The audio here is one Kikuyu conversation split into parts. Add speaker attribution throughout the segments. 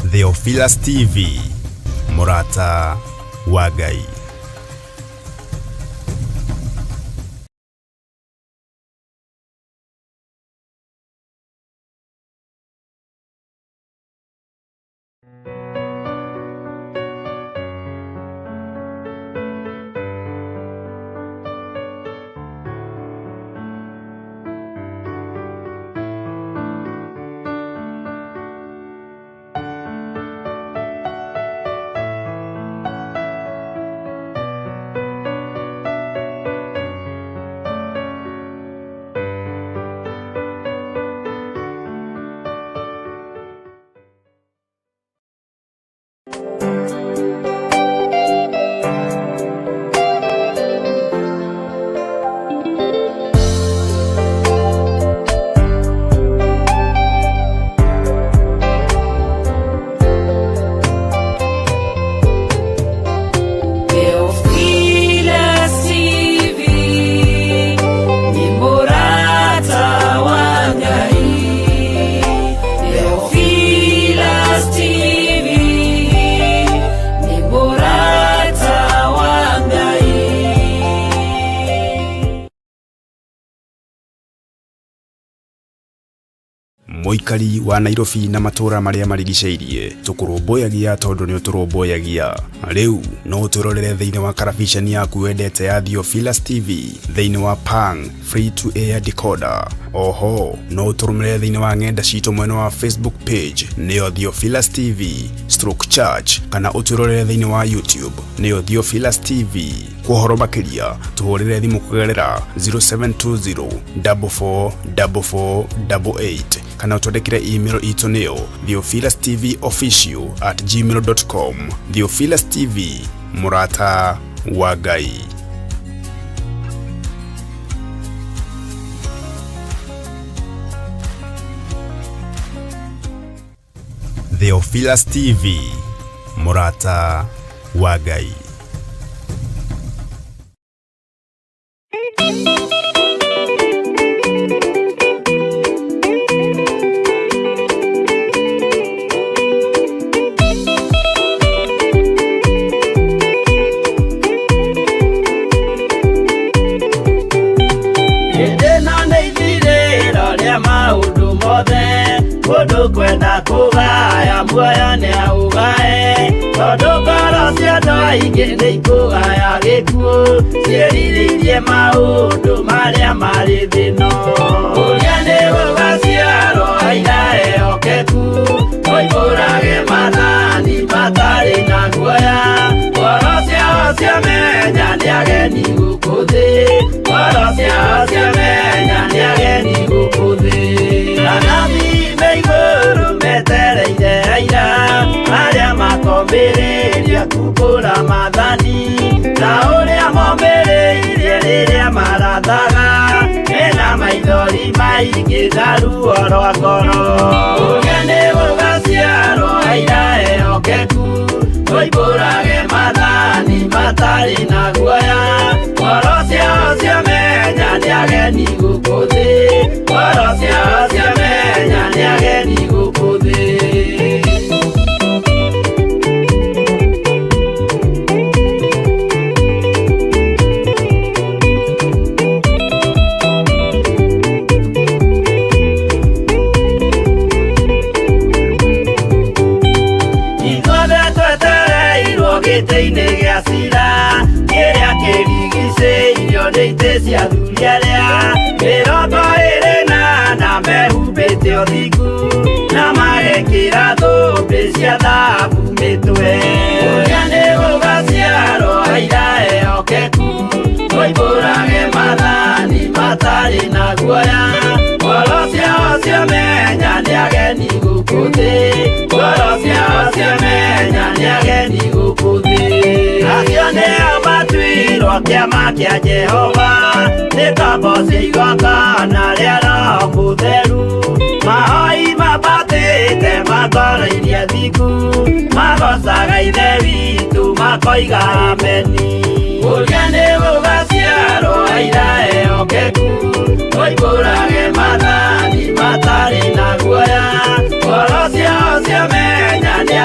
Speaker 1: Theophilus TV, mũrata wa Ngai.
Speaker 2: Theophilus TV ni murata wa Ngai. Theophilus TV ni murata wa Ngai.
Speaker 1: Mũikari wa Nairobi na matũũra marĩa marigicĩirie, tũkũrũmbũyagia tondũ nĩ ũtũrũmbũyagia. Rĩu no ũtwĩrorere thĩinĩ wa karabiceni yaku wendete ya Theophilus TV thĩinĩ wa Pang free to air decoder. Oho no ũtũrũmĩrĩre thĩinĩ wa ng'enda citũ mwena wa Facebook page nĩyo Theophilus TV stroke church, kana ũtwĩrorere thĩinĩ wa YouTube nĩyo Theophilus TV. Kwa ũhoro makĩria tũhũrĩre thimũ kũgerera 0720 44 44 88 kana ũtwandĩkĩre email itũ nĩyo theophilustvofficial@gmail.com. Theophilus TV, mũrata wa Ngai. Theophilus TV, mũrata wa Ngai.
Speaker 2: Hĩndĩ ĩno nĩ ithirĩro rĩa maũndũ mothe, mũndũ kwenda kũgaya muoyo nĩ aũgae, tondũ ngoro cia andũ aingĩ nĩ ikũgaya gĩkuũ, ciĩrirĩirie maũndũ marĩa marĩ thĩ-ĩno. Ũrĩa nĩ gũgaciarwo aira ehokeku, moimbũrage maathani matarĩ na guoya, ngoro ciao ciamenya nĩ ageni gũkũ thĩ, ngoro ciao ciamenya nĩ ageni gũkũ thĩ. Anabii me igũrũ metereire aira, arĩa makombĩrĩria kumbũra maathani, ta ũrĩa mombĩrĩirie rĩrĩa marathaga, mena maithori maingĩ na ruo rwa ngoro. Ũrĩa nĩ gũgaciarwo aira ehokeku, moimbũrage maathani matarĩ na guoya, ngoro ciao ciamenya nĩ ageni gũkũ thĩ, ngoro ciao ciamenya nĩ ageni gũkũ thĩ. Ithuothe twetereirwo gĩtĩ-inĩ gĩa cira, kĩrĩa kĩrigicĩirio nĩ itĩ cia athuri arĩa 24 mehumbĩte ũthingu, na magekĩra thũmbĩ cia thahabu mĩtwe. Ũrĩa nĩ gũgaciarwo aira ehokeku, moimbũrage maathani matarĩ na guoya, ngoro ciao ciamenya nĩ ageni gũkũ thĩ, ngoro ciao ciamenya nĩ ageni gũkũ thĩ. Acio nĩo matuirwo kĩama kĩa Jehova, nĩ ngombo cia igongona rĩa Roho Mũtheru, mahoi mambatĩte makoroirie thingu, magocaga Ithe witũ makoiga ameni. Ũrĩa nĩ gũgaciarwo aira ehokeku, moimbũrage maathani matarĩ na guoya, ngoro ciao ciamenya nĩ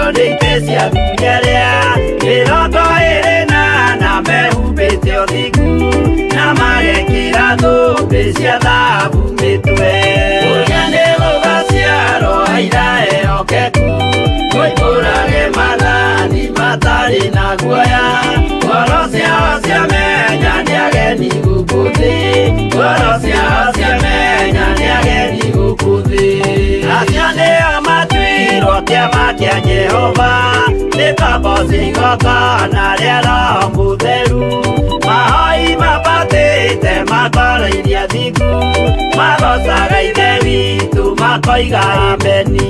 Speaker 2: Acio nĩ itĩ cia athuri arĩa 24 mehumbĩte ũthingu na magekĩra thũmbĩ cia thahabu mĩtwe. Kũrĩa nĩ gũgaciarwo aira ehokeku, moimbũrage maathani matarĩ na guoya. Ngoro ciao ciamenya nĩ ageni gũkũ thĩ, ngoro ciao ciamenya nĩ ageni gũkũ thĩ. Acio nĩo matuirwo kĩama kĩa Jehova, nĩ ngombo cia igongona rĩa Roho Mũtheru. Mahoi mabatĩte makoro iria thingu, magocaga Ithe witũ makoiga ameni.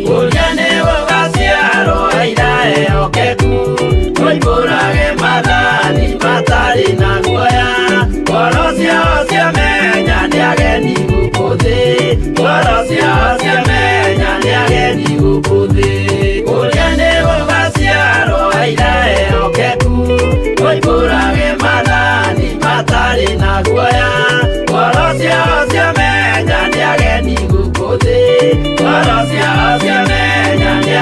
Speaker 2: Kũrĩa nĩ gũgaciarwo aira ehokeku, moimbũrage maathani matarĩ na guoya. Ngoro ciao ciamenya nĩ ageni gũkũ thĩ, ngoro ciao ciamenya nĩ ageni gũkũ thĩ. Kũrĩa nĩ gũgaciarwo aira ehokeku, moimbũrage maathani matarĩ na guoya. Ngoro ciao ciamenya nĩ ageni gũkũ thĩ, ngoro ciao ciamenya nĩ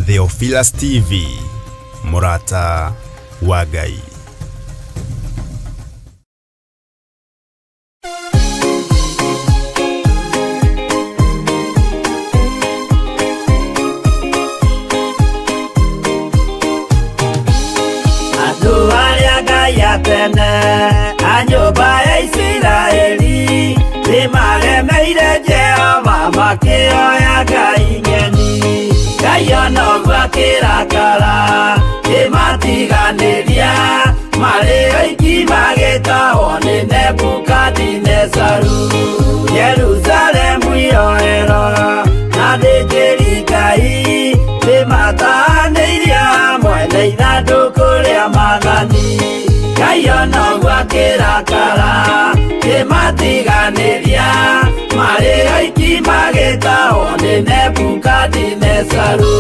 Speaker 1: Theophilus TV, mũrata wa Ngai.
Speaker 2: Andũ arĩa Ngai a tene a nyũmba ya Isiraeli nĩmaremeire Jehova makĩoya ngai ng'eni. Ngai ona ũguo akĩrakara kĩmatiganĩria marĩ oiki magĩtahwo nĩ Nebukadinezaru. Jerusalemu yoerwo na athĩnjĩri Ngai nĩmatahanĩirie hamwe na ithandũkũ rĩa maathani. Ngai ona ũguo akĩrakara kĩmatiganĩria marĩ oiki magĩtahwo nĩ Nebukadinezaru.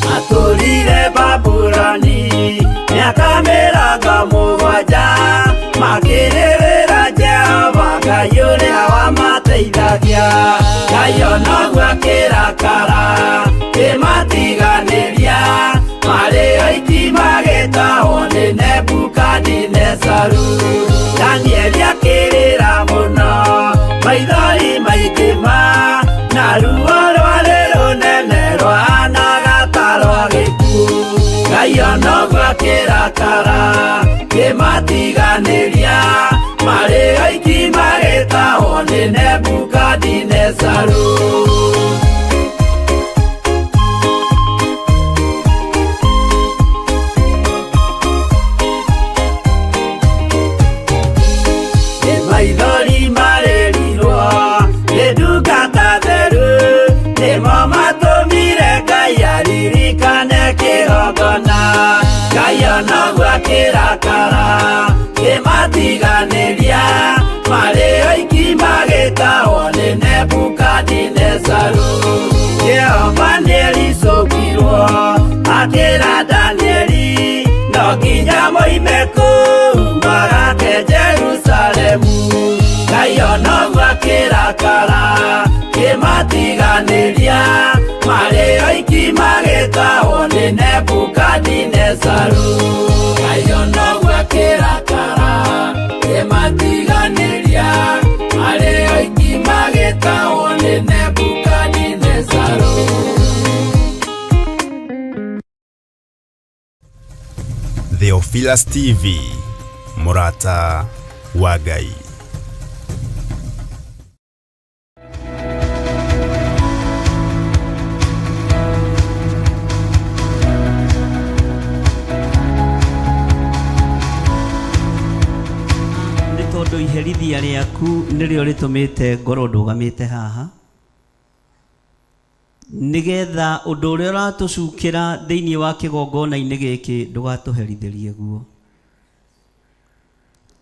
Speaker 2: Matũrire Babuloni mĩaka 70 makĩrĩrĩra Jehova Ngai ũrĩa wamateithagia. Ngai ona ũguo akĩrakara kĩmatiganĩria marĩ oiki magĩtahwo nĩ Nebukadinezaru. Danieli akĩrĩra mũno maithori maingĩ ma na ruo rwarĩ rũnene rwahanaga ta rwa gĩkuũ. Ngai ona ũguo akĩrakara kĩmatiganĩria marĩ oiki magĩtahwo nĩ Nebukadinezaru. Nĩ maithori marĩrirwo nĩ ndungata theru nĩmo matũmire Ngai aririkane kĩgongona. Ngai ona ũguo akĩrakara kĩmatiganĩria marĩ oiki magĩtahwo nĩ Nebukadinezaru. Jehova nĩericũkirwo akĩra Danieli no nginya moime kũu magake Jerusalemu. Ngai ona ũguo akĩrakara kĩmatiganĩria marĩ oiki magĩtahwo nĩ Nebukadinezaru. Ngai ona ũguo akĩrakara kĩmatiganĩria marĩ oiki magĩtahwo nĩ Nebukadinezaru.
Speaker 1: Theophilus TV, mũrata wa Ngai.
Speaker 2: Nĩ tondũ iherithia rĩaku nĩrĩo rĩtũmĩte ngorwo ndũgamĩte haha nĩgetha ũndũ ũrĩa ũratũcukĩra thĩinĩ wa kĩgongona-inĩ gĩkĩ ndũgatũherithĩrie guo.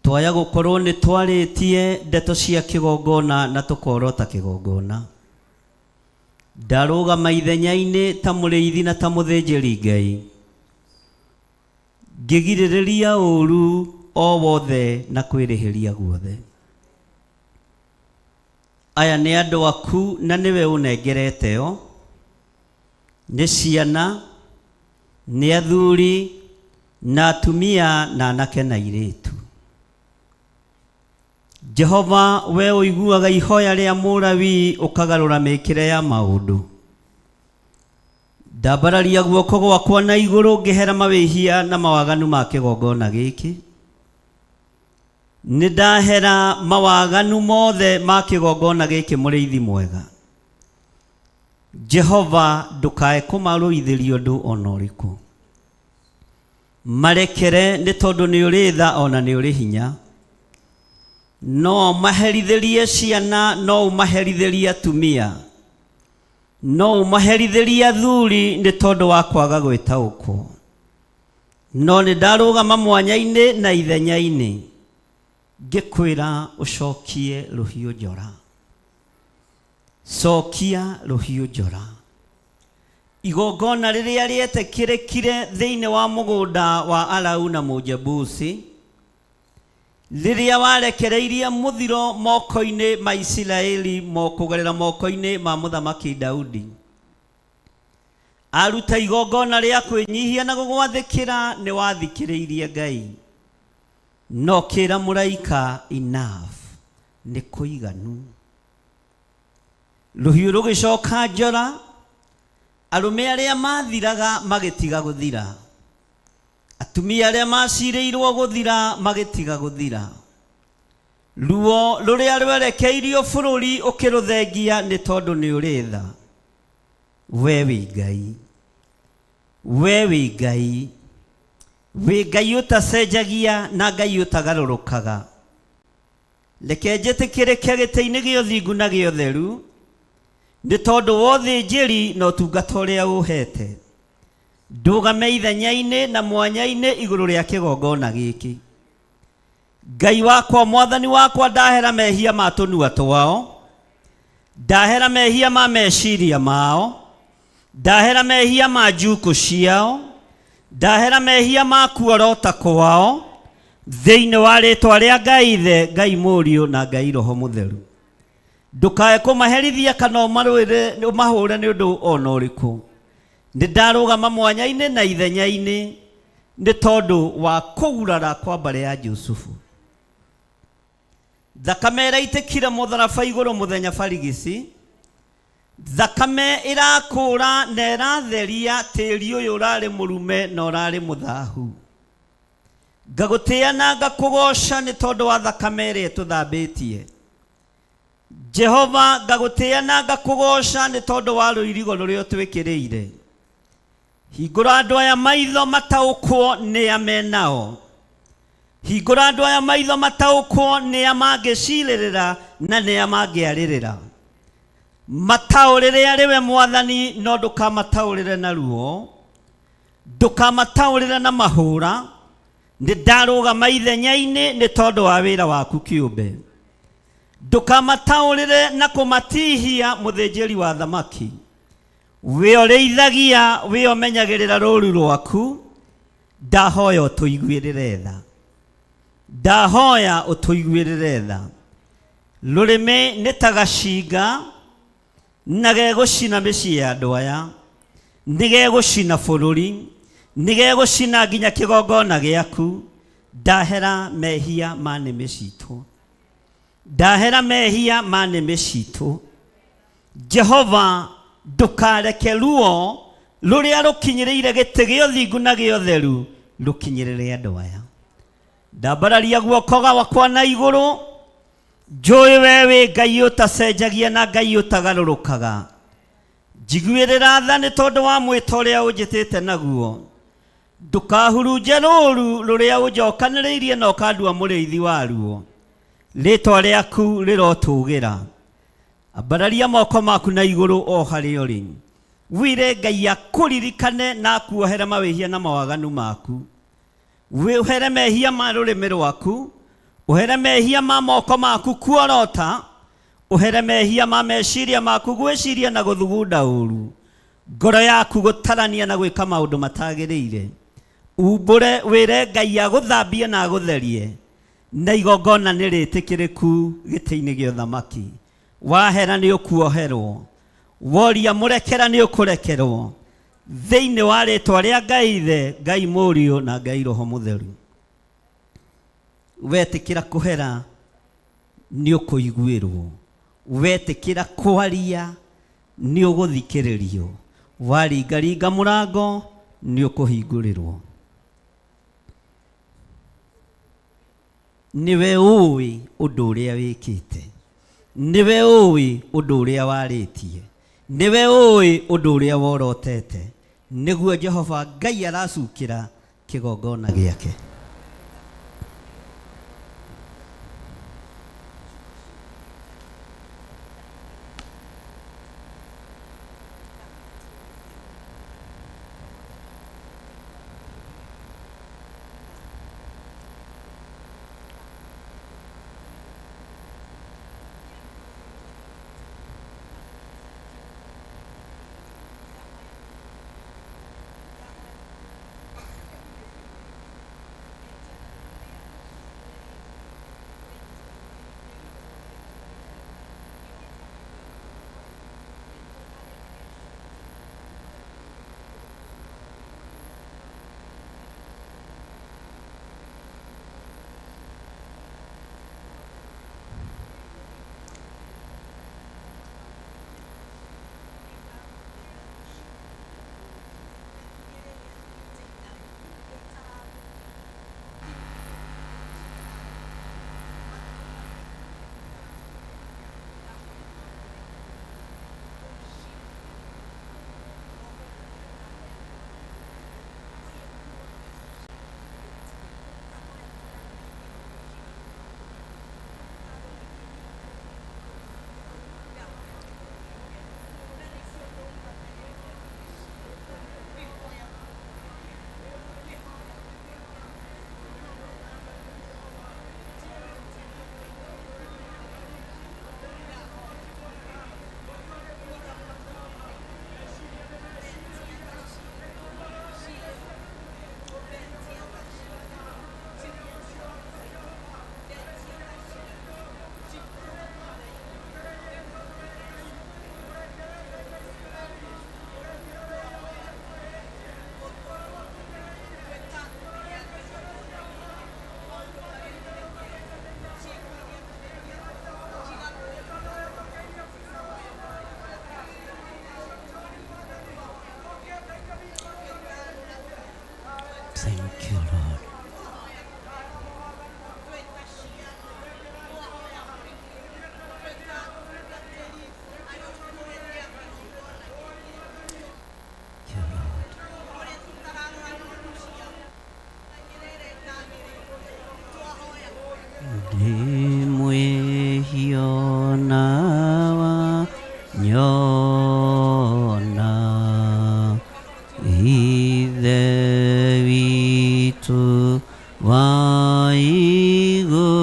Speaker 2: Twaya gũkorwo nĩ twarĩtie ndeto cia kĩgongona na tũkorota kĩgongona. Ndarũgama ithenya-inĩ ta mũrĩithi na ta mũthĩnjĩri Ngai ngĩgirĩrĩria ũũru o wothe na kwĩrĩhĩria guothe. Aya nĩ andũ aku na nĩwe ũnengerete o, nĩ ciana, nĩ athuri, na atumia, na anake na airĩtu. Jehova, we ũiguaga ihoya rĩa Mũlawii ũkagarũra mĩkĩre ya maũndũ. Ndambararia guoko gwakwa na igũrũ ngĩhera mawĩhia na mawaganu ma kĩgongona gĩkĩ. Nĩ ndahera mawaganu mothe ma kĩgongona gĩkĩ mũrĩithi mwega. Jehova, ndũkae kũmarũithĩria ũndũ ona ũrĩkũ. Marekere nĩ tondũ nĩ ũrĩ tha ona nĩ ũrĩ hinya. No ũmaherithĩrie ciana, no ũmaherithĩrie atumia, no ũmaherithĩrie athuri nĩ tondũ wa kwaga gwĩtaũkwo. No nĩ ndarũgama mwanya-inĩ na ithenya-inĩ ngĩkwĩra ũcokie rũhiũ njora. Cokia rũhiũ njora. Igongona rĩrĩa rĩetĩkĩrĩkire thĩinĩ wa mũgũnda wa Arauna Mũjebusi, Rĩrĩa warekereirie mũthiro moko-inĩ ma Isiraeli kũgerera moko-inĩ ma mũthamaki Daudi. Aruta igongona rĩa kwĩnyihia na gũgwathĩkĩra nĩ wathikĩrĩirie Ngai. No kĩra mũraika enough, nĩ kũiganu. Rũhiũ rũgĩcoka njora, arũme arĩa mathiraga magĩtiga gũthira. Atumia arĩa macirĩirwo gũthira magĩtiga gũthira. Ruo rũrĩa rwerekeirio bũrũri ũkĩrũthengia nĩ tondũ nĩ ũrĩ tha. We wĩ Ngai. We wĩ Ngai. Wĩ Ngai ũtacenjagia na Ngai ũtagarũrũkaga. Reke njĩtĩkĩrĩke gĩtĩ-inĩ gĩa ũthingu na gĩa ũtheru, nĩ tondũ wa ũthĩnjĩri na ũtungata ũrĩa ũũheete. Ndũgame ithenya-inĩ na mwanya-inĩ igũrũ rĩa kĩgongona gĩkĩ. Ngai wakwa, Mwathani wakwa, ndahera mehia ma tũnua twao, ndahera mehia ma meciria mao, ndahera mehia ma njukũ ciao, ndahera mehia ma kuorota kwao, thĩinĩ wa rĩtwa rĩa Ngai Ithe, Ngai Mũriũ na Ngai Roho Mũtheru. Ndũkae kũmaherithia kana ũmarũĩre ũmahũre nĩ ũndũ o na ũrĩkũ. Nĩ ndarũgama mwanya-inĩ na ithenya-inĩ nĩ tondũ wa kũgurara kwa mbarĩ ya Jusufu. Thakame ĩraitĩkire mũtharaba igũrũ mũthenya barigici, thakame ĩrakũra na ĩratheria tĩri ũyũ ũrarĩ mũrume na ũrarĩ mũthahu. Ngagũtĩĩa na ngakũgooca nĩ tondũ wa thakame ĩrĩa ĩtũthambĩtie. Jehova, ngagũtĩĩa na ngakũgooca nĩ tondũ wa rũirigo rũrĩa ũtwĩkĩrĩire. Hingũra andũ aya maitho mataũkwo nĩa menao. Hingũra andũ aya maitho mataũkwo nĩa mangĩcirĩrĩra na nĩa mangĩarĩrĩra. Mataũrĩre arĩ we Mwathani, no ndũkamataũrĩre na ruo. Ndũkamataũrĩre na mahũra. Nĩ ndarũgama ithenya-inĩ nĩ tondũ wa wĩra waku kĩũmbe. Ndũkamataũrĩre na kũmatihia mũthĩnjĩri wa thamaki. We ũrĩithagia, we ũmenyagĩrĩra rũũru rwaku, ndahoya ũtũiguĩrĩre tha. Ndahoya ũtũiguĩrĩre tha. Rũrĩmĩ nĩ ta gacinga na gegũcina mĩciĩ ya andũ aya, nĩ gegũcina bũrũri, nĩ gegũcina nginya kĩgongona gĩaku. Ndahera mehia ma nĩmĩ citũ. Ndahera mehia ma nĩmĩ citũ. Jehova, ndũkareke ruo rũrĩa rũkinyĩrĩire gĩtĩ gĩa ũthingu na gĩa ũtheru rũkinyĩrĩre andũ aya. Ndambararia guoko gwakwa na igũrũ, njũĩ we wĩ Ngai ũtacenjagia na Ngai ũtagarũrũkaga. Njiguĩrĩra tha nĩ tondũ wa mwĩto ũrĩa ũnjĩtĩte naguo. Ndũkahurunje rũũru rũrĩa ũnjokanĩrĩirie na ũkandua mũrĩithi waruo. Rĩĩtwa rĩaku rĩrotũũgĩra. Ambararia moko maku na igũrũ o harĩa ũrĩ. Wĩre Ngai akũririkane na akuohere mawĩhia na mawaganu maku. Ũhere mehia ma rũrĩmĩ rwaku, ũhere mehia ma moko maku kuorota, ũhere mehia ma meciria maku gwĩciria na gũthugunda ũru, ngoro yaku gũtarania na gwĩka maũndũ matagĩrĩire. Umbũre wĩre Ngai agũthambie na agũtherie, na igongona nĩ rĩtĩkĩrĩku gĩtĩ-inĩ gĩa ũthamaki. Wahera nĩ ũkuoherwo, woria mũrekera nĩ ũkũrekerwo, thĩinĩ wa rĩtwa rĩa Ngai Ithe, Ngai Mũriũ na Ngai Roho Mũtheru. Wetĩkĩra kũhera nĩ ũkũiguĩrwo, wetĩkĩra kwaria nĩ ũgũthikĩrĩrio, waringaringa mũrango nĩ ũkũhingũrĩrwo. Nĩwe ũĩ ũndũ ũrĩa wĩkĩte, nĩwe ũĩ ũndũ ũrĩa warĩtie, nĩwe ũĩ ũndũ ũrĩa worotete, nĩguo Jehova Ngai aracukĩra kĩgongona gĩake. Ndĩ mwĩhia na wa nyona Ithe witũ wa igũrũ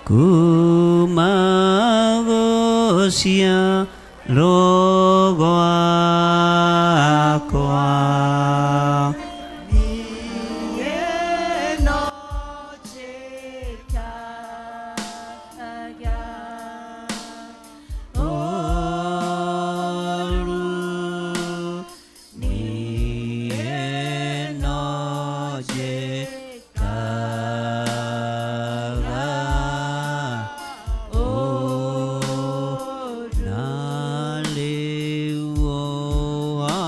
Speaker 2: kuma gũciarwo gwakwa. Ũru niĩ no njĩkaga na rĩu ũhoro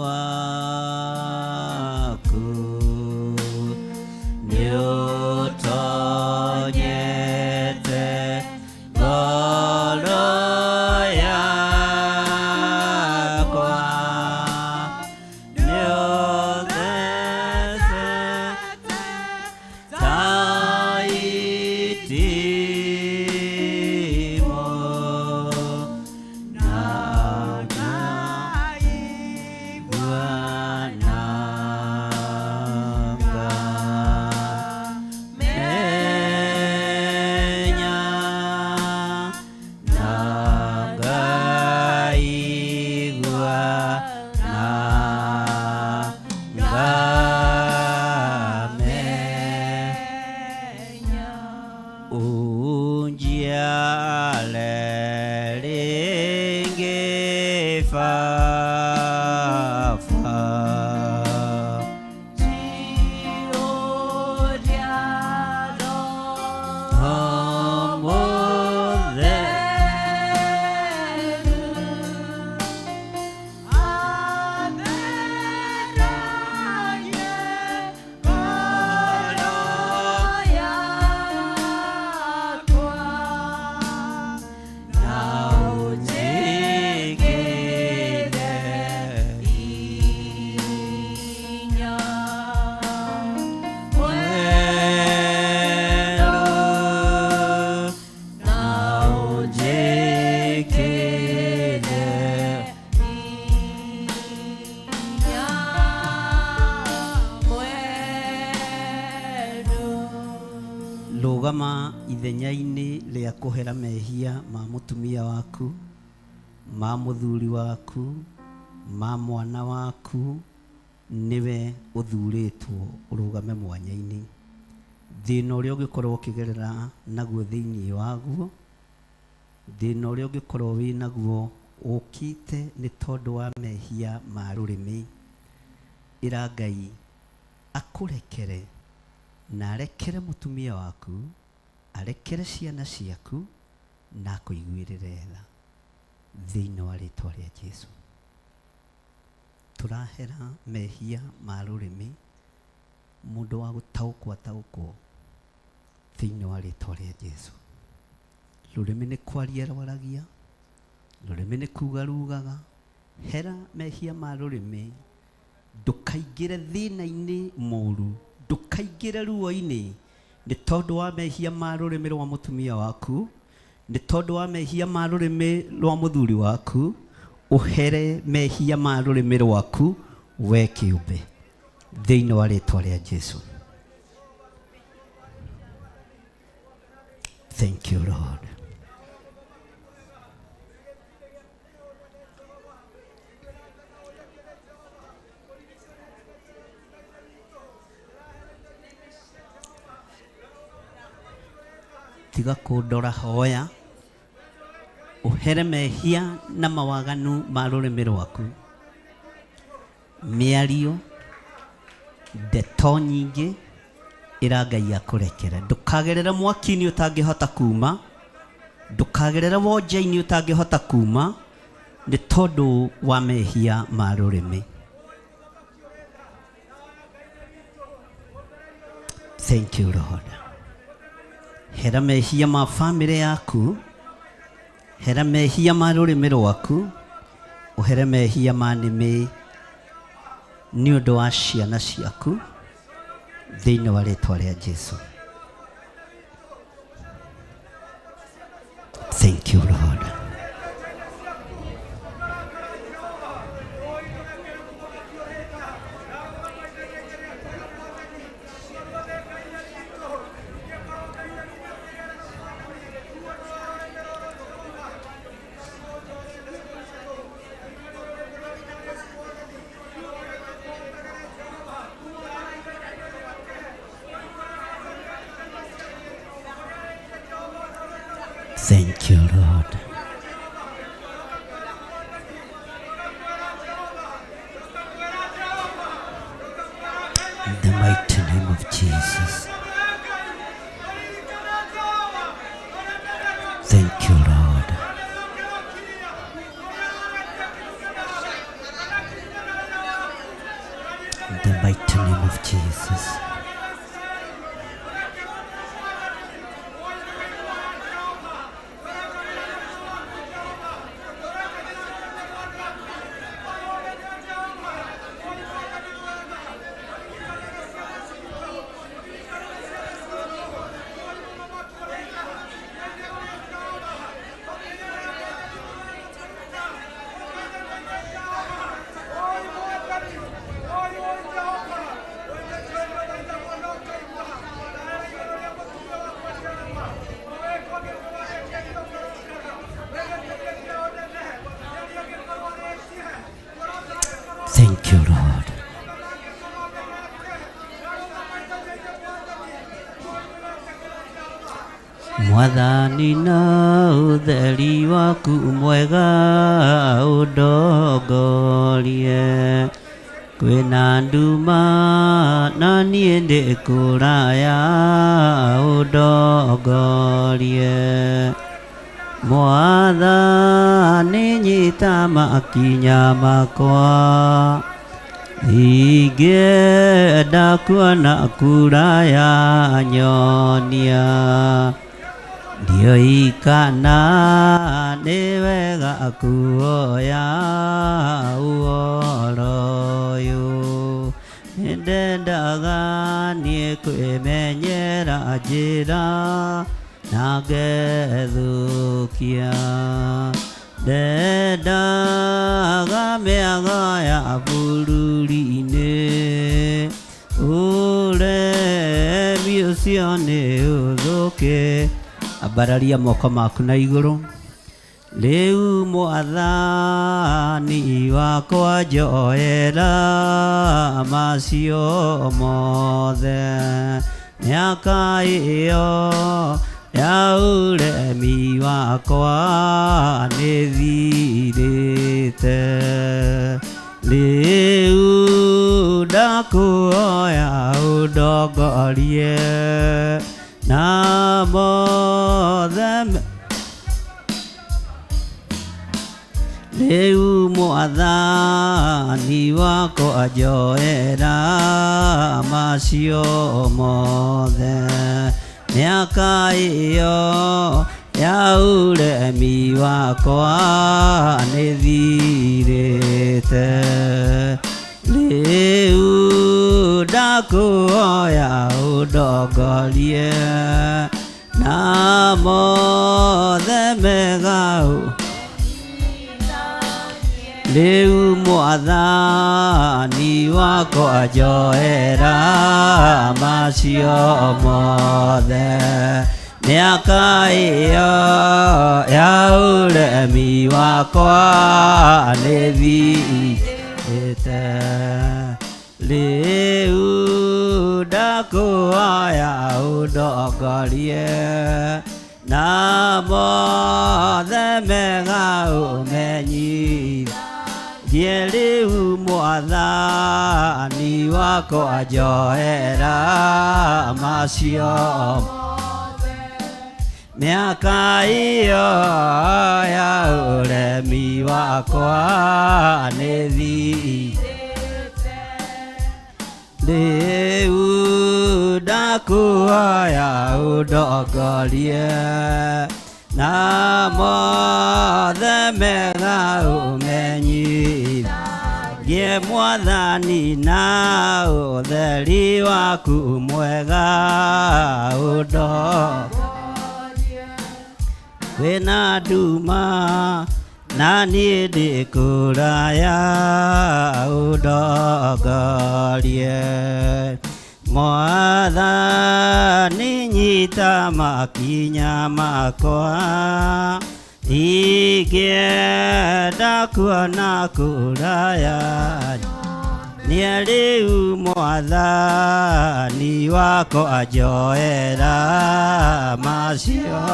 Speaker 2: waku nĩũtonyete ngoro yakwa nĩũthecete ta itimũ na ngaigua nanga menya na ngaigua na ngamenya unjiale rĩngĩ Baba. Rũgama ithenya-inĩ rĩa kũhera mehia ma mũtumia waku, ma mũthuri waku, ma mwana waku, nĩwe ũthurĩtwo ũrũgame mwanya-inĩ. Thĩna ũrĩa ũngĩkorwo ũkĩgerera naguo thĩinĩ waguo, thĩna ũrĩa ũngĩkorwo wĩ naguo ũkĩte nĩ tondũ wa mehia ma rũrĩmĩ, ĩra Ngai akũrekere na arekere mũtumia waku, arekere ciana ciaku na akũiguĩrĩre tha thĩinĩ wa rĩtwa rĩa Jesu. Tũrahera mehia ma rũrĩmĩ, mũndũ wa gũtaũkwo ataũkwo thĩinĩ wa rĩtwa rĩa Jesu. Rũrĩmĩ nĩ kwaria rwaragia, rũrĩmĩ nĩ kuga rugaga. Hera mehia ma rũrĩmĩ, ndũkaingĩre thĩna-inĩ mũru, ndũkaingĩre ruo-inĩ nĩ tondũ wa mehia ma rũrĩmĩ rwa mũtumia waku, nĩ tondũ wa mehia ma rũrĩmĩ rwa mũthuri waku. Ũhere mehia ma rũrĩmĩ rwaku we kĩũmbe thĩinĩ wa rĩtwa rĩa Jesu. Thank you, Lord. Tiga kũndora, hoya ũhere mehia na mawaganu ma rũrĩmĩ rwaku, mĩario, ndeto nyingĩ. Ĩra Ngai akũrekere. Ndũkagerere mwaki-inĩ ũtangĩhota kuma, ndũkagerere wonja-inĩ ũtangĩhota kuma nĩ tondũ wa mehia ma rũrĩmĩ. Thank you, Lord. Hera mehia ma famĩlĩ yaku, hera mehia ma rũrĩmĩ rwaku, ũhere mehia ma nĩmĩ nĩ ũndũ wa ciana ciaku. Thĩinĩ wa rĩtwa rĩa Jesu. Thank you, Lord. Thank you, Lord. In the mighty name of Jesus. Thank you, Lord. In the mighty name of Jesus. Thank you, Lord. Mwathani na ũtheri waku mwega ũndongorie. Kwĩna nduma na niĩ ndĩ kũraya ũndongorie. Mwathani nyita makinya makwa, ingĩenda kuona kũraya nyonia. Ndiũĩ kana nĩ wega kuoya ũhoro ũyũ. Nĩndendaga niĩ kwĩmenyera njĩra na ngethũkia. Ndendaga mĩago ya bũrũri-inĩ, ũremi ũcio nĩ ũthũke. Ambararia moko maku na igũrũ. Rĩu Mwathani wakwa njoera macio mothe. Mĩaka ĩyo ya ũremi wakwa nĩthirĩte. Rĩu ndakũhoya ũndongorie na mothe. Rĩu Mwathani wakwa njoera macio mothe. Mĩaka ĩyo ya ũremi wakwa nĩthirĩte. Rĩu ndakũhoya ũndongorie na mothe mega. Rĩu Mwathani wakwa njoera macio mothe. Mĩaka ĩyo ya ũremi wakwa nĩthirĩte. Rĩu ndakũhoya ũndongorie na mothe mega ũmenyithagie. Rĩu Mwathani wakwa njoera macio. Mĩaka ĩyo ya ũremi wakwa nĩthirĩte. Rĩu ndakũhoya ũndongorie na mothe mega ũmenyithagie. Mwathani na ũtheri Waku mwega ũndo kwĩna nduma na niĩ ndĩ kũraya ũndongorie. Mwathani, nyita makinya makwa, ingĩenda kuona kũraya nĩ rĩu. Mwathani wakwa, njoera macio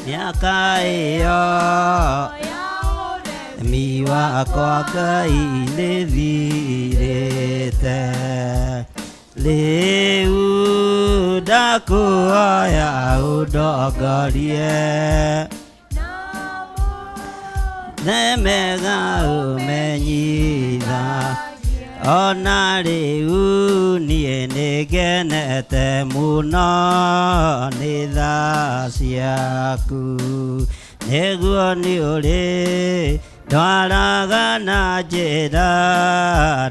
Speaker 2: mĩaka ĩyo mi wakwa Ngai nĩ thirĩte. Rĩu ndakũhoya ũndongorie themega ũmenyitha. Ona rĩu niĩ nĩngenete mũno nĩ tha ciaku, nĩguo nĩ ũrĩ ndwaraga na njĩra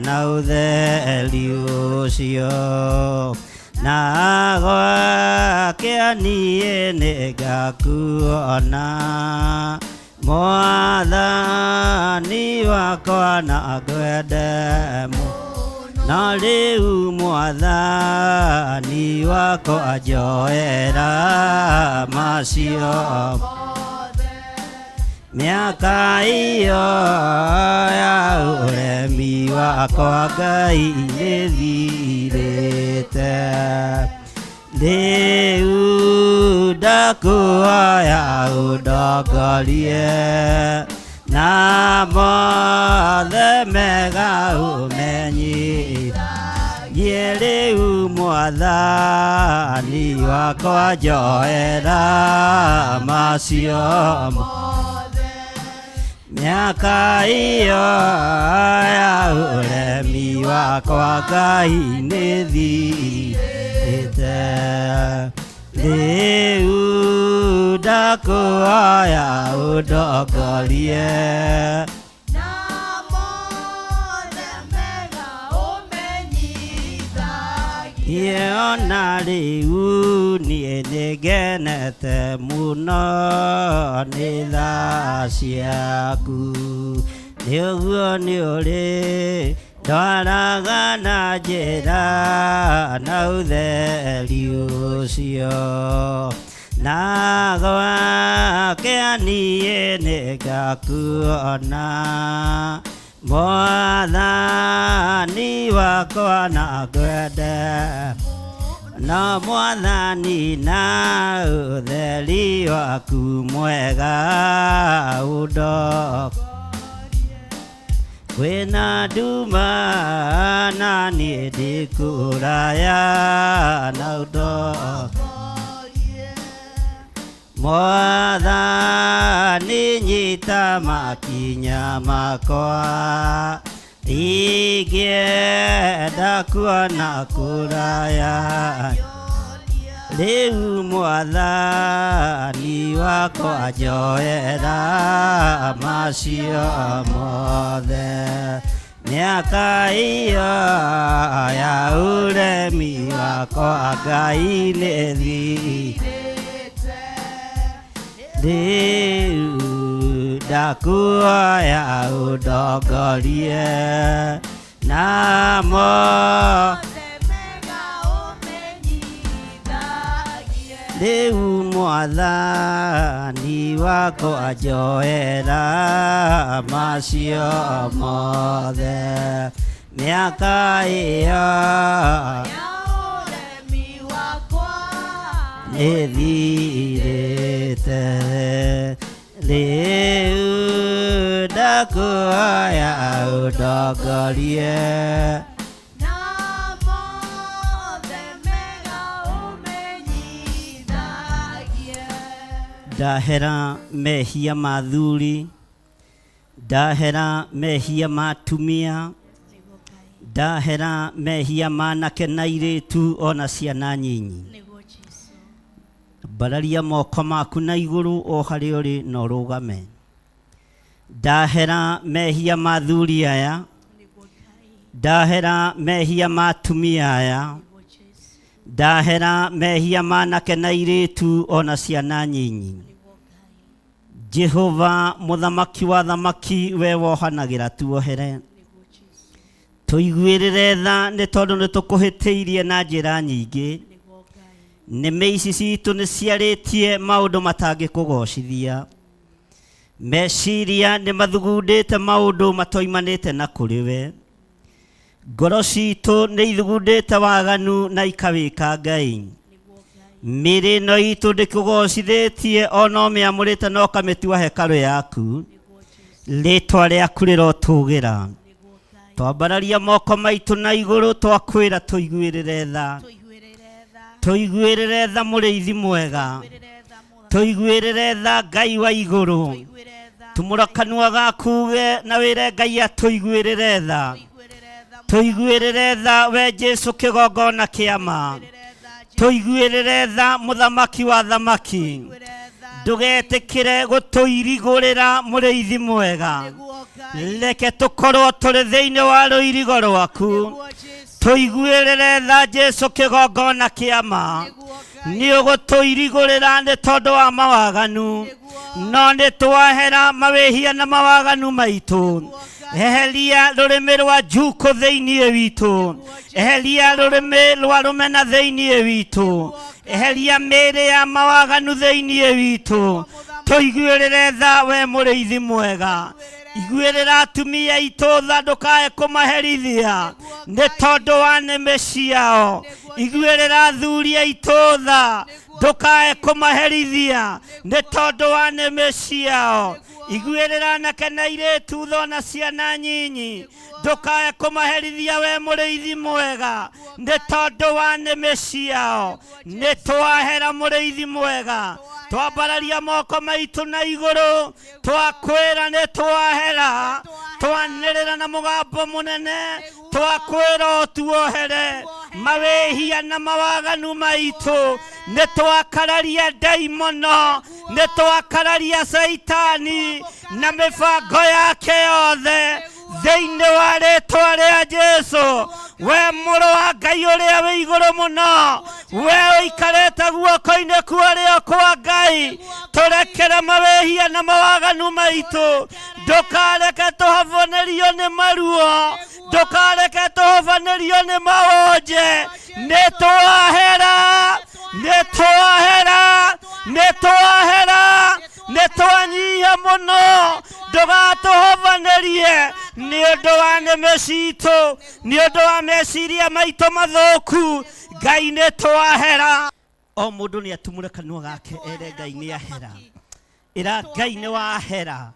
Speaker 2: na ũtheri ũcio, na gwakĩa niĩ nĩngakuona, Mwathani wakwa, na ngwende na rĩu. Mwathani wakwa, njoera macio mĩaka ĩyo ya ũremi wakwa Ngai nĩthirĩte. Rĩu ndakũhoya ũndongorie na mothe mega ũmenyithagie. Rĩu Mwathani wakwa, njoera macio mĩaka ĩyo ya ũremi wakwa Ngai nĩthirĩte. Rĩu ndakũhoya ũndongorie
Speaker 3: na mothe mega ũmenyithagie.
Speaker 2: Niĩ ona rĩu niĩ nĩngenete mũno nĩ tha ciaku, nĩ ũguo nĩ ũrĩ ndwaraga na njĩra na ũtheri ũcio, na gwakĩa niĩ nĩngakuona, Mwathani wakwa, na ngwende no Mwathani, na ũtheri waku mwega ũndo kwĩna nduma na niĩ ndĩ kũraya na ũndo. Mwathani, nyita makinya makwa, ingĩenda kuona kũraya. Rĩu Mwathani wakwa, njoera macio mothe mĩaka ĩyo ya ũremi wakwa Ngai nĩthi. Rĩu ndakuoya ũndongorie na mo
Speaker 3: mothe mega ũmenyithagie.
Speaker 2: Rĩu Mwathani wakwa, njoera macio mothe mĩaka ĩyo
Speaker 3: ya ũremi wakwa
Speaker 2: nĩthirĩte. Rĩu ndakuoya ũndongorie
Speaker 3: na mothe mega ũmenyithagie.
Speaker 2: Ndahera mehia ma thuri, ndahera mehia ma atumia, ndahera mehia ma anake na airĩtu ona ciana nyinyi.
Speaker 3: Nĩguo Jesũ.
Speaker 2: Mbararia moko maku na igũrũ o harĩa ũrĩ na ũrũgame. Ndahera mehia ma thuri aya.
Speaker 3: Nĩguo Ngai.
Speaker 2: Ndahera mehia ma atumia aya.
Speaker 3: Nĩguo Jesu.
Speaker 2: Ndahera mehia ma anake na airĩtu ona ciana nyinyi.
Speaker 3: Nĩguo Ngai.
Speaker 2: Jehova mũthamaki wa thamaki, we wohanagĩra, tuohere.
Speaker 3: Nĩguo Jesu.
Speaker 2: Tũiguĩrĩre tha nĩ tondũ nĩ tũkũhĩtĩirie na njĩra nyingĩ.
Speaker 3: Nĩguo Ngai.
Speaker 2: Nĩmĩ ici citũ nĩ ciarĩtie maũndũ matangĩkũgocithia. Meciria nĩ mathugundĩte maũndũ matoimanĩte na kũrĩ we. Ngoro citũ nĩ ithugundĩte waganu na ikawĩka Ngai.
Speaker 3: Nĩguo Ngai.
Speaker 2: Mĩĩrĩ ĩno itũ ndĩkũgocithĩtie, ona ũmĩamũrĩte na ũkamĩtua hekarũ yaku.
Speaker 3: Nĩguo Jesu.
Speaker 2: Rĩtwa rĩaku rĩrotũgĩra.
Speaker 3: Nĩguo Ngai.
Speaker 2: Twambararia moko maitũ na igũrũ, twakwĩra tũiguĩrĩre tha.
Speaker 3: Tũiguĩrĩre tha.
Speaker 2: Tũiguĩrĩre tha mũrĩithi mwega.
Speaker 3: Tũiguĩrĩre tha Mũthamaki.
Speaker 2: Tũiguĩrĩre tha Ngai wa igũrũ.
Speaker 3: Tũiguĩre tha.
Speaker 2: Tumũra kanua gaku uge na wĩre Ngai atũiguĩrĩre tha.
Speaker 3: Tũiguĩrĩre tha.
Speaker 2: Tũiguĩrĩre tha we Jesu kĩgongona kĩa ma.
Speaker 3: Tũiguĩrĩre tha Jesu.
Speaker 2: Tũiguĩrĩre tha mũthamaki wa thamaki.
Speaker 3: Tũiguĩre tha.
Speaker 2: Ndũgetĩkĩre gũtũirigũrĩra mũrĩithi mwega.
Speaker 3: Nĩguo Ngai.
Speaker 2: Reke tũkorwo tũrĩ thĩinĩ wa rũirigo rwaku.
Speaker 3: Nĩguo Jesu.
Speaker 2: Tũiguĩrĩre tha Jesu kĩgongona kĩa ma.
Speaker 3: Nĩguo Ngai.
Speaker 2: Nĩ ũgũtũirigũrĩra nĩ tondũ wa mawaganu,
Speaker 3: Nĩguo.
Speaker 2: no nĩ twahera mawĩhia na mawaganu maitũ. Eheria rũrĩmĩ rwa njukũ thĩinĩ witũ, eheria rũrĩmĩ rwa rũmena thĩinĩ witũ, eheria mĩĩrĩ ya mawaganu thĩinĩ witũ. Tũiguĩrĩre tha we mũrĩithi mwega. Iguĩrĩra atumia aitũ tha, ndũkae kũmaherithia nĩ tondũ wa nĩmĩ ciao. Iguĩrĩra athuri aitũ tha, ndũkae kũmaherithia nĩ tondũ wa nĩmĩ ciao. Iguĩrĩra anake na airĩtu tha ona ciana nyinyi, ndũkae kũmaherithia we mũrĩithi mwega nĩ tondũ wa nĩmĩ ciao. Nĩ twahera mũrĩithi mwega, twambararia moko maitũ na igũrũ, twakwĩra nĩ twahera, twanĩrĩra na mũgambo mũnene, twakwĩra ũtuohere mawĩhia na mawaganu maitũ. Nĩ twakararia ndaimono, nĩ twakararia Caitani na mĩbango yake yothe thĩinĩ wa rĩtwa rĩa Jesu. We mũrũ wa Ngai ũrĩa wĩ igũrũ mũno, we ũikarĩte guoko-inĩ kwa ũrĩo kwa Ngai, tũrekere mawĩhia na mawaganu maitũ. Ndũkareke tũhobanĩrio nĩ maruo, ndũkareke tũhobanĩrio nĩ mawonje. Nĩ twahera, nĩ twahera, nĩ twahera, nĩ twanyihia mũno. Ndũgatũhobanĩrie nĩ ũndũ wa nĩmĩ citũ, nĩ ũndũ wa meciria maitũ mathũku. Ngai nĩ twahera. O mũndũ nĩ atumũre kanua gake ere Ngai nĩ ahera. Ĩra Ngai nĩ wahera.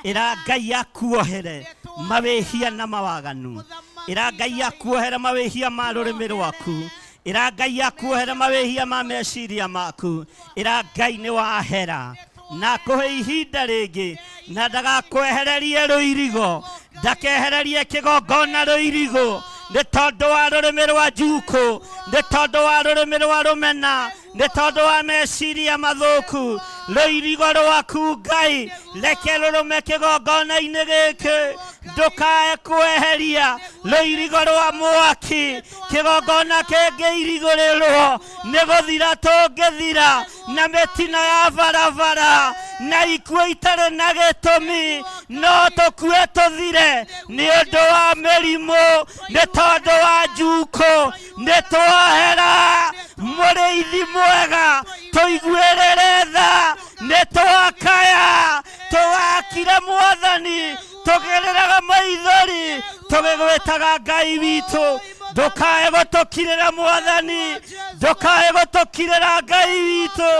Speaker 2: Ĩra Ngai akuohere mawĩhia na mawaganu. Ĩra Ngai akuohere mawĩhia ma rũrĩmĩ rwaku. Ĩra Ngai akuohere mawĩhia ma meciria maku. Ĩra Ngai nĩ wahera na akũhe ihinda rĩngĩ, na ndagakwehererie rũirigo, ndakehererie kĩgongona rũirigo nĩ tondũ wa rũrĩmĩ rwa njukũ, nĩ tondũ wa rũrĩmĩ rwa rũmena, nĩ tondũ wa meciria mathũku. Rũirigo rwaku Ngai reke rũrũme kĩgongona-inĩ gĩkĩ, ndũkae kweheria rũirigo rwa mwaki. Kĩgongona kĩngĩirigũrĩrwo nĩ gũthira tũngĩthira na mĩtino ya barabara na ikuũ itarĩ na gĩtũmi. No tũkue tũthire nĩ ũndũ wa mĩrimũ, nĩ tondũ wa njukũ. Nĩ twahera mũrĩithi mwega, tũiguĩrĩre tha. Nĩ twakaya, tũgakire Mwathani tũgereraga maithori tũgĩgwĩtaga Ngai witũ. Ndũkae gũtũkirĩra Mwathani, ndũkae gũtũkirĩra Ngai witũ.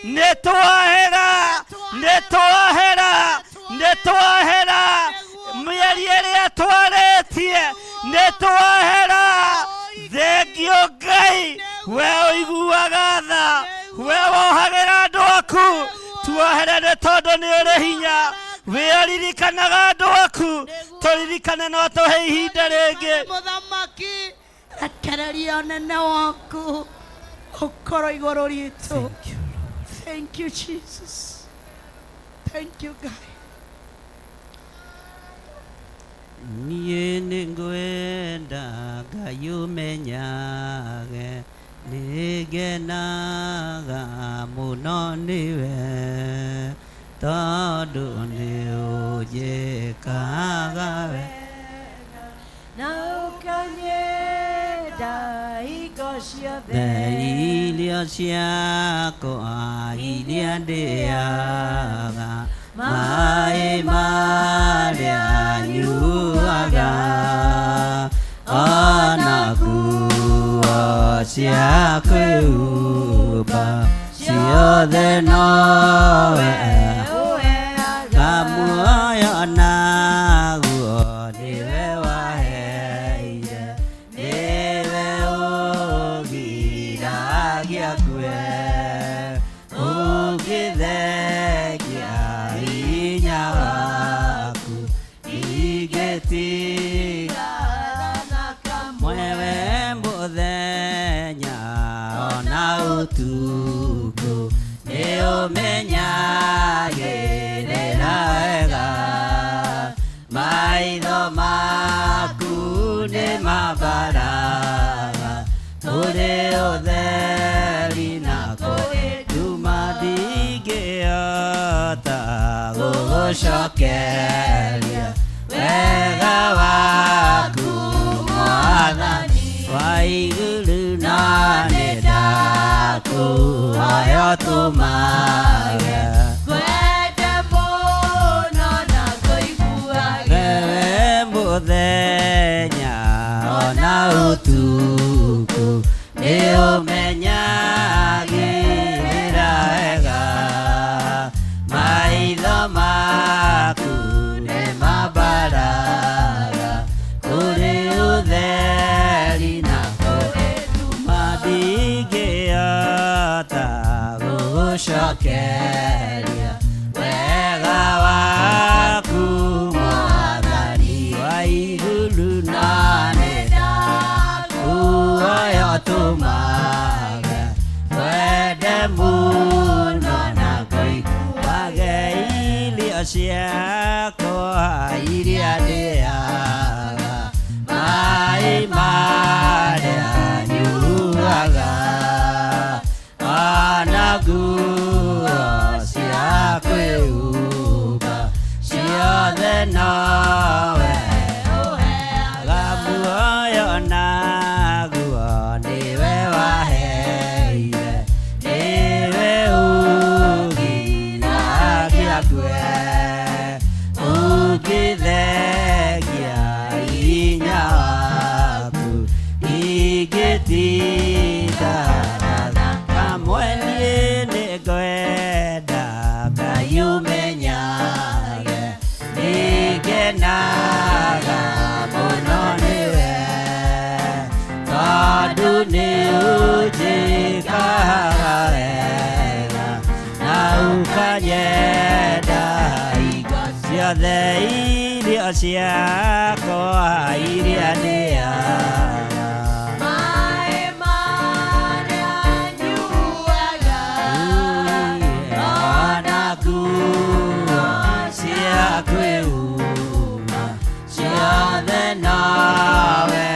Speaker 2: Nĩ twahera, nĩ twahera, nĩ twahera mĩario ĩrĩa twarĩtie, nĩ twahera. Thengio Ngai, we ũiguaga tha, we wohagĩra andũ aku, tuohere nĩ tondũ nĩ ũrĩ hinya. We ũririkanaga andũ aku, tũririkane no tũhe ihinda rĩngĩ.
Speaker 3: Mũthamaki, rekereria ũnene waku ũkorwo igũrũ ritũ. Thank you, Jesus. Thank you, God.
Speaker 2: Niĩ nĩngwenda Ngai ũmenyage nĩngenaga mũno nĩwe tondũ nĩũnjĩkaga wega
Speaker 4: na ũkanyenda hingo ciothe
Speaker 2: irio ciakwa iria ndĩaga maĩ marĩa nyuaga ona nguo cia kwĩhumba ciothe nowe
Speaker 4: ũheaga
Speaker 2: kamuoyo naguo nĩwe waheire nĩwe ũgiragia ngue ũngĩthengia hinya waku ingĩtiga mwewe mũthenya ona ũtukũ nĩũmenyagĩrĩra wega maitho maku nĩ mambaraga kũrĩ ũtheri na kũrĩ nduma ndingĩhota gũgũcokeria wega waku mwathani wa igũrũ na nĩ ndakũhoya ũtũmage
Speaker 4: Ngwende mũno na ngũiguage
Speaker 2: wewe mũthenya ona ũtukũ nĩũmenyagĩrĩra wega maitho maku nĩ mambaraga kũrĩ ũtheri na kũrĩ nduma ndingĩhota gũgũcokeria wega waku mwathani wa igũrũ na nĩ ndakuhoya ũtũmage wende mũno na kũiguage irio ciakwa iria ndĩaga maĩ marĩa nyuaga ona nguo cia kwĩhumba ciothe nowe ũheaga muoyo naguo nĩwe waheire nĩwe ũgiragia ngue ũngĩthengia hinya waku ingĩtinda kamwe niĩ nĩngwenda Ngai ũmenyage nĩngenaga mũno nĩwe tondũ nĩũnjĩkaga wega na ũkanyenda hingo ciothe irio ciakwa iria ndĩaga
Speaker 4: maĩ marĩa nyuaga
Speaker 2: ona nguo cia kwĩhumba ciothe nowe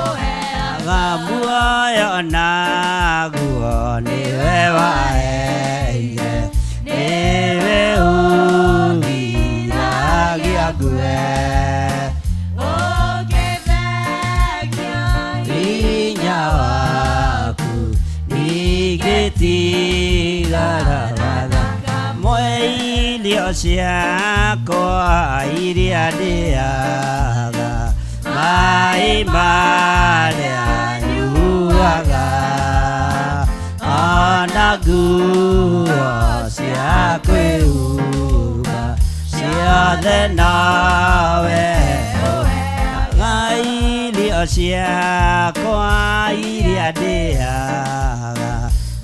Speaker 4: ũheaga
Speaker 2: muoyo naguo nĩwe waheire nĩwe ũgiragia ngue
Speaker 4: ũngĩthengia
Speaker 2: hinya waku ingĩtigara mwe irio ciakwa iria ndĩaga maĩ marĩa nyuaga ona nguo cia kwĩhumba ciothe nowe ũheaga irio ciakwa iria ndĩaga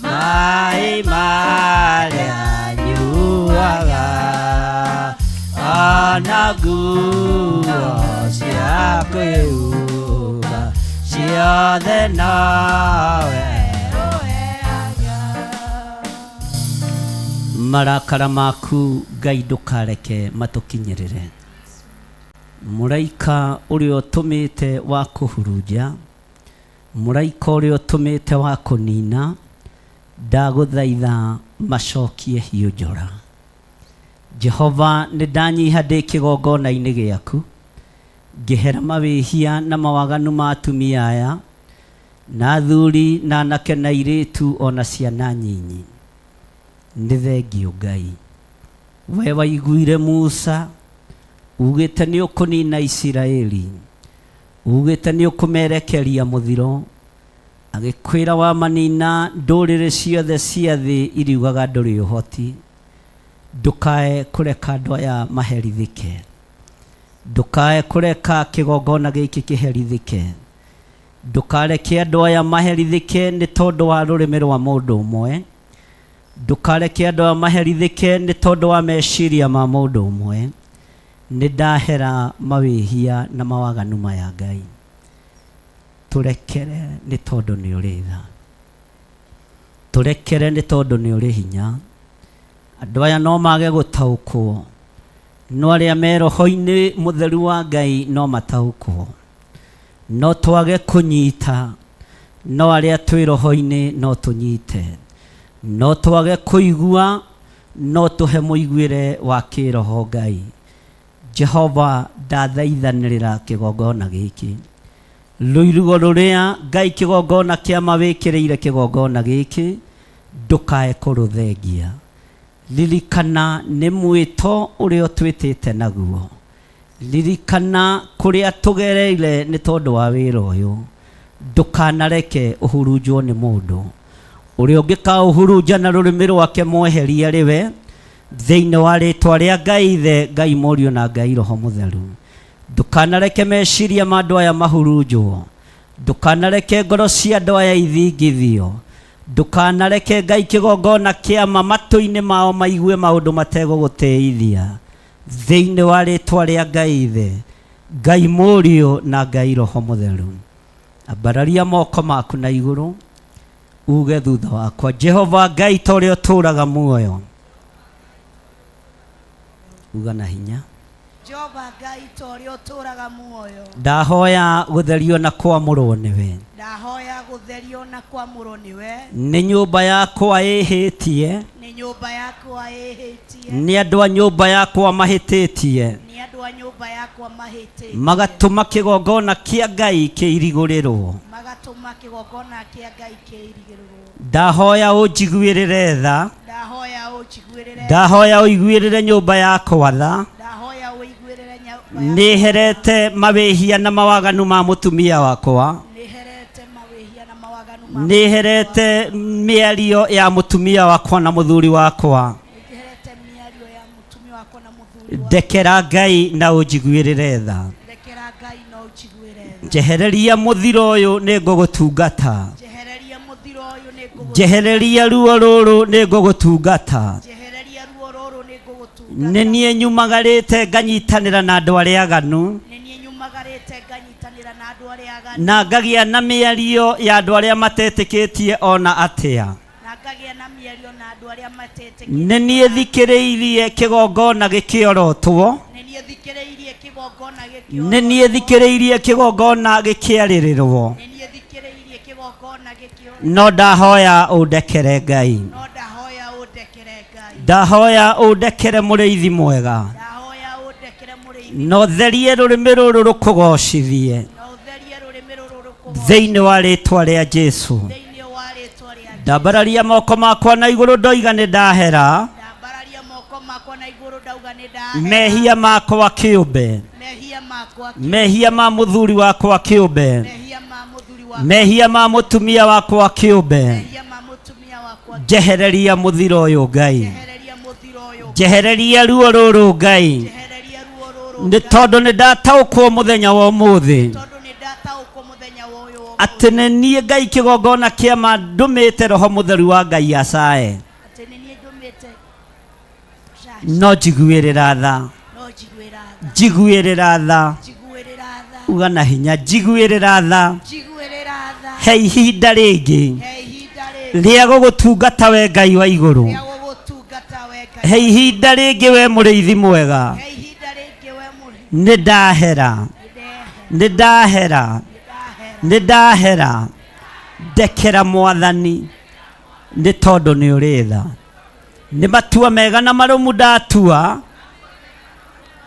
Speaker 2: maĩ marĩa nyuaga ona nguo cia kwĩhumba ciothe nowe
Speaker 4: ũheaga
Speaker 2: marakara maku ngai ndũkareke matũkinyĩrĩre. Mũraika ũrĩa ũtũmĩte wa kũhurunja, mũraika ũrĩa ũtũmĩte wa kũnina, ndagũthaitha macokie hiũ njora. Jehova, nĩ ndanyiha ndĩ kĩgongona-inĩ gĩaku, ngĩhera mawĩhia na mawaganu ma atumia aya, na athuri na anake na airĩtu ona ciana nyinyi. Nĩ thengio Ngai, we waiguire Musa ugĩte nĩ ũkũnina Isiraeli, ugĩte nĩ ũkũmerekeria mũthiro, agĩkwĩra wamanina ndũrĩrĩ ciothe cia thĩ iriugaga ndũrĩ ũhoti. Ndũkae kũreka andũ aya maherithĩke, ndũkae kũreka kĩgongona gĩkĩ kĩherithĩke, ndũkareke andũ aya maherithĩke nĩ tondũ wa rũrĩmĩ rwa mũndũ ũmwe, ndũkareke andũ aya maherithĩke nĩ tondũ wa meciria ma mũndũ ũmwe. Nĩ ndahera mawĩhia na mawaganu maya Ngai, tũrekere nĩ tondũ nĩ ũrĩ tha, tũrekere nĩ tondũ nĩ ũrĩ hinya. Andũ aya no mage gũtaũkwo, no arĩa me roho-inĩ mũtheru wa Ngai no mataũkwo, no twage kũnyita, no arĩa twĩ roho-inĩ no tũnyite, no twage kũigua, no tũhe mũiguĩre wa kĩroho Ngai. Jehova, ndathaithanĩrĩra kĩgongona gĩkĩ, rũirigo rũrĩa Ngai kĩgongona kĩa mawĩkĩrĩire kĩgongona gĩkĩ, ndũkae kũrũthengia. Ririkana nĩ mwĩto ũrĩa ũtwĩtĩte naguo, ririkana kũrĩa tũgereire nĩ tondũ wa wĩra ũyũ, ndũkanareke ũhurunjwo nĩ mũndũ ũrĩa ũngĩkaũhurunja na rũrĩmĩ rwake mweherie rĩwe, thĩinĩ wa rĩtwa rĩa Ngai Ithe, Ngai Mũriũ na Ngai Roho Mũtheru. Ndũkanareke meciria ma andũ aya mahurunjwo, ndũkanareke ngoro cia andũ aya ithingithio, ndũkanareke Ngai kĩgongona kĩama matũ-inĩ mao maigue maũndũ mategũgũtĩithia, thĩinĩ wa rĩtwa rĩa Ngai Ithe, Ngai Mũriũ na Ngai Roho Mũtheru. Ambararia moko maku na igũrũ, uge thutha wakwa, Jehova Ngai ta ũrĩa ũtũũraga muoyo. Uga na hinya.
Speaker 3: Jehova Ngai ta ũrĩa ũtũũraga muoyo,
Speaker 2: Ndahoya gũtherio na kwamũrwo nĩwe,
Speaker 3: ndahoya gũtherio na kwamũrwo nĩwe,
Speaker 2: nĩ nyũmba yakwa ĩhĩtie,
Speaker 3: nĩ nyũmba yakwa ĩhĩtie,
Speaker 2: nĩ andũ a nyũmba yakwa mahĩtĩtie,
Speaker 3: nĩ andũ a nyũmba yakwa mahĩtĩtie,
Speaker 2: magatũma kĩgongona kĩa Ngai kĩirigũrĩrwo.
Speaker 3: Magatũma kĩgongona kĩa Ngai kĩirigĩrĩrwo.
Speaker 2: Ndahoya ũnjiguĩrĩre tha,
Speaker 3: Ndahoya ũnjiguĩrĩre,
Speaker 2: ndahoya ũiguĩrĩre nyũmba yakwa tha.
Speaker 3: Ndahoya ũiguĩrĩre nyũmba.
Speaker 2: Nĩ herete mawĩhia na mawaganu ma mũtumia wakwa,
Speaker 3: Nĩ herete mawĩhia na mawaganu ma,
Speaker 2: nĩ herete mĩario ya mũtumia wakwa na mũthuri wakwa.
Speaker 3: Nĩ herete mĩario ya mũtumia wakwa na mũthuri wakwa.
Speaker 2: Ndekera Ngai na ũnjiguĩrĩre tha.
Speaker 3: Ndekera Ngai na ũnjiguĩre tha.
Speaker 2: Njehereria mũthiro ũyũ nĩ ngũgũtungata,
Speaker 3: Njehereria mũthiro ũyũ nĩ ngũgũ,
Speaker 2: njehereria ruo rũrũ nĩ ngũgũtungata.
Speaker 3: Njehereria ruo rũrũ nĩ ngũgũtungata.
Speaker 2: Nĩ niĩ nyumagarĩte nganyitanĩra na andũ arĩa aganu,
Speaker 3: Nĩ niĩ nyumagarĩte nganyitanĩra na andũ arĩa aganu,
Speaker 2: na ngagĩa na mĩario ya andũ arĩa matetĩkĩtie ona atĩa.
Speaker 3: Na ngagĩa na mĩario na andũ arĩa matetĩkĩtie.
Speaker 2: Nĩ niĩ thikĩrĩirie kĩgongona gĩkĩorotwo,
Speaker 3: Nĩ niĩ thikĩrĩirie kĩgongona gĩkĩorotwo,
Speaker 2: nĩ niĩ thikĩrĩirie kĩgongona gĩkĩarĩrĩrwo,
Speaker 3: Nĩ niĩ thikĩrĩirie kĩgongona gĩkĩorotwo,
Speaker 2: no ndahoya ũndekere Ngai.
Speaker 3: No ndahoya ũndekere Ngai.
Speaker 2: Ndahoya ũndekere mũrĩithi mwega,
Speaker 3: Ndahoya ũndekere mũrĩithi,
Speaker 2: na ũtherie rũrĩmĩ rũrũ rũkũgocithie,
Speaker 3: Na ũtherie rũrĩmĩ rũrũ rũkũgooca,
Speaker 2: thĩinĩ wa rĩtwa rĩa Jesu.
Speaker 3: Thĩinĩ wa rĩtwa rĩa.
Speaker 2: Ndambararia moko makwa na igũrũ ndoiga nĩ ndahera
Speaker 3: Ndambararia moko makwa na igũrũ ndauga nĩ ndahera,
Speaker 2: mehia makwa kĩũmbe,
Speaker 3: mehia makwa,
Speaker 2: mehia ma mũthuri wakwa kĩũmbe,
Speaker 3: mehia ma mũthuri wakwa,
Speaker 2: mehia ma mũtumia wakwa kĩũmbe.
Speaker 3: Mehia ma mũtumia wakwa.
Speaker 2: Njehereria mũthiro ũyũ Ngai,
Speaker 3: Njehereria mũthiro ũyũ,
Speaker 2: njehereria ruo rũrũ Ngai,
Speaker 3: Njehereria ruo rũrũ,
Speaker 2: nĩ tondũ nĩ ndataũkwo mũthenya wa ũmũthĩ
Speaker 3: tondũ nĩ ndataũkwo mũthenya wa ũyũ wa
Speaker 2: atĩ nĩ niĩ Ngai kĩgongona kĩama ndũmĩte roho mũtheru wa Ngai acae,
Speaker 3: atĩ nĩ niĩ ndũmĩte,
Speaker 2: no njiguĩrĩra tha,
Speaker 3: no njiguĩra tha,
Speaker 2: njiguĩrĩra tha.
Speaker 3: Njiguĩrĩra tha,
Speaker 2: Uga na hinya, njiguĩrĩra tha.
Speaker 3: Njiguĩrĩra tha.
Speaker 2: He ihinda rĩngĩ
Speaker 3: He ihinda rĩngĩ
Speaker 2: rĩa gũgũtungata we Ngai wa igũrũ,
Speaker 3: rĩa gũgũtungata we Ngai,
Speaker 2: he ihinda rĩngĩ we mũrĩithi mwega.
Speaker 3: He ihinda rĩngĩ we mũrĩithi.
Speaker 2: Nĩ ndahera, nĩ ndahera, nĩ ndahera. Ndekera Mwathani, nĩ tondũ nĩ ũrĩ tha. Nĩ matua mega na marũmu ndatua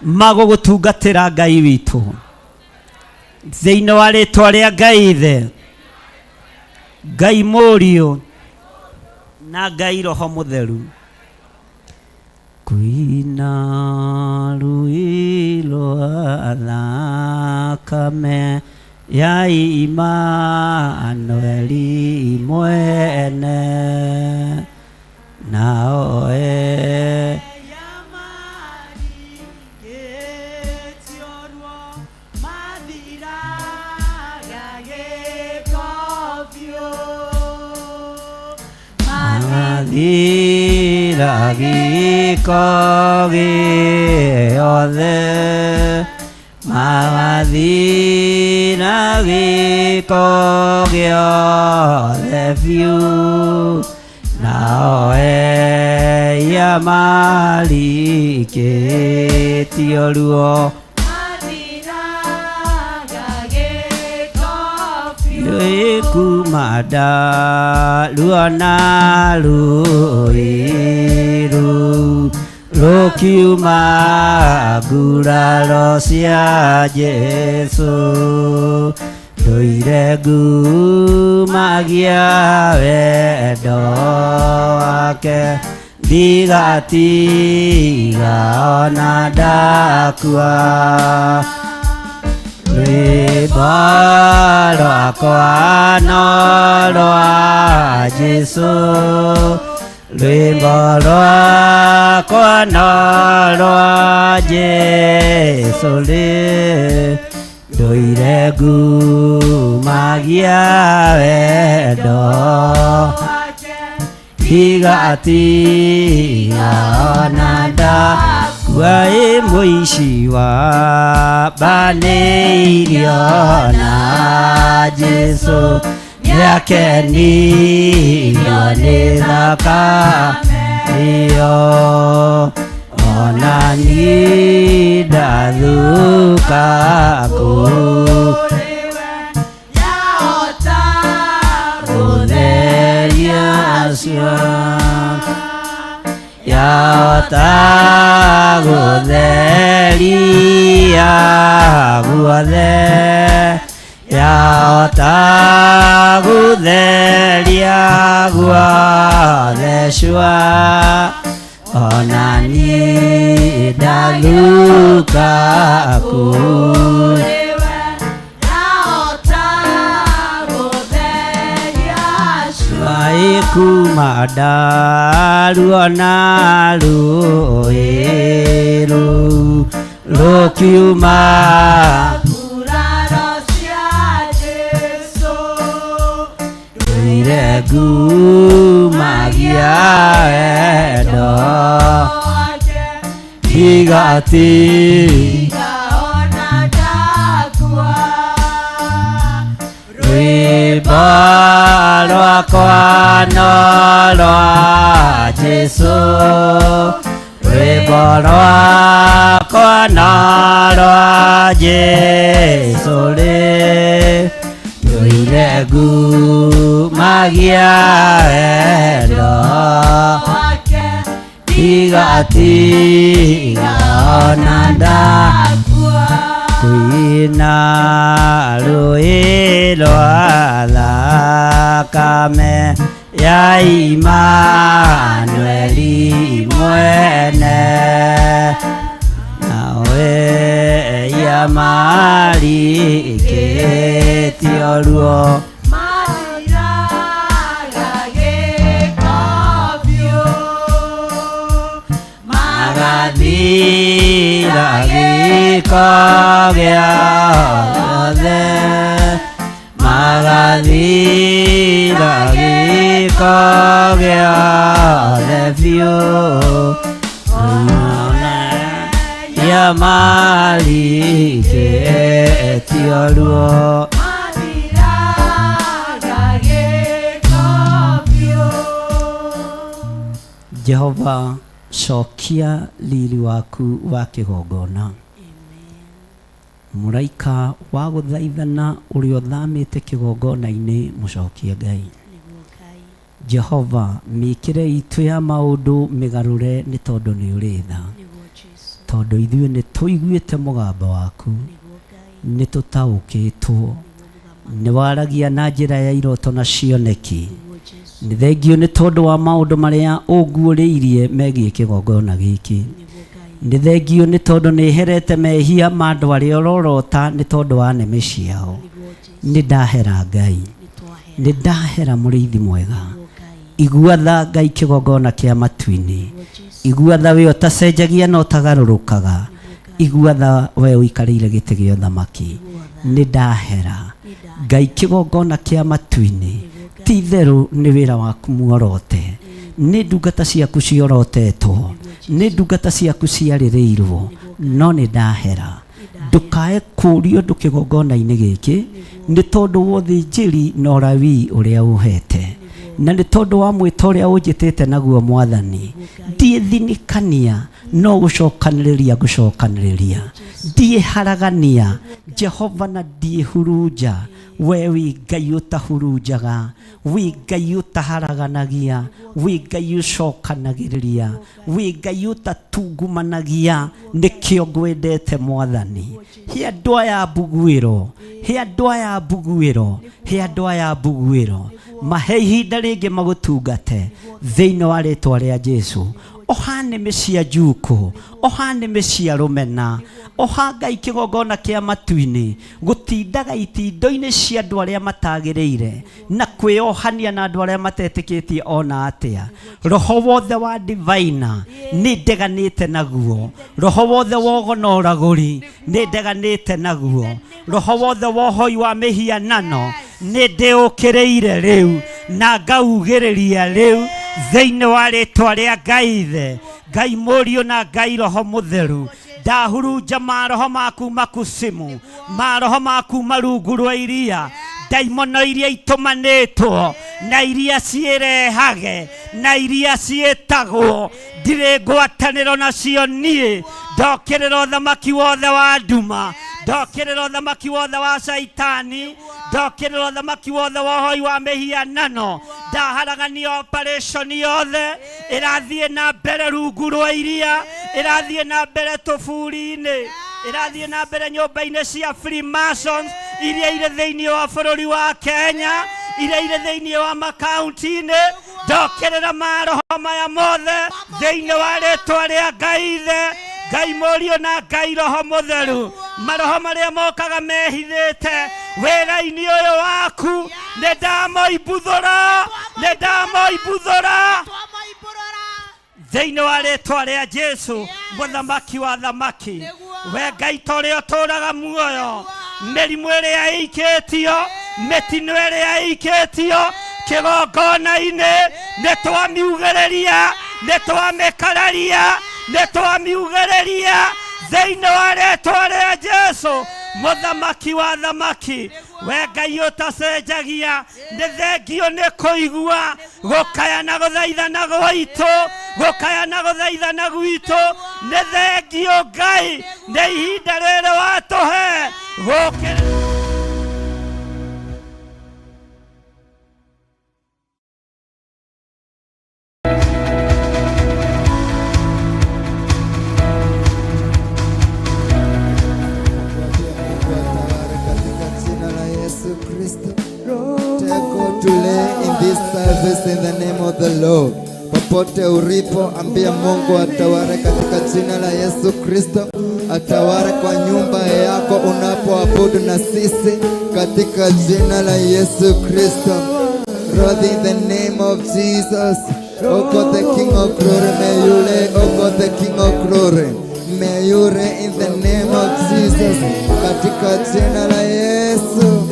Speaker 2: ma gũgũtungatĩra Ngai witũ, thĩinĩ wa rĩtwa rĩa Ngai Ithe, Ngai Mũriũ na Ngai Roho Mũtheru. Kwĩna rũĩ rwa thakame ya Imanueli mwene, nao e Mathira gĩko gĩothe, magathira gĩko gĩothe biũ, nao eia marikĩtio ruo. Rũĩ kuma ndaruona rũĩ rũu rũkiuma nguraro cia Jesũ, ndũire ngumagia wendo wake, ndigatiga ona ndakua. Rwĩmbo rwakwa no rwa Jesũ, rwĩmbo rwakwa no rwa Jesũ rĩ, ndũire ngumagia wendo, ndigatiga ona ndakua. Ĩ mũici wa banĩirio na Jesũ, nĩakenirio nĩ thakame ĩyo, ona niĩ ndathuka kũu gũtheria cio, yahota gũtheria guothe, yahota gũtheria guothe cua, ona niĩ ndathuka kũu. Maĩ kuma ndaruona rũĩ rũu rũkiuma rũire ngumagia wendo, ndigati rwĩmbo rwakwa no rwa Jesũ, rwĩmbo rwakwa no rwa Jesũ rĩ, ndũire ngumagia wendo, ndigatiga ona ndakua. Kwĩna rũĩ rwa thakame ya Imanueli mwene, nawe ya marikĩtio ruo. Magathira gĩko gĩothe, magathira gĩko gĩothe biũ, ya marikĩtio ruo. Jehova, cokia riri waku wa kĩgongona. Mũraika wa gũthaithana ũrĩa ũthamĩte kĩgongona-inĩ mũcokie Ngai.
Speaker 3: Nĩguo Ngai.
Speaker 2: Jehova, mĩkĩre itũ ya maũndũ mĩgarũre nĩ tondũ nĩ ũrĩ tha.
Speaker 3: Nĩguo Jesu.
Speaker 2: Tondũ ithuĩ nĩ tũiguĩte mũgambo waku,
Speaker 3: Nĩguo Ngai.
Speaker 2: nĩ tũtaũkĩtwo,
Speaker 3: Nĩguo mũthamaki.
Speaker 2: nĩ waragia na njĩra ya iroto na cioneki.
Speaker 3: Nĩguo Jesu.
Speaker 2: Nĩ thengio nĩ tondũ wa maũndũ marĩa ũnguũrĩirie megiĩ kĩgongona gĩkĩ.
Speaker 3: Nĩguo Ngai.
Speaker 2: Nĩ thengio nĩ tondũ nĩ herete mehia ma andũ arĩa ũrorota nĩ tondũ wa nĩmĩ ciao.
Speaker 3: Nĩguo Jesu.
Speaker 2: Nĩ ndahera Ngai,
Speaker 3: Nĩ twahera.
Speaker 2: nĩ ndahera mũrĩithi mwega.
Speaker 3: Nĩguo Ngai.
Speaker 2: Igua tha Ngai kĩgongona kĩa matu-inĩ.
Speaker 3: Nĩguo Jesu.
Speaker 2: Igua tha we ũtacenjagia na ũtagarũrũkaga. Igua tha we ũikarĩire gĩtĩ gĩa ũthamaki. Nĩ ndahera Ngai kĩgongona kĩa matu-inĩ. Ti itherũ nĩ wĩra waku muorote, nĩ ndungata ciaku ciorotetwo, nĩ ndungata ciaku ciarĩrĩirwo, no nĩ ndahera. Ndũkae kũũrio ũndũ kĩgongona-inĩ gĩkĩ nĩ tondũ wa ũthĩnjĩri na ũrawii ũrĩa ũhete, na nĩ tondũ wa mwĩto ũrĩa ũnjĩtĩte naguo Mwathani. Ndiĩthinikania no gũcokanĩrĩria ngũcokanĩrĩria, ndiĩharagania Jehova na ndiĩhurunja. We wĩ Ngai ũtahurunjaga, wĩ Ngai ũtaharaganagia, wĩ Ngai ũcokanagĩrĩria, wĩ Ngai ũtatungumanagia. Nĩkĩo ngwendete Mwathani. He andũ aya mbuguĩro, he andũ aya mbuguĩro, he andũ aya mbuguĩro, mahe ihinda rĩngĩ magũtungate thĩinĩ wa rĩtwa rĩa Jesu. Oha nĩmĩ cia njukũ, oha nĩmĩ cia rũmena, oha Ngai kĩgongona kĩa matu-inĩ gũtindaga itindo-inĩ cia andũ arĩa matagĩrĩire na kwĩohania na andũ arĩa matetĩkĩtie ona atĩa. Roho wothe wa divina nĩ ndeganĩte naguo, roho wothe wa ũgo na ũragũri nĩ ndeganĩte naguo, roho wothe wa ũhoi wa mĩhianano nĩ ndĩũkĩrĩire rĩu na ngaugĩrĩria rĩu thĩinĩ wa rĩtwa rĩa Ngai Ithe, Ngai Mũriũ na Ngai Roho Mũtheru. Ndahurunja maroho maku makusimu, maroho maku marungu rwa iria, ndaimono iria itũmanĩtwo na iria ciĩrehage na iria ciĩtagwo, ndirĩ ngwatanĩro nacio niĩ. Ndokĩrĩra ũthamaki wothe wa nduma, ndokĩrĩra ũthamaki wothe wa caitani, ndokĩrĩra ũthamaki wothe wa ũhoi wa mĩhianano. Ndaharagania operation yothe ĩrathiĩ na mbere rungu rwa iria, ĩrathiĩ na mbere tũburi-inĩ, ĩrathiĩ na mbere nyũmba-inĩ cia Freemasons iria irĩ thĩinĩ wa bũrũri wa Kenya, iria irĩ thĩinĩ wa makaunti-inĩ. Ndokĩrĩra maroho maya mothe thĩinĩ wa rĩtwa rĩa Ngai Ithe, Ngai Mũriũ na Ngai Roho Mũtheru. Maroho marĩa mokaga mehithĩte wĩra-inĩ ũyũ waku nĩ ndamoimbuthũra, nĩ ndamoimbuthũra
Speaker 3: Twamoimbũrũra.
Speaker 2: thĩinĩ wa rĩtwa rĩa Jesu mũthamaki wa thamaki. We Ngai ta ũrĩa ũtũũraga muoyo, mĩrimũ ĩrĩa ĩikĩtio, mĩtino ĩrĩa ĩikĩtio kĩgongona-inĩ nĩ twamiugĩrĩria, nĩ twamĩkararia, nĩ twamiugĩrĩria thĩinĩ wa rĩtwa rĩa Jesu mũthamaki wa thamaki. We Ngai ũtacenjagia, nĩ thengio nĩ kũigua gũkaya na gũthaithana gwaitũ, gũkaya na gũthaithana gwitũ. Nĩ thengio Ngai nĩ ihinda rĩrĩ watũhe gũkĩra.
Speaker 5: Mungu atawale katika jina la Yesu Kristo. Take God to lay in this service in the name of the Lord. Popote ulipo, ambia Mungu atawale katika jina la Yesu Kristo. Atawale kwa nyumba yako unapoabudu na sisi katika jina la Yesu Kristo. Lord, in the name of Jesus, oh God, the King of glory, may you lay, oh God, the King of glory, may you reign in the name of Jesus, katika jina la Yesu.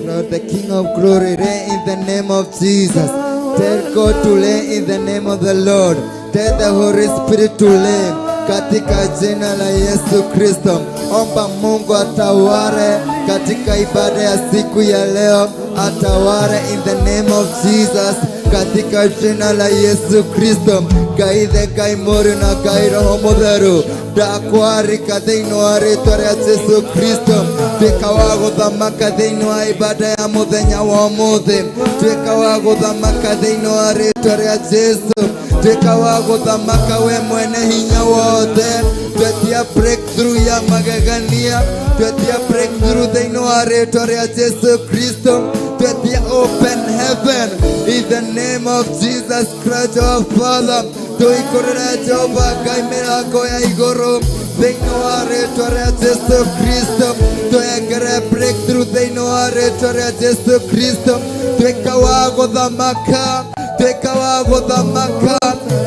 Speaker 5: Lord, the King of glory, reign in the name of Jesus. Tell God to reign in the name of the Lord. Tell the Holy Spirit to reign katika jina la Yesu Kristo. Omba Mungu atawale katika ibada ya siku ya leo, atawale in the name of Jesus. Katika jina la Yesu Kristo, Ngai Ithe, Ngai Mũriũ na Ngai Roho Mũtheru, ndakwarĩka thĩinĩ wa rĩtwa rĩa Jesu Kristo. Tuĩka wa gũthamaka thĩinĩ wa ibada ya mũthenya wa ũmũthĩ. Tuĩka wa gũthamaka thĩinĩ wa rĩtwa rĩa Jesu. Tuĩka wa gũthamaka we mwene hinya wothe. Twetia breakthrough ya magegania, twetia breakthrough thĩinĩ wa rĩtwa rĩa Jesu Kristo. Twetia open heaven in the name of Jesus Christ our Father. Tuikorere Jehova Ngai mĩrango ya igũrũ thĩinĩ wa rĩtwa rĩa Jesu Kristo. Twekere breakthrough thĩinĩ wa rĩtwa rĩa Jesu Kristo. Tuĩka wa gũthamaka, tuĩka wa gũthamaka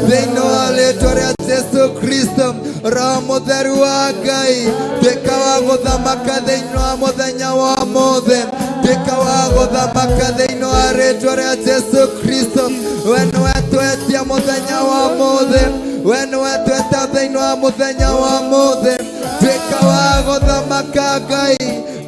Speaker 5: thĩinĩ wa rĩtwa rĩa Jesu Kristo. Roho Mũtheru wa Ngai, tuĩka wa gũthamaka thĩinĩ wa mũthenya wa ũmũthĩ. Tuĩka wa gũthamaka thĩinĩ wa rĩtwa rĩa Jesu Kristo. We nĩwe twetia mũthenya wa ũmũthĩ, we nĩwe tweta thĩinĩ wa mũthenya wa ũmũthĩ. Tuĩka wa gũthamaka Ngai,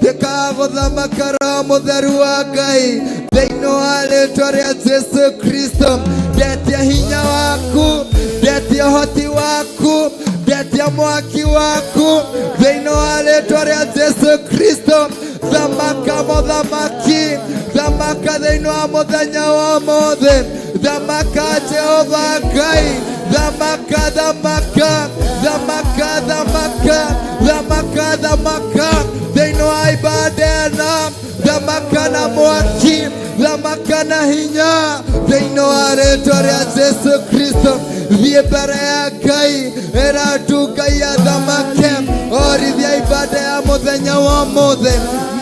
Speaker 5: tuĩka wa gũthamaka Roho Mũtheru wa Ngai thĩinĩ wa rĩtwa rĩa Jesu Kristo. Ndetia hinya waku, ndetia ũhoti waku, ndetia mwaki waku thĩinĩ wa rĩtwa rĩa Jesu Kristo. Thamaka mũthamaki, thamaka thĩinĩ wa mũthenya wa ũmũthĩ. Thamaka Jehova Ngai, thamaka, thamaka, thamaka, thamaka, thamaka, thamaka thĩinĩ wa ibada ĩno. Thamaka na mwaki, thamaka na hinya thĩinĩ wa rĩtwa rĩa Jesu Kristo. Thiĩ mbere ya Ngai, ĩra tu Ngai athamake. Orithia ibada ya mũthenya wa ũmũthĩ,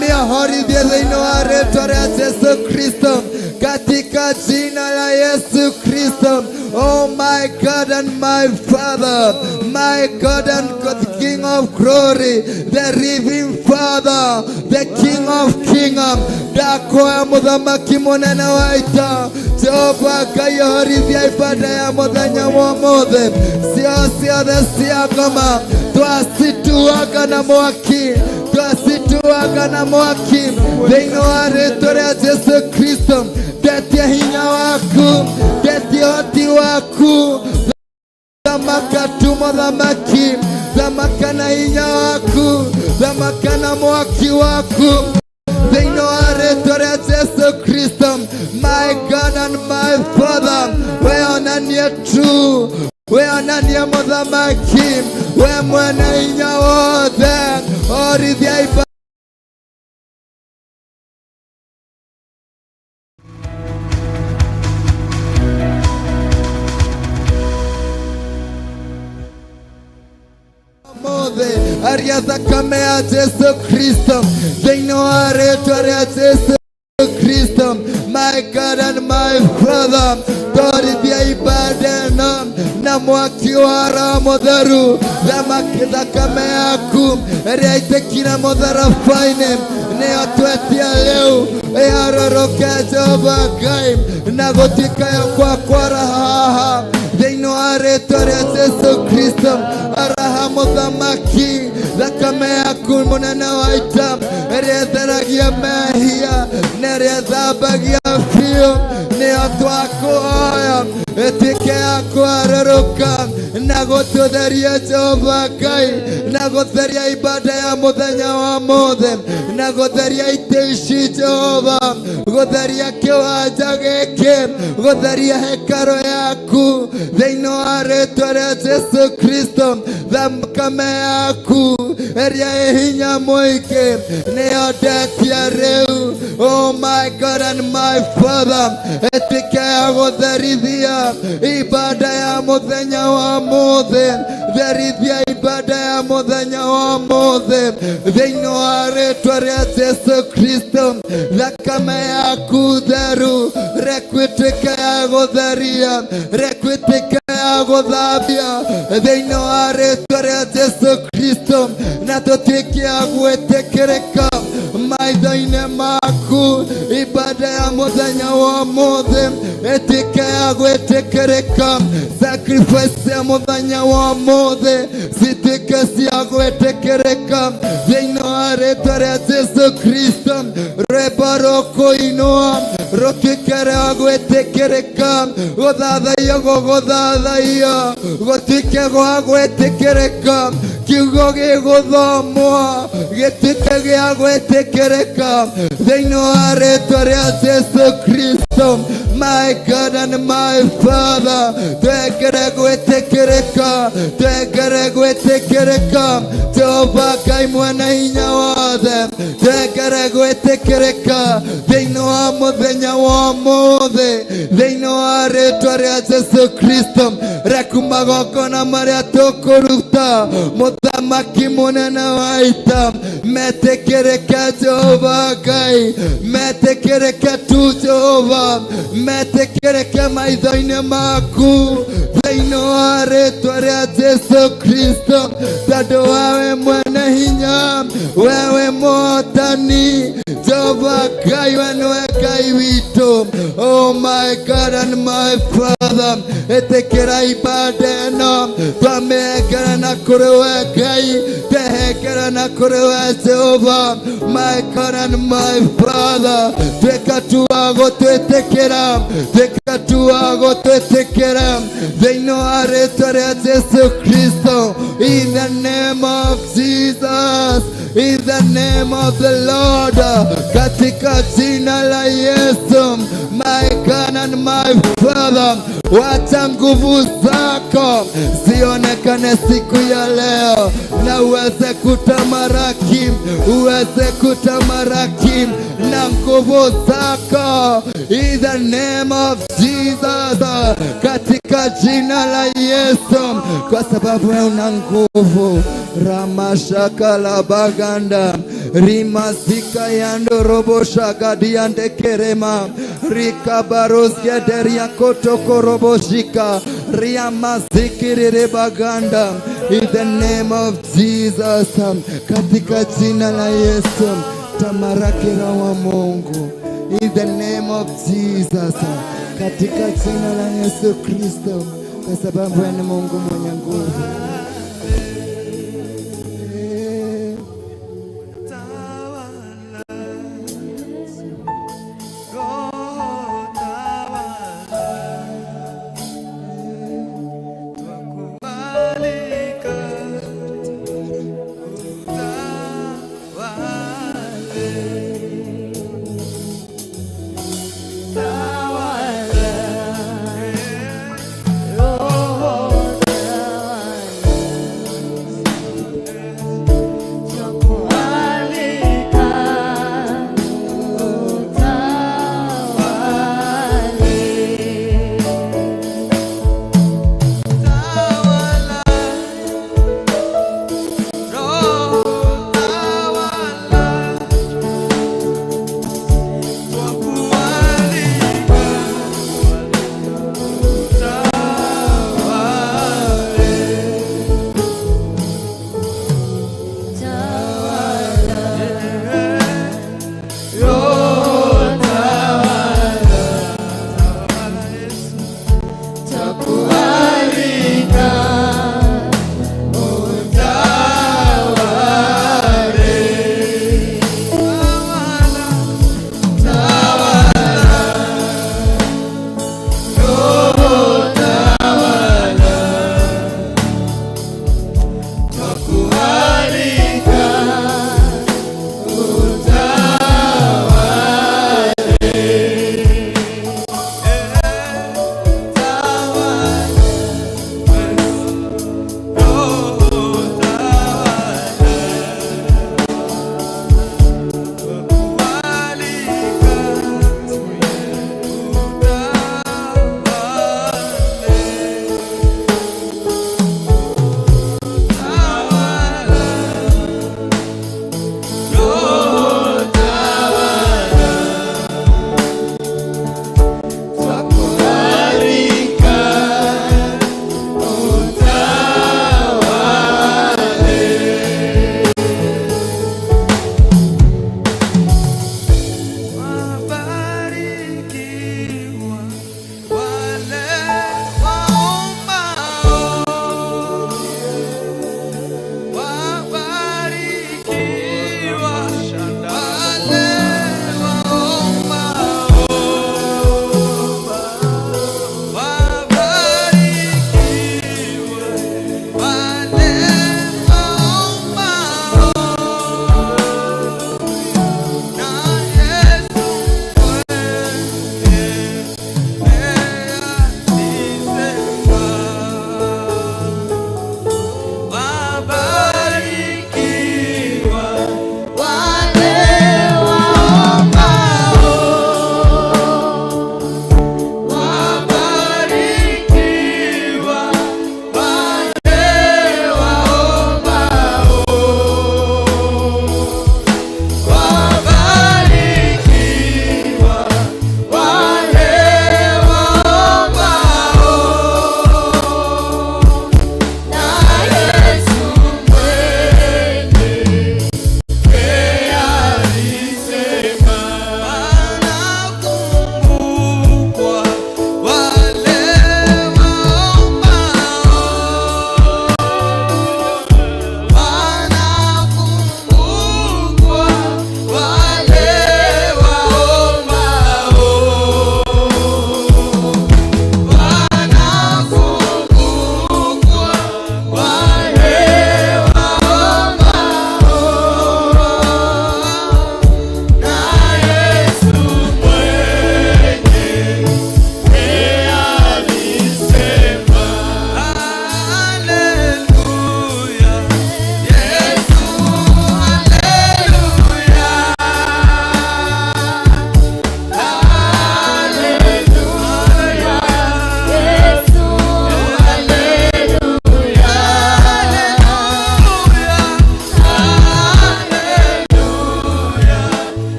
Speaker 5: mĩohorithie thĩinĩ wa rĩtwa rĩa Jesu Kristo, katika jina la Yesu Kristo. Oh my God and my Father, my God and God, King of glory, the living Father, the King of kingdom. Ndakoya mũthamaki mũnene wa ita, Jehova Ngai, ohorithia ibada ya mũthenya wa ũmũthĩ. Cio ciothe cia ngoma twacituaga na mwaki, twacituaga na mwaki thĩinĩ wa rĩtwa rĩa Jesu Kristo. Ndetia hinya waku, ndetia ũhoti waku. Thamaka tu mũthamaki, thamaka na hinya waku, thamaka na mwaki waku thĩinĩ wa rĩtwa rĩa Jesu Kristo. My God and my Father, we onanie tu, we onanie mũthamaki, we mwene hinya wothe, orithia ibada. Mothe aria thakame ya Jesu Kristo thĩinĩ wa rĩtwa rĩa Jesu Kristo. My God and my Father, twarithia ibada ĩno na mwaki wa Roho Mũtheru. Thamaki thakame yaku ĩrĩa ĩitĩkire mũtharaba-inĩ nĩyo twetia rĩu ĩharũrũke Jehova Ngai na gũtuĩka ya kwa kwara haha thĩinĩ wa rĩtwa rĩa Jesu Kristo. Araha mũthamaki, thakame yaku mũnene wa ita ĩrĩa ĩtheragia mehia na ĩrĩa ĩthambagia biũ nĩyo twakũhoya ĩtuĩke ya kwarũrũka na gũtũtheria Jehova Ngai, na gũtheria ibada ya mũthenya wa ũmũthĩ, na gũtheria itĩ ici Jehova, gũtheria kĩwanja gĩkĩ, gũtheria hekarũ yaku thĩinĩ wa rĩtwa rĩa Jesu Kristo. Thakame yaku ĩrĩa ĩ hinya mũingĩ nĩyo ndetia rĩu. Oh my God and my Father, ĩtuĩke ya gũtherithia ibada ya mũthenya wa ũmũthĩ. Therithia ibada ya mũthenya wa ũmũthĩ thĩinĩ wa rĩtwa rĩa Jesu Kristo. Thakame yaku theru reku ĩtuĩke ya gũtheria, reku ĩtuĩke ya gũthambia thĩinĩ wa rĩtwa rĩa Jesu Kristo, na tũtuĩke a gwĩtĩkĩrĩka maitho-inĩ maku. Ibada ya mũthenya wa ũmũthĩ ĩtuĩke ya gwĩtĩkĩrĩka. Sacrifice ya mũthenya wa ũmũthĩ cituĩke cia gwĩtĩkĩrĩka thĩinĩ wa rĩtwa rĩa Jesu Kristo. Rwĩmbo rũkũinwo rũtuĩke rwa gwĩtĩkĩrĩka, gũthathaiyo gũgũthathaiyo gũtuĩke gwa gwĩtĩkĩrĩka, kiugo gĩgũthomwo gĩtuĩke gĩa gwĩtĩkĩrĩka thĩinĩ wa rĩtwa rĩa Jesu Kristo. My God and my Father, twekere gwĩtĩkĩrĩka, twekere gwĩtĩkĩrĩka, Jehova Ngai mwene hinya wothe, twekere gwĩtĩkĩrĩka thĩinĩ wa mũthenya wa ũmũthĩ, thĩinĩ wa rĩtwa rĩa Jesu Kristo. Reku magongona marĩa tũkũruta, mũthamaki mũnene wa ita, metĩkĩrĩke Jehova Ngai, metĩkĩrĩke tu Jehova, metĩkĩrĩke maitho-inĩ maku thĩinĩ wa rĩtwa rĩa Jesu Kristo, tondũ wewe mwene hinya, wewe mũhotani, Jehova Ngai, we nĩwe Ngai witũ. Oh my God and my Father, ĩtĩkĩra ibada ĩno twamĩhengera na kũrĩ we Ngai, twehengera na kũrĩ we Jehova. My God and my Father, tuĩka tu wa gũtwĩtĩkĩra, tuĩka tu wa gũtwĩtĩkĩra thĩinĩ wa rĩtwa rĩa Jesu Kristo. In the name of Jesus, in the name of the Lord, katika jina la Yesu. My God and my Father, wacha nguvu zako zionekane siku ya leo, na uweze kutamaraki, uweze kutamaraki na nguvu zako, in the name of Jesus, katika jina la Yesu, kwa sababu wewe una nguvu. Ramashaka la baganda rimazika yando robo shagadiande kerema rikabarosgederia kotokoroboshika riamazikirire baganda, in the name of Jesus, katika jina la Yesu, tamaraki Roho wa Mungu, in the name of Jesus, katika jina la Yesu Kristo, kwa sababu wewe ni Mungu mwenye nguvu. Eh.
Speaker 6: Tawala, Roho tawala, twakualika utawale, tawala,
Speaker 4: Roho tawala, twakualika utawale.
Speaker 6: Tawala, Roho tawala,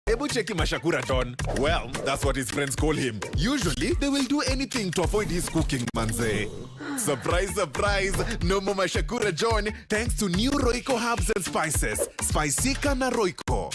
Speaker 7: Ebu cheki Mashakura John. Well, that's what his friends call him. Usually, they will do anything to avoid his cooking, manze. Surprise, surprise, no more Mashakura John, thanks to new Royco herbs and spices. Spicika na Royco.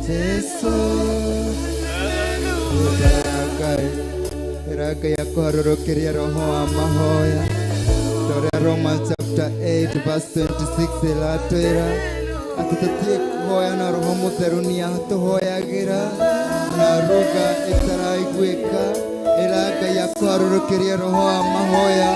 Speaker 5: Jesu Ngai ĩra Ngai akũharũrũkĩrie roho wa mahoya ta ũrĩa Romans chapter 8 verse 26 ĩratwĩra atĩ tũtige kũhoya na roho mũtheru nĩ atũhoyagĩra na ruga ĩtaraiguĩka. Ĩra Ngai akũharũrũkĩrie roho wa mahoya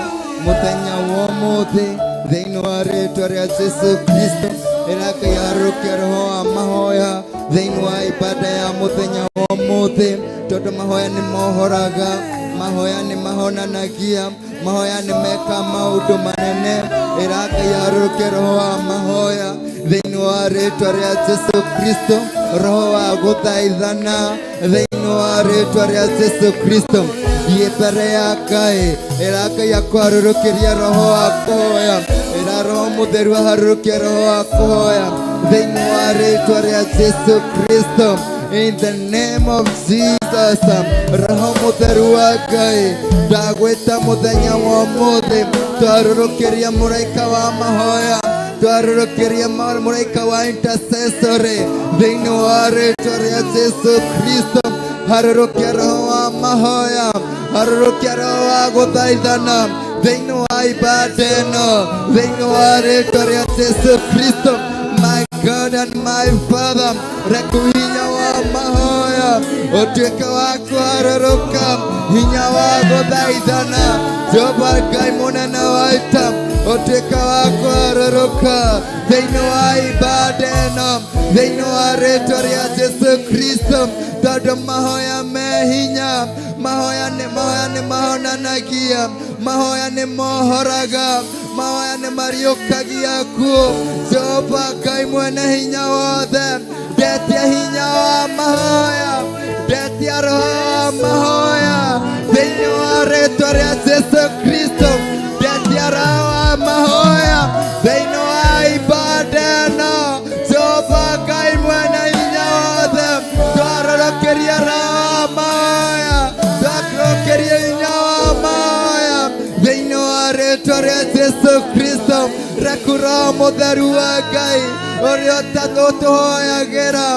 Speaker 5: mũthenya wa ũmũthĩ thĩinĩ wa rĩtwa rĩa Jesu Kristo. Ĩra Ngai aharũrũkie roho wa mahoya thĩinĩ wa ibada ya mũthenya wa ũmũthĩ, tondũ mahoya nĩ mohoraga, mahoya nĩ mahonanagia, mahoya nĩ meka maũndũ manene. Ĩra Ngai aharũrũkie roho wa mahoya thĩinĩ wa rĩtwa rĩa Jesu Kristo, roho wa gũthaithana thĩinĩ wa rĩtwa rĩa Jesu Kristo. Thiĩ mbere ya Ngai, ĩra Ngai akũharũrũkĩrie roho wa kũhoya, ĩra roho mũtheru aharũrũkie roho wa kũhoya thĩinĩ wa rĩtwa rĩa Jesu Kristo. In the name of Jesus, roho mũtheru wa Ngai, ndagwĩta mũthenya wa ũmũthĩ, twarũrũkĩria mũraika wa mahoya, twarũrũkĩria mũraika wa intercessory thĩinĩ wa rĩtwa rĩa Jesu Kristo. Harũrũkia roho wa mahoya, harũrũkia roho wa gũthaithana thĩinĩ wa ibada ĩno thĩinĩ wa rĩtwa rĩa Jesu Kristo. My God and my Father, reku hinya wa mahoya ũtuĩke wa kũharũrũka, hinya wa gũthaithana, Jehova Ngai mũnene wa ita, ũtuĩke wa kũharũrũka thĩinĩ wa ibada ĩno thĩinĩ wa rĩtwa rĩa Jesu Kristo, tondũ mahoya me hinya, mahoya nĩ mahoya nĩ mahonanagia, mahoya nĩ mohoraga, mahoya nĩ mariũkagia kuo. Jehova Ngai mwene hinya wothe, ndetia hinya wa mahoya, ndetia roho wa mahoya thĩinĩ wa rĩtwa rĩa Jesu Kristo, ndetia roho wa mahoya thĩinĩ wa ibada ĩno. Jehova Ngai mwene hinya wothe, twarorokĩria roho wa mahoya, twarorokĩria hinya wa mahoya thĩinĩ wa rĩtwa rĩa Jesu Kristo. Reku roho mũtheru wa Ngai ũrĩa ũtũhoyagĩra,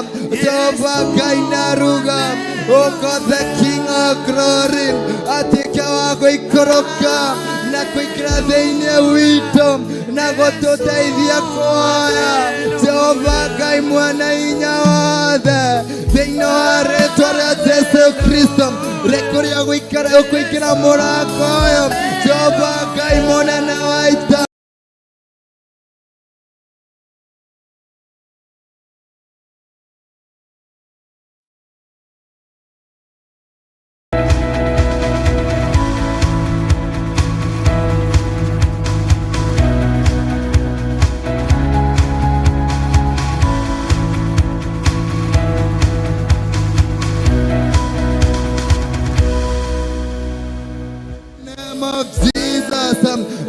Speaker 5: Jehova Ngai na ruga, O God the King of Glory, atuĩke wa gũikũrũka na kũingĩra thĩinĩ witũ na gũtũteithia kuoya. Jehova Ngai mwene hinya wothe, thĩinĩ wa rĩtwa rĩa Jesu Kristo, rekũrĩa ũkũingĩra mũrango ũyũ, Jehova Ngai mũnene wa ita. Name of Jesus,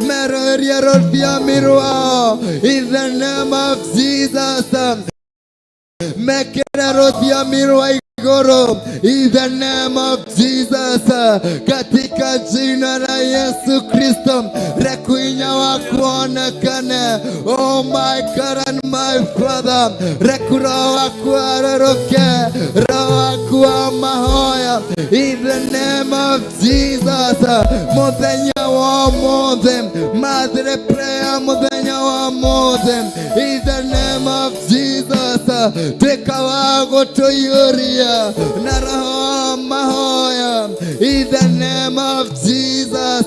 Speaker 5: Mereria Rodia Mirwa, in the name of Jesus, Mekera Rodia Mirwa. Igũrũ. In the name of Jesus, katika jina la Yesu Kristo, reku hinya waku onekane. Oh my God and my Father, reku roho waku arũrũke, roho waku wa mahoya. In the name of Jesus, muthenya wa ũmũthĩ, Mathĩrĩ prayer muthenya wa ũmũthĩ. In the name of Jesus, tuĩka wa gũtũiyũria na roho wa mahoya. In the name of Jesus,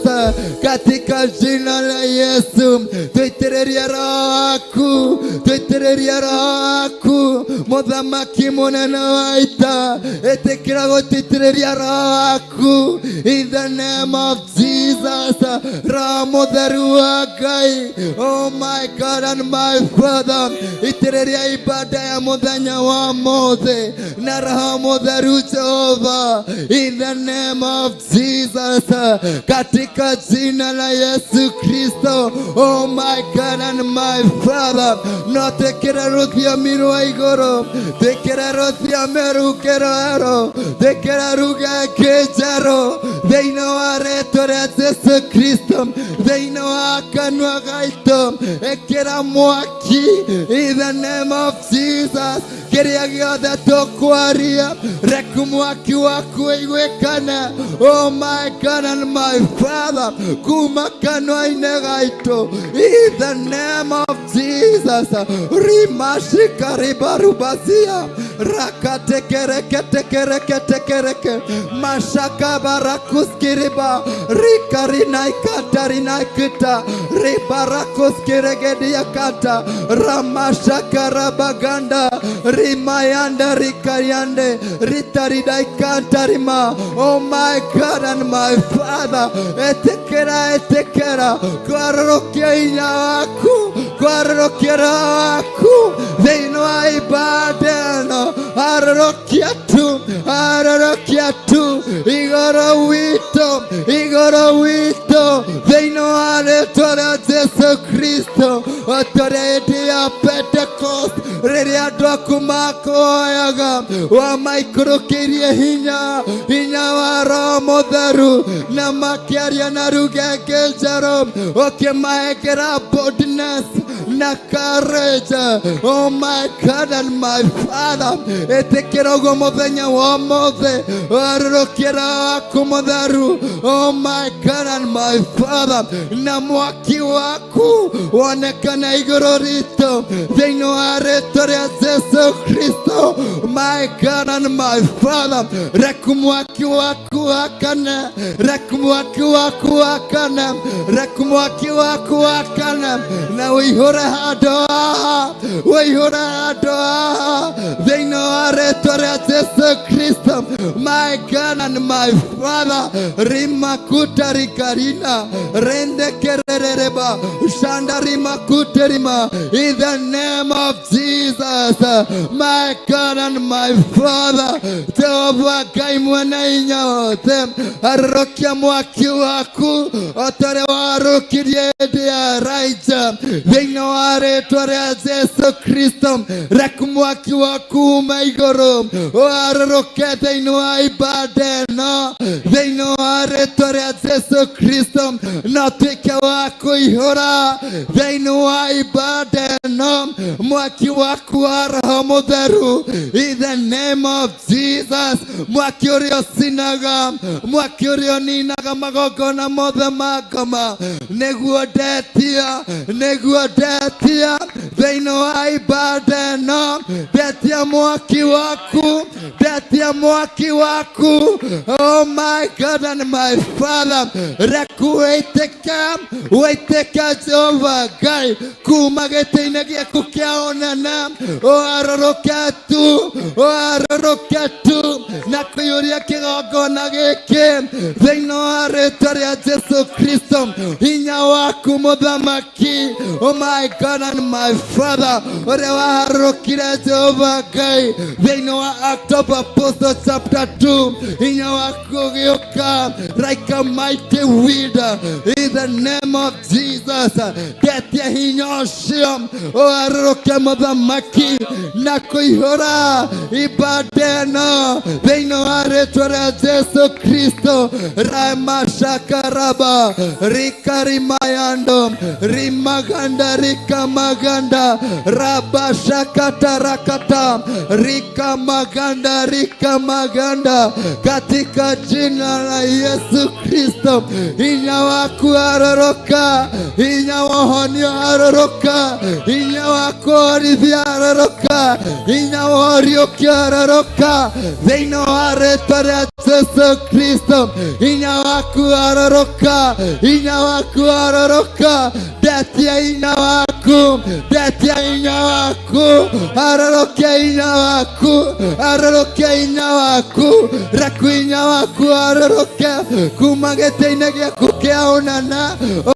Speaker 5: katika jina la Yesu, tuitĩrĩrie roho waku, tuitĩrĩrie roho waku, mũthamaki mũnene wa ita, ĩtĩkĩra gũtũitĩrĩria roho waku. In the name of Jesus, roho mũtheru wa Ngai, oh my God and my Father, itĩrĩria ibada ya mũthenya wa ũmũthĩ na roho mũtheru Jehova. In the name of Jesus, katika jina la Yesu Kristo, oh my God and my Father, no twĩkĩre rũthiomi rwa igũrũ, twĩkĩre rũthiomi rũngĩ rwerũ, twĩkĩre ruga ĩngĩ njerũ thĩinĩ wa rĩtwa rĩa Jesu Kristo, thĩinĩ wa kanua gaitũ, ĩkĩra mwaki. In the name of Jesus, kĩrĩa gĩothe tũkwaria, reku mwaki waku ũiguĩkane. Oh my God and my Father, kuma kanua-inĩ gaitũ. In the name of Jesus, rimashikaribarubasia rakatekereketekereketekereke mashakabarakuskiriba rikarinaikatarinaikita ribarakuskiregediakata ramashakarabaganda rimayanda rikayande ritaridaikatarima. Oh my God and my Father, etekera, etekera kwarũrũkia hinya waku, kwarũrũkia roho waku thĩinĩ wa ibada ĩno. Arũrũkia tu, arũrũkia tu igũrũ witũ, igũrũ witũ, thĩinĩ wa rĩtwa rĩa Jesu Kristo, o ta ũrĩa hĩndĩ ya Pentecost rĩrĩa andũ aku makũhoyaga wamaikũrũkĩirie hinya, hinya wa roho mũtheru, na makĩaria na ruga ĩngĩ njerũ, ũkĩmahengera boldness na courage. Oh my God and my Father, ĩtĩkĩra ũguo mũthenya wa ũmũthĩ, warũrũkia roho waku mũtheru. Oh my God and my Father, na mwaki waku wonekana igũrũ ritũ thĩinĩ wa rĩtwa rĩa Jesu Kristo. My God and my Father, reku mwaki waku wakane, reku mwaki waku wakane, reku mwaki waku wakane, na ũihũre handũ haha, ũihũre handũ haha thĩinĩ wa rĩtwa rĩa Jesu Kristo. My God and my Father, rimakuta rikarina rendekerereba shanda rimakuterima. In the name of Jesus, my God and my Father, Jehova Ngai mwene hinya wothe, arũrũkia mwaki waku o ta ũrĩa warũrũkirie hĩndĩ ya Elijah thĩinĩ wa rĩtwa rĩa Jesu Kristo. Reku mwaki waku uma igũrũ warũrũke thĩinĩ wa ibada ĩno thĩinĩ wa rĩtwa rĩa Jesu Kristo, na ũtuĩke wa kũihũra thĩinĩ wa ibada ĩno mwaki waku wa roho mũtheru. In the name of Jesus, mwaki ũrĩa ũcinaga, mwaki ũrĩa ũninaga magongona mothe ma ngoma, nĩguo ndetia, nĩguo ndetia thĩinĩ wa ibada ĩno, ndetia mwaki waku, ndetia mwaki waku. Oh my God and my Father, reku wĩtĩke, wĩtĩke Jehova Ngai kuma gĩtĩ-inĩ gĩaku kĩa ũnene, ũharũrũke tu, ũharũrũke tu na kũiyũria kĩgongona. Gĩkĩ thĩinĩ wa rĩtwa rĩa Jesu Kristo, hinya waku mũthamaki, oh my God and my Father, ũrĩa waharũrũkire Jehova Ngai thĩinĩ wa Act of Apostles chapter 2, hinya waku ũgĩũka like a mighty wind in the name of Jesus. Ndetia hinya ũcio ũharũrũke mũthamaki na kũihũra ibada ĩno thĩinĩ wa rĩtwa rĩa Jesu Kristo. Ramashakaraba rikarimayando rimaganda rikamaganda rabashakatarakata rikamaganda rikamaganda, katika jina la Yesu Kristo. Hinya waku aroroka, hinya wahonio aroroka, hinya waku orithia aroroka, hinya woriũkio aroroka thĩinĩ wa rĩtwa rĩa Jesu Kristo. Hinya waku aroroka, hinya waku aroroka, ndetia hinya waku, ndetia hinya waku, arorokia hinya waku, arorokia hinya waku, reku hinya waku aroroke kuma gĩtĩ-inĩ gĩaku kĩa ũnene.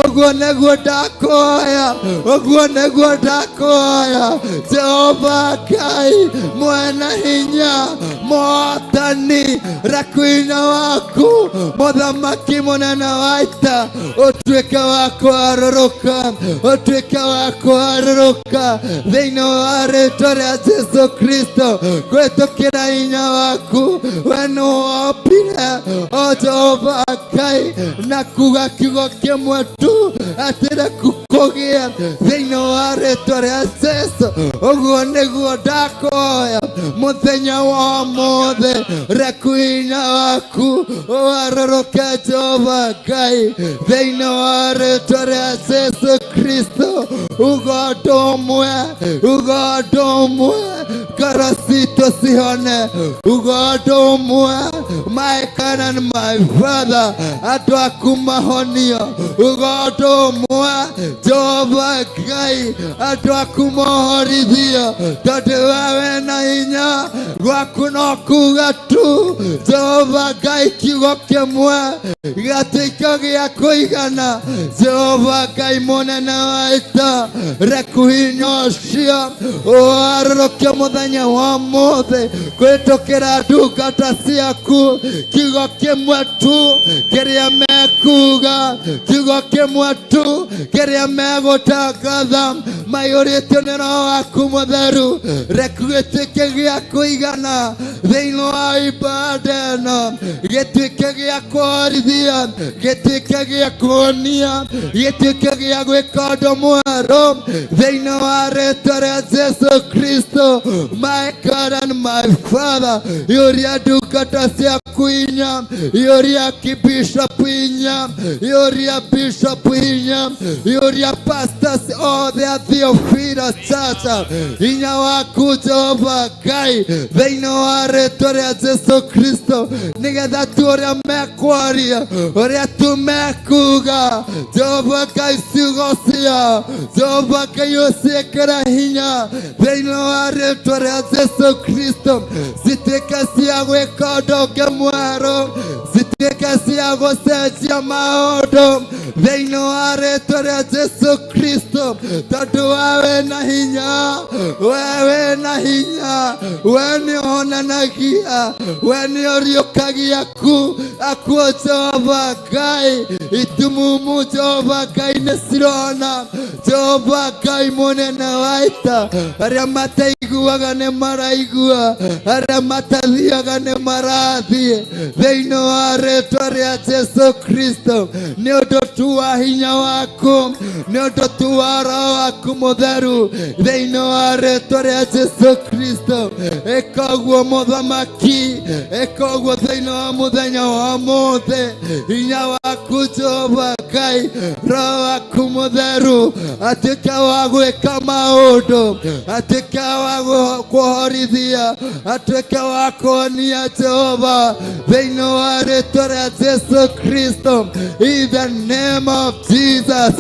Speaker 5: Ũguo nĩguo ndakũhoya, ũguo nĩguo ndakũhoya, Jehova Ngai mwene hinya, Mwathani, reku hinya waku mũthamaki mũnene wa ita ũtuĩke wa kũharũrũka, ũtuĩke wa kũharũrũka thĩinĩ wa rĩtwa rĩa Jesu Kristo, kũhĩtũkĩra hinya waku we nĩwombire o Jehova Ngai na kuga kiugo kĩmwe tu atĩ reku kũgĩe thĩinĩ wa rĩtwa rĩa Jesu. Ũguo nĩguo ndakũhoya mũthenya wa ũmũthĩ, reku hinya waku ũharũrũke Jehova Ngai thĩinĩ wa rĩtwa rĩa Jesu Kristo. Uga ũndũ ũmwe, uga ũndũ ũmwe, ngoro citũ cihone, uga ũndũ ũmwe, my God and my Father, andũ aku mahonio, uga ũndũ ũmwe, Jehova Ngai, andũ aku mohorithio, tondũ we wĩna hinya, gwaku no kuga tu, Jehova Ngai, kiugo kĩmwe gĩgatuĩka gĩa kũigana. Jehova Ngai mũnene wa ita, reku hinya ũcio ũharũrũke mũthenya wa ũmũthĩ kũhĩtũkĩra ndungata ciaku, kiugo kĩmwe tu kĩrĩa mekuga, kiugo kĩmwe tu kĩrĩa megũtangatha maiyũrĩtio nĩ Roho waku mũtheru, reku gĩtuĩke gĩa kũigana thĩinĩ wa ibada ĩno, gĩtuĩke gĩa kũhorithia, gĩtuĩke gĩa kũhonia, gĩtuĩke gĩa gwĩka ũndũ mwerũ thĩinĩ wa rĩtwa rĩa Jesu Kristo. My God and my Father, yũria ndungata ciaku hinya, yũria kibishop hinya, yũria bishop hinya, yũria pastors othe a Theophilus Church hinya waku Jehova Ngai thĩinĩ wa rĩtwa rĩa Jesu Kristo, nĩgetha tu ũrĩa mekwaria, ũrĩa tu mekuga, Jehova Ngai, ciugo ciao Jehova Ngai ũciĩkĩre hinya thĩinĩ wa rĩtwa rĩa Jesu Kristo, cituĩke cia gwĩka ũndũ ũngĩ mwerũ, cituĩke cia gũcenjia maũndũ thĩinĩ wa rĩtwa rĩa Jesu Kristo, tondũ we wĩna hinya, we wĩna hinya, we nĩ ũhonanagia, we nĩ ũriũkagia ku akuo Jehova Ngai, itumumu Jehova Ngai nĩ cirona, Jehova Ngai mũnene wa ita, arĩa mataiguaga nĩ maraigua, arĩa matathiaga nĩ marathiĩ thĩinĩ wa rĩtwa rĩa Jesu Kristo, nĩ ũndũ tu wa hinya waku, nĩ ũndũ tu wa Roho waku mũtheru thĩinĩ wa rĩtwa rĩa Jesu Kristo. Ĩka ũguo mũthamaki, ĩka ũguo thĩinĩ wa mũthenya wa ũmũthĩ, hinya waku Jehova Ngai, Roho waku mũtheru atuĩke wa gwĩka maũndũ, atuĩke wa kũhorithia, atuĩke wa kũhonia Jehova thĩinĩ wa rĩtwa rĩa Jesu Kristo. In the name of Jesus.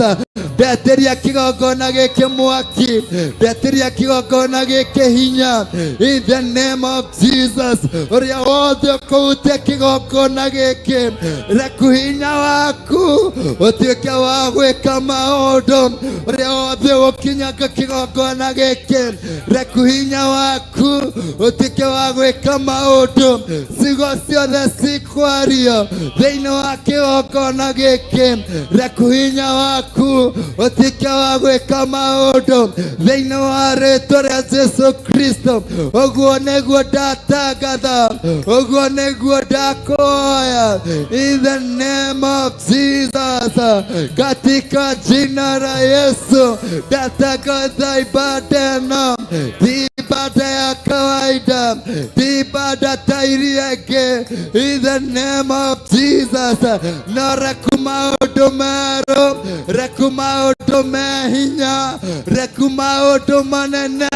Speaker 5: Ndetĩria kĩgongona gĩkĩ mwaki, ndetĩria kĩgongona gĩkĩ hinya, in the name of Jesus. Ũrĩa wothe ũkũhutia kĩgongona gĩkĩ, reku hinya waku ũtuĩke wa gwĩka maũndũ. Ũrĩa wothe ũgũkinyanga kĩgongona gĩkĩ, reku hinya waku ũtuĩke wa gwĩka maũndũ. Ciugo ciothe cikwario thĩinĩ wa kĩgongona gĩkĩ, reku hinya waku ũtuĩke wa gwĩka maũndũ thĩinĩ wa rĩtwa rĩa Jesu Kristo. Ũguo nĩguo ndatangatha, ũguo nĩguo ndakuoya, in the name of Jesus, katika jina la Yesu. Ndatangaza ibada ĩno ti ibada ya kawaida, ti ibada ta iria ĩngĩ, in the name of Jesus. No reku maũndũ merũ, reku maũndũ me hinya, reku maũndũ manene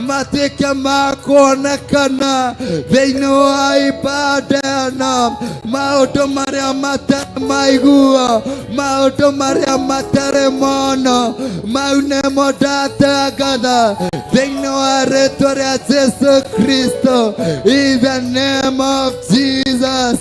Speaker 5: matuĩke ma kuonekana thĩinĩ wa ibada ĩno, maũndũ marĩa matarĩ maiguo, maũndũ marĩa matarĩ mono, mau nĩmo ndatangatha thĩinĩ wa rĩtwa rĩa Jesu Kristo, in the name of Jesus.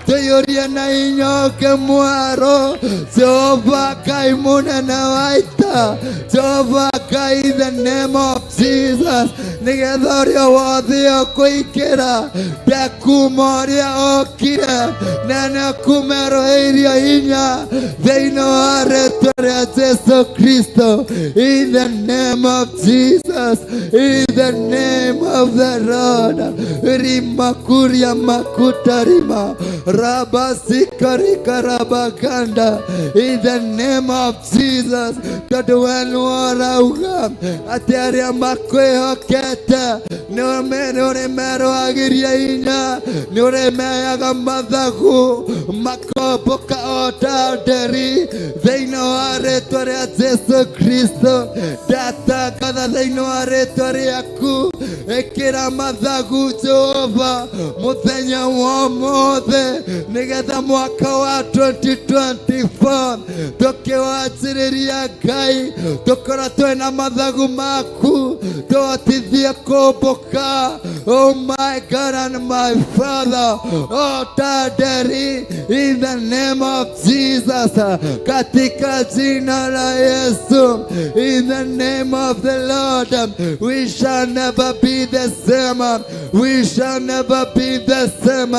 Speaker 5: Tuyũrie na hinya ũngĩ mwerũ, Jehova Ngai mũnene wa ita, Jehova Ngai, in the name of Jesus, nĩgetha ũrĩa wothe ũkũingĩra ndekuma ũrĩa okire, na nĩkumerũhĩirio hinya thĩinĩ wa rĩtwa rĩa Jesu Kristo, in the name of Jesus, in the name of the Lord. Rimakuria makutarima rabasikarika rabaganda, in the name of Jesus. Tondũ we nĩwe ũrauga atĩ arĩa makwĩhokete nĩ ũrĩmerũhagĩria hinya, nĩ ũrĩmeaga mathagu makombũka o ta nderi. Thĩinĩ wa rĩtwa rĩa Jesu Kristo, ndatangatha thĩinĩ wa rĩtwa rĩaku, ĩkĩra mathagu, Jehova, mũthenya wa ũmũthĩ, nĩgetha mwaka wa 2024 tũkĩwanjĩrĩria, Ngai, tũkorwo twĩna mathagu maku, tũhotithie kũmbũka, oh my God and my Father, oh ta nderi, in the name of Jesus, katika jina la Yesu, in the name of the Lord. We shall never be the same, we shall never be the same.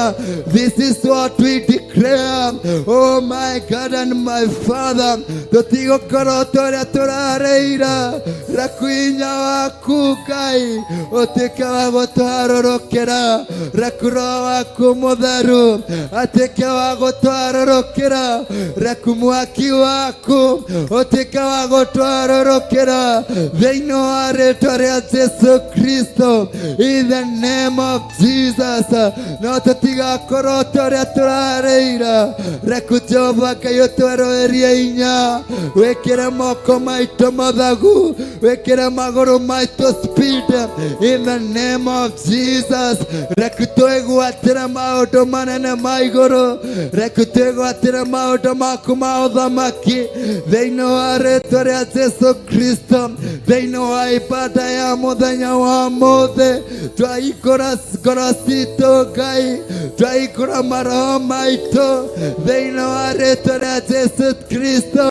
Speaker 5: This is what we declare, oh my God and my Father. Tũtigũkorwo tũrĩa tũrarĩira. Reku hinya waku, Ngai, ũtuĩke wa gũtũharũrũkĩra. Reku Roho waku mũtheru atuĩke wa gũtũharũrũkĩra. Reku mwaki waku ũtuĩke wa gũtũharũrũkĩra thĩinĩ wa rĩtwa rĩa Jesu Kristo, in the name of Jesus. No tũtigakorwo tũrĩa tũrarĩira. Reku Jehova Ngai ũtwerũhĩrie hinya, wĩkĩre moko maitũ mathagu, wĩkĩre magũrũ maitũ speed, in the name of Jesus. Reku twĩgwatĩre maũndũ manene ma igũrũ, reku twĩgwatĩre maũndũ maku ma ũthamaki thĩinĩ wa rĩtwa rĩa Jesu Kristo. Thĩinĩ wa ibada ya mũthenya wa mũthĩ, twahingũra ngoro citũ, Ngai, twahingũra maroho maitũ thĩinĩ wa rĩtwa rĩa Jesu Kristo.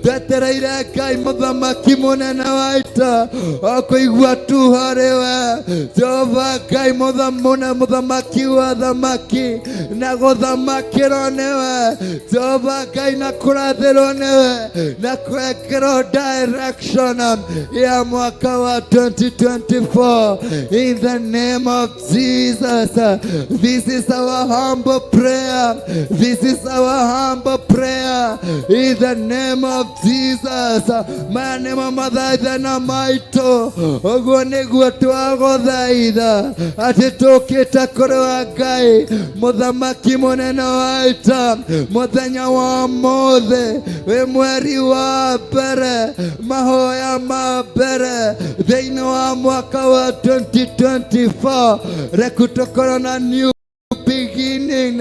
Speaker 5: Twetereire Ngai mũthamaki mũnene wa ita o kũigua tu harĩ we, Jehova Ngai mũthamaki wa thamaki, na gũthamakĩrwo nĩwe, Jehova Ngai, na kũrathĩrwo nĩwe, na kũrekĩrwo direction ya mwaka wa 2024, in the name of Jesus. This is our humble prayer, this is our humble prayer, in the name of Jesus. Maya nĩmo mathaithana maitũ. Ũguo nĩguo twagũthaitha atĩ tũkĩte kũrĩ wa Ngai mũthamaki mũnene wa ita mũthenya wa ũmũthĩ wĩ mweri wa mbere, mahoya ma mbere thĩinĩ wa mwaka wa 2024. Reku tũkorwo na new beginning.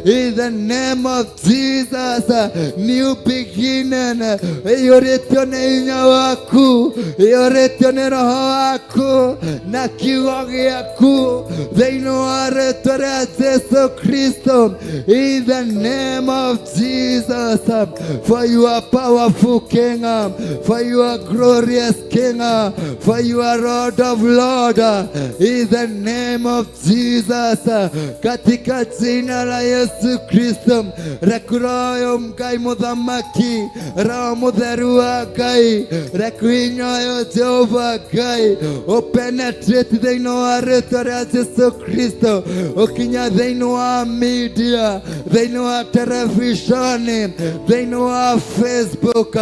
Speaker 5: In the name of Jesus, new beginning. Iyũrĩtio nĩ hinya waku, iyũrĩtio nĩ roho waku na kiugo gĩaku thĩinĩ wa rĩtwa rĩa Jesu Kristo. In the name of Jesus, for you are powerful King, for you are glorious King, for you are Lord of Lord. In the name of Jesus, katika jina la Yesu Kristo, rekuroyo Ngai muthamaki, Roho mutheru wa Ngai, rekuinyoyo Jehova Ngai, upenetrate thĩinĩ wa rĩtwa rĩa Jesu Kristo, ũkinya thĩinĩ wa media, thĩinĩ wa televishoni, thĩinĩ wa Facebook,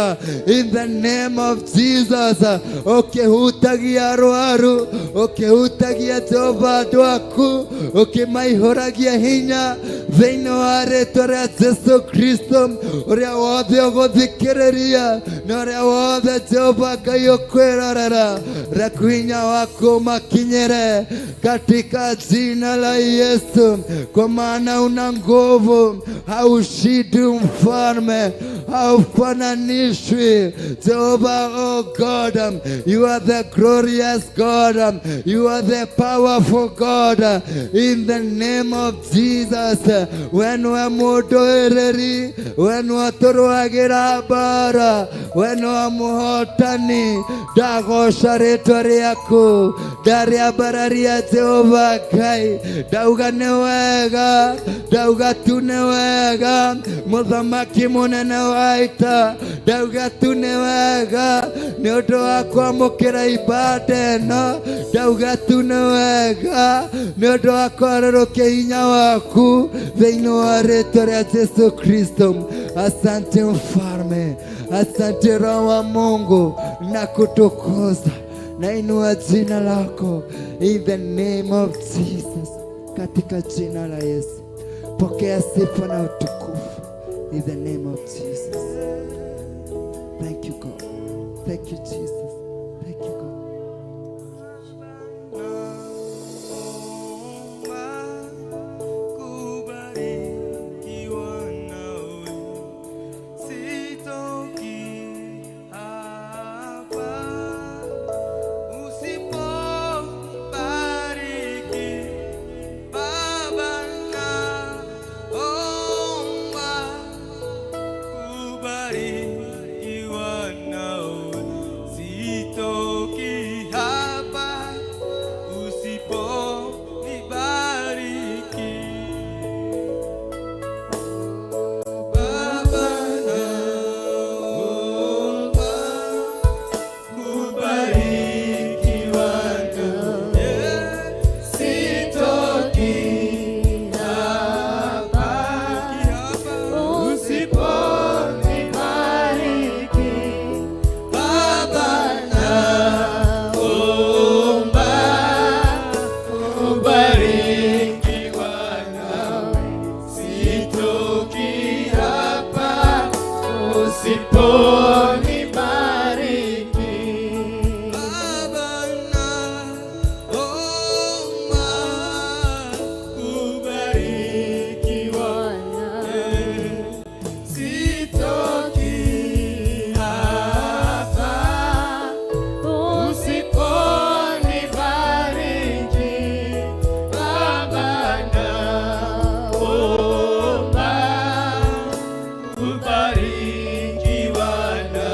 Speaker 5: in the name of Jesus, ũkĩhutagia arwaru, ũkĩhutagia Jehova andũ aku, ũkĩmaihũragia hinya thĩinĩ wa rĩtwa rĩa Jesu Kristo, ũrĩa wothe ũgũthikĩrĩria na ũrĩa wothe Jehova Ngai ũkwĩrorera, reku hinya waku ũmakinyĩre katika jina la Yesu, kwa maana una nguvu, haushindi mfalme, haufananishwi. Jehovah, oh God, you are the glorious God, you are the powerful God. In the name of Jesus, we nĩwe mũndũĩrĩri, we nĩwe tũrũagĩra mbara, we nĩwe mũhotani. Ndagoca rĩtwa rĩaku, ndarĩambararia Jehova Ngai, ndauga nĩ wega, ndauga tu nĩ wega, mũthamaki mũnene wa ita, ndauga tu nĩ wega, nĩ ũndũ wa kwamũkĩra ibada ĩno, ndauga tu nĩ wega, nĩ ũndũ wa kwarũrũkia hinya waku thĩinĩ wa rĩtwa rĩa Jesu Kristo. Asante mfalme, asante Roho wa Mungu na kutukuza, nainua jina lako in the name of Jesus, katika jina la Yesu. Pokea sifa na utukufu in the name of Jesus. Thank you God. Thank you Jesus. Thank you God.
Speaker 6: Kubarikiwa nawe, sitoki hapa usipobariki. Baba, naomba kubarikiwa nawe, sitoki hapa usiponibariki. Baba, naomba kubarikiwa nawe, sitoki hapa usiponibariki. Baba, naomba kubarikiwa nawe, sitoki hapa usiponibariki. Baba, naomba kubarikiwa nawe, sitoki hapa usiponibariki. Baba, naomba kubarikiwa.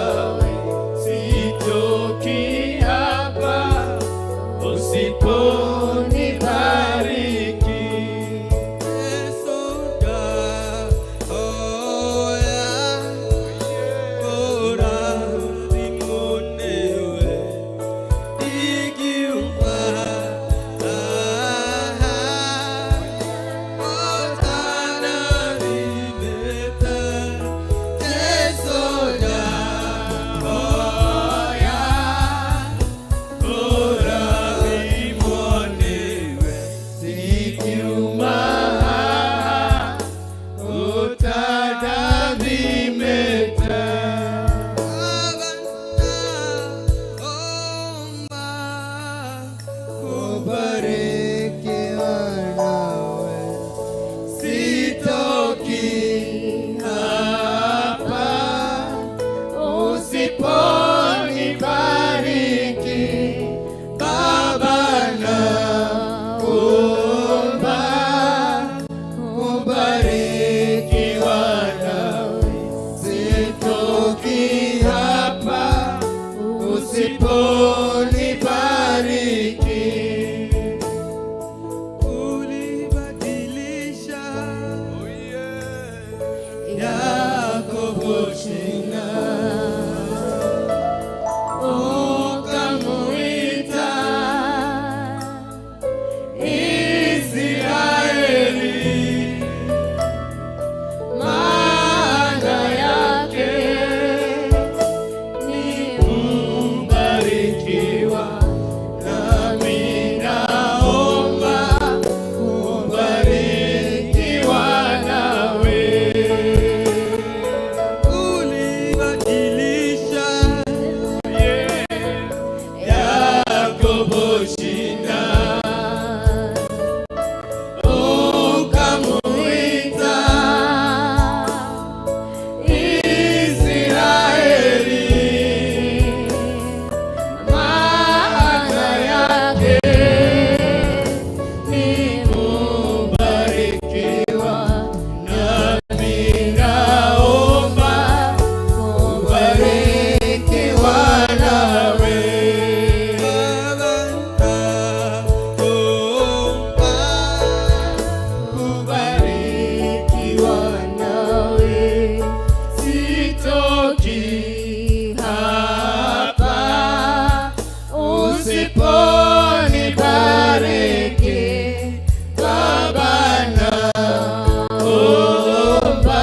Speaker 6: Kubarikiwa nawe, sitoki hapa usiponibariki. Ulibadilisha Yakobo jina, ukamuita Israeli, maana yake ni mbarikiwa. Nami naomba kubarikiwa nawe. Ulibadilisha Yakobo jina, ukamuita Israeli, maana yake ni kubarikiwa. Nami naomba kubarikiwa nawe. Baba, naomba kubarikiwa nawe, sitoki hapa usiponibariki. Baba, naomba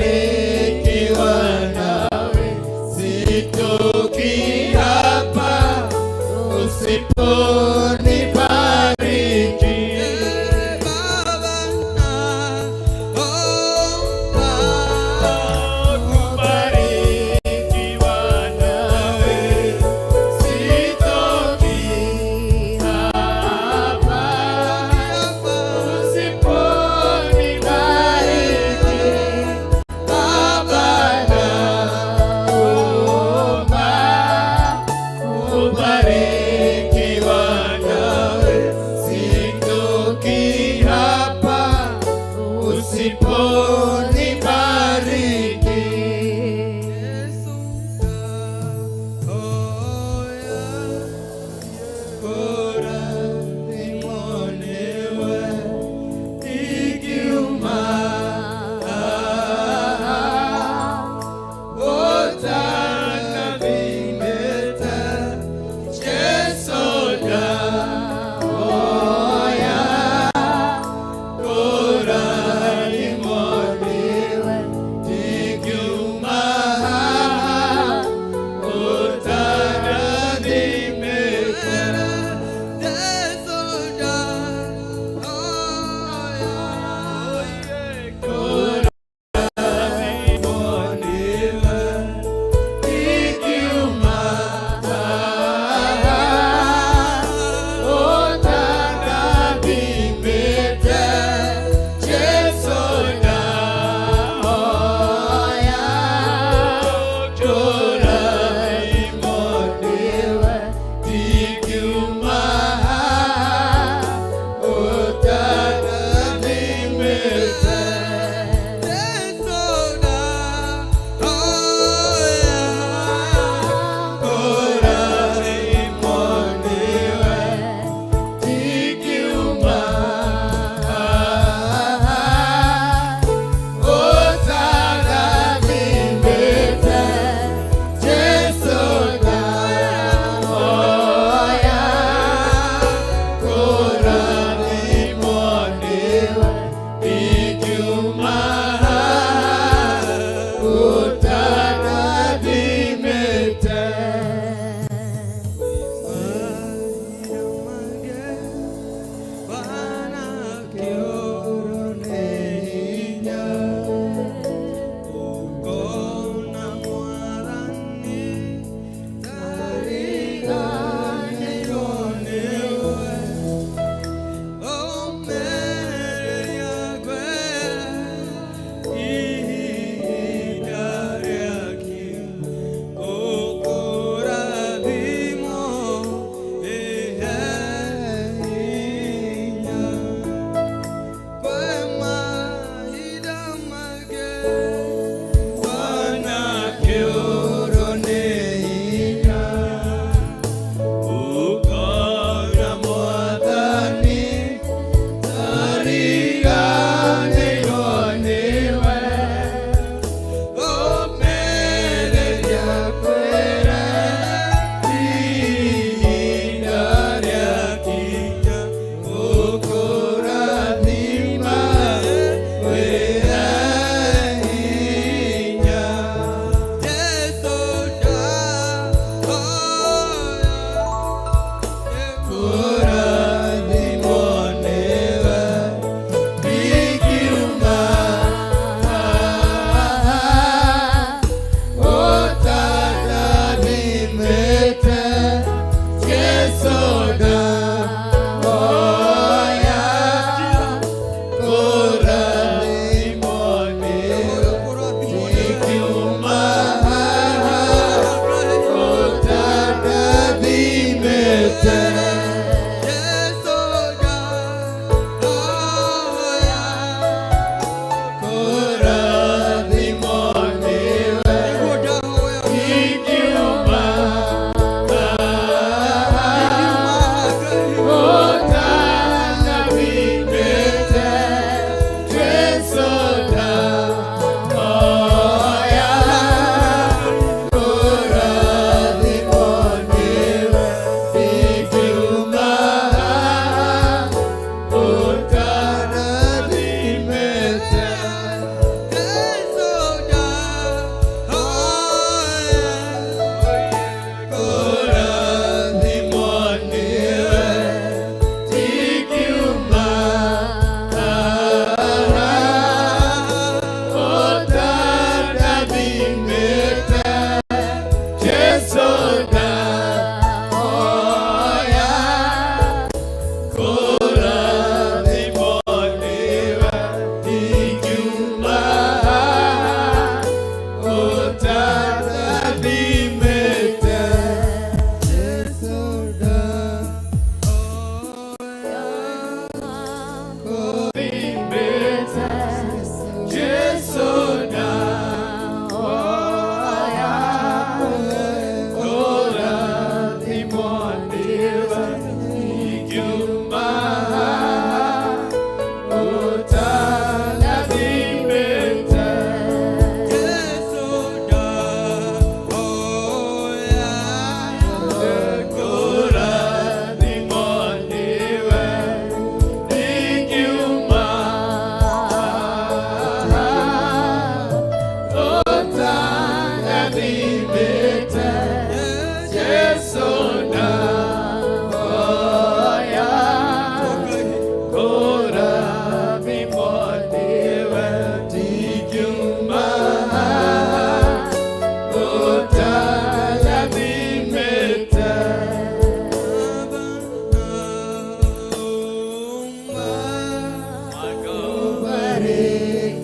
Speaker 6: kubarikiwa nawe, sitoki hapa usiponibariki. Baba, naomba kubarikiwa nawe, sitoki hapa usiponibariki. Baba, naomba kubarikiwa nawe, sitoki hapa usiponibariki. Yesu, oya bora nimonewe ikiuma otana bimeta Jesu oya bora.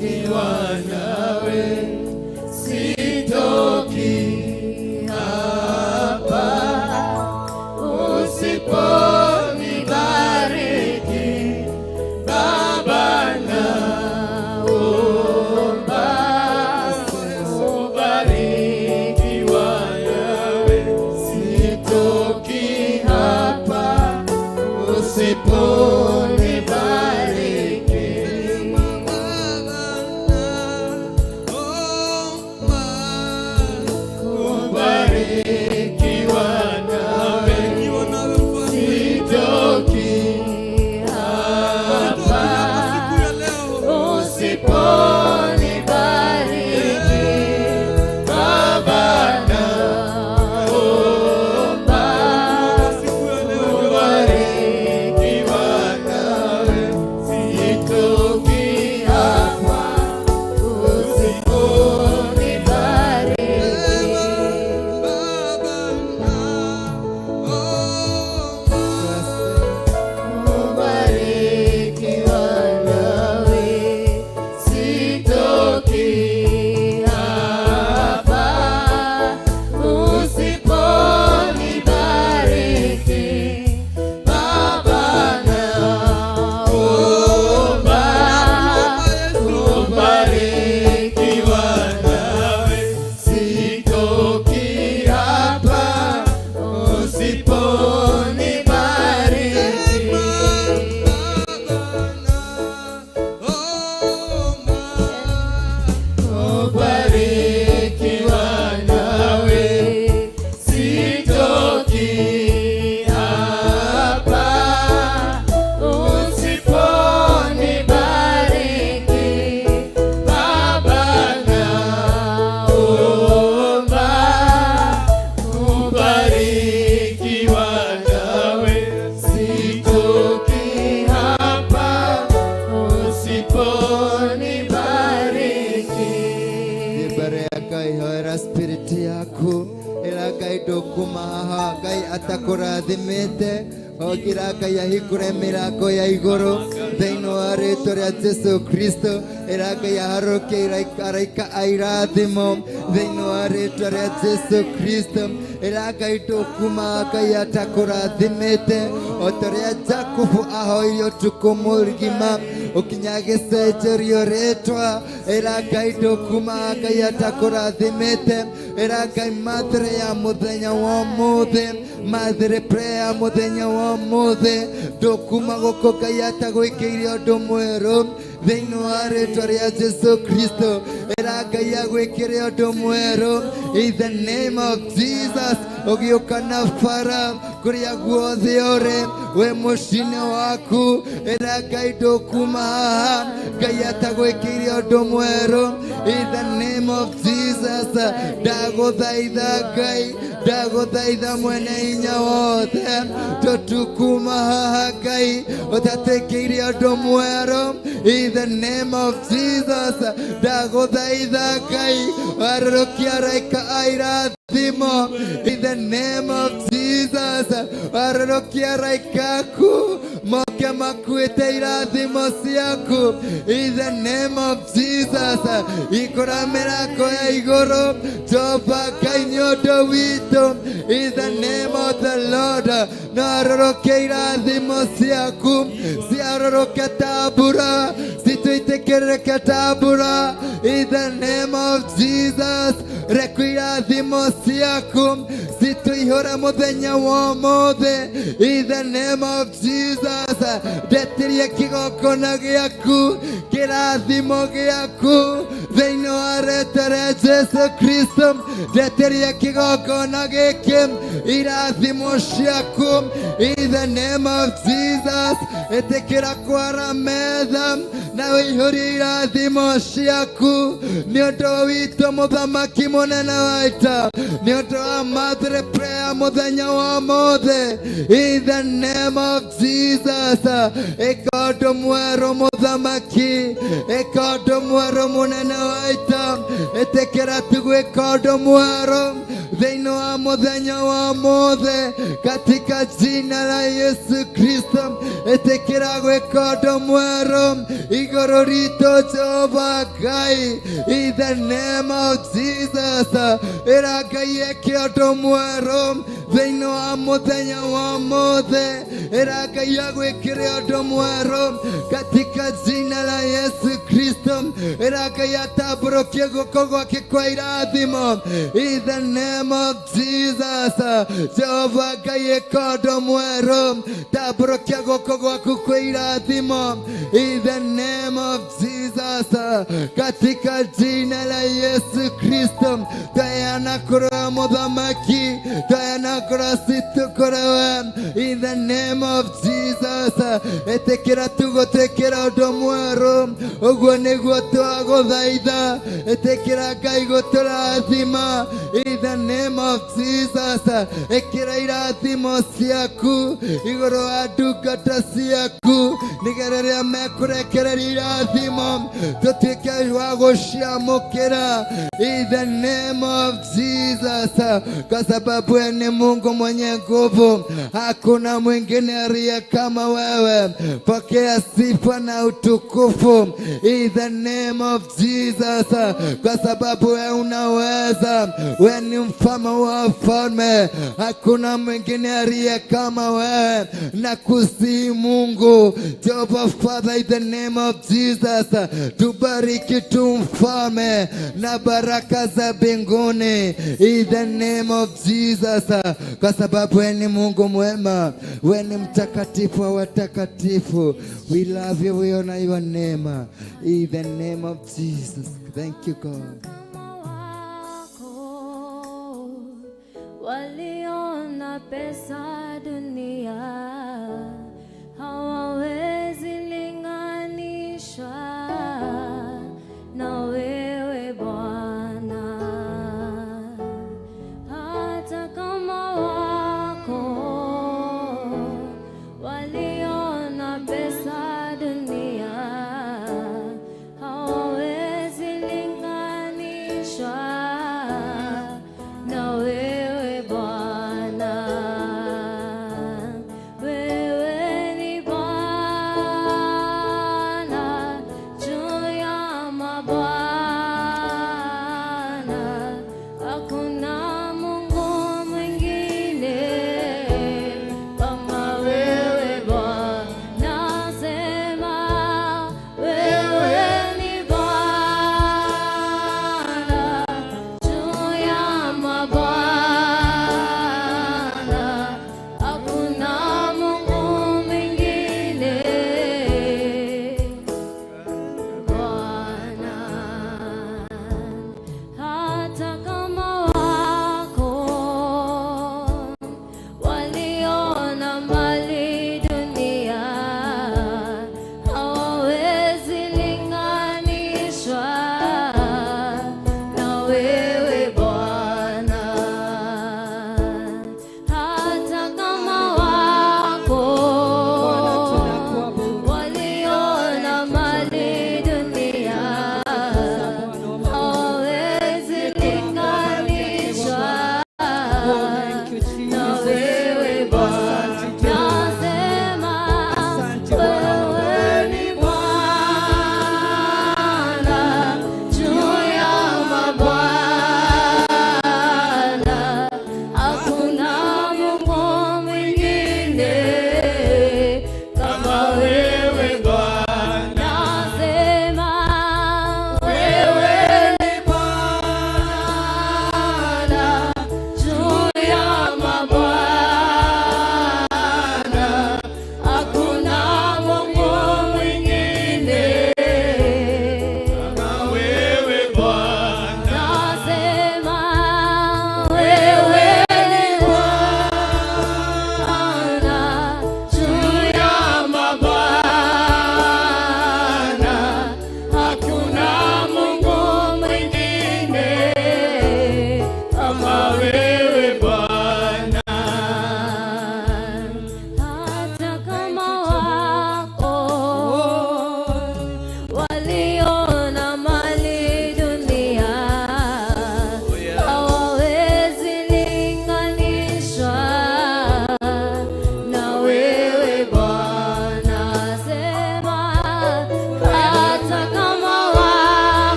Speaker 6: Kubarikiwa nawe sitoki hapa usiponibariki Baba, naomba kubarikiwa nawe sitoki hapa usiponibariki. Kubarikiwa nawe sitoki hapa usiponibariki Baba, naomba kubarikiwa nawe sitoki hapa usiponibariki. Kubarikiwa nawe sitoki hapa usiponibariki Baba, naomba kubarikiwa nawe sitoki hapa usiponibariki. Kubarikiwa nawe sitoki hapa usiponibariki Baba, naomba kubarikiwa nawe sitoki hapa usiponibariki.
Speaker 5: Mbere ya Ngai hoera spirit yaku ĩra Ngai ndũkuma haha Ngai atakũrathimĩte ogira Ngai ahingũre mĩrango ya igũrũ thĩinĩ wa rĩtwa rĩa Jesu Kristo. Ĩra Ngai aharũkie araika a irathimo thĩinĩ wa rĩtwa rĩa Jesu Kristo. Ĩra Ngai ndũkuma Ngai atakũrathimĩte o ta ũrĩa Jakubu ahoire ũtukũ mũgima ũkinya gĩcenjerio rĩtwa. Ĩra Ngai ndũkuma Ngai atakũrathimĩte. Ĩra Ngai mathĩrĩ ya mũthenya wa ũmũthĩ, mathĩrĩ prayer mũthenya wa ũmũthĩ, ndũkuma gũkũ Ngai atagwĩkĩire ũndũ mwerũ thĩinĩ wa rĩtwa rĩa Jesu Kristo. Ĩra Ngai agwĩkĩre ũndũ mwerũ in the name of Jesus. Ũgĩũka na bara kũrĩa guothe ũrĩ wĩ mũciĩ waku, ĩra Ngai ndũkuma haha Ngai atagwĩkĩire ũndũ mwerũ in the name of Jesus. Ndagũthaitha Ngai, ndagũthaitha mwene hinya wothe, tũtukuma haha Ngai ũtatĩkĩire ũndũ mwerũ in the name of Jesus. Ndagũthaitha Ngai warũrũkia araika a irathimo in the name of Jesus. Warũrũkia araika aku moke makuĩte irathimo ciaku in the name of Jesus. Ikũra mĩrango ya igũrũ Jehova Ngai nĩ ũndũ witũ in the name of the Lord. No arũrũkie irathimo ciaku ciarũrũke ta mbura, citũitĩkĩrĩke ta mbura in the name of Jesus. Reku irathimo ciaku citũihũre mũthenya wa ũmũthĩ in the name of Jesus. Ndetirie kĩgongona gĩaku, kĩrathimo gĩaku thĩinĩ wa rĩtwa rĩa Jesu Kristo. Ndetirie kĩgongona gĩkĩ irathimo ciaku in the name of Jesus. Ĩtĩkĩra kwara metha na ũihũrie irathimo ciaku nĩ ũndũ witũ mũthamaki mũnene wa ita, nĩ ũndũ wa Mother prayer mũthenya wa ũmũthĩ in the name of Jesus. Ĩka ũndũ mwerũ mũthamaki, ĩka ũndũ mwerũ mũnene wa ita. Ĩtĩkĩra tu gwĩka ũndũ mwerũ. Thĩinĩ wa mũthenya wa mothe katika jina la Yesu Kristo. Ĩtĩkĩra gwĩka ũndũ mwerũ igũrũ ritũ Jehova Ngai, in the name of Jesus. Ĩra Ngai eke ũndũ mwerũ thĩinĩ wa mũthenya wa mothe. Ĩra Ngai agwĩkĩre ũndũ mwerũ katika jina la Yesu Kristo. Ĩra Ngai atambũrũkie guoko gwake kwa irathimo in the name of Jesus. Jehova Ngai, ĩka ũndũ mwerũ, tambũrũkia guoko gwaku kwa irathimo in the name of Jesus. Katika jina la Yesu Kristo, twaheana kũrĩ mũthamaki, twaheana ngoro citũ kũrĩ we in the name of Jesus. Ĩtĩkĩra tu gũtwĩkĩra ũndũ mwerũ, ũguo nĩguo twagũthaitha. Ĩtĩkĩra Ngai gũtũrathima in the name of Jesus. Ĩkĩra irathimo ciaku igũrũ wa ndungata ciaku, nĩgetha rĩrĩa mekũrekereria irathimo tũtuĩke wa gũciamũkĩra in the name of Jesus, kwa sababu wewe ni Mungu mwenye nguvu, hakuna mwingine aliye kama wewe. Pokea sifa na utukufu in the name of Jesus, kwa sababu wewe unaweza, wewe ni mfalme wa wafalme, hakuna mwingine aliye kama wewe. Nakusihi Mungu Jehovah Father, in the name of Jesus, tubariki tu mfalme na baraka za mbinguni in the name of Jesus, kwa sababu wewe ni Mungu mwema, wewe ni mtakatifu wa watakatifu. We love you, we honor your name in the name of Jesus. Thank you, God.
Speaker 4: Kama wako waliona pesa dunia hawawezi linganishwa na wewe Bwana, hata kama wako waliona pesa dunia hawawezi linganishwa na wewe Bwana. Wewe ni Bwana juu ya mabwana.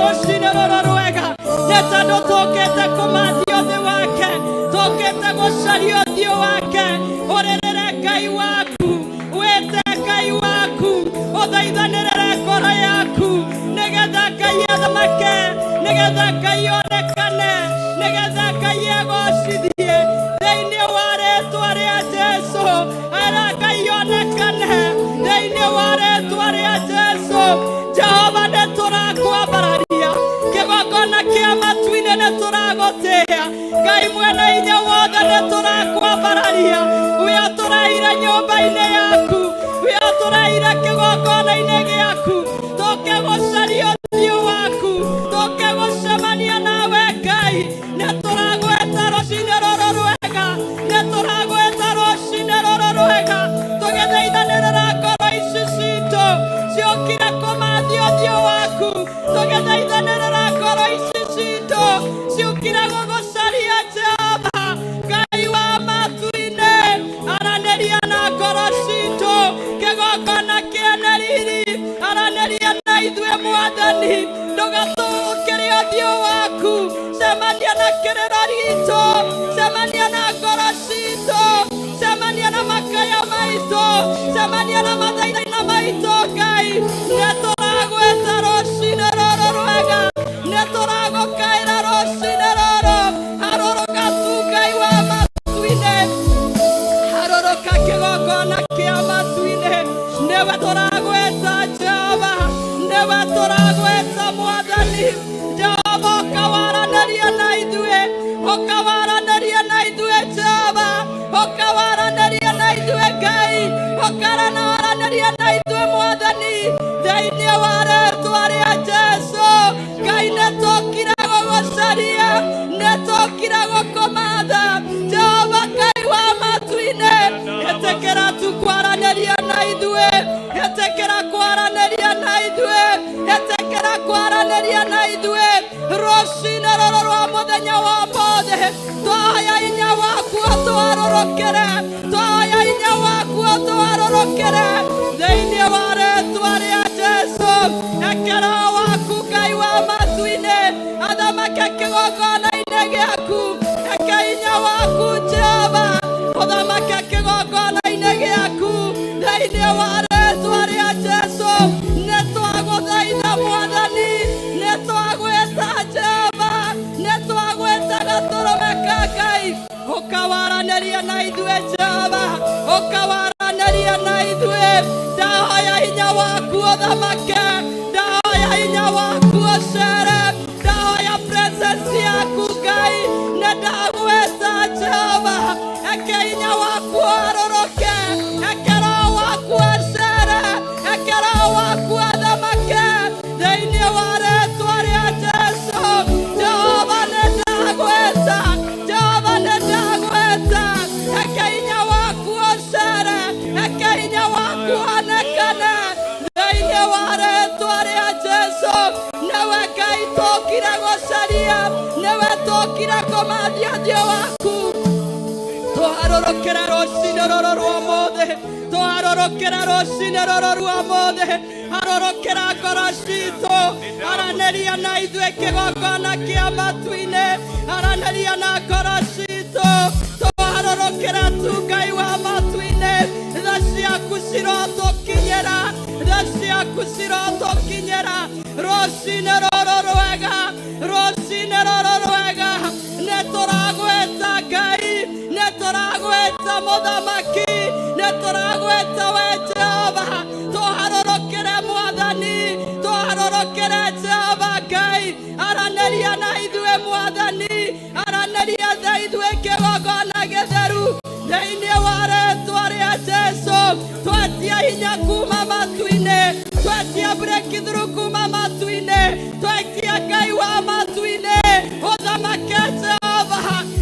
Speaker 8: Rũcinĩ rũrũ rwega nĩ tondũ tũkĩte kũmathia ũthĩ wake, tũkĩte gũcaria ũthiũ wake. Ũrĩrĩre Ngai waku, wĩte Ngai waku, ũthaithanĩrĩre ngoro yaku, nĩgetha Ngai athamake, nĩgetha Ngai onekane, nĩgetha Ngai egocithie thĩinĩ wa rĩtwa rĩa Jesu. Era Ngai onekane thĩinĩ wa rĩtwa rĩa Jesu. Jehova, nĩ tũrakwambararia kĩgongona kĩa matu-inĩ, nĩ tũragũtĩĩa Ngai mwene hinya wothe, nĩ tũrakwambararia. We ũtũraire nyũmba-inĩ yaku, we ũtũraire kĩgongona-inĩ gĩaku, tũke gũcaria ũthiũ waku, tũke gũcemania nawe Ngai. Nĩ tũragweta rũcinĩ rũrũ rwega, nĩ tũragweta rũcinĩ rũrũ rwega, tũgĩthaithanĩrĩra ngoro ici citũ ciũkire kũmathia ũthiũ waku, tũgĩthaithanĩrĩra ngoro ici citũ ciũkire gũgũcaria Jehova Ngai wa matu-inĩ. Aranĩria na ngoro citũ, kĩgongona kĩene riri, aranĩria na ithuĩ Mwathani, ndũgatũũkĩre ũthiũ waku. Cemania na kĩrĩro gitũ, cemania na ngoro citũ, cemania na makaya maitũ, cemania na mathaithana maitũ. Ngai, nĩ tũragwĩta rũcinĩ rũrũ rwega, nĩ tũragũkaĩra rũcinĩ rũrũ. Harũrũka tu Ngai wa matu-inĩ, harũrũka kĩgongona kĩa matu-inĩ. Nĩwe tũragwĩta Jehova, nĩwe tũragwĩta Mwathani Jehova. Ũkawaranĩria na ithuĩ, ũkawaranĩria na ithuĩ Jehova, ũkawaranĩria na ithuĩ Ngai, ũkawaranĩria na ithuĩ Mwathani, thĩinĩ wa rĩtwa rĩa Jesu. Ngai, nĩ tũkire gũgũcaria, nĩ tũkire gũkũmatha Jehova Ngai wa matu-inĩ. Ĩtĩkĩra tu kwaranĩria na ithuĩ, ĩtĩkĩra kwaranĩria na ithuĩ, ĩtĩkĩra kwaranĩria na ithuĩ rũcinĩ rũrũ rwa mũthenya wa ũmũthĩ. Twahoya hinya waku ũtwarũrũkĩre, twahoya hinya waku ũtwarũrũkĩre thĩinĩ wa rĩtwa rĩa Jesu. Eke Roho waku Ngai wa matu-inĩ athamake kĩgongona-inĩ gĩaku. Eke hinya waku Jehova ũthamake kĩgongona-inĩ gĩaku thĩinĩ wa rĩtwa rĩa Jesu. Nĩ twagũthaitha Mwathani, nĩ twagwĩta Jehova, nĩ twagwĩta gatũrũme ka Ngai. Ũkawaranĩria na ithuĩ Jehova, ũkawaranĩria na ithuĩ. Ndahoya hinya waku ũthamake, ndahoya hinya waku ũcere, ndahoya presence yaku Ngai. Nĩ ndagwĩta Jehova, eke hinya waku ũharũrũke, eke Roho waku acere, eke Roho waku athamake thĩinĩ wa rĩtwa rĩa Jesu. Jehova, nĩ ndagwĩta Jehova, nĩ ndagwĩta. Eke hinya waku ũcere, eke hinya waku onekane thĩinĩ wa rĩtwa rĩa Jesu. Nĩwe Ngai tũkire gũcaria, nĩwe tũkire kũmathia ũthiũ waku. Tũharũrũkĩre rũcinĩ rũrũ rwa ũmũthĩ, tũharũrũkĩre rũcinĩ rũrũ rwa ũmũthĩ. Harũrũkĩra ngoro citũ, aranĩria na ithuĩ kĩgongona kĩa matu-inĩ, aranĩria na ngoro citũ. Tũharũrũkĩre tu Ngai wa matu-inĩ. Tha ciaku cirotũkinyĩra, tha ciaku cirotũkinyĩra rũcinĩ rũrũ rwega, rũcinĩ rũrũ rwega. Nĩ tũragwĩta Ngai, nĩ tũragwĩta Mũthamaki, nĩ tũragwĩta we Jehova. Tũharũrũkĩre Mwathani, tũharũrũkĩre Jehova Ngai. Aranĩria na ithuĩ Mwathani, aranĩria na ithuĩ kĩgongona gĩtheru thĩinĩ wa rĩtwa rĩa Jesu. Twetia hinya kuma matu-inĩ, twetia breakthrough kuma matu-inĩ, twetia Ngai wa matu-inĩ ũthamake Jehova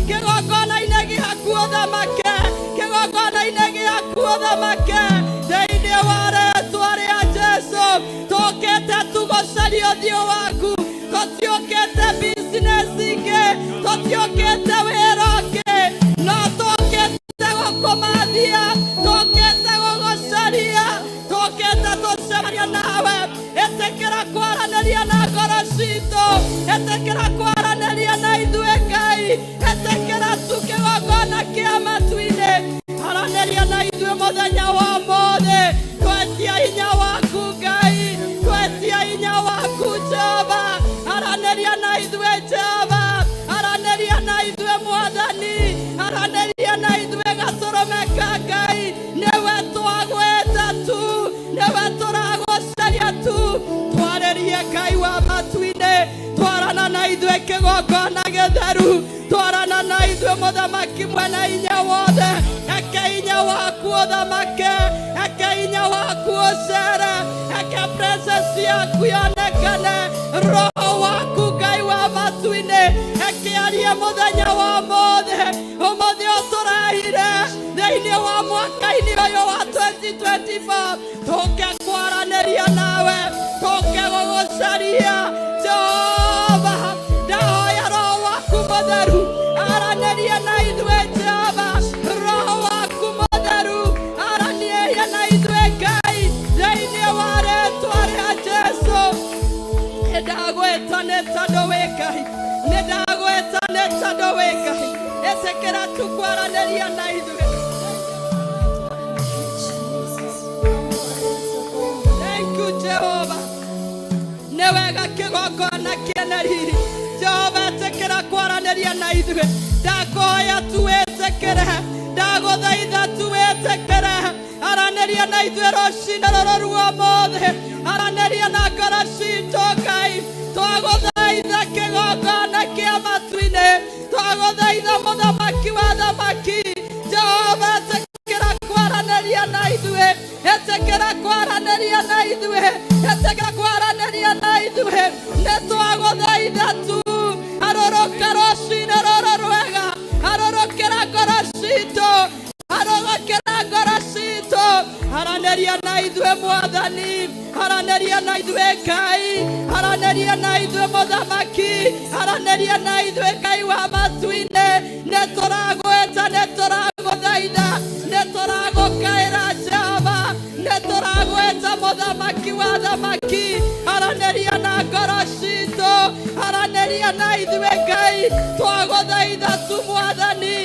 Speaker 8: kĩgongona-inĩ gĩaku, ũthamake kĩgongona-inĩ gĩaku, ũthamake thĩinĩ wa rĩtwa rĩa Jesu. Tũkĩte tugũcaria ũthiũ waku, tũtiũkĩte business ingĩ, tũtiũkĩte wĩra ũngĩ, no tũkĩte gũkũmathia, tũkĩte gũgũcaria, tũkĩte tũcemania nawe. Ĩtĩkĩra kwaranĩria na ngoro citũ. Twarana na ithuĩ kĩgongona gĩtheru, twarana na ithuĩ mũthamaki mwena hinya wothe. Eke hinya waku ũthamake, eke hinya waku ũcere, eke presence yaku yonekane. Roho waku Ngai wa matu-inĩ eke arie mũthenya wa ũmũthĩ, ũmũthĩ ũtũrehire thĩinĩ wa mwaka-inĩ ũyũ wa 2024, tũke kwaranĩria nawe, tũke gũgũcaria Jehova. Ndahoya roho waku mũtheru aranĩrie na ithuĩ Jehova, roho waku mũtheru aranĩrie na ithuĩ Ngai thĩinĩ wa rĩtwa rĩa Jesu. Nĩndagwĩta nĩ tondũ wĩ Ngai, nĩndagwĩta nĩ tondũ wĩ Ngai. Ĩtĩkĩra tu kwaranĩria na ithuĩ. Thank you Jehova. Nĩ wega kĩgongona kĩene riri. Jehova, ĩtĩkĩra kwaranĩria na ithuĩ. Ndakũhoya tu wĩtĩkĩre, ndagũthaitha tu wĩtĩkĩre, aranĩria na ithuĩ rũcinĩ rũrũ rwa ũmũthĩ, aranĩria na ngoro citũ Ngai. Twagũthaitha kĩgongona kĩa matu-inĩ, twagũthaitha mũthamaki wa thamaki. Jehova, ĩtĩkĩra kwaranĩria na ithuĩ, ĩtĩkĩra kwaranĩria na ithuĩ, ĩtĩkĩra kwaranĩria na ithuĩ. Nĩ twagũthaitha tu, arũrũka rũcinĩ rũrũ rwega, arũrũkĩra ngoro citũ, arũrũkĩra ngoro citũ, aranĩria na ithuĩ mwathani, aranĩria na ithuĩ Ngai, aranĩria na ithuĩ mũthamaki, aranĩria na ithuĩ Ngai wa matu-inĩ. Nĩ tũragwĩta, nĩ tũragũthaitha, nĩ tũragũkaĩra Jehova, nĩ tũragwĩta mũthamaki wa thamaki. Aranĩria na ngoro citũ, aranĩria na ithuĩ Ngai. Twagũthaitha tu mwathani,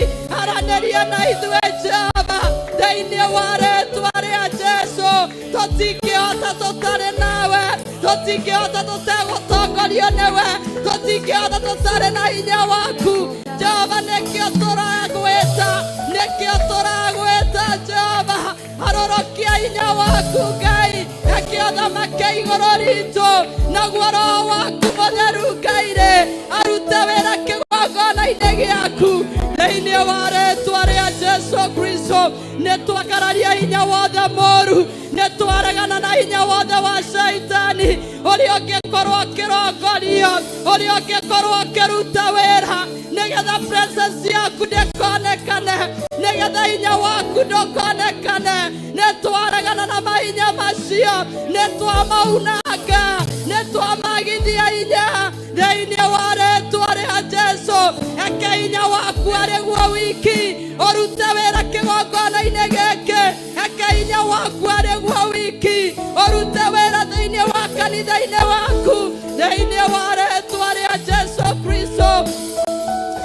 Speaker 8: aranĩria na ithuĩ Jehova thĩinĩ wa rĩtwa rĩa Jesu. Tũtingĩhota tũtarĩ nawe, tũtingĩhota tũtegũtongorio nĩwe, tũtingĩhota tũtarĩ na hinya waku Jehova. Nĩkĩo tũragwĩta, nĩkĩo tũragwĩta Jehova. Arũrũkia hinya waku Ngai, eke ũthamake igũrũ ritũ, naguo roho waku mũtheru Ngai rĩ arute wĩra kĩgongona-inĩ gĩaku thĩinĩ wa rĩtwa rĩa Jesu Kristo. Nĩ twakararia hinya wothe mũru, nĩ twaregana na hinya wothe wa shaitani ũrĩa ũngĩkorwo ũkĩrongorio, ũrĩa ũngĩkorwo ũkĩruta wĩra nĩgetha presence yaku ndĩkonekane, nĩgetha hinya waku ndũkonekane. Nĩ twaregana na mahinya macio, nĩ twamaunanga, nĩ twamagithia hinya thĩinĩ wa rĩtwa rĩa Jesu. Eke hinya waku arĩ guo wiki ũrute wĩra kĩgongona-inĩ gĩkĩ, eke hinya waku arĩ guo wiki ũrute wĩra thĩinĩ wa kanitha-inĩ waku thĩinĩ wa rĩtwa rĩa Jesu Kristo.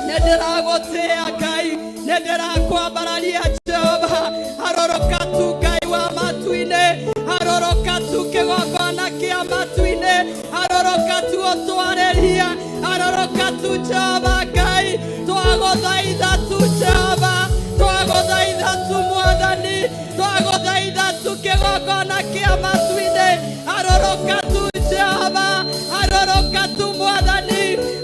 Speaker 8: Nĩ ndĩragũtĩĩa Ngai, nĩ ndĩrakwambararia Jehova. Arũrũka tu Ngai wa matu-inĩ, arũrũka tu kĩgongona kĩa matu-inĩ, arũrũka tu ũtwarĩrie, arũrũka tu Jehova Ngai. Twagũthaitha tu Jehova, twagũthaitha tu mwathani, twagũthaitha tu kĩgongona kĩa matu-inĩ. Arũrũka tu Jehova, arũrũka tu mwathani,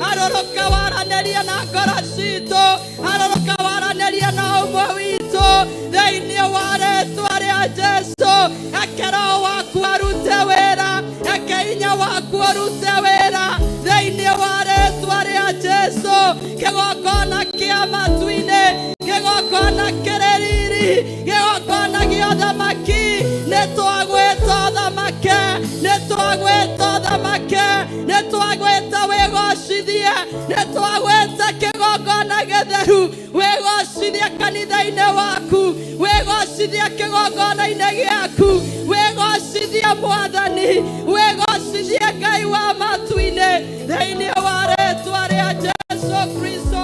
Speaker 8: arũrũka waranĩria na ngoro citũ, arũrũka waranĩria na ũmwe witũ thĩinĩ wa rĩtwa rĩa Jesu. Eke roho waku arute wĩra, eke hinya waku ũrute wĩra thĩinĩ wa rĩtwa rĩa Jesu. Kĩgongona kĩa matu-inĩ, kĩgongona kĩrĩ riri, kĩgongona gĩa ũthamaki, nĩ twagwĩta ũthamake, nĩ twagwĩta ũthamake, nĩ twagwĩta wĩgocithie, nĩ twagwĩta kĩgongona gĩtheru, wĩgocithie kanitha-inĩ waku, wĩgocithie kĩgongona-inĩ gĩaku, wĩgocithie mwathani, wĩgocithie Ngai wa matu-inĩ thĩinĩ wa rĩtwa rĩa Jesu Kristo.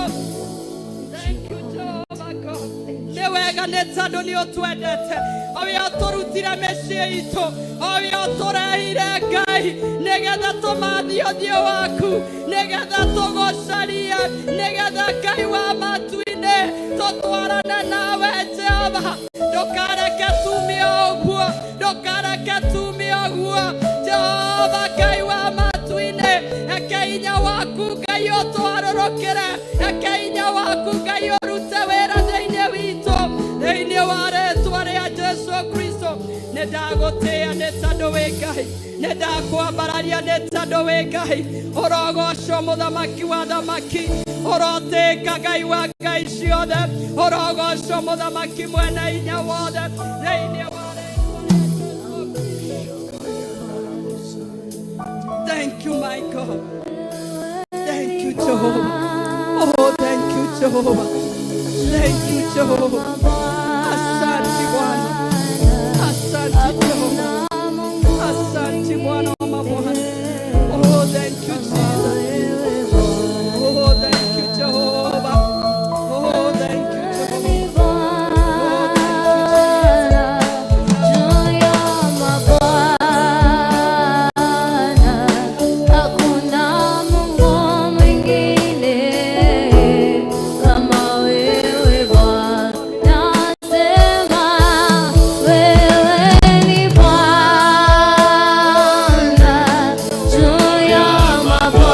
Speaker 8: Thank you Jehovah God. Nĩ wega nĩ tondũ nĩ ũtwendete, o we ũtũrutire mĩciĩ itũ, o we ũtũrehire Ngai nĩgetha tũmathie ũthiũ waku, nĩgetha tũgũcarie, nĩgetha Ngai wa matu-inĩ tũtwarane nawe Jehova. Ndũkareke tumie ũguo, ndũkareke tumie ũguo Jehova Ngai wa matu-inĩ. Eke hinya waku Waku Ngai ũtwarũrũkĩre, reke hinya waku Ngai ũrute wĩra thĩinĩ witũ, thĩinĩ wa rĩtwa rĩa Jesu Kristo. Nĩ ndagũtĩĩa nĩ tondũ wĩ Ngai, nĩ ndakwambararia nĩ tondũ wĩ Ngai. Ũrogocwo mũthamaki wa thamaki, ũrotĩka Ngai wa ngai ciothe, ũrogocwo mũthamaki mwene hinya wothe, thĩinĩ wa rĩtwa rĩa Jesu Kristo. Thank you, my God. Thank you, Jehovah. Oh, thank you, Jehovah. Thank you, Jehovah. Asante Bwana. Asante Jehovah. Asante Bwana wa mabwana. Oh, thank you, Jesus. Oh, thank you, Jehovah. Oh, thank you, Jehovah. Oh, thank you, Jesus.
Speaker 4: Juu ya mabwana, hakuna Mungu mwingine kama wewe Bwana. Nasema wewe ni Bwana juu ya mabwana.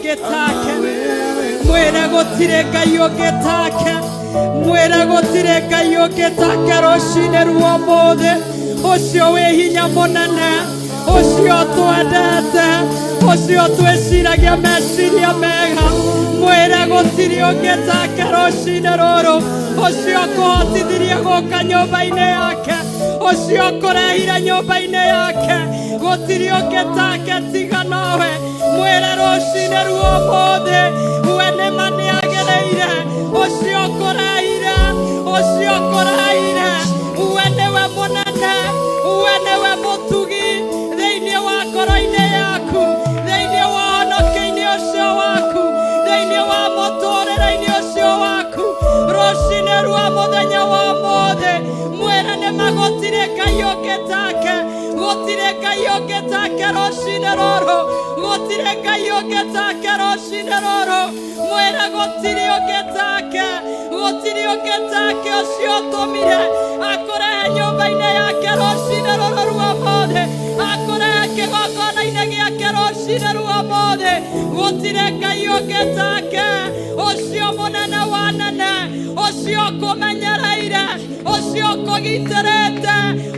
Speaker 8: ũngĩ take. Mwĩre gũtirĩ Ngai ũngĩ take. Mwĩre gũtirĩ Ngai ũngĩ take rũcinĩ rwa ũmũthĩ. Ũcio wĩ hinya mũnene, ũcio twendete, ũcio twĩciragia meciria mega. Mwĩre gũtirĩ ũngĩ take rũcinĩ rũrũ, ũcio kũhotithirie gũka nyũmba-inĩ yake, ũcio kũrehire nyũmba-inĩ yake. Gũtirĩ ũngĩ take tiga nowe. Mwĩre rũcinĩ rwa ũmũthĩ, we nĩma nĩagĩrĩire. Ũcio kũrehire, ũcio kũrehire, we nĩwe mũnene, we nĩwe mũtugi thĩinĩ wa ngoro-inĩ yaku, thĩinĩ wa ũhonokio-inĩ ũcio waku, thĩinĩ wa mũtũrĩre-inĩ ũcio waku. Rũcinĩ rwa mũthenya wa ũmũthĩ, mwĩre nĩma gũtirĩ Ngai ũngĩ take, gũtirĩ Ngai ũngĩ take rũcinĩ rũrũ, gũtirĩ Ngai ũngĩ take rũcinĩ rũrũ. Mwĩre gũtirĩ ũngĩ take, gũtirĩ ũngĩ take ũcio ũtũmire akũrehe nyũmba-inĩ yake rũcinĩ rũrũ rwa ũmũthĩ, akũrehe kĩgongona-inĩ gĩake rũcinĩ rwa ũmũthĩ. Gũtirĩ Ngai ũngĩ take, ũcio mũnene wa nene, ũcio ũkũmenyereire, ũcio ũkũgitĩrĩte,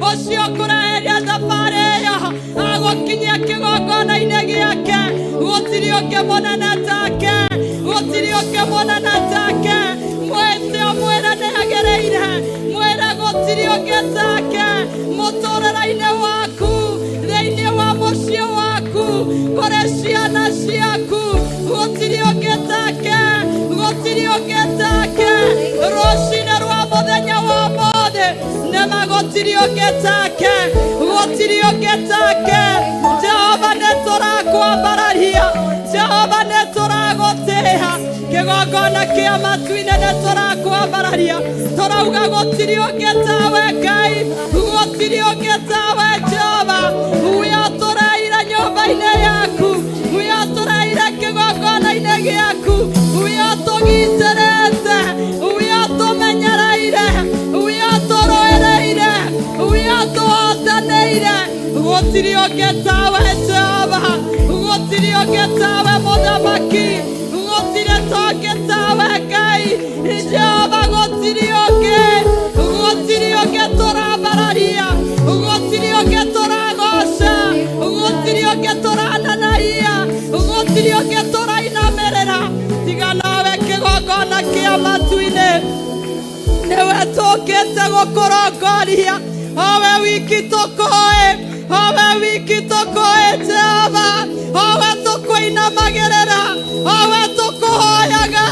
Speaker 8: ũcio ũkũreheria thabarĩ ĩyo agũkinyia kĩgongona-inĩ gĩake. Gũtirĩ ũngĩ mũnene take, gũtirĩ ũngĩ mũnene take. Mwĩte ũmwĩre nĩagĩrĩire, mwĩre gũtirĩ ũngĩ take mũtũrĩre-inĩ waku, thĩinĩ wa mũciĩ waku, kũrĩ ciana ciaku. Gũtirĩ ũngĩ take, gũtirĩ ũngĩ take. Rũcinĩ rwa mũthenya wa ũmũthĩ, nĩma gũtirĩ ũngĩ take, gũtirĩ ũngĩ take. Jehova nĩtũrakwambararia, Jehova nĩtũragũtĩĩa, kĩgongona kĩa matu-inĩ nĩtũrakwambararia. Tũrauga gũtirĩ ũngĩ tawe Ngai, gũtirĩ ũngĩ tawe Jehova. We ũtũreire nyũmba-inĩ yaku, we ũtũreire kĩgongona-inĩ gĩaku, we ũtũgitĩrĩte, we ũtũmenyereire, we ũtũrũĩrĩire, we ũtũhotanĩire. Gũtirĩ ũngĩ tawe Jehova, gũtirĩ ũngĩ tawe Mũthamaki, gũtirĩ tũngĩ tawe Ngai. Jehova gũtirĩ ũngĩ, gũtirĩ ũngĩ tũrambararia, gũtirĩ ũngĩ tũragoca, gũtirĩ ũngĩ tũrananaia, gũtirĩ ũngĩ tũrainamĩrĩra tiga nawe kĩgongona kĩa matu-inĩ. Nĩwe tũkĩte gũkũrongoria, owe wiki tũkũĩ, owe wiki tũkũĩ Jehova, owe tũkũinamagĩrĩra, owe tũkũhoyaga,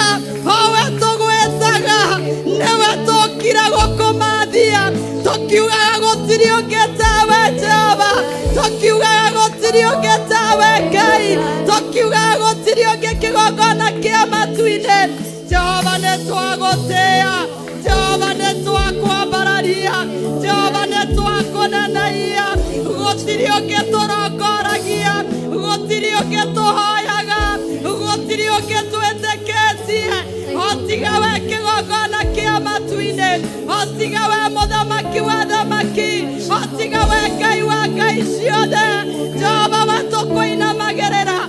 Speaker 8: owe tũgwĩtaga. Nĩwe tũkire gũkũmathia, tũkiugaga gũtirĩ ũngĩ tawe Jehova, tũkiugaga gũtirĩ ũngĩ tawe Ngai, tũkiugaga gũtirĩ ũngĩ kĩgongona kĩa matu-inĩ. Jehova nĩtwagũtĩĩa, Jehova nĩtwakwambararia, Jehova nĩtwakũnenaia. Gũtirĩ ũngĩ tũrongoragia, gũtirĩ ũngĩ tũhoyaga, gũtirĩ ũngĩ twĩtĩkĩtie o tiga we kĩgongona kĩa matu-inĩ, o tiga we mũthamaki wa thamaki, o tiga we Ngai wa ngai ciothe. Jehova we tũkũinamagĩrĩra,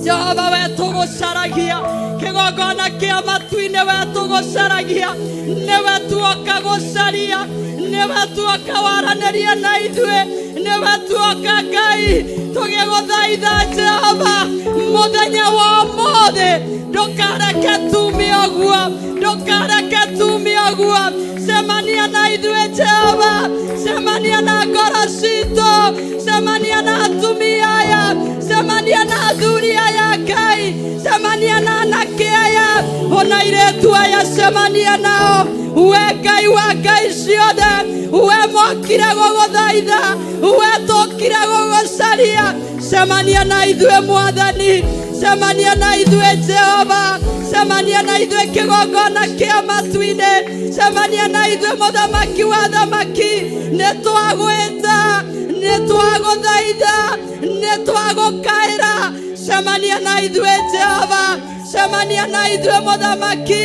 Speaker 8: Jehova we tũgũcaragia, kĩgongona kĩa matu-inĩ we tũgũcaragia, nĩwe tuoka gũcaria, nĩwe tuoka waranĩria na ithuĩ, nĩwe tuoka Ngai tũgĩgũthaitha Jehova mũthenya wa ũmũthĩ. Ndũkareke tume ũguo, ndũkareke tume ũguo. Cemania na ithuĩ Jehova, cemania na ngoro citũ, cemania na atumia aya, cemania na athuri aya Ngai, cemania na anake aya ona airĩtu aya, cemania nao we Ngai wa ngai ciothe. We mokire gũgũthaitha, we tũkire gũgũcaria. Cemania na ithuĩ Mwathani, cemania na ithuĩ Jehova, cemania na ithuĩ kĩgongona kĩa matu-inĩ, cemania na ithuĩ mũthamaki wa thamaki. Nĩtwagwĩta, nĩtwagũthaitha, nĩtwagũkaĩra. Cemania na ithuĩ Jehova, cemania na ithuĩ mũthamaki,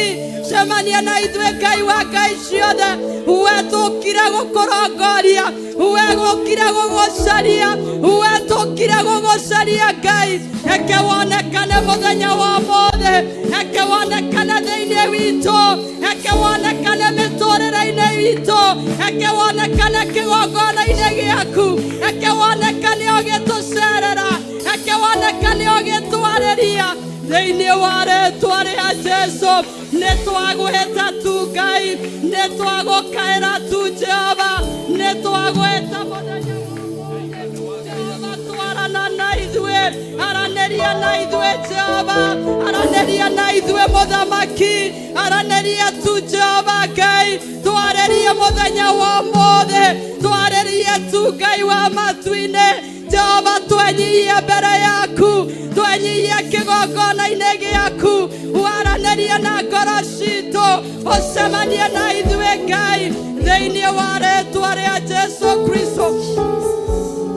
Speaker 8: cemania na ithuĩ Ngai wa ngai ciothe. We tũkire gũkũrongoria, we gũkire gũgũcaria, we tũkire Tũkire gũgũcaria Ngai, reke wonekane mũthenya wa mothe, reke wonekane thĩinĩ witũ, reke wonekane mĩtũrĩre-inĩ itũ, reke wonekane kĩgongona-inĩ gĩaku, reke wonekane ũgĩtũcerera, reke wonekane ũgĩtwarĩria thĩinĩ wa rĩtwa rĩa Jesu. Nĩ twagwĩta tu Ngai, nĩ twagũkaĩra tu Jehova, nĩ twagwĩta mũthenya Jehova, twarana na ithuĩ, aranĩria na ithuĩ Jehova, aranĩria na ithuĩ mũthamaki, aranĩria tu Jehova Ngai, twarĩrie mũthenya wa ũmũthĩ, twarĩrie tu Ngai wa matu-inĩ. Jehova, twenyihie mbere yaku, twenyihie kĩgongona-inĩ gĩaku, waranĩrie na ngoro citũ, ũcemanie na ithuĩ Ngai, thĩinĩ wa rĩtwa rĩa Jesu Kristo.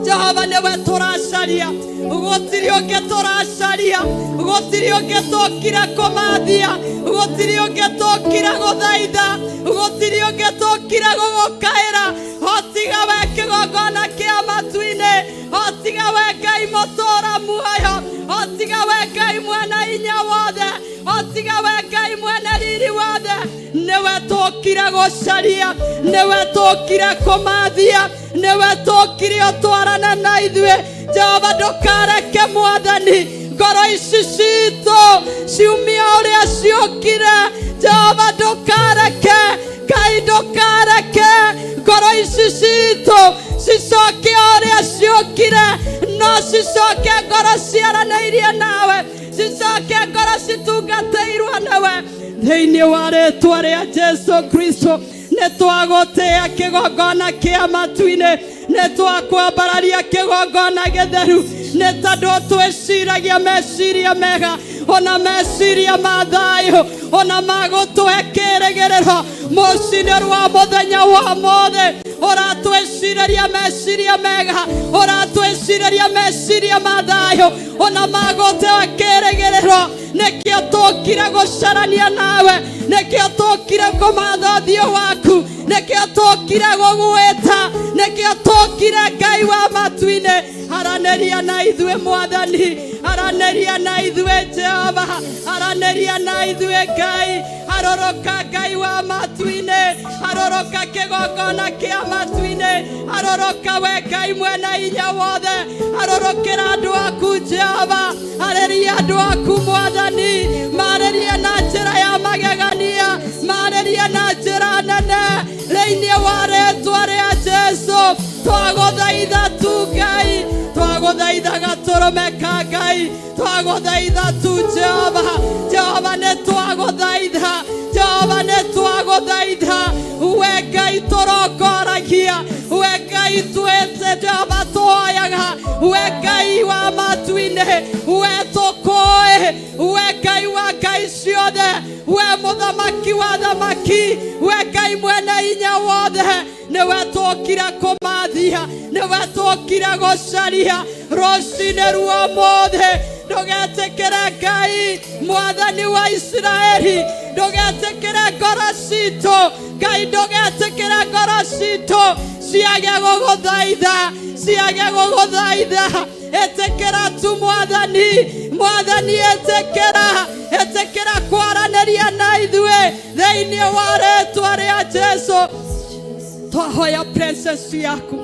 Speaker 8: Jehova, nĩwe tũracaria, gũtirĩ ũngĩ tũracaria, gũtirĩ ũngĩ tũkire kũmathia, gũtirĩ ũngĩ tũkire gũthaitha, gũtirĩ ũngĩ tũkire gũgũkaĩra, hotiga we kĩgongona kĩa matu-inĩ, hotiga we Ngai mũtũra muoyo, hotiga we Ngai mwene hinya wothe, hotiga we Ngai mwene riri wothe. Nĩwe tũkire gũcaria, nĩwe tũkire kũmathia, nĩwe tũkire ũtwarane na ithuĩ. Jehova, ndũkareke mwathani ngoro ici citũ ciumie ũrĩa ciũkire. Jehova, ndũkareke Ngai, ndũkareke ngoro ici citũ cicoke ũrĩa ciũkire, no cicoke ngoro ciaranĩirie nawe, cicoke ngoro citungatĩirwo nĩwe thĩinĩ wa rĩtwa rĩa Jesu Kristo. Nĩ twagũtĩĩa kĩgongona kĩa matu-inĩ, nĩ twakwambararia kĩgongona gĩtheru, nĩ tondũ twĩciragia meciria mega, ona meciria ma thayũ, ona ma gũtũhe kĩrĩgĩrĩro. Mũcinĩ rwa mũthenya wa mothe ũratwĩcirĩria meciria mega, ũratwĩcirĩria meciria ma thayũ, ona ma gũtũhe kĩrĩgĩrĩro. Nĩkĩo tũkire gũcarania nawe, nĩkĩo tũkire kũmatha ũthiũ waku, nĩkĩo tũkire gũgwĩta, nĩkĩo tũkire Ngai wa matu-inĩ. Aranĩria na ithuĩ mwathani, aranĩria na ithuĩ Jehova, aranĩria na ithuĩ Ngai. Harũrũka Ngai wa matu-inĩ, harũrũka kĩgongona kĩa matu-inĩ, harũrũka we Ngai mwene hinya wothe, harũrũkĩra andũ aku Jehova, arĩria andũ aku mwathani, marĩrie na njĩra ya magegania, marĩrie na njĩra nene thĩinĩ wa rĩtwa rĩa Jesu. Twagũthaitha tu Ngai, twagũthaitha gatũrũme ka Ngai, twagũthaitha tu Jehova. Jehova, nĩ twagũthaitha, Jehova, nĩ twagũthaitha, we Ngai tũrongoragia, we Ngai twĩte Jehova tũhoyaga, we Ngai wa matu-inĩ, we tũkũĩ, we Ngai wa ngai ciothe, we mũthamaki wa thamaki, we Ngai mwene hinya wothe, nĩwe tũkire kũmathia, nĩwe tũkire gũcaria rũcinĩ rwa ũmũthĩ. Ndũgetĩkĩre Ngai mwathani wa Isiraeli, ndũgetĩkĩre ngoro citũ Ngai, ndũgetĩkĩre ngoro citũ ciage gũgũthaitha, ciage gũgũthaitha. Ĩtĩkĩra tu mwathani, mwathani ĩtĩkĩra, ĩtĩkĩra kwaranĩria na ithuĩ thĩinĩ wa rĩtwa rĩa Jesu. Twahoya presence yaku,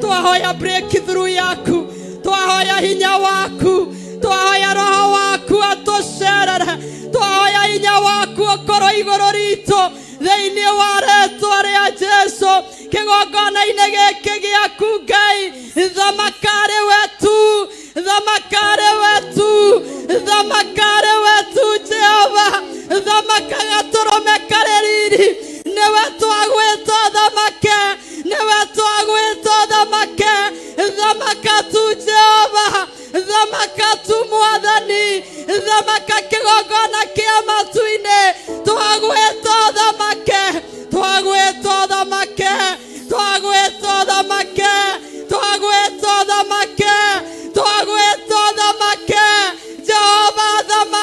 Speaker 8: twahoya breakthrough yaku, twahoya hinya waku, twahoya roho waku atũcerere, twahoya hinya waku ũkorwo igũrũ ritũ thĩinĩ wa rĩtwa rĩa Jesu. Kĩgongona-inĩ gĩkĩ gĩaku Ngai, thamakari we tu, thamakari we tu, thamakari we tu Jehova, thamaka gatũrũme karĩ riri, nĩwe twagwĩtwo thamake, nĩwe twagwĩtwo thamake, thamaka tu Jehova, thamaka tu mwathani, thamaka kĩgongona kĩa matu-inĩ, twagwĩtwo thamake, twagwĩtwo thamake, twagwĩtwo thamake, twagwĩtwo thamake, twagwĩtwo thamake, Jehova thamaka.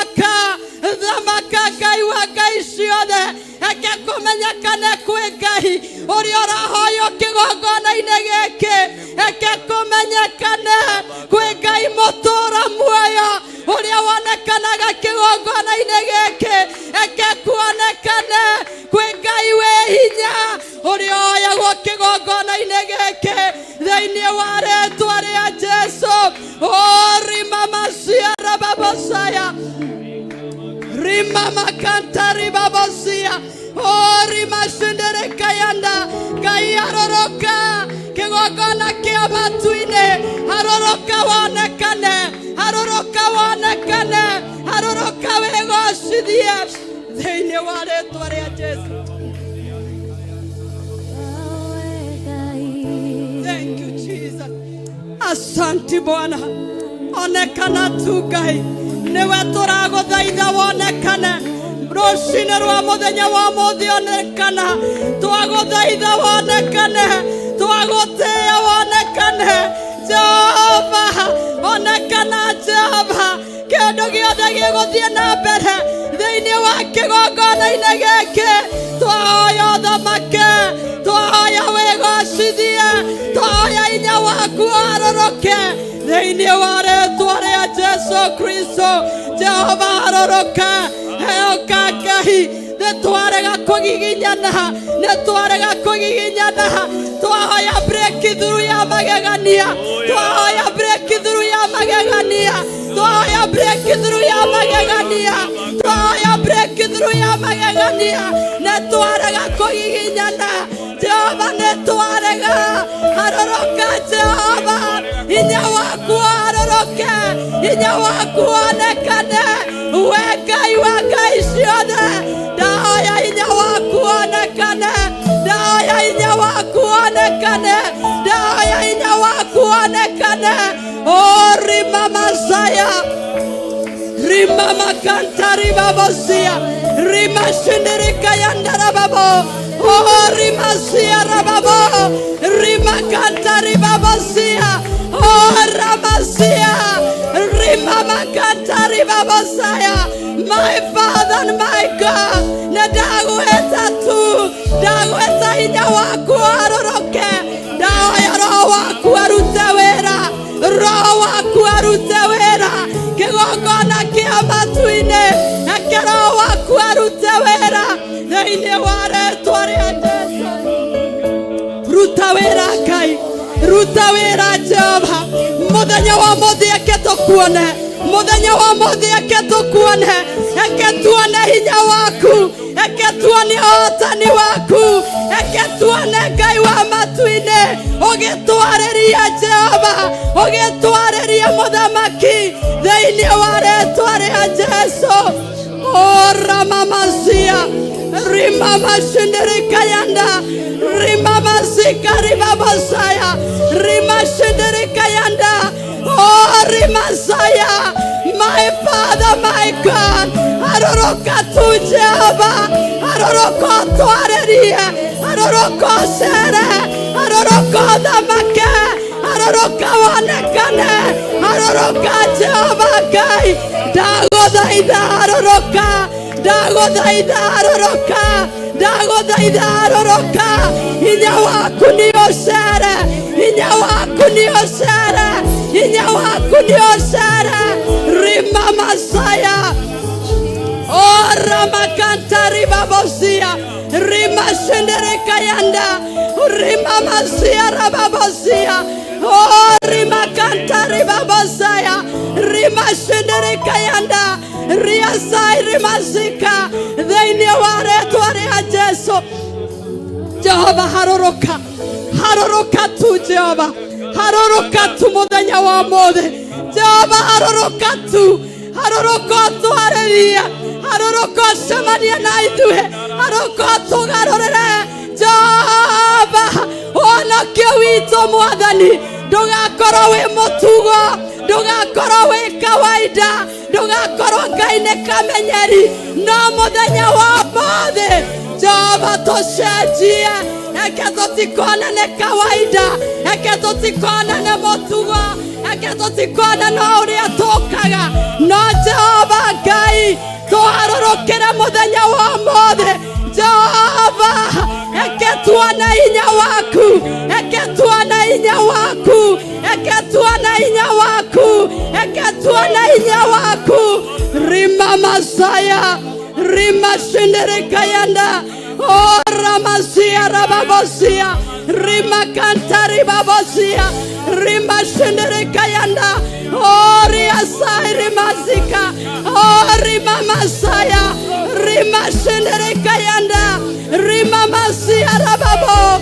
Speaker 8: Kuonekane kwĩ Ngai ũrĩa ũrahoywo kĩgongona-inĩ gĩkĩ. Reke kũmenyekane kwĩ Ngai mũtũũra muoyo ũrĩa wonekanaga kĩgongona-inĩ gĩkĩ. Reke kuonekane kwĩ Ngai wĩ hinya ũrĩa woyagwo kĩgongona-inĩ gĩkĩ thĩinĩ wa rĩtwa rĩa Jesu. Orimamasiarababosaya rimamakantaribabosiya orimashinderekayanda Ngai aroroka kĩgongona kĩa matu-inĩ haroroka wonekane haroroka wonekane haroroka wĩgocithie thĩinĩ wa rĩtwa rĩa Jesu. Thank you, Jesus. Asante Bwana, onekana tu Ngai, niwe tũragũthaitha wonekane rũcinĩ rwa mũthenya wa mũthĩ onekana, twagũthaitha wonekane, twagũtĩĩa wonekane, Jehova onekana, Jehova kĩndũ gĩothe gĩgũthiĩ na mbere thĩinĩ wa kĩgongona-inĩ gĩkĩ twahoya ũthamake, twahoya wĩgocithie, twahoya hinya waku warũrũke thĩinĩ wa rĩtwa rĩa Jesu Kristo. Jehova harũrũka, heoka Ngai, nĩ twarega kũgiginyana, nĩ twarega kũgiginyana, twahoya breakthrough ya magegania, twahoya breakthrough ya magegania, twahoya breakthrough ya magegania, twahoya breakthrough ya magegania, nĩ twarega kũgiginyana, Jehova nĩ twarega, harũrũka Jehova, hinya waku warũrũke, hinya waku wonekane, we Ngai wa ngai ciothe, ndahoya hinya waku wonekane, ndahoya hinya waku wonekane, ndahoya hinya waku wonekane, orimamasaya rimamakantaribabozia rimashindirikayandarababo oh rimasiarababo rimakantaribabozia oh ramasia rimamakantaribabosaya. My Father and my God, na ndagweta tu, ndagweta hinya waku warũrũke, ndahoya roho waku arute wĩra, roho waku arute wĩra kĩgongona kĩa matu-inĩ, reke roho waku arute wĩra thĩinĩ wa rĩtwa rĩa Jesu. Ruta wĩra Ngai, ruta wĩra Jehova, mũthenya wa mũthĩ eke tũkuone, mũthenya wa mũthĩ eke tũkuone, eke tuone hinya waku, eke tuone ũhotani waku, eke tuone Ngai wa matu-inĩ ũgĩtwarĩria Jehova, ũgĩtwarĩria mũthamaki thĩinĩ wa rĩtwa rĩa Jesu. Oramamasia rimamashindirikayanda rimamasika ribabosaya rimashindirikayanda oh rimasaya. My Father, my God, haroroka tu Jehova, haroroka twarĩrie, haroroka ũcere, haroroka ũthamake, haroroka wonekane, haroroka Jehova Ngai, ndagũthaitha haroroka, ndagũthaitha haroroka, ndagũthaitha haroroka, hinya waku nĩ ũcere, hinya waku nĩ ũcere, hinya waku nĩ ũcere, rimamasaya oramakantaribabosia rimashenderekayanda rimamasia rababosia oh rimakantaribabosaya rimashenderekayanda riasai rimasika thĩinĩ wa rĩtwa rĩa Jesu. Jehova harũrũka, harũrũka tu Jehova, harũrũka tu mũthenya wa ũmũthĩ Jehova, harũrũka tu, harũrũka ũtwarĩrie, harũrũka ũcemanie na ithuĩ, harũrũka ũtũgarũrĩre Jehova, ũhonokio witũ Mwathani ndũgakorwo wĩ mũtugo, ndũgakorwo wĩ kawaida, ndũgakorwo Ngai nĩ kamenyeri, no mũthenya wa ũmũthĩ Jehova tũcenjie, reke tũtikone nĩ kawaida, reke tũtikone nĩ mũtugo, reke tũtikone no ũrĩa tũkaga, no Jehova Ngai tũharũrũkĩre mũthenya wa ũmũthĩ. Jehova eke tuone hinya waku, eke tuone hinya waku, eke tuone hinya waku, eke tuone hinya waku. Rima masaya, rima shindirikayanda, oh ramasia rababosia, rima kantari babosia, rima shindirikayanda, oh riasai rimazika, oh rima masaya, rima shindirikayanda, rima masia rababo,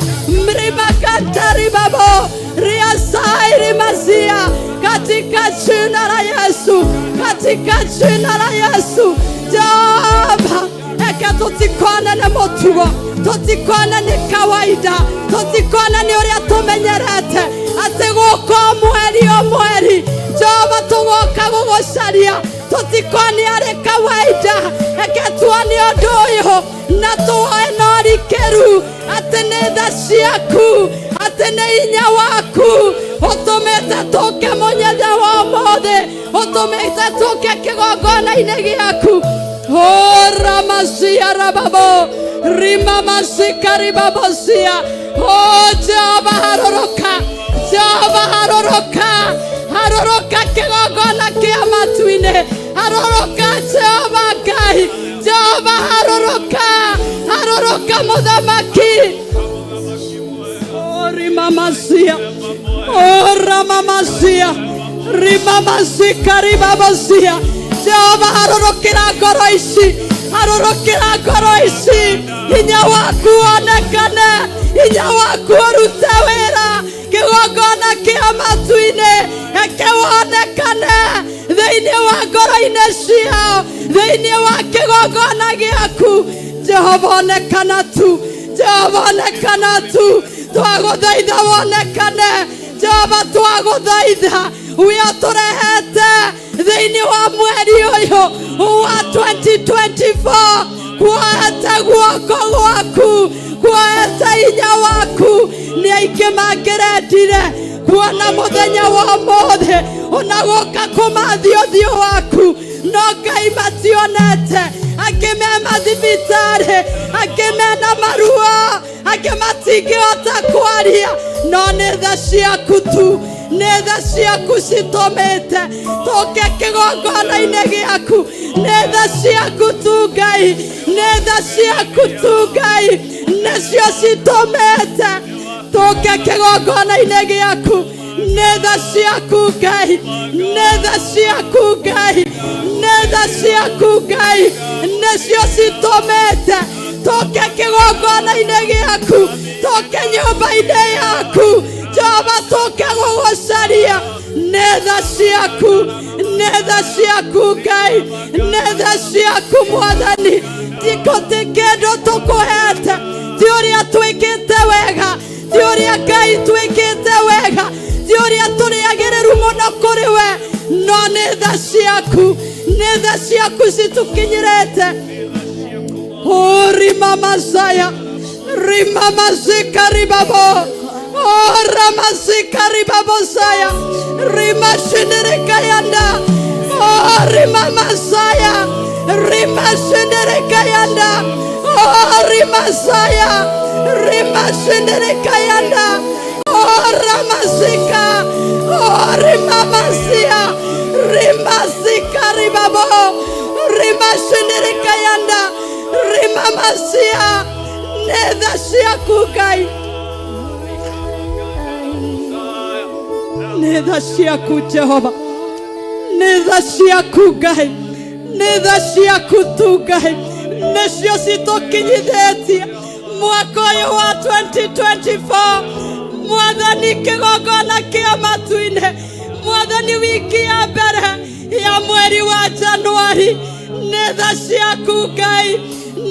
Speaker 8: rima kantari babo, riasai rimasia, katika jina la Yesu, katika jina la Yesu. Jehova, eke tutikone nĩ mũtugo, tutikone nĩ kawaida, tutikone nĩ ũrĩa tũmenyerete atĩ gũka o mweri o mweri Jehova tũgoka gũgũcaria, tutikone arĩ kawaida. Eke tuone ũndũ ũyũ na tuoe na ũrikĩru atĩ nĩ tha ciaku, atĩ nĩ hinya waku ũtũmĩte tũke mũthenya wa ũmũthĩ, ũtũmĩte tũke kĩgongona-inĩ gĩaku. Oh, Ramasia Rababo, Rimamasika Ribabosia. Oh, Jehova haroroka, Jehova haroroka, haroroka kĩgongona kĩa matu-inĩ, haroroka Jehova Ngai, Jehova haroroka, haroroka mũthamaki. Oh, Rimamasia, oh, Ramamasia, Rimamasika Ribabosia. Jehova harorokera ngoro ici, harorokera ngoro ici, hinya waku wonekane, hinya waku ũrute wĩra, kĩgongona kĩa matu-inĩ eke wonekane thĩinĩ wa ngoro-inĩ ciao, thĩinĩ wa kĩgongona gĩaku. Jehova onekana tu, Jehova onekana tu, twagũthaitha wonekane. Jehova twagũthaitha wĩa tũrehete thĩinĩ wa mweri ũyũ wa 2024, kuoete guoko gwaku, kuoete hinya waku. Nĩ aingĩ mangĩrendire kuona mũthenya wa ũmũthĩ ona gũka kũmathia ũthiũ waku, no Ngai mationete. Angĩ me mathibitarĩ, angĩ mena maruo, angĩ matingĩhota kwaria, no nĩ tha ciaku tu, nĩ tha ciaku citũmĩte tũke kĩgongona-inĩ gĩaku. Nĩ tha ciaku tu Ngai, nĩ tha ciaku tu Ngai, nĩcio citũmĩte tũke kĩgongona-inĩ gĩaku. Nĩ tha ciaku Ngai, nĩ tha ciaku Ngai, nĩ tha ciaku Ngai, nĩcio citũmĩte tũke kĩgongona-inĩ gĩaku, tũke nyũmba-inĩ yaku. Jehova tũke gũgũcaria. Nĩ tha ciaku, nĩ tha ciaku Ngai, nĩ tha ciaku Mwathani. Gũtirĩ kĩndũ tũkũhete, ti ũrĩa twĩkĩte wega, ti ũrĩa Ngai twĩkĩte wega, ti ũrĩa tũrĩ agĩrĩru mũno kũrĩ we, no nĩ tha ciaku, nĩ tha ciaku citũkinyĩrĩte. Oh, Rimamasaya, Rimamasika Ribabo, oh, Ramasika Ribabosaya, Rimashinirikayanda, oh, Rimamasaya, Rimashinirikayanda, oh, Rimasaya, Rimashinirikayanda, oh, Ramasika, oh, Rimamasia, Rimasika Ribabo, Rimashinirikayanda, Rimamasia, nĩ tha ciaku Ngai, nĩ tha ciaku Jehova, nĩ tha ciaku Ngai, nĩ tha ciaku tu Ngai, nĩcio citũkinyithĩtie mwaka ũyũ wa 2024. Mwathani, kĩgongona kĩa matu-inĩ, Mwathani, wiki ya mbere ya mweri wa Januari, nĩ tha ciaku Ngai,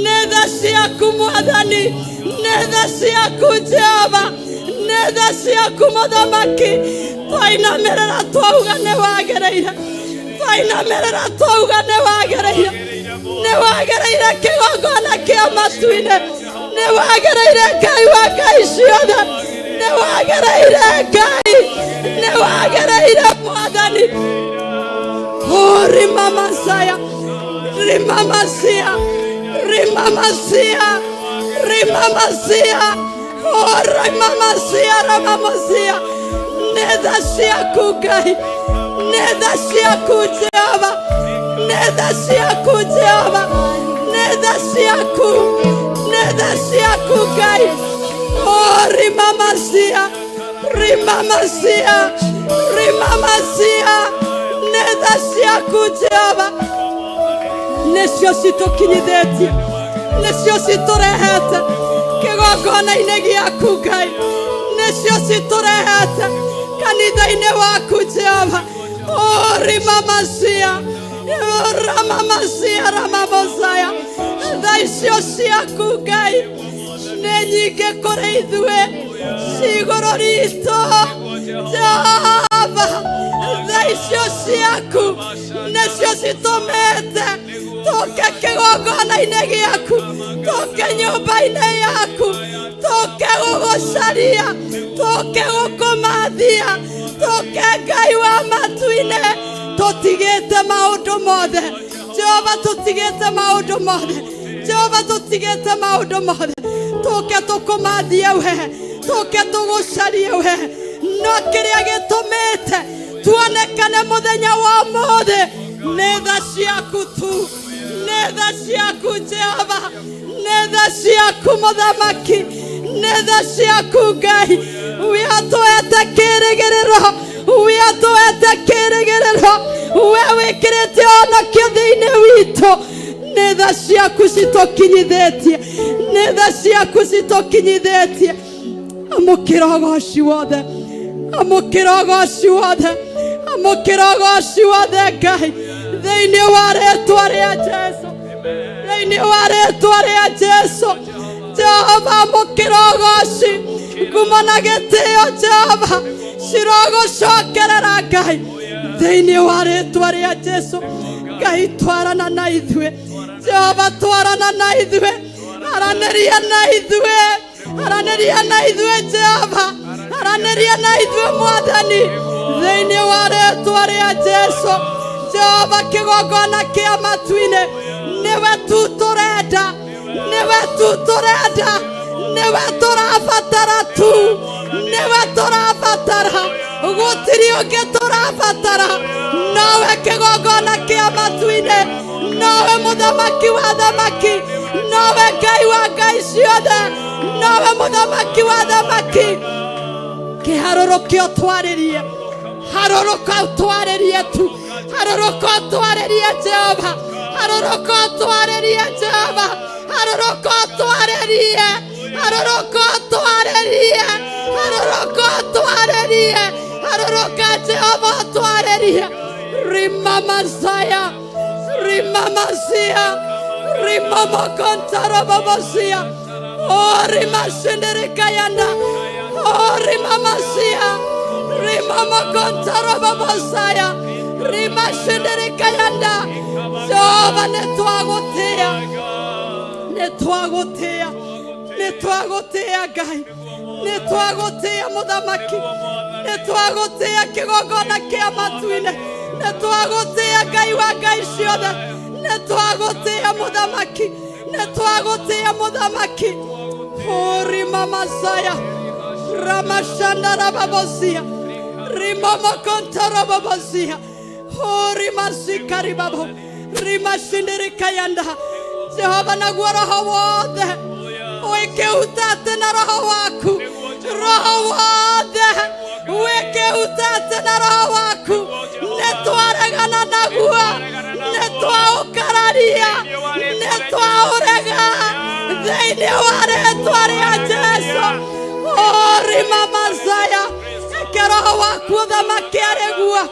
Speaker 8: nĩ tha ciaku Mwathani, nĩ tha ciaku Jehova, nĩ tha ciaku Mũthamaki. Twainamĩrĩra twauga nĩ wagĩrĩire, twainamĩrĩra twauga nĩ wagĩrĩire, nĩ wagĩrĩire kĩgongona kĩa matu-inĩ, nĩ wagĩrĩire Ngai wa ngai ciothe, nĩ wagĩrĩire Ngai, nĩ wagĩrĩire Mwathani. Oh, Rimamasaya, Rimamasia, Rimamasia, Rimamasia, oh rimamasia, ramamasia. Nĩ tha ciaku Ngai, nĩ tha ciaku Jehova, nĩ tha ciaku Jehova, nĩ tha ciaku, nĩ tha ciaku Ngai. Oh rimamasia, rimamasia, rimamasia, nĩ tha ciaku Jehova. Nĩcio citũkinyithĩtie, nĩcio citũrehete kĩgongona-inĩ gĩaku Ngai, nĩcio citũrehete kanitha-inĩ waku Jehova. Oh rimamasia, oh ramamasia, ramamosaya, tha icio ciaku Ngai nĩ nyingĩ kũrĩ ithuĩ, ci igũrũ ritũ Jehova. Tha icio ciaku nĩcio citũmĩte tũke kĩgongona-inĩ gĩaku, tũke nyũmba-inĩ yaku, tũke gũgũcaria, tũke gũkũmathia, tũke Ngai wa matu-inĩ. Tũtigĩte maũndũ mothe Jehova, tũtigĩte maũndũ mothe Jehova, tũtigĩte maũndũ mothe, tũke tũkũmathie we, tũke tũgũcarie we. No kĩrĩa gĩtũmĩte tuonekane mũthenya wa ũmũthĩ nĩ tha ciaku tu, nĩ tha ciaku Jehova, nĩ tha ciaku mũthamaki, nĩ tha ciaku Ngai. Wĩatũhete kĩrĩgĩrĩro, wĩatũhete kĩrĩgĩrĩro, we wĩkĩrĩte ũhonokio thĩinĩ witũ. Nĩ tha ciaku citũkinyithĩtie, nĩ tha ciaku citũkinyithĩtie. Amũkĩra ũgoci wothe, amũkĩra ũgoci wothe, amũkĩra ũgoci wothe Ngai, thĩinĩ wa rĩtwa rĩa Jesu, thĩinĩ wa rĩtwa rĩa Jesu. Jehova, amũkĩra ũgoci, ngumo na gĩtĩo Jehova cirogũcokerera Ngai, thĩinĩ wa rĩtwa rĩa Jesu. Ngai twarana na ithuĩ Jehova, twarana na ithuĩ, aranĩria na ithuĩ, aranĩria na ithuĩ Jehova, aranĩria na ithuĩ Mwathani, thĩinĩ wa rĩtwa rĩa Jesu. Jehova, kĩgongona kĩa matu-inĩ nĩwe tu tũrenda, nĩwe tu tũrenda, nĩwe tũrabatara tu, nĩwe tũrabatara, gũtirĩ ũngĩ tũrabatara. Nowe kĩgongona kĩa matu-inĩ, nowe mũthamaki wa thamaki, nowe Ngai wa ngai ciothe, nowe mũthamaki wa thamaki. Kĩharũrũke ũtwarĩrie, harũrũka ũtwarĩrie tu, harũrũka ũtwarĩrie Jehova, harũrũka ũtwarĩrie Jehova, harũrũka ũtwarĩrie, harũrũka ũtwarĩrie, harũrũka ũtwarĩrie, harũrũka Jehova ũtwarĩrie. Rimamasaya, rimamasia, rimamokontarababasia, oh rimashindirikayanda, oh rimamasia, rimamokontarababosaya, rimashindirikayanda. Jehova, nĩtwagũtĩa, nĩtwagũtĩa, nĩtwagũtĩa Ngai, nĩtwagũtĩa mũthamaki, nĩtwagũtĩa kĩgongona kĩa matu-inĩ, nĩtwagũtĩa Ngai wa ngai ciothe, nĩtwagũtĩa mũthamaki, nĩtwagũtĩa mũthamaki. Urimamasaya ramashandarababosia rimomokontorobobosia urimasikaribabo rimashindirikayanda. Jehova, naguo roho wothe wĩkĩhutate na roho waku, roho wothe wĩkĩhutate na roho waku, nĩtwaregana naguo, nĩtwaũkararia, nĩtwaũrega thĩinĩ wa rĩtwa rĩa Jesu. Urimamasaya, reke roho waku ũthamaki arĩguo,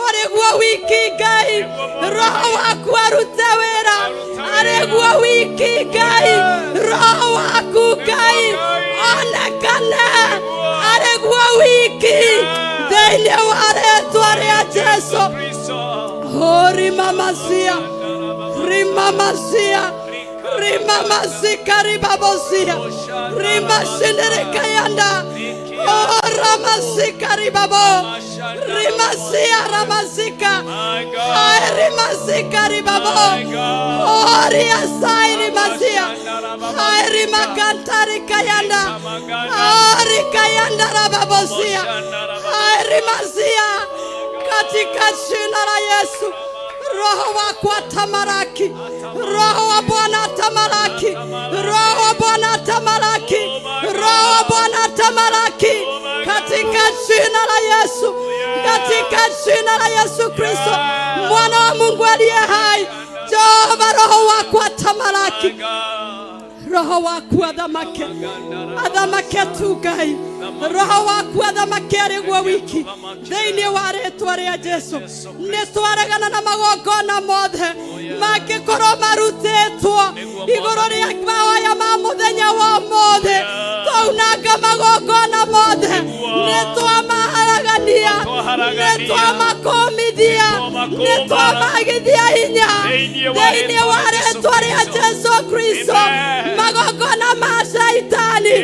Speaker 8: arĩguo wiki Ngai, roho waku arute wĩra, arĩguo wiki Ngai, roho waku Ngai onekane, arĩguo wiki thĩinĩ wa rĩtwa rĩa Jesu. Rimamasia, rimamasia, rimamasika ribabosia, rimashindirikayanda, oh. Ramamazika ribabo. Rimasia ramazika. Ai rimazika ribabo. Ori asai rimazia. Ai rimakantari kayanda. Ari kayanda rababosia. Ai rimazia. Katika jina la Yesu. Roho wako atamalaki. Roho wa Bwana atamalaki. Roho wa Bwana atamalaki. Roho wa Bwana atamalaki. Katika jina la Yesu. Katika jina la Yesu Kristo, mwana wa Mungu aliye hai. Jehova, roho wako atamalaki. Roho waku athamake, athamake tu Ngai. Roho waku athamake arĩ guo wiki thĩinĩ wa rĩtwa rĩa Jesu. Nĩ twaregana na magongona mothe mangĩkorwo marutĩtwo igũrũ rĩa mahoya ma mũthenya wa ũmũthĩ. Twaunanga magongona mothe, nĩ twamaharagania, nĩ twamakũmithia, nĩ twamagithia hinya thĩinĩ wa rĩtwa rĩa Jesu Kristo. Magongona ma shaitani,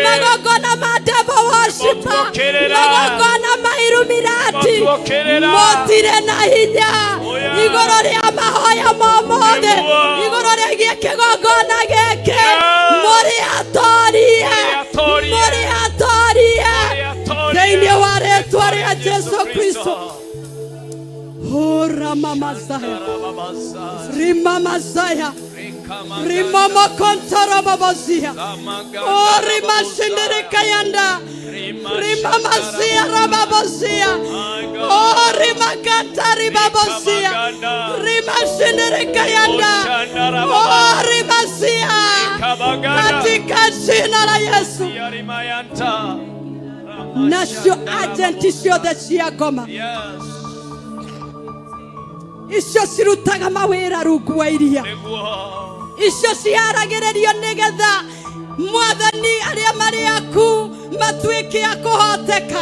Speaker 8: magongona ma devil worshiper, magongona ma Illuminati, mũtirĩ na hinya igũrũ rĩa mahoya ma ũmũthĩ, igũrũ rĩgiĩ kĩgongona gĩkĩ. Mũrĩ atorie, mũrĩ atorie thĩinĩ wa rĩtwa rĩa Jesu Kristo. Hura mamazaya, rimamazaya, rimomokontorobobozia, o rimashindirikayanda, rimamazia rababozia, o rimakataribabosia, rimashindirikayanda, o rimasia, katika jina la Yesu. Nacio agenti ciothe cia ngoma icio cirutaga mawĩra rungu wa iria, icio ciharagĩrĩrio nĩgetha mwathani arĩa marĩ aku matuĩke a kũhoteka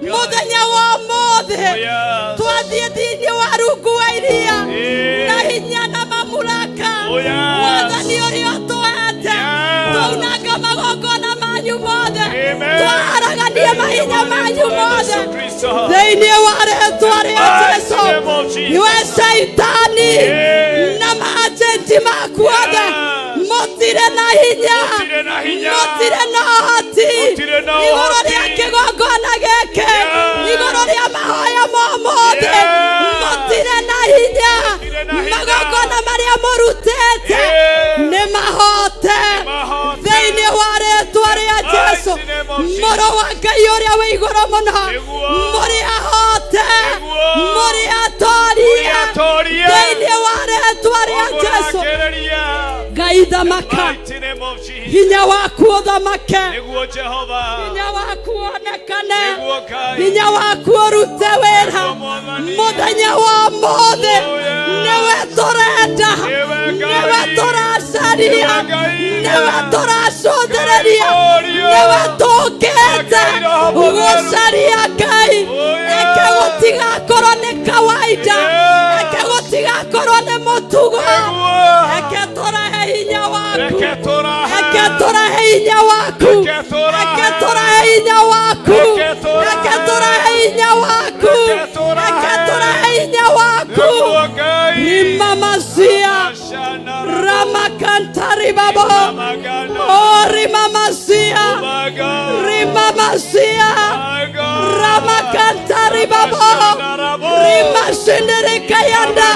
Speaker 8: mũthenya wa ũmũthĩ. Twathiĩ thĩinĩ wa rungu wa iria na hinya na mamulaka wathani ũrĩa ũtũhete, twaunanga magongona manyu mothe, twaharagania mahinya manyu mothe thĩinĩ wa rĩtwa rĩa Jesu. Iwe shaitani na maajenti maku othe, mũtirĩ na hinya, mũtirĩ na ũhoti igũrũ rĩa kĩgongona gĩkĩ, igũrũ rĩa mahoya ma ũmũthĩ. Mũtirĩ na hinya. Magongona marĩa mũrutĩte nĩ mahote thĩinĩ wa rĩtwa rĩa Jesu, mũrũ wa Ngai ũrĩa wĩ igũrũ mũno. Mũrĩ ahote, mũrĩ atorie thĩinĩ wa rĩtwa rĩa Jesu. Ngai thamaka, hinya waku ũthamake, hinya waku wonekane, hinya waku ũrute wĩra mũthenya wa ũmũthĩ. Nĩwe tũrenda, nĩwe tũracaria, nĩwe tũracũthĩrĩria, nĩwe tũkĩte gũcaria. Ngai, eke gũtigakorwo nĩ kawaida, eke gũtigakorwo nĩ mũtugo. Eke tũrehe hinya waku, eke tũrehe hinya waku, eke tũrehe hinya waku, eke tũrehe hinya waku, eke tũrehe hinya waku. Rimamazia ramakantaribabo, oh rimamazia, rimamazia ramakantaribabo, rimashindirikayanda,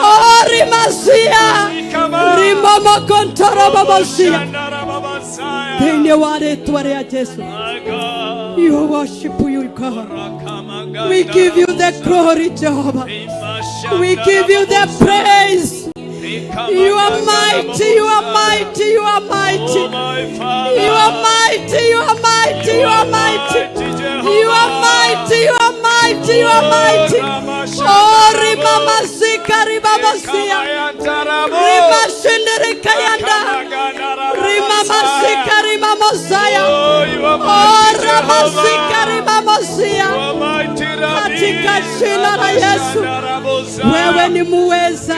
Speaker 8: oh rimazia, rimomokontorobobosia thĩinĩ wa rĩtwa rĩa Jesu. You worship you, God. We give you the glory, Jehovah. We give you the praise. You are mighty, you are mighty, you are mighty. You are mighty, you are mighty, you are mighty. You are mighty, you are mighty, you are mighty. Oh, rimamazika, rimamasia. Rimashindirikayanda. Rimamazika, rimamosaya. Oh, ramazika, rimamosia. Katika jina la Yesu. Wewe ni muweza,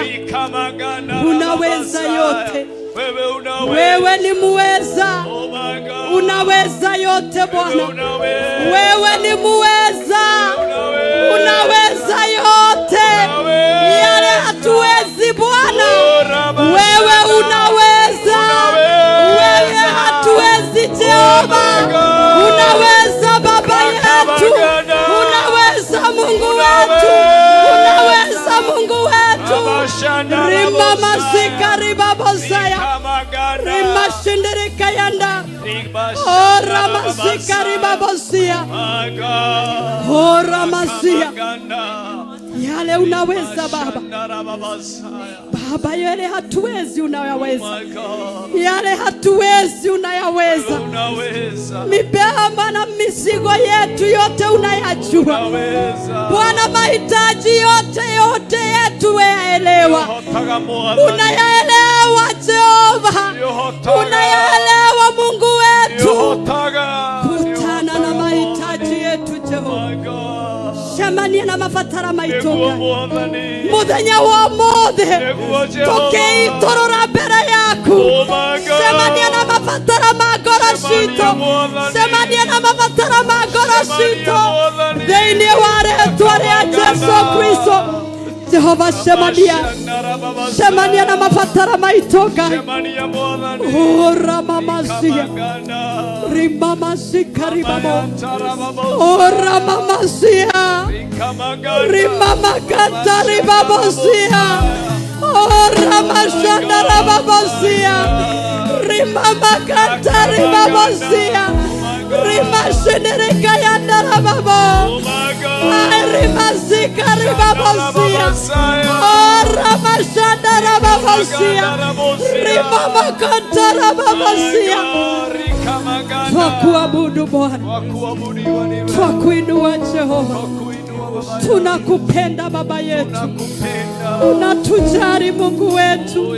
Speaker 8: unaweza yote. Wewe ni muweza, unaweza yote. yote Bwana. Wewe ni muweza, unaweza yote yale hatuwezi Bwana, wewe unaweza. Wewe hatuwezi Jehova, unaweza Baba yetu, unaweza Mungu wetu, unaweza Mungu wetu. Rimamasika ribabosaya rimashindirikayanda oramasika ribabosia oramasia. Yale unaweza Baba, Baba, yale hatuwezi unayaweza, yale hatuwezi unayaweza. Mibema na mizigo yetu yote unayajua Bwana, mahitaji yote yote yetu weyaelewa, unayaelewa Jehova, unayaelewa Mungu wetu. Kutana na mahitaji yetu Jehova, cemania na mabatara maitũ Ngai muthenya wa ũmũthĩ tũkĩitũrũra mbere yaku. Cemania na mabatara ma ngoro citũ, cemania na mabatara ma ngoro citũ thĩinĩ wa rĩtwa rĩa Jesu Kristo. Jehova, cemania, cemania na mabatara maitũ Ngai. Ora mamasia rimamashika rimamo ora mamasia rimamakata ribabosia ora mashanda rababosia rimamakata ribabosia rimashenerekayanda rababo rimasika ribabosia ora mashanda rababosia rimamakata rababosia. Twakuabudu Bwana, twakuinua Jehova, tunakupenda Baba yetu, unatujali Mungu wetu,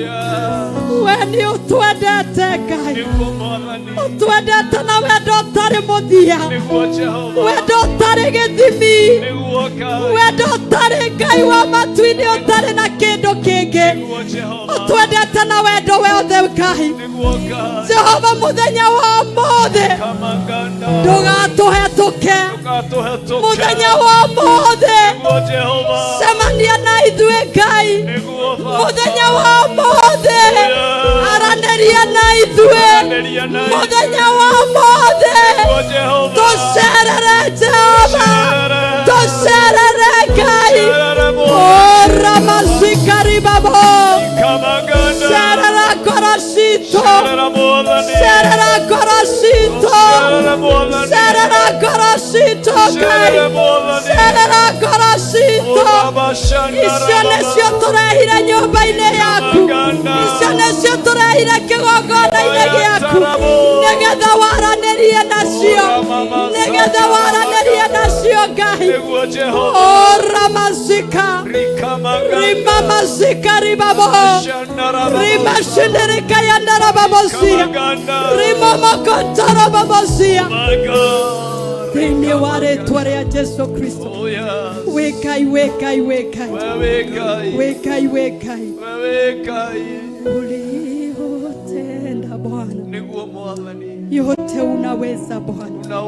Speaker 8: we ni utwendete Ngai, utwendete na wendo ũtarĩ mũthia, wendo ũtarĩ gĩthimi, wendo ũtarĩ Ngai wa matu-inĩ, ũtarĩ na kĩndũ kĩngĩ, ũtwendete na wendo wothe Ngai. Jehova, mũthenya wa ũmũthĩ ndũgatũhetũke, mũthenya wa ũmũthĩ cemania na ithuĩ Ngai, mũthenya wa ũmũthĩ aranĩria na ithuĩ, mũthenya wa ũmũthĩ tũcerere Jehova, tũcerere Ngai. Ora masikaribabo cerera ngoro citũ, cerera ngoro citũ, cerera ngoro citũ Ngai, cerera ngoro citũ. Icio nĩcio tũrehire nyũmba-inĩ yaku, icio nĩcio tũrehire kĩgongona-inĩ gĩaku, nĩgetha waranĩrie nacio, nĩgetha waranĩrie nacio Ngai. Ora masika rimamazika ribabo rimashindirikayanarababosia rimomokontarababosia thĩinĩ wa rĩtwa rĩa Jesu Kristo. Wĩ Ngai, wĩ Ngai, wĩ Ngai, wĩ Ngai, wĩ Ngai uliotenda Bwana, yote unaweza Bwana,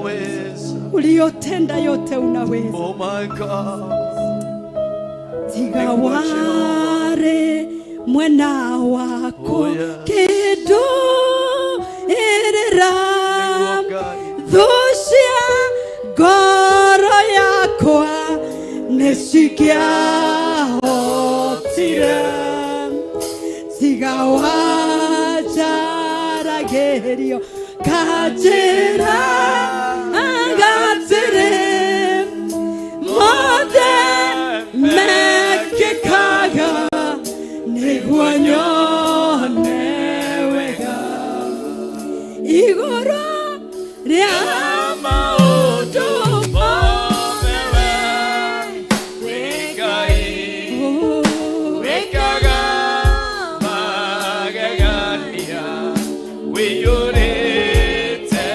Speaker 8: uliotenda yote unaweza. Tiga ware mwena wako kĩndũ ĩrĩra thũ cia ngoro yakwa nĩcingĩahotire. Tiga wanjaragĩrio kanjĩra ngatĩrĩ mothe mekĩkaga nĩguo nyone wega igũrũ rĩa maũndũ mothe.
Speaker 6: Wĩkaga magegania, wĩiyũrĩte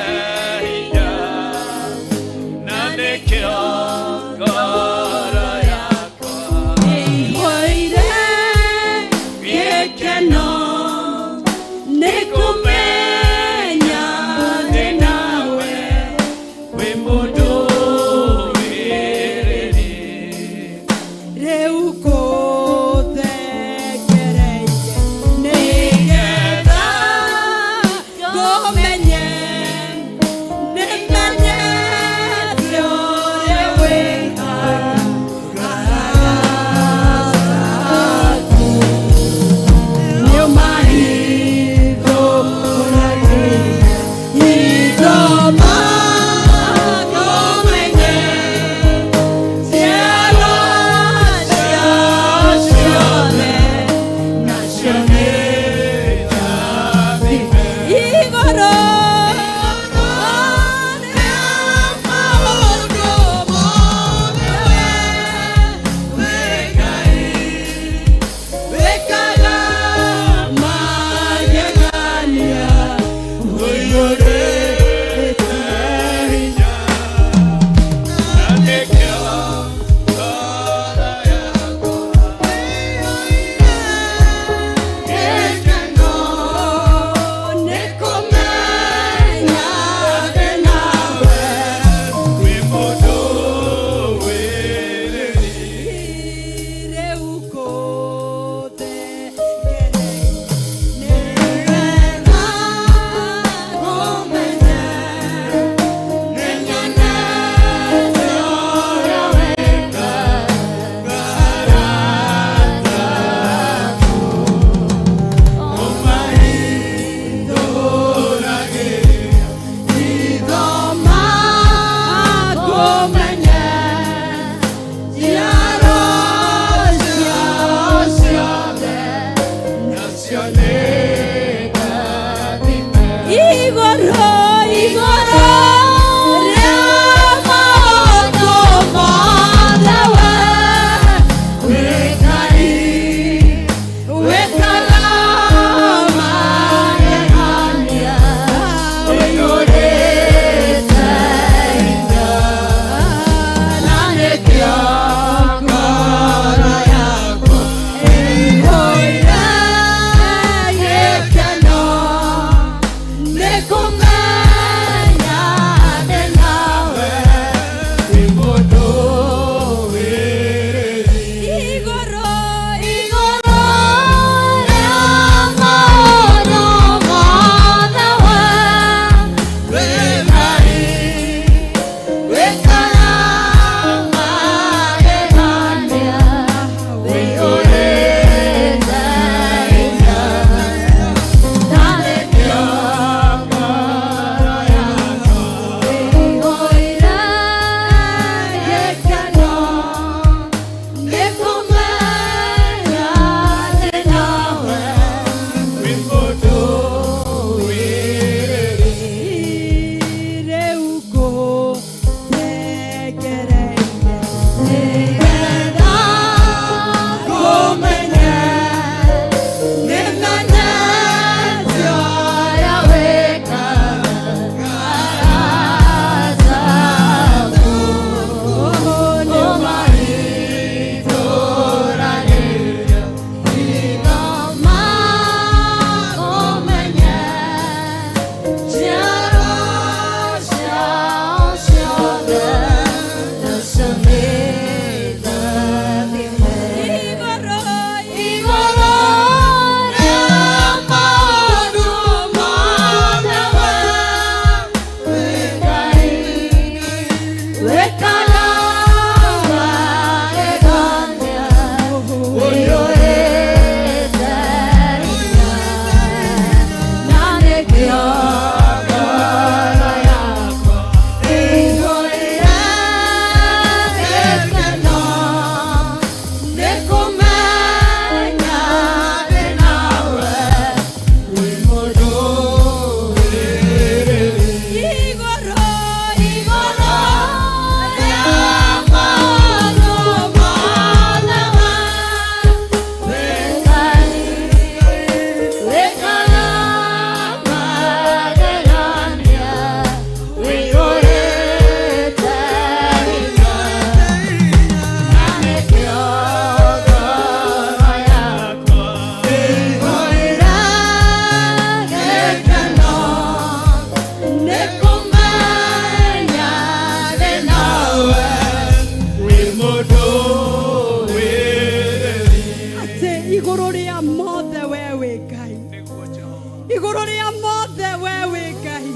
Speaker 8: Igũrũ rĩa mothe we wĩ Ngai,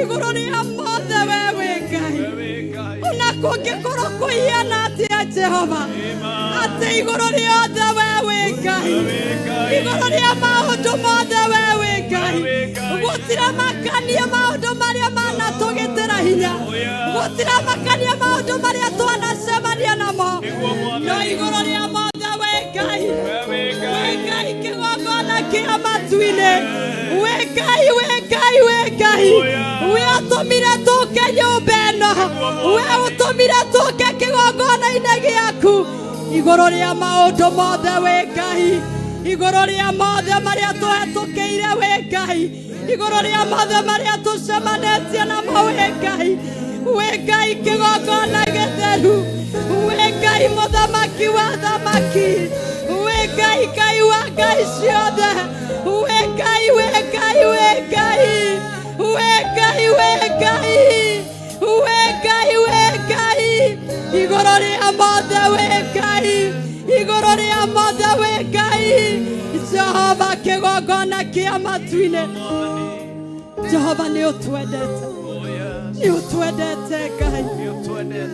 Speaker 8: igũrũ rĩa mothe we wĩ Ngai. Ona kũngĩkorwo kũhiana atĩa Jehova, atĩ igũrũ rĩothe we wĩ Ngai, igũrũ rĩa maũndũ mothe we wĩ Ngai. Gũtiramakania maũndũ marĩa manatũgĩtĩra hinya, gũtiramakania maũndũ marĩa twanacemania namo, no igũrũ rĩa mothe wĩ Ngai, wĩ Ngai kĩgongona kĩa matu-inĩ, wĩ Ngai, wĩ Ngai, wĩ Ngai. We ũtũmire tũke nyũmba ĩno, we ũtũmire tũke kĩgongona-inĩ gĩaku. Igũrũ rĩa maũndũ mothe wĩ Ngai, igũrũ rĩa mothe marĩa tũhetũkĩire wĩ Ngai, igũrũ rĩa mothe marĩa tũcemanĩtie namo wĩ Ngai, wĩ Ngai kĩgongona gĩtheru, wĩ Ngai mũthamaki wa thamaki, wĩ Ngai Ngai wa ngai ciothe, wĩ Ngai, wĩ Ngai, wĩ Ngai, wĩ Ngai, wĩ Ngai, wĩ Ngai, wĩ Ngai. Igũrũ rĩa mothe wĩ Ngai, igũrũ rĩa mothe wĩ Ngai. Jehova kĩgongona kĩa matu-inĩ, Jehova nĩ ũtwendete, nĩ ũtwendete Ngai,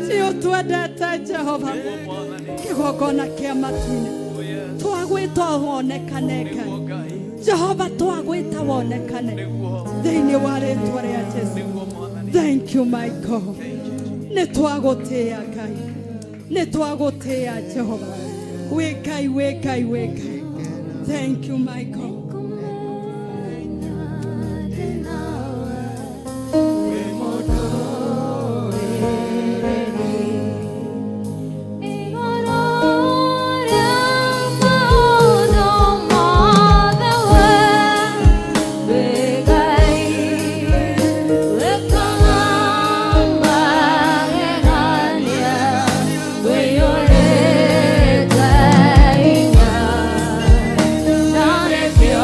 Speaker 8: nĩ ũtwendete Jehova. Kĩgongona kĩa matu-inĩ, twagwĩta wonekane Ngai. Jehova twagwĩta wonekane thĩinĩ wa rĩtwa rĩa Jesu. Thank you my God. Nĩ twagũtĩĩa Ngai, nĩ twagũtĩĩa Jehova. Wĩ Ngai, wĩ Ngai, wĩ Ngai. Thank you my God.
Speaker 4: Thank you.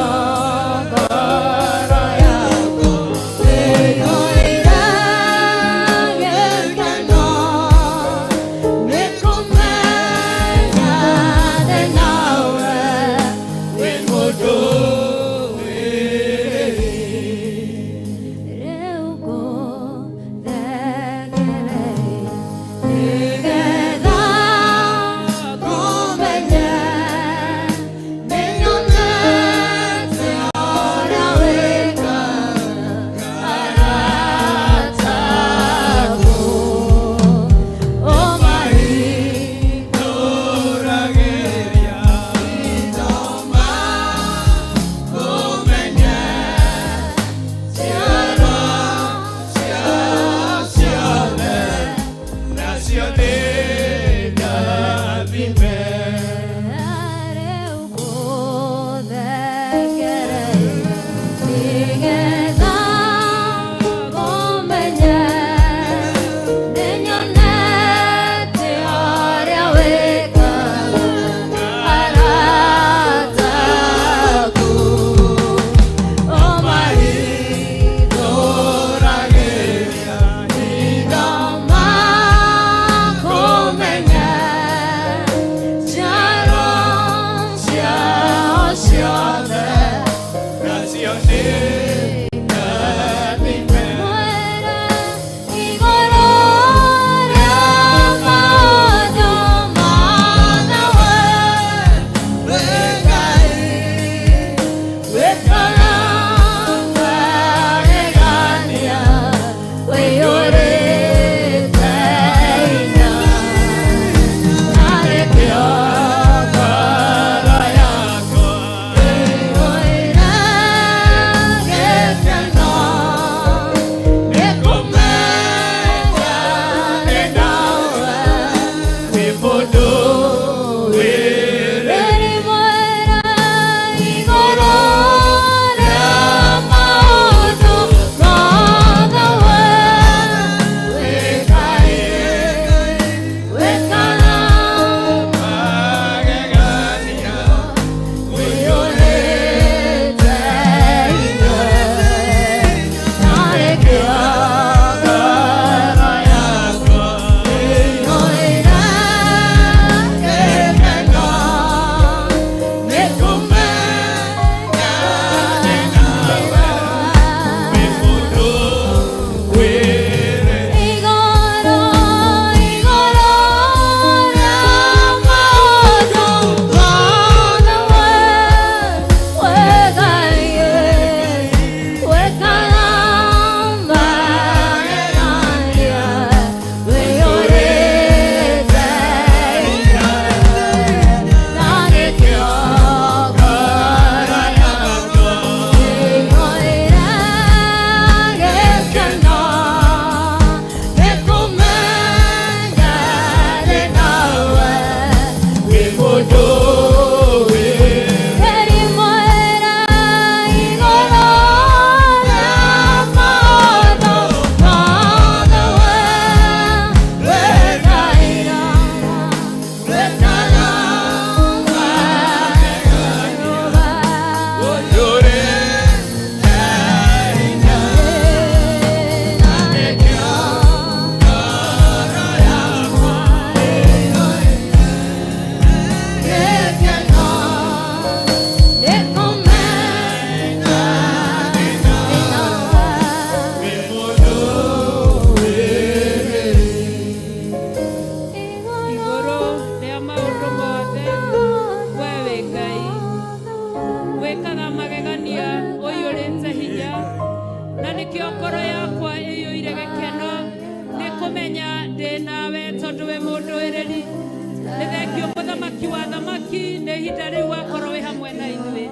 Speaker 9: Mũthamaki wa athamaki, nĩ ihinda rĩu wakorwo wĩ hamwe na ithuĩ.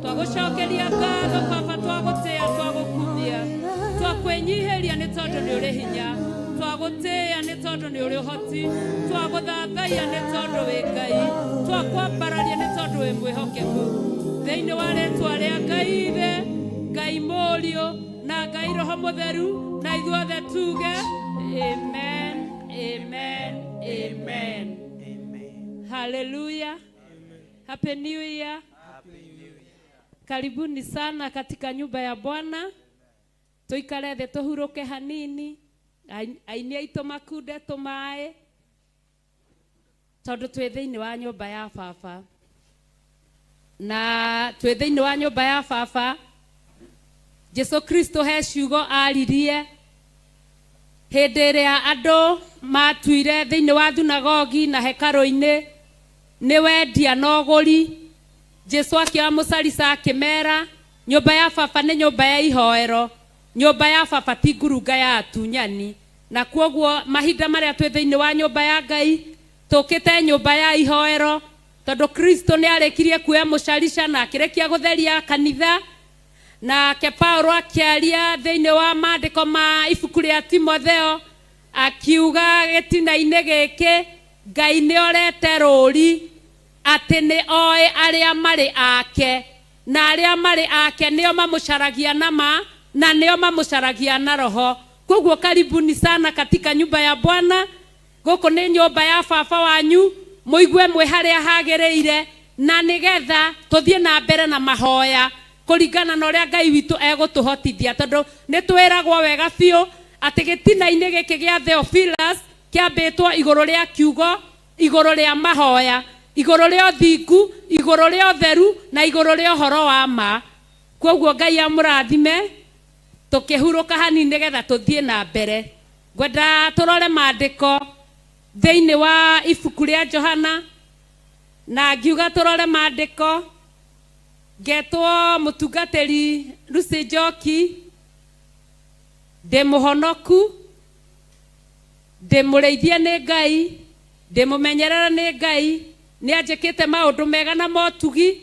Speaker 9: Twagũcokeria ngatho Baba, twagũtĩĩa, twagũkumia, twakwĩnyihĩria nĩ tondũ nĩ ũrĩ hinya, twagũtĩĩa nĩ tondũ nĩ ũrĩ ũhoti, twagũthathaiya nĩ tondũ wĩ Ngai, twakwambararia nĩ tondũ wĩ mwĩhokeku. Thĩinĩ wa rĩtwa rĩa Ngai Ithe, Ngai Mũriũ na Ngai Roho Mũtheru, na ithuothe tuge amen, amen, amen. Hallelujah. Happy New Year. Karibuni sana katika nyumba ya Bwana. Tuikare thĩ tũhurũke hanini, aini aitũ makunde tũmaĩ, tondũ twĩ thĩinĩ wa nyũmba ya Baba. Na twĩ thĩinĩ wa nyũmba ya Baba, Jesu Kristo he ciugo aririe hĩndĩ ĩrĩa andũ matuire thĩinĩ wa thunagogi na hekarũ-inĩ nĩ wendia na ũgũri. Jesu akĩoya mũcarica akĩmera, nyũmba ya Baba nĩ nyũmba ya ihoero, nyũmba ya Baba ti ngurunga ya atunyani. Na kwoguo mahinda marĩa twĩ thĩinĩ wa nyũmba ya Ngai, tũkĩte nyũmba ya ihoero, tondũ Kristo nĩ arĩkirie kuoya mũcarica na akĩrĩkia gũtheria kanitha. Nake Paulo akĩaria thĩinĩ wa maandĩko ma ibuku rĩa Timotheo, akiuga gĩtina-inĩ gĩkĩ Ngai nĩ orete rũri atĩ nĩ oĩ arĩa marĩ ake, na arĩa marĩ ake nĩo mamũcaragia na ma na nĩo mamũcaragia na roho. Koguo karibuni sana katika nyumba ya Bwana. Gũkũ nĩ nyũmba ya Baba wanyu, mũigue mwĩ harĩa hagĩrĩire, na nĩgetha tũthiĩ na mbere na mahoya kũringana na ũrĩa Ngai witũ egũtũhotithia, tondũ nĩ twĩragwo wega biũ atĩ gĩtina-inĩ gĩkĩ gĩa Theophilus kĩambĩtwo igũrũ rĩa kiugo, igũrũ rĩa mahoya, igũrũ rĩa ũthingu, igũrũ rĩa ũtheru na igũrũ rĩa ũhoro wa ma. Koguo Ngai amũrathime, tũkĩhurũka hanini nĩgetha tũthiĩ na mbere. Ngwenda tũrore maandĩko thĩinĩ wa ibuku rĩa Johana, na ngiuga tũrore maandĩko ngetwo mũtungatĩri Lucy Njoki, ndĩ mũhonoku, ndĩ mũrĩithie nĩ Ngai, ndĩ mũmenyerere nĩ Ngai, nĩ anjĩkĩte maũndũ mega na motugi,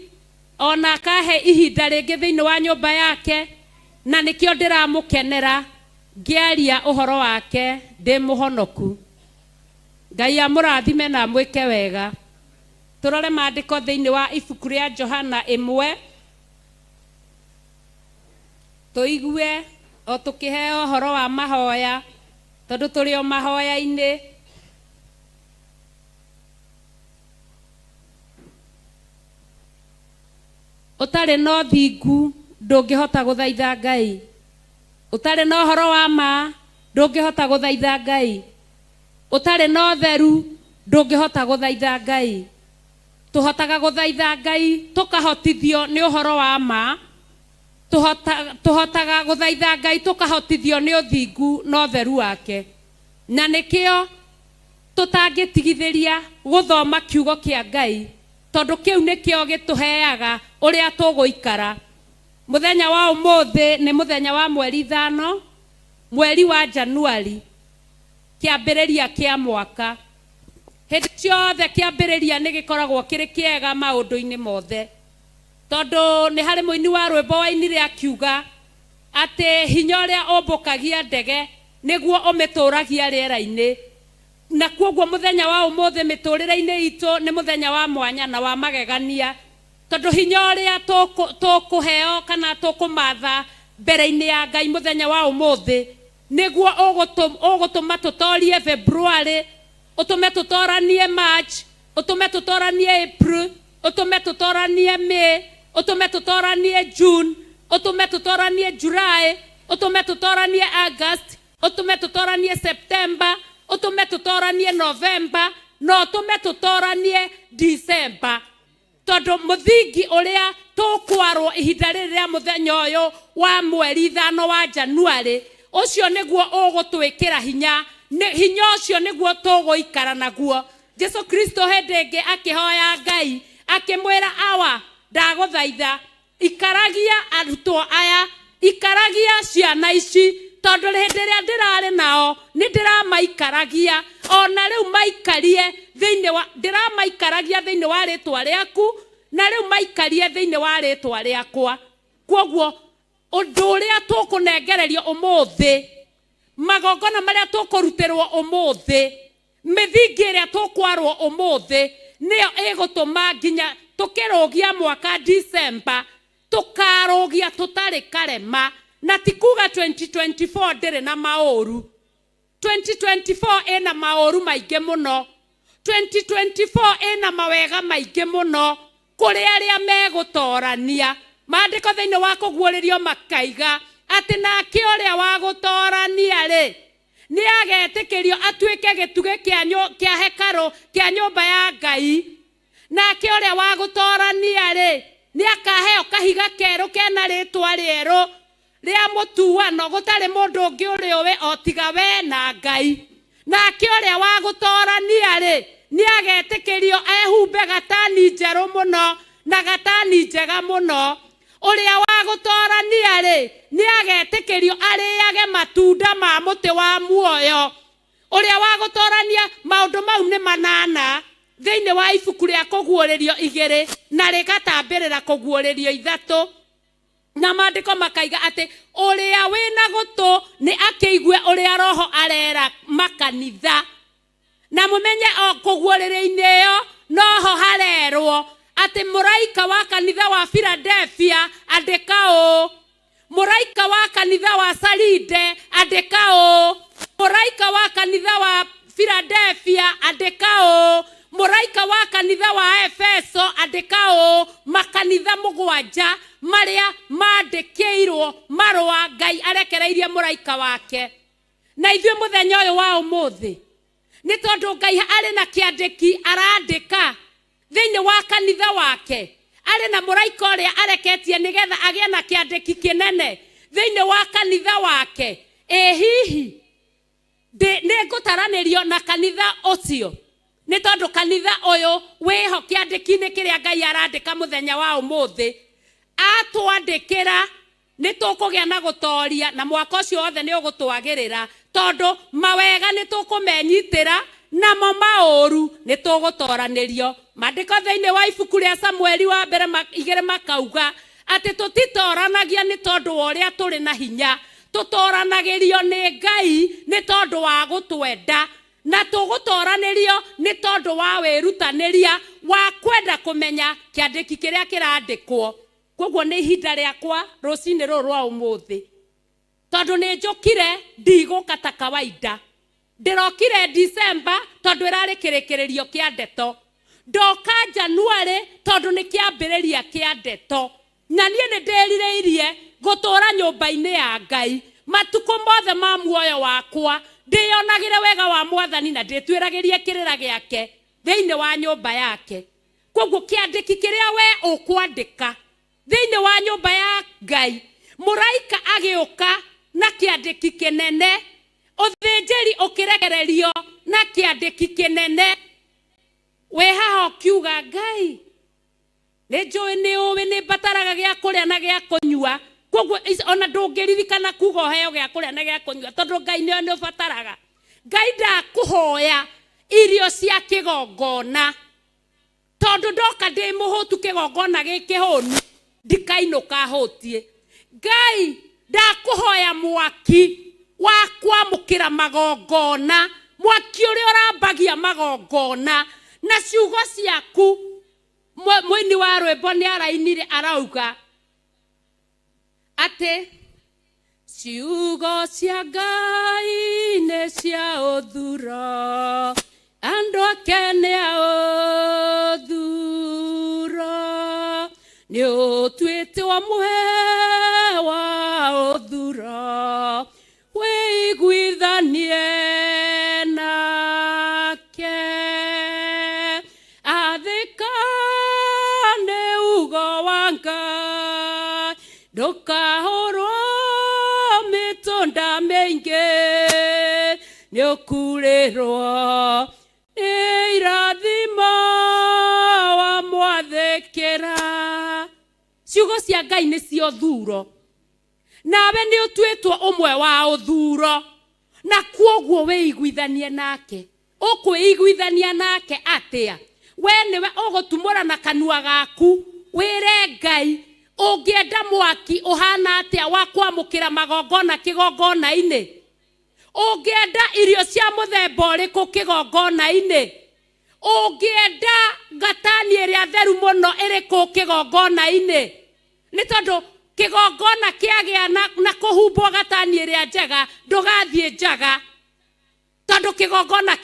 Speaker 9: ona akahe ihinda rĩngĩ thĩinĩ wa nyũmba yake, na nĩkĩo ndĩramũkenera ngĩaria ũhoro wake ndĩ mũhonoku. Ngai amũrathime na amwĩke wega. Tũrore maandĩko thĩinĩ wa ibuku rĩa Johana 1, tũigue o tũkĩheo ũhoro wa mahoya, tondũ tũrĩ o mahoya-inĩ. Ũtarĩ na ũthingu ndũngĩhota gũthaitha Ngai, ũtarĩ na ũhoro wa ma ndũngĩhota gũthaitha Ngai, ũtarĩ na ũtheru ndũngĩhota gũthaitha Ngai. Tũhotaga gũthaitha Ngai tũkahotithio nĩ ũhoro wa ma, tũhotaga gũthaitha Ngai tũkahotithio nĩ ũthingu na ũtheru wake. Na nĩkĩo tũtangĩtigithĩria gũthoma kiugo kĩa Ngai, tondũ kĩu nĩkĩo gĩtũheaga ũrĩa tũgũikara. Mũthenya wa ũmũthĩ nĩ mũthenya wa mweri 5, mweri wa Januari, kĩambĩrĩria kĩa mwaka. Hĩndĩ ciothe kĩambĩrĩria nĩ gĩkoragwo kĩrĩ kĩega maũndũ-inĩ mothe, tondũ nĩ harĩ mũini wa rwĩmbo wainire akiuga atĩ hinya ũrĩa ũmbũkagia ndege nĩguo ũmĩtũragia rĩera-inĩ. Na kwoguo mũthenya wa ũmũthĩ mĩtũrĩre-inĩ itũ nĩ mũthenya wa mwanya na wa magegania, tondũ hinya ũrĩa tũkũheo kana tũkũmatha mbere-inĩ ya Ngai mũthenya wa ũmũthĩ nĩguo ũgũtũma tũtorie February, ũtũme tũtoranie March, ũtũme tũtoranie April, ũtũme tũtoranie May, ũtũme tũtoranie June, ũtũme tũtoranie July, ũtũme tũtoranie August, ũtũme tũtoranie September, ũtũme tũtoranie November, na ũtũme tũtoranie December. Tondũ mũthingi ũrĩa tũkwarwo ihinda rĩrĩ rĩa mũthenya ũyũ wa mweri 5 wa January, ũcio nĩguo ũgũtwĩkĩra hinya, hinya ũcio nĩguo tũgũikara naguo. Jesu Kristo hĩndĩ ĩngĩ akĩhoya Ngai akĩmwĩra, Awa, ndagũthaitha ikaragia arutwo aya, ikaragia ciana ici Tondũ hĩndĩ ĩrĩa ndĩrarĩ nao nĩ ndĩramaikaragia, ona rĩu maikarie thĩinĩ wa, ndĩramaikaragia thĩinĩ wa rĩtwa rĩaku, na rĩu maikarie thĩinĩ wa rĩtwa rĩakwa. Kwoguo ũndũ ũrĩa tũkũnengererio ũmũthĩ, magongona marĩa tũkũrutĩrwo ũmũthĩ, mĩthingi ĩrĩa tũkwarwo ũmũthĩ, nĩyo ĩgũtũma nginya tũkĩrũgia mwaka December tũkarũgia tũtarĩ karema. Na ti kuga 2024 ndĩrĩ na maũru. 2024 ĩna maũru maingĩ mũno. 2024 ĩna mawega maingĩ mũno kũrĩ arĩa megũtorania. Maandĩko thĩinĩ wa kũguũrĩrio makaiga atĩ nake ũrĩa wa gũtorania rĩ, nĩ agetĩkĩrio atuĩke gĩtugĩ kĩa hekarũ kĩa nyũmba ya Ngai. Nake ũrĩa wa gũtorania rĩ, nĩ akaheo kahiga kerũ kena rĩtwa rĩerũ rĩa mũtuano, gũtarĩ mũndũ ũngĩ ũrĩ ũĩ o tiga we na Ngai. Nake ũrĩa wa gũtorania rĩ, nĩ agetĩkĩrio ehumbe gatani njerũ mũno na gatani njega mũno. Ũrĩa wa gũtorania rĩ, nĩ agetĩkĩrio arĩage matunda ma mũtĩ wa muoyo. Ũrĩa wa gũtorania, maũndũ mau nĩ manana thĩinĩ wa ibuku rĩa kũguũrĩrio 2 na rĩgatambĩrĩra kũguũrĩrio 3. Na maandĩko makaiga atĩ ũrĩa wĩna gũtũ nĩ akĩigue ũrĩa Roho arera makanitha. Na mũmenye o kũguũrĩrio-inĩ ĩyo noho harerwo atĩ mũraika wa kanitha wa Philadelphia andĩka ũũ, mũraika wa kanitha wa Saride andĩka ũũ, mũraika wa kanitha wa Philadelphia andĩka ũũ, mũraika wa kanitha wa Efeso andĩka ũũ. Makanitha mũgwanja marĩa mandĩkĩirwo marũa Ngai arekereirie mũraika wake. Na ithuĩ mũthenya ũyũ wa ũmũthĩ nĩ tondũ Ngai arĩ na kĩandĩki arandĩka thĩinĩ wa kanitha wake, arĩ na mũraika ũrĩa areketie nĩgetha agĩe na kĩandĩki kĩnene thĩinĩ wa kanitha wake. Ĩ hihi nĩ ngũtaranĩrio na kanitha ũcio? Nĩ tondũ kanitha ũyũ wĩho kĩandĩki-inĩ kĩrĩa Ngai arandĩka mũthenya wa ũmũthĩ, atwandĩkĩra nĩ tũkũgĩa na gũtoria, na mwaka ũcio wothe nĩ ũgũtwagĩrĩra, tondũ mawega nĩ tũkũmenyitĩra namo maũru nĩ tũgũtoranĩrio. Maandĩko thĩinĩ wa ibuku rĩa Samueli wa mbere 2 makauga atĩ tũtitoranagia nĩ tondũ wa ũrĩa tũrĩ na hinya, tũtoranagĩrio nĩ Ngai nĩ tondũ wa gũtwenda, na tũgũtoranĩrio nĩ tondũ wa wĩrutanĩria wa kwenda kũmenya kĩandĩki kĩrĩa kĩrandĩkwo. Koguo nĩ ihinda rĩakwa rũcinĩ rũrũ rwa ũmũthĩ, tondũ nĩ njũkire ndigũka ta kawaida. Ndĩrokire December tondũ ĩrarĩ kĩrĩkĩrĩrio kĩa ndeto, ndoka January tondũ nĩ kĩambĩrĩria kĩa ndeto. Na niĩ nĩ ndĩrirĩirie gũtũũra nyũmba-inĩ ya Ngai matukũ mothe ma muoyo wakwa, ndĩyonagĩre wega wa Mwathani na ndĩtuĩragĩrie kĩrĩra gĩake thĩinĩ wa nyũmba yake. Koguo kĩandĩki kĩrĩa we ũkwandĩka thĩinĩ wa nyũmba ya Ngai, mũraika agĩũka na kĩandĩki kĩnene, ũthĩnjĩri ũkĩrekererio na kĩandĩki kĩnene, wĩ haha ũkiuga Ngai nĩ njũĩ nĩ ũĩ nĩ mbataraga gĩa kũrĩa na gĩa kũnyua. Koguo ona ndũngĩririkana kuga ũheo gĩa kũrĩa na gĩa kũnyua, tondũ Ngai nĩwe nĩ ũbataraga. Ngai ndakũhoya irio cia kĩgongona, tondũ ndoka ndĩ mũhũtu kĩgongona gĩkĩhũnu ndikainũka hũtie. Ngai ndakũhoya mwaki wa kwamũkĩra magongona, mwaki ũrĩa ũrambagia magongona na ciugo ciaku. Mũini wa rwĩmbo nĩ arainire arauga atĩ ciugo cia Ngai nĩ cia ũthuro, andũ ake nĩ a ũthuro, nĩ ũtuĩtwo mũhe wa ũthuro, wĩiguithanie nake. Athĩka nĩ ugo wa Ngai, ndũkahũrwo mĩtũnda mĩingĩ, nĩ ũkurĩrwo nĩ irathimo wamwathĩkĩra. Ciugo cia Ngai nĩcio thuro. Nawe nĩ ũtuĩtwo ũmwe wa ũthuro, na kwoguo wĩiguithanie nake. Ũkwĩiguithania nake atĩa? We nĩwe ũgũtumũra na kanua gaku wĩre Ngai ũngĩenda mwaki ũhana atĩa wa kwamũkĩra magongona kĩgongona-inĩ, ũngĩenda irio cia mũthemba ũrĩkũ kĩgongona-inĩ, ũngĩenda ngatani ĩrĩa theru mũno ĩrĩkũ kĩgongona-inĩ. Nĩ tondũ kĩgongona kĩagĩa na kũhumbwo gatani ĩrĩa njega, ndũgathiĩ njaga, tondũ kĩgongona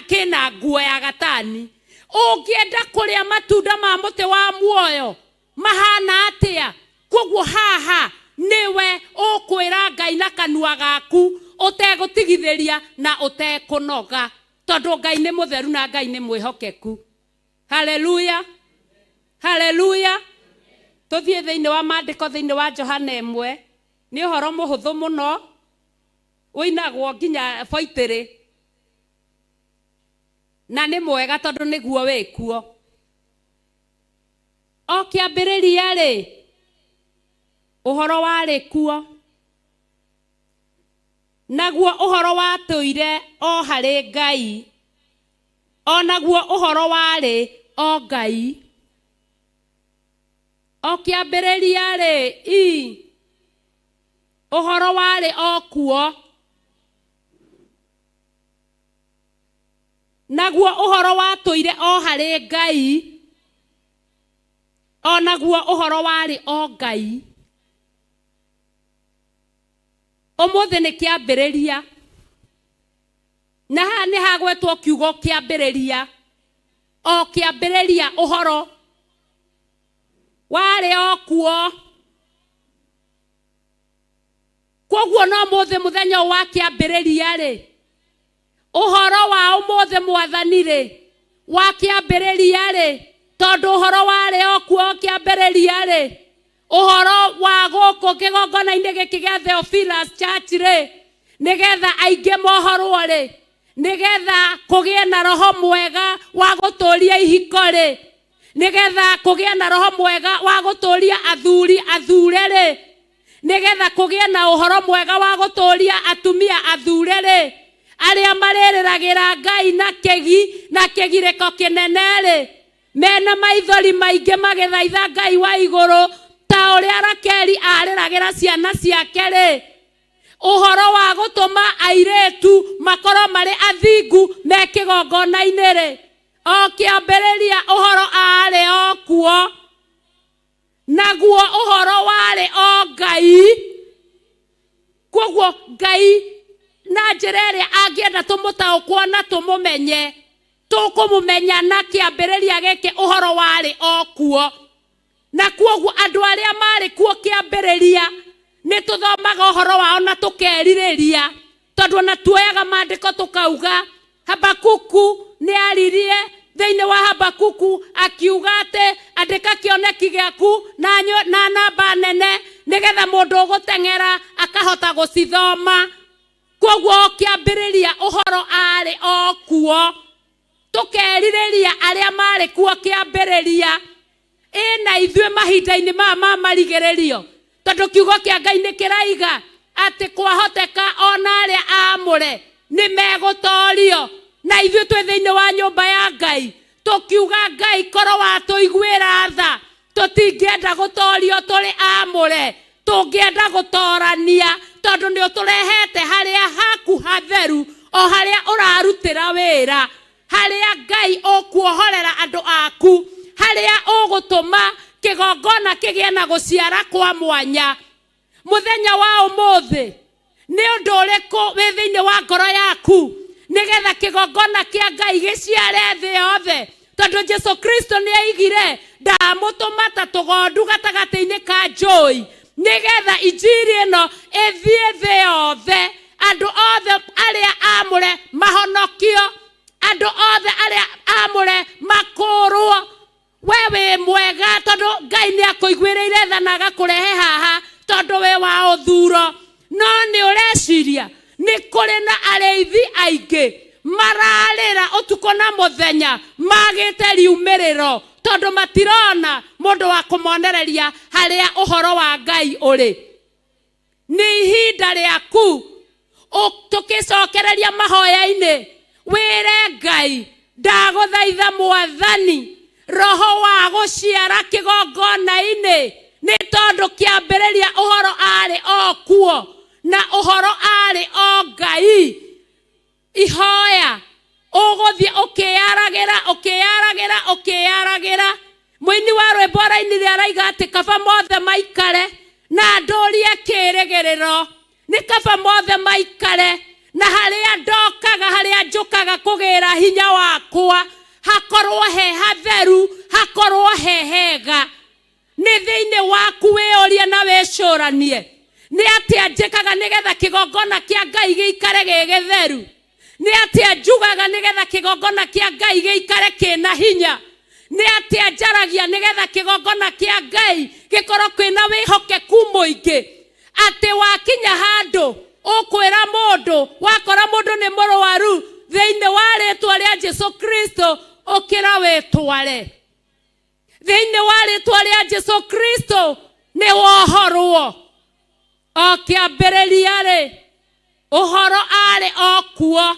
Speaker 9: kĩna nguo ya gatani. Ũngĩenda kũrĩa matunda ma mũtĩ wa muoyo mahana atĩa? Koguo haha nĩwe ũkwĩra Ngai na kanua gaku ũtegũtigithĩria na ũtekũnoga, tondũ Ngai nĩ mũtheru na Ngai nĩ mwĩhokeku. Haleluya, haleluya. Tũthiĩ thĩinĩ wa maandĩko, thĩinĩ wa Johana 1, nĩ ũhoro mũhũthũ mũno, ũinagwo nginya boitĩrĩ, na nĩ mwega tondũ nĩguo wĩkuo. O kĩambĩrĩria rĩ, ũhoro warĩ kuo, naguo ũhoro watũire o harĩ Ngai, o naguo ũhoro warĩ o Ngai. O kĩambĩrĩria rĩ, i ũhoro warĩ o kuo, naguo ũhoro watũire o harĩ Ngai, o naguo ũhoro warĩ o Ngai. Ũmũthĩ nĩ kĩambĩrĩria, na haha nĩ hagwetwo kiugo kĩambĩrĩria. O kĩambĩrĩria ũhoro warĩ o kuo. Koguo no mũthĩ mũthenya ũyũ wa kĩambĩrĩria rĩ, ũhoro wa ũmũthĩ mwathani rĩ, wa kĩambĩrĩria rĩ, tondũ ũhoro warĩ o kuo kĩambĩrĩria rĩ, ũhoro wa gũkũ kĩgongona-inĩ gĩkĩ gĩa Theophilus Church rĩ, nĩgetha aingĩ mohorwo rĩ, nĩgetha kũgĩe na roho mwega wa gũtũria ihiko rĩ, nĩgetha kũgĩe na roho mwega wa gũtũria athuri athure rĩ, nĩgetha kũgĩe na ũhoro mwega wa gũtũria atumia athure rĩ, arĩa marĩrĩragĩra Ngai na kĩgi na kĩgirĩko kĩnene rĩ, mena maithori maingĩ magĩthaitha Ngai wa igũrũ ta ũrĩa Rakeli arĩragĩra ciana ciake rĩ, ũhoro wa gũtũma airĩtu makorwo marĩ athingu me kĩgongona-inĩ rĩ, o kĩambĩrĩria ũhoro arĩ o kuo, naguo ũhoro warĩ o Ngai. Koguo Ngai na njĩra ĩrĩa angĩenda tũmũtaũkwo na tũmũmenye, tũkũmũmenya na kĩambĩrĩria gĩkĩ ũhoro warĩ o kuo. Na koguo andũ arĩa marĩ kuo kĩambĩrĩria nĩ tũthomaga ũhoro wao na tũkerirĩria, tondũ ona tuoyaga maandĩko tũkauga Habakuku nĩ aririe thĩinĩ wa Habakuku akiuga atĩ andĩka kĩoneki gĩaku na namba nene nĩgetha mũndũ ũgũteng'era akahota gũcithoma. Koguo o kĩambĩrĩria ũhoro arĩ o kuo, tũkerirĩria arĩa marĩ kuo kĩambĩrĩria. Ĩna ithuĩ mahinda-inĩ maya ma marigĩrĩrio, tondũ kiugo kĩa Ngai nĩ kĩraiga atĩ kwahoteka ona arĩa aamũre nĩ megũtorio, na ithuĩ twĩ thĩinĩ wa nyũmba ya Ngai tũkiuga Ngai korwo watũiguĩra tha, tũtingĩenda gũtorio tũrĩ aamũre, tũngĩenda gũtorania, tondũ nĩ ũtũrehete harĩa haku hatheru, o harĩa ũrarutĩra wĩra, harĩa Ngai ũkuohorera andũ aku, harĩa ũgũtũma kĩgongona kĩgĩe na gũciara kwa mwanya. Mũthenya wa ũmũthĩ nĩ ũndũ ũrĩkũ wĩ thĩinĩ wa ngoro yaku nĩgetha kĩgongona kĩa Ngai gĩciare thĩ yothe? Tondũ Jesu Kristo nĩ aigire ndamũtũma ta tũgondu gatagatĩ-inĩ ka njũi, nĩgetha injiri ĩno ĩthiĩ thĩ yothe, andũ othe arĩa aamũre mahonokio, andũ othe arĩa aamũre makũrwo. We wĩ mwega tondũ Ngai nĩ akũiguĩrĩire tha na agakũrehe haha tondũ wĩ wa ũthuro. No nĩ ũreciria nĩ kũrĩ na arĩithi aingĩ mararĩra ũtukũ na mũthenya magĩte riumĩrĩro tondũ matirona mũndũ wa kũmonereria harĩa ũhoro wa Ngai ũrĩ. Nĩ ihinda rĩaku tũkĩcokereria mahoya-inĩ wĩre Ngai ndagũthaitha mwathani roho wa gũciara kĩgongona-inĩ nĩ tondũ kĩambĩrĩria ũhoro arĩ o kuo na ũhoro arĩ o Ngai. Ihoya ũgũthiĩ ũkĩyaragĩra ũkĩyaragĩra ũkĩyaragĩra. Mũini wa rwĩmbo arainire araiga atĩ kaba mothe maikare na ndũrie kĩrĩgĩrĩro, nĩ kaba mothe maikare na harĩa ndokaga harĩa njũkaga kũgĩra hinya wakwa hakorwo he hatheru, hakorwo he hega. Nĩ thĩinĩ waku wĩyũrie na wĩcũranie nĩ atĩa njĩkaga nĩgetha kĩgongona kĩa Ngai gĩikare gĩ gĩtheru, nĩ atĩa njugaga nĩgetha kĩgongona kĩa Ngai gĩikare kĩna hinya, nĩ atĩa njaragia nĩgetha kĩgongona kĩa Ngai gĩkorwo kwĩna wĩhokeku mũingĩ, atĩ wakinya handũ ũkwĩra mũndũ, wakora mũndũ nĩ mũrwaru, thĩinĩ wa rĩtwa rĩa Jesu Kristo ũkĩra wĩtware. Thĩinĩ wa rĩtwa rĩa Jesu Kristo nĩ wohorwo. O kĩambĩrĩria rĩ, ũhoro arĩ o kuo,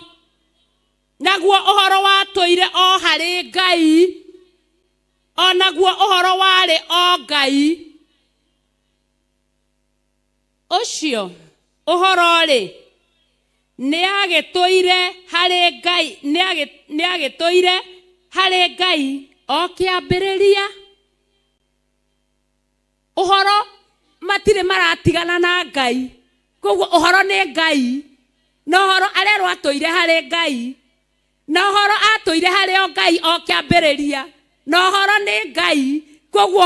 Speaker 9: naguo ũhoro watũire o harĩ Ngai, o naguo ũhoro warĩ o Ngai. Ũcio ũhoro rĩ, nĩ agĩtũire harĩ Ngai, nĩ agĩtũire harĩ Ngai o kĩambĩrĩria. Ũhoro matirĩ maratigana na Ngai, koguo ũhoro nĩ Ngai, na ũhoro arerwo atũire harĩ Ngai, na ũhoro atũire harĩ o Ngai o kĩambĩrĩria, na ũhoro nĩ Ngai, koguo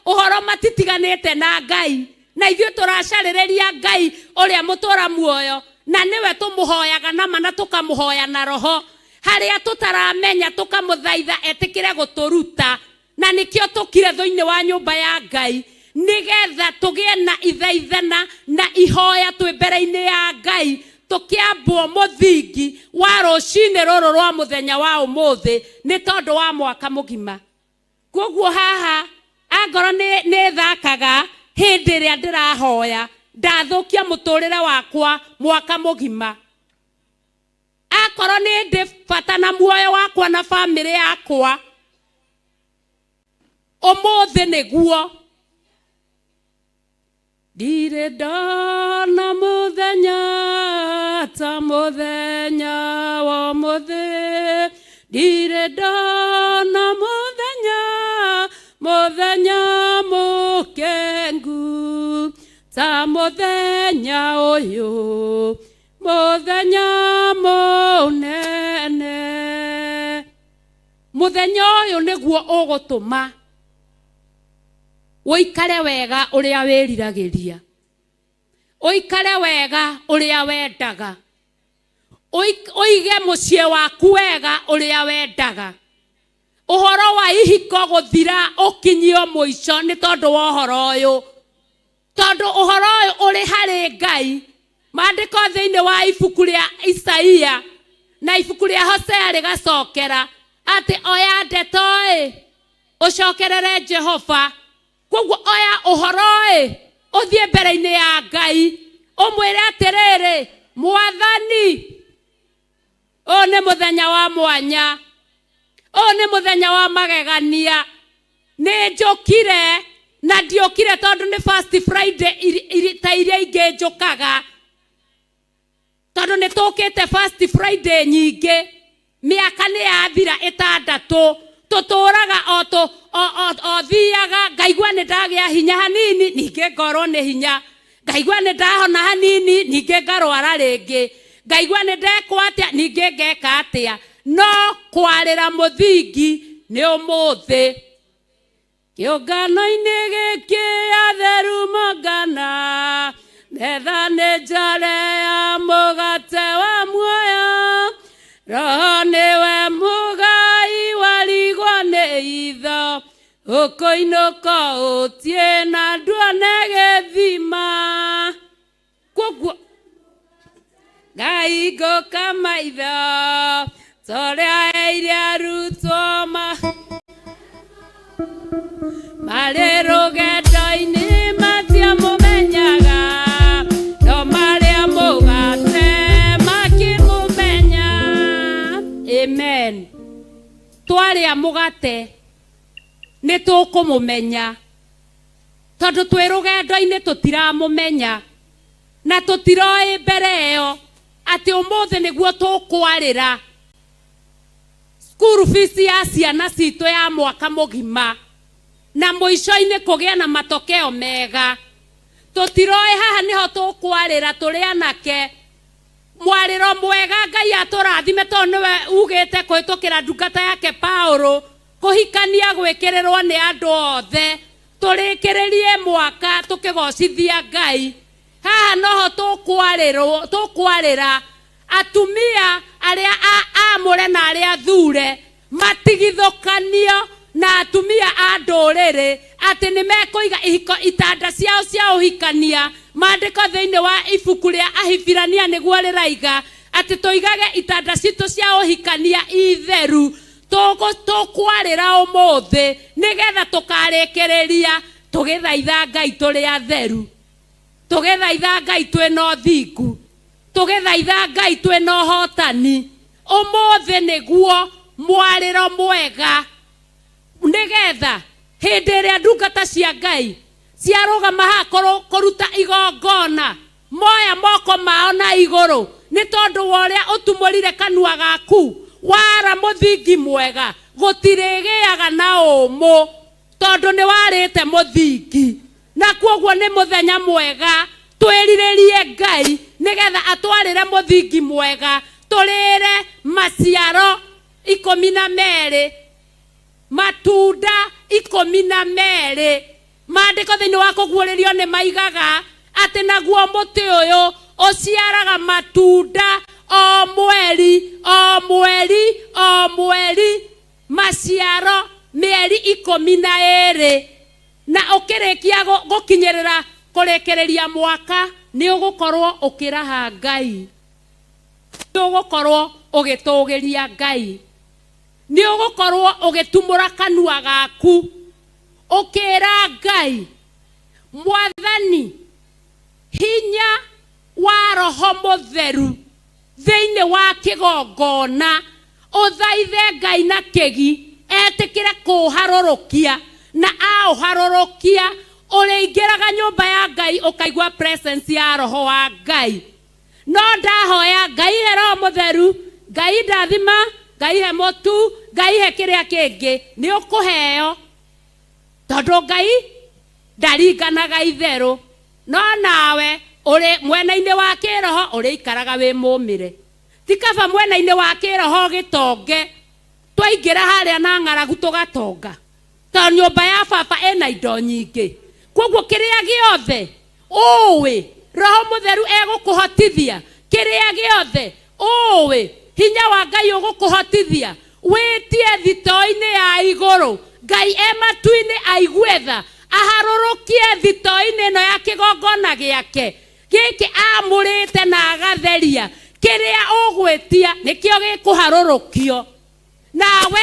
Speaker 9: ũhoro matitiganĩte na Ngai, na ithuĩ tũracarĩrĩria Ngai ũrĩa mũtũra muoyo, na nĩwe tũmũhoyaga nama na tũkamũhoya na roho, harĩa tũtaramenya tũkamũthaitha etĩkĩre gũtũruta, na nĩkĩo tũkire thĩinĩ wa nyũmba ya Ngai nĩgetha tũgĩe na ithaithana na ihoya twĩ mbere-inĩ ya Ngai, tũkĩambwo mũthingi wa rũcinĩ rũrũ rwa mũthenya wa ũmũthĩ nĩ tondũ wa mwaka mũgima. Koguo haha angorwo nĩ thakaga hĩndĩ ĩrĩa ndĩrahoya ndathũkia mũtũrĩre wakwa mwaka mũgima. Akorwo nĩ ndĩ bata na muoyo wakwa na bamĩrĩ yakwa ũmũthĩ nĩguo. Ndirĩ ndona mũthenya ta mũthenya wa ũmũthĩ, ndirĩ ndona mũthenya, mũthenya mũkengu ta mũthenya ũyũ, mũthenya mũnene. Mũthenya ũyũ nĩguo ũgũtũma ũikare wega ũrĩa wĩriragĩria, ũikare wega ũrĩa wendaga, ũige mũciĩ waku wega ũrĩa wendaga. Ũhoro wa ihiko gũthira ũkinyio mũico nĩ tondũ wa ũhoro ũyũ, tondũ ũhoro ũyũ ũrĩ harĩ Ngai. Maandĩko thĩinĩ wa ibuku rĩa Isaia na ibuku rĩa Hosea rĩgacokera atĩ oya ndeto ĩ ũcokerere Jehova. Koguo oya ũhoro ĩ ũthiĩ mbere-inĩ ya Ngai ũmwĩre atĩrĩrĩ, Mwathani, ũyũ nĩ mũthenya wa mwanya, ũyũ nĩ mũthenya wa magegania, nĩ njũkire na ndiũkire tondũ nĩ First Friday ta iria ingĩ njũkaga, tondũ nĩ tũkĩte First Friday nyingĩ, mĩaka nĩ yathira ĩtandatũ, tũtũraga o tũ, o, o, o thiaga ngaigua nĩ ndagĩa hinya hanini, ningĩ ngorwo nĩ hinya, ngaigua nĩ ndahona hanini, ningĩ ngarwara rĩngĩ, ngaigua nĩ ndekwo atĩa, ningĩ ngeka atĩa. No kwarĩra mũthingi nĩ ũmũthĩ. Kĩũngano-inĩ gĩkĩ atheru mongana, metha nĩ njare ya mũgate wa muoyo, roho nĩwe mũgai warigwo nĩ itho, ũkũinũka ũtiĩ na nduone gĩthima. Koguo Ngai ngũka maitho torĩa eire arutwo marĩ rũgendo-inĩ matiamũmenyaga, 10 twarĩa mũgate nĩ tũkũmũmenya tondũ twĩ rũgendo-inĩ tũtiramũmenya na tũtiroĩ mbere ĩyo atĩ ũmũthĩ nĩguo tũkwarĩra school fees ya ciana citũ ya mwaka mũgima na mũico-inĩ kũgĩa na matokeo mega. Tũtiroĩ haha nĩho tũkwarĩra tũrĩ anake mwarĩro mwega Ngai atũrathime tondũ nĩwe ugĩte kũhĩtũkĩra ndungata yake Paulo kũhikania gwĩkĩrĩrwo nĩ andũ othe tũrĩkĩrĩrie mwaka tũkĩgocithia Ngai. Haha noho tũkwarĩra atumia arĩa amũre na arĩa athure matigithũkanio na atumia a ndũrĩrĩ atĩ nĩ mekũiga ihiko itanda ciao cia ũhikania. Maandĩko thĩinĩ wa ibuku rĩa Ahibirania nĩguo rĩraiga atĩ tũigage itanda citũ cia ũhikania itheru tũkwarĩra ũmũthĩ nĩgetha tũkarĩkĩrĩria tũgĩthaitha Ngai tũrĩ atheru, tũgĩthaitha Ngai twĩna ũthingu, tũgĩthaitha Ngai twĩna ũhotani. Ũmũthĩ nĩguo mwarĩro mwega nĩgetha hĩndĩ ĩrĩa ndungata cia Ngai ciarũgama haha kũruta igongona moya moko mao na igũrũ nĩ tondũ wa ũrĩa ũtumũrire kanua gaku wara mũthingi mwega gũtirĩgĩaga na ũmũ tondũ nĩ warĩte mũthingi. Na kwoguo nĩ mũthenya mwega twĩrirĩrie Ngai nĩgetha atwarĩre mũthingi mwega tũrĩre maciaro 12 matunda 12. Maandĩko thĩinĩ wa kũguũrĩrio nĩ maigaga atĩ naguo mũtĩ ũyũ ũciaraga matunda o mweri o mweri o mweri maciaro mĩeri 12 na ũkĩrĩkia gũkinyĩrĩra kũrĩkĩrĩria mwaka nĩ ũgũkorwo ũkĩraha Ngai, nĩ ũgũkorwo ũgĩtũgĩria Ngai, nĩ ũgũkorwo ũgĩtumũra kanua gaku ũkĩra Ngai, Mwathani, hinya wa Roho Mũtheru thĩinĩ wa kĩgongona ũthaithe Ngai na kĩgi etĩkĩre kũũharũrũkia, na aũharũrũkia ũrĩingĩraga nyũmba ya Ngai ũkaigua presence ya Roho wa Ngai. No ndahoya Ngai he Roho Mũtheru, Ngai ndathima, Ngai he mũtu, Ngai he kĩrĩa kĩngĩ, nĩ ũkũheo tondũ Ngai ndaringanaga itherũ. No nawe ũrĩ mwena-inĩ wa kĩroho ũrĩikaraga wĩ mũmĩre. Ti kaba mwena-inĩ wa kĩroho ũgĩtonge, twaingĩra harĩa na ng'aragu tũgatonga, tondũ nyũmba ya baba ĩna indo nyingĩ. Kwoguo kĩrĩa gĩothe ũĩ Roho Mũtheru egũkũhotithia, kĩrĩa gĩothe ũĩ hinya wa Ngai ũgũkũhotithia, wĩtie thitoo-inĩ ya igũrũ, Ngai e matu-inĩ aigue tha, aharũrũkie thitoo-inĩ ĩno ya kĩgongona gĩake gĩkĩ amũrĩte na agatheria. Kĩrĩa ũgwĩtia nĩkĩo gĩkũharũrũkio. Nawe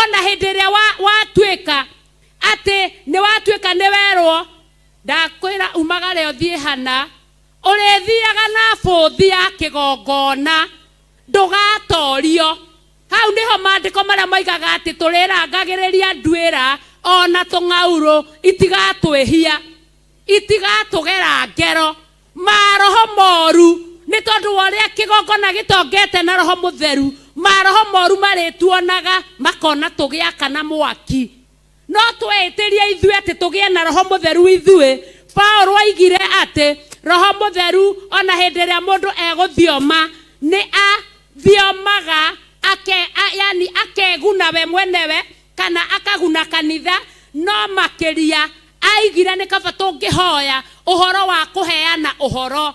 Speaker 9: ona hĩndĩ ĩrĩa watuĩka atĩ nĩ watuĩka nĩ werwo ndakwĩra umagare ũthiĩ hana, ũrĩthiaga na bũthi ya kĩgongona, ndũgatorio. Hau nĩho maandĩko marĩa moigaga atĩ tũrĩrangagĩrĩria nduĩra ona tũng'aurũ itigatwĩhia, itigatũgera ngero. Maroho moru nĩ tondũ wa ũrĩa kĩgongona gĩtongete na Roho Mũtheru, maroho moru marĩtuonaga makona tũgĩaka na mwaki. No tweĩtĩrie ithuĩ atĩ tũgĩe na Roho Mũtheru ithuĩ. Paũlũ oigire atĩ Roho Mũtheru ona hĩndĩ ĩrĩa mũndũ egũthioma nĩ athiomaga yani akeguna we mwenewe kana akaguna kanitha, no makĩria aigire nĩ kaba tũngĩhoya ũhoro wa kũheana ũhoro.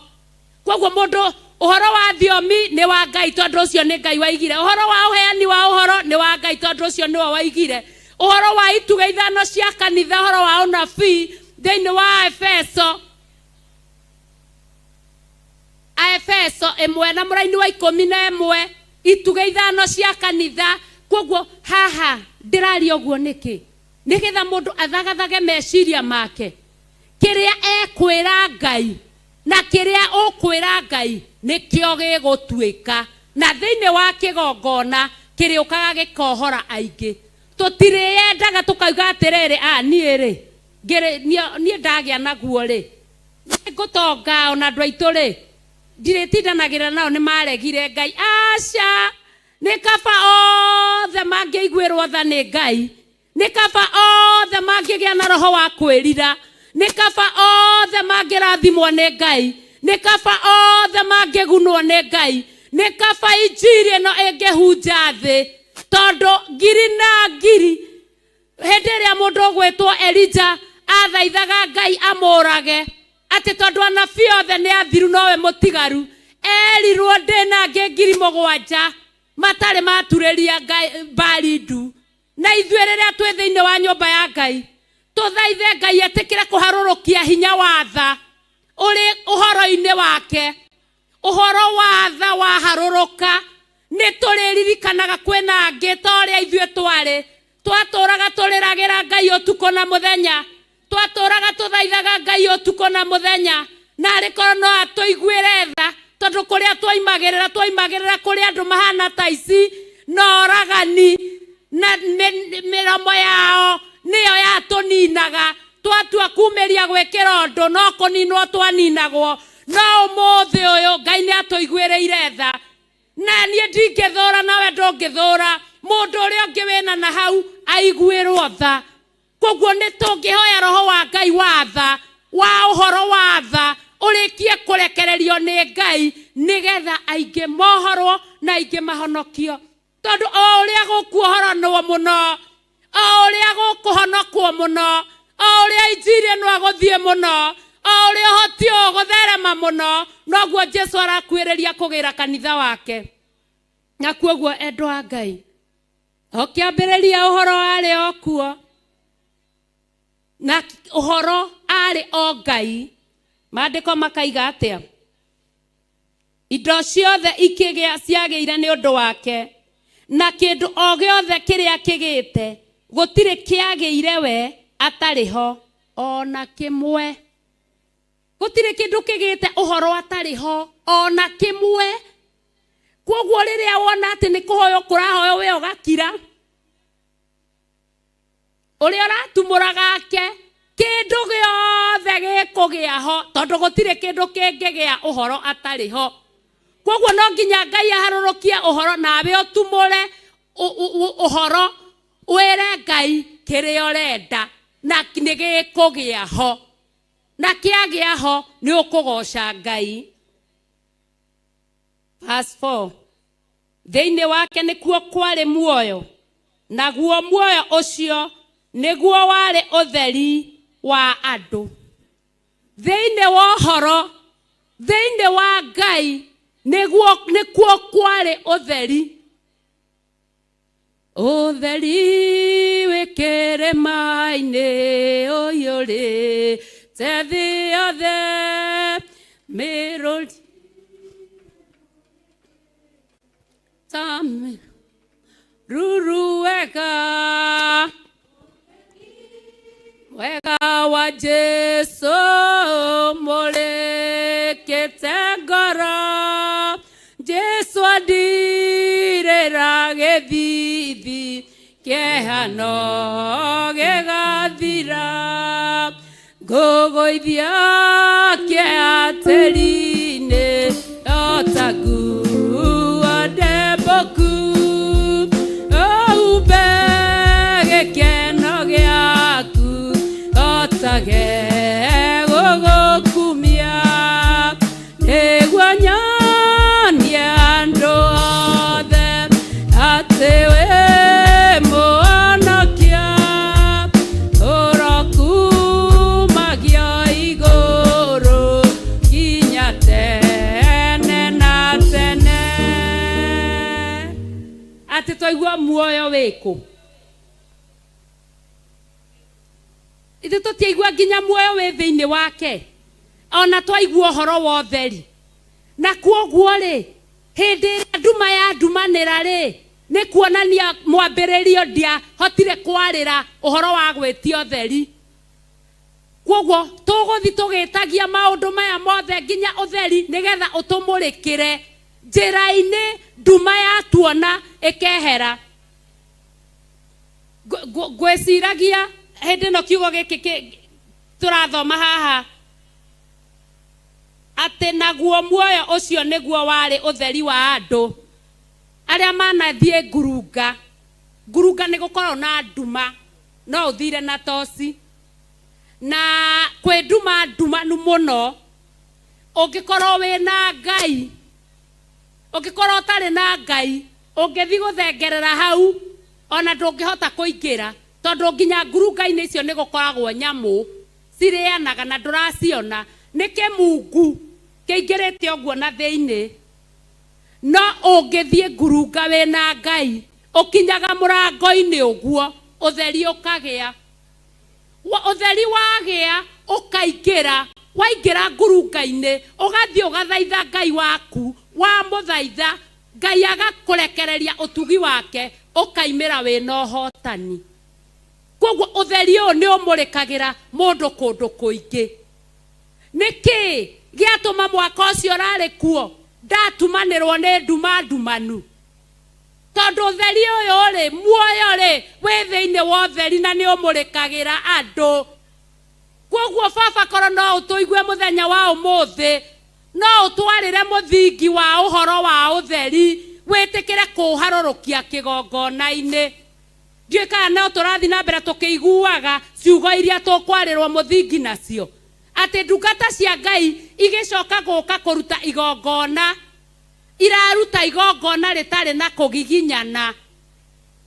Speaker 9: Kwoguo mũndũ ũhoro wa thiomi nĩ wa Ngai tondũ ũcio nĩ Ngai waigire, ũhoro wa ũheani wa ũhoro nĩ wa Ngai tondũ ũcio nĩwe waigire, ũhoro wa itugĩ ithano cia kanitha, ũhoro wa ũnabii thĩinĩ wa Efeso, Aefeso 1 na mũraini wa 11, itugĩ ithano cia kanitha. Kwoguo haha ndĩraria ũguo nĩkĩ? Nĩgetha mũndũ athagathage meciria make, kĩrĩa ekwĩra Ngai na kĩrĩa ũkwĩra Ngai nĩkĩo gĩgũtuĩka. Na thĩinĩ wa kĩgongona Kĩrĩũkaga gĩkohora aingĩ. Tũtirĩyendaga tũkauga atĩrĩrĩ, a niĩ rĩ, niĩ ndagĩa naguo rĩ, nĩngũtonga ona andũ aitũ rĩ, ndirĩtindanagĩrĩra nao nĩ maregire Ngai. Aca, nĩ kaba othe mangĩiguĩrwo tha nĩ Ngai, nĩ kaba othe mangĩgĩa na roho wa kwĩrira, nĩ kaba othe mangĩrathimwo nĩ Ngai, nĩ kaba othe mangĩgunwo nĩ Ngai, nĩ kaba injiri ĩno ĩngĩhunja thĩ, tondũ ngiri na ngiri hĩndĩ ĩrĩa mũndũ ũgwĩtwo Elija athaithaga Ngai amũrage atĩ tondũ anabii othe nĩ athiru nowe mũtigaru, erirwo ndĩna angĩ 7,000 matarĩ maturĩria Ngai mbari ndu. Na ithuĩ rĩrĩa twĩ thĩinĩ wa nyũmba ya Ngai tũthaithe Ngai etĩkĩre kũharũrũkia hinya wa tha ũrĩ ũhoro-inĩ wake. Ũhoro wa tha waharũrũka nĩ tũrĩririkanaga kwĩna angĩ ta ũrĩa ithuĩ twarĩ, twatũraga tũrĩragĩra Ngai ũtukũ na mũthenya, twatũraga tũthaithaga Ngai ũtukũ na mũthenya, na arĩ korwo no atũiguĩre tha, tondũ kũrĩa twoimagĩrĩra twoimagĩrĩra kũrĩ andũ mahana ta ici na oragani na mĩromo yao nĩyo yatũninaga. Twatua kumĩria gwĩkĩra ũndũ no kũninwo twaninagwo, no ũmũthĩ ũyũ Ngai nĩ atũiguĩrĩire tha. Na niĩ ndingĩthũra nawe ndũngĩthũra, mũndũ ũrĩa ũngĩ wĩna na hau aiguĩrwo tha. Koguo nĩ tũngĩhoya roho wa Ngai wa tha, wa ũhoro wa tha ũrĩkie kũrekererio nĩ Ngai, nĩgetha aingĩ mohorwo na aingĩ mahonokio. Tondũ o ũrĩa gũkuohoranwo mũno, o ũrĩa gũkũhonokwo mũno, o ũrĩa injiri ĩno ĩgũthiĩ mũno, o ũrĩa ũhoti ũyũ ũgũtherema mũno, noguo Jesu arakuĩrĩria kũgĩra kanitha wake. Na kuoguo endwa a Ngai, o kĩambĩrĩria ũhoro arĩ o kuo, na ũhoro arĩ o Ngai. Maandĩko makaiga atĩa? Indo ciothe ikĩgĩa ciagĩire nĩ ũndũ wake, na kĩndũ o gĩothe kĩrĩa kĩgĩte gũtirĩ kĩagĩire we atarĩ ho ona kĩmwe. Gũtirĩ kĩndũ kĩgĩte ũhoro atarĩ ho ona kĩmwe. Kwoguo rĩrĩa wona atĩ nĩ kũhoywo kũrahoywo we ũgakira, ũrĩa ũratumũra gake kĩndũ gĩothe gĩkũgĩa ho, tondũ gũtirĩ kĩndũ kĩngĩgĩa ũhoro atarĩ ho. Kwoguo no nginya Ngai aharũrũkie ũhoro nawe ũtumũre ũhoro, wĩre Ngai kĩrĩa ũrenda na nĩ gĩkũgĩa ho, na kĩagĩa ho nĩ ũkũgoca Ngai. Verse 4, thĩinĩ wake nĩkuo kwarĩ muoyo, naguo muoyo ũcio nĩguo warĩ ũtheri wa andũ. Thĩinĩ wa ũhoro, thĩinĩ wa Ngai nĩguo nĩkuo kwarĩ ũtheri. Ũtheri wĩ kĩrĩma-inĩ ũiyũrĩte thĩ yothe, mĩrũri ta ruru wega, wega wa Jesu mũrĩkĩte ngoro. Jesu andirĩra gĩthithi kĩeha no gĩgathira, ngũgũithia kĩeha tĩri-inĩ o ta nguo ndembũku, ũhumbe gĩkeno gĩaku o ta gĩgũgũkumia, nĩguo nyonie andũ othe atĩ wĩ mũhonokia, ũrokumagio igũrũ nginya tene na tene. Atĩ twaigua muoyo wĩkũ? Ithuĩ tũtiaigua nginya muoyo wĩ thĩinĩ wake, ona twaigua ũhoro wa ũtheri. Na kwoguo rĩ, hĩndĩ ĩrĩa nduma yandumanĩra rĩ, nĩ kuonania mwambĩrĩrio ndiahotire kwarĩra ũhoro wa gwĩtia ũtheri. Kwoguo tũgũthiĩ tũgĩtagia maũndũ maya mothe nginya ũtheri nĩgetha ũtũmũrĩkĩre njĩra-inĩ. Nduma yatuona Ĩkehera. Ngwĩciragia hĩndĩ ĩno kiugo gĩkĩ tũrathoma haha atĩ naguo muoyo ũcio nĩguo warĩ ũtheri wa andũ arĩa manathiĩ ngurunga. Ngurunga nĩ gũkoragwo na nduma, no ũthire na toci na kwĩ nduma ndumanu mũno. Ũngĩkorwo wĩna Ngai, ũngĩkorwo ũtarĩ na Ngai, ũngĩthiĩ gũthengerera hau ona ndũngĩhota kũingĩra, tondũ nginya ngurunga-inĩ icio nĩ gũkoragwo nyamũ cirĩanaga na ndũraciona. Nĩ kĩmungu kĩingĩrĩte ũguo na thĩinĩ. No ũngĩthiĩ ngurunga wĩna Ngai, ũkinyaga mũrango-inĩ ũguo, ũtheri ũkagĩa. Ũtheri wagĩa, ũkaingĩra. Waingĩra ngurunga-inĩ, ũgathiĩ ũgathaitha Ngai waku. Wamũthaitha, Ngai agakũrekereria ũtugi wake, ũkaimĩra wĩna ũhotani. Kwoguo ũtheri ũyũ nĩ ũmũrĩkagĩra mũndũ kũndũ kũingĩ. Nĩ kĩĩ gĩatũma mwaka ũcio ũrarĩ kuo ndatumanĩrwo nĩ nduma ndumanu? Tondũ ũtheri ũyũ-rĩ, muoyo-rĩ, wĩ thĩinĩ wa ũtheri na nĩ ũmũrĩkagĩra andũ. Kwoguo baba korwo no ũtũigue mũthenya wa ũmũthĩ, no ũtwarĩre mũthingi wa ũhoro wa ũtheri, wĩtĩkĩre kũũharũrũkia kĩgongona-inĩ. Ndiũĩ kana no tũrathiĩ na mbere tũkĩiguaga ciugo iria tũkwarĩrwo mũthingi nacio, atĩ ndungata cia Ngai igĩcoka gũka kũruta igongona, iraruta igongona rĩtarĩ na kũgiginyana,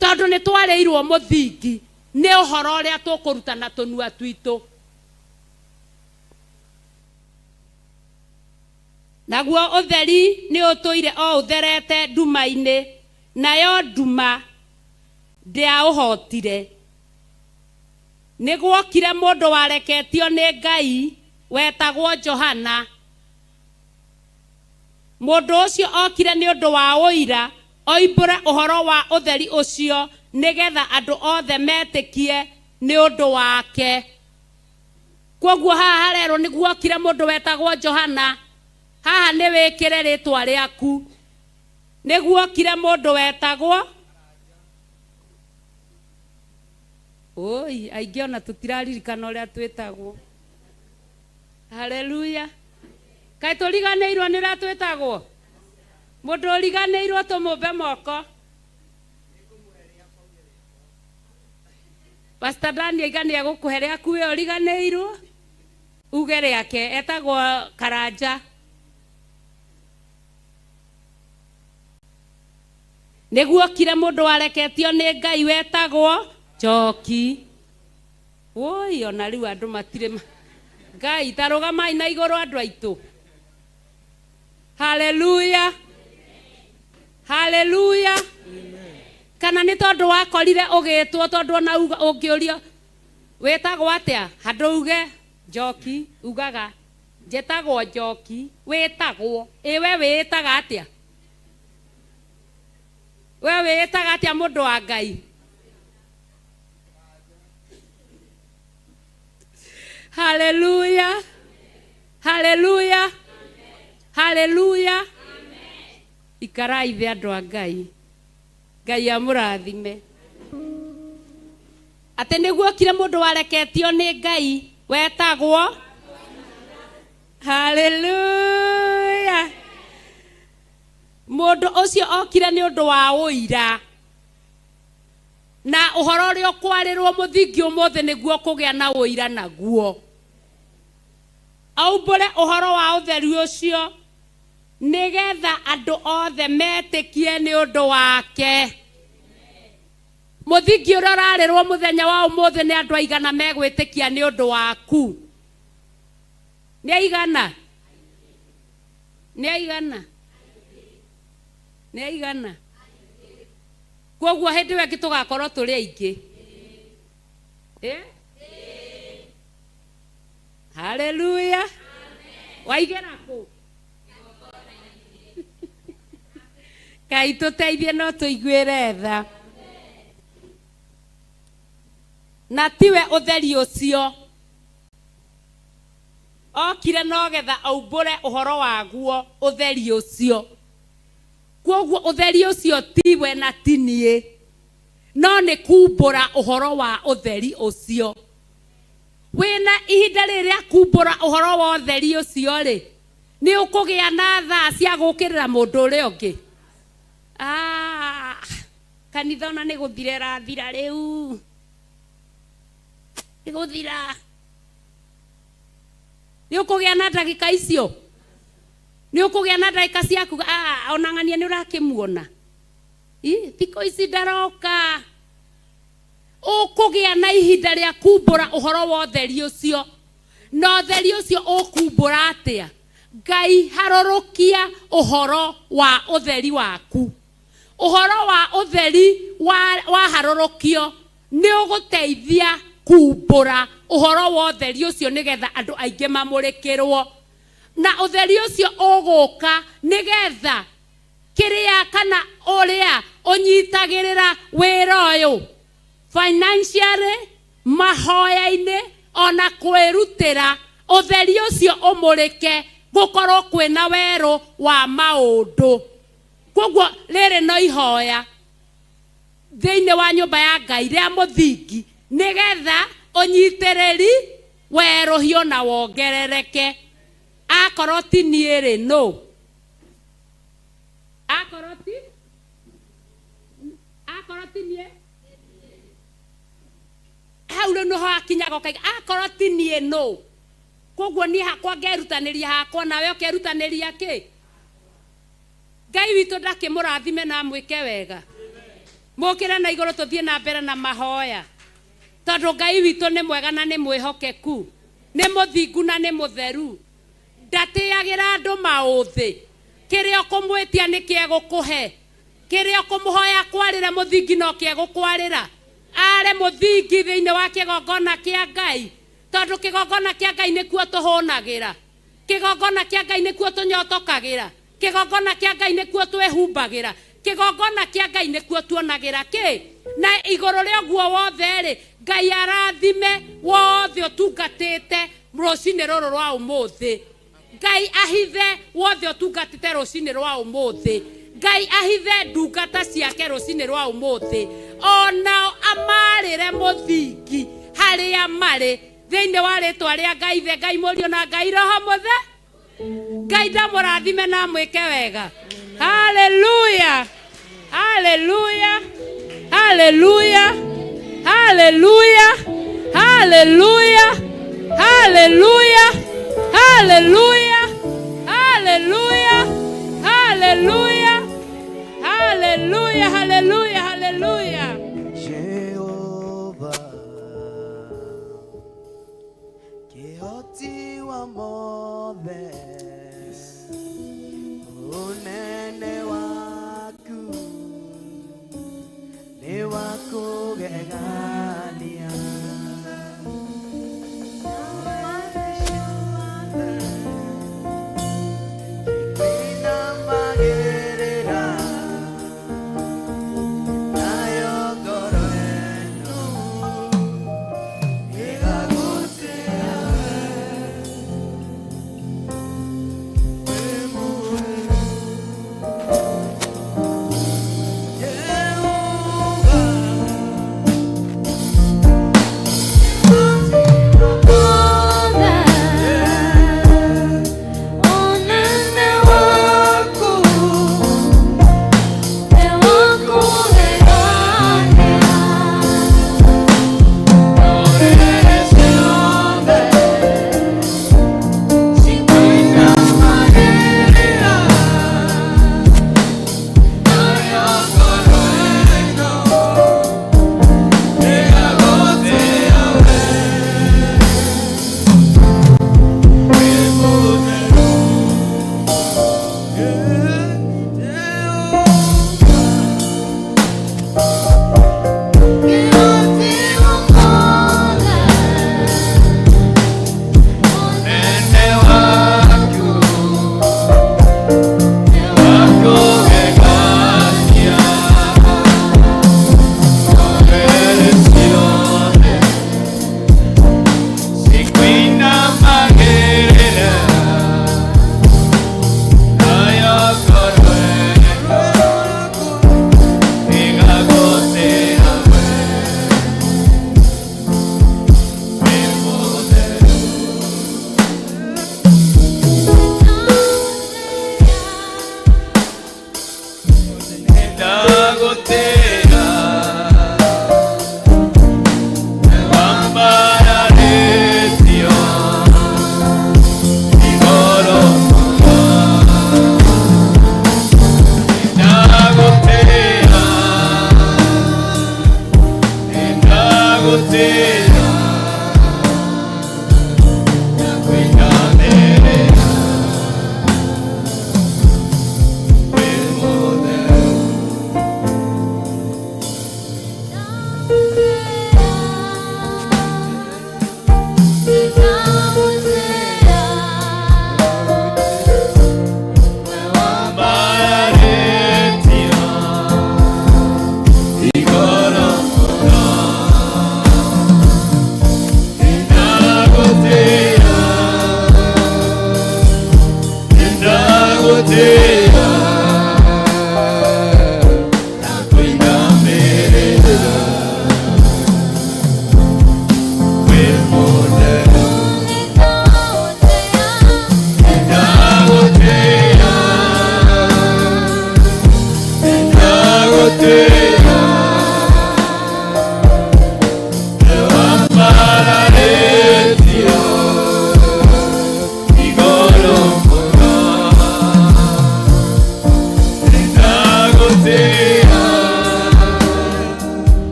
Speaker 9: tondũ nĩ twarĩirwo mũthingi nĩ ũhoro ũrĩa tũkũruta na tũnua twitũ. Naguo ũtheri nĩ ũtũire o ũtherete nduma-inĩ, nayo nduma ndĩaũhootire. Nĩ gwokire mũndũ wareketio nĩ Ngai wetagwo Johana. Mũndũ ũcio okire nĩ ũndũ wa ũira, oimbũre ũhoro wa ũtheri ũcio, nĩ getha andũ othe metĩkie nĩ ũndũ wake. Kwoguo haha harerwo nĩ guokire mũndũ wetagwo Johana. Haha nĩ wĩkĩre rĩtwa rĩaku. Nĩ guokire mũndũ wetagwo Oi, aingĩ ona tũtiraririkana ũrĩa twĩtagwo. Haleluya. Kaĩ tũriganĩirwo nĩ ũrĩa twĩtagwo? Mũndũ ũriganĩirwo tũmũmbe moko. Pastor Dani aiga nĩ egũkũhe rĩaku we ũriganĩirwo. Uge rĩake etagwo Karanja. Nĩ guokire mũndũ wareketio nĩ Ngai wetagwo Njoki. Woi ona rĩu andũ matirĩ ma... Ngai ta rũgamai na igũrũ andũ aitũ. Haleluya. Haleluya. Kana nĩ tondũ wakorire ũgĩtwo tondũ ona uga ũngĩũrio wĩtagwo atĩa handũ uge Njoki ugaga Njĩtagwo Njoki. Wĩtagwo? Ĩ we wĩĩtaga atĩa? We wĩĩtaga atĩa mũndũ wa Ngai? Haleluya. Haleluya. Haleluya. Ikarai thĩ andũ a Ngai. Ngai amũrathime. Atĩ nĩguokire mũndũ wareketio nĩ Ngai wetagwo Haleluya. Mũndũ ũcio okire nĩ ũndũ wa ũira na ũhoro ũrĩa ũkwarĩrwo mũthingi ũmũthĩ nĩguo kũgĩa na ũira naguo. Aumbũre ũhoro wa ũtheru ũcio nĩgetha andũ othe metĩkie nĩ ũndũ wake. Mũthingi ũrĩa ũrarĩrwo mũthenya wa ũmũthĩ nĩ andũ aigana megwĩtĩkia nĩ ũndũ waku? Nĩ aigana? Nĩ aigana? Nĩ aigana? Kwoguo hĩndĩ ĩyo ĩngĩ tũgakorwo tũrĩ aingĩ. Eh? Haleluya. Waigĩra kũ? Ngai tũteithie no tũiguĩre tha. Na tiwe ũtheri ũcio. Okire no getha aumbũre ũhoro waguo ũtheri ũcio. Kwoguo ũtheri ũcio tiwe na ti niĩ, no nĩ kumbũra ũhoro wa ũtheri ũcio. Wĩna ihinda rĩrĩ rĩa kumbũra ũhoro wa ũtheri ũcio rĩ, nĩ ũkũgĩa na thaa cia gũkĩrĩra mũndũ ũrĩa ũngĩ? Ah, kanitha ona nĩ gũthira ĩrathira rĩu, nĩ gũthira. Nĩ ũkũgĩa na ndagĩka icio? Nĩ ũkũgĩa na ndagĩka cia kuga, ah, ona ng'ania nĩ ũrakĩmuona, thikũ ici ndaroka. Ũkũgĩa na ihinda rĩa kumbũra ũhoro wa ũtheri ũcio. Na ũtheri ũcio ũkumbũra atĩa? Ngai harũrũkia ũhoro wa ũtheri waku. Ũhoro wa ũtheri waharũrũkio nĩ ũgũteithia kumbũra ũhoro wa ũtheri ũcio nĩgetha andũ aingĩ mamũrĩkĩrwo. Na ũtheri ũcio ũgũka nĩgetha kĩrĩa kana ũrĩa ũnyitagĩrĩra wĩra ũyũ financially, mahoya-inĩ, ona kwĩrutĩra, ũtheri ũcio ũmũrĩke, gũkorwo kwĩna werũ wa maũndũ. Koguo rĩrĩ no ihoya thĩinĩ wa nyũmba ya Ngai rĩa mũthingi nĩgetha ũnyitĩrĩri werũhio na wongerereke. Akorwo ti niĩ rĩ, nũ? Akorwo ti akorwo ti niĩ, hau rĩu nĩho hakinyaga ũkaiga akorwo ti niĩ nũ? Koguo niĩ hakwa ngerutanĩria hakwa, nawe ũkerutanĩria kĩ? Ngai witũ ndakĩmũrathime na amwĩke wega. Mũkĩre na igũrũ tũthiĩ na mbere na mahoya, tondũ Ngai witũ nĩ mwega na nĩ mwĩhokeku, nĩ mũthingu na nĩ mũtheru. Ndatĩagĩra andũ maũthĩ. Kĩrĩa ũkũmwĩtia nĩ kĩegũkũhe. Kĩrĩa ũkũmũhoya akwarĩre mũthingi no kĩegũkwarĩra. Are mũthingi thĩinĩ wa kĩgongona kĩa Ngai, tondũ kĩgongona kĩa Ngai nĩkuo tũhũnagĩra. Kĩgongona kĩa Ngai nĩkuo tũnyotokagĩra. Kĩgongona kĩa Ngai nĩkuo twĩhumbagĩra. Kĩgongona kĩa Ngai nĩkuo tuonagĩra kĩ. Na igũrũ rĩa ũguo wothe-rĩ, Ngai arathime wothe ũtungatĩte rũcinĩ rũrũ rwa ũmũthĩ. Ngai ahithe wothe ũtungatĩte rũcinĩ rwa ũmũthĩ. Ngai ahithe ndungata ciake rũcinĩ rwa ũmũthĩ. Onao amarĩre mũthingi harĩa marĩ. Thĩinĩ wa rĩtwa rĩa Ngai Ithe, Ngai Mũriũ na Ngai Roho Mũthe. Ngai ndamũrathime na amwĩke wega. Haleluya, haleluya, haleluya, haleluya, haleluya, haleluya, haleluya, haleluya, haleluya, haleluya, haleluya, haleluya.
Speaker 5: Jehova kĩhoti wa mothe, ũnene waku nĩ wa kũgegania. Inamagĩrĩra nayo ngoro ĩno ĩgagũtĩa wĩ muoyo. Jehova.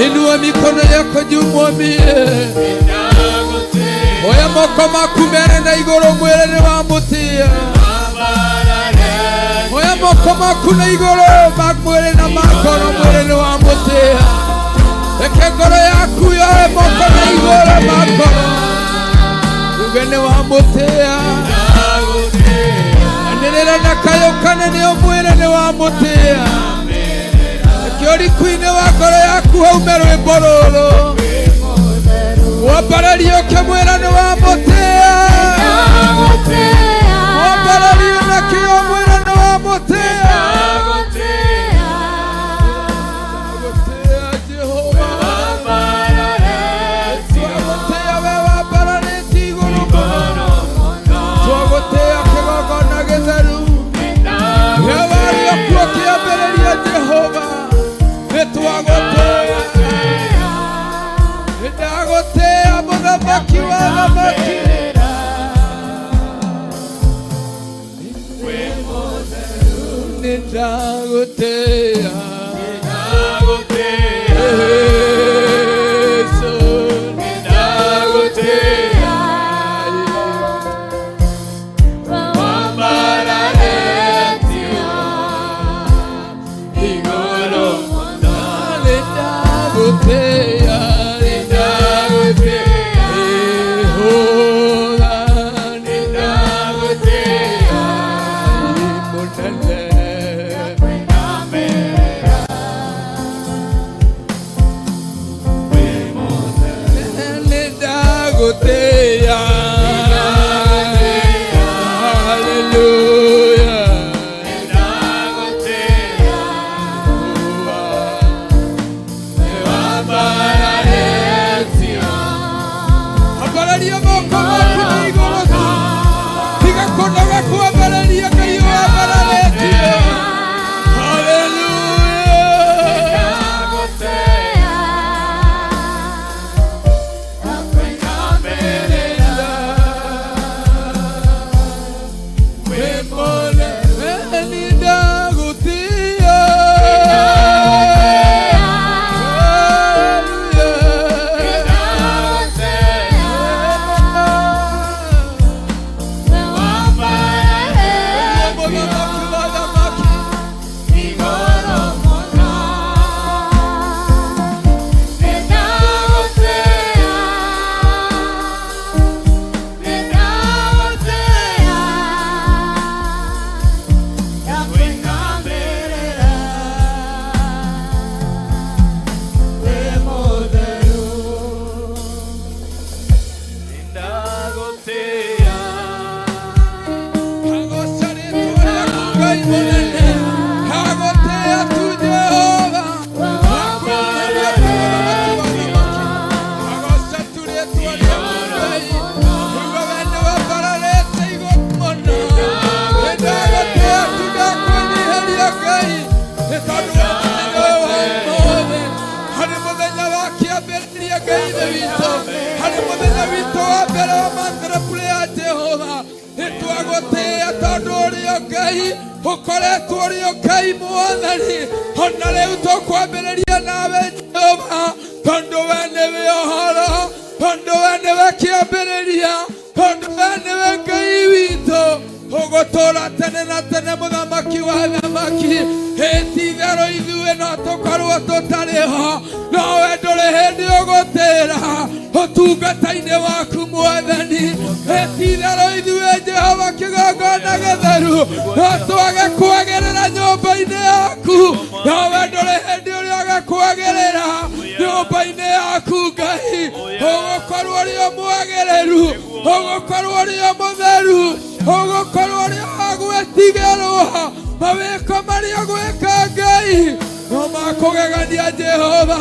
Speaker 10: Inua mikono yako juu mwambie, oya moko maku mere na iguru mwire ni wamutia. Oya moko maku na iguru makwire na makoro mwire ni wamutia. Reke ngoro yaku yoe moko na iguru makoro uge ni wamutia. Anĩrĩra na kayũ kanene ũmwĩre nĩ wamũtĩa. Kĩorikuinĩ wa ngoro yaku haume rwĩmbo rũrũ wambararie ũkĩmwĩra nĩ wamũtĩa. Wambararie na kĩo mwĩre nĩ wamũtĩa. Twagũtĩa we wambararĩtie igũrũ mũno, twagũtĩa kĩgongona gĩtheru, we warĩ o kuo kĩambĩrĩria Jehova. Nĩtwagũtĩa, nĩndagũtĩa mũthamaki wa thamaki. Nĩndagũtĩa, Yesu, nĩndagũtĩa. Hallelujah. Nĩ tondũ wa mũthenya ũyũ wa ũmũthĩ, harĩ mũthenya wa kĩambĩrĩria Ngai Ithe witũ, harĩ mũthenya witũ wa mbere wa Monthly Prayer Jehova, nĩtwagũtĩĩa tondũ ũrĩ o Ngai ũkoretwo ũrĩ o Ngai Mwathani, ona rĩu tũkwambĩrĩria nawe Jehova, tondũ we nĩwe ũhoro, tondũ we nĩwe kĩambĩrĩria, tondũ we nĩwe Ngai witũ ũgũtũũra tene na tene, mũthamaki wa thamaki. Ĩ ti-itherũ ithuĩ no tũkorwo tũtarĩ ho, no we ndũrĩ hĩndĩ ũgũtĩra ũtungata-inĩ waku Mwathani. Ĩ ti-itherũ ithuĩ Jehova kĩgongona gĩtheru no twage kwagĩrĩra nyũmba-inĩ yaku, no we ndũrĩ hĩndĩ ũrĩa ũgakwagĩrĩra nyũmba-inĩ yaku Ngai. Ũgũkorwo ũrĩ o mwagĩrĩru, ũgũkorwo ũrĩ o mũtheru, ũgũkorwo ũrĩ o wa gwĩtigĩrwo. Mawĩko marĩa ũgwĩka Ngai no makũgegania Jehova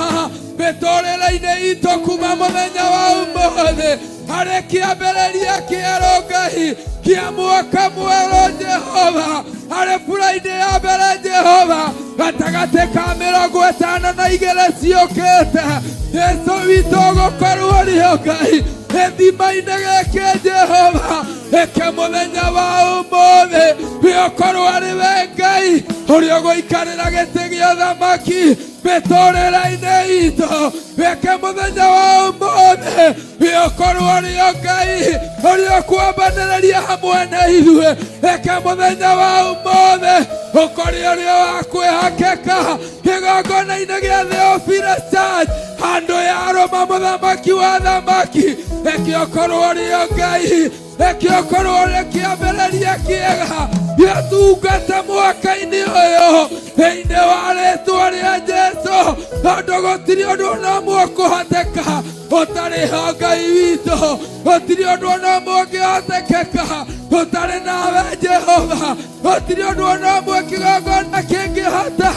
Speaker 10: mĩtũrĩre-inĩ itũ kuma mũthenya wa ũmũthĩ harĩ kĩambĩrĩria kĩerũ Ngai kĩa mwaka mwerũ Jehova, harĩ Friday ya mbere Jehova gatagatĩ ka 52 ciũkĩte, Jesu witũ ũgũkorwo ũrĩ o Ngai gĩthima-inĩ gĩkĩ Jehova. Ĩke mũthenya wa ũmũthĩ wĩũkorwo arĩ we Ngai ũrĩa ũgũikarĩra gĩtĩ gĩa ũthamaki mĩtũrĩre-inĩ itũ. Wĩke mũthenya wa ũmũthĩ wĩũkorwo ũrĩ o Ngai ũrĩa ũkwambanĩrĩria hamwe na ithuĩ. Ĩke mũthenya wa ũmũthĩ ũkorwo ũrĩ o wa kwĩhokeka kĩgongona-inĩ gĩa Theophilus Church handũ ya Roma mũthamaki wa thamaki. Reke ũkorwo ũrĩ o Ngai, reke ũkorwo ũrĩ kĩambĩrĩria kĩega gĩtungata mwaka-inĩ ũyũ thĩinĩ wa rĩtwa rĩa Jesu, tondũ gũtirĩ ũndũ ona ũmwe ũkũhoteka ũtarĩ ho Ngai witũ, gũtirĩ ũndũ ona ũmwe ũngĩhotekeka ũtarĩ nawe Jehova, gũtirĩ ũndũ ona ũmwe kĩgongona kĩngĩhota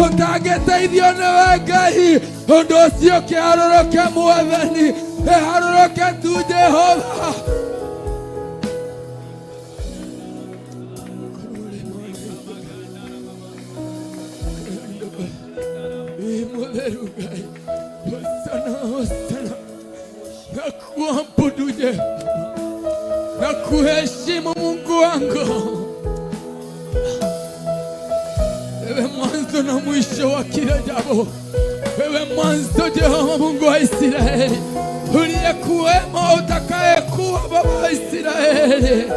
Speaker 10: ũtangĩteithio nĩwe Ngai. Ũndũ ũcio kĩharũrũke Mwathani, ĩharũrũke tu Jehova. Ĩ mũtheru Ngai, hosana hosana, nakuabudu Jehova, nakuheshimu Mungu wangu, wewe mwanzo na mwisho wa kila jambo, wewe mwanzo Jehova Mungu wa Israeli, uliyekuwemo utakayekuwa Baba wa Israeli.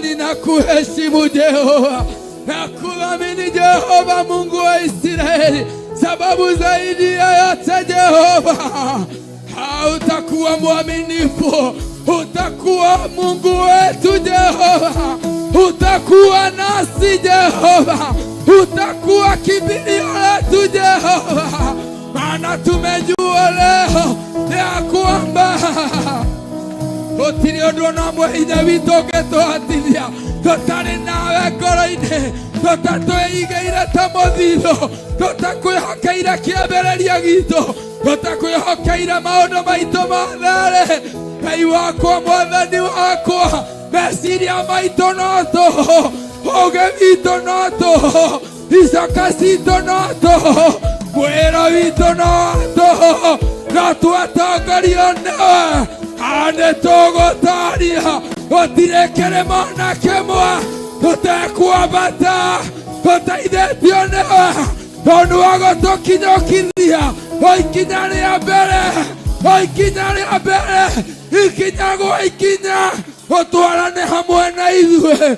Speaker 10: Ninakuheshimu Jehova, nakuthamini Jehova Mungu wa Israeli, sababu zaidi ya yote Jehova hautakuwa mwaminifu, utakuwa Mungu wetu Jehova, utakuwa nasi Jehova, utakuwa kimbilio letu Jehova, maana tumejua leo ya kwamba gũtirĩ ũndũ ona ũmwe hinya witũ ũngĩtũhotithia tũtarĩ nawe ngoro-inĩ, tũtatwĩigĩire ta mũthithũ, tũtakwĩhokeire kĩambĩrĩria gitũ, tũtakwĩhokeire maũndũ maitũ mothe-rĩ. Ngai wakwa, Mwathani wakwa, meciria maitũ no tũhũ, ũũgĩ witũ no tũhũ, icoka citũ no tũhũ, mwĩra witũ no tũhũ, no twatongorio nĩwe. Nĩ tũgũtaria gũtirĩ kĩrĩma ona kĩmwe tũtekwambata tũteithĩtio nĩwe, tondũ wa gũtũkinyũkithia o ikinya rĩa mbere, o ikinya rĩa mbere, ikinya gwa ikinya, ũtwarane hamwe na ithuĩ.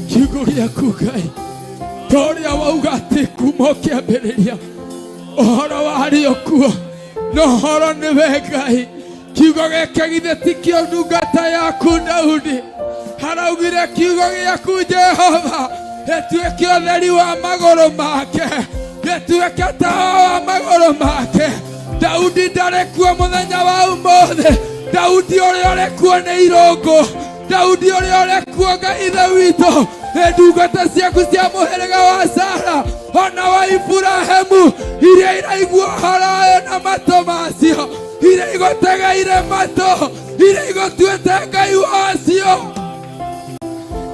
Speaker 10: Kiugo gĩaku Ngai, ta ũrĩa wauga atĩ kuma ũkĩambĩrĩria ũhoro warĩ o kuo, na ũhoro nĩwe Ngai. Kiugo gĩkĩ githĩ ti kĩo ndungata yaku Daudi haraugire, kiugo gĩaku Jehova gĩtuĩke ũtheri wa magũrũ make, gĩtuĩke tawa wa magũrũ make. Daudi ndarĩ kuo mũthenya wa ũmũthĩ. Daudi ũrĩa ũrĩ kuo nĩ irũngũ. Daudi ũrĩa ũrĩ kuo Ngai Ithe witũ nĩ ndungata ciaku cia mũhĩrĩga wa Sara ona wa Iburahĩmu iria iraigua ũhoro ũyũ na matũ macio. Iria igũtegeire matũ, iria igũtuĩte Ngai wacio.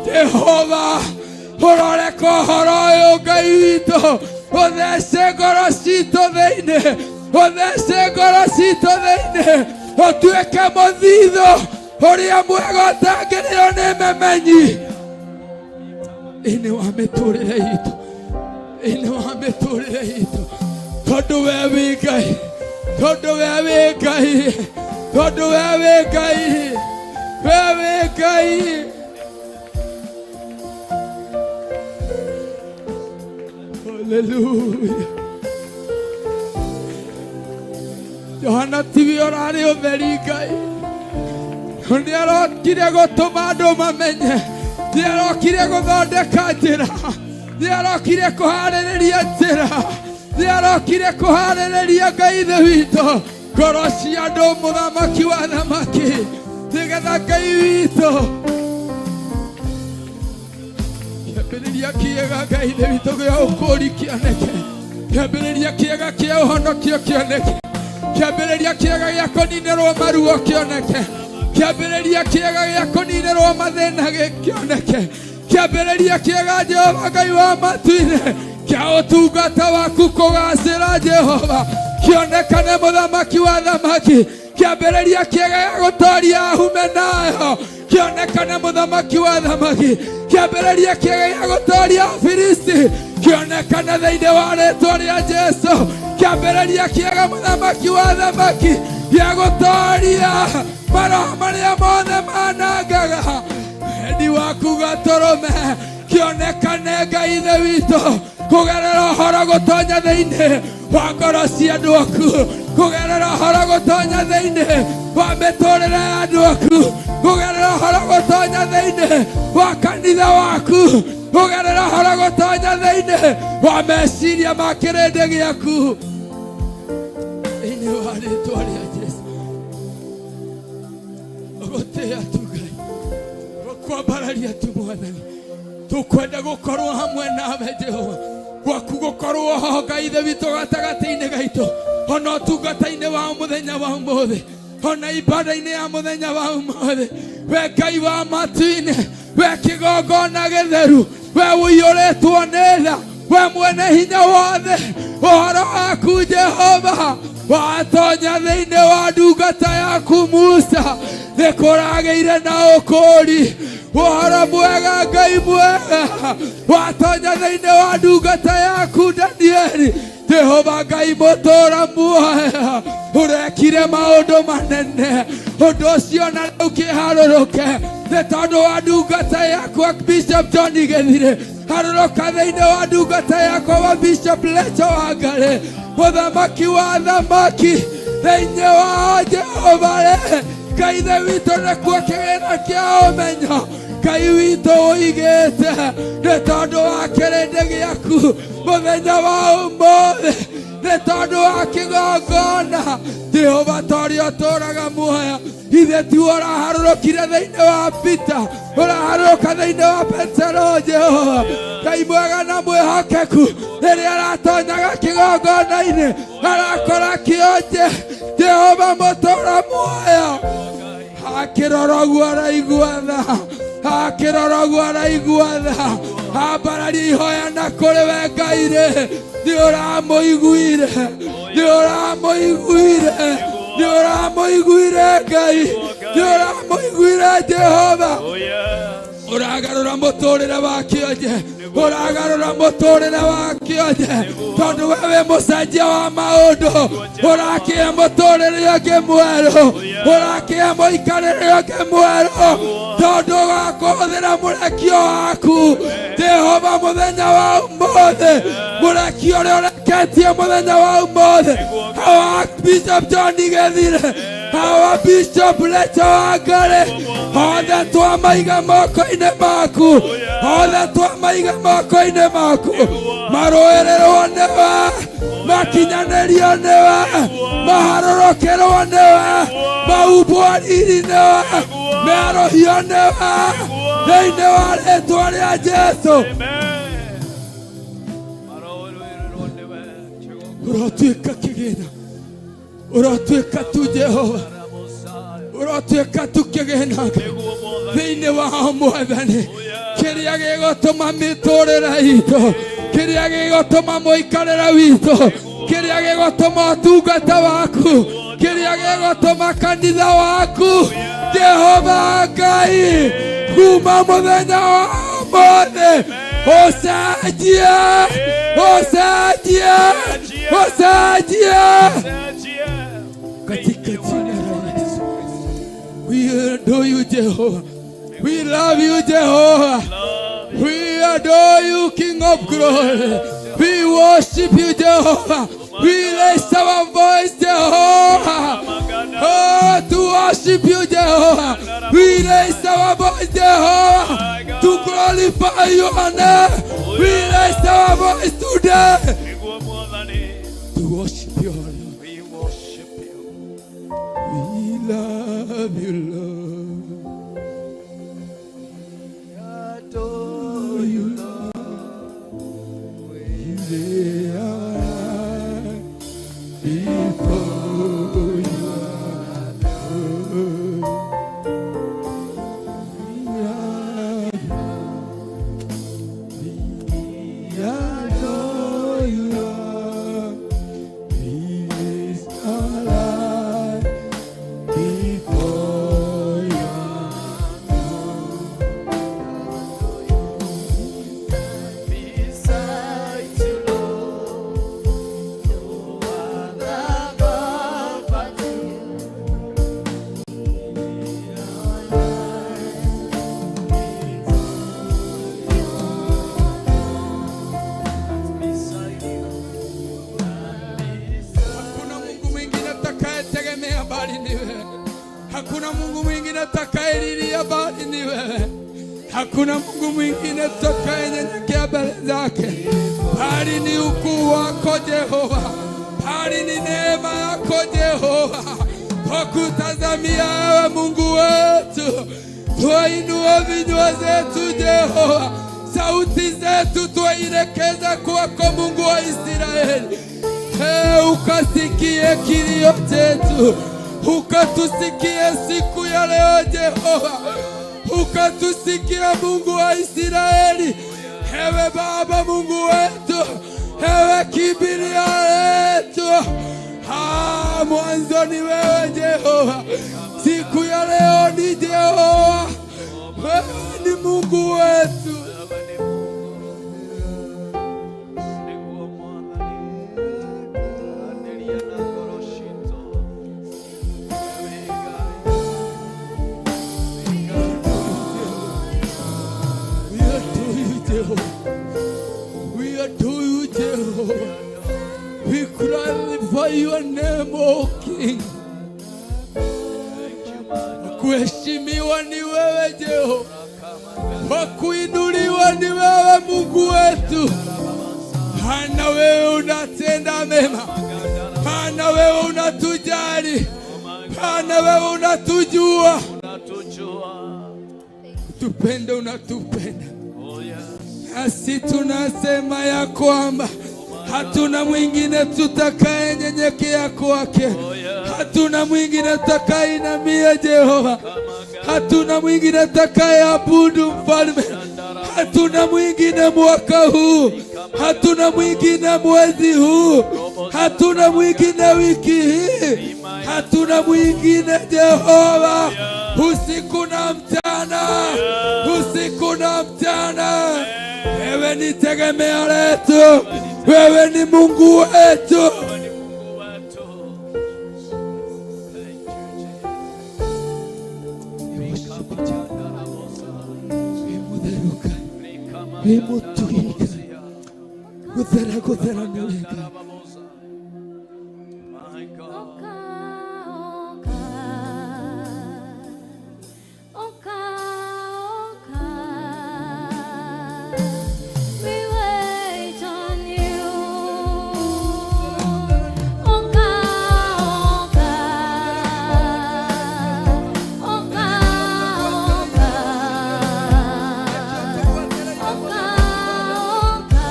Speaker 10: Jehova, ũroreka ũhoro ũyũ Ngai witũ, ũthece ngoro citũ thĩinĩ, ũthece ngoro citũ thĩinĩ, ũtuĩke mũthithũ ũrĩa mwega ũtangĩrĩo nĩ memenyi thĩinĩ wa mĩtũrĩre itũ, thĩinĩ wa mĩtũrĩre itũ, tondũ we wĩ Ngai, tondũ we wĩ Ngai, tondũ we wĩ Ngai, we wĩ Ngai. Haleluya. Johana tiwe ũrarĩ ũtheri Ngai, nĩ arokire gũtũma andũ mamenye, nĩ arokire gũthondeka njĩra, nĩ arokire kũharĩrĩria njĩra, nĩ arokire kũharĩrĩria Ngai ithe witũ ngoro cia andũ, mũthamaki wa thamaki, nĩgetha Ngai witũ kĩambĩrĩria kĩega Ngai ithe witũ gĩa ũkũũri kĩoneke, kĩambĩrĩria kĩega kĩa ũhonokio kĩoneke, kĩambĩrĩria kĩega gĩa kũninĩrwo maruo kĩoneke, kĩambĩrĩria kĩega gĩa kũninĩrwo mathĩna kĩoneke, kĩambĩrĩria kĩega Jehova Ngai wa matu-inĩ kĩa ũtungata waku kũgacĩra Jehova kĩonekane, mũthamaki wa thamaki, kĩambĩrĩria kĩega gĩa gũtoria ahume nayo kĩonekane, mũthamaki wa thamaki, kĩambĩrĩria kĩega gĩa gũtoria Afilisti kĩonekane thĩinĩ wa rĩtwa rĩa Jesu, kĩambĩrĩria kĩega, mũthamaki wa thamaki, gĩa gũtoria maroho marĩa mothe manangaga wendi waku gatũrũme kĩonekane, Ngai ithe witũ, kũgerera ũhoro gũtonya thĩinĩ wa ngoro cia andũ aku, kũgerera ũhoro gũtonya thĩinĩ wa mĩtũrĩre ya andũ aku, kũgerera ũhoro gũtonya thĩinĩ wa kanitha waku, kũgerera ũhoro gũtonya thĩinĩ wa meciria ma kĩrĩndĩ gĩaku, thĩinĩ wa rĩtwa rĩa Jesu. Gũtĩĩa tu Ngai, gũkwambararia tu Mwathani, tukwenda gũkorwo hamwe nawe Jehova, gwaku gũkorwo ho Ngai ithe witũ gatagatĩ-inĩ gaitũ, ona ũtungata-inĩ wa mũthenya wa ũmũthĩ, ona ibada-inĩ ya mũthenya wa ũmũthĩ. We Ngai wa matu-inĩ, we kĩgongona gĩtheru, we ũiyũrĩtwo nĩ tha, we mwene hinya wothe, ũhoro waku Jehova watonya thĩinĩ wa ndungata yaku Musa, nĩ kũragĩire na ũkũũri. Ũhoro mwega, Ngai mwega, watonya thĩinĩ wa ndungata yaku Danieli, Jehova Ngai mũtũra muoyo, ũrekire maũndũ manene. Ũndũ ũcio na rĩu kĩharũrũke nĩ tondũ wa ndungata yakwa Bishop John Gĩthirĩ, harũrũka thĩinĩ wa ndungata yakwa wa Bishop Lecho Wangari, mũthamaki wa thamaki, thĩinĩ wa Jehova rĩ, Ngai ithe witũ, nĩkuo kĩgĩna kĩa ũmenyo Ngai witũ ũigĩte nĩ tondũ wa kĩrĩndĩ gĩaku mũthenya wa ũmũthĩ, nĩ tondũ wa kĩgongona. Jehova, torĩa ũtũraga muoyo, ithe tiwe ũraharũrũkire thĩinĩ wa Peter, ũraharũrũka thĩinĩ wa Petero. Jehova Ngai mwega na mwĩhokeku, rĩrĩa aratonyaga kĩgongona-inĩ arakora kĩonje. Jehova mũtũra muoyo, akĩrora ũguo araigua tha, akĩrora ũguo araigua tha, ambararia ihoya na kũrĩ we Ngai rĩ, nĩ ũramũiguire, nĩ ũramũiguire, nĩ ũramũiguire Ngai, nĩ ũramũiguire Jehova. Ũragarũra mũtũrĩre wa kĩonje, ũragarũra mũtũrĩre wa kĩonje, tondũ we wĩ mũcenjia wa maũndũ. Ũrakĩhe mũtũrĩre ũngĩ mwerũ, ũrakĩhe mũikarĩre ũngĩ mwerũ, tondũ wa kũhũthĩra mũrekio waku Jehova mũthenya wa ũmũthĩ, mũrekio ũrĩa ũreketie mũthenya wa ũmũthĩ, hawa Bishop John Gĩthire, hawa Bishop Lecho Wangari, othe twamaiga moko-inĩ maku, othe twamaiga moko-inĩ maku, marũĩrĩrwo nĩwe, makinyanĩrio nĩwe, maharũrũkĩrwo nĩwe, maumbwo riri nĩwe, merũhio nĩwe, thĩinĩ wa rĩtwa rĩa Jesu. Ũrotuĩka kĩgĩna. Ũrotuĩka tu Jehova, ũrotuĩka tu kĩgĩna thĩinĩ wa Mwathani, kĩrĩa gĩgũtũma mĩtũrĩre itũ, kĩrĩa gĩgũtũma mũikarĩre witũ, kĩrĩa gĩgũtũma ũtungata waku, kĩrĩa gĩgũtũma kanitha waku, Jehova Ngai, kuma mũthenya wa ũmũthĩ ũcenjie, ũcenjie, ũcenjie katika jina la Yesu. We adore you, Jehovah. We love you, Jehovah. We adore you, King of glory. We worship you, Jehovah. We raise our voice, Jehovah. Oh, to worship you, Jehovah. We raise our voice, Jehovah, to glorify your name. We raise our voice today to worship you, Lord.
Speaker 11: We worship you.
Speaker 10: We love you, Lord.
Speaker 5: Adore you, Lord.
Speaker 10: We lay our life before you. We love you. We adore you, Lord. We raise our life before you.
Speaker 5: Besides you, Lord, no other God but you.
Speaker 10: Hakuna Mungu mwingine atakayetegemea bali ni wewe. Hakuna Mungu mwingine atakayelilia bali ni wewe. Hakuna Mungu mwingine tutakayenyenyekea mbele zake, bali ni ukuu wako Jehova, bali ni neema yako Jehova. Twakutazamia ewe Mungu wetu, twainua vinywa zetu Jehova, sauti zetu twaielekeza kwako Mungu wa Israeli. Hey, ukasikie kilio chetu, ukatusikie siku ya leo Jehova, ukatusikia Mungu wa Israeli. Ewe Baba Mungu wetu, ewe kimbilio letu, ah, mwanzo ni wewe Jehova, siku ya leo ni Jehova, wewe ni Mungu wetu.
Speaker 11: Nĩguo Mwathani aranĩria na ngoro citũ. Wĩ Ngai.
Speaker 10: We adore you, Jehovah. We adore you, Jehovah. We glorify your name, O King. Kuheshimiwa ni wewe Jehova, wa kuinuliwa ni wewe Mungu wetu. Maana wewe unatenda mema, maana wewe unatujali, maana wewe unatujua,
Speaker 11: Unatujua.
Speaker 10: tupende, unatupenda.
Speaker 11: Oh, yes.
Speaker 10: Nasi tunasema ya kwamba hatuna mwingine tutakayenyenyekea kwake, hatuna mwingine tutakayeinamia Jehova, hatuna mwingine tutakayeabudu mfalme, hatuna mwingine mwaka huu, hatuna mwingine mwezi huu, hatuna mwingine wiki hii, hatuna mwingine Jehova, usiku na mchana, usiku na mchana. Wewe ni tegemeo letu, wewe ni Mungu wetu.
Speaker 11: Wewe ni Mungu wetu. Thank you, Jesus.
Speaker 10: Wĩ mũtheruka, wĩ mũtugi, gũthera gũthera nĩ wega.
Speaker 11: My God.
Speaker 4: Oka, oka, oka, we wait on you. Oka, oka, oka, oka, oka, oka.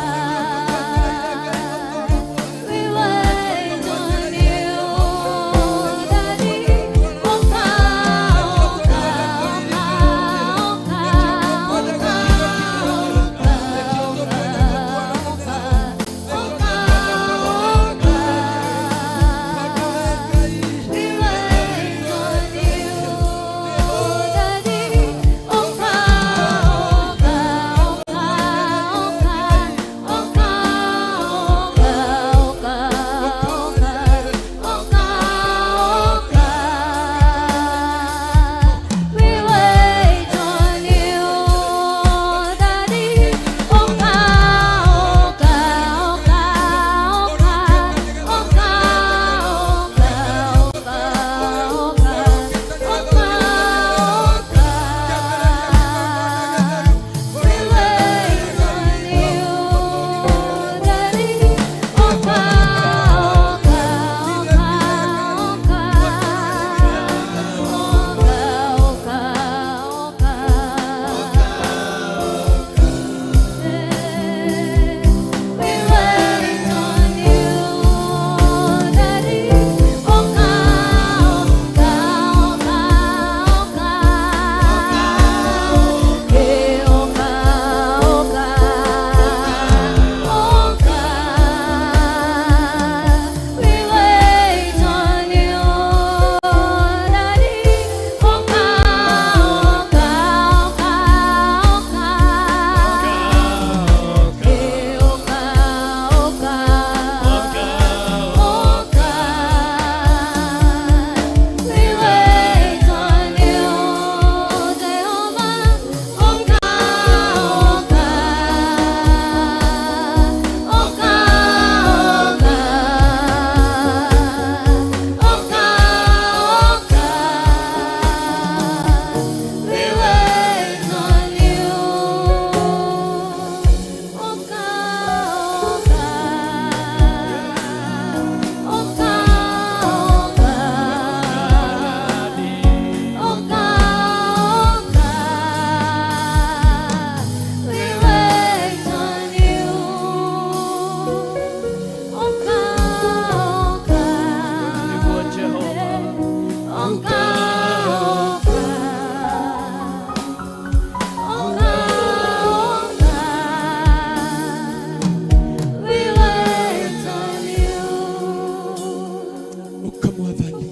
Speaker 10: Mwathani,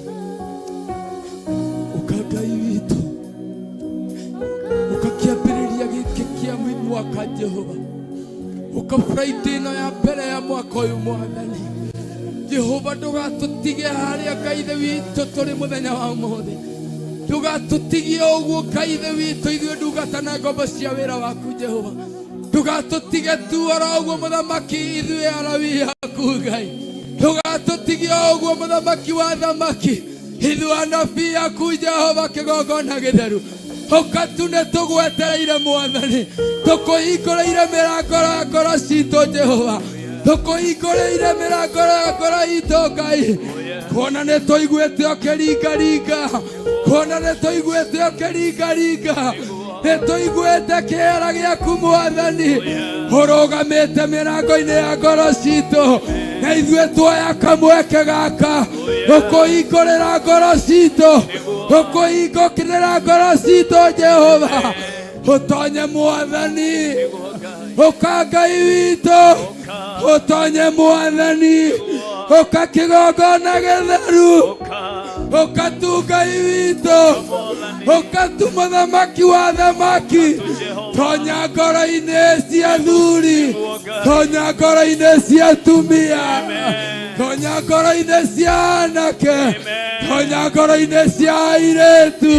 Speaker 10: ũka Ngai witũ, ũka kĩambĩrĩria gĩkĩ kĩa mwaka Jehova, ũka Friday ĩno ya mbere ya mwaka ũyũ Mwathani Jehova, ndũgatũtige harĩa Ngai ithe witũ tũrĩ mũthenya wa ũmũthĩ, ndũgatũtigie ũguo Ngai ithe witũ, ithuĩ ndungata na ngombo cia wĩra waku Jehova, ndũgatũtige tu oro ũguo mũthamaki, ithuĩ arawii aku Ngai, ndũgatũtigie ũguo mũthamaki wa thamaki, ithuĩ anabii aku Jehova, kĩgongona gĩtheru ũka tu nĩ tũgwetereire Mwathani, tũkũhingũrĩire mĩrango ya ngoro citũ Jehova, tũkũhingũrĩire mĩrango ya ngoro itũ Ngai, kuona nĩ tũiguĩte ũkĩringaringa, kuona nĩ tũiguĩte ũkĩringaringa, nĩ tũiguĩte kĩera gĩaku Mwathani, ũrũgamĩte mĩrango-inĩ ya ngoro citũ, na ithuĩ tuoya kamweke gaka gũkũhingũrĩra ngoro citũ, gũkũhingũkĩrĩra ngoro citũ Jehova, ũtonye Mwathani, ũka Ngai witũ, ũtonye Mwathani, ũka kĩgongona gĩtheru, ũka tu Ngai witũ, ũka tu mũthamaki wa thamaki, tonya ngoro-inĩ cia athuri, tonya ngoro-inĩ cia atumia, tonya ngoro-inĩ cia anake, tonya ngoro-inĩ cia airĩtu,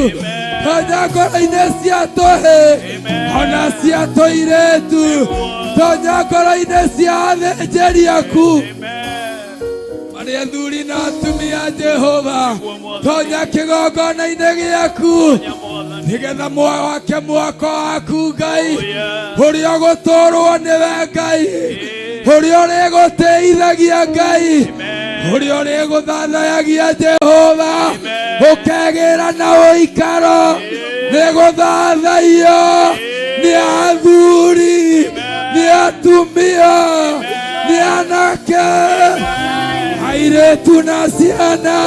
Speaker 10: tonya ngoro-inĩ cia tũhĩ ona cia tũirĩtu, tonya ngoro-inĩ cia athĩnjĩri aku arĩa athuri na atumia Jehova, tonya kĩgongona-inĩ gĩaku nĩgetha wake mwako waku Ngai ũrĩa ũgũtũrwo nĩwe Ngai, ũrĩa ũrĩgũtĩithagia Ngai, ũrĩa ũrĩgũthathayagia Jehova, ũkegĩra na ũikaro nĩgũthathaiyo nĩ athuri, nĩ atumia, nĩ anake, airĩtu na ciana,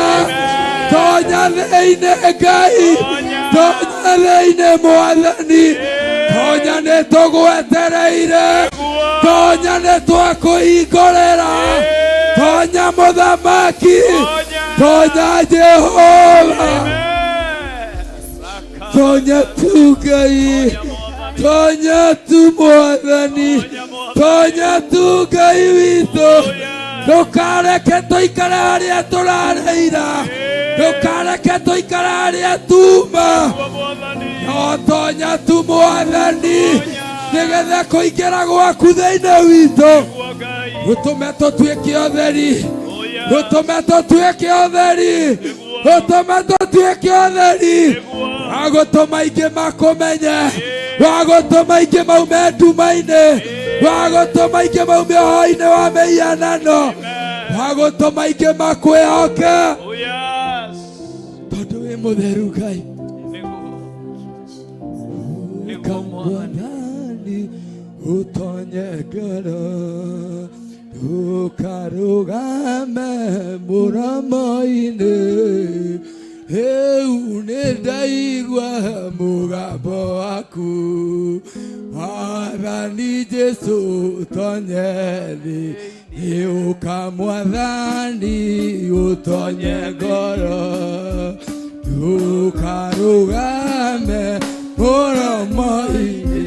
Speaker 10: tonya thĩinĩ Ngai, tonya thĩinĩ Mwathani, tonya nĩ tũgwetereire, tonya nĩ twakũhingũrĩra, tonya mũthamaki, tonya Jehova, tonya tu Ngai, tonya tu Mwathani, tonya tu Ngai witũ, ndũkareke tũikare harĩa tũrareira, ndũkareke tũikare harĩa tuma, no tonya tu Mwathani, nĩgetha kũingĩra gwaku thĩinĩ witũ gũtũme tũtuĩke ũtheri, gũtũme tũtuĩke ũtheri, gũtũme tũtuĩke ũtheri, wa gũtũma aingĩ makũmenye, wa gũtũma aingĩ maume nduma-inĩ, wa gũtũma aingĩ maume ũhoro-inĩ wa mĩhianano, wa gũtũma aingĩ makwĩhoke, tondũ wĩ mũtheru Ngai. Ũka Mwathani ũtonye ngoro, ũkarũgame mũromo-inĩ, rĩu nĩ ndaigua mũgambo waku Mwathani Jesũ, ũtonye thĩ, ũka Mwathani ũtonye ngoro, ũkarũgame mũromo-inĩ,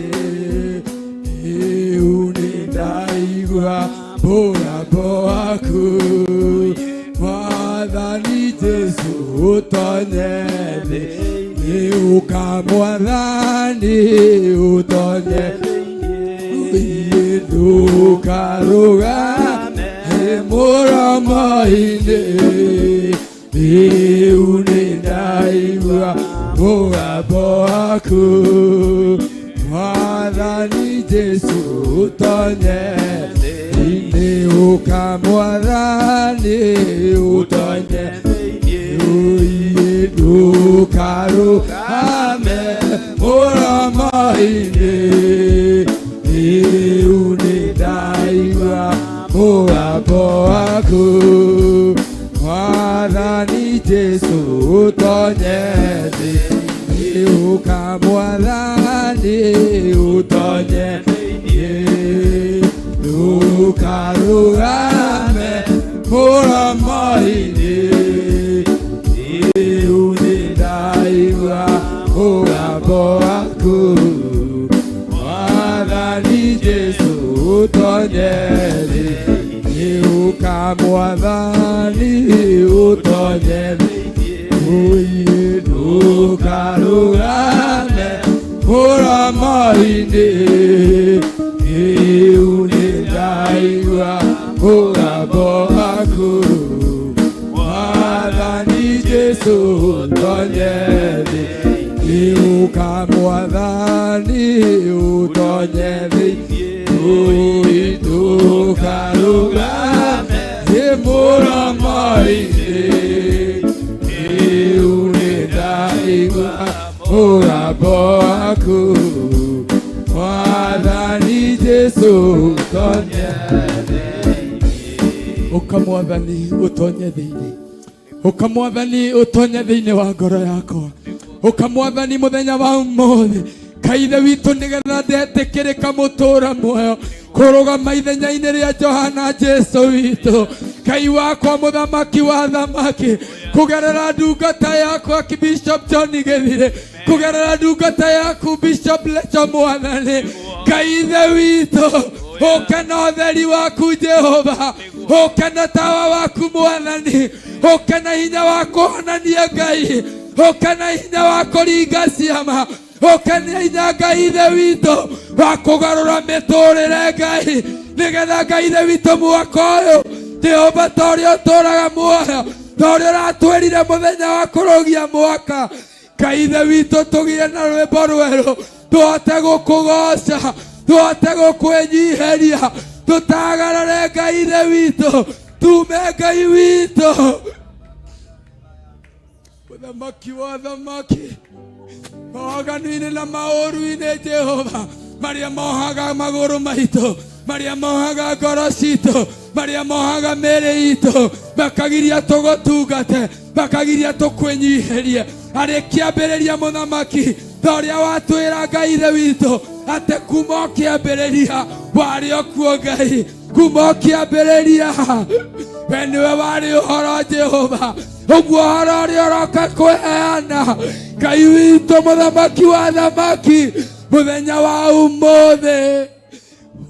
Speaker 10: rĩu nĩ ndaigua mũgambo waku Mwathani Jesũ, ũtonye thĩ, ũka Mwathani ũtonye ndũkarũgame mũromo-inĩ, rĩu nĩ ndaigua mũgambo waku Mwathani Jesũ, ũtonye thĩinĩ, ũka Mwathani ũtonye ndũkarũgame mũromo-inĩ, rĩu nĩ ndaigua mũgambo waku Mwathani Jesũ, ũtonye thĩinĩ, ũka Mwathani ũtonye thĩinĩ, ndũkarũgame mũromo-inĩ, Oye ndũkarũgame mũromo-inĩ rĩu nĩndaigua mũgambo waku Mwathani Jesũ ũtonye thĩ ũka Mwathani ũtonye thĩinĩ Oi ndũkarũgame mũromo-inĩ rĩu nĩndaigua mũgambo waku Mwathani Jesũ ũtonye ũka Mwathani ũtonye thĩinĩ ũka Mwathani ũtonye thĩinĩ wa ngoro yakwa ũka Mwathani mũthenya wa ũmũthĩ kaithe witũ nĩgetha ndetĩkĩrĩka mũtũra muoyo kũrũgama ithenya-inĩ rĩa Johana Jesũ witũ Ngai wakwa mũthamaki wa thamaki kũgerera ndungata yakwa Bishop John Gĩthire kũgerera ndungata yaku Bishop Lecho Mwathani Ngai ithe witũ ũke na ũtheri waku Jehova ũke na tawa waku Mwathani ũke na hinya wa kũhonania Ngai ũke na hinya wa kũringa ciama ũke na hinya Ngai ithe witũ wa kũgarũra mĩtũrĩre Ngai nĩgetha Ngai ithe witũ mwaka ũyũ Jehova ta ũrĩa ũtũraga muoyo ta ũrĩa ũratwĩrire mũthenya wa kũrũgia mwaka Ngai ithe witũ tũgĩe na rwĩmbo rwerũ tũhote gũkũgoca tũhote gũkwĩnyiheria tũtagarare Ngai ithe witũ tume Ngai witũ mũthamaki wa thamaki mawaganu-inĩ na maũru-inĩ Jehova marĩa mohaga magũrũ maitũ marĩa mohaga ngoro citũ marĩa mohaga mĩĩrĩ itũ makagiria tũgũtungate makagiria tũkwĩnyiherie arĩ kĩambĩrĩria mũthamaki ta ũrĩa watwĩra Ngai ithe witũ atĩ kuma o kĩambĩrĩria warĩ o kuo Ngai kuma o kĩambĩrĩria we nĩwe warĩ ũhoro Jehova ũguo ũhoro ũrĩa ũroka kũheana Ngai witũ mũthamaki wa thamaki mũthenya wa ũmũthĩ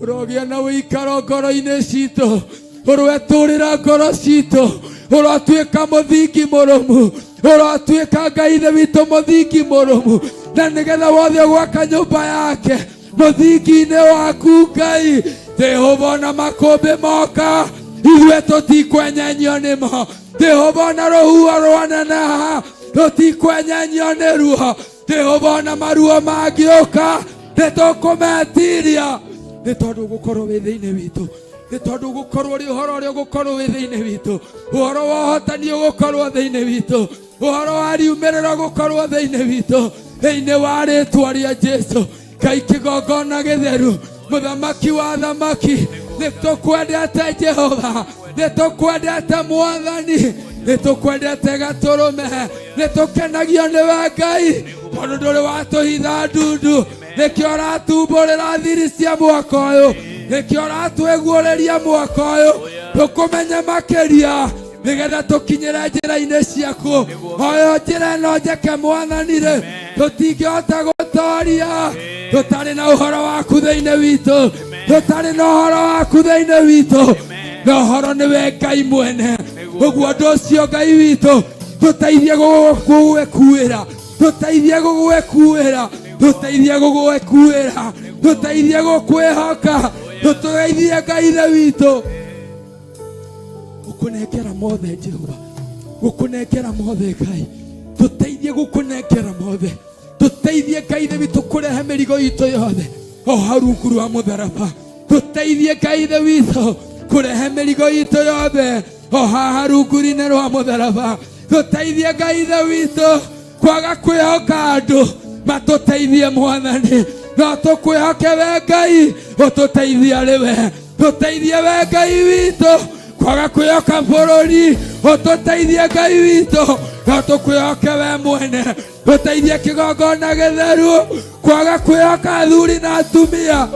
Speaker 10: ũrogĩa na ũikaro ngoro-inĩ citũ ũroetũrĩra ngoro citũ ũrotuĩka mũthingi mũrũmu ũrotuĩka Ngai ithe witũ mũthingi mũrũmu na nĩgetha wothe ũgwaka nyũmba yake mũthingi-inĩ waku Ngai Jehova ona makũmbĩ moka ithuĩ tũtikwenyenyio nĩmo Jehova ona rũhuho rwaneneha tũtikwenyenyio nĩ ruo Jehova ona maruo mangĩũka nĩtũkũmetiria nĩ tondũ ũgũkorwo wĩ thĩinĩ witũ nĩ tondũ ũgũkorwo ũrĩ ũhoro ũrĩa ũgũkorwo wĩ thĩinĩ witũ ũhoro wa ũhotani ũgũkorwo thĩinĩ witũ ũhoro wa riumĩrĩro ũgũkorwo thĩinĩ witũ thĩinĩ wa rĩtwa rĩa Jesũ Ngai kĩgongona gĩtheru mũthamaki wa thamaki nĩ tũkwendete Jehova nĩ tũkwendete Mwathani nĩ tũkwendete gatũrũme nĩ tũkenagio nĩwe Ngai tondũ ndũrĩ watũhitha ndundu nĩkĩo ũratumbũrĩra thiri cia mwaka ũyũ nĩkĩo ũratwĩguũrĩria mwaka ũyũ tũkũmenye makĩria nĩgetha tũkinyĩre njĩra-inĩ ciaku oyo njĩra ĩno njeke Mwathani rĩ tũtingĩhota gũtoria tũtarĩ na ũhoro waku thĩinĩ witũ tũtarĩ na ũhoro waku thĩinĩ witũ na ũhoro nĩwe Ngai mwene ũguo ũndũ ũcio Ngai witũ tũteithie gũgwĩkuĩra tũteithie gũgwĩkuĩra tũteithie gũgwĩkuĩra tũteithie gũkwĩhoka tũteithie Ngai ithe witũ gũkũnengera mothe Jehova gũkũnengera mothe Ngai tũteithie gũkũnengera mothe tũteithie Ngai ithe witũ kũrehe mĩrigo itũ yothe o hau rungu rwa mũtharaba tũteithie Ngai ithe witũ kũrehe mĩrigo itũ yothe o haha rungu-inĩ rwa mũtharaba tũteithie Ngai ithe witũ kwaga kwĩhoka andũ matũteithie Mwathani no tũkwĩhoke we Ngai ũtũteithie arĩ we tũteithie we Ngai witũ kwaga kwĩhoka bũrũri ũtũteithie Ngai witũ no tũkwĩhoke we mwene tũteithie kĩgongona gĩtheru kwaga kwĩhoka athuri na atumia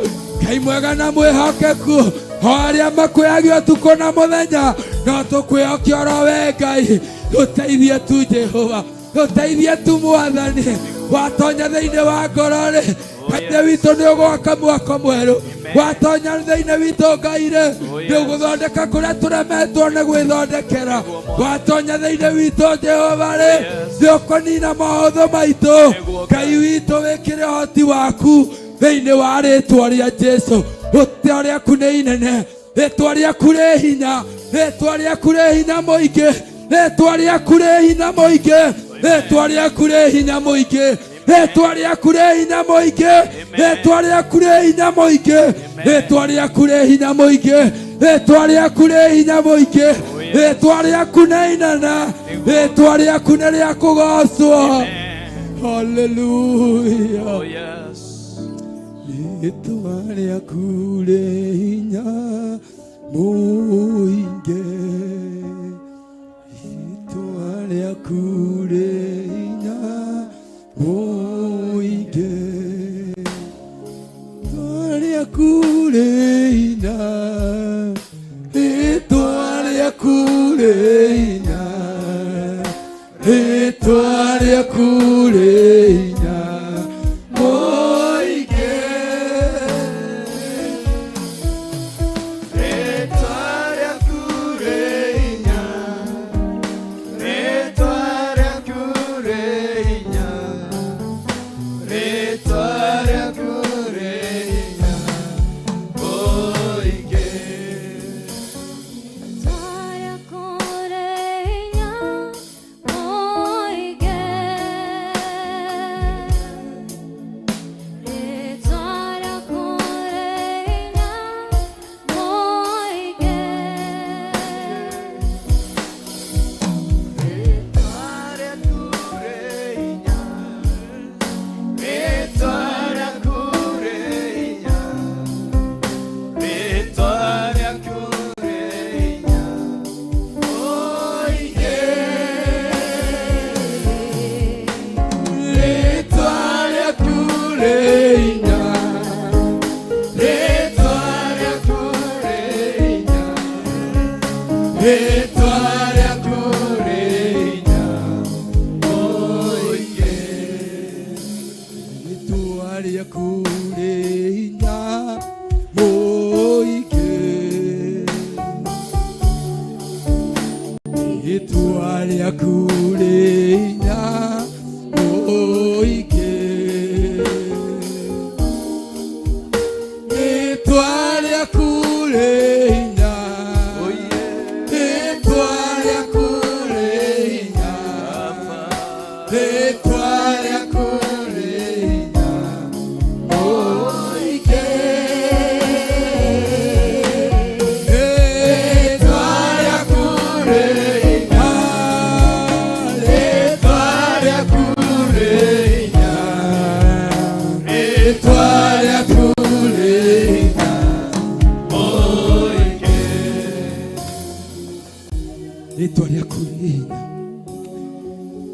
Speaker 10: Ngai mwega na mwĩhokeku o arĩa makwĩhagia ũtukũ na mũthenya no tũkwĩhoke oro we Ngai tũteithie tu Jehova tũteithie tu Mwathani Watonya thĩinĩ wa ngoro rĩ, Ngai witũ nĩ ũgwaka mwako mwerũ. Watonya thĩinĩ witũ Ngai rĩ, nĩ ũgũthondeka kũrĩa tũremetwo nĩ gwĩthondekera. Watonya thĩinĩ witũ Jehova rĩ, nĩ ũkũnina maũthũ maitũ. Ngai witũ wĩkĩre ũhoti waku thĩinĩ wa rĩtwa rĩa Jesu. Rĩtwa rĩaku nĩ inene, rĩtwa rĩaku rĩ hinya, rĩtwa rĩaku rĩ hinya mũingĩ, rĩtwa rĩaku rĩ hinya mũingĩ, rĩtwa rĩaku rĩ hinya mũingĩ, rĩtwa rĩaku rĩ hinya mũingĩ, rĩtwa rĩaku rĩ hinya mũingĩ, rĩtwa rĩaku rĩ hinya mũingĩ, rĩtwa rĩaku rĩ hinya mũingĩ, rĩtwa rĩaku nĩ inene, rĩtwa rĩaku nĩ rĩa kũgocwo. Hallelujah.
Speaker 11: Oh, yes.
Speaker 10: Rĩtwa rĩaku rĩ hinya mũingĩ, rĩtwa rĩaku rĩ hinya mũingĩ, rĩtwa rĩaku rĩ hinya, rĩtwa rĩaku rĩ hinya, rĩtwa rĩaku rĩ hinya mũingĩ. Rĩtwa rĩaku rĩ hinya, rĩtwa rĩaku rĩ hinya, rĩtwa rĩaku rĩ hinya mũingĩ. Rĩtwa rĩaku rĩ hinya mũingĩ. Rĩtwa rĩaku rĩ hinya mũingĩ. Rĩtwa rĩaku rĩ hinya, rĩtwa rĩaku rĩ hinya, rĩtwa rĩaku rĩ hinya mũingĩ. Rĩtwa rĩaku rĩ hinya, rĩtwa rĩaku rĩ hinya, rĩtwa rĩaku rĩ hinya mũingĩ. Rĩtwa rĩaku rĩ hinya,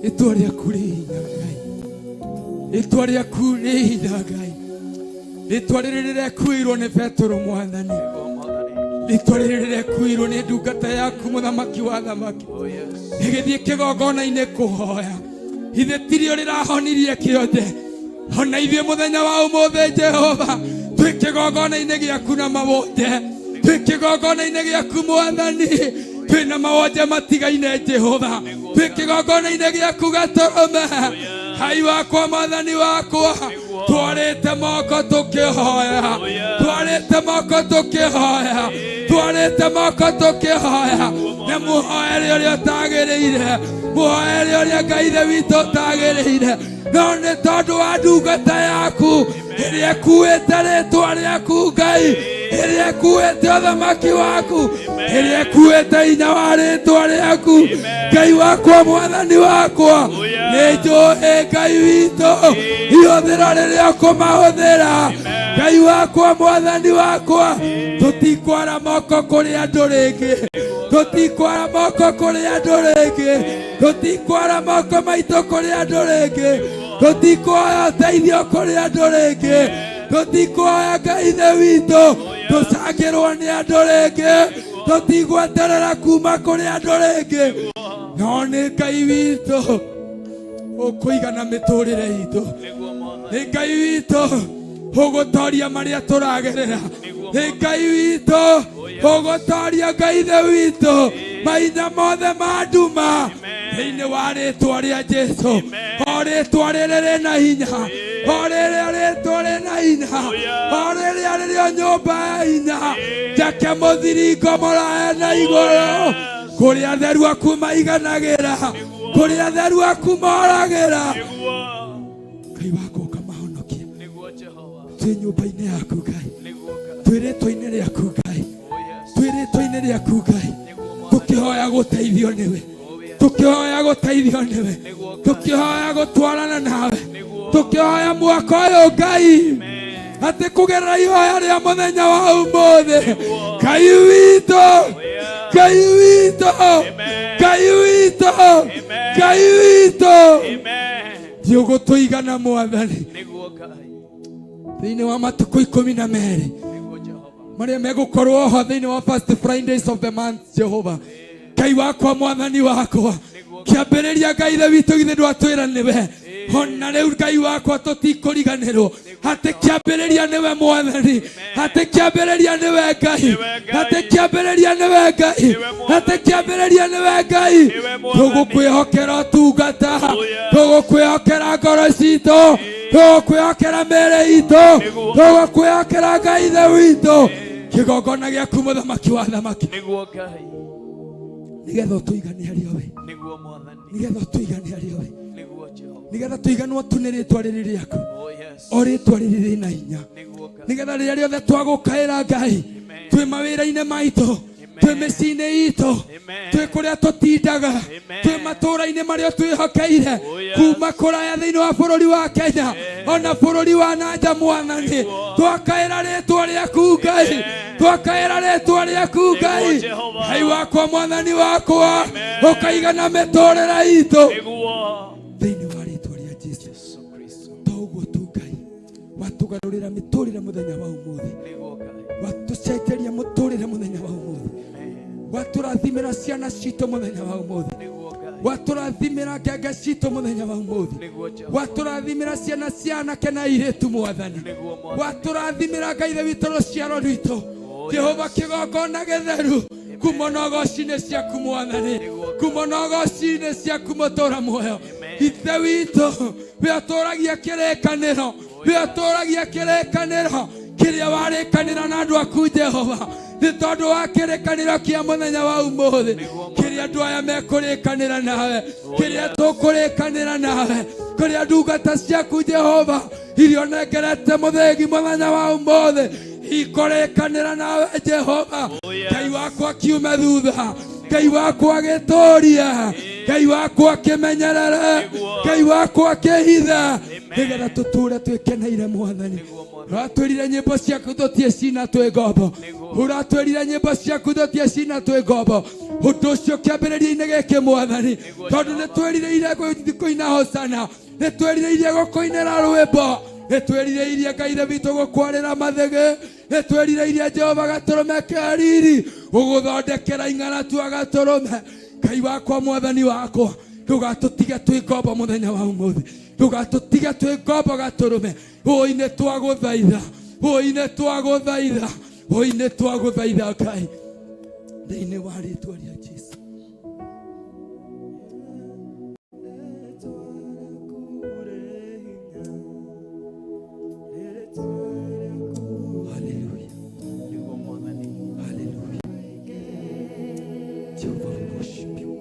Speaker 10: rĩtwa rĩaku rĩ hinya Ngai, rĩtwa rĩaku rĩ hinya Ngai, rĩtwa rĩrĩ rĩrekuĩirwo nĩ Petero Mwathani, rĩtwa rĩrĩ rĩrekuĩirwo nĩ ndungata yaku mũthamaki wa thamaki, rĩgĩthiĩ kĩgongona-inĩ kũhoya, ithe tirio rĩrahonirie kĩonje, ona ithuĩ mũthenya wa ũmũthĩ Jehova twĩ kĩgongona-inĩ gĩaku na mawonje, twĩ kĩgongona-inĩ gĩaku Mwathani, twĩ na mawonje matigaine Jehova, twĩ kĩgongona-inĩ gĩaku gatũrũme, hai wakwa Mwathani wakwa, twarĩte moko tũkĩhoya, twarĩte moko tũkĩhoya, twarĩte moko tũkĩhoya, na mũhoere ũrĩa ũtagĩrĩire, mũhoere ũrĩa Ngai ithe witũ ũtagĩrĩire, no nĩ tondũ wa ndungata yaku ĩrĩa ĩkuĩte rĩtwa rĩaku Ngai, ĩrĩa ĩkuĩte ũthamaki waku, ĩrĩa ĩkuĩte hinya wa rĩtwa rĩaku Ngai wakwa Mwathani wakwa, nĩ njũĩ Ngai witũ ihũthĩro rĩrĩa ũkũmahũthĩra Ngai wakwa Mwathani wakwa, tũtikwara moko kũrĩ andũ rĩngĩ, tũtikwara moko kũrĩ andũ rĩngĩ, tũtikwara moko maitũ kũrĩ andũ rĩngĩ, tũtikuoya ũteithio kũrĩ andũ rĩngĩ, tũtikuoya Ngai ithe witũ tũcangĩrwo nĩ andũ rĩngĩ, tũtigweterera kuma kũrĩ andũ rĩngĩ, no nĩ Ngai witũ. Ũkũigana mĩtũrĩre itũ. Nĩ Ngai witũ ũgũtoria marĩa tũragerera. Nĩ Ngai witũ ũgũtoria Ngai ithe witũ mahinya mothe ma nduma thĩinĩ wa rĩtwa rĩa Jesu. O rĩtwa rĩrĩ rĩna hinya, o rĩrĩa rĩtwa rĩna hinya, o rĩrĩa rĩrĩ nyũmba ya hinya, njake mũthiringo mũrae na igũrũ kũrĩa atheru aku maiganagĩra, kũrĩa atheru aku moragĩra. Ngai wakwa ũkamahonokia. Twĩ nyũmba-inĩ yaku Ngai, twĩ rĩtwa-inĩ rĩaku Ngai, twĩ rĩtwa-inĩ rĩaku Ngai, tũkĩhoya gũteithio nĩwe, tũkĩhoya gũteithio nĩwe, tũkĩhoya gũtwarana nawe, tũkĩhoya mwaka ũyũ Ngai atĩ kũgerera ihoya rĩa mũthenya wa ũmũthĩ Ngai witũ, Ngai witũ, Ngai witũ, Ngai witũ ndiũgũtũigana Mwathani thĩinĩ wa matukũ 12 marĩa megũkorwo ho thĩinĩ wa first Fridays of the month. Jehova Ngai wakwa, Mwathani wakwa, kĩambĩrĩria Ngai ithe witũ githĩ ndwatwĩra nĩwe ona rĩu Ngai wakwa tũtikũriganĩrwo atĩ kĩambĩrĩria nĩwe Mwathani, atĩ kĩambĩrĩria nĩwe Ngai, atĩ kĩambĩrĩria nĩwe Ngai, atĩ kĩambĩrĩria nĩwe Ngai. Tũgũkwĩhokera ũtungata, tũgũkwĩhokera ngoro citũ, tũgũkwĩhokera mĩĩrĩ itũ, tũgũkwĩhokera Ngai ithe witũ kĩgongona gĩaku mũthamaki wa thamaki, nĩgetha ũtũigane harĩ we, nĩgetha ũtũigane harĩ we, nĩgetha tũiganwo tu nĩ rĩtwa rĩrĩ rĩaku, o rĩtwa rĩrĩ rĩna hinya, nĩgetha rĩrĩa rĩothe twagũkaĩra Ngai twĩ mawĩra-inĩ maitũ, twĩ mĩciĩ-inĩ itũ, twĩ kũrĩa tũtindaga, twĩ matũũra-inĩ marĩa twĩhokeire kuma kũraya thĩinĩ wa bũrũri wa Kenya ona bũrũri wa nanja, Mwathani twakaĩra rĩtwa rĩaku Ngai, twakaĩra rĩtwa rĩaku Ngai, Ngai wakwa, Mwathani wakwa, ũkaigana mĩtũrĩre itũ thĩinĩ wa rĩtwa rĩa Jesu. To ũguo tu Ngai, watũgarũrĩra mĩtũrĩre mũthenya wa ũmũthĩ, watũcenjeria mũtũrĩre mũthenya wa ũmũthĩ, watũrathimĩra ciana citũ mũthenya wa ũmũthĩ, watũrathimĩra ngenge citũ mũthenya wa ũmũthĩ, watũrathimĩra ciana cia anake na airĩtu Mwathani, watũrathimĩra Ngai ithe witũ rũciaro rwitũ Jehova, kĩgongona gĩtheru kumo na ũgoci-inĩ ciaku Mwathani, kumo na ũgoci-inĩ ciaku mũtũra muoyo ithe witũ, we ũtũragia kĩrĩkanĩro, we ũtũragia kĩrĩkanĩro kĩrĩa warĩkanĩra na andũ aku Jehova, nĩ tondũ wa kĩrĩkanĩro kĩa mũthenya wa ũmũthĩ kĩrĩa andũ aya mekũrĩkanĩra nawe, kĩrĩa tũkũrĩkanĩra nawe, kũrĩa ndungata ciaku Jehova iria ũnengerete mũthĩgi mũthenya wa ũmũthĩ ikũrĩkanĩra nawe Jehova Ngai wakwa, kiume thutha Ngai wakwa gĩtũria, Ngai wakwa kĩmenyerere, Ngai wakwa kĩhitha, nĩgetha tũtũre twĩkeneire Mwathani. Ũratwĩrire nyĩmbo ciaku tũtie cina twĩ ngombo, ũratwĩrire nyĩmbo ciaku tũtie cina twĩ ngombo. Ũndũ ũcio kĩambĩrĩria-inĩ gĩkĩ Mwathani, tondũ nĩ twĩrirĩire kũina hosana, nĩ twĩrirĩirie gũkũinĩra rwĩmbo, nĩ twĩrirĩirie Ngai ithe witũ gũkwarĩra mathĩgĩ, nĩ twĩrirĩirie Jehova gatũrũme ke riri gũgũthondekera ing'aratua gatũrũme. Ngai wakwa, Mwathani wakwa, ndũgatũtige twĩ ngombo mũthenya wa ũmũthĩ, ndũgatũtige twĩ ngombo gatũrũme. Ũi nĩ twagũthaitha, ũi nĩ twagũthaitha, ũi nĩ twagũthaitha Ngai, thĩinĩ wa rĩtwa rĩa Jesu. Hallelujah. Hallelujah. Jehovah, we worship you.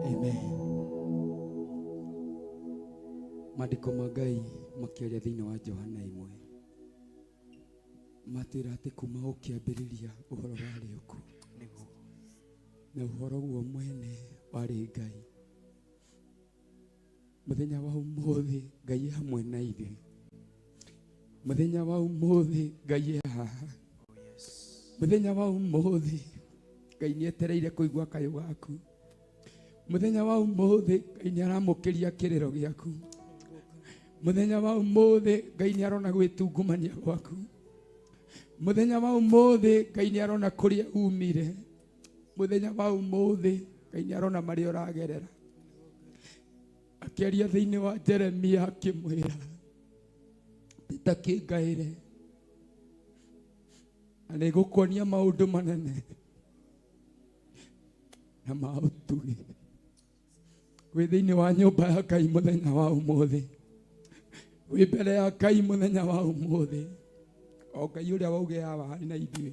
Speaker 10: Amen. Maandĩko ma Ngai makĩaria thĩinĩ wa Johana 1 matwĩra atĩ kuma o kĩambĩrĩria ũhoro warĩ okuo, na ũhoro guo mwene warĩ Ngai. Mũthenya wa ũmũthĩ Ngai e hamwe na ithuĩ, mũthenya wa ũmũthĩ Ngai e haha, mũthenya wa ũmũthĩ Ngai nĩ etereire kũigua kayũ gaku. Mũthenya wa ũmũthĩ Ngai nĩ aramũkĩria kĩrĩro gĩaku. Mũthenya wa ũmũthĩ Ngai nĩ arona gwĩtungumania gwaku. Mũthenya wa ũmũthĩ Ngai nĩ arona kũrĩa umire. Mũthenya wa ũmũthĩ Ngai nĩ arona marĩa ũragerera. Akĩaria thĩinĩ wa Jeremia akĩmwĩra takĩngaĩre na nĩngũkuonia maũndũ manene na ma ũtugi. Wĩ thĩinĩ wa nyũmba ya Ngai mũthenya wa ũmũthĩ, wĩ mbere ya Ngai mũthenya wa ũmũthĩ, o Ngai ũrĩa wauga yawa arĩ na ithuĩ,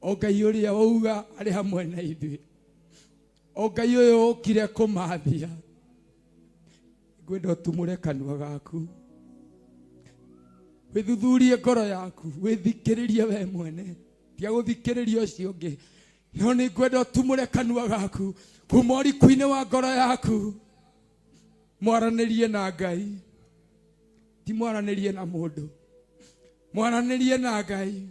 Speaker 10: o Ngai ũrĩa wauga arĩ hamwe na ithuĩ, o Ngai ũyũ ũkire kũmathia. Ngwenda ũtumũre kanua gaku, wĩthuthurie ngoro yaku, wĩthikĩrĩrie we mwene, tiga gũthikĩrĩria ũcio ũngĩ. No nĩ ngwenda ũtumũre kanua gaku kuma ũriku-inĩ wa ngoro yaku, mwaranĩrie na Ngai, ti mwaranĩrie na mũndũ, mwaranĩrie na Ngai.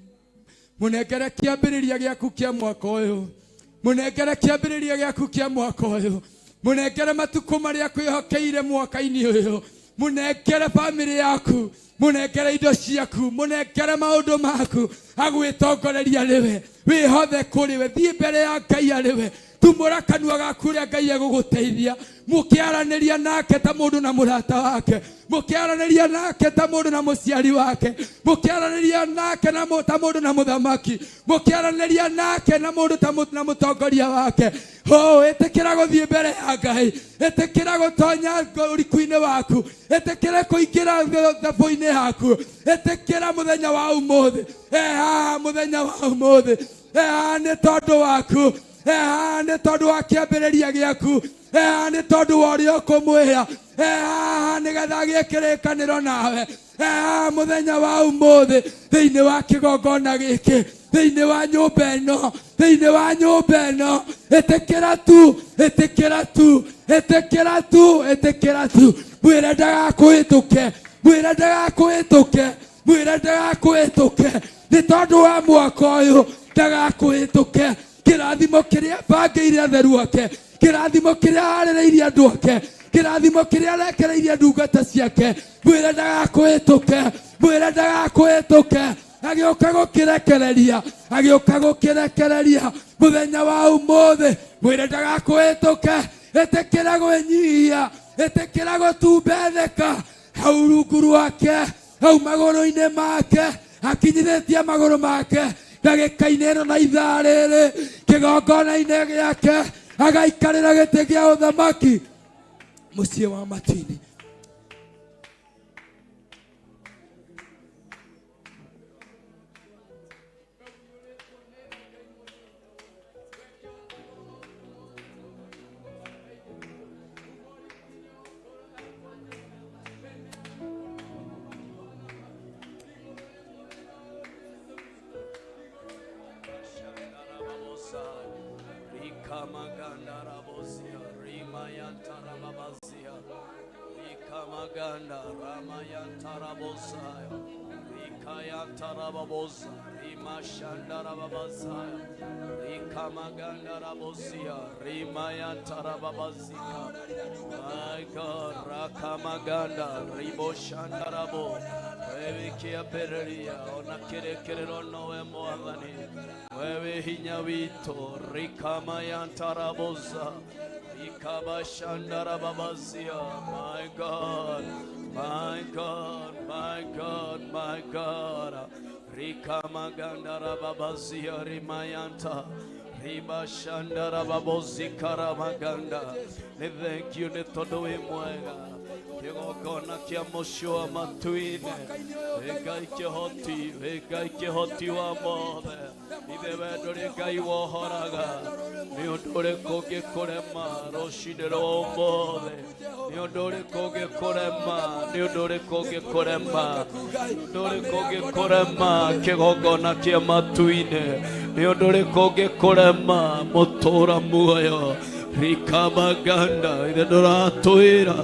Speaker 10: Mũnengere kĩambĩrĩria gĩaku kĩa mwaka ũyũ, mũnengere kĩambĩrĩria gĩaku kĩa mwaka ũyũ, mũnengere matukũ marĩa kwĩhokeire mwaka-inĩ ũyũ, mũnengere bamĩrĩ yaku, mũnengere indo ciaku, mũnengere maũndũ maku, agwĩtongoreria arĩ we, wĩhothe kũrĩ we, thiĩ mbere ya Ngai arĩ we, tumũra kanua gaku ũrĩa Ngai egũgũteithia, mũkĩaranĩria nake ta mũndũ na mũrata wake, mũkĩaranĩria nake ta mũndũ na mũciari wake, mũkĩaranĩria nake na ta mũndũ na mũthamaki, mũkĩaranĩria nake na mũndũ ta na mũtongoria wake. Oh, ĩtĩkĩra gũthiĩ mbere ya Ngai, ĩtĩkĩra gũtonya ũriku-inĩ waku, ĩtĩkĩra kũingĩra thabũ-inĩ yaku, ĩtĩkĩra mũthenya wa ũmũthĩ, haha mũthenya wa ũmũthĩ, haha nĩ tondũ waku, haha nĩ tondũ wa kĩambĩrĩria gĩaku, haha nĩ tondũ wa ũrĩa ũkũmwĩra, haha nĩgetha agĩe kĩrĩkanĩro nawe, haha mũthenya wa ũmũthĩ thĩinĩ wa kĩgongona gĩkĩ, thĩinĩ wa nyũmba ĩno, thĩinĩ wa nyũmba ĩno, ĩtĩkĩra tu, ĩtĩkĩra tu, ĩtĩkĩra tu, ĩtĩkĩra tu, mwĩre ndagakũhĩtũke, mwĩre ndagakũhĩtũke, mwĩre ndagakũhĩtũke, nĩ tondũ wa mwaka ũyũ ndagakũhĩtũke. Kĩrathimo kĩrĩa bangĩire atheru ake, kĩrathimo kĩrĩa arĩrĩirie andũ ake, kĩrathimo kĩrĩa arekereirie ndungata ciake, mwĩre ndagakũhĩtũke, mwĩre ndagakũhĩtũke. Agĩũka gũkĩrekereria, agĩũka gũkĩrekereria mũthenya wa ũmũthĩ, mwĩre ndagakũhĩtũke. Ĩtĩkĩra gwĩnyihia, ĩtĩkĩra gũtumbetheka hau rungu rwake, hau magũrũ-inĩ make, akinyithĩtie magũrũ make ndagĩka-inĩ ĩno na ithaa rĩrĩ kĩgongona-inĩ gĩake, agaikarĩra gĩtĩ kĩa ũthamaki mũciĩ wa matu-inĩ.
Speaker 11: Rikamaganda Ramayantarabosaya Rikayantarababosa Rimashandarababasaya Rikamaganda Rabosia Rimayantarababasika. My God, Rakamaganda Riboshandarabo Wewe kiapereria ona kirekerero nowe mwathani wewe hinya witũ Rikamayantarabosa Ikabashandarababasia. My God, my God, my God, my God. Rikamagandarababasia rimayanta Ribashandarababozikaramaganda. Nĩ thank you nĩ tondũ wĩ mwega. Kĩgongona kĩa mũciĩ wa matu-inĩ, wĩ Ngai kĩhoti, wĩ Ngai kĩhoti wa mothe. Ithe we ndũrĩ Ngai wohoraga, nĩ ũndũ ũrĩkũ ũngĩkũrema rũcinĩ rwa ũmũthĩ? Nĩ ũndũ ũrĩkũ ũngĩkũrema? Nĩ ũndũ ũrĩkũ ũngĩkũrema? Nĩ ũndũ ũrĩkũ ũngĩkũrema kĩgongona kĩa matu-inĩ? Nĩ ũndũ ũrĩkũ ũngĩkũrema mũtũra muoyo? Rikamaganda, ithe ndũratwĩra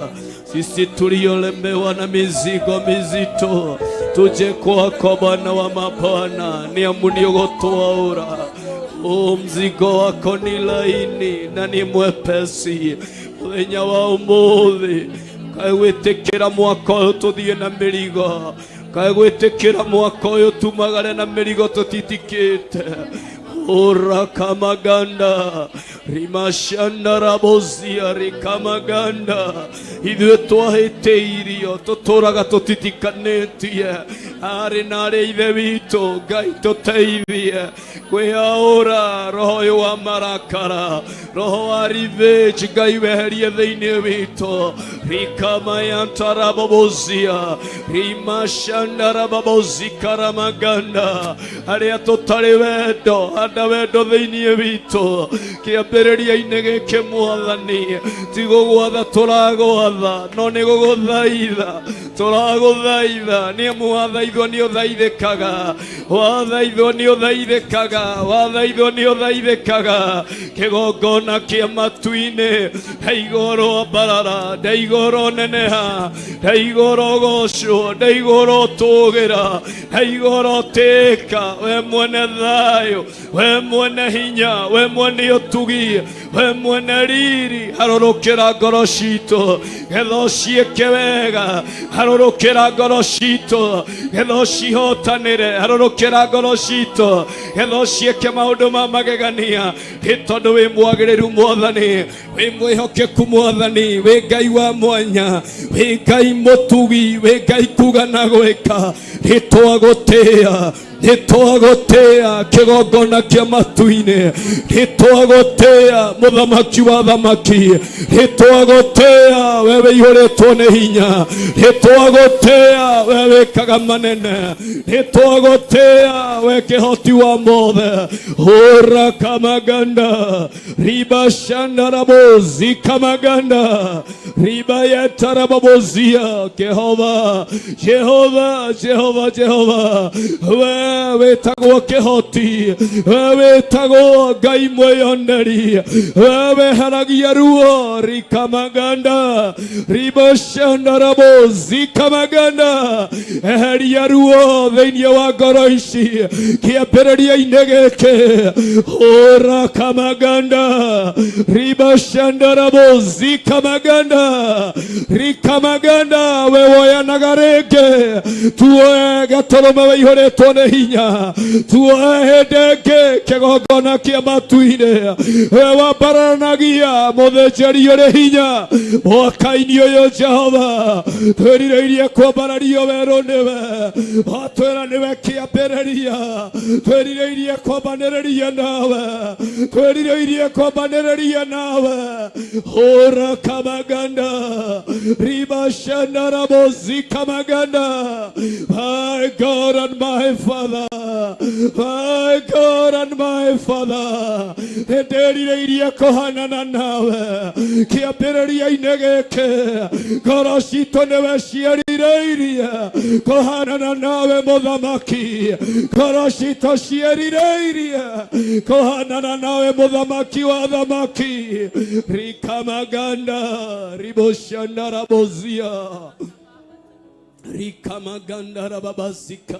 Speaker 11: sisi tuliolemewa na mizigo mizito tuje kwako Bwana wa mabwana, nĩ amu nĩ ũgũtwaũra. O, mzigo wako ni laini na ni mwepesi. Muthenya wa umuthi kae gwitikira mwaka uyu tuthie na mirigo, kae gwitikira mwaka uyu tumagare na mirigo tutitikite. Ora kamaganda rimashanda rabozia rikamaganda ithuĩ twahĩtĩirio tũtũraga tũtitikanĩtie arĩ na arĩ ithe witũ Ngai tũteithie kwĩyaũra roho ũyũ wa marakara, roho wa revenge Ngai weherie thĩinĩ witũ rikamayantarabobosia rimashandarababozikaramaganda arĩa tũtarĩ wendo handa wendo thĩinĩ witũ kĩambĩrĩria-inĩ gĩkĩ mwathani ti gũgwatha tũragwatha no nĩ gũgũthaitha tũragũthaitha nĩ amu wathaithwo nĩ ũthaithĩkaga, wathaithwo nĩ ũthaithĩkaga, wathaithwo nĩ ũthaithĩkaga. Kĩgongona kĩa matu-inĩ ndaigũrũ ambarara, ndaigũrũ neneha, ndaigũrũ gocwo, ndaigũrũ tũgĩra, ndaigũrũ tĩka, we mwene thayũ, we mwene hinya, we mwene ũtugi, we mwene riri, harũrũkĩra ngoro citũ getha ũciĩke wega, harũrũkĩra ngoro citũ getha ũcihotanĩre, harũrũkĩra ngoro citũ getha ũciĩke maũndũ ma magegania, nĩ tondũ wĩ mwagĩrĩru mwathani, wĩ mwĩhokeku mwathani, wĩ Ngai wa mwanya, wĩ Ngai mũtugi, wĩ Ngai kuga na gwĩka. Nĩ twagũtĩĩa, nĩ twagũtĩĩa kĩgongona kĩa matu-inĩ, nĩ twagũtĩĩa mũthamaki wa thamaki, nĩ twagũtĩĩa we wĩihũrĩtwo nĩ hinya, nĩ twagũtĩĩa we wĩkaga manene, nĩ twagũtĩĩa we kĩhoti wa mothe. Ora kamaganda ribashandarabo kamaganda ribayatarababozia Jehova, Jehova, Jehova, Jehova, we wĩtagwo kĩhoti, we wĩtagwo Ngai mwĩyoneri, we weheragia ruo rikamaganda ribashandarabo zikamaganda eheria ruo thĩinĩ wa ngoro ici kĩambĩrĩria-inĩ gĩkĩ. Ora kamaganda ribashandarabo zikamaganda rikamaganda we woyanaga rĩngĩ, tuoe gatũrũme wĩihũrĩtwo nĩ hinya, tuoe hĩndĩ ĩngĩ kĩgongona kĩa matu-inĩ, we wambararanagia mũthĩnjĩri ũrĩ hinya mwaka-inĩ ũyũ. Jehova, twĩrirĩirie kwambarario werũ nĩwe, watwĩra nĩwe kĩambĩrĩria, twĩrirĩirie kwambanĩrĩria nawe, twĩrirĩirie kwambanĩrĩria nawe. Ora kamaganda ribashandarabo kamaganda. My God and my Father, my God and my Father, nĩndĩrirĩirie kũhanana nawe kĩambĩrĩria-inĩ gĩkĩ. Ngoro citũ nĩwe ciĩrirĩirie kũhanana nawe mũthamaki, ngoro citũ ciĩrirĩirie kũhanana nawe mũthamaki wa thamaki. Rikamaganda riboshandarabozia rikamaganda rababazika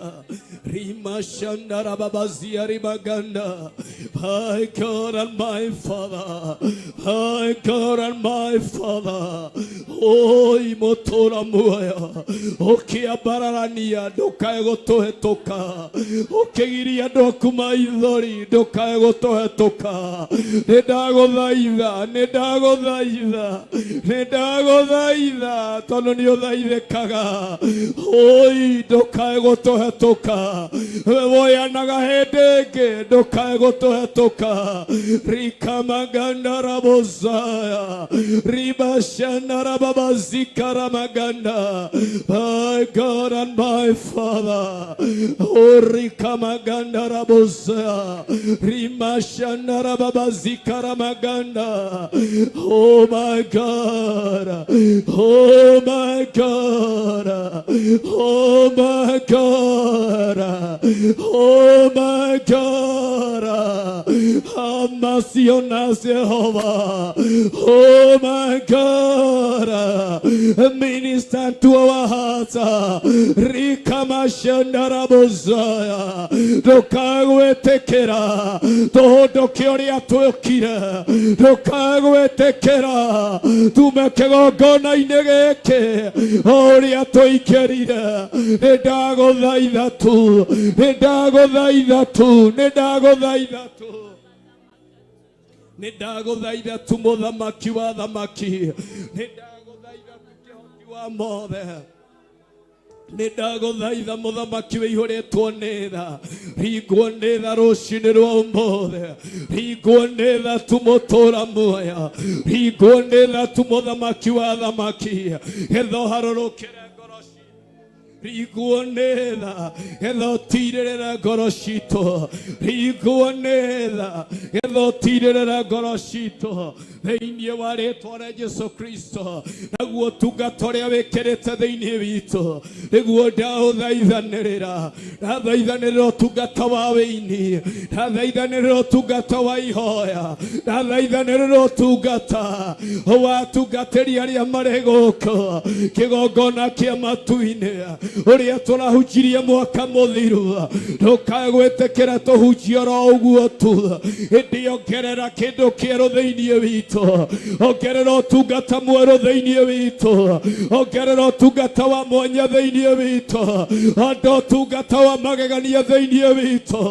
Speaker 11: rimashanda rababazia rimaganda. My God and my Father, my God and my Father, oi motora muoyo ũkĩambararania ndũkae gũtũhetũka, ũkĩgiria andũ aku maithori ndũkae gũtũhetũka. Nĩ ndagũthaitha, nĩ ndagũthaitha, nĩ ndagũthaitha tondũ nĩ ũthaithĩkaga. Oi ndũkae gũtũhetũka, we woyanaga hĩndĩ ĩngĩ ndũkae gũtũhetũka. Rikamaganda rabozaya ribashana rababazikaramaganda. My God and my Father, oh rikamaganda rabozaya rimashana rababazikaramaganda. Oh my God, oh my God, oh my God, oh my God, have mercy on us, Jehovah. Oh my God,
Speaker 10: Minister to our hearts. Rikamashandarabozaya. Ndũkagwĩtĩkĩra tũhũndũke ũrĩa twĩkire, ndũkagwĩtĩkĩra tume kĩgongona-inĩ gĩkĩ o ũrĩa tũingĩrire. Nĩ ndagũthaitha tu, nĩ ndagũthaitha tu, nĩ ndagũthaitha tu, nĩ ndagũthaitha tu, mũthamaki wa thamaki, nĩ ndagũthaitha tu, kĩhoti wa mothe, nĩ ndagũthaitha, mũthamaki wĩihũrĩtwo nĩ tha, ringwo nĩ tha rũcinĩ rwa ũmũthĩ, ringwo nĩ tha tu, mũtũra muoyo, ringwo nĩ tha tu, mũthamaki wa thamaki, getha ũharũrũkĩre ngoro citũ, ringwo nĩ tha, getha ũtirĩrĩre ngoro citũ, ringwo nĩ tha, getha ũtirĩrĩre ngoro citũ thĩinĩ wa rĩtwa rĩa Jesu Kristo. Naguo ũtungata ũrĩa wĩkĩrĩte thĩinĩ witũ nĩguo ndaũthaithanĩrĩra, ndathaithanĩrĩra ũtungata wa wĩini, ndathaithanĩrĩra ũtungata wa ihoya, ndathaithanĩrĩra ũtungata wa atungatĩri arĩa marĩ gũkũ kĩgongona kĩa matu-inĩ, ũrĩa tũrahunjirie mwaka mũthiru. Ndũkagwĩtĩkĩra tũhunjie oro ũguo tu, ĩndĩ ongerera kĩndũ kĩerũ thĩinĩ witũ, ongerera ũtungata mwerũ thĩinĩ witũ, ongerera ũtungata wa mwanya thĩinĩ witũ, onda ũtungata wa magegania thĩinĩ witũ.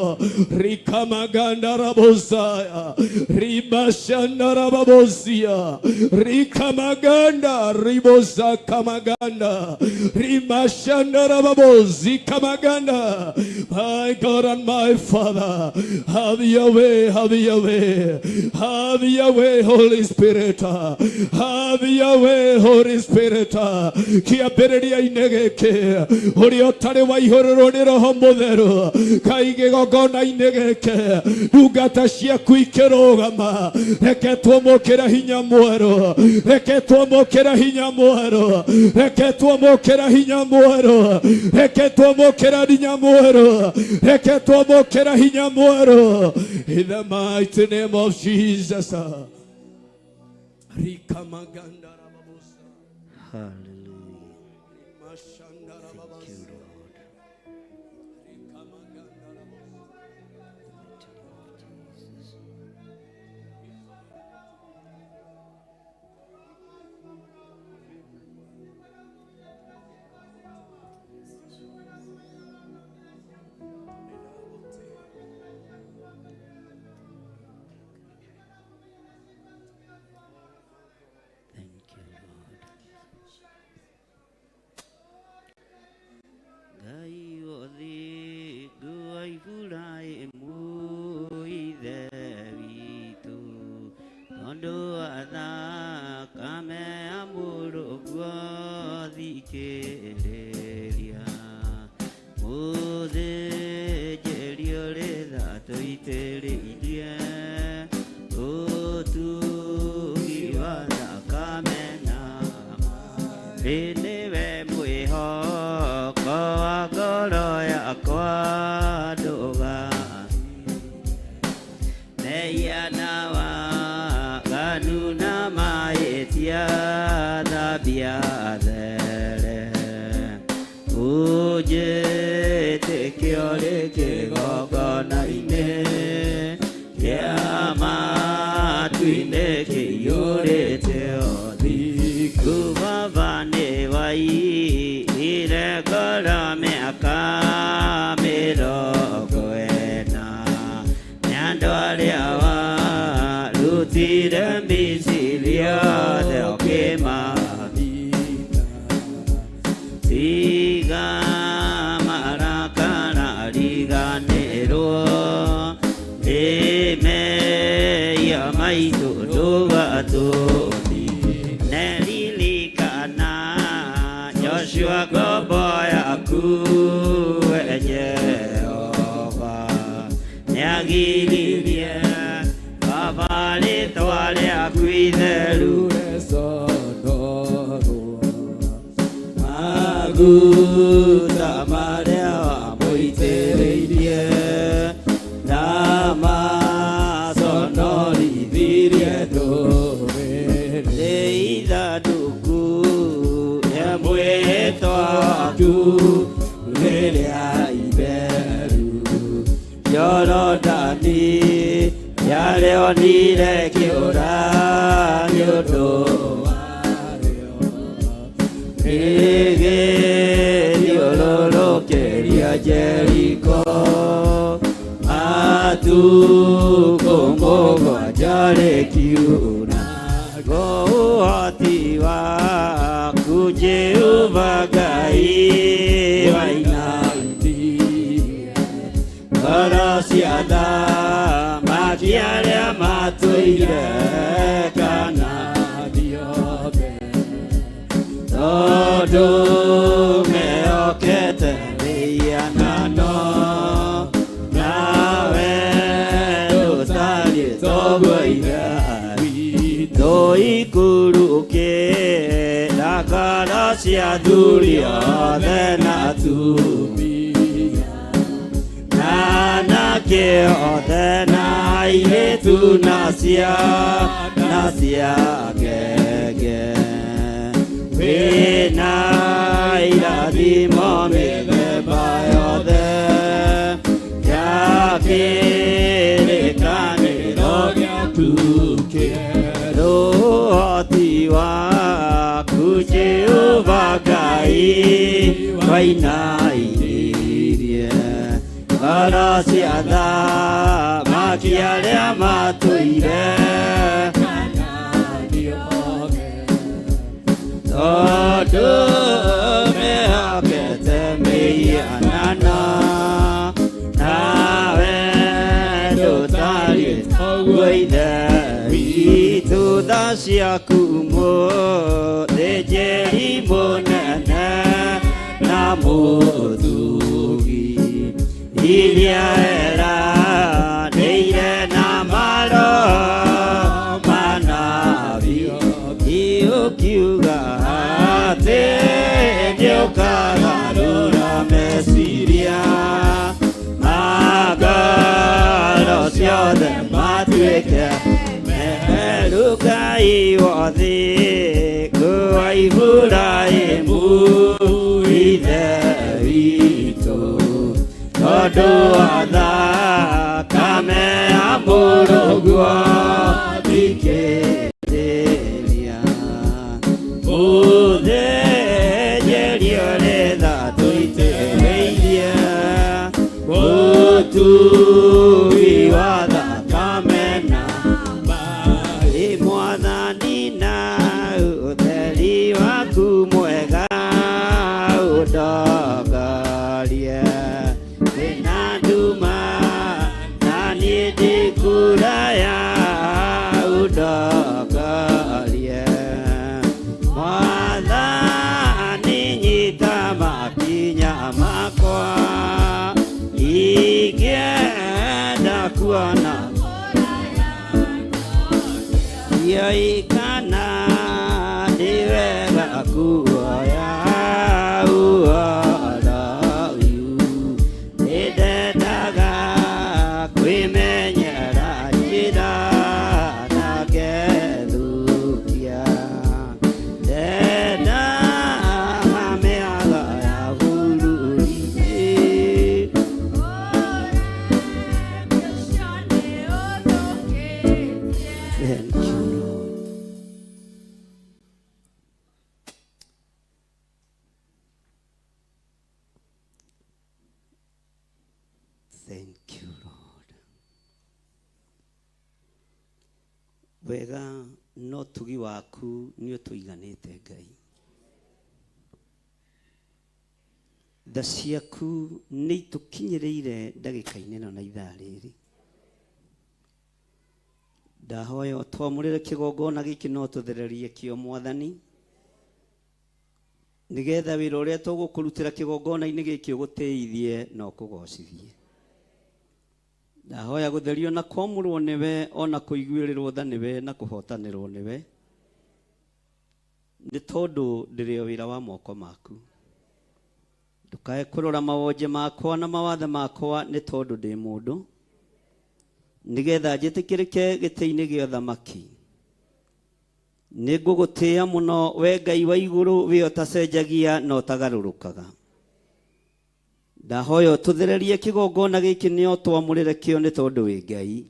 Speaker 10: Rikamandarabosaya rimashandarababosia rikamaganda ribosa kamaganda rimashandarababosi kamaganda. My God and my Father, have your way, have your way, have your way, Holy Spirit, have your way, Holy Spirit. Kĩambĩrĩria-inĩ gĩkĩ, ũrĩa ũtarĩ waihũrĩrwo nĩ Roho Mũtheru, kai kĩgongona-inĩ gĩkĩ, ndungata ciaku ikĩrũgama, reke twamũkĩre hinya mwerũ, reke twamũkĩre hinya mwerũ, reke twamũkĩre hinya mwerũ, reke twamũkĩre hinya mwerũ, reke twamũkĩre hinya mwerũ, in the mighty name of Jesus. Rikamaganda rababosa.
Speaker 2: Hallelujah.
Speaker 10: Mashanda
Speaker 2: Thank you,
Speaker 10: rababosa.
Speaker 2: Lord.
Speaker 10: Rikamaganda rababosa.
Speaker 2: Mighty name of Jesus. Thank you, Lord. Ngai ũthingu wa Iburahĩmu ithe witũ, tondũ wa thakame ya mũrũguo, thikĩrĩria mũthĩnjĩri ũrĩ tha tũitĩrĩirie ũtugi wa thakame na ĩ nĩwe mwĩhoko wa ngoro yakwa, ndũga mehia na waganu na mahĩtia, thambia there, ũnjĩtĩkie ũrĩ kĩgongona-inĩ kĩa matu-inĩ kĩiyũrĩte ũthingu. Baba nĩ waiyire ngoro mĩaka 40 nĩ andũ arĩa warutire Misiri othe ũkĩmahinga, tiga marakara, riganĩrwo nĩ mehia maitũ, ndũgatũthi neririkana Joshua ngombo yaku, we Jehova nĩagiririe Baba rĩtwa rĩaku itheru maguta marĩa wamũitĩrĩirie ndamaconorithirie ndũrĩrĩ ithandũku. Itu rĩrĩa itheru Jorodani yarĩonire kĩũra nĩ ũndũ warĩo Rĩgĩthiũrũrũkĩria Jeriko matukũ mũgwanja rĩkiuna ũhoti waku Jehova Ngai wainainie ngoro cia athamaki arĩa matũire Kanaani othe tondũ mehokete mĩhianano nawe ndũtariĩ toguo Ithe witũ ikũrũkĩra ngoro cia athuri othe na atumia na anake othe na airĩtu na ciana cia ngenge wĩna irathimo mĩthemba yothe ya kĩrĩkanĩro gĩaku kĩerũ ũhoti waku Jehova Ngai wainainirie ngoro cia athamaki arĩa matũire Kanaani othe tondũ mehokete mĩhianano nawe ndũtariĩ toguo Ithe witũ tha ciaku mũthĩnjĩri mũnene na mũtugi iria eranĩire na maroho manabii ũkiuga atĩ nĩũkagarũra meciria ma ngoro ciothe matuĩke meru Ngai wothe wa Iburahĩmu Ithe witũ tondũ wa thakame ya mũrũguo thikĩrĩria mũthĩnjĩri ũrĩ tha tũitĩrĩirie mũtui wa thakame na maĩ Mwathani na ũtheri waku mwega ũndongorie kwĩna nduma na niĩ ndĩkũraya ũndongorie Mwathani nyita makinya makwa ingĩenda kuona Yoikana nĩ wega kuoya ũhoro ũyũ nĩndendaga kwĩmenyera njĩra na ngethũkia ndenda mĩaga ya bũrũri-inĩ Thank you, Lord. Thank you, Lord. Wega no tugi waku nĩ ũtũiganĩte Ngai. Tha ciaku nĩ itũkinyĩrĩire ndagĩka-inĩ ĩno na ithaa rĩrĩ. Ndahoya ũtwamũrĩre kĩgongona gĩkĩ no tũthererie kĩo Mwathani nĩgetha wĩra ũrĩa tũgũkũrutĩra kĩgongona-inĩ gĩkĩ ũgũtĩithie na ũkũgocithie. Ndahoya gũtherio na kwamũrwo nĩwe ona kũiguĩrĩrwo tha nĩwe na kũhotanĩrwo nĩwe nĩ tondũ ndĩrĩ o wĩra wa moko maku. Ndũkae kũrora mawonje makwa na mawathe makwa nĩ tondũ ndĩ mũndũ nĩgetha njĩtĩkĩrĩke gĩtĩ-inĩ gĩa ũthamaki. Nĩ ngũgũtĩĩa mũno we Ngai wa igũrũ wĩ ũtacenjagia na ũtagarũrũkaga. Ndahoya ũtũthererie kĩgongona gĩkĩ nĩo twamũrĩre kĩo nĩ tondũ wĩ Ngai.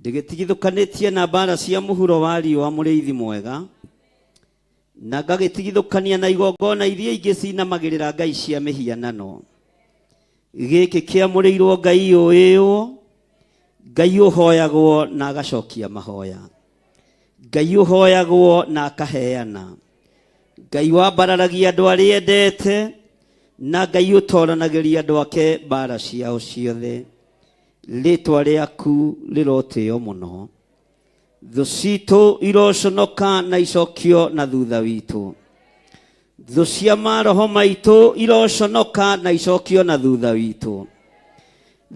Speaker 2: Ndĩgĩtigithũkanĩtie na mbara cia mũhuro wa riũa mũrĩithi mwega, na ngagĩtigithũkania na igongona iria ingĩ cinamagĩrĩra ngai cia mĩhianano. Gĩkĩ kĩamũrĩirwo Ngai ũĩywo, Ngai ũhoyagwo na agacokia mahoya, Ngai ũhoyagwo na akaheana, Ngai wambararagia andũ arĩa endete, na Ngai ũtoranagĩria andũ ake mbara ciao ciothe. Rĩtwa rĩaku rĩrotĩo mũno. Thũ citũ iroconoka na icokio na thutha witũ. Thũ cia maroho maitũ iroconoka na icokio na thutha witũ.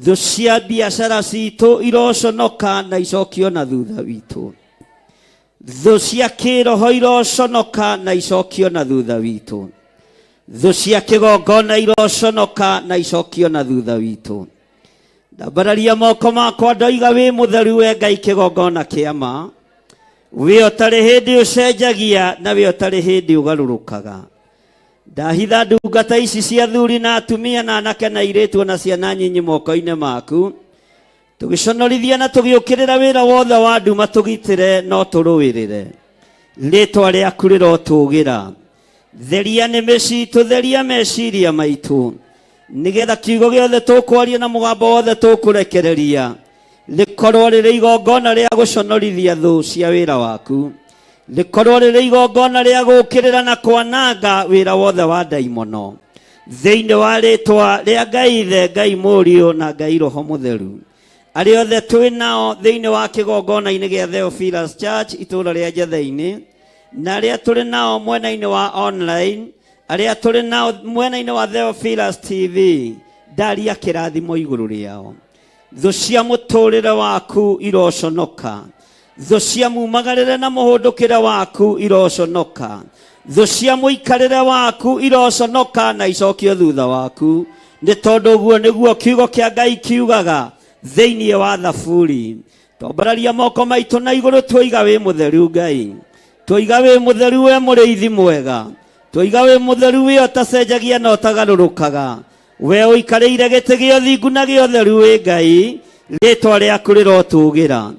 Speaker 2: Thũ cia biacara citũ iroconoka na icokio na thutha witũ. Thũ cia kĩroho iroconoka na icokio na thutha witũ. Thũ cia kĩgongona iroconoka na icokio na thutha witũ. Ndambararia moko makwa ndoiga wĩ mũtheru we Ngai kĩgongona kĩa ma. Wĩ ũtarĩ hĩndĩ ũcenjagia na wĩ ũtarĩ hĩndĩ ũgarũrũkaga. Ndahitha ndungata ici cia athuri na atumia na anake na airĩtu na ciana nyinyi moko-inĩ maku. Tũgĩconorithia na tũgĩũkĩrĩra wĩra wothe wa nduma tũgitĩre no tũrũĩrĩre. Rĩtwa rĩaku rĩrotũgĩra. Theria nĩmĩ citũ, theria meciria maitũ, nĩgetha kiugo gĩothe tũkwaria na mũgambo wothe tũkũrekereria rĩkorwo rĩrĩ igongona rĩa gũconorithia thũ cia wĩra waku, rĩkorwo rĩrĩ igongona rĩa gũũkĩrĩra na kwananga wĩra wothe wa ndaimono. Thĩinĩ wa rĩtwa rĩa Ngai Ithe, Ngai Mũriũ na Ngai Roho Mũtheru, arĩa othe twĩ nao thĩinĩ wa kĩgongona-inĩ gĩa Theophilus Church itũũra rĩa Njatheinĩ, na arĩa tũrĩ nao mwena-inĩ wa online, arĩa tũrĩ nao mwena-inĩ wa Theophilus TV, ndaria kĩrathimo igũrũ rĩao. Thũ cia mũtũrĩre waku iroconoka. Thũ cia mumagarĩre na mũhũndũkĩre waku iroconoka. Thũ cia mũikarĩre waku iroconoka na icokio thutha waku, nĩ tondũ ũguo nĩguo kiugo kĩa Ngai kiugaga thĩinĩ wa Thaburi. Twambararia moko maitũ na igũrũ twoiga wĩ mũtheru Ngai, twoiga wĩ mũtheru we mũrĩithi mwega, twoiga wĩ mũtheru we ũtacenjagia na ũtagarũrũkaga, we ũikarĩire gĩtĩ gĩa ũthingu na gĩa ũtheru wĩ Ngai, rĩtwa rĩaku rĩrotũgĩra.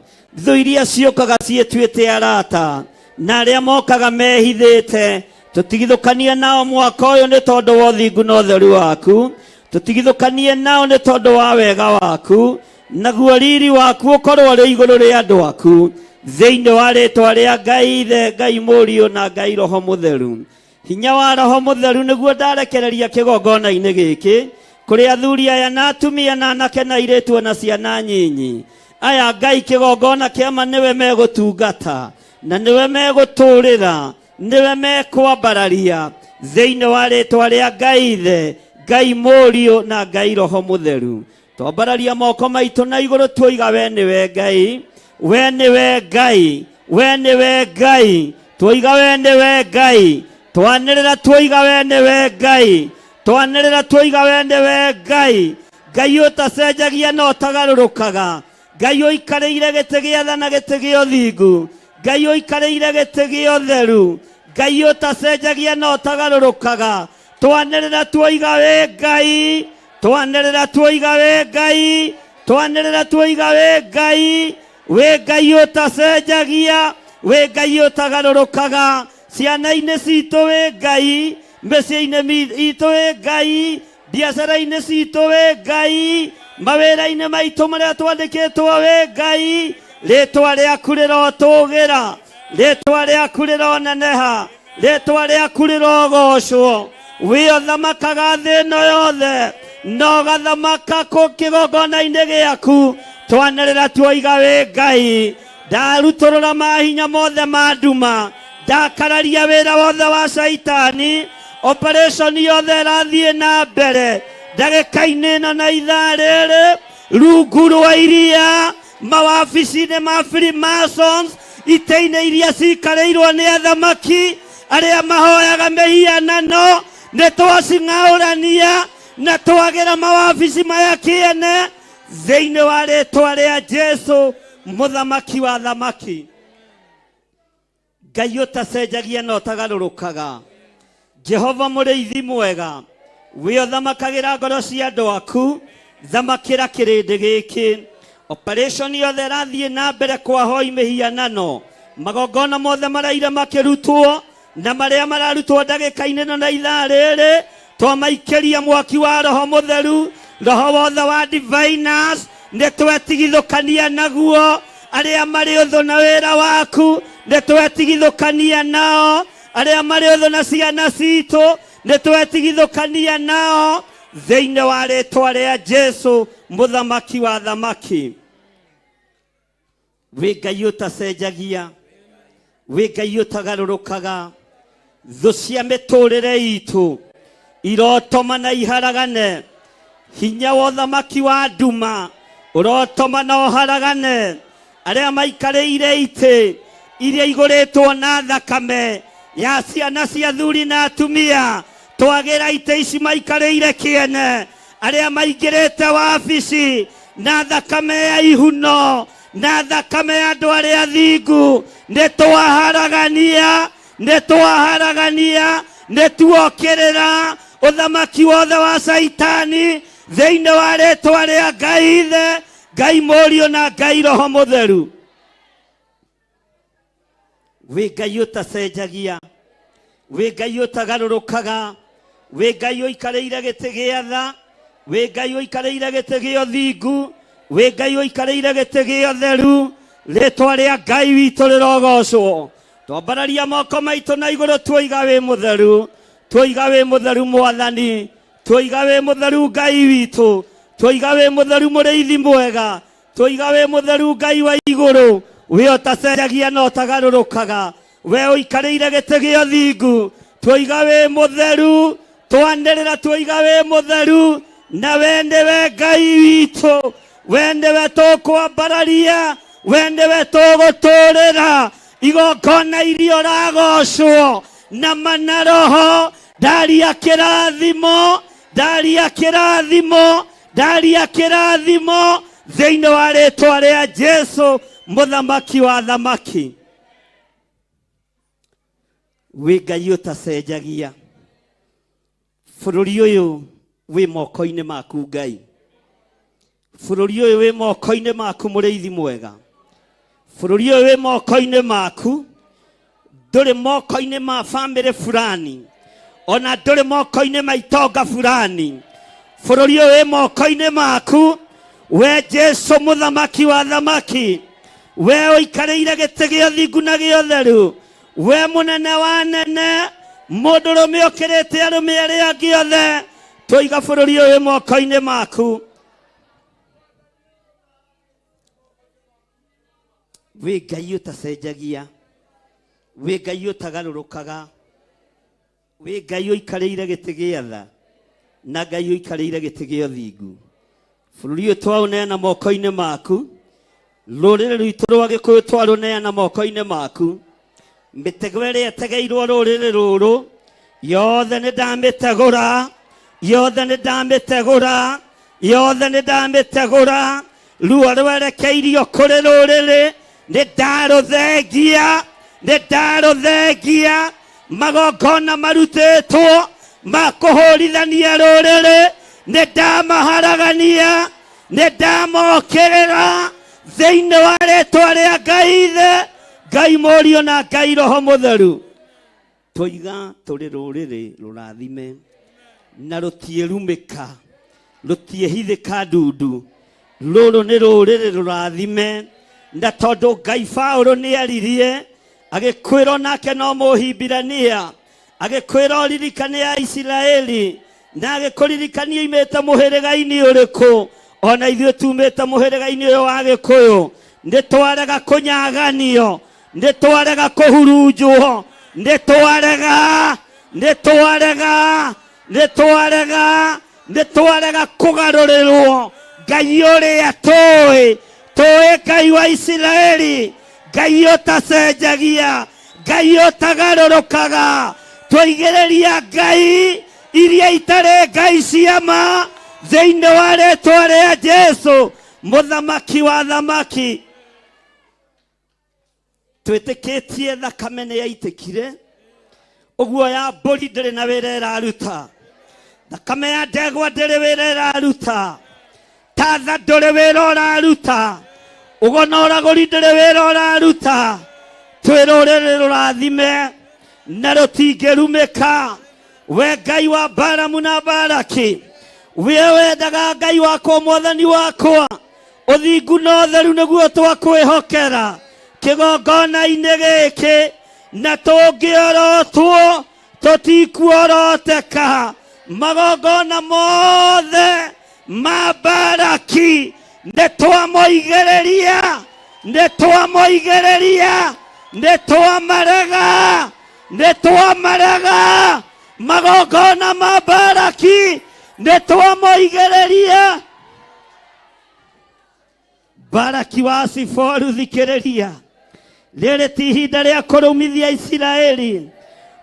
Speaker 2: Thũ iria ciũkaga ciĩtuĩte arata na arĩa mokaga mehithĩte, tũtigithũkanie nao mwaka ũyũ nĩ tondũ wa ũthingu na ũtheru waku, tũtigithũkanie nao nĩ tondũ wa wega waku, naguo riri waku ũkorwo ũrĩ igũrũ rĩa andũ aku, thĩinĩ wa rĩtwa rĩa Ngai Ithe, Ngai Mũriũ na Ngai Roho Mũtheru. Hinya wa Roho Mũtheru nĩguo ndarekereria kĩgongona-inĩ gĩkĩ kũrĩ athuri aya na atumia na anake na airĩtu na ciana nyinyi. Aya Ngai kĩgongona kĩa ma nĩwe megũtungata na nĩwe megũtũrĩra, nĩwe mekwambararia thĩinĩ wa rĩtwa rĩa Ngai Ithe, Ngai Mũriũ na Ngai Roho Mũtheru. Twambararia moko maitũ na igũrũ tuoiga we nĩwe Ngai, we nĩwe Ngai, we nĩwe Ngai, tuoiga we nĩwe Ngai, twanĩrĩra tuoiga we nĩwe Ngai, twanĩrĩra tuoiga we nĩwe Ngai, Ngai ũtacenjagia na ũtagarũrũkaga, Ngai ũikarĩire gĩtĩ gĩa tha na gĩtĩ gĩa ũthingu, Ngai ũikarĩire gĩtĩ gĩa ũtheru, Ngai ũtacenjagia na ũtagarũrũkaga, twanĩrĩra tuoiga wĩ Ngai, twanĩrĩra tuoiga wĩ Ngai, twanĩrĩra tuoiga wĩ Ngai, wĩ Ngai ũtacenjagia, wĩ Ngai ũtagarũrũkaga, ciana-inĩ citũ wĩ Ngai, mĩciĩ-inĩ itũ wĩ Ngai, biacara-inĩ citũ wĩ Ngai, mawĩra-inĩ maitũ marĩa twandĩkĩtwo wĩ Ngai, rĩtwa rĩaku rĩrotũgĩra, rĩtwa rĩaku rĩroneneha, rĩtwa rĩaku rĩrogocwo. Wĩ ũthamakaga thĩ ĩno yothe na ũgathamaka kũ kĩgongona-inĩ gĩaku. Twanĩrĩra tuoiga wĩ Ngai, ndarutũrũra mahinya mothe ma nduma, ndakararia wĩra wothe wa caitani, operation yothe ĩrathiĩ na mbere ndagĩka-inĩ ĩno na ithaa rĩrĩ, rungu rwa iria, mawabici-inĩ ma Freemasons, itĩ-inĩ iria cikarĩirwo nĩ athamaki arĩa mahoyaga mĩhianano, nĩ twacing'aũrania na twagĩra mawabici maya kĩene thĩinĩ wa rĩtwa rĩa Jesu mũthamaki wa thamaki. Ngai ũtacenjagia na ũtagarũrũkaga, Jehova mũrĩithi mwega, Wĩ ũthamakagĩra ngoro cia andũ aku, thamakĩra kĩrĩndĩ gĩkĩ. Operation yothe ĩrathiĩ na mbere kwa hoi mĩhianano, magongona mothe maraire makĩrutwo na marĩa mararutwo ndagĩka-inĩ ĩno na ithaa rĩrĩ, twamaikĩria mwaki wa Roho Mũtheru, roho wothe wa diviners nĩ twetigithũkania naguo. Arĩa marĩ ũthũ na wĩra waku nĩ twetigithũkania nao, arĩa marĩ ũthũ na ciana citũ nĩ twetigithũkania nao, thĩinĩ wa rĩtwa rĩa Jesu mũthamaki wa thamaki. Wĩ Ngai ũtacenjagia, wĩ Ngai ũtagarũrũkaga. Thũ cia mĩtũrĩre itũ irotoma na iharagane, hinya wa ũthamaki wa nduma ũrotoma na ũharagane. Arĩa maikarĩire itĩ iria igũrĩtwo na thakame ya ciana cia thuri na atumia, twagĩra itĩ ici maikarĩire kĩene. Arĩa maingĩrĩte wabici na thakame ya ihuno na thakame ya andũ arĩa athingu, nĩ twaharagania, nĩ twaharagania, nĩ tuokĩrĩra ũthamaki wothe wa Caitani thĩinĩ wa rĩtwa rĩa Ngai Ithe, Ngai Mũriũ na Ngai Roho Mũtheru. Wĩ Ngai ũtacenjagia, wĩ Ngai ũtagarũrũkaga, wĩ Ngai ũikarĩire gĩtĩ gĩa tha, wĩ Ngai ũikarĩire gĩtĩ gĩa ũthingu, wĩ Ngai ũikarĩire gĩtĩ gĩa ũtheru. Rĩtwa rĩa Ngai witũ rĩrogocwo. Twambararia moko maitũ na igũrũ, tuoiga wĩ mũtheru, tuoiga wĩ mũtheru Mwathani, tuoiga wĩ mũtheru Ngai witũ, tuoiga wĩ mũtheru mũrĩithi mwega, tuoiga wĩ mũtheru Ngai wa igũrũ, we ũtacenjagia na ũtagarũrũkaga, we ũikarĩire gĩtĩ gĩa ũthingu, tuoiga wĩ mũtheru. Twanĩrĩra tuoiga wĩ mũtheru, na we nĩwe Ngai witũ, we nĩwe tũkwambararia, we nĩwe tũgũtũrĩra igongona iria ũragocwo na mana roho. Ndaria kĩrathimo, ndaria kĩrathimo, ndaria kĩrathimo thĩinĩ wa rĩtwa rĩa Jesu mũthamaki wa thamaki. Wĩ Ngai ũtacenjagia, bũrũri ũyũ wĩ moko-inĩ maku Ngai, bũrũri ũyũ wĩ moko-inĩ maku mũrĩithi mwega, bũrũri ũyũ wĩ moko-inĩ maku, ndũrĩ moko-inĩ ma bamĩrĩ fulani, ona ndũrĩ moko-inĩ ma itonga fulani. Bũrũri ũyũ wĩ moko-inĩ maku we Jesu mũthamaki wa thamaki, we ũikarĩire gĩtĩ gĩa ũthingu na gĩa ũtheru, we mũnene wa nene, mũndũrũme ũkĩrĩte arũme arĩa angĩ othe. Tũiga bũrũri ũyũ wĩ moko-inĩ maku. Wĩ Ngai ũtacenjagia, wĩ Ngai ũtagarũrũkaga, wĩ Ngai ũikarĩire gĩtĩ gĩa tha na Ngai ũikarĩire gĩtĩ gĩa ũthingu. Bũrũri ũyũ twaũneana moko-inĩ maku, rũrĩrĩ rwitũ rwa Gĩkũyũ twarũneana moko-inĩ maku. Mĩtego ĩrĩa ĩtegeirwo rũrĩrĩ rũrũ yothe nĩ ndamĩtegũra, yothe nĩ ndamĩtegũra, yothe nĩ ndamĩtegũra. Ruo rwerekeirio kũrĩ rũrĩrĩ nĩ ndarũthengia, nĩ ndarũthengia. Magongona marutĩtwo ma kũhũrithania rũrĩrĩ nĩ ndamaharagania, nĩ ndamokĩrĩra thĩinĩ wa rĩtwa rĩa Ngai Ithe, Ngai Mũriũ na Ngai Roho Mũtheru. Tũiga tũrĩ rũrĩrĩ rũrathime na rũtiĩrumĩka, rũtiĩhithĩka ndundu. Rũrũ nĩ rũrĩrĩ rũrathime, na tondũ Ngai Paũlũ nĩ aririe agĩkwĩrwo nake no Mũhibirania, agĩkwĩra ũririkane ya Isiraeli, na agĩkũririkania imĩte mũhĩrĩga-inĩ ũrĩkũ. Ona ithuĩ tumĩte mũhĩrĩga-inĩ ũyũ wa Gĩkũyũ, nĩ twarega kũnyaganio, nĩ twarega kũhurunjwo, nĩ twarega, nĩ twarega, nĩ twarega, nĩ twarega kũgarũrĩrwo. Ngai ũrĩa tũĩ, tũĩ Ngai wa Isiraeli, Ngai ũtacenjagia, Ngai ũtagarũrũkaga. Tũigĩrĩria Ngai iria itarĩ Ngai cia ma thĩinĩ wa rĩtwa rĩa Jesu mũthamaki wa thamaki. Twĩtĩkĩtie thakame nĩ yaitĩkire, ũguo ya mbũri ndĩrĩ na wĩra ĩraruta. Thakame ya ndegwa ndĩrĩ wĩra ĩraruta, tatha ndũrĩ wĩra ũraruta, ũgo na ũragũri ndũrĩ wĩra ũraruta. Twĩ rũrĩrĩ rũrathime na rũtingĩrumĩka. We Ngai wa Balamu na Balaki, we wendaga Ngai wakwa, mwathani wakwa, ũthingu na ũtheru nĩguo twakwĩhokera kĩgongona-inĩ gĩkĩ, na tũngĩorotwo tũtikuoroteka. Magongona mothe ma Baraki nĩ twamoigĩrĩria, nĩ twamoigĩrĩria, nĩ twamarega, nĩ twamarega. Magongona ma Baraki nĩ twamoigĩrĩria. Baraki wa Siforu, thikĩrĩria, rĩrĩ ti ihinda rĩa kũrũmithia Isiraeli.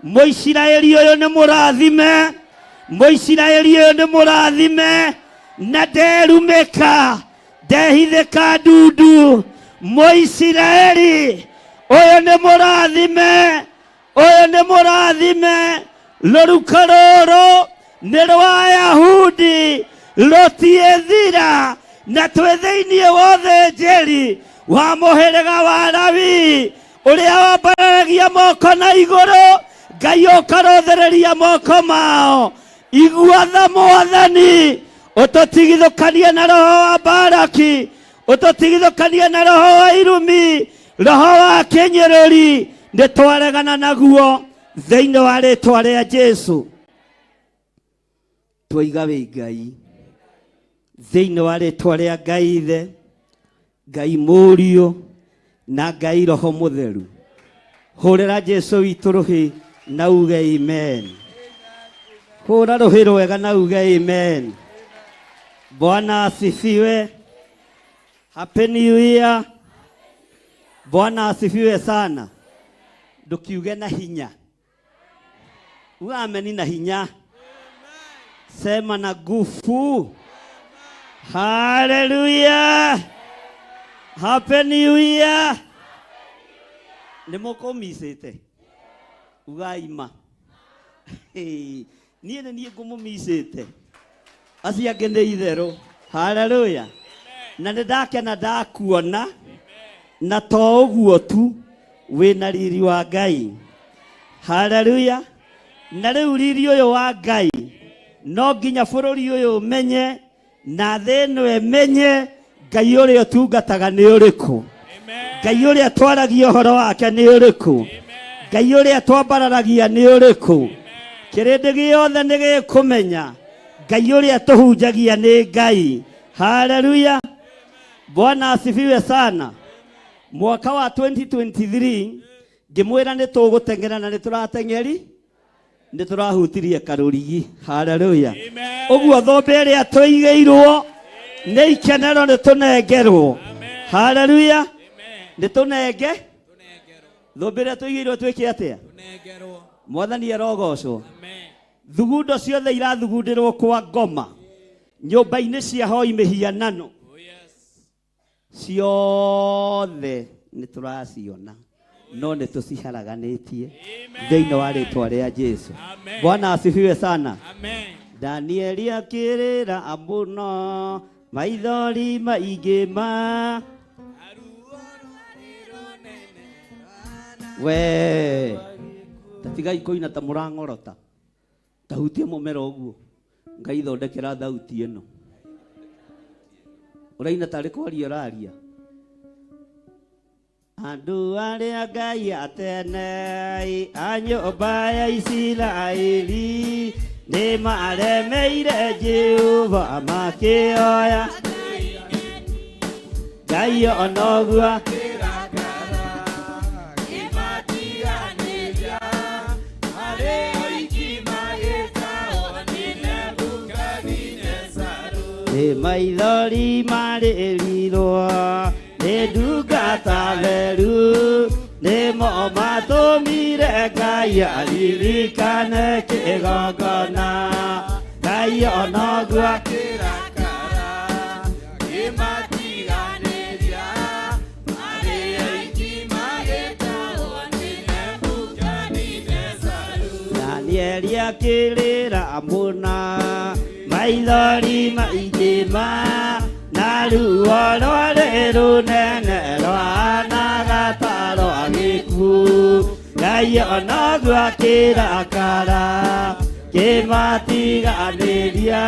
Speaker 2: Mũisiraeli ũyũ nĩ mũrathime, Mũisiraeli ũyũ nĩ mũrathime, na nderumĩka, ndehithĩka ndundu. Mũisiraeli ũyũ nĩ mũrathime, ũyũ nĩ mũrathime. Rũruka rũrũ nĩ rwa Ayahudi, rũtiĩthira, na twĩ thĩinĩ wa ũthĩnjĩri wa mũhĩrĩga wa Lawi, ũrĩa wambararagia moko na igũrũ, Ngai ũkarũthĩrĩria moko mao. Igua tha Mwathani, ũtũtigithũkanie na roho wa Baraki, ũtũtigithũkanie na roho wa irumi, roho wa kĩnyũrũri, nĩ twaregana naguo thĩinĩ wa rĩtwa rĩa Jesu. Twaiga wĩ Ngai thĩinĩ wa rĩtwa rĩa Ngai Ithe, Ngai Mũriũ na Ngai Roho Mũtheru. Hũrĩra Jesu witũ rũhĩ na uge amen. Hũra rũhĩ rwega na uge amen. Bwana asifiwe. Happy New Year. Bwana asifiwe sana. Ndũkiuge na hinya. Uga ameni na hinya. Sema na nguvu. Hallelujah. Happy New Year. Nĩ mũkũmicĩte? Ugai ma. Niĩ nĩ niĩ ngũmũmicĩte. Acio angĩ nĩ itherũ. Hallelujah. Na nĩ ndakena ndakuona, na to ũguo tu, wĩna riri wa Ngai. Hallelujah. Na rĩu riri ũyũ wa Ngai no nginya bũrũri ũyũ ũmenye na thĩ ĩno ĩmenye Ngai ũrĩa ũtungataga nĩ ũrĩkũ, Ngai ũrĩa twaragia ũhoro wake nĩ ũrĩkũ, Ngai ũrĩa twambararagia nĩ ũrĩkũ. Kĩrĩndĩ gĩothe nĩ gĩkũmenya Ngai ũrĩa tũhunjagia nĩ Ngai. Haleluya, Bwana asifiwe sana. Mwaka wa 2023 ngĩmwĩra nĩ tũgũteng'era na nĩ tũrateng'eri, nĩ tũrahutirie karũrigi. Haleluya. Ũguo thũmbĩ ĩrĩa tũigĩirwo nĩ ikenero nĩ tũnengerwo. Haleluya. Nĩ tũnenge thũmbĩ ĩrĩa tũigĩirwo twĩke atĩa? Mwathani arogocwo. Thugundo ciothe irathugundĩrwo kwa ngoma nyũmba-inĩ cia hoi mĩhianano ciothe nĩ tũraciona, no nĩ tũciharaganĩtie thĩinĩ wa rĩtwa rĩa Jesu. Bwana asifiwe sana. Danieli akĩrĩra mũno, maithori maingĩ ma we tatigai kũina ta mũrang'orota, tahutie mũmera ũguo. Ngai thondekera thauti ĩno ũraina tarĩ kwaria ũraria. Andũ arĩa Ngai atene a nyũmba ya Isiraeli nĩ maremeire Jehova makĩoya Ngai onoguo nĩ maithori marĩrirwo nĩ ndungata theru, nĩmo matũmire Ngai aririkane kĩgongona. Ngai onoguo Danieli akĩrĩra mũna maithori maingĩ ma na ruo rwarĩ rũnene rwahanaga ta rwa gĩkuũ. Ngai onoguo akĩrakara kĩmatiganĩria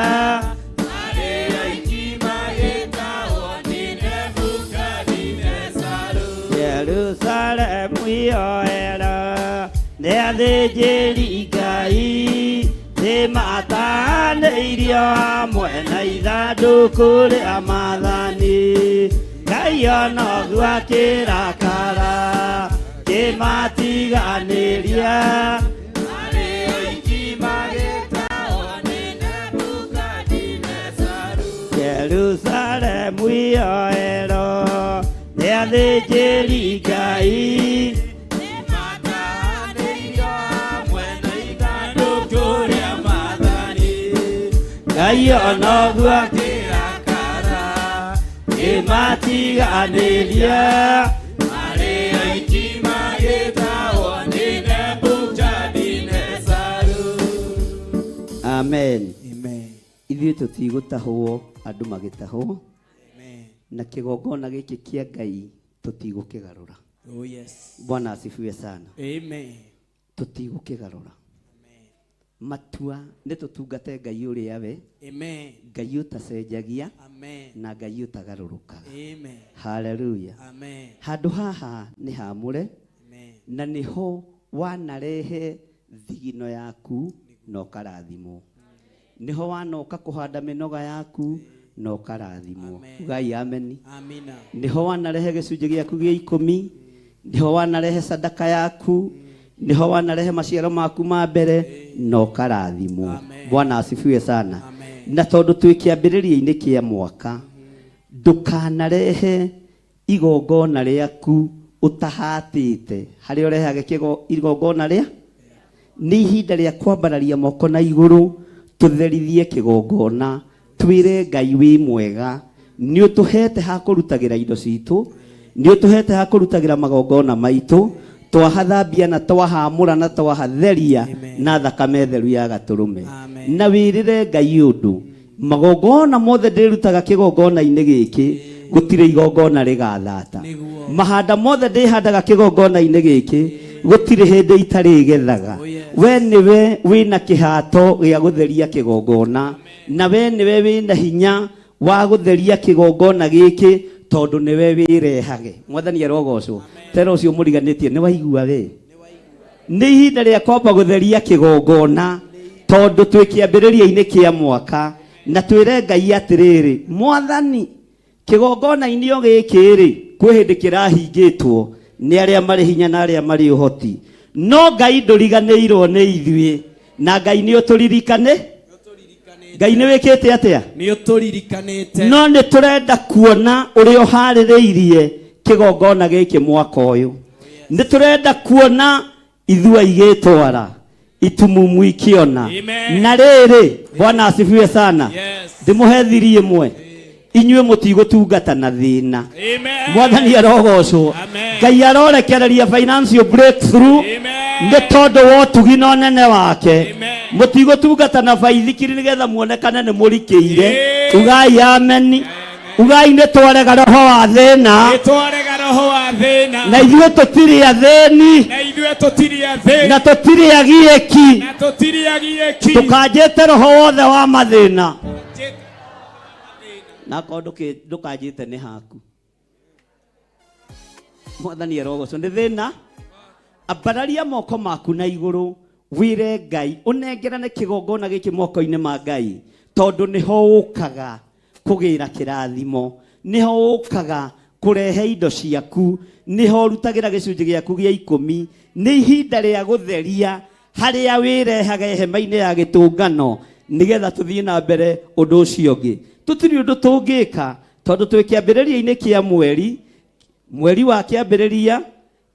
Speaker 2: Jerusalemu yoera nĩ athĩnjĩri Ngai nĩmatanĩirio hamwe na ithandũkũ rĩa maathani. Ngai onoguo akĩrakara kĩmatiganĩria Jerusalemu yoero nĩ athĩnjĩri Ngai Ngai onoguo akĩrakara kĩmatiganĩria Amen.
Speaker 10: Amen.
Speaker 2: Ithuĩ tũtigũtahwo andũ magĩtahwo
Speaker 10: Amen.
Speaker 2: na kĩgongona gĩkĩ kĩa Ngai tũtigũkĩgarũra.
Speaker 10: Oh yes.
Speaker 2: Bwana asifiwe sana.
Speaker 10: Amen.
Speaker 2: Tũtigũkĩgarũra. Matua nĩ tũtungate Ngai ũrĩa we
Speaker 10: Amen.
Speaker 2: Ngai ũtacenjagia
Speaker 10: Amen.
Speaker 2: na Ngai ũtagarũrũkaga.
Speaker 10: Amen.
Speaker 2: Haleluya.
Speaker 10: Amen.
Speaker 2: Handũ haha nĩ hamũre
Speaker 10: Amen.
Speaker 2: na nĩho wanarehe thigino yaku na ũkarathimwo. Nĩho wanoka kũhanda mĩnoga yaku na ũkarathimwo.
Speaker 10: Amen.
Speaker 2: Ugai ameni.
Speaker 10: Amina.
Speaker 2: Nĩho wanarehe gĩcunjĩ gĩaku gĩa ikũmi, nĩho wanarehe sadaka yaku, nĩho wanarehe maciaro maku ma mbere na ũkarathimwo.
Speaker 10: Amen.
Speaker 2: Bwana asifiwe sana.
Speaker 10: Amen.
Speaker 2: Na tondũ twĩ kĩambĩrĩria-inĩ kĩa mwaka, ndũkanarehe igongona rĩaku ũtahatĩte harĩa ũrehage igongona rĩa nĩ ihinda rĩa kwambararia moko na igũrũ tũtherithie kĩgongona twĩre Ngai wĩ mwega nĩ ũtũhete ha kũrutagĩra indo citũ nĩ ũtũhete ha kũrutagĩra magongona maitũ twahathambia na twahamũra na twahatheria
Speaker 10: Amen.
Speaker 2: na thakame theru ya gatũrũme.
Speaker 10: Amen.
Speaker 2: Na wĩrĩre Ngai ũndũ magongona mothe ndĩrutaga kĩgongona-inĩ gĩkĩ gũtirĩ igongona rĩgathata.
Speaker 10: Nĩguo.
Speaker 2: Mahanda mothe ndĩhandaga kĩgongona-inĩ gĩkĩ gũtirĩ hĩndĩ itarĩgethaga.
Speaker 10: Oh, yes.
Speaker 2: We nĩwe wĩna kĩhato gĩa gũtheria kĩgongona na we nĩwe wĩna hinya wa gũtheria kĩgongona gĩkĩ tondũ nĩwe wĩrehage. Mwathani arogocwo. Tera ũcio mũriganĩtie nĩ waigua we nĩ ihinda rĩa kwamba gũtheria kĩgongona tondũ twĩ kĩambĩrĩria-inĩ kĩa mwaka na twĩre Ngai atĩrĩrĩ mwathani kĩgongona-inĩ o gĩkĩ rĩ kwĩ hĩndĩ kĩrahingĩtwo nĩ arĩa marĩ hinya na arĩa marĩ ũhoti no Ngai ndũriganĩirwo nĩ ithuĩ na Ngai nĩ ũtũririkane. Ngai nĩ wĩkĩte atĩa?
Speaker 10: Nĩ ũtũririkanĩte.
Speaker 2: No nĩ tũrenda kuona ũrĩa ũharĩrĩirie kĩgongona gĩkĩ mwaka ũyũ. Nĩ tũrenda kuona ithua igĩtwara itumumu ikĩona.
Speaker 10: Amen.
Speaker 2: Na rĩrĩ Bwana asifiwe sana.
Speaker 10: Yes.
Speaker 2: Ndĩmũhe thiri ĩmwe inyuĩ mũtigũtungata na thĩna.
Speaker 10: Amen.
Speaker 2: Mwathani arogocwo.
Speaker 10: Amen.
Speaker 2: Ngai arorekereria financial breakthrough
Speaker 10: Amen.
Speaker 2: nĩ tondũ wa ũtugi na ũnene wake.
Speaker 10: Amen.
Speaker 2: Mũtigũtungata na baithikiri nĩgetha muonekane nĩ mũrikĩire.
Speaker 10: Amen.
Speaker 2: Ugai ameni. Ugai nĩ twarega roho wa thĩna
Speaker 10: Nĩ twarega roho wa thĩna.
Speaker 2: na ithuĩ tũtirĩ athĩni
Speaker 10: Na ithuĩ tũtirĩ athĩni.
Speaker 2: na tũtirĩ agiĩki.
Speaker 10: Na tũtirĩ agiĩki.
Speaker 2: Tũkanjĩte roho wothe wa mathĩna na akorwo ndũkanjĩte nĩ haku. Mwathani arogocwo. Nĩ thĩna ambararia moko maku na igũrũ wĩre Ngai ũnengerane kĩgongona gĩkĩ moko-inĩ ma Ngai tondũ nĩho ũkaga kũgĩra kĩrathimo nĩho ũkaga kũrehe indo ciaku nĩho ũrutagĩra gĩcunjĩ gĩaku gĩa ikũmi nĩ ihinda rĩa gũtheria harĩa wĩrehage hema-inĩ ya gĩtũngano nĩgetha tũthiĩ na mbere ũndũ ũcio ũngĩ. Tũtirĩ ũndũ tũngĩka tondũ twĩ kĩambĩrĩria-inĩ kĩa mweri mweri wa kĩambĩrĩria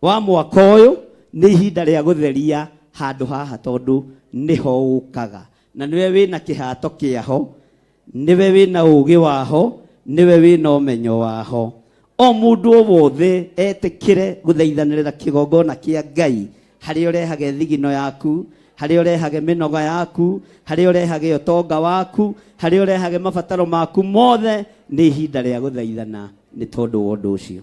Speaker 2: wa mwaka ũyũ nĩ ihinda rĩa gũtheria handũ haha tondũ nĩho ũkaga na nĩwe wĩna kĩhato kĩaho nĩwe wĩna ũgĩ waho nĩwe wĩna ũmenyo waho. O mũndũ o wothe etĩkĩre gũthaithanĩrĩra kĩgongona kĩa Ngai harĩa ũrehage thigino yaku Harĩa ũrehage mĩnoga yaku, harĩa ũrehage ũtonga waku, harĩa ũrehage mabataro maku mothe, nĩ ihinda rĩa gũthaithana nĩ tondũ wa ũndũ ũcio.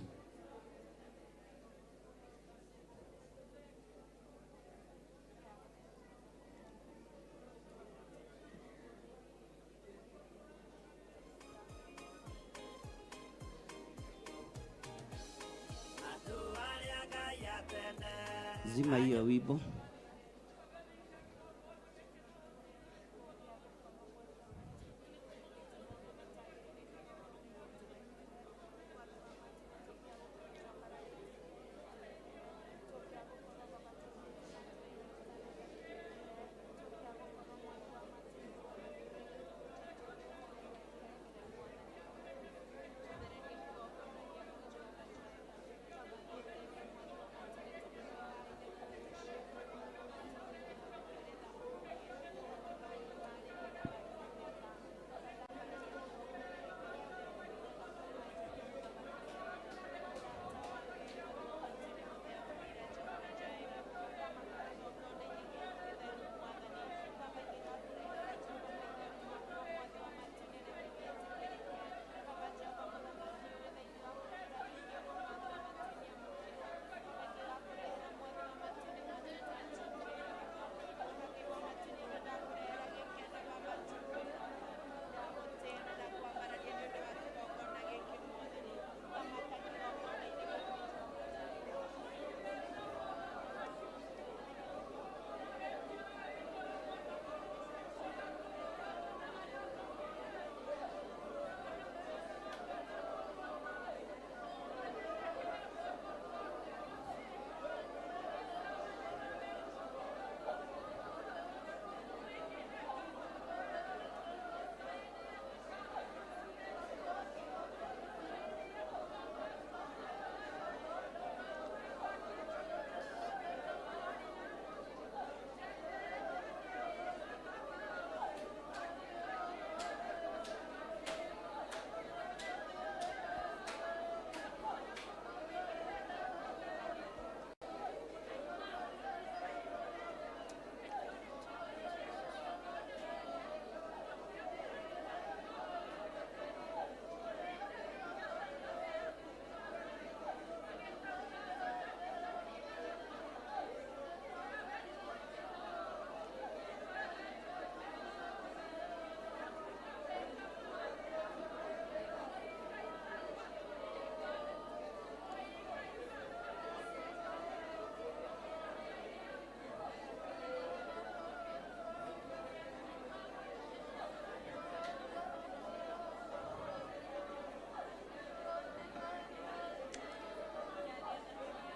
Speaker 2: Zima hiyo wimbo.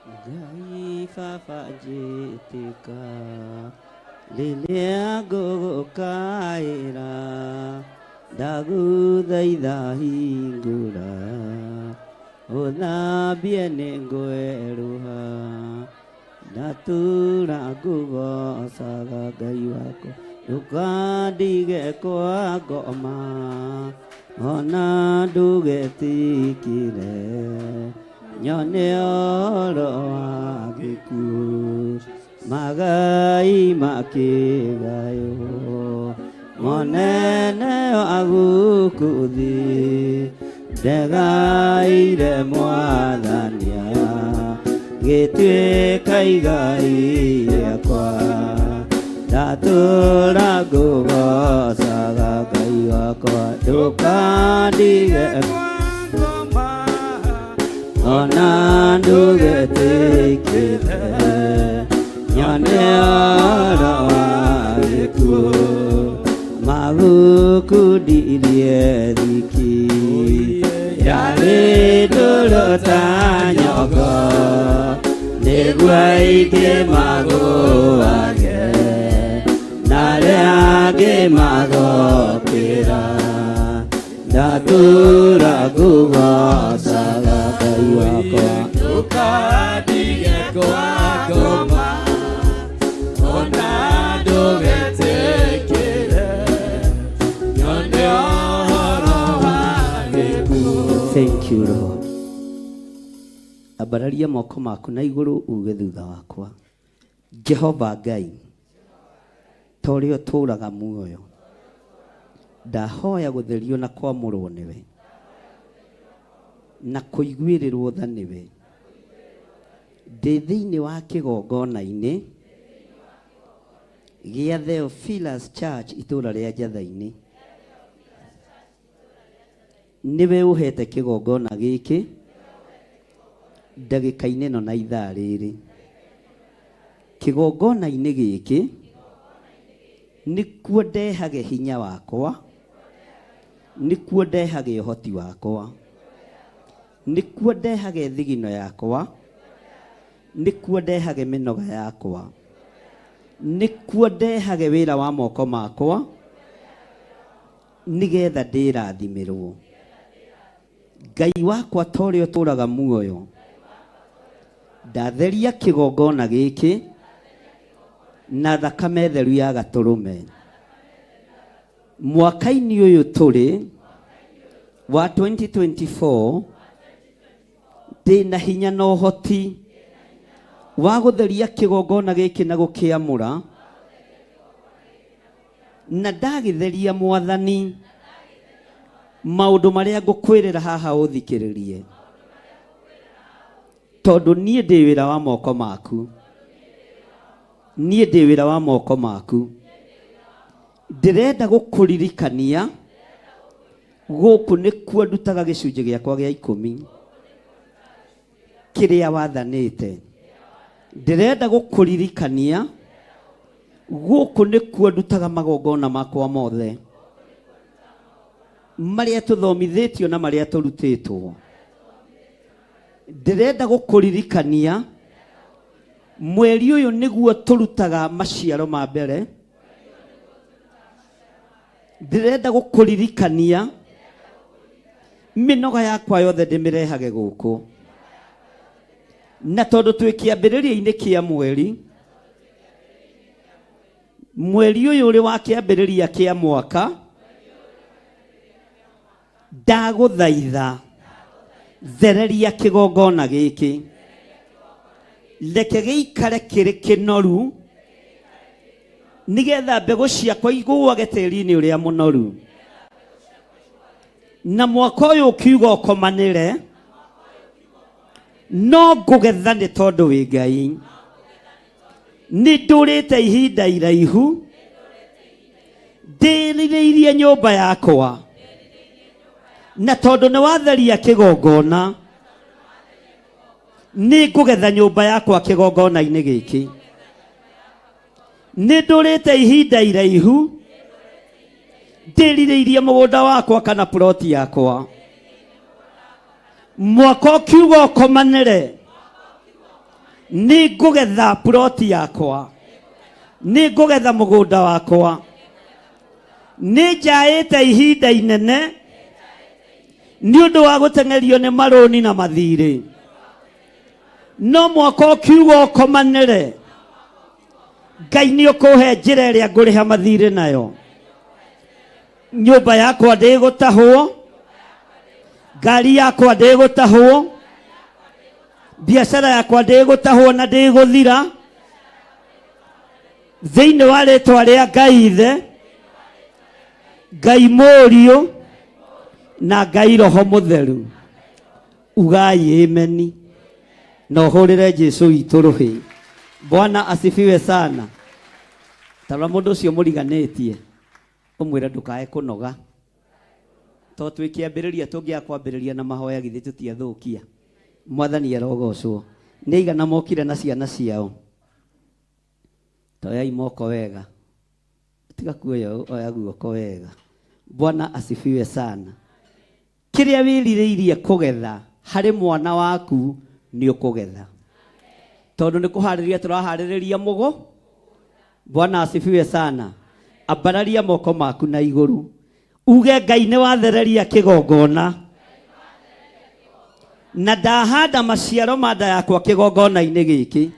Speaker 2: Ngai baba njĩtĩka rĩrĩa ngũgũkaĩra, ndagũthaitha hingũra, ũthambie nĩngwerũha, ndatũra ngũgocaga Ngai wakwa, ndũkandige kwa ngoma, ona ndũgetĩkĩre nyone ũhoro wa gĩkuũ, magai makĩgaywo, monene wa gũkũ thĩ, ndegaire Mwathania, gĩtuĩka igai rĩakwa, ndatũra ngũgocaga Ngai wakwa, ndũkandige ona ndũgetĩkĩre nyone ũhoro wa gĩkuũ, magũkundirie thiki, yarĩ ndũrũ ta nyongo, nĩguo aingĩ magũage, na arĩa angĩ magokĩra, ndatũra ngũgocaga Ngai wakwa,
Speaker 10: ndũkandige kwa ngoma, ona ndũgetĩkĩre nyone ũhoro wa gĩkuũ.
Speaker 2: Thank you Lord. Ambararia moko maku na igũrũ uge thutha wakwa, Jehova Ngai, Ta ũrĩa ũtũũraga muoyo, ndahoya gũtherio na kwamũrwo nĩwe, na kũiguĩrĩrwo tha nĩwe. Ndĩ thĩinĩ wa kĩgongona-inĩ gĩa Theophilus Church itũũra rĩa Njatha-inĩ. Nĩwe ũhete kĩgongona gĩkĩ ndagĩka-inĩ ĩno na ithaa rĩrĩ. Kĩgongona-inĩ gĩkĩ nĩkuo ndehage hinya wakwa, nĩkuo ndehage ũhoti wakwa, nĩkuo ndehage thigino yakwa, nĩkuo ndehage mĩnoga yakwa, nĩkuo ndehage wĩra wa moko makwa, nĩgetha ndĩrathimĩrwo. Ngai wakwa ta ũrĩa ũtũũraga muoyo, ndatheria kĩgongona gĩkĩ na thakame theru ya gatũrũme. Mwaka-inĩ ũyũ tũrĩ wa 2024, ndĩna hinya na ũhoti wa gũtheria kĩgongona gĩkĩ na gũkĩamũra, Na ndagĩtheria Mwathani, maũndũ marĩa ngũkwĩrĩra haha ũthikĩrĩrie, tondũ niĩ ndĩ wĩra wa moko maku, niĩ ndĩ wĩra wa moko maku. Ndĩrenda gũkũririkania gũkũ nĩkuo ndutaga gĩcunjĩ gĩakwa gĩa ikũmi kĩrĩa wathanĩte. Ndĩrenda gũkũririkania gũkũ nĩkuo ndutaga magongona makwa mothe marĩa tũthomithĩtio na marĩa tũrutĩtwo. Ndĩrenda gũkũririkania mweri ũyũ nĩguo tũrutaga maciaro ma mbere. Ndĩrenda gũkũririkania mĩnoga yakwa yothe ndĩmĩrehage gũkũ, na tondũ twĩ kĩambĩrĩria-inĩ kĩa mweri, mweri ũyũ ũrĩ wa kĩambĩrĩria kĩa mwaka, ndagũthaitha thereria kĩgongona gĩkĩ, reke gĩikare kĩrĩ kĩnoru, nĩgetha mbegũ ciakwa igũage tĩri-inĩ ũrĩa mũnoru, na mwaka ũyũ ũkiuga ũkomanĩre, no ngũgetha nĩ tondũ wĩ Ngai. Nĩ ndũrĩte ihinda iraihu ndĩrirĩirie nyũmba yakwa, na tondũ nĩ watheria kĩgongona, nĩ ngũgetha nyũmba yakwa kĩgongona-inĩ gĩkĩ. Nĩ ndũrĩte ihinda iraihu ndĩrirĩirie mũgũnda wakwa kana ploti yakwa, mwaka ũkiuga ũkomanĩre, nĩ ngũgetha ploti yakwa, nĩ ngũgetha mũgũnda wakwa. Nĩ njaĩte ihinda inene nĩ ũndũ wa gũteng'erio nĩ marũni na mathirĩ, no mwaka ũkiuga ũkomanĩre, Ngai nĩ ũkũhe njĩra ĩrĩa ngũrĩha mathirĩ nayo. Nyũmba yakwa ndĩgũtahwo, ngari yakwa ndĩgũtahwo, biacara yakwa ndĩgũtahwo na ndĩgũthira, thĩinĩ wa rĩtwa rĩa Ngai Ithe, Ngai Mũriũ na Ngai Roho Mũtheru. Ugai ameni na ũhũrĩre Jesu witũ rũhĩ. Bwana asifiwe sana. Tarora mũndũ ũcio mũriganĩtie ũmwĩre ndũkae kũnoga, to twĩ kĩambĩrĩria, tũngĩaga kwambĩrĩria na mahoya githĩ tũtiathũkia. Mwathani arogocwo. Nĩ aigana mokire na ciana ciao? Toyai moko wega, tiga kuoya, oya guoko wega. Bwana asifiwe sana. Kĩrĩa wĩrirĩirie kũgetha harĩ mwana waku nĩ ũkũgetha, tondũ nĩ kũharĩrĩria tũraharĩrĩria mũgũ. Bwana asifiwe sana. Ambararia moko maku na igũrũ uge, Ngai nĩ wathereria kĩgongona na ndahanda maciaro ma nda yakwa kĩgongona-inĩ gĩkĩ,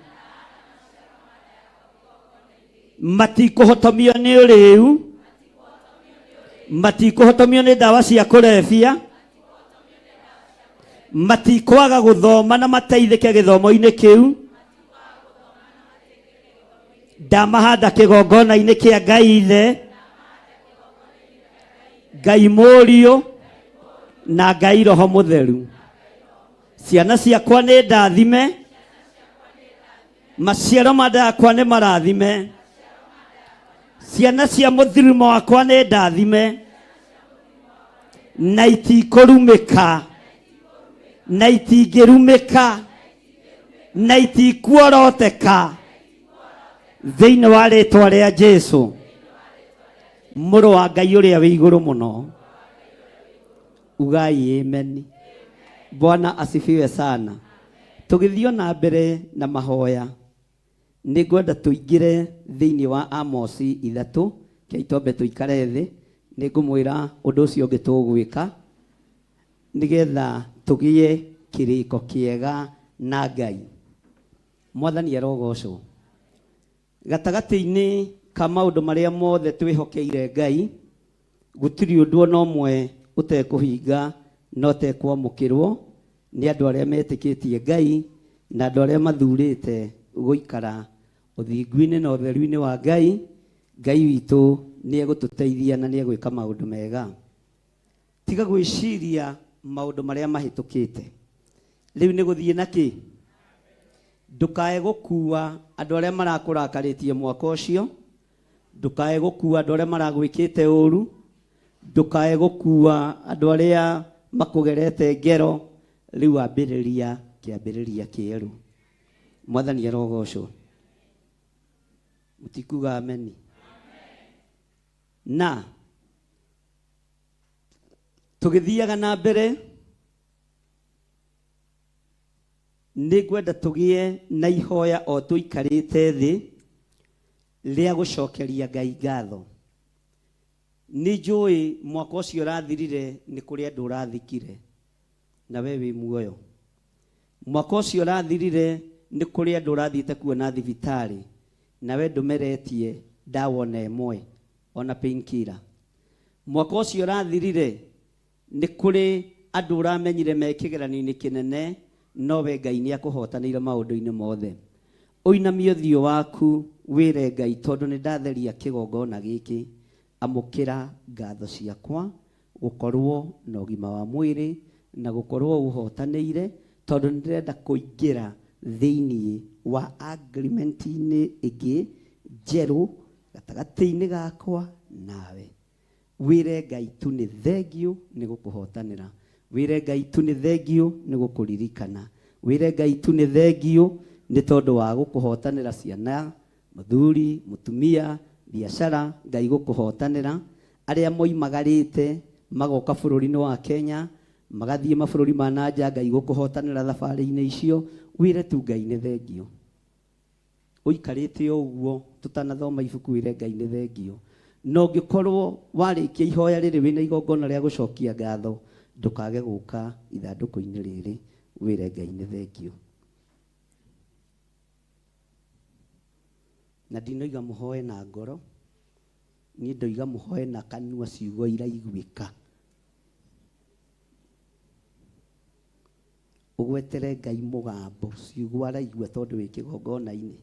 Speaker 2: matikũhotomio nĩ ũrĩu, matikũhotomio nĩ ndawa cia kũrebia, matikwaga gũthoma na mateithĩke gĩthomo-inĩ kĩu. Ndamahanda kĩgongona-inĩ kĩa Ngai Ithe, Ngai Mũriũ na Ngai Roho Mũtheru. Ciana ciakwa nĩ ndathime, maciaro ma nda yakwa nĩ marathime, ciana cia mũthirimo wakwa nĩ ndathime, na itikũrumĩka, na itingĩrumĩka, na itikuoroteka thĩinĩ wa rĩtwa rĩa Jesu, mũrũ wa Ngai ũrĩa wĩ igũrũ mũno. Ugai amen. Bwana asifiwe sana. Tũgĩthiĩ na mbere na mahoya, nĩ ngwenda tũingĩre thĩinĩ wa Amosi 3. Kei twambe tũikare thĩ, nĩ ngũmwĩra ũndũ ũcio ũngĩ tũgwĩka nĩgetha tũgĩe kĩrĩko kĩega na Ngai. Mwathani arogocwo. Gatagatĩ-inĩ ka maũndũ marĩa mothe twĩhokeire Ngai, gũtirĩ ũndũ ona ũmwe ũtekũhinga na ũtekwamũkĩrwo nĩ andũ arĩa metĩkĩtie Ngai na andũ arĩa mathurĩte gũikara ũthingu-inĩ na ũtheru-inĩ wa Ngai. Ngai witũ nĩ egũtũteithia na nĩ egwĩka maũndũ mega. Tiga gwĩciria maũndũ marĩa mahĩtũkĩte. Rĩu nĩ gũthiĩ na kĩ? Ndũkae gũkua andũ arĩa marakũrakarĩtie mwaka ũcio, ndũkae gũkua andũ arĩa maragwĩkĩte ũru, ndũkae gũkua andũ arĩa makũgerete ngero. Rĩu ambĩrĩria kĩambĩrĩria kĩerũ. Mwathani arogocwo. Mũtikuga ameni? Na tũgĩthiaga na mbere, nĩ ngwenda tũgĩe na ihoya o tũikarĩte thĩ rĩa gũcokeria Ngai ngatho. Nĩ njũĩ mwaka ũcio ũrathirire nĩ kũrĩ andũ ũrathikire na we wĩ muoyo. Mwaka ũcio ũrathirire nĩ kũrĩ andũ ũrathiĩte kuona thibitarĩ na we ndũmeretie ndawa ona ĩmwe, ona painkiller. Mwaka ũcio ũrathirire nĩ kũrĩ andũ ũramenyire me kĩgeranio-inĩ kĩnene, no we Ngai nĩ akũhotanĩire maũndũ-inĩ mothe. Ũinamie ũthiũ waku wĩre Ngai, tondũ nĩ ndatheria kĩgongona gĩkĩ, amũkĩra ngatho ciakwa, gũkorwo na ũgima wa mwĩrĩ na gũkorwo ũhotanĩire, tondũ nĩ ndĩrenda kũingĩra thĩinĩ wa agreement-inĩ ĩngĩ njerũ gatagatĩ-inĩ gakwa nawe. Wĩre Ngai tu nĩ thengiũ nĩ gũkũhotanĩra. Wĩre Ngai tu nĩ thengiũ nĩ gũkũririkana. Wĩre Ngai tu nĩ thengiũ nĩ tondũ wa gũkũhotanĩra ciana, mũthuri, mũtumia, biacara, Ngai gũkũhotanĩra. Arĩa moimagarĩte magoka bũrũri-inĩ wa Kenya, magathiĩ mabũrũri ma na nja, Ngai gũkũhotanĩra thabarĩ-inĩ icio. Wĩre tu Ngai nĩ thengiũ. Ũikarĩte o ũguo tũtanathoma ibuku, wĩre Ngai nĩ thengiũ. Na ũngĩkorwo warĩkia ihoya rĩrĩ wĩna igongona rĩa gũcokia ngatho, ndũkage gũka ithandũkũ-inĩ rĩrĩ wĩre Ngai nĩ thengiũ. Na ndinoiga mũhoe na ngoro, niĩ ndoiga mũhoe na kanua ciugo iraiguĩka. Ũgwetere Ngai mũgambo ciugo araigua tondũ wĩ kĩgongona-inĩ.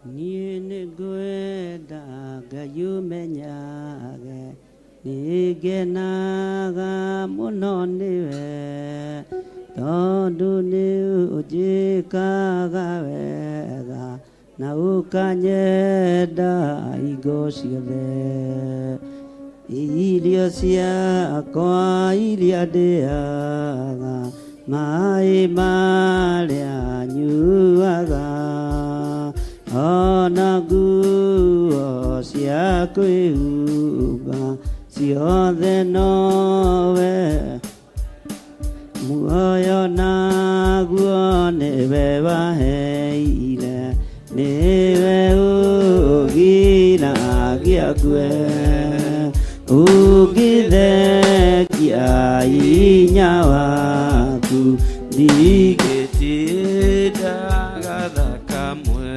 Speaker 2: Niĩ nĩngwenda Ngai ũmenyage nĩngenaga mũno nĩwe tondũ nĩ ũnjĩkaga wega na ũkanyenda hingo ciothe. Irio ciakwa iria ndĩaga, maĩ marĩa nyuaga, ona nguo cia kwĩhumba ciothe nowe. Muoyo naguo nĩwe waheire, nĩwe ũgiragia ngue. Ũngĩthengia hinya waku
Speaker 11: Ndingĩtinda gathakamwe.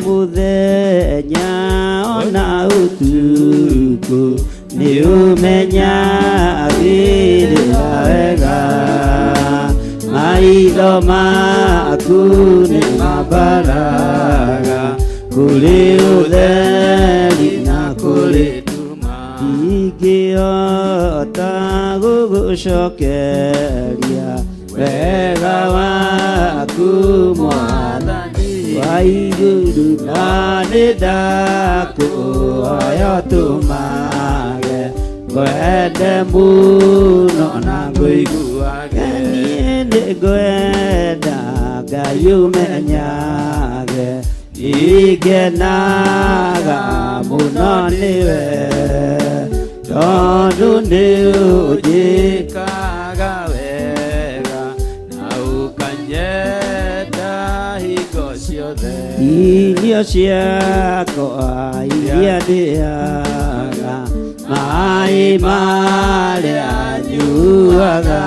Speaker 2: Mũthenya ona ũtukũ nĩ ũmenyagĩrĩra wega. Maitho maku nĩ mambaraga kũrĩ ũtheri na kũrĩ nduma. Ndingĩhota gũgũcokeria wega waku Mwathani wa igũrũ, na nĩ ndakũhoya ũtũmage ngwende mũno na ngũiguage. Niĩ nĩngwenda Ngai ũmenyage nĩngenaga mũno nĩwe tondũ nĩ ũnjĩkaga
Speaker 11: wega na ũkanyenda hingo ciothe.
Speaker 2: Irio ciakwa iria ndĩaga, maĩ marĩa nyuaga,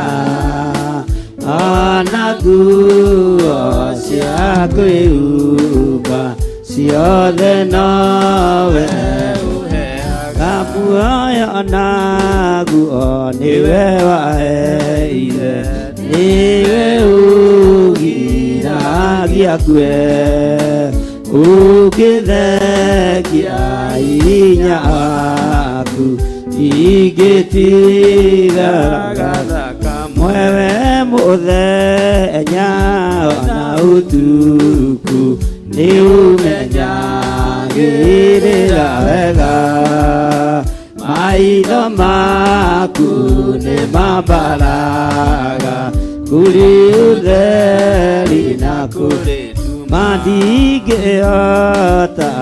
Speaker 2: ona nguo cia kwĩhumba ciothe nowe ũheaga. Muoyo naguo nĩwe waheire, nĩwe ũgiragia ngue. Ũngĩthengia hinya waku ingĩtigaga mwewe mũthenya ona ũtukũ nĩ ũmenyagĩrĩra wega. Maitho maku nĩ mambaraga kũrĩ ũtheri na kũrĩ nduma. Ndingĩhota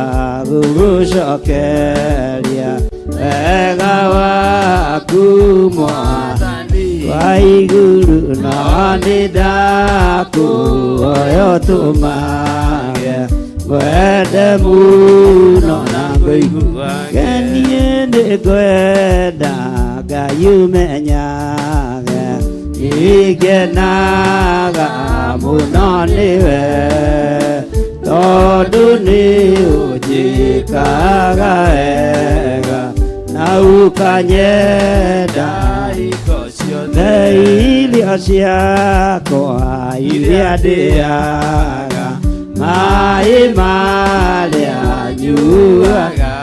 Speaker 2: gũgũcokeria wega waku Mwathani wa igũrũ, no nĩ ndakũhoya ũtũmage ngwende mũno na ngũiguage. Niĩ nĩngwenda Ngai ũmenyage nĩngenaga mũno nĩwe tondũ nĩ ũnjĩkaga wega na ũkanyenda
Speaker 11: hingo ciothe.
Speaker 2: Irio ciakwa iria ndĩaga, maĩ marĩa nyuaga,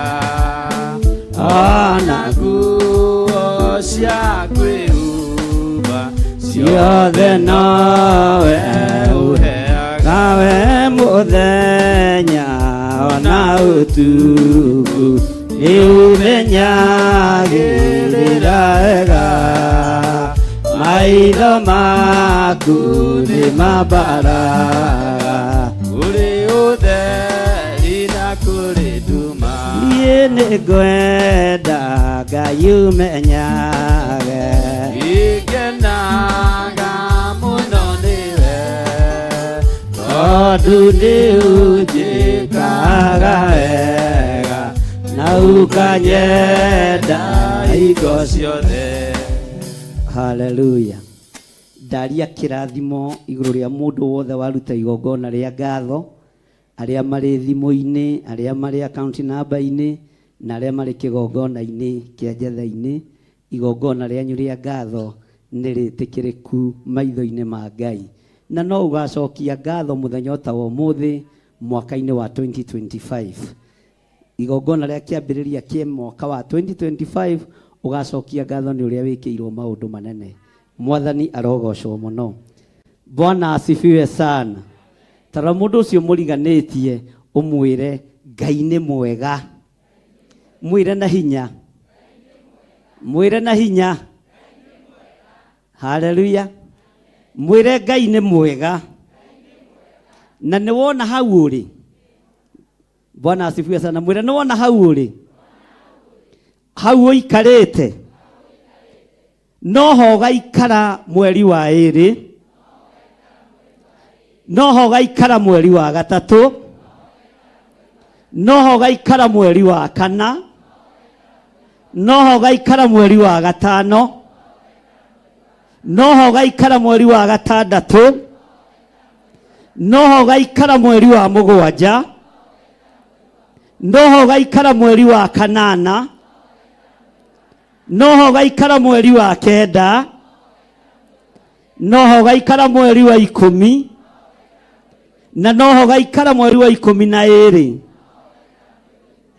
Speaker 2: ona
Speaker 11: nguo cia kwĩhumba
Speaker 2: ciothe nowe
Speaker 11: ũheaga.
Speaker 2: Nawe mũthenya ona ũtukũ nĩ ũmenyagĩrĩra wega. Maitho maku nĩ mambaraga
Speaker 11: kũrĩ ũtheri na kũrĩ nduma.
Speaker 2: Niĩ nĩngwenda Ngai ũmenyage
Speaker 11: Nĩngenaga mũno nĩwe
Speaker 2: tondũ nĩ ũnjĩkaga wega na ũkanyenda
Speaker 11: hingo ciothe.
Speaker 2: Haleluya. Ndaria kĩrathimo igũrũ rĩa mũndũ wothe waruta igongona rĩa ngatho, arĩa marĩ thimũ-inĩ, arĩa marĩ account number-inĩ, na arĩa marĩ kĩgongona-inĩ kĩa njetha-inĩ. Igongona rĩanyu rĩa ngatho nĩ rĩtĩkĩrĩku maitho-inĩ ma Ngai. Na no ũgacokia ngatho mũthenya ta wa ũmũthĩ, Mwaka-inĩ wa 2025, igongona rĩa kĩambĩrĩria kĩa mwaka wa 2025, ũgacokia ngatho nĩ ũrĩa wĩkĩirwo maũndũ manene. Mwathani arogocwo mũno. Bwana asifiwe sana. Tarora mũndũ ũcio mũriganĩtie ũmwĩre Ngai nĩ mwega. Mwĩre na hinya, mwĩre na hinya. Haleluya. Mwĩre Ngai nĩ mwega. Na nĩ wona hau ũrĩ. Bwana asifiwe sana. Mwĩre nĩ wona hau ũrĩ, hau ũikarĩte noho ũgaikara mweri wa ĩrĩ, noho ũgaikara mweri wa gatatũ, noho ũgaikara mweri wa kana, noho ũgaikara mweri wa gatano, noho ũgaikara mweri wa gatandatũ, noho ũgaikara mweri wa mũgwanja, noho ũgaikara mweri wa kanana, noho ũgaikara mweri wa kenda, noho ũgaikara mweri wa 10, na noho ũgaikara mweri wa 12.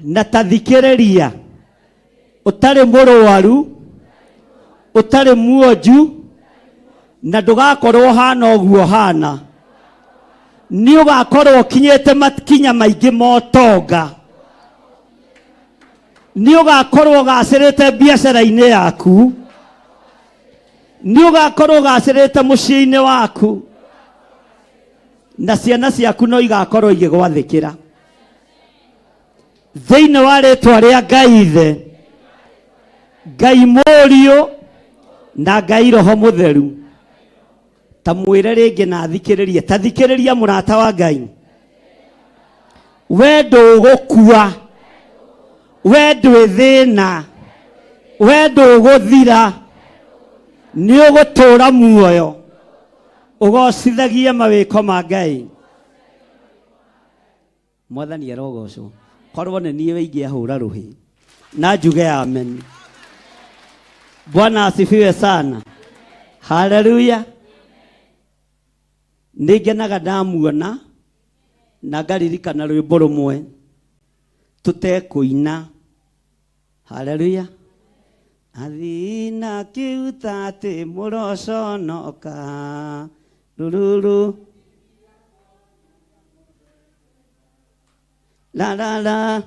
Speaker 2: Na tathikĩrĩria, ũtarĩ mũrwaru, ũtarĩ muonju, na ndũgakorwo hana ũguo hana. Nĩ ũgakorwo ũkinyĩte makinya maingĩ ma ũtonga. Nĩ ũgakorwo ũgacĩrĩte biacara-inĩ yaku. Nĩ ũgakorwo ũgacĩrĩte mũciĩ-inĩ waku. Na ciana ciaku no igakorwo igĩgwathĩkĩra. Thĩinĩ wa rĩtwa rĩa Ngai Ithe, Ngai Mũriũ, na Ngai Roho Mũtheru. Ta mwĩre rĩngĩ na thikĩrĩrie. Ta thikĩrĩria mũrata wa Ngai. We ndũgũkua, we ndwĩ thĩna, we ndũgũthira, nĩ ũgũtũũra muoyo ũgocithagie mawĩko ma Ngai. Mwathani arogocwo. Korwo nĩ niĩ ingĩahũra rũhĩ na njuge amen. Bwana asifiwe sana. Haleluya. Nĩ ngenaga ndamuona na ngaririkana rwĩmbo rũmwe tũtekũina. Haleluya. Athina kiuta atĩ mũroconoka rururu la la la.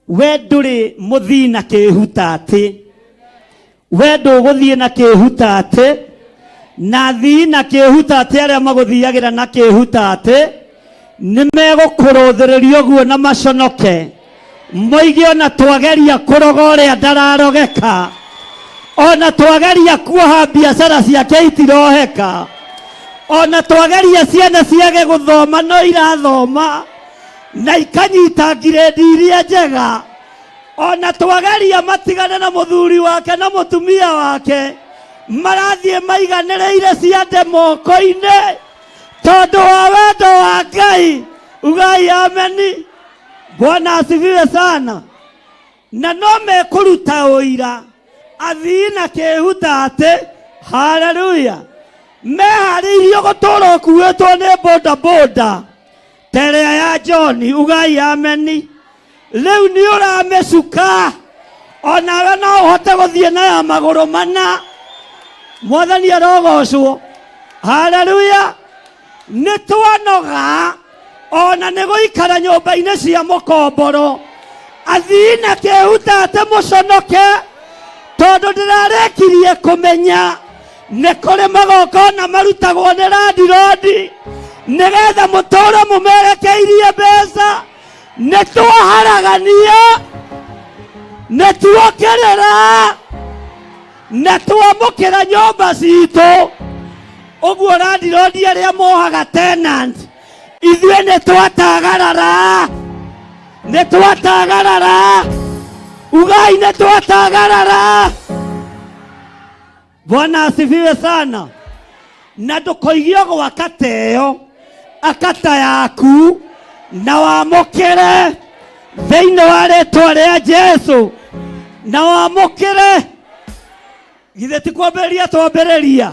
Speaker 2: We ndũrĩ mũthii na kĩhuta atĩ, we ndũgũthiĩ na kĩhuta atĩ, na thii na kĩhuta atĩ arĩa magũthiagĩra na kĩhuta atĩ nĩ megũkũrũthĩrĩria ũguo na maconoke, moige ona twageria kũroga ũrĩa ndararogeka, ona twageria kuoha biacara ciake itiroheka, ona twageria ciana ciage gũthoma no irathoma na ikanyita ngirĩndi iria njega, ona twageria matigane na mũthuri wake na mũtumia wake marathiĩ maiganĩrĩire ciande moko-inĩ tondũ wa wendo wa Ngai. Ugai ameni. Bwana asifiwe sana. Na no mekũruta ũira athii na kĩhuta atĩ haleluya, meharĩirio gũtũũra ũkuĩtwo nĩ boda boda terea ya John. Ugai ameni. Rĩu nĩ ũramĩcuka, onawe no ũhote gũthiĩ na ya magũrũ mana. Mwathani arogocwo. Haleluya. Nĩ twanoga ona nĩ gũikara nyũmba-inĩ cia mũkomboro. Athii na kĩhuta atĩ mũconoke, tondũ ndĩrarĩkirie kũmenya nĩ kũrĩ magongona marutagwo nĩ landirondi nĩgetha mũtũũre mũmerekeirie mbeca. Nĩ twaharagania, nĩ tuokĩrĩra na twamũkĩra nyũmba citũ. Ũguo landirondi arĩa mohaga tenant, ithuĩ nĩ twatagarara, nĩ twatagarara. Ugai nĩ twatagarara. Bwana asifiwe sana. Na ndũkoigio gwaka teyo, akata yaku na wamũkĩre thĩinĩ wa rĩtwa rĩa Jesu, na wamũkĩre. Githĩ ti kwambĩrĩria twambĩrĩria?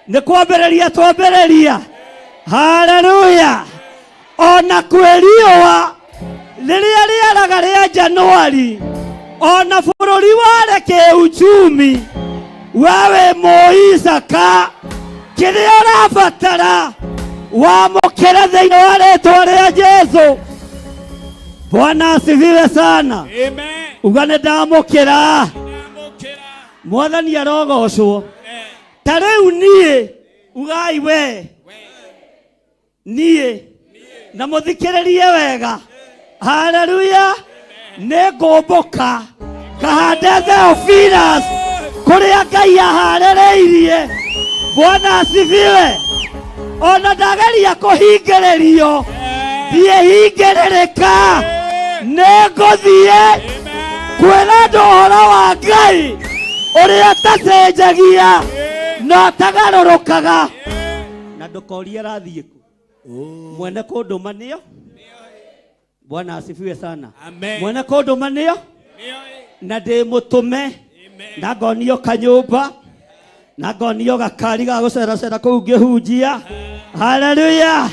Speaker 2: Nĩ kwambĩrĩria twambĩrĩria. Haleluya! Ona kwĩ riũa rĩrĩa rĩaraga rĩa Januari, ona bũrũri ware kĩuchumi, we wĩ Mũisaka, kĩrĩa ũrabatara wamũkĩre thĩinĩ wa rĩtwa rĩa Jesu. Bwana asifiwe sana. Uga nĩ ndamũkĩra. Mwathani arogocwo. Ta rĩu niĩ ugai we niĩ na mũthikĩrĩrie wega. Haleluya. Nĩ ngũmbũka ngahande Theophilus kũrĩa Ngai aharĩrĩirie. Bwana asifiwe. Ona ndageria kũhingĩrĩrio ndiĩhingĩrĩrĩka, nĩ ngũthiĩ kwĩra andũ ũhoro wa Ngai ũrĩa ũtacenjagia na ũtagarũrũkaga. Na ndũkorie arathiĩ kũ, mwene kũndũma nĩo. Bwana asifiwe sana.
Speaker 10: Amen.
Speaker 2: Mwene kũndũma nĩo na ndĩ mũtũme na ngonio kanyũmba na ngonio gakari ga gũceracera kũu ngĩhunjia. Haleluya.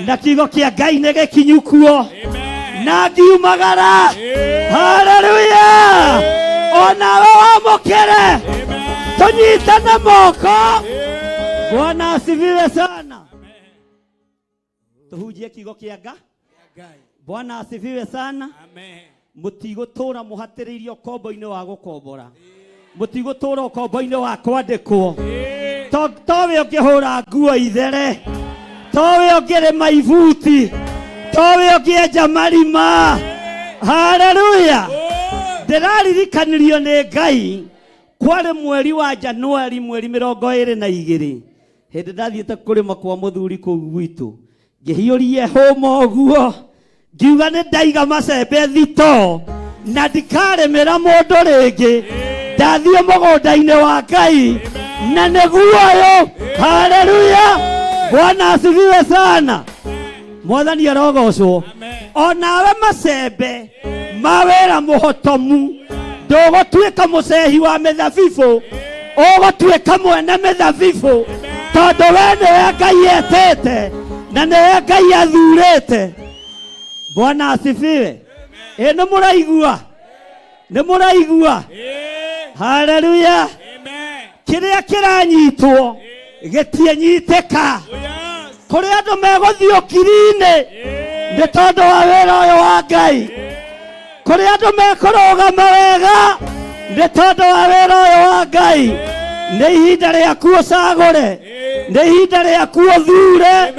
Speaker 2: Na kiugo kĩa Ngai nĩ gĩkinyu kuo na ngiumagara. Haleluya. Onawe wamũkĩre, tũnyitane moko. Bwana asifiwe sana. Tuhunjie kiugo kĩa Nga. Bwana asifiwe sana. Mũtigũtũra mũhatĩrĩirio ũkombo-inĩ wa gũkombora, mũtigũtũra ũkombo-inĩ wa kwandĩkwo. Towe ũngĩhũra nguo ithere, towe ũngĩrĩma ibuti, towe ũngĩenja marima. Haleluya. Ndĩraririkanirio nĩ Ngai kwarĩ mweri wa Januari mweri 22, hĩndĩ ndathiĩte kũrĩma kwa mũthuri kũu gwitũ, ngĩhiũria hũma ũguo ngiuga nĩ ndaiga macembe thito na ndikarĩmĩra mũndũ rĩngĩ, ndathiĩ mũgũnda-inĩ wa Ngai na nĩguo ũyũ. Haleluya. Bwana asifiwe sana. Mwathani arogocwo. Onawe macembe ma wĩra mũhotomu, ndũgũtuĩka mũcehi wa mĩthabibũ, ũgũtuĩka mwene mĩthabibũ, tondũ we nĩwe Ngai etĩte na nĩwe Ngai athurĩte. Bwana asifiwe. Ĩ nĩ mũraigua? Nĩ mũraigua? Haleluya. Kĩrĩa kĩranyitwo gĩtiĩnyitĩka. Kũrĩ andũ megũthiĩ ũkiri-inĩ nĩ tondũ wa wĩra ũyũ wa Ngai. Kũrĩ andũ mekũrũgama wega nĩ tondũ wa wĩra ũyũ wa Ngai. Nĩ ihinda rĩaku ũcagũre, nĩ ihinda rĩaku ũthure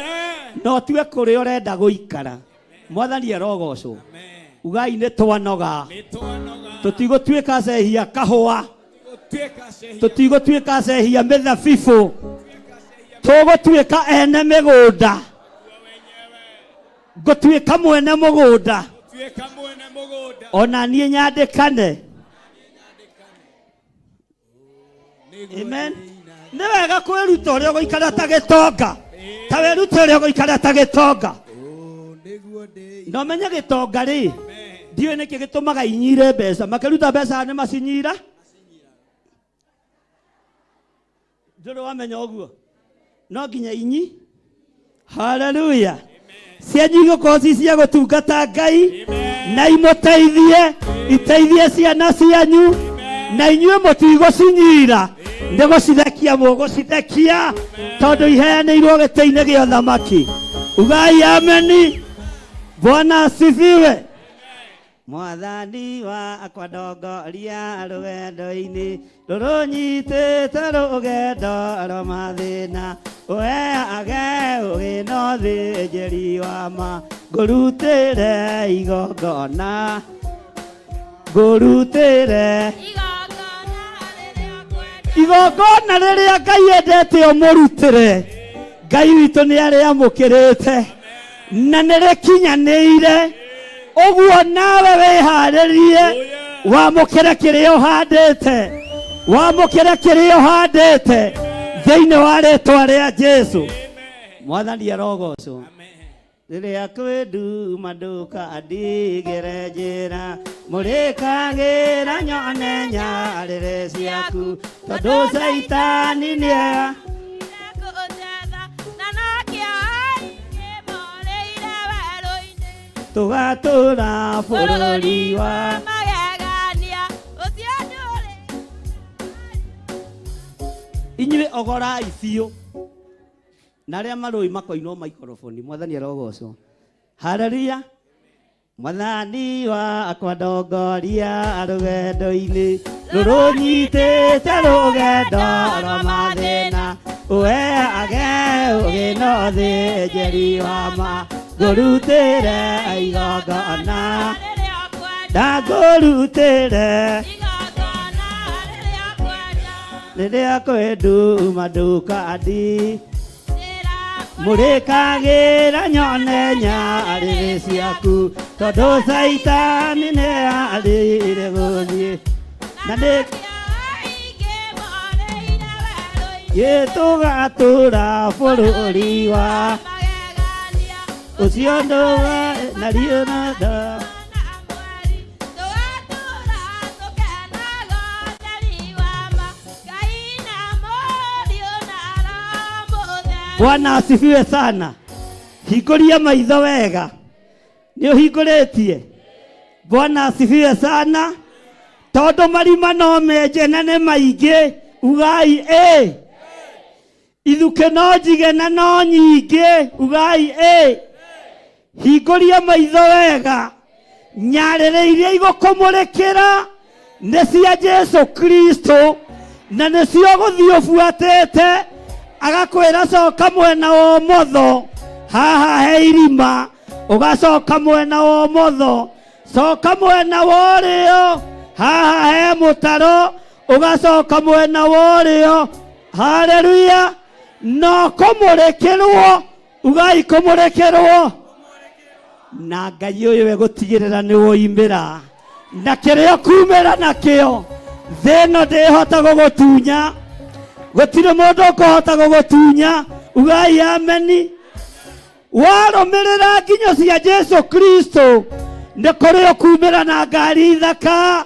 Speaker 2: na ũtue kũrĩa ũrenda gũikara. Mwathani arogocwo. Ugai nĩ twanoga, tũtigũtuĩka cehia kahũa, tũtigũtuĩka cehia mĩthabibũ, tũgũtuĩka ene mĩgũnda. Ngũtuĩka mwene mũgũnda, ona niĩ nyandĩkane. Amen. Nĩ wega kwĩruta ũrĩa ũgũikara ta gĩtonga, ta wĩrute ũrĩa ũgũikara ta gĩtonga na ũmenye gĩtonga rĩ, ndiũĩ nĩkĩ gĩtũmaga inyire mbeca, makĩruta mbeca nĩ macinyira. Ndũrĩ wamenya ũguo? No nginya inyi. Haleluya. Cianyu igũkorwo ci cia gũtungata Ngai na imũteithie, iteithie ciana cianyu, na inyuĩ mũtigũcinyira, nĩ gũcithekia mũgũcithekia, tondũ iheanĩirwo gĩtĩ-inĩ gĩa ũthamaki. Ugai ameni. Bwana asifiwe. Mwathani wakwa ndongoria rũgendo-inĩ rũrũnyitĩte, rũgendo rwa mathĩna, ũheage ũgĩ na ũthĩnjĩri wa ma, ngũrutĩre igongona, ngũrutĩre igongona rĩrĩa Ngai endete ũmũrutĩre. Ngai witũ nĩ arĩamũkĩrĩte na nĩ rĩkinyanĩire. Ũguo nawe wĩharĩrie wamũkĩre kĩrĩa ũhandĩte, wamũkĩre kĩrĩa ũhandĩte thĩinĩ wa rĩtwa rĩa Jesu. Mwathani arogocwo. Rĩrĩa kwĩ nduma ndũkandigĩre njĩra mũrĩkagĩra nyone nyarĩrĩ ciaku tondũ caitani nĩa tũgatũra bũrũri wa
Speaker 4: Magegania ũcio ndũrĩ
Speaker 2: inyuĩ ogorai biũ na arĩa marũĩ makoinwo maikoroboni mwathani arogocwo haleluya mwathani wakwa ndongoria rũgendo-inĩ rũrũnyitĩte rũgendo rwa mathĩna ũheage ũgĩ na ũthĩnjĩri wa ma ngũrutĩre igongona ndangũrutĩre rĩrĩa kwĩ nduma ndukandi mũrĩkagĩra nyone nyarĩrĩ ciaku tondũ caitani nĩ arĩire gũthiĩ na nĩ gĩtũgatũra bũrũri wa ũcio ndũga na riũnada Bwana asifiwe sana. Hingũria maitho wega. Nĩ ũhingũrĩtie? Bwana asifiwe sana. Tondũ marima no menje na nĩ maingĩ, ugai ĩ. Ithukĩ no njige na no nyingĩ, ugai ĩ. Hingũria maitho wega. Nyarĩrĩ iria igũkũmũrĩkĩra nĩ cia Jesu Kristo na nĩcio gũthiĩ ũbuatĩte agakwĩra coka mwena wa ũmotho haha he irima ũgacoka mwena wa ũmotho coka mwena wa ũrĩo haha he mũtaro ũgacoka mwena wa ũrĩo haleluya no kũmũrĩkĩrwo ugai kũmũrĩkĩrwo na ngai ũyũ egũtigĩrĩra nĩ woimĩra na kĩrĩa ũkumĩra nakĩo thĩ ĩno ndĩhota gũgũtunya gũtirĩ mũndũ ũkũhota gũgũtunya ugai ameni warũmĩrĩra nginyo cia jesu kristo nĩ kũrĩ ũkumĩra na ngari thaka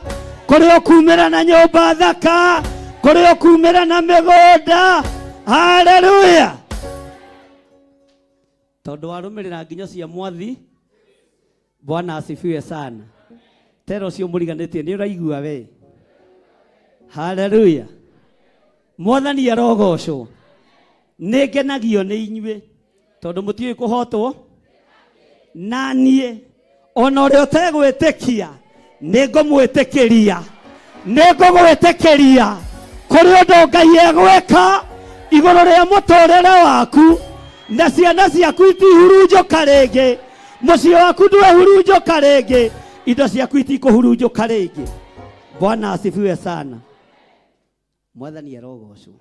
Speaker 2: kũrĩ ũkumĩra na nyũmba thaka kũrĩ ũkumĩra na mĩgũnda haleluya tondũ warũmĩrĩra nginyo cia mwathi bwana asifiwe sana tera ũcio mũriganĩtie nĩ ũraigua we haleluya mwathani arogocwo nĩ ngenagio nĩ inyuĩ tondũ mũtiũĩ kũhotwo na niĩ ona ũrĩa ũtegwĩtĩkia nĩ ngũmwĩtĩkĩria nĩ ngũgwĩtĩkĩria kũrĩ ũndũ ngai egwĩka igũrũ rĩa mũtũrĩre waku na ciana ciaku itihurunjũka rĩngĩ mũciĩ waku ndwehurunjũka rĩngĩ indo ciaku itikũhurunjũka rĩngĩ bwana asifiwe sana mwathani arogocwo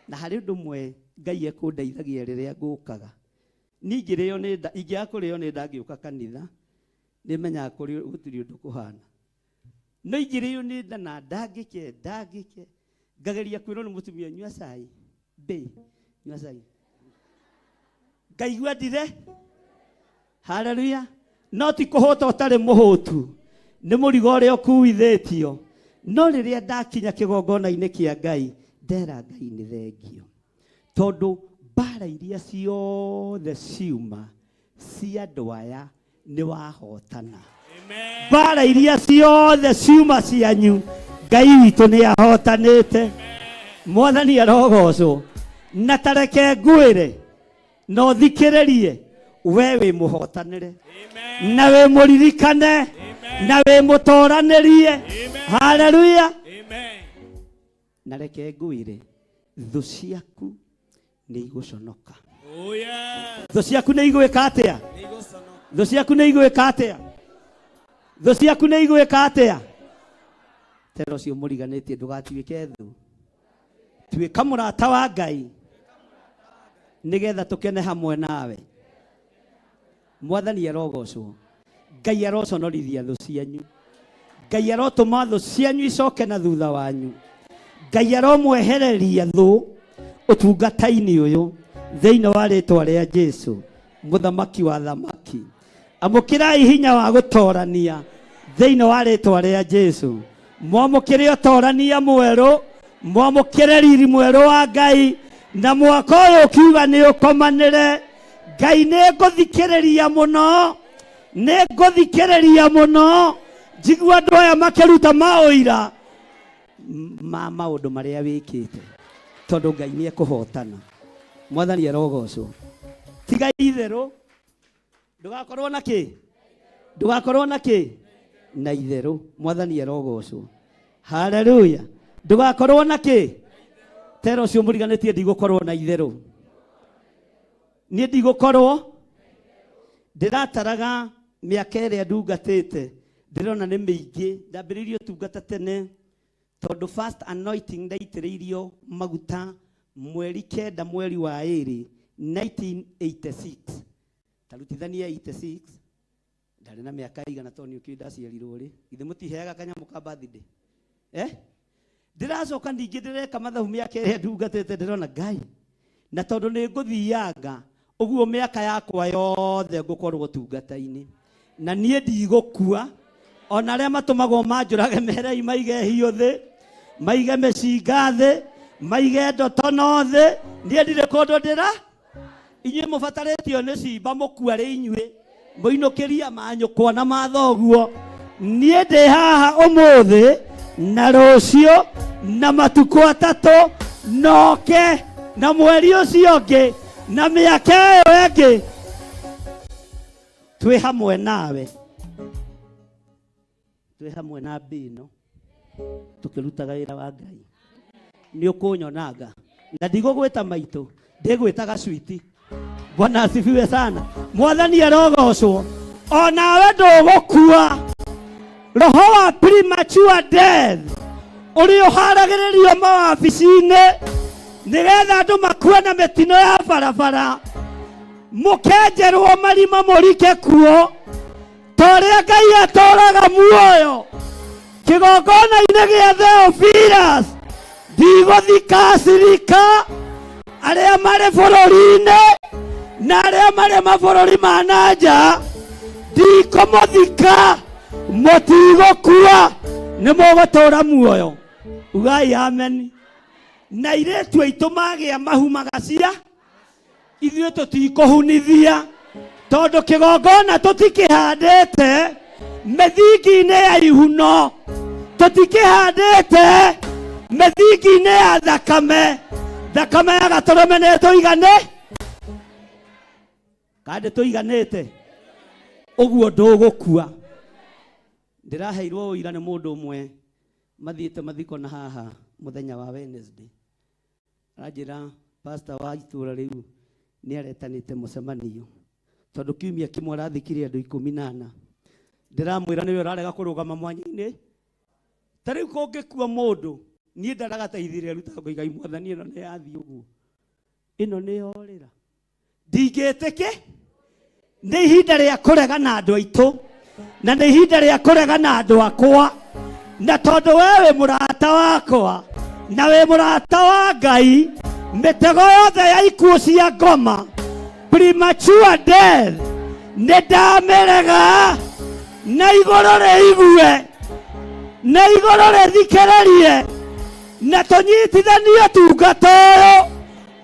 Speaker 2: na harĩ ũndũ ũmwe ngai ekũndeithagia rĩrĩa ngũkaga niĩ ingĩrĩo nĩ nda ingĩaga kũrĩo nĩ nda ngĩũka kanitha nĩmenyaga kũrĩ gũtirĩ ũndũ kũhana no ingĩrĩo nĩ nda na ndangĩke ndangĩke ngageria kwĩrwo nĩ mũtumia nyua cai mbĩ nyua cai ngaigua ndire haleluya no ti kũhũta ũtarĩ mũhũtu nĩ mũrigo ũrĩa ũkuithĩtio no rĩrĩa ndakinya kĩgongona-inĩ kĩa ngai ndera ngai nĩ thengio tondũ mbara iria ciothe ciuma cia andũ aya nĩ wahotana mbara iria ciothe ciuma cianyu ngai witũ nĩ ahotanĩte mwathani arogocwo na tareke ngwĩre na ũthikĩrĩrie we wĩ mũhotanĩre na wĩ mũririkane na wĩ mũtoranĩrie haleluya na reke ngwĩre thũ ciaku nĩ igũconoka thũ ciaku nĩ igwĩka atĩa thũ ciaku nĩ igwĩka atĩa thũ ciaku nĩ igwĩka atĩa tera ũcio mũriganĩtie ndũgatuĩke thũ tuĩka mũrata wa ngai nĩgetha tũkene hamwe nawe mwathani arogocwo ngai aroconorithia thũ cianyu ngai arotũma thũ cianyu icoke na thutha wanyu ngai aromwehereria thũ ũtungata-inĩ ũyũ thĩinĩ wa rĩtwa rĩa jesu Mũthamaki wa thamaki. Amũkĩrai hinya wa gũtorania thĩinĩ wa rĩtwa rĩa Jesu. Mwamũkĩre ũtorania mwerũ, mwamũkĩre riri mwerũ wa Ngai, na mwaka ũyũ ũkiuga nĩ ũkomanĩre. Ngai nĩ ngũthikĩrĩria mũno, nĩ ngũthikĩrĩria mũno, njigua andũ aya makĩruta maũira ma maũndũ marĩa wĩkĩte, tondũ Ngai nĩ ekũhotana. Mwathani arogocwo. Tiga itherũ, ndũgakorwo na kĩ, ndũgakorwo na kĩ, na itherũ. Mwathani arogocwo. Haleluya. Ndũgakorwo na kĩ, tera ũcio mũriganĩtie, ndigũkorwo na itherũ. Niĩ ndigũkorwo ndĩrataraga mĩaka ĩrĩa ndungatĩte, ndĩrona nĩ mĩingĩ. Ndambĩrĩirie ũtungata tene, tondũ first anointing ndaitĩrĩirio maguta mweri 9 mweri wa 2 1986. Tarutithania 86, ndarĩ na mĩaka igana, tondũ nĩ ũkĩũĩ ndaciarirwo rĩ. Githĩ mũtiheaga kanyamũ ka birthday? Ndĩracoka ningĩ ndĩreka mathabu mĩaka ĩrĩa ndungatĩte, ndĩrona Ngai, na tondũ nĩ ngũthianga ũguo mĩaka yakwa yothe ngũkorwo ũtungata-inĩ, na niĩ ndigũkua. Ona arĩa matũmagwo manjũrage merei maige hiũ thĩ, maige mĩcinga thĩ, maige ndotono thĩ, niĩ ndirĩ kũndũ ndĩra. Inyuĩ mũbatarĩtio nĩ cimba mũkua rĩ, inyuĩ mũinũkĩria manyũkwa na mathoguo. Niĩ ndĩ haha ũmũthĩ na rũciũ na matukũ 3 noke na mweri ũcio ũngĩ na mĩaka ĩyo ĩngĩ, twĩ hamwe nawe, twĩ hamwe na mbino tũkĩrutaga wĩra wa Ngai. Nĩ ũkũnyonanga na ndigũgwĩta maitũ, ndĩgwĩtaga switi. Bwana asifiwe sana. Mwathani arogocwo. Onawe ndũgũkua. Roho wa premature death ũrĩa ũharagĩrĩrio mawabici-inĩ nĩgetha andũ makue na mĩtino ya barabara, mũkenjerwo marima mũrike kuo, ta ũrĩa Ngai atũraga muoyo kĩgongona-inĩ gĩa Theophilus, ndigũthika acirika arĩa marĩ bũrũri-inĩ na arĩa marĩ mabũrũri ma na nja, ndikũmũthika, mũtigũkua, nĩ mũgũtũra muoyo. Ugai amen. Na airĩtu aitũ magĩa mahu magacia, ithuĩ tũtikũhunithia, tondũ kĩgongona tũtikĩhandĩte mĩthingi-inĩ ya ihuno, tũtikĩhandĩte mĩthingi-inĩ ya thakame. Thakame ya gatũrũme nĩ tũigane kandi tũiganĩte ũguo ndũgũkua. Ndĩraheirwo ũira nĩ mũndũ ũmwe mathiĩte mathiko na haha mũthenya wa Wednesday, aranjĩra pastor wa itũra rĩu nĩ aretanĩte mũcemanio, tondũ kiumia kĩmwe arathikire andũ 14. Ndĩramwĩra nĩwe ũrarega kũrũgama mwanya-inĩ. Ta rĩu kũngĩkua mũndũ, niĩ ndaraga ta ithire ruta ngoiga Mwathani, ĩno nĩ yathiĩ ũguo, ĩno nĩ yorĩra, ndingĩtĩkĩ. Nĩ ihinda rĩa kũrega na andũ aitũ, na nĩ ihinda rĩa kũrega na andũ akwa, na tondũ we wĩ mũrata wakwa na wĩ mũrata wa Ngai, mĩtego yothe ya ikuũ cia ngoma, premature death, nĩ ndamĩrega, na igũrũ rĩigue na igũrũ rĩthikĩrĩrie, na tũnyitithanie ũtungata ũyũ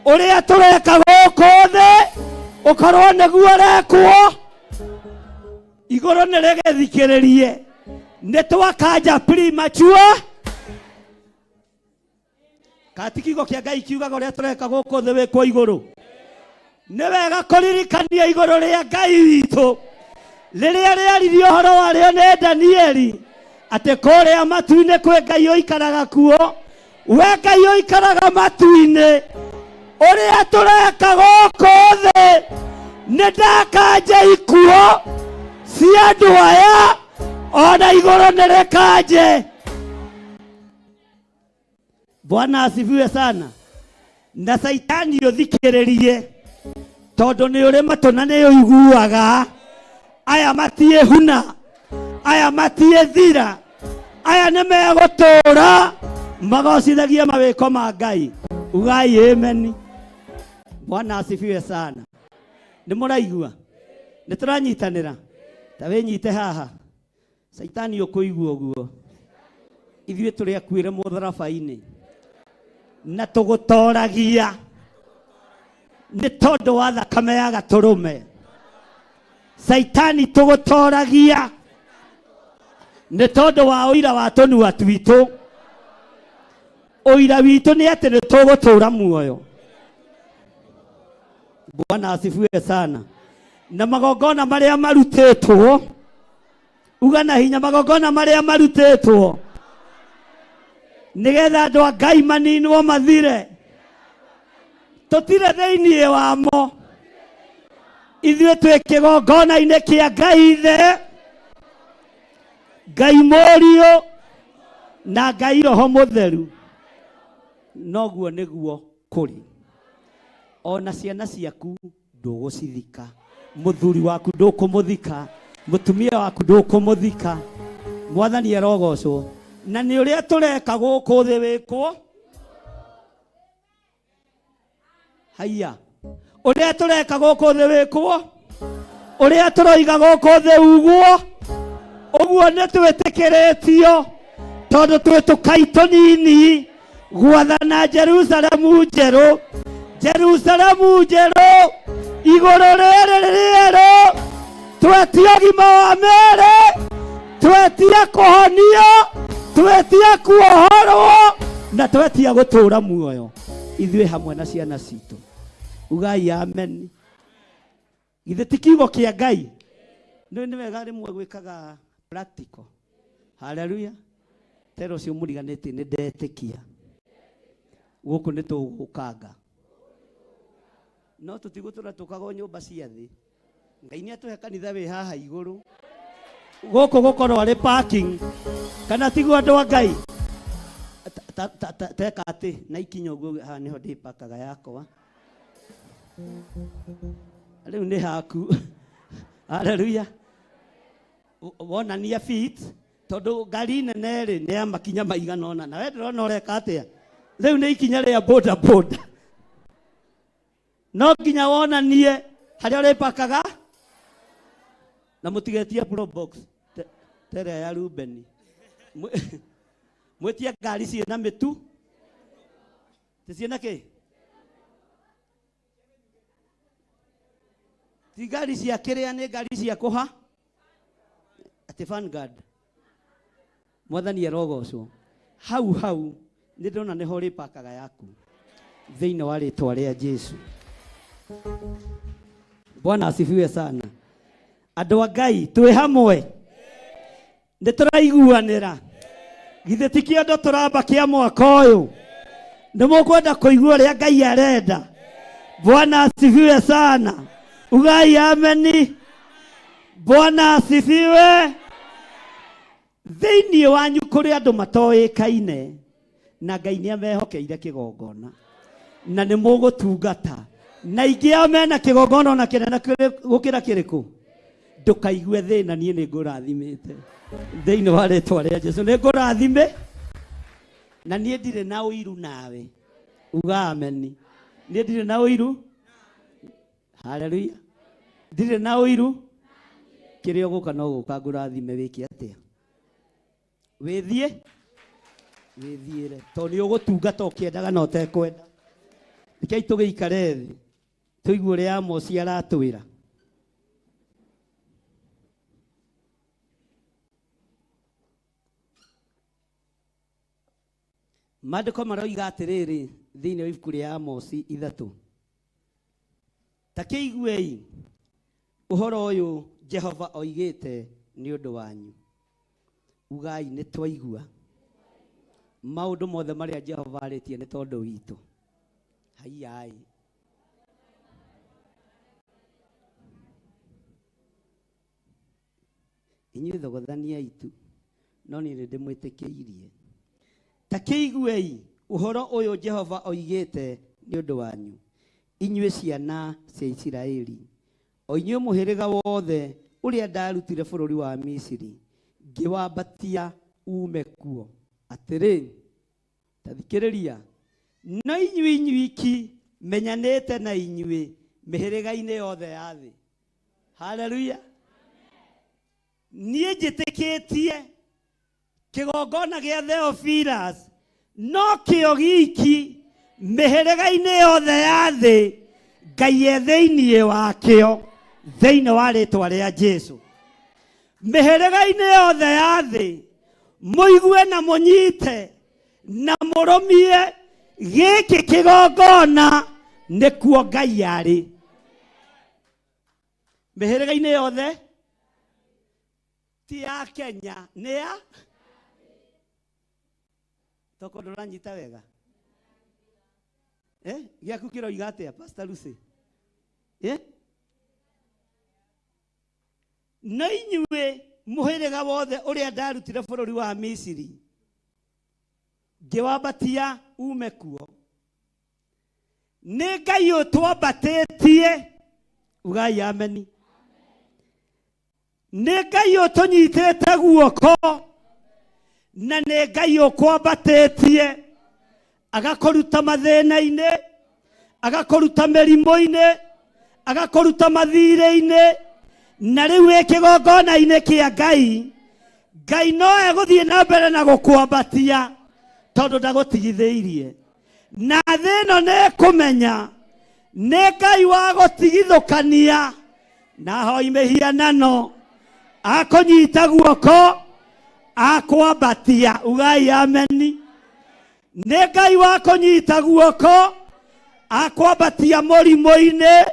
Speaker 2: ũrĩa tũreka gũkũ thĩ ũkorwo nĩguo ũrekwo igũrũ, nĩ rĩgĩthikĩrĩrie. Nĩ twakanja premature kati kiugo kĩa Ngai kiugaga ũrĩa tũreka gũkũ thĩ wĩkwo igũrũ. Nĩ wega kũririkania igũrũ rĩa Ngai witũ rĩrĩa rĩaririe ũhoro warĩo nĩ Danieli, atĩ kũrĩa matu-inĩ kwĩ Ngai ũikaraga kuo. We Ngai ũikaraga matu-inĩ, ũrĩa tũreka gũkũ thĩ, nĩ ndakanje ikuo cia andũ aya, ona igũrũ nĩ rĩkanje. Bwana asifiwe sana. Na Saitani ũthikĩrĩrie, tondũ nĩ ũrĩ matũ na nĩ ũiguaga. Aya matiĩhuna, aya matiĩthira, aya nĩ megũtũũra magocithagie mawĩko ma Ngai. Ugai amen. Bwana asifiwe sana. Nĩ mũraigua? Nĩ tũranyitanĩra? Ta wĩnyite haha. Caitani ũkũigua ũguo. Ithuĩ tũrĩ akuĩre mũtharaba-inĩ. Na tũgũtoragia nĩ tondũ wa thakame ya gatũrũme. Caitani tũgũtoragia nĩ tondũ wa ũira wa tũnua twitũ. Ũira witũ nĩ atĩ nĩ tũgũtũra muoyo. Bwana asifiwe sana. Na magongona marĩa marutĩtwo, uga na hinya, magongona marĩa marutĩtwo nĩgetha andũ a Ngai maninwo mathire, tũtirĩ thĩinĩ wamo. Ithuĩ twĩ kĩgongona-inĩ kĩa Ngai Ithe, Ngai Mũriũ na Ngai Roho Mũtheru. Noguo nĩguo kũrĩ. Ona ciana ciaku ndũgũcithika, mũthuri waku ndũkũmũthika, mũtumia waku ndũkũmũthika. Mwathani arogocwo. Na nĩ ũrĩa tũreka gũkũ thĩ wĩkwo haiya, ũrĩa tũreka gũkũ thĩ wĩkwo, ũrĩa tũroiga gũkũ thĩ ugwo, ũguo nĩ twĩtĩkĩrĩtio tondũ twĩ tũkai tũnini gwathana Jerusalemu njerũ, Jerusalemu njerũ, igũrũ rĩrĩ rĩerũ. Twetia ũgima wa mĩĩrĩ, twetia kũhonio, twetia kuohorwo na twetia gũtũũra muoyo ithuĩ hamwe na ciana citũ. Ugai amen. Githĩ ti kiugo kĩa Ngai? Nĩ nĩ wega rĩmwe gwĩkaga practical. Haleluya. Tera ũcio mũriganĩtie nĩ ndetĩkia gũkũ nĩ tũgũkanga, no tũtigũtũra tũkagwo nyũmba cia thĩ. Ngai nĩ atũhe kanitha wĩ haha igũrũ, gũkũ gũkorwo arĩ parking, kana tiguo andũ a Ngai? Teka atĩ na ikinya ũguo, haha nĩho ndĩpakaga yakwa rĩu nĩ haku. Haleluya. Wonania feet, tondũ ngari nene rĩ nĩ ya makinya maigana ũna, na we ndĩrona ũreka atĩa rĩu nĩ ikinya rĩa boda boda. No nginya wonanie harĩa ũrĩpakaga, na mũtigetie pro box ta ĩrĩa ya Rubeni. Mwĩtie ngari ciĩna mĩtu, ti ciĩna kĩ, ti ngari cia kĩrĩa, nĩ ngari cia kũha atĩ Vanguard. Mwathani arogocwo. Hau hau nĩ ndĩrona nĩho ũrĩpakaga yaku thĩinĩ wa rĩtwa rĩa Jesu. Bwana asifiwe sana. Andũ a Ngai, twĩ hamwe, nĩ tũraiguanĩra. Githĩ ti kĩondo tũramba kĩa mwaka ũyũ? Nĩ mũkwenda kũigua ũrĩa Ngai arenda? Bwana asifiwe sana. Ugai ameni. Bwana asifiwe. Thĩinĩ wanyu kũrĩ andũ matoĩkaine na Ngai nĩ amehokeire kĩgongona na nĩ mũgũtungata, na ingĩ ao mena kĩgongona ona kĩnene gũkĩra kĩrĩkũ. Ndũkaigue thĩna, niĩ nĩ ngũrathimĩte thĩinĩ wa rĩtwa rĩa Jesu. Nĩ ngũrathime na niĩ ndirĩ na ũiru nawe. Uga ameni. Niĩ ndirĩ na ũiru. Haleluya. Ndirĩ na ũiru. Kĩrĩa ũgũka no gũka ngũrathime, wĩke atĩa? Wĩthiĩ wĩthiĩre, tondũ nĩ ũgũtungata ũkĩendaga na ũtekwenda. Rekei tũgĩikare thĩ tũigue ũrĩa Amosi aratwĩra. Maandĩko maroiga atĩrĩrĩ thĩinĩ wa ibuku rĩa Amosi 3, ta kĩiguei ũhoro ũyũ Jehova oigĩte nĩ ũndũ wanyu. Ugai nĩ twaigua. Maũndũ mothe marĩa Jehova arĩtie nĩ tondũ witũ. Haiyai. Inyuĩ thogothaniai tu, no niĩ nĩ ndĩmwĩtĩkĩirie. Ta kĩiguei ũhoro ũyũ Jehova oigĩte nĩ ũndũ wanyu, inyuĩ ciana cia Isiraeli, o inyuĩ mũhĩrĩga wothe ũrĩa ndarutire bũrũri wa Misiri, ngĩwambatia uume kuo. Atĩrĩ, ta thikĩrĩria, no inyuĩ inyuiki menyanĩte na inyuĩ Mĩhĩrĩga-inĩ yothe ya thĩ. Haleluya. Niĩ njĩtĩkĩtie kĩgongona gĩa Theophilus no kĩo giki mĩhĩrĩga-inĩ yothe ya thĩ Ngai e thĩinĩ wakĩo thĩinĩ wa rĩtwa rĩa Jesu. Mĩhĩrĩga-inĩ yothe ya thĩ mũigue na mũnyite na mũrũmie gĩkĩ kĩgongona nĩkuo Ngai arĩ. Mĩhĩrĩga-inĩ yothe ti ya Kenya nĩ ya toko ndũranyita wega gĩaku kĩroiga atĩa Pastor Lucy no inyuĩ mũhĩrĩga wothe ũrĩa ndarutire bũrũri wa Misiri ngĩwambatia ume kuo nĩ Ngai ũtwambatĩtie ugai ameni nĩ Ngai ũtũnyitĩte guoko na nĩ Ngai ũkwambatĩtie agakũruta mathĩna-inĩ agakũruta mĩrimũ-inĩ agakũruta mathirĩ-inĩ na rĩu wĩ kĩgongona-inĩ kĩa Ngai Ngai no egũthiĩ na mbere na gũkwambatia tondũ ndagũtigithĩirie na thĩ ĩno nĩ ĩkũmenya nĩ Ngai wa gũtigithũkania na hoi mĩhianano akũnyita guoko akwambatia ugai ameni nĩ Ngai wa kũnyita guoko akwambatia mũrimũ-inĩ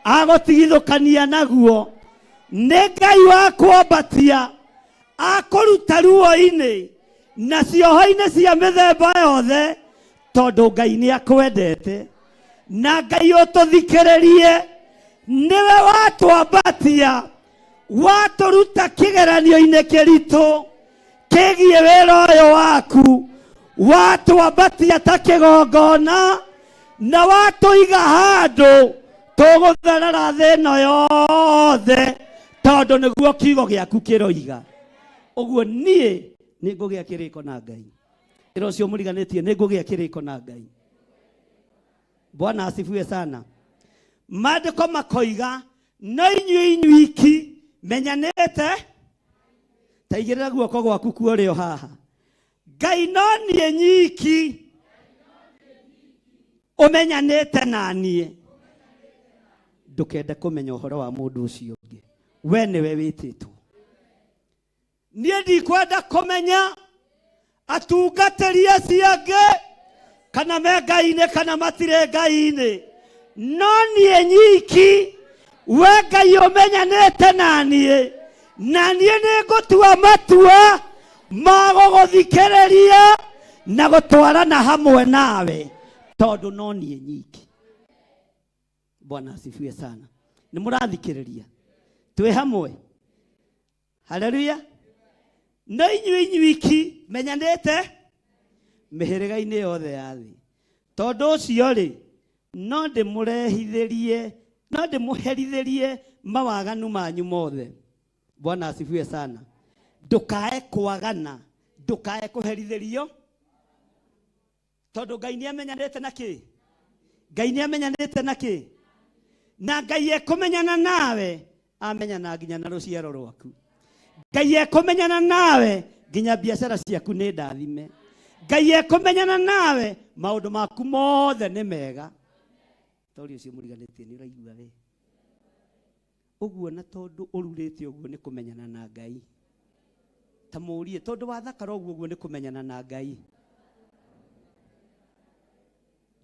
Speaker 2: agũtigithũkania naguo nĩ Ngai wa kwambatia akũruta ruo-inĩ na cioho-inĩ cia mĩthemba yothe tondũ Ngai nĩ akwendete na Ngai ũtũthikĩrĩrie nĩwe watwambatia watũruta kĩgeranio-inĩ kĩritũ kĩgiĩ wĩra ũyũ waku watwambatia ta kĩgongona na watũiga handũ tũgũtherera thĩ ĩno yothe tondũ nĩguo kiugo gĩaku kĩroiga ũguo niĩ nĩ ngũgĩa kĩrĩko na Ngai ĩra ũcio mũriganĩtie nĩ ngũgĩa kĩrĩko na Ngai. Bwana asifiwe sana. Maandĩko makoiga no inyuĩ inyuiki menyanĩte ta igĩrĩra guoko gwaku kuo haha Ngai no niĩ nyiki ũmenyanĩte na niĩ ndũkende kũmenya ũhoro wa mũndũ ũcio ũngĩ we nĩwe wĩtĩtwo niĩ ndikwenda kũmenya atungatĩri acio angĩ kana me Ngai-inĩ kana matirĩ Ngai-inĩ no niĩ nyiki we Ngai ũmenyanĩte na niĩ na niĩ nĩ ngũtua matua ma gũgũthikĩrĩria na gũtwarana hamwe nawe tondũ no niĩ nyiki. Bwana asifiwe sana. Nĩ mũrathikĩrĩria twĩ hamwe haleluya no inyuĩ inyuiki menyanĩte mĩhĩrĩga-inĩ yothe ya thĩ tondũ ũcio rĩ no ndĩmũrehithĩrie no ndĩmũherithĩrie mawaganu manyu mothe. Bwana asifiwe sana. Ndũkae kwagana ndũkae kũherithĩrio tondũ Ngai nĩ amenyanĩte na kĩ Ngai nĩ amenyanĩte na kĩ na Ngai ekũmenyana nawe amenyana nginya na rũciaro rwaku Ngai ekũmenyana nawe nginya biacara ciaku nĩ ndathime Ngai ekũmenyana nawe maũndũ maku mothe nĩ mega tori ũcio mũriganĩtie nĩ ũraigua we ũguo na tondũ ũrurĩte ũguo nĩ kũmenyana na Ngai ta mũrie tondũ wathakara ũguo ũguo nĩ kũmenyana na Ngai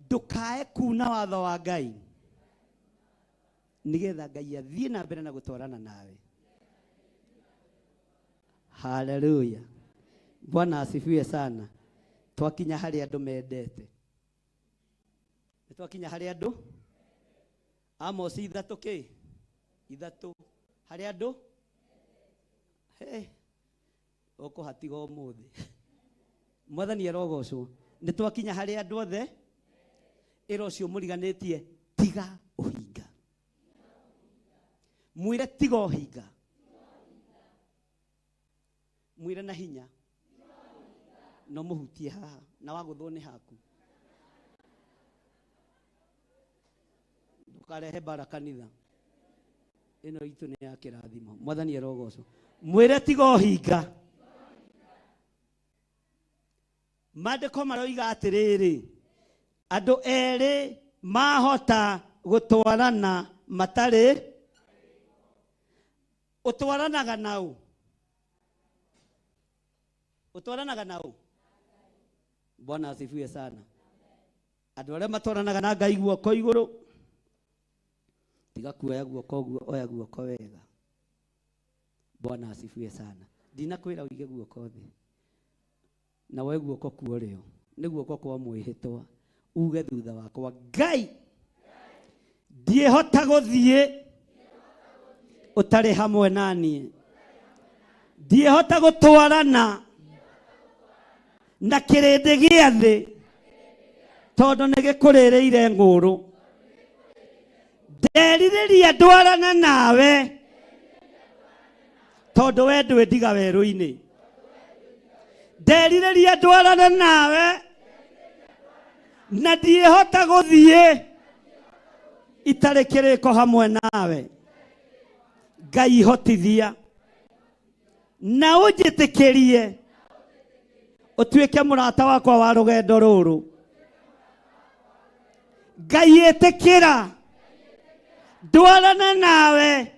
Speaker 2: ndũkae kuna watho wa Ngai nĩgetha Ngai athiĩ na mbere na gũtwarana nawe. Haleluya. Bwana asifiwe sana. Twakinya harĩ andũ mendete nĩ twakinya harĩ andũ Amosi ithatũ kĩ ithatũ harĩ andũ ũkũhatiga ũmũthĩ Mwathani arogocwo nĩ twakinya harĩ andũ othe ĩra ũcio mũriganĩtie tiga ũhinga mwĩre tiga ũhinga mwĩre na hinya no mũhutie haha na wagũthwo nĩ haku. Ndũkarehe mbara kanitha ĩno itũ nĩ ya kĩrathimo. Mwathani arogocwo. Mwĩre tiga ũhinga. Maandĩko maroiga atĩrĩrĩ, andũ erĩ mahota gũtwarana matarĩ ũtwaranaga nau ũtwaranaga nau. Bwana asifiwe sana. Andũ arĩa matwaranaga na Ngai guoko igũrũ, tiga kuoya guoko ũguo, oya guoko wega. Bwana asifiwe sana. Ndinakwĩra ũige guoko thĩ na woe guoko kwa ũrĩo, nĩ guoko kwa mwĩhĩtwa, uge thutha wakwa, Ngai ndiĩhota gũthiĩ ũtarĩ hamwe na niĩ, ndiĩhota gũtwarana na kĩrĩndĩ gĩa thĩ tondũ nĩ gĩkũrĩrĩire ng'ũrũ. Nderirĩria ndwarane nawe tondũ we ndwĩndiga werũ-inĩ. Nderirĩria ndwarane nawe na ndiĩhota gũthiĩ itarĩ kĩrĩko hamwe nawe. Ngai hotithia na ũnjĩtĩkĩrie ũtuĩke mũrata wakwa wa rũgendo rũrũ. Ngai ĩtĩkĩra ndwarane nawe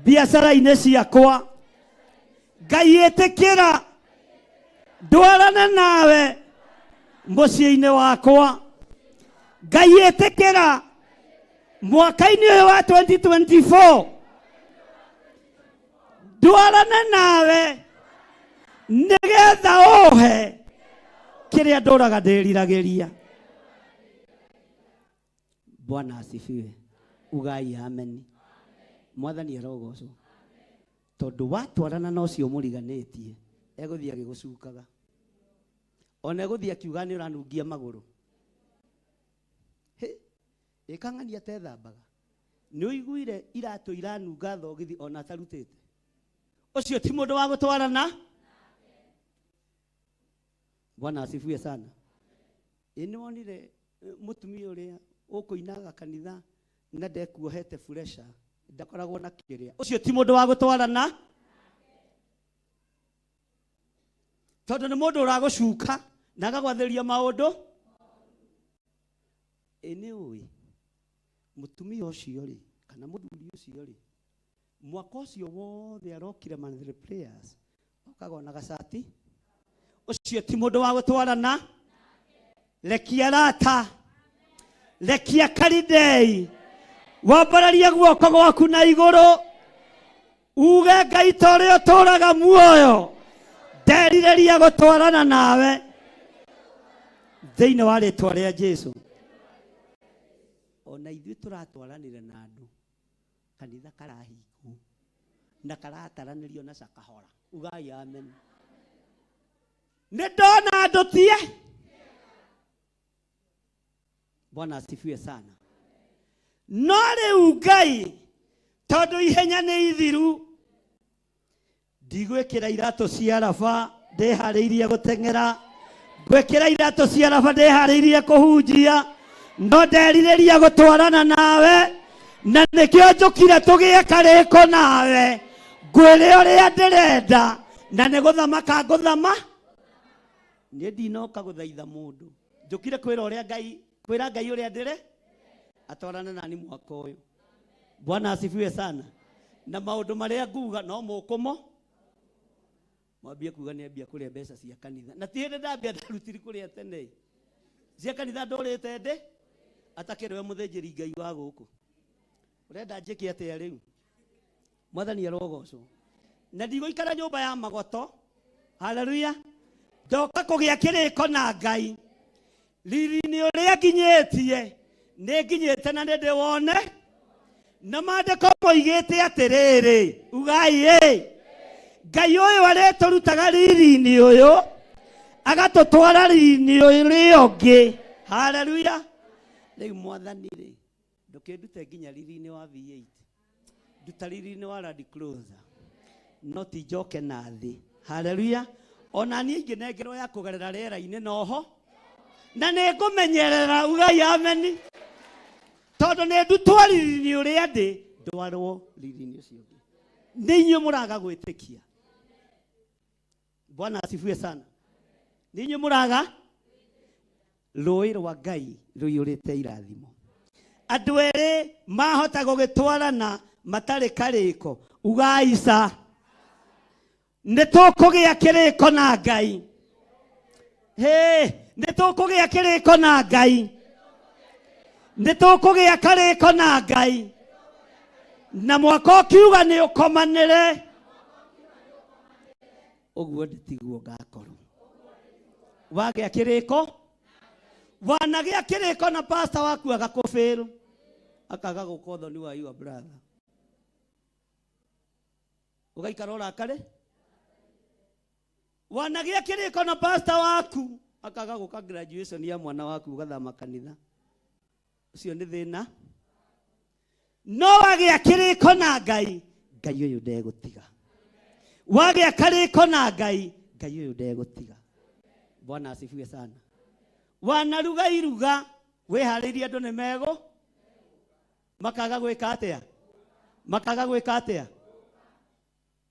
Speaker 2: biacara-inĩ ciakwa. Ngai ĩtĩkĩra ndwarane nawe mũciĩ-inĩ wakwa. Ngai ĩtĩkĩra mwaka-inĩ ũyũ wa 2024 ndwarane nawe nĩgetha ũhe kĩrĩa ndũraga ndĩriragĩria. Bwana asifiwe. Ugai ameni. Mwathani arogocwo. Tondũ watwarana na ũcio mũriganĩtie, egũthiĩ agĩgũcukaga. Ona egũthiĩ akiuga nĩ ũranungia magũrũ. Hĩ, ĩkang'ania atethambaga. Nĩ ũiguire iratũ iranunga thogithi ona atarutĩte. Ũcio ti mũndũ wa gũtwarana. Bwana asifiwe sana. Ĩ nĩ wonire mũtumia ũrĩa ũkũinaga kanitha na ndekuohete furesha, ndakoragwo na kĩrĩa. Ũcio ti mũndũ wa gũtwarana. Tondũ nĩ mũndũ ũragũcuka na agagwathĩria maũndũ. Ĩ nĩ ũĩ mũtumia ũcio rĩ, kana mũthuri ũcio rĩ, mwaka ũcio wothe arokire monthly prayers, okaga ona gacati. Ũcio ti mũndũ wa gũtwarana. Rekia rata, rekia karidei, wambararie guoko gwaku na igũrũ, uge Ngai ta ũrĩa ũtũũraga muoyo, nderirĩria gũtwarana nawe thĩinĩ wa rĩtwa rĩa Jesu. Ona ithuĩ tũratwaranĩra na andũ, kanitha karahingwo na karataranĩrio na cakahora. Ugai amen. Nĩ ndona andũ tie. Bwana asifiwe sana. No rĩu Ngai, tondũ ihenya nĩ ithiru, ndigwĩkĩra iratũ cia raba ndĩharĩirie gũteng'era, ngwĩkĩra iratũ cia raba ndĩharĩirie kũhunjia, no nderirĩria gũtwarana nawe, na nĩkĩo njũkire tũgĩe karĩko nawe, ngwĩre ũrĩa ndĩrenda, na nĩ gũthamaka ngũthama. Niĩ ndinoka gũthaitha mũndũ, njũkire kwĩra ũrĩa Ngai, kwĩra Ngai ũrĩa ndĩre atwarane nani mwaka ũyũ. Bwana asifiwe sana. Na maũndũ marĩa nguga no mũkũmo mwambie kuga nĩ ambia kũrĩa mbeca cia kanitha, na ti hĩndĩ ndambia ndarutiri kũrĩa tene cia kanitha ndũrĩte ndĩ atakĩrĩ we mũthĩnjĩri Ngai wa gũkũ. Ũrenda njĩke atĩa rĩu? Mwathani arogocwo. Na ndigũikara nyũmba ya magoto. Haleluya. Ndoka kũgĩa kĩrĩko na Ngai. Riri-inĩ ũrĩa nginyĩtie, nĩ nginyĩte na nĩ ndĩwone. Na maandĩko moigĩte atĩrĩrĩ, ugai ĩ, Ngai ũyũ arĩtũrutaga riri-inĩ ũyũ agatũtwara riri-inĩ ũrĩa ũngĩ. Haleluya. Rĩu Mwathani rĩ, ndũkĩndute nginya riri-inĩ wa V8, nduta riri-inĩ wa Land Cruiser, no ti njoke na thĩ. Haleluya. Ona niĩ ingĩnengerwo ya kũgerera rĩera-inĩ noho, na nĩ ngũmenyerera. Ugai ameni. Tondũ Tondũ nĩ ndutwo riri-inĩ ũrĩa ndĩ, ndwarwo riri-inĩ ũcio ũngĩ. Nĩ inyuĩ mũraga gwĩtĩkia. Bwana asifiwe sana. Nĩ inyuĩ mũraga rũĩ rwa Ngai rũiyũrĩte irathimo. Andũ erĩ mahota gũgĩtwarana matarĩ karĩko. Ugai ca. Nĩ tũkũgĩa kĩrĩko na Ngai. Hĩ, nĩ tũkũgĩa kĩrĩko na Ngai. Nĩ tũkũgĩa karĩko na Ngai. Na mwaka ũkiuga nĩ ũkomanĩre. Ũguo ndĩtiguo ngakorwo. Wagĩa kĩrĩko, wanagĩa kĩrĩko na pastor waku agakũbĩrũ, akaga gũka ũthoni wa your brother. Ũgaikara ũrakare. Wanagĩa kĩrĩko na pastor waku akaga gũka graduation ya mwana waku ũgathama kanitha. Ũcio nĩ thĩna. No wagĩa kĩrĩko na Ngai, Ngai ũyũ ndegũtiga. Wagĩa karĩko na Ngai, Ngai ũyũ ndegũtiga. Bwana asifiwe sana. Wanaruga iruga wĩharĩirie andũ nĩ megũ makaga gwĩka atĩa? Makaga gwĩka atĩa?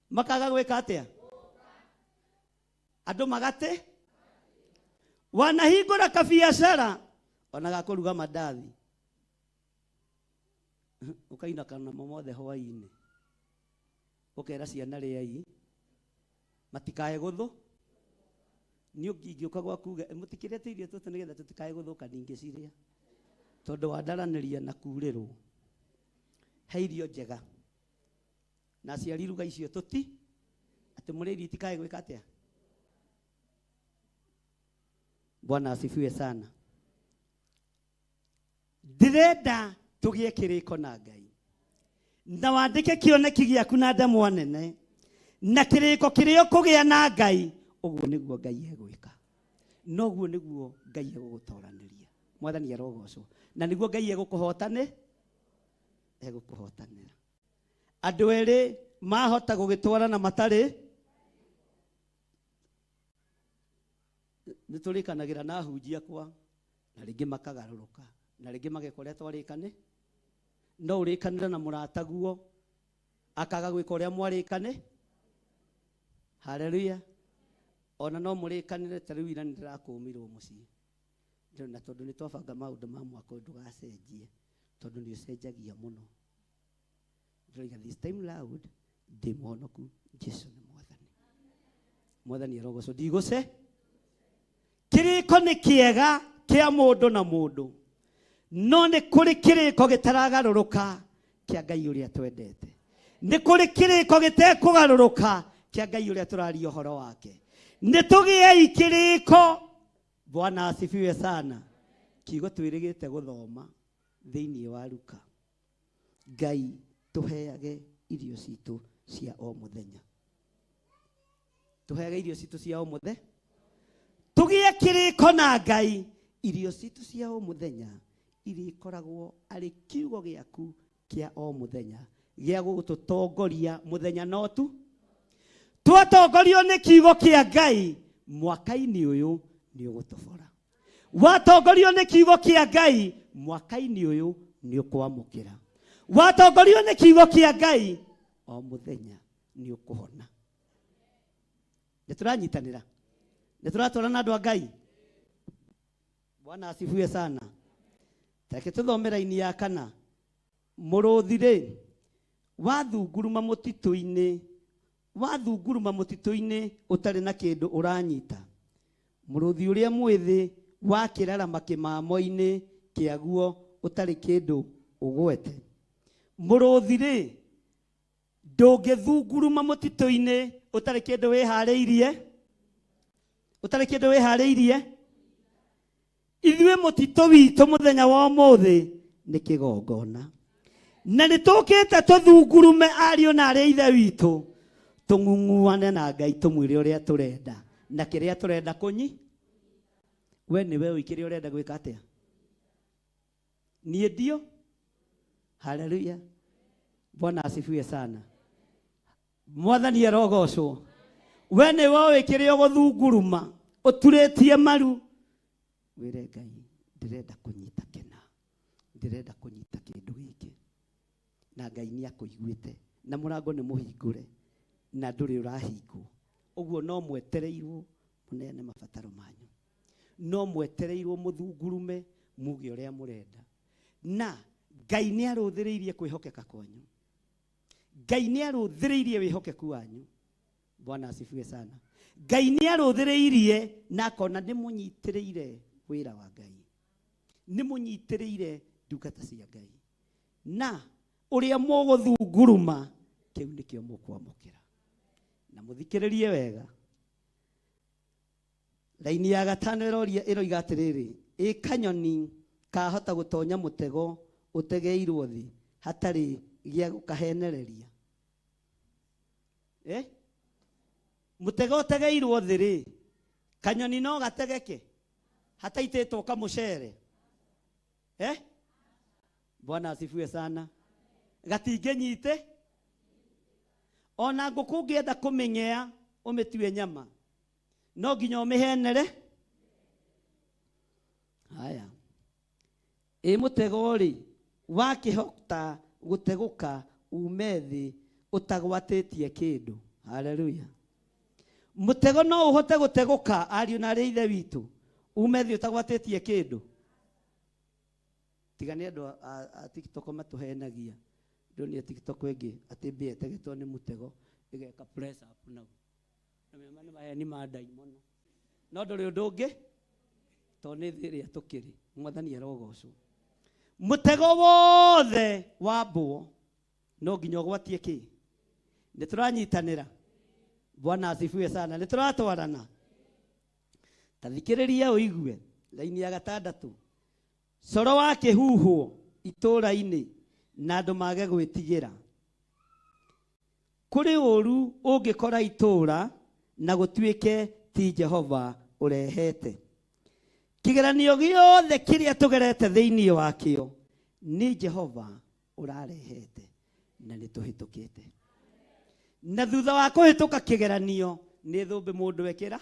Speaker 2: Makaga gwĩka atĩa? Andũ magate. Wanahingũra kabiacara ona ga kũruga mandathi, ũkainũka namo mothe hwaĩ-inĩ, ũkera ciana rĩai matikae gũthũ. Niĩ ingĩũka gwaku uge mũtikĩrĩte irio tũtũ nĩgetha tũtikae gũthũka, ndingĩcirĩa tondũ wandaranĩria na kurĩrwo. He irio njega na aciari ruga icio tũti atĩ mũrĩ irio itikae gwĩka atĩa. Bwana asifiwe sana. Ndĩrenda tũgĩe kĩrĩko na Ngai na wandĩke kĩoneki gĩaku na ndemwa nene na kĩrĩko kĩrĩa ũkũgĩa na Ngai, ũguo nĩguo Ngai egwĩka, na ũguo nĩguo Ngai egũgũtoranĩria. Mwathani arogocwo. Na nĩguo Ngai egũkũhotane, egũkũhotanĩra. Andũ erĩ mahota gũgĩtwarana matarĩ, nĩ tũrĩkanagĩra na ahunjia kwa, na rĩngĩ makagarũrũka, na rĩngĩ mageka ũrĩa twarĩkane. No ũrĩkanĩre na mũrataguo akaga gwĩka ũrĩa mwarĩkane. Haleluya. Ona no mũrĩkanĩre ta rĩu ira nĩndĩrakũmirwo mũciĩ. Na tondũ nĩ twabanga maũndũ ma mwaka ũyũ ndũgacenjie, tondũ nĩ ũcenjagia mũno. Ndĩroiga this time round ndĩ mũhonoku, Jesu nĩ Mwathani. Mwathani arogocwo. Ndigũce. Kĩrĩko nĩ kĩega kĩa mũndũ na mũndũ, no nĩ kũrĩ kĩrĩko gĩtaragarũrũka kĩa Ngai ũrĩa twendete. Nĩ kũrĩ kĩrĩko gĩtekũgarũrũka kĩa Ngai ũrĩa tũraria ũhoro wake. Nĩ tũgĩei kĩrĩko. Bwana asifiwe sana. Kiugo twĩrĩgĩte gũthoma thĩinĩ wa Luka. Ngai tũheage irio citũ cia o mũthenya. Tũheage irio citũ cia o mũthenya. Tũgĩe kĩrĩko na Ngai. Irio citũ cia o mũthenya irĩkoragwo arĩ kiugo gĩaku kĩa o mũthenya gĩa gũgũtũtongoria mũthenya no tu. Twatongorio nĩ kiugo kĩa Ngai mwaka-inĩ ũyũ nĩ ũgũtũbora. Watongorio nĩ kiugo kĩa Ngai mwaka-inĩ ũyũ nĩ ũkwamũkĩra. Watongorio nĩ kiugo kĩa Ngai o mũthenya nĩ ũkũhona. Nĩ tũranyitanĩra, nĩ tũratwarana andũ a Ngai. Bwana asifiwe sana. Reke tũthome raini ya kana. Mũrũthi rĩ, wathunguruma mũtitũ-inĩ, wathunguruma mũtitũ-inĩ ũtarĩ na kĩndũ ũranyita. Mũrũthi ũrĩa mwĩthĩ wakĩrarama kĩmamo-inĩ kĩaguo ũtarĩ kĩndũ ũgwete. Mũrũthi rĩ, ndũngĩthunguruma mũtitũ-inĩ ũtarĩ kĩndũ wĩharĩirie, ũtarĩ kĩndũ wĩharĩirie. Ithuĩ mũtitũ witũ mũthenya wa ũmũthĩ nĩ kĩgongona, na nĩ tũkĩte tũthungurume ariũ na arĩ ithe witũ, tũng'ung'uane na Ngai tũmwĩre ũrĩa tũrenda na kĩrĩa tũrenda kũnyi. We nĩwe ũĩ kĩrĩa ũrenda gwĩka atĩa? Niĩ ndio. Haleluya. Bwana asifiwe sana. Mwathani arogocwo. We nĩwe ũĩ kĩrĩa ũgũthunguruma ũturĩtie maru, wĩre Ngai ndĩrenda kũnyita kĩna, Ndĩrenda kũnyita kĩndũ gĩkĩ na Ngai nĩ akũiguĩte na mũrango nĩ mũhingũre na ndũrĩ ũrahingwo. Ũguo no mwetereirwo mũneane mabataro manyu, no mwetereirwo mũthungurume muge ũrĩa mũrenda, na Ngai nĩ arũthĩrĩirie kwĩhokeka kwanyu, Ngai nĩ arũthĩrĩirie wĩhokeku wanyu. Bwana asifiwe sana. Ngai nĩ arũthĩrĩirie na akona nĩ mũnyitĩrĩire wĩra wa Ngai, nĩ mũnyitĩrĩire ndungata cia Ngai, na ũrĩa mũgũthunguruma kĩu nĩkĩo mũkwamũkĩra. Na mũthikĩrĩrie wega, raini ya gatano ĩroria ĩroiga atĩrĩrĩ, ĩ kanyoni kahota gũtonya mũtego ũtegeirwo thĩ hatarĩ gĩa gũkahenereria? Mũtego ũtegeirwo thĩ rĩ, kanyoni no gategeke hataitĩtwo kamũcere? Bwana asifiwe sana. Gatingĩnyite ona ngũkũ ũngĩenda kũmĩng'ea ũmĩtue nyama no nginya ũmĩhenere. Haya, ĩ mũtego rĩ wakĩhota gũtegũka ume thĩ ũtagwatĩtie kĩndũ? Haleluya. Mũtego no ũhote gũtegũka, ariũ na arĩ ithe witũ, ume thĩ ũtagwatĩtie kĩndũ? Tiga nĩ andũ a TikTok matũhenagia. Ndonire TikTok ĩngĩ atĩ mbĩa ĩtegetwo nĩ mũtego ĩgeka press up nau. Na mema nĩ maheni ma ndaimono. No ndũrĩ ũndũ ũngĩ tondũ nĩ thĩ ĩrĩa tũkĩrĩ. Mwathani arogocwo. Mũtego wothe wambwo no nginya ũgwatie kĩ? Nĩ tũranyitanĩra. Bwana asifiwe sana. Nĩ tũratwarana. Ta thikĩrĩria ũigue raini ya gatandatũ. Coro wa kĩhuhwo itũũra-inĩ na andũ mage gwĩtigĩra. Kũrĩ ũũru ũngĩkora itũũra na gũtuĩke ti Jehova ũrehete. Kĩgeranio gĩothe kĩrĩa tũgerete thĩinĩ wakĩo nĩ Jehova ũrarehete na nĩ tũhĩtũkĩte. Na thutha wa kũhĩtũka kĩgeranio nĩ thũmbĩ mũndũ ekĩra.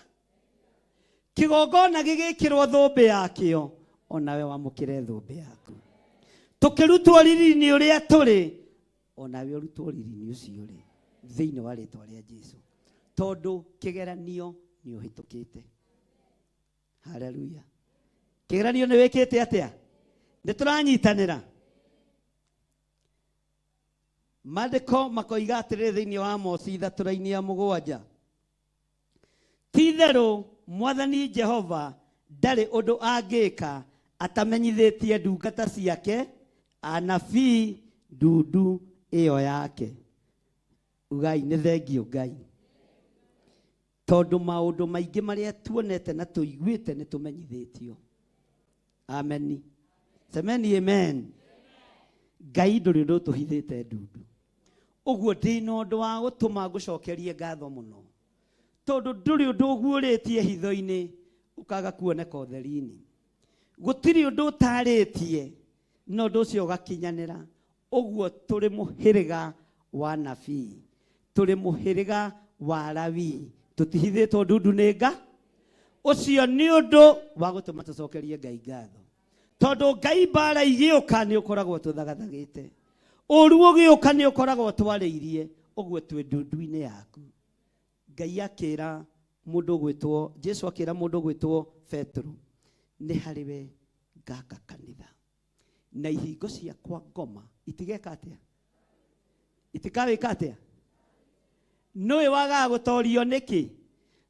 Speaker 2: Kĩgongona gĩgĩkĩrwo thũmbĩ yakĩo, onawe wamũkĩre thũmbĩ yaku. Tũkĩrutwo riri-inĩ ũrĩa tũrĩ, onawe ũrutwo riri-inĩ ũcio ũrĩ thĩinĩ wa rĩtwa rĩa Jesu, tondũ kĩgeranio nĩ ũhĩtũkĩte. Haleluya. Kĩgeranio nĩ wĩkĩte atĩa? Nĩ tũranyitanĩra. Maandĩko makoiga atĩrĩrĩ thĩinĩ wa Amosi 3 ya 7, ti-itherũ Mwathani Jehova ndarĩ ũndũ angĩka atamenyithĩtie ndungata ciake anabii ndundu ĩyo yake. Ugai nĩ thengio Ngai, tondũ maũndũ maingĩ marĩa tuonete na tũiguĩte nĩ tũmenyithĩtio. Ameni. Semeni amen. Ngai ndũrĩ ũndũ ũtũhithĩte ndundu. Ũguo ndĩna ũndũ wa gũtũma ngũcokerie ngatho mũno, tondũ ndũrĩ ũndũ ũguũrĩtie hitho-inĩ ũkaga kuoneka ũtheri-inĩ. Gũtirĩ ũndũ ũtarĩtie na ũndũ ũcio ũgakinyanĩra. Ũguo tũrĩ mũhĩrĩga wa nabii, tũrĩ mũhĩrĩga wa Lawi, tũtihithĩtwo ndundu nĩ nga. Ũcio nĩ ũndũ wa gũtũma tũcokerie Ngai ngatho, tondũ Ngai mbara igĩũka nĩ ũkoragwo tũthagathagĩte, ũru ũgĩũka nĩ ũkoragwo twarĩirie. Ũguo twĩ ndundu-inĩ yaku. Ngai akĩra mũndũ ũgwĩtwo Jesu, akĩra mũndũ ũgwĩtwo Petero, nĩ harĩ we ngaka kanitha, na ihingo ciakwa ngoma itigeka atĩa? Itikawĩka atĩa? Nũĩ wagaga gũtorio nĩkĩ?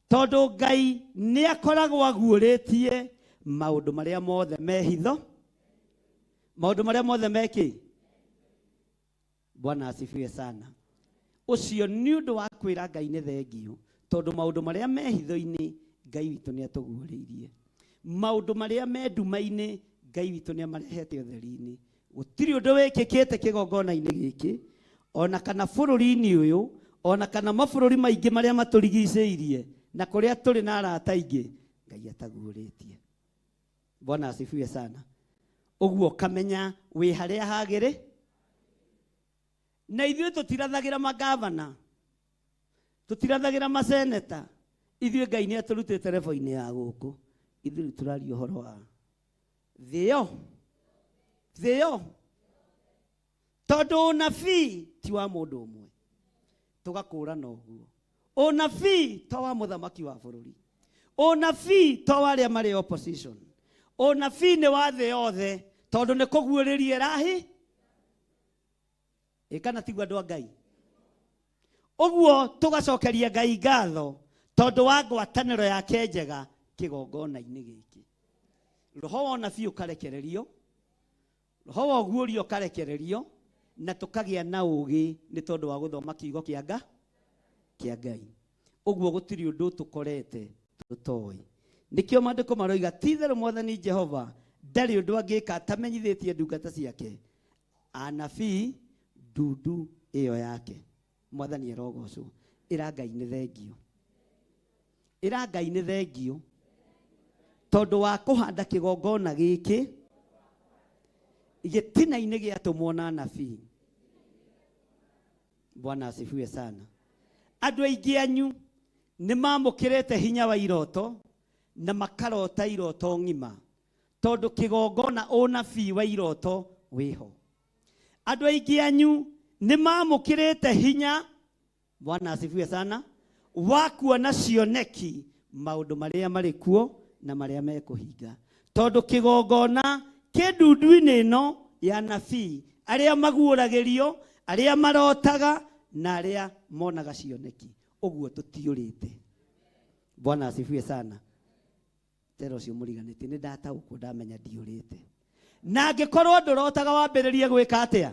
Speaker 2: Tondũ Ngai nĩ akoragwo aguũrĩtie maũndũ marĩa mothe me hitho, maũndũ marĩa mothe me kĩ? Bwana asifiwe sana. Ũcio nĩ ũndũ wa kwĩra Ngai nĩ thengio, tondũ maũndũ marĩa me hitho-inĩ Ngai witũ nĩ atũguũrĩirie, maũndũ marĩa me nduma-inĩ Ngai witũ nĩ amarehete ũtheri-inĩ. Gũtirĩ ũndũ wĩkĩkĩte kĩgongona-inĩ gĩkĩ, ona kana bũrũri-inĩ ũyũ, ona kana mabũrũri maingĩ marĩa matũrigicĩirie na kũrĩa tũrĩ na arata aingĩ, Ngai ataguũrĩtie. Bwana asifiwe sana. Ũguo ũkamenya wĩ harĩa hagĩrĩ. Na ithuĩ tũtirathagĩra magavana, tũtirathagĩra maseneta. Ithuĩ Ngai nĩ atũrutĩte level-inĩ ya gũkũ. Ithuĩ rĩu tũraria ũhoro wa thĩ ĩyo. Thĩ yo tondũ ũnabii ti wa mũndũ ũmwe tũgakũrana ũguo ũnabii to wa mũthamaki wa bũrũri ũnabii to wa arĩa marĩ opposition ũnabii nĩ wa thĩ yothe tondũ nĩ kũguũrĩria ĩrahi ĩ kana tiguo andũ a ngai ũguo tũgacokeria ngai ngatho tondũ wa ngwatanĩro yake njega kĩgongona-inĩ gĩkĩ roho wa ũnabii ũkarekererio roho wa ũguũrio ũkarekererio na tũkagĩa na ũũgĩ nĩ tondũ wa gũthoma kiugo kĩa nga kĩa ngai ũguo gũtirĩ ũndũ tũkorete tũtoĩ nĩkĩo maandĩko maroiga ti itherũ mwathani jehova ndarĩ ũndũ angĩka atamenyithĩtie ndungata ciake anabii ndundu ĩyo yake mwathani arogocwo ĩra ngai nĩ thengio ĩra ngai nĩ thengio tondũ wa kũhanda kĩgongona gĩkĩ gĩtina-inĩ gĩatũmwo na anabii bwana asifiwe sana andũ aingĩ anyu nĩ mamũkĩrĩte hinya wa iroto na makarota iroto ng'ima tondũ kĩgongona ũnabii wa iroto wĩho andũ aingĩ anyu nĩ mamũkĩrĩte hinya bwana asifiwe sana wa kuona cioneki maũndũ marĩa marĩ kuo na marĩa mekũhinga tondũ kĩgongona kĩ ndundu-inĩ ĩno ya nabii arĩa maguũragĩrio arĩa marotaga na arĩa monaga cioneki ũguo tũtiũrĩte bwana asifiwe sana tera ũcio mũriganĩtie nĩ ndataũkwo ndamenya ndiũrĩte na angĩkorwo ndũrotaga wambĩrĩrie gwĩka atĩa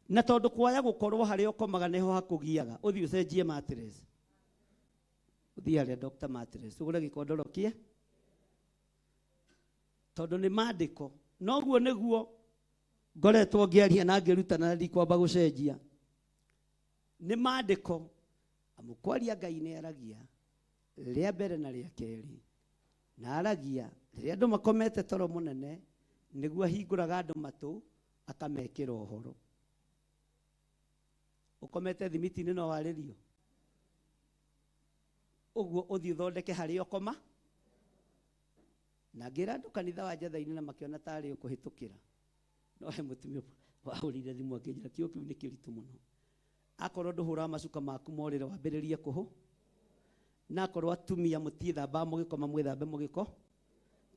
Speaker 2: na tondũ kwaya gũkorwo harĩa ũkomaga nĩho hakũgiaga ũthiĩ ũcenjie mattress ũthiĩ harĩa Dr. Mattress ũgũre gĩkondoro kĩa tondũ nĩ maandĩko noguo nĩguo ngoretwo ngĩaria na ngĩrutana na ndikwamba gũcenjia nĩ maandĩko amu kwaria ngai nĩ aragia rĩa mbere na rĩa kerĩ na aragia rĩrĩa andũ makomete toro mũnene nĩguo ahingũraga andũ matũ akamekĩra ũhoro ũkomete thimiti-inĩ no warĩrio ũguo ũthiĩ ũthondeke harĩa ũkoma na ngĩra andũ kanitha wa njatha-inĩ na makĩona tarĩ ũkũhĩtũkĩra no he mũtumia wahũrire thimũ akĩnjĩra kĩo kĩu nĩ kĩritũ mũno akorwo ndũhũraga macuka maku morĩre wambĩrĩrie kũhũ na akorwo atumia mũtiĩthambaga mũgĩkoma mwĩthambe mũgĩko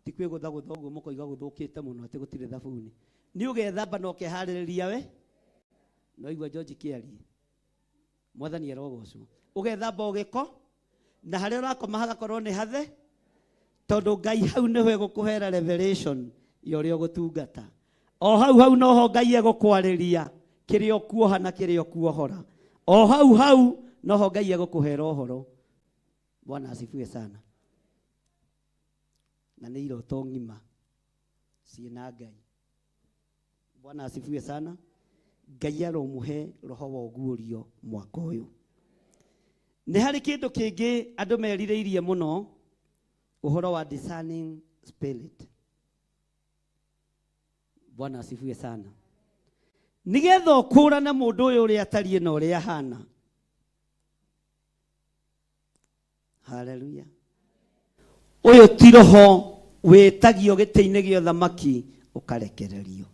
Speaker 2: ti kwĩgũthagũtha ũguo mũkoiga gũthũkĩte mũno atĩ gũtirĩ thabuni nĩ ũgethamba na ũkeharĩrĩria we no igua George kĩarie mwathani arogocwo ũgethamba ũgĩko na harĩa ũrakoma hagakorwo nĩ hathe tondũ ngai hau nĩho egũkũhera revelation ya ũrĩa ũgũtungata o hau hau noho ngai egũkwarĩria kĩrĩa ũkuoha na kĩrĩa ũkuohora o hau hau noho ngai egũkũhera ũhoro bwana asifiwe sana na nĩ iroto ng'ima ciĩna ngai bwana asifiwe sana ngai aromũhe roho wa ũguũrio mwaka ũyũ nĩ harĩ kĩndũ kĩngĩ andũ merirĩirie mũno ũhoro wa discerning spirit bwana asifiwe sana nĩgetha ũkũrane mũndũ ũyũ ũrĩa atariĩ na ũrĩa ahana haleluya ũyũ ti roho wĩtagio gĩtĩ-inĩ gĩa ũthamaki ũkarekererio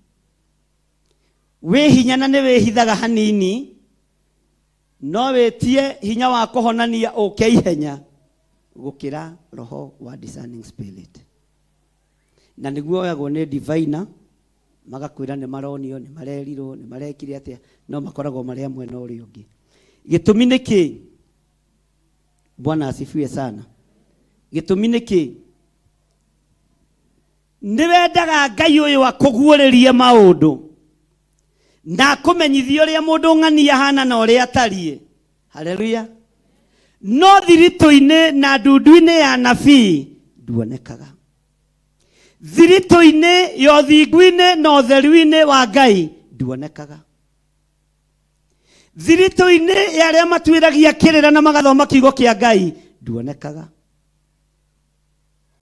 Speaker 2: wĩ hinya na nĩ wĩhithaga hanini no wĩtie hinya wa kũhonania ũke ihenya gũkĩra roho wa discerning spirit na nĩguo oyagwo nĩ diviner magakwĩra nĩ maronio nĩ marerirwo nĩ marekire atĩa no makoragwo marĩ a mwena ũrĩa ũngĩ gĩtũmi nĩ kĩ bwana asifiwe sana gĩtũmi nĩ kĩ nĩ wendaga ngai ũyũ akũguũrĩrie maũndũ na akũmenyithie ũrĩa mũndũ ng'ania ahana na ũrĩa atariĩ haleluya no thiritũ-inĩ na ndundu-inĩ ya nabii nduonekaga thiritũ-inĩ ya ũthingu-inĩ na ũtheru-inĩ wa ngai nduonekaga thiritũ-inĩ ya arĩa matuĩragia kĩrĩra na magathoma kiugo kĩa ngai nduonekaga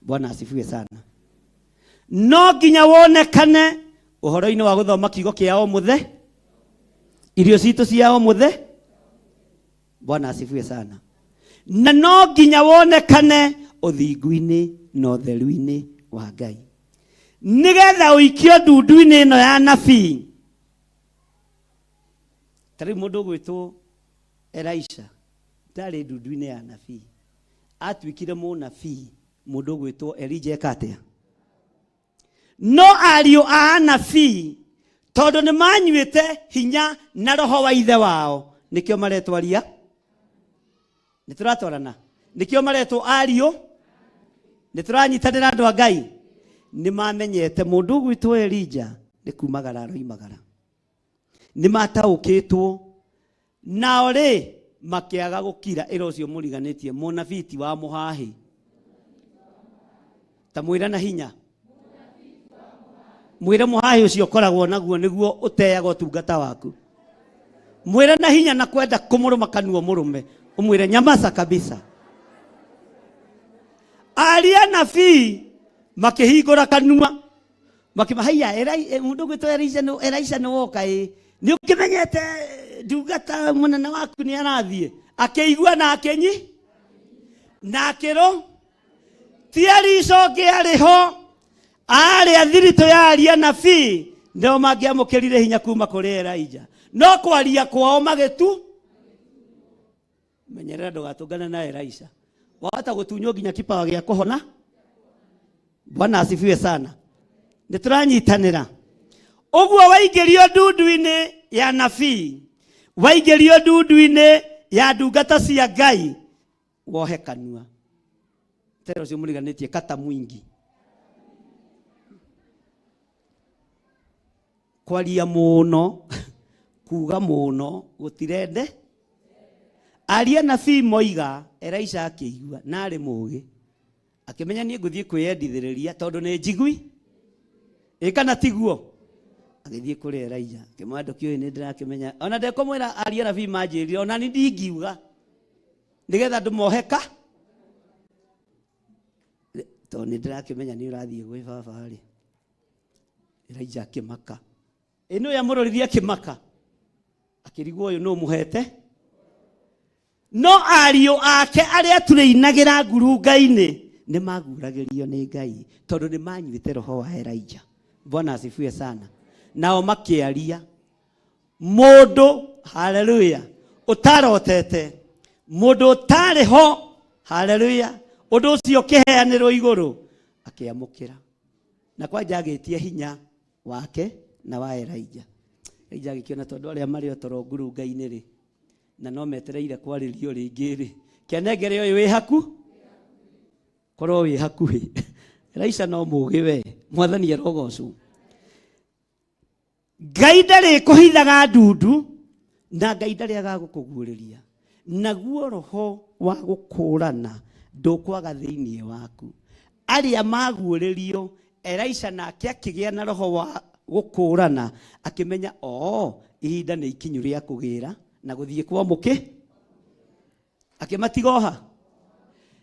Speaker 2: bwana asifiwe sana no nginya wonekane ũhoro-inĩ wa gũthoma kiugo kĩa o mũthe irio citũ cia o mũthe bwana asifiwe sana na no nginya wonekane ũthingu-inĩ na ũtheru-inĩ wa ngai Nĩgetha ũikio ndundu-inĩ ĩno ya nabii. Ta rĩu mũndũ ũgwĩtwo Elisha ndarĩ ndundu-inĩ ya nabii. Atuĩkire mũnabii mũndũ ũgwĩtwo Elijah eka atĩa? No ariũ a anabii tondũ nĩ manyuĩte hinya na roho wa ithe wao nĩkĩo maretwo aria. Nĩ tũratwarana? Nĩkĩo maretwo ariũ. Nĩ tũranyitanĩra andũ a Ngai? Nĩ mamenyete mũndũ ũgwĩtwo Elijah nĩ kumagara aroimagara. Nĩ mataũkĩtwo. Nao rĩ makĩaga gũkira. Ĩra ũcio mũriganĩtie mũnabii ti wa mũhahĩ. Ta mwĩre na hinya. Mwĩre mũhahĩ ũcio ũkoragwo naguo nĩguo ũteaga ũtungata waku. Mwĩre na hinya na kwenda kũmũrũma kanua mũrũme. Ũmwĩre nyamaza kabisa. Aria nabii makĩhingũra kanua makĩma haiya mũndũ ũgwĩtwo Elisha nĩ Elisha nĩ woka ĩ nĩ ũkĩmenyete ndungata mũnene waku nĩ arathiĩ akĩigua na akĩnyi na akĩrũ ti Elisha ũngĩ arĩ ho arĩ athiritũ ya aria nabii nĩo mangĩamũkĩrire hinya kuma kũrĩ Elijah no kwaria kwao magĩtu menyerera ndũgatũngane na Elisha wahota gũtunywo nginya kipawa gĩa kũhona. Bwana asifiwe sana. Nĩ tũranyitanĩra ũguo waingĩrio ndundu-inĩ ya nabii waingĩrio ndundu-inĩ ya ndungata cia Ngai wohe kanua tera ũcio mũriganĩtie kata mwingi kwaria mũno kuga mũno gũtirende aria nabii moiga Elisha akĩigua na arĩ mũgĩ akĩmenya niĩ ngũthiĩ kwĩyendithĩrĩria tondũ nĩ njigui ĩ kana tiguo agĩthiĩ kũrĩ Elijah akĩmwĩra ndũkĩũĩ nĩ ndĩrakĩmenya ona ndekũmwĩra aria nabii manjĩrire ona ni ndingiuga nĩgetha ndũmoheka tondũ nĩ ndĩrakĩmenya nĩ ũrathiĩ gwĩ baba rĩ. Elijah akĩmaka ĩ nũ yamũroririe akĩmaka akĩrigwo ũyũ nũ mũhete no ariũ ake arĩa turĩinagĩra ngurunga-inĩ nĩ maguragĩrio nĩ Ngai tondũ nĩ manyuĩte roho wa Elijah. Bwana asifiwe sana. Nao makĩaria mũndũ haleluya ũtarotete mũndũ ũtarĩ ho haleluya ũndũ ũcio ũkĩheanĩrwo igũrũ akĩamũkĩra na kwanja agĩtia hinya wake na wa Elijah. Elijah agĩkĩona tondũ arĩa marĩ o toro ngurunga-inĩ rĩ na no metereire kwarĩrio rĩngĩ rĩ kĩanengere ũyũ wĩ haku korwo wĩ hakuhĩ. Elisha no mũgĩ we mwathani arogocwo. Ngai ndarĩ kũhithaga ndundu na Ngai ndarĩ agagũkũguũrĩria naguo roho wa gũkũrana ndũkwaga thĩinĩ waku. Arĩa maguũrĩrio Elisha nake akĩgĩa na roho wa gũkũrana akĩmenya oo ihinda nĩ ikinyu rĩa kũgĩra na gũthiĩ kwa mũkĩ akĩmatiga oha.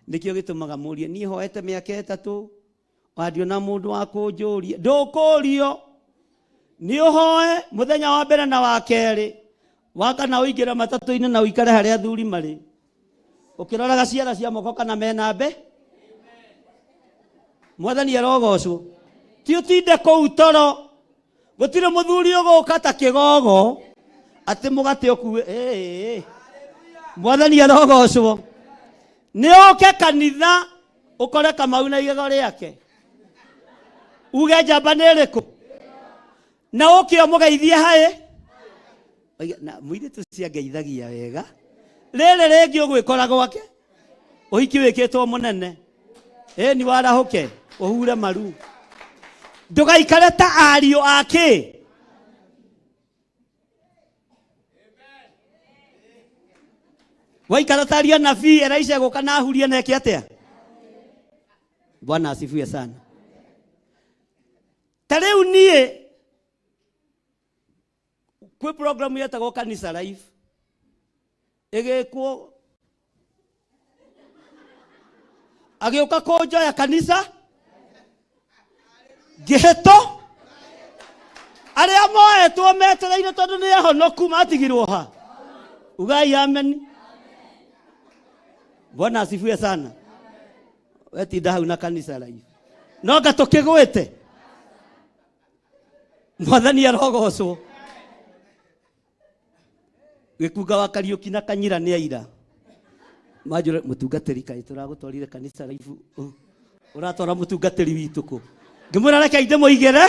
Speaker 2: Nĩkĩo gĩtũmaga mũrie niĩ hoete mĩaka ĩtatũ wandiona mũndũ wa kũnjũria ndũkũrio nĩ ũhoe mũthenya wa mbere na wa kerĩ wa kana ũingĩre matatũ-inĩ na ũikare harĩa athuri marĩ ũkĩroraga ciara cia moko kana mena mbe mwathani arogocwo ti ũtinde kũu toro gũtirĩ mũthuri ũgũka ta kĩgogo atĩ mũgate ũkue ĩĩ mwathani arogocwo nĩ ũke kanitha ũkore Kamau na igego rĩake uge njamba nĩ ĩrĩkũ na ũke ũmũgeithie haĩ Oiga, na mũirĩtu ciangeithagia wega rĩrĩ rĩngĩ ũgwĩkora gwake ũhiki wĩkĩtwo mũnene ĩni warahũke ũhure maru ndũgaikare ta ariũ ake waikara ta ariũ a nabii Elisha gũka na ahurie na eke atĩa. Bwana asifiwe sana. Ta rĩu niĩ kwĩ program yetagwo Kanisa Life ĩgĩkwo agĩũka kũnjoya kanitha ngĩhĩtũ arĩa moetwo metereire tondũ nĩ ahonoku matigirwo ha ugai ameni. Bwana asifiwe sana. Wetinda hau na kanitha life no nga tũkĩgwĩte Mwathani arogocwo. Gĩkunga wa Kariũki na Kanyira nĩ aira. Manjũre mũtungatĩri kaĩ tũragũtwarire kanitha raibu. Ũratwara mũtungatĩri witũ kũ? Ngĩmwĩra reke ndĩmũigĩre.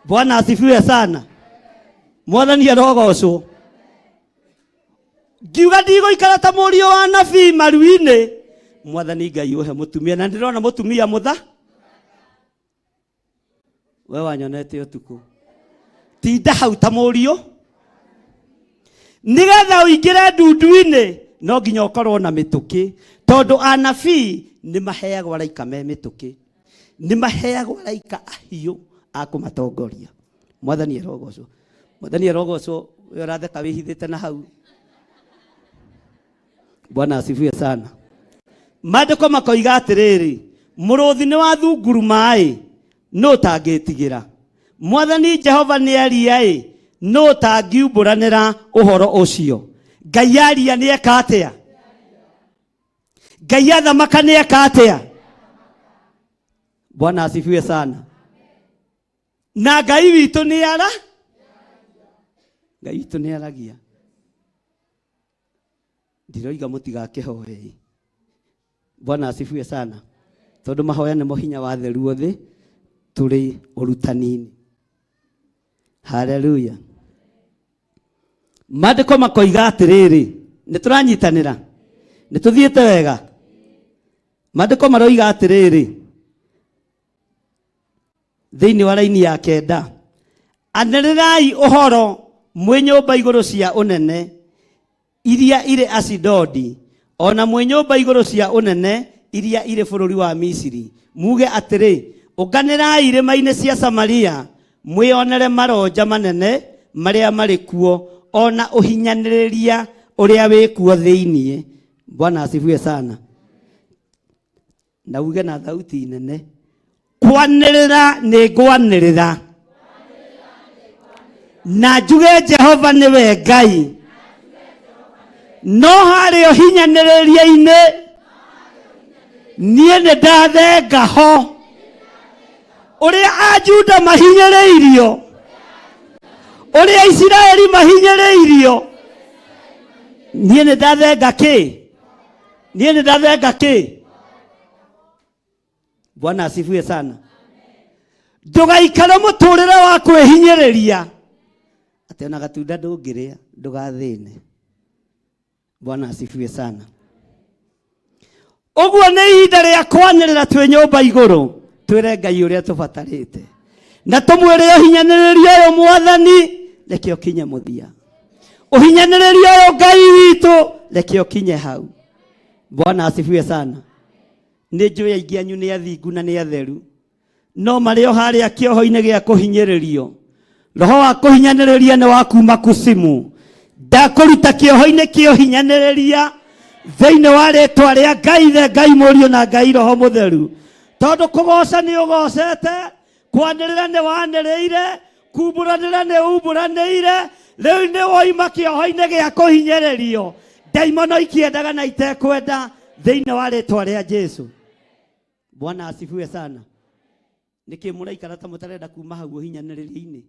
Speaker 2: Bwana asifiwe sana. Mwathani arogocwo. Ngiuga ndigũikara ta mũriũ wa nabii maru-inĩ. Mwathani Ngai ũhe mũtumia na ndĩrona mũtumia mũtha. We wanyonete ũtukũ. Tinda hau ta mũriũ. Nĩgetha ũingĩre ndundu-inĩ no nginya ũkorwo na mĩtũkĩ, tondũ anabii nĩ maheagwo araika me mĩtũkĩ, nĩ maheagwo araika ahiũ a kũmatongoria. Mwathani arogocwo. Mwathani arogocwo. We ũratheka wĩhithĩte na hau. Bwana asifiwe sana. Maandĩko makoiga atĩrĩrĩ, mũrũthi nĩ wa thunguru maĩ, nũ ũtangĩtigĩra? Mwathani Jehova nĩ aria-ĩ, nũ ũtangiumbũranĩra ũhoro ũcio? Ngai aria nĩ eka atĩa? Ngai athamaka nĩ eka atĩa? Bwana asifiwe sana. Na Ngai witũ nĩ ara, Ngai witũ nĩ aragia. Ndiroiga mũtigakĩhoe. Bwana asifiwe sana. Tondũ mahoya nĩmo hinya wa theru othe tũrĩ ũrutani-inĩ. Haleluya. Maandĩko makoiga atĩrĩrĩ, nĩ tũranyitanĩra, nĩ tũthiĩte wega. Maandĩko maroiga atĩrĩrĩ, thĩinĩ wa raini ya kenda, anĩrĩrai ũhoro mwĩ nyũmba igũrũ cia ũnene iria irĩ Asidodi, ona mwĩ nyũmba igũrũ cia ũnene iria irĩ bũrũri wa Misiri, muge atĩrĩ, ũnganĩrai irĩma-inĩ cia Samaria, mwĩonere maronja manene marĩa marĩ kuo, ona ũhinyanĩrĩria ũrĩa wĩ kuo thĩinĩ. Bwana asifiwe sana. Na uge na thauti nene, kwanĩrĩra nĩ ngwanĩrĩra, na njuge Jehova nĩwe Ngai, no harĩa ũhinyanĩrĩria-inĩ niĩ nĩ ndathenga ho. Ũrĩa Ajuda mahinyĩrĩirio, ũrĩa Isiraeli mahinyĩrĩirio, niĩ nĩ ndathenga kĩ? Niĩ nĩ ndathenga kĩ? Bwana asifiwe sana. Ndũgaikare mũtũrĩre wa kwĩhinyĩrĩria atĩ ona gatunda ndũngĩrĩa, ndũgathĩne. Bwana asifiwe sana. Ũguo nĩ ihinda rĩa kwanĩrĩra twĩ nyũmba igũrũ, twĩre Ngai ũrĩa tũbatarĩte, na tũmwĩre ũhinyanĩrĩria ũyũ Mwathani reke ũkinye mũthia, ũhinyanĩrĩria ũyũ Ngai witũ reke ũkinye hau. Bwana asifiwe sana. Nĩ njũĩ aingĩ anyu nĩ athingu na nĩ atheru, no marĩ o harĩa kĩoho-inĩ gĩa kũhinyĩrĩrio. Roho wa kũhinyanĩrĩria nĩ wa kuma kusimu. Ndakũruta kĩoho-inĩ kĩa ũhinyanĩrĩria thĩinĩ wa rĩtwa rĩa Ngai Ithe, Ngai Mũriũ na Ngai Roho Mũtheru, tondũ kũgoca nĩ ũgocete, kwanĩrĩra nĩ wanĩrĩire, kumbũranĩra nĩ umbũranĩire, rĩu nĩ woima kĩoho-inĩ gĩa kũhinyĩrĩrio. Ndaimono ikĩendaga na itekwenda thĩinĩ wa rĩtwa rĩa Jesu. Bwana asifiwe sana. Nĩkĩ mũraikara ta mũtarenda kuma hau ũhinyanĩrĩria-inĩ?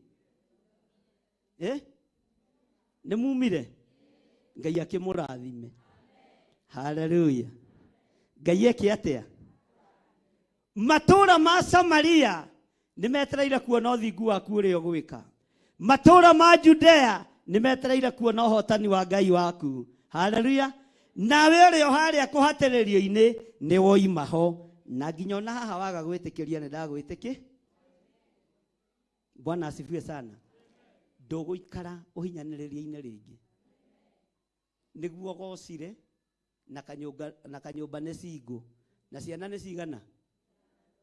Speaker 2: Nĩ mumire? Ngai akĩmũrathime. Haleluya. Ngai eke atĩa? Matũũra ma Samaria nĩ metereire kuona ũthingu waku ũrĩa ũgwĩka. Matũũra ma Judea nĩ metereire kuona ũhotani wa Ngai waku. Haleluya. Nawe ũrĩa harĩa kũhatĩrĩrio-inĩ nĩ woima ho, na nginya ona haha waga gwĩtĩkĩria nĩ ndagwĩtĩkĩ. Bwana asifiwe sana. Ndũgũikara ũhinyanĩrĩria-inĩ rĩngĩ. Nĩguo gocire na kanyũmba, na kanyũmba nĩ cingũ, na ciana nĩ cigana?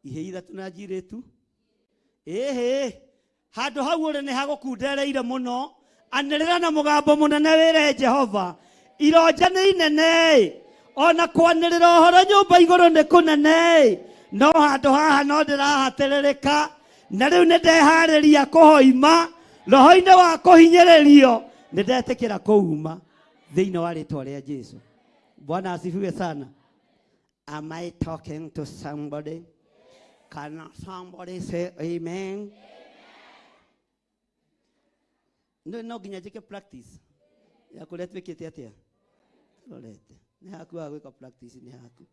Speaker 2: Ihĩ ithatũ na njirĩtu. Ĩhĩ, handũ hau ũrĩ nĩ hagũkundereire mũno. Anĩrĩra na mũgambo mũnene wĩre Jehova, ironja nĩ inene, ona kwanĩrĩra ũhoro nyũmba igũrũ nĩ kũnene, no handũ haha no ndĩrahatĩrĩrĩka, na rĩu nĩ ndeharĩria kũhoima roho-inĩ wa kũhinyĩrĩrio, nĩ ndetĩkĩra kũuma thĩinĩ wa rĩtwa rĩa Jesu. Bwana asifiwe sana. Am I talking to somebody? Can somebody say amen? No, no nginya njĩke practice ya kũrĩa twĩkĩte atĩa tũrorete nĩ haku wa gwĩka practice nĩ haku.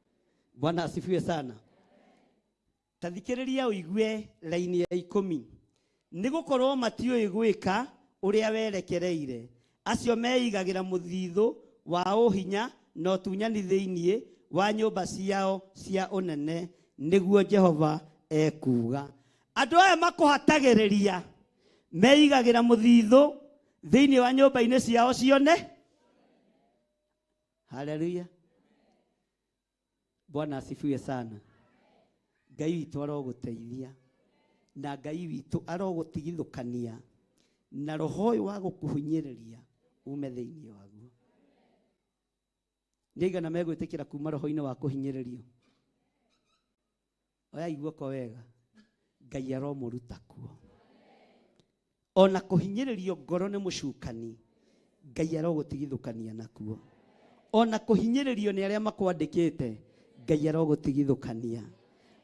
Speaker 2: Bwana asifiwe sana. Ta thikĩrĩria ũigue raini ya 10. Nĩ gũkorwo matiũĩ gwĩka ũrĩa werekereire. Acio meigagĩra mũthithũ wa ũhinya na ũtunyani thĩinĩ wa nyũmba ciao cia ũnene, nĩguo Jehova ekuuga. Andũ aya makũhatagĩrĩria meigagĩra mũthithũ thĩinĩ wa nyũmba-inĩ ciao cione. Haleluya. Bwana asifiwe sana. Ngai witũ arogũteithia na Ngai witũ arogũtigithũkania na roho ũyũ wa gũkũhinyĩrĩria ume thĩinĩ waguo. Nĩ aigana megwĩtĩkĩra kuma roho-inĩ wa kũhinyĩrĩrio? Oyai guoko wega. Ngai aromũruta kuo. Ona kũhinyĩrĩrio ngoro nĩ mũcukani, Ngai arogũtigithũkania nakuo. Ona kũhinyĩrĩrio nĩ arĩa makwandĩkĩte, Ngai arogũtigithũkania.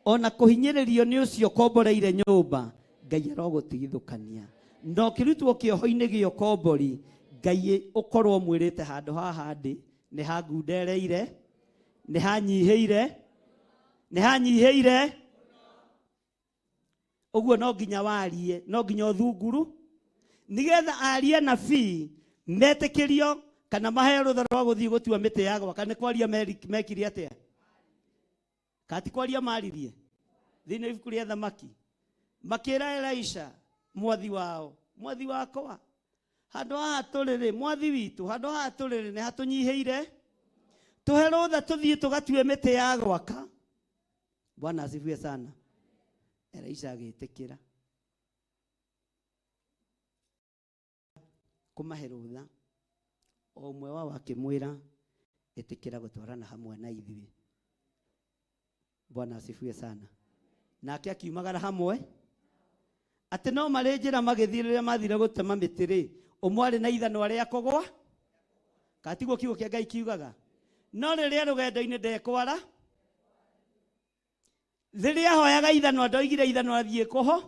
Speaker 2: Ona kũhinyĩrĩrio nĩ ũcio ũkomboreire nyũmba, Ngai arogũtigithũkania. Na ũkĩrutwo kĩoho-inĩ gĩa ũkombori, Ngai ũkorwo ũmwĩrĩte handũ haha ndĩ nĩ hangundereire, nĩ hanyihĩire, nĩ hanyihĩire. Ũguo no nginya warie, no nginya ũthunguru, nĩgetha aria nabii metĩkĩrio kana maheo rũtha rwa gũthiĩ gũtua mĩtĩ ya gwaka. Nĩ kwaria mekire atĩa? Kana ti kwaria maririe thĩinĩ wa ibuku rĩa Thamaki? Makĩra Elisha mwathi wao, mwathi wakwa, handũ haha tũrĩ rĩ, mwathi witũ, handũ haha tũrĩ rĩ, nĩ hatũnyihĩire, tũhe rũtha tũthiĩ tũgatue mĩtĩ ya gwaka. Bwana asifiwe sana. Elisha agĩtĩkĩra kũmahe rũtha. O ũmwe wao akĩmwĩra, ĩtĩkĩra gũtwarana hamwe na ithuĩ. Bwana asifiwe sana. Nake akiumagara hamwe atĩ no marĩ njĩra magĩthiĩ, rĩrĩa mathire gũtema mĩtĩ rĩ, ũmwe arĩ na ithanwa rĩa kũgwa, kana tiguo kiugo kĩa Ngai kiugaga? No rĩrĩa rũgendo-inĩ ndekwara, rĩrĩa ahoyaga ithanwa ndoigire ithanwa thiĩ kũho.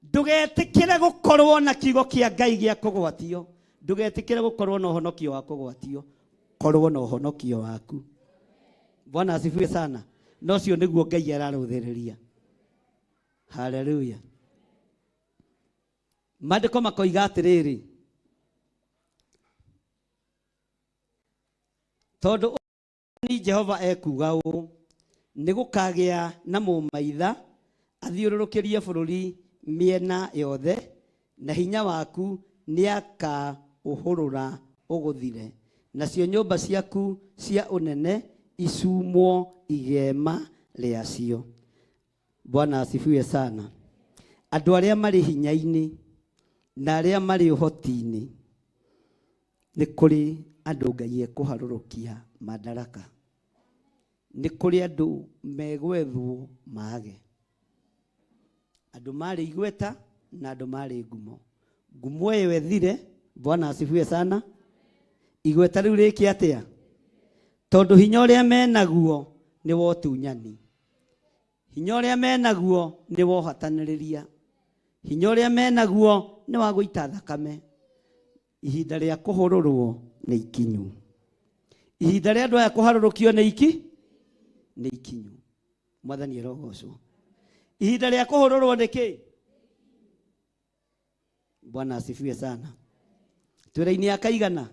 Speaker 2: Ndũgetĩkĩre gũkorwo na kiugo kĩa Ngai gĩa kũgwatio, ndũgetĩkĩre gũkorwo na ũhonokio wa kũgwatio, korwo na ũhonokio waku. Bwana asifiwe sana. Na ũcio nĩguo Ngai ararũthĩrĩria. Haleluya. Maandĩko makoiga atĩrĩrĩ, tondũ ni Jehova ekuuga ũũ, nĩ gũkagĩa na mũmaitha athiũrũrũkĩrie bũrũri mĩena yothe, na hinya waku nĩakaũhũrũra ũgũthire, nacio nyũmba ciaku cia ũnene icumwo igema rĩacio. Bwana asifiwe sana. Andũ arĩa marĩ hinya-inĩ na arĩa marĩ ũhoti-inĩ, nĩ kũrĩ andũ Ngai ekũharũrũkia madaraka, nĩ kũrĩ andũ megwethwo mage, andũ marĩ igweta na andũ marĩ ngumo. Ngumo ĩyo ĩthire. Bwana asifiwe sana. Igweta rĩu rĩke atĩa? Tondũ hinya ũrĩa menaguo nĩ wa ũtunyani, hinya ũrĩa menaguo nĩ wa ũhatanĩrĩria, hinya ũrĩa menaguo nĩ wa gũita thakame. Ihinda rĩa kũhũrũrwo nĩ ikinyu. Ihinda rĩa andũ aya kũharũrũkio nĩ iki nĩ ikinyu. Mwathani arogocwo. Ihinda rĩa kũhũrũrwo nĩ kĩ? Bwana asifiwe sana. Twĩ raini ya kaigana?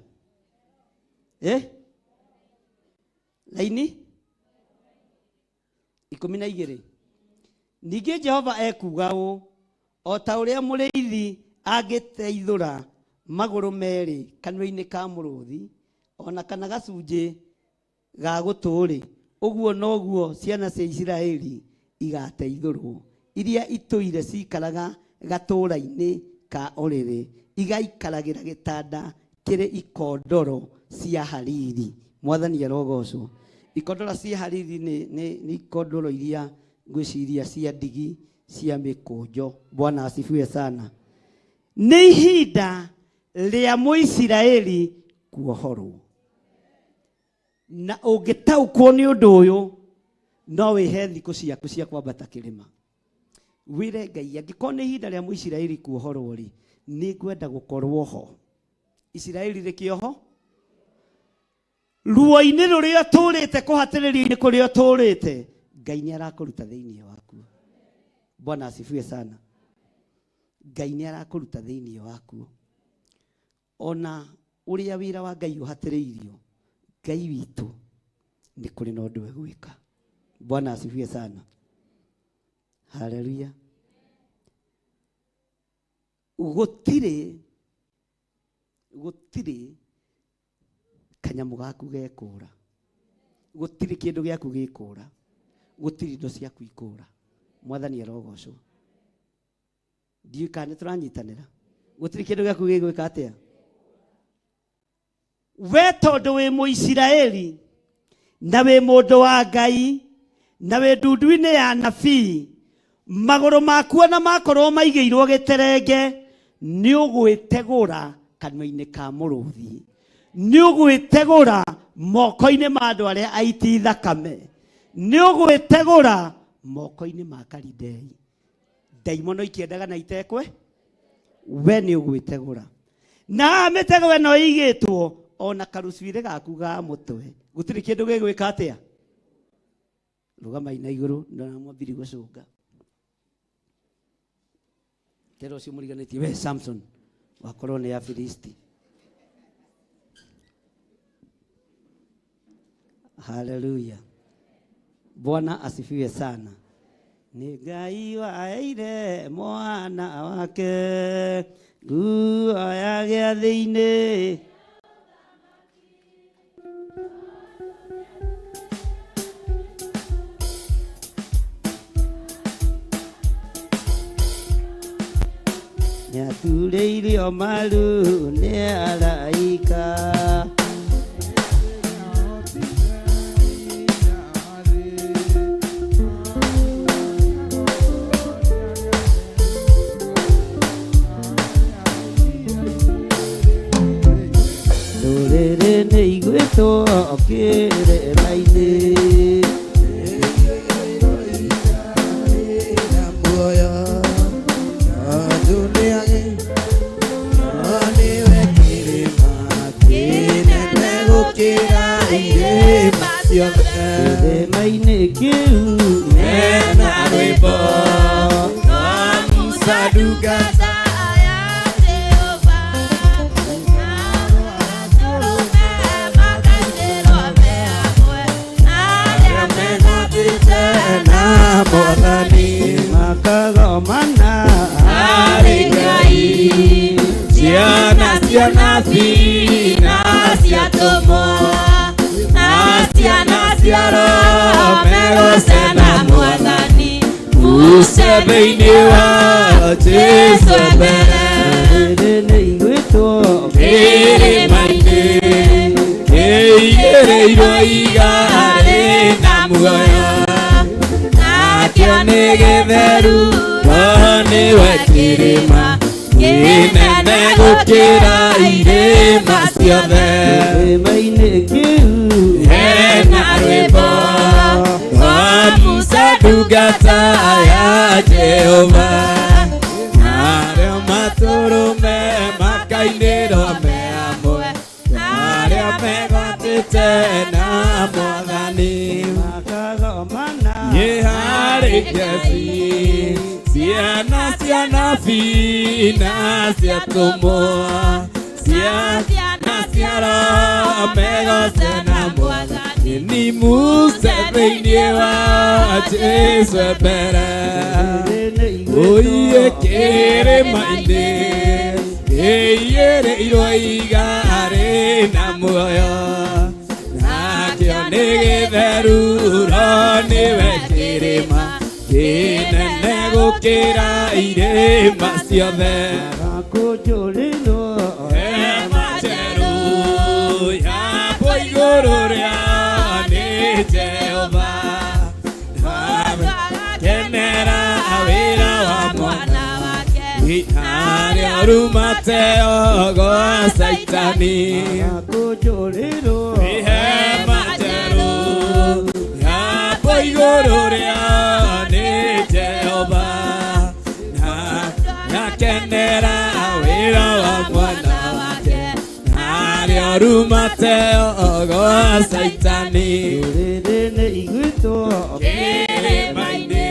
Speaker 2: Raini 12. Ningĩ Jehova ekuuga ũũ, o ta ũrĩa mũrĩithi angĩteithũra magũrũ merĩ kanua-inĩ ka mũrũthi, ona kana gacunjĩ ga gũtũ-rĩ, ũguo noguo ciana cia Isiraeli igateithũrwo, iria itũire cikaraga gatũũra-inĩ ka ũrĩrĩ, igaikaragĩra gĩtanda kĩrĩ ikondoro cia hariri. Mwathani arogocwo. Ikondoro cia hariri nĩ ikondoro iria ngwĩciria cia ndigi cia mĩkũnjo. Bwana asifiwe sana. Nĩ ihinda rĩa Mũisiraeli kuohorwo. Na ũngĩtaũkwo nĩ ũndũ ũyũ, No wĩhe thikũ ciaku cia kwambata kĩrĩma, wĩre Ngai angĩkorwo nĩ ihinda rĩa Mũisiraeli kuohorwo rĩ, nĩ ngwenda gũkorwo ho. Isiraeli rĩkĩoho ruo-inĩ rũrĩa ũtũrĩte, kũhatĩrĩrio-inĩ kũrĩa ũtũrĩte, Ngai nĩ arakũruta thĩinĩ wakuo. Bwana asifiwe sana. Ngai nĩ arakũruta thĩinĩ wakuo. Ona ũrĩa wĩra wa Ngai ũhatĩrĩirio, Ngai witũ nĩ kũrĩ na ũndũ egwĩka. Bwana asifiwe sana. Haleluya. Gũtirĩ gũtirĩ kanyamũ gaku gekũra, gũtirĩ kĩndũ gĩaku gĩkũra, gũtirĩ indo ciaku ikũra. Mwathani arogocwo. Ndiũĩ kana nĩ tũranyitanĩra. Gũtirĩ kĩndũ gĩaku gĩgwĩka atĩa? We tondũ wĩ Mũisiraeli na wĩ mũndũ wa Ngai na wĩ ndundu-inĩ ya nabii, magũrũ maku ona makorwo maigĩirwo gĩterenge, nĩ ũgwĩtegũra kanua-inĩ ka mũrũthi, nĩ ũgwĩtegũra moko-inĩ ma andũ arĩa aiti thakame, nĩ ũgwĩtegũra moko-inĩ ma Kalidei. Ndaimono ikĩendaga na itekwe, we nĩ ũgwĩtegũra. Na mĩtego ĩno ĩigĩtwo ona karucuirĩ gaku ga mũtwe, gũtirĩ kĩndũ gĩgwĩka atĩa? Rũgamai na igũrũ, ndona mwambiri gũcũnga. Tera ũcio mũriganĩtie, we Samson, wakorwo nĩ Afilisti. Haleluya. Bwana asifiwe sana. Nĩ Ngai waheire mwana wake nguo ya gĩathĩ-inĩ. Nĩaturĩirio maru nĩ araika. Ndũrĩrĩ nĩ igwĩtwo kĩrĩma-inĩ. Kĩrĩma-inĩ kĩu
Speaker 6: Hena rwĩmbo rwa Musa ndungata na Mwathani
Speaker 2: makagomana
Speaker 6: harĩ Ngai, ciana cia nabii na cia atũmwo na ciana cia Roho megũce na Mwathani Musa thĩinĩ wa Jesũ mbere.
Speaker 2: Ndũrĩrĩ nĩ igwĩtwo
Speaker 6: Kĩrĩma-inĩ kĩigĩrĩirwo iga rĩna muoyo, nakĩo nĩ gĩtheru, no nĩwe kĩrĩma kĩnene gũkĩra irĩma ciothe.
Speaker 2: Kĩrĩma-inĩ kĩu
Speaker 6: Hena rwĩmbo rwa Musa ndungata ya Jehova, arĩa matũrũme makainĩrwo me hamwe, arĩa megwatĩte na Mwathani.
Speaker 2: Makagomana
Speaker 6: Nĩ harĩ Jesĩ, ciana cia nabii na cia atũmwo, ciana cia Roho megooce na Mwathani. Ni Musa thĩinĩ wa Jesũ mbere. Ũiye kĩrĩma-inĩ kĩiyũrĩirwo iga rĩna muoyo, nakĩo nĩ gĩtheru, no nĩwe kĩrĩma kĩnene gũkĩra irĩma ciothe.
Speaker 2: Gakũnjũrĩrwo
Speaker 6: Hema njerũ yakwo igũrũ rĩa nĩ Jehova, kenera wĩra wa mwana wake, harĩa ũrumate gwa Caitani.
Speaker 2: Gakũnjũrĩrwo
Speaker 6: Hema njerũ yakwo Igũrũ rĩa nĩ Jehova na ngakenera wĩra wa mwana wake narĩo rumateo gwa Saitani
Speaker 2: Rĩrĩ iguĩtwo
Speaker 6: kĩrĩma-inĩ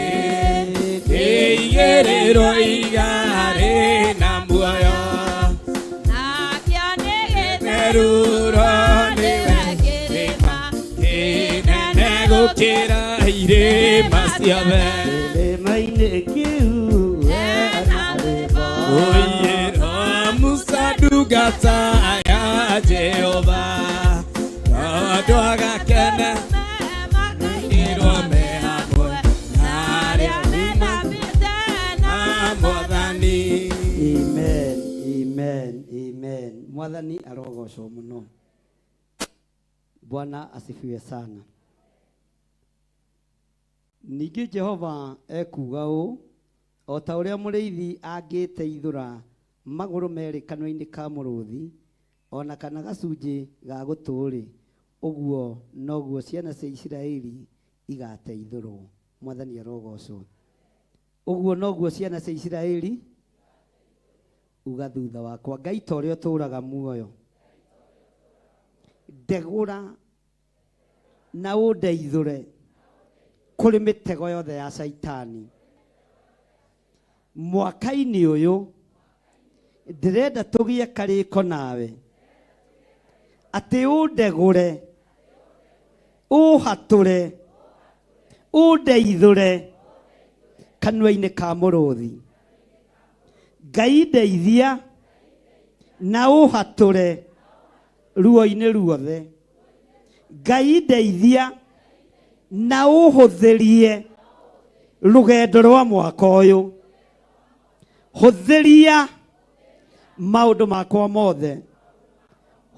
Speaker 6: kĩigĩrĩrwo igarĩ na muoyo meruro nĩwe kĩrĩma kĩnene gũkĩra irĩma ciothe
Speaker 2: kĩrĩma-inĩ kĩu
Speaker 6: Oye, Musa ndungata ya Jehova tondũ agakena irwo me hamwe na arĩa na Mwathani.
Speaker 2: Amen, amen, amen. Mwathani arogocwo mũno. Bwana asifiwe sana. Ningĩ Jehova ekuuga ũũ, o ta ũrĩa mũrĩithi angĩteithũra magũrũ merĩ kanua-inĩ ka mũrũthi, o na kana gacunjĩ ga gũtũ-rĩ, ũguo noguo ciana cia Isiraeli igateithũrwo. Mwathani arogocwo. Ũguo noguo ciana cia Isiraeli uga thutha wakwa, Ngai ta ũrĩa ũtũũraga muoyo, ndegũra na ũndeithũre kũrĩ mĩtego yothe ya Caitani. Mwaka-inĩ ũyũ ndĩrenda tũgĩe karĩko nawe, atĩ ũndegũre, ũhatũre, ũndeithũre kanua-inĩ ka mũrũthi. Ngai ndeithia na ũhatũre ruo-inĩ ruothe. Ngai ndeithia na ũhũthĩrie rũgendo rwa mwaka ũyũ. Hũthĩria maũndũ makwa mothe.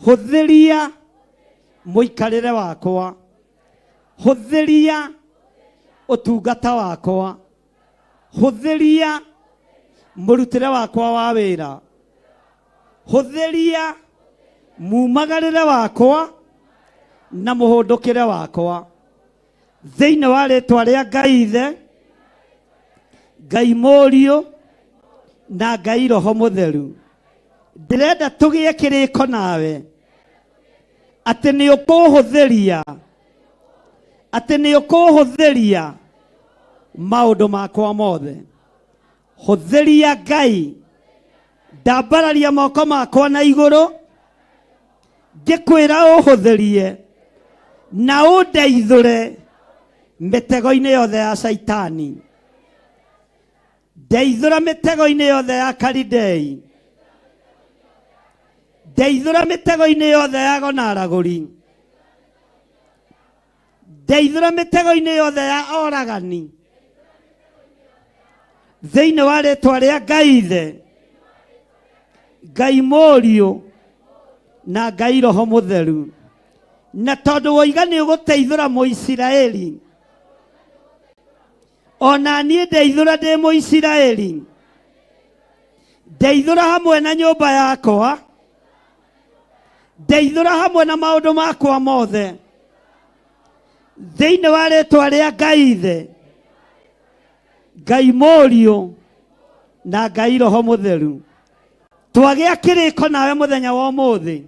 Speaker 2: Hũthĩria mũikarĩre wakwa. Hũthĩria ũtungata wakwa. Hũthĩria mũrutĩre wakwa wa wĩra. Hũthĩria mumagarĩre wakwa na mũhũndũkĩre wakwa. Thĩinĩ wa rĩtwa rĩa Ngai Ithe, Ngai Mũriũ na Ngai Roho Mũtheru, ndĩrenda tũgĩe kĩrĩko nawe atĩ nĩ ũkũhũthĩria, atĩ nĩ ũkũhũthĩria maũndũ makwa mothe. Hũthĩria Ngai, ndambararia moko makwa na igũrũ ngĩkwĩra ũhũthĩrie na ũndeithũre mĩtego-inĩ yothe ya Caitani. Ndeithũra mĩtego-inĩ yothe ya Kalidei. Ndeithũra mĩtego-inĩ yothe ya gonaragũri. Ndeithũra mĩtego-inĩ yothe ya oragani. Thĩinĩ wa rĩtwa rĩa Ngai Ithe, Ngai Mũriũ na Ngai Roho Mũtheru. Na tondũ woiga nĩ ũgũteithũra Mũisiraeli, ona niĩ ndeithũra ndĩ Mũisiraeli. Ndeithũra hamwe na nyũmba yakwa, ndeithũra hamwe na maũndũ makwa mothe. Thĩinĩ wa rĩtwa rĩa Ngai Ithe, Ngai Mũriũ na Ngai Roho Mũtheru, twagĩa kĩrĩko nawe mũthenya wa ũmũthĩ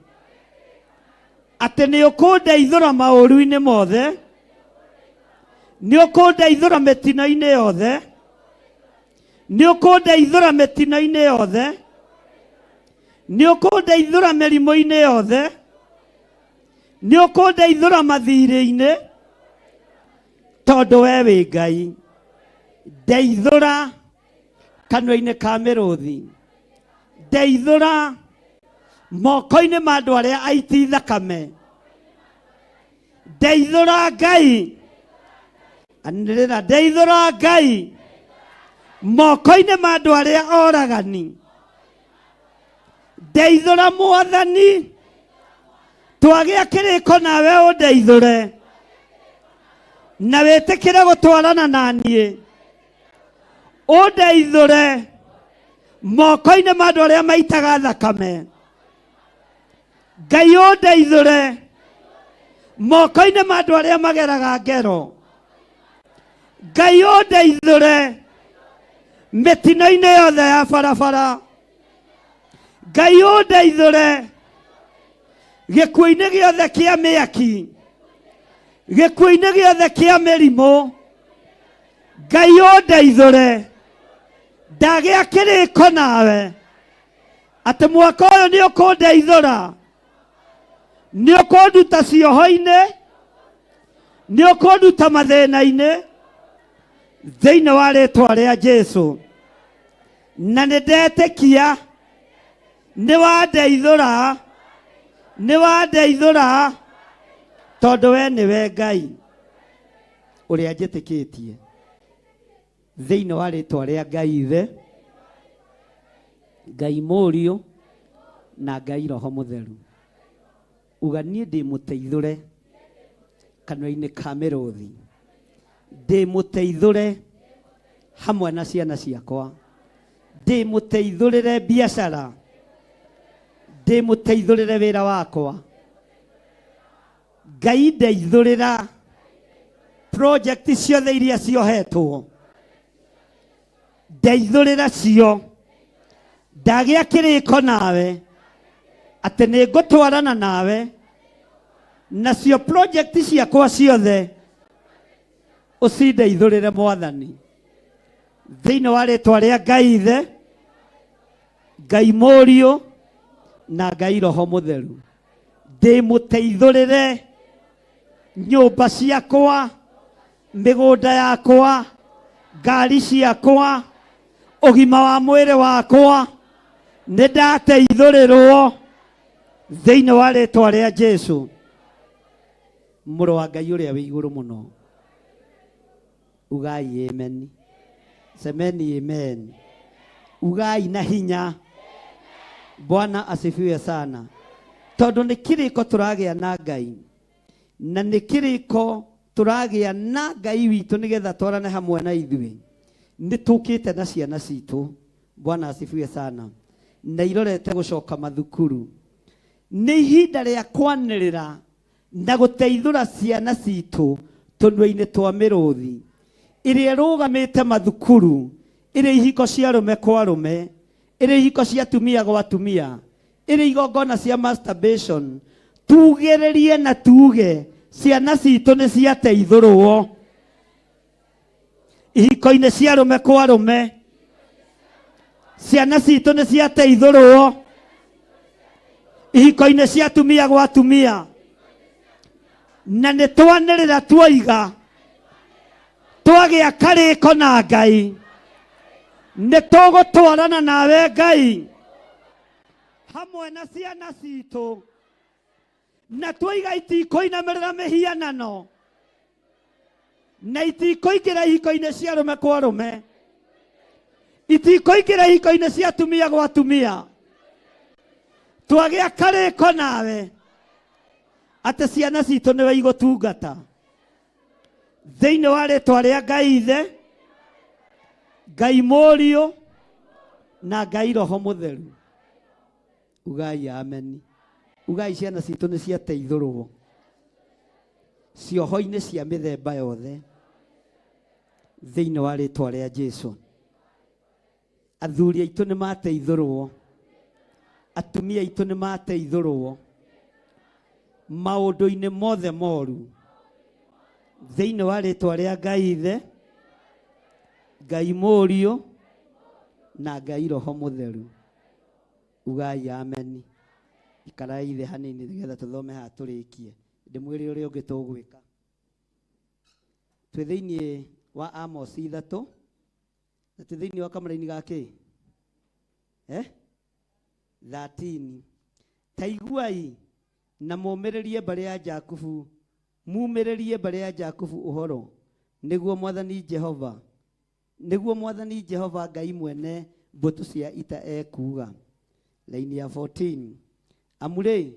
Speaker 2: atĩ nĩ ũkũndeithũra maũru-inĩ mothe, nĩ ũkũndeithũra mĩtino-inĩ yothe, nĩ ũkũndeithũra mĩtino-inĩ yothe, nĩ ũkũndeithũra mĩrimũ-inĩ yothe, nĩ ũkũndeithũra mathirĩ-inĩ, tondũ we wĩ Ngai. Ndeithũra kanua-inĩ ka mĩrũthi, ndeithũra moko-inĩ ma andũ arĩa aiti thakame, ndeithũra Ngai, anĩrĩra ndeithũra Ngai moko-inĩ ma andũ arĩa oragani, ndeithũra Mwathani, twagĩa kĩrĩko nawe ũndeithũre na wĩtĩkĩre gũtwarana na niĩ, ũndeithũre moko-inĩ ma andũ arĩa maitaga thakame. Ngai ũndeithũre moko-inĩ ma andũ arĩa mageraga ngero. Ngai ũndeithũre mĩtino-inĩ yothe ya barabara. Ngai ũndeithũre gĩkuũ-inĩ gĩothe kĩa mĩaki, gĩkuũ-inĩ gĩothe kĩa mĩrimũ. Ngai ũndeithũre ndagĩa kĩrĩko nawe atĩ mwaka ũyũ nĩ ũkũndeithũra, nĩ ũkũnduta cioho-inĩ, nĩ ũkũnduta mathĩna-inĩ thĩinĩ wa rĩtwa rĩa Jesu. Na nĩ ndetĩkia nĩ wandeithũra, nĩ wandeithũra, tondũ we nĩwe Ngai ũrĩa njĩtĩkĩtie. Thĩinĩ wa rĩtwa rĩa Ngai Ithe, Ngai Mũriũ na Ngai Roho Mũtheru, uga niĩ ndĩ mũteithũre kanua-inĩ ka mĩrũthi, ndĩ mũteithũre hamwe na ciana ciakwa, ndĩ mũteithũrĩre biacara, ndĩ mũteithũrĩre wĩra wakwa. Ngai ndeithũrĩra project ciothe iria ciohetwo, ndeithũrĩra cio, ndagĩa kĩrĩko nawe atĩ nĩ ngũtwarana nawe nacio project ciakwa ciothe ũcindeithũrĩre Mwathani, thĩinĩ wa rĩtwa rĩa Ngai Ithe, Ngai Mũriũ na Ngai Roho Mũtheru. Ndĩmũteithũrĩre nyũmba ciakwa, mĩgũnda yakwa, ngari ciakwa, ũgima wa mwĩrĩ wakwa, nĩ ndateithũrĩrwo thĩinĩ wa rĩtwa rĩa Jesu, mũrũ wa Ngai ũrĩa wĩ igũrũ mũno. Ugai amen. Semeni amen. Ugai na hinya. Bwana asifiwe sana. Tondũ nĩ kĩrĩko tũragĩa na Ngai, na nĩ kĩrĩko tũragĩa na Ngai witũ nĩgetha twarane hamwe na ithuĩ. Nĩ tũkĩte na ciana citũ. Bwana asifiwe sana. Na irorete gũcoka mathukuru. Nĩ ihinda rĩa kwanĩrĩra na gũteithũra ciana citũ tũnua-inĩ twa mĩrũthi ĩrĩa ĩrũgamĩte mathukuru, ĩrĩ ihiko cia arũme kwa arũme, ĩrĩ ihiko cia atumia gwa atumia, ĩrĩ igongona cia masturbation. Tugĩrĩrie na tuge ciana citũ nĩ ciateithũrwo ihiko-inĩ cia arũme kwa arũme, ciana citũ nĩ ciateithũrwo ihiko-inĩ cia atumia gwa atumia, na nĩ twanĩrĩra tuoiga twagĩa karĩko na Ngai nĩ tũgũtwarana nawe Ngai hamwe na ciana citũ, na tuoiga itikũinamĩrĩra mĩhianano na itikũingĩra ihiko-inĩ cia arũme kwa arũme, itikũingĩra ihiko-inĩ cia atumia gwa atumia. Twagĩa karĩko nawe atĩ ciana citũ nĩwe igũtungata thĩinĩ wa rĩtwa rĩa Ngai Ithe, Ngai Mũriũ na Ngai Roho Mũtheru. Ugai ameni. Ugai ciana citũ nĩ ciateithũrwo cioho-inĩ cia mĩthemba yothe thĩinĩ wa rĩtwa rĩa Jesu. Athuri aitũ nĩ mateithũrwo, atumia aitũ nĩ mateithũrwo maũndũ-inĩ mothe moru thĩinĩ wa rĩtwa rĩa Ngai Ithe, Ngai Mũriũ na Ngai Roho Mũtheru. Ugai ameni. Ikarai thĩ hanini nĩgetha tũthome haha tũrĩkie. Ndĩmwĩre ũrĩa ũngĩ tũgwĩka. Twĩ thĩinĩ wa Amosi 3 na twĩ thĩinĩ wa kamũraini ga kĩ? 13. Ta iguai na mũmĩrĩrie mbarĩ ya Jakubu, mumĩrĩrie mbarĩ ya Jakubu ũhoro, nĩguo Mwathani Jehova, nĩguo Mwathani Jehova Ngai mwene mbũtũ cia ita ekuuga. Laini ya 14. Amu rĩ,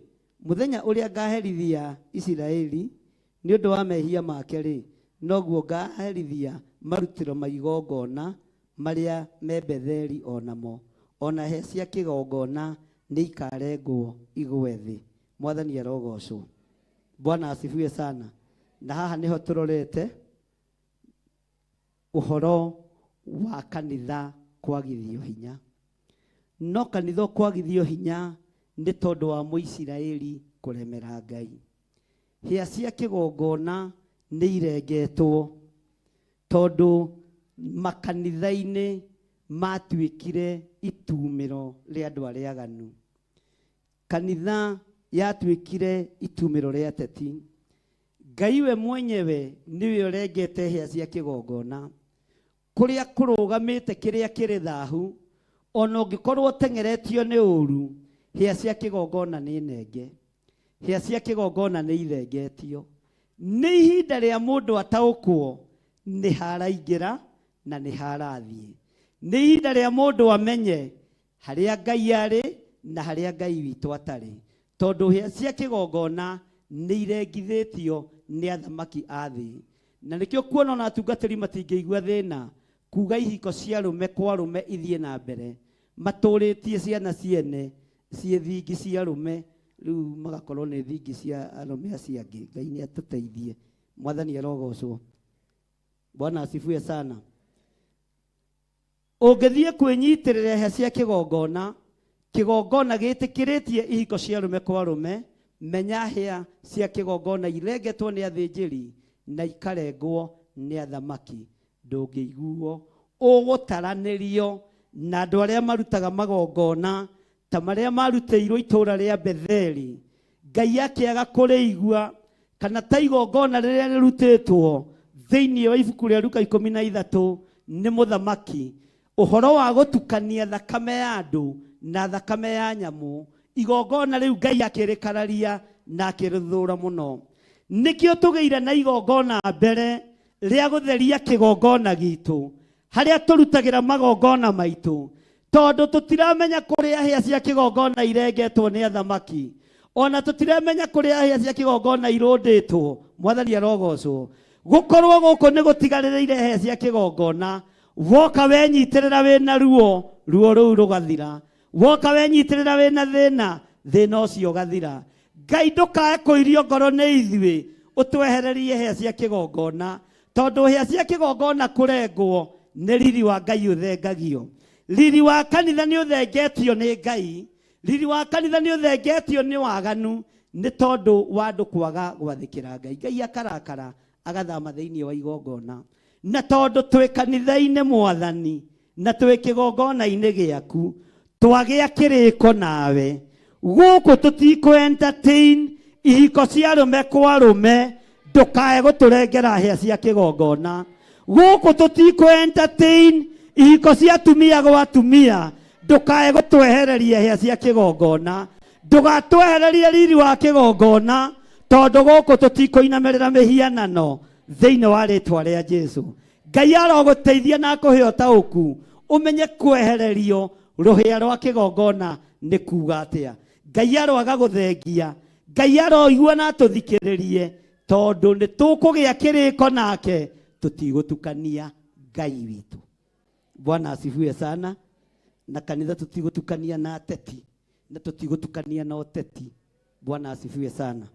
Speaker 2: mũthenya ũrĩa ngaherithia Isiraeli nĩ ũndũ wa mehia make-rĩ, noguo ngaherithia marutĩro ma igongona marĩa me Betheli o namo, o na hĩa cia kĩgongona nĩikarengwo igwe thĩ. Mwathani arogocwo. Bwana asifiwe sana. Na haha nĩho tũrorete. Ũhoro wa kanitha kwagithio hinya. No kanitha ũkwagithio hinya nĩ tondũ wa Mũisiraeli kũremera Ngai. Hĩa cia kĩgongona nĩ irengetwo tondũ makanitha-inĩ matuĩkire itumĩro rĩa andũ arĩa aganu. Kanitha yatuĩkire itumĩro rĩa ateti. Ngai we mwenyewe nĩwe ũrengete hĩa cia kĩgongona. Kũrĩa kũrũgamĩte kĩrĩa kĩrĩ thahu, ona ũngĩkorwo ũteng'eretio nĩ ũru, hĩa cia kĩgongona nĩ nenge. Hĩa cia kĩgongona nĩ ithengetio. Nĩ ihinda rĩa mũndũ ataũkwo nĩ haraingĩra na nĩ harathiĩ. Nĩ ihinda rĩa mũndũ amenye harĩa Ngai arĩ na harĩa Ngai witũ atarĩ. Tondũ hĩa cia kĩgongona nĩ irengithĩtio nĩ athamaki a thĩ. Na nĩkĩo kuona ona atungatĩri matingĩigua thĩna kuga ihiko cia arũme kwa arũme ithiĩ na mbere. Matũrĩtie ciana ciene ciĩ thingi cia arũme, rĩu magakorwo nĩ thingi cia arũme acio angĩ. Ngai nĩ atũteithie. Mwathani arogocwo. Bwana asifiwe sana. Ũngĩthiĩ kwĩnyitĩrĩra hĩa cia kĩgongona, kĩgongona gĩtĩkĩrĩtie ihiko cia arũme kwa arũme, menya hĩa cia kĩgongona irengetwo nĩ athĩnjĩri na ikarengwo nĩ athamaki. Ndũngĩiguo. Ũgũtaranĩrio na andũ arĩa marutaga magongona ta marĩa marutĩirwo itũũra rĩa Betheli, Ngai akĩaga kũrĩigua, kana ta igongona rĩrĩa rĩrutĩtwo thĩinĩ wa ibuku rĩa Luka 13 nĩ mũthamaki, ũhoro wa gũtukania thakame ya andũ na thakame ya nyamũ, igongona rĩu Ngai akĩrĩkararia na akĩrĩthũũra mũno. Nĩkĩo tũgĩire na igongona mbere rĩa gũtheria kĩgongona gitũ, harĩa tũrutagĩra magongona maitũ, tondũ tũtiramenya kũrĩa hĩa cia kĩgongona irengetwo nĩ athamaki, ona tũtiramenya kũrĩa hĩa cia kĩgongona irũndĩtwo. Mwathani arogocwo. Gũkorwo gũkũ nĩ gũtigarĩrĩire hĩa cia kĩgongona, woka wenyitĩrĩra wĩna ruo, ruo rũu rũgathira. Woka wenyitĩrĩra wĩna thĩna, thĩna ũcio ũgathira. Ngai ndũkae kũirio ngoro nĩ ithuĩ, ũtwehererie hĩa cia kĩgongona, tondũ hĩa cia kĩgongona kũrengwo nĩ riri wa Ngai ũthengagio. Riri wa kanitha nĩ ũthengetio nĩ Ngai, riri wa kanitha nĩ ũthengetio nĩ waganu, nĩ tondũ wa andũ kwaga gwathĩkĩra Ngai. Ngai akarakara agathama thĩinĩ wa igongona. Na tondũ twĩ kanitha-inĩ Mwathani, na twĩ kĩgongona-inĩ gĩaku, twagĩa kĩrĩko nawe. Gũkũ tũtikũ entertain ihiko cia arũme kwa arũme, ndũkae gũtũrengera hĩa cia kĩgongona. Gũkũ tũtikũ entertain ihiko cia atumia gwa atumia, ndũkae gũtwehereria hĩa cia kĩgongona. Ndũgatwehererie riri wa kĩgongona, tondũ gũkũ tũtikũinamĩrĩra mĩhianano thĩinĩ wa rĩtwa rĩa Jesu. Ngai arogũteithia na akũhe ũtaũku ũmenye kwehererio rũhĩa rwa kĩgongona nĩ kuga atĩa. Ngai aroaga gũthengia, Ngai aroigua na atũthikĩrĩrie, tondũ nĩ tũkũgĩa kĩrĩko nake, tũtigũtukania Ngai witũ. Bwana asifiwe sana. Na kanitha tũtigũtukania na ateti, na tũtigũtukania na ũteti. Bwana asifiwe sana.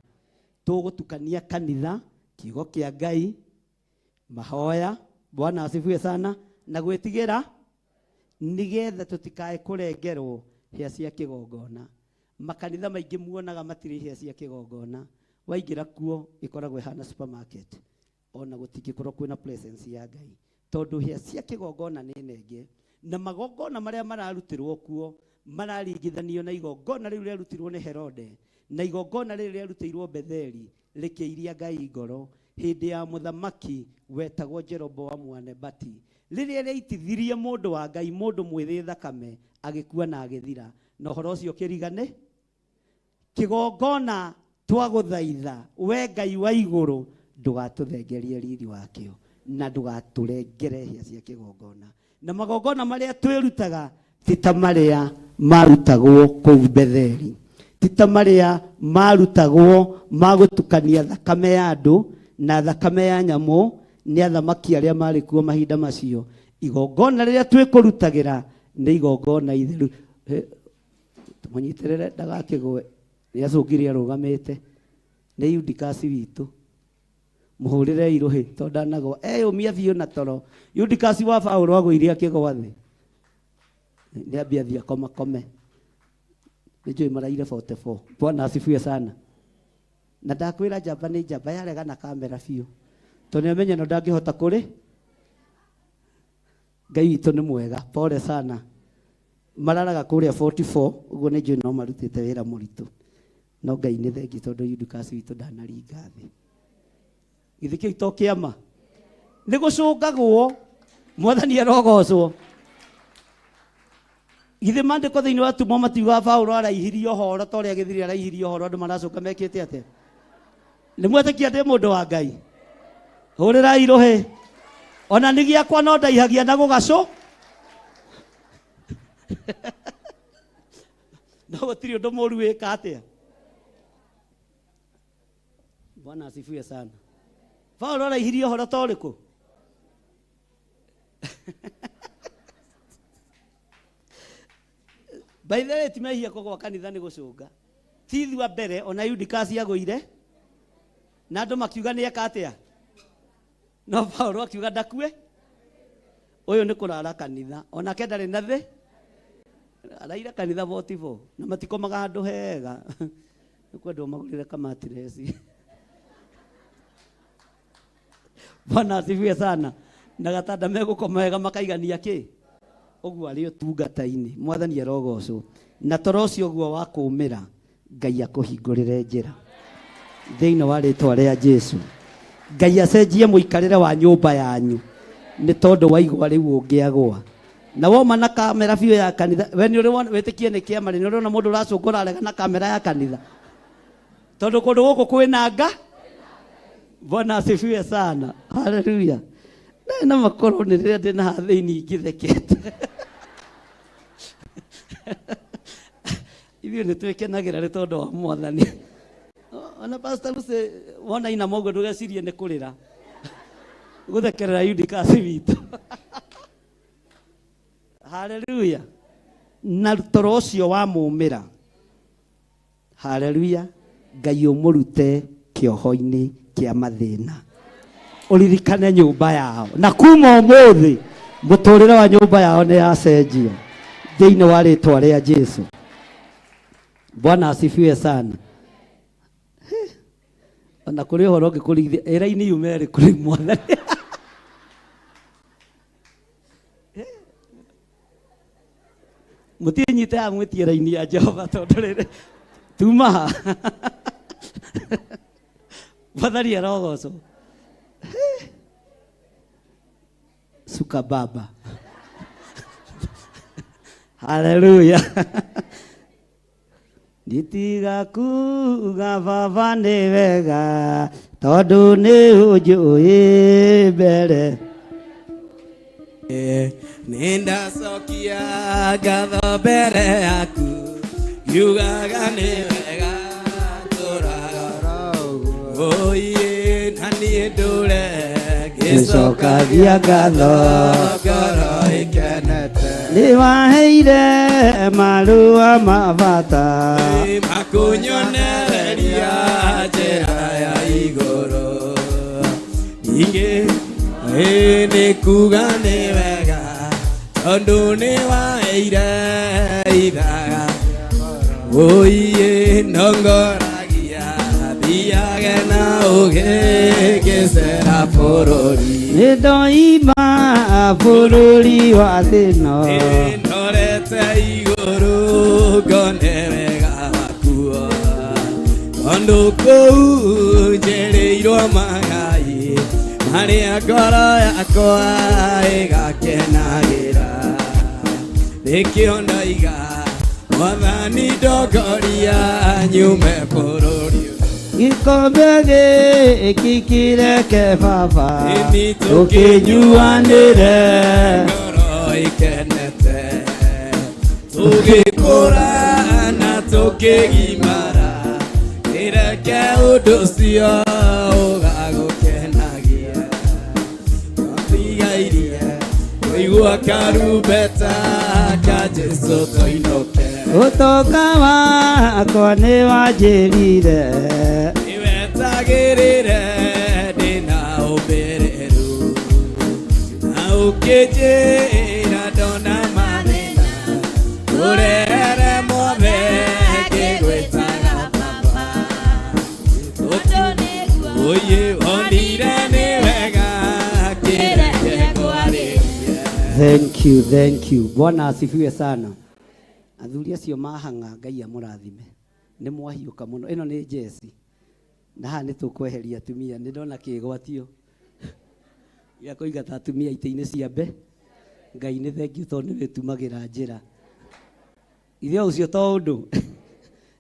Speaker 2: Tũgũtukania kanitha, kiugo kĩa Ngai, mahoya. Bwana asifiwe sana. Na gwĩtigĩra, nĩgetha tũtikae kũrengerwo hĩa cia kĩgongona. Makanitha maingĩ muonaga matirĩ hĩa cia kĩgongona. Waingĩra kuo ĩkoragwo ĩhana supermarket. Ona gũtingĩkorwo kwĩna presence ya Ngai, tondũ hĩa cia kĩgongona nĩ nenge, na magongona marĩa mararutĩrwo kuo mararingithanio na igongona rĩu rĩarutirwo nĩ Herode na igongona rĩrĩ rĩarutĩirwo Betheli rĩkĩiria Ngai ngoro hĩndĩ ya mũthamaki wetagwo Jeroboamu wa Nebati, rĩrĩa rĩaitithirie mũndũ wa Ngai, mũndũ mwĩthĩ thakame, agĩkua na agĩthira, na ũhoro ũcio ũkĩrigane kĩgongona. Twagũthaitha we Ngai wa igũrũ, ndũgatũthengerie riri wakĩo na ndũgatũrengere hĩa cia kĩgongona, na magongona marĩa twĩrutaga ti ta marĩa marutagwo kũu Betheli, ti ta marĩa marutagwo ma gũtukania thakame ya andũ na thakame ya nyamũ nĩ athamaki arĩa marĩ kuo mahinda macio. Igongona rĩrĩa twĩkũrutagĩra nĩ igongona itheru. Tũmũnyitĩrĩre ndagakĩgwe, nĩ acũngire arũgamĩte. Nĩ Yudikasi witũ. Mũhũrĩrei rũhĩ tondũ ndanagwa. Eyũmia biũ na toro. Yudikasi wa Paũlũ agũire akĩgwa thĩ. Nĩ ambie athiĩ akomakome. Nĩ njũĩ maraire 44. Bwana asifiwe sana. Na ndakwĩra njamba nĩ njamba yarega na kamera biũ. Tondũ nĩamenya no ndangĩhota kũrĩ. Ngai witũ nĩ mwega. Pole sana. Mararaga kũrĩa 44 ũguo nĩ njũĩ no marutĩte wĩra mũritũ. No Ngai nĩ thengi tondũ Yudikasi witũ ndanaringa thĩ. Githĩ kĩu to kĩama? Nĩ gũcũngagwo mwathani arogocwo. Githĩ maandĩko thĩinĩ wa tumo matiugaga Paũlũ araihirie ũhoro ta ũrĩa gĩthiri araihirie ũhoro andũ maracũnga mekĩte atĩa? Nĩ mwetĩkia ndĩ mũndũ wa Ngai? Hũrĩrai rũhĩ. Ona nĩ gĩakwa no ndaihagia na gũgacũ. No gũtirĩ ũndũ mũru wĩka atĩa? Bwana asifiwe sana. Paũlũ araihirie ũhoro ta ũrĩkũ? By the way, ti mehia kũgwa kanitha nĩ gũcũnga. Ti ithuĩ a mbere, ona Yudikasi agũire na andũ makiuga nĩ eka atĩa? No Paũlũ akiuga ndakue. Ũyũ nĩ kũrara kanitha. Onake ndarĩ na thĩ. Araire kanitha 44 na matikomaga handũ hega. Nĩ kwendwo magũrĩre kamatiresi. Bwana asifiwe sana. Na gatanda megũkoma wega makaigania kĩ? Ũguo arĩ ũtungata-inĩ. Mwathani arogocwo. Na toro ũcio ũguo wa kũũmĩra, Ngai akũhingũrĩre njĩra. Thĩinĩ wa rĩtwa rĩa Jesu. Ngai acenjie mũikarĩre wa nyũmba yanyu. Nĩ tondũ waigua rĩu ũngĩagwa. Na woma na kamera biũ ya kanitha, we nĩ ũrĩ wona, wĩtĩkie nĩ kĩama rĩ, nĩ ũrĩ wona mũndũ ũracũngũra arega na kamera ya kanitha. Tondũ kũndũ gũkũ kwĩna nga. Bwana asifiwe sana. Haleluya. Ndarĩ na makorwo nĩ rĩrĩa ndĩ na haha thĩinĩ ngĩthekete. Ithuĩ nĩ twĩkenagĩra nĩ tondũ wa mwathani. Ona Pastor Lucy wona inama ũguo ndũgecirie nĩ kũrĩra. Gũthekerera Yudikasi witũ. Haleluya. Na toro ũcio wa mũmĩra. Haleluya. Ngai ũmũrute kĩoho-inĩ kĩa mathĩna. Ũririkane nyũmba yao. Na kuma ũmũthĩ mũtũrĩre wa nyũmba yao nĩ yacenjia. Thĩinĩ wa rĩtwa rĩa Jesu. Bwana asifiwe sana. Ona kũrĩ ũhoro ũngĩkũrigithia, ĩra-inĩ yume rĩ kũrĩ mwathani. Mũtinyite haha mwĩtie raini ya Jehova tondũ rĩrĩ tuma haha. Mwathani arogocwo. Suka baba. Haleluya. Nditiga kuga baba nĩ wega tondũ nĩ ũnjũĩ mbere.
Speaker 6: Nĩndacokia ngatho mbere yaku ngiugaga nĩ wega tũraga ũiĩ na niĩ ndũre
Speaker 2: Ngĩcokagia ngatho
Speaker 6: ngoro ĩkenete
Speaker 2: Nĩ waheire marũa ma bata
Speaker 6: makunyonereria njĩra ya igũrũ ningĩ ĩ nĩ kuga nĩ wega tondũ nĩ waheire ithaga ũiĩ nongoragia thiage na ũgĩ ngĩcera bũrũri
Speaker 2: Nĩ ndoima bũrũri wa thĩno
Speaker 6: ndorete igũrũ ngone wega wakuo tondũ kũu njĩrĩirwo magai marĩa ngoro yakwa ĩgakenagĩra nĩkĩo ndoiga mwathani ndongoria nyume bũrũri
Speaker 2: Gĩkombe gĩkĩ kĩreke baba
Speaker 6: Ĩni
Speaker 2: tũkĩnyuanĩre
Speaker 6: ngoro ĩkenete tũgĩkũra na tũkĩgimara kĩreke ũndũ ũcio ũgagũkenagia Ndigairie kũigua karumbeta ka Jesũ tũinũke
Speaker 2: Ũtonga wakwa nĩ wanjĩrire
Speaker 6: nĩwetagĩrĩre ndĩna Ũkĩnjĩra ndona mathĩna Ũrere mothe ngĩgwĩtaga baba Oye onire nĩ wega kĩreke ngwarĩrie.
Speaker 2: Thank you, thank you. Bwana asifiwe sana. Athuri acio mahang'a Ngai amũrathime. Nĩ mwahiũka mũno. Ĩno nĩ jeci. Na haha nĩ tũkweheria atumia. Nĩ ndona kĩgwatio gĩa kũingata atumia itĩ-inĩ cia mbe. Ngai nĩ thengiũ tondũ nĩ wĩtumagĩra njĩra. Ithe ũcio to ũndũ.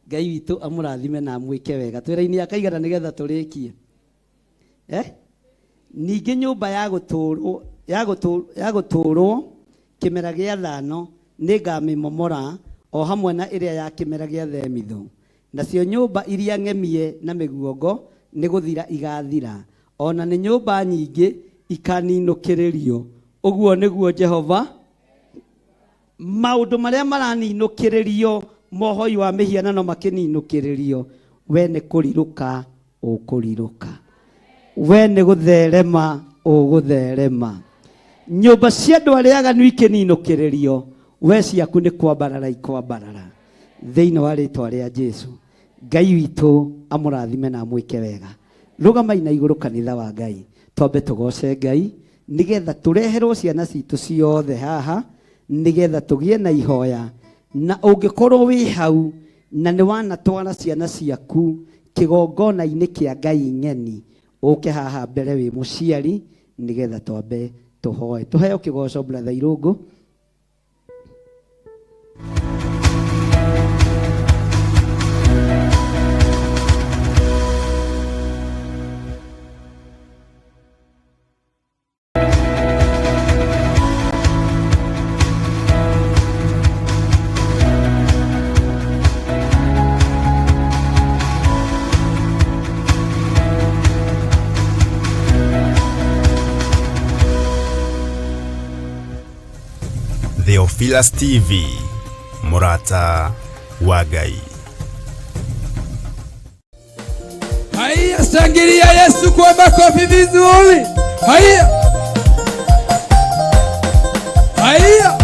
Speaker 2: Ngai witũ amũrathime na amwĩke wega. Twĩra-inĩ akaigana nĩgetha tũrĩkie. Eh? Ningĩ nyũmba ya gũtũũrwo ya gũtũũrwo ya gũtũũrwo kĩmera gĩa thano nĩngamĩmomora o hamwe na ĩrĩa ya kĩmera gĩa themithũ. Nacio nyũmba iria ng'emie na mĩguongo nĩ gũthira igathira, o na nĩ nyũmba nyingĩ ikaninũkĩrĩrio. Ũguo nĩguo Jehova maũndũ marĩa maraninũkĩrĩrio mohoi wa mĩhianano makĩninũkĩrĩrio, we nĩ kũrirũka ũkũrirũka, we nĩ gũtherema ũgũtherema. Nyũmba cia andũ arĩa aganu ikĩninũkĩrĩrio, we ciaku nĩ kwambarara ikwambarara. Thĩinĩ wa rĩtwa rĩa Jesu, Ngai witũ amũrathime na amwĩke wega. Rũgamai na igũrũ kanitha wa Ngai, twambe tũgoce Ngai nĩgetha tũreherwo ciana citũ ciothe haha, nĩgetha tũgĩe na ihoya. Na ũngĩkorwo wĩ hau na nĩ wanatwara ciana ciaku kĩgongona-inĩ kĩa Ngai ng'eni, ũke haha mbere wĩ mũciari nĩgetha twambe tũhoe. Tũheo kĩgoco brother Irũngũ.
Speaker 1: Theophilus TV, mũrata wa Ngai.
Speaker 10: Haya, shangilia Yesu kwa makofi vizuri. Haya, haya.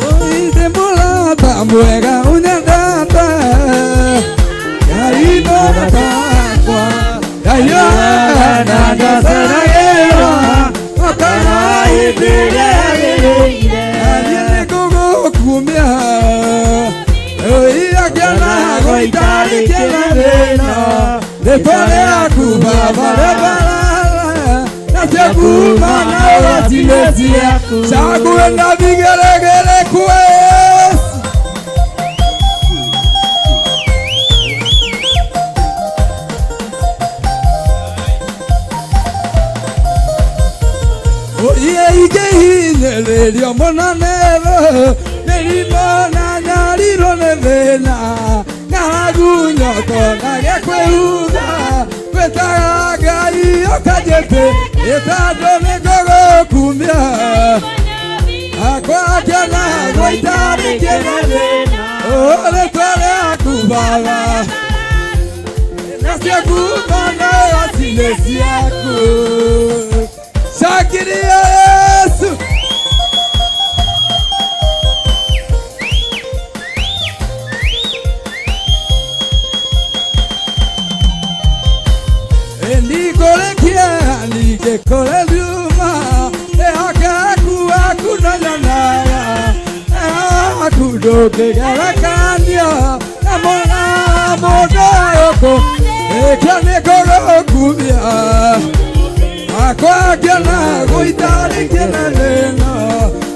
Speaker 10: Oite mulata mwega unyendete Ngai mũratakwa Ndaiyoga na ndaceragĩrwo Ũkona hĩndĩ ĩrĩa yagĩrĩire Nathiĩ nĩngũgũkumia Ũiya kĩonago itarĩ kĩna Rĩtwa rĩaku Baba rĩbarara Nacio kuma na ũgacine ciaku Shangwe na vigeregere kwa Yesu. Oye ingĩhinyĩrĩrio mũno nĩrũ mĩrimũ na nyarirwo nĩ thĩna ng'aragu nyoko na gĩkwĩhutha gwĩtaga Ngai ũkanjĩtĩ ĩtandũ nĩngũgũkumia akwa kĩonagwo itarĩ kĩnene rĩtwa rĩaku Baba nacio kuma na wacinĩ ciaku. Shangilia Yesu. Ndigũrĩkie ningĩkũre thuma ĩhokeku waku na nyonaga waku ndũngĩgerekanio na mũna mũndũ ũkũ ĩkĩo nĩngũgũkumia akwa kĩonagwo itarĩ kĩnene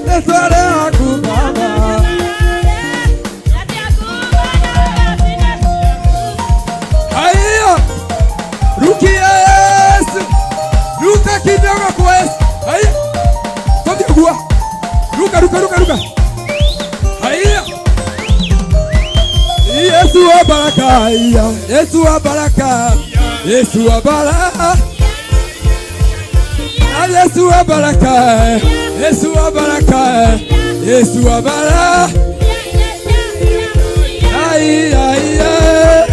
Speaker 10: rĩtwa rĩaku Baba. Haya, rukia Yesu, ruka kidogo kwa Yesu. Haya, tobi gua, ruka ruka ruka ruka. Haya, Yesu wa baraka, Yesu wa baraka, Yesu wa baraka, Yesu wa baraka, Yesu wa baraka, Yesu wa baraka. Ai ai ai.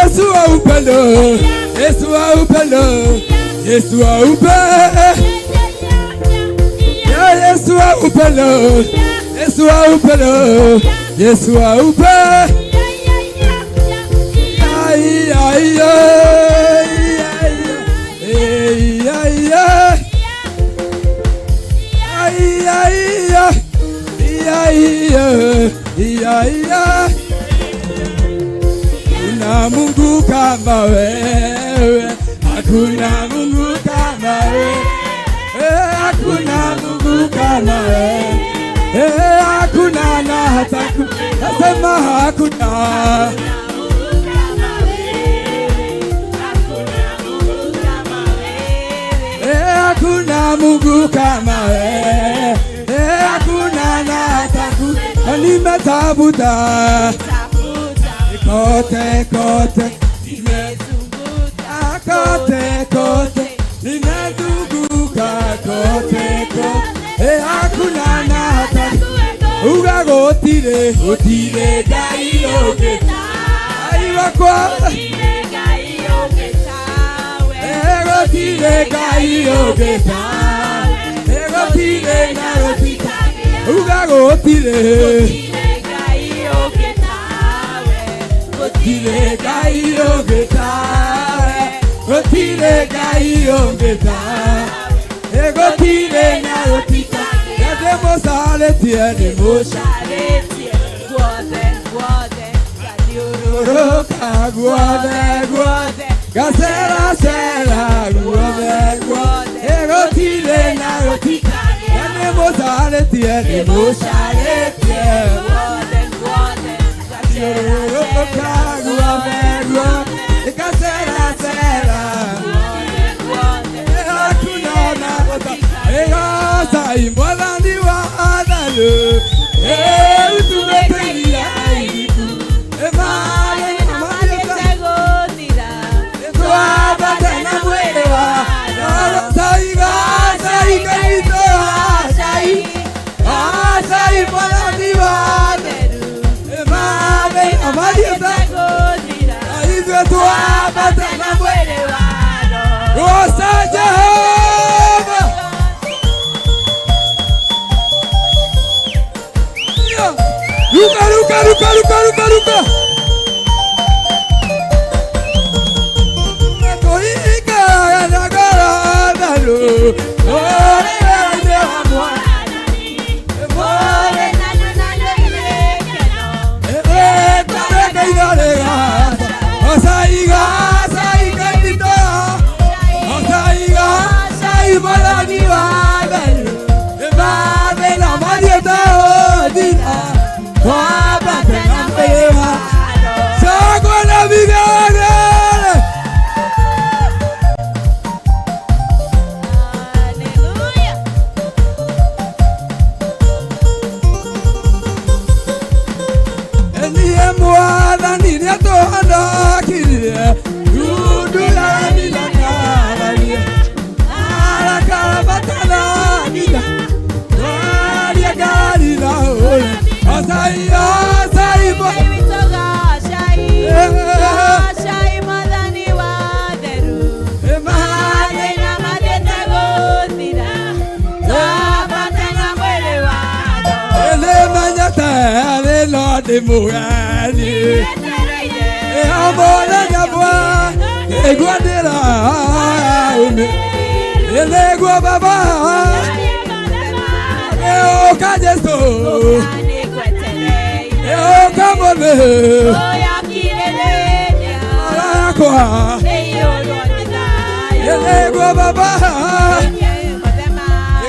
Speaker 10: Yesu wa upendo, Yesu wa upendo, Yesu wa upendo, Yesu wa upendo, Yesu wa upendo, Yesu wa upendo. Ai, ai, ai, ai, ai, ai. Ai, ai, ai, ai, ai, ai, ai. Hakuna Mungu kama wewe, hakuna Mungu kama wewe, hakuna Mungu kama wewe, hakuna na hata nasema hakuna. Hakuna Mungu kama wewe, hakuna na hata nimetafuta kote kote, nimezunguka kote kote, nimezunguka kote kote, hakuna na hata uga gutire gutire Ngai ũngĩ Ngai wakwa gutire Ngai ũngĩ tawe gutire na gutire uga gutire gutire Ngai ũngĩ tawe gutire Ngai ũngĩ tawe gutire na gutire ndĩmũcarĩtie ndĩmũcarĩtie guothe guothe guothe ngaceracera guothe guothe gũtirĩ na gũtirĩ ndĩmũcarĩtie ndĩmũcarĩtie thiũrũrũka guothe guothe ngaceracera hakuna na gũtirĩ mwathani wa athanũ utumĩte iria iriku ĩmarĩ twambate na mwĩrĩ wa Gacai gaitũ gacai gacai mwathani wa ĩmarĩ amathiĩte ithuĩ twambate na mwĩrĩ wa Goca Jehova. Ruka, ruka, ruka, ruka, ruka, ruka.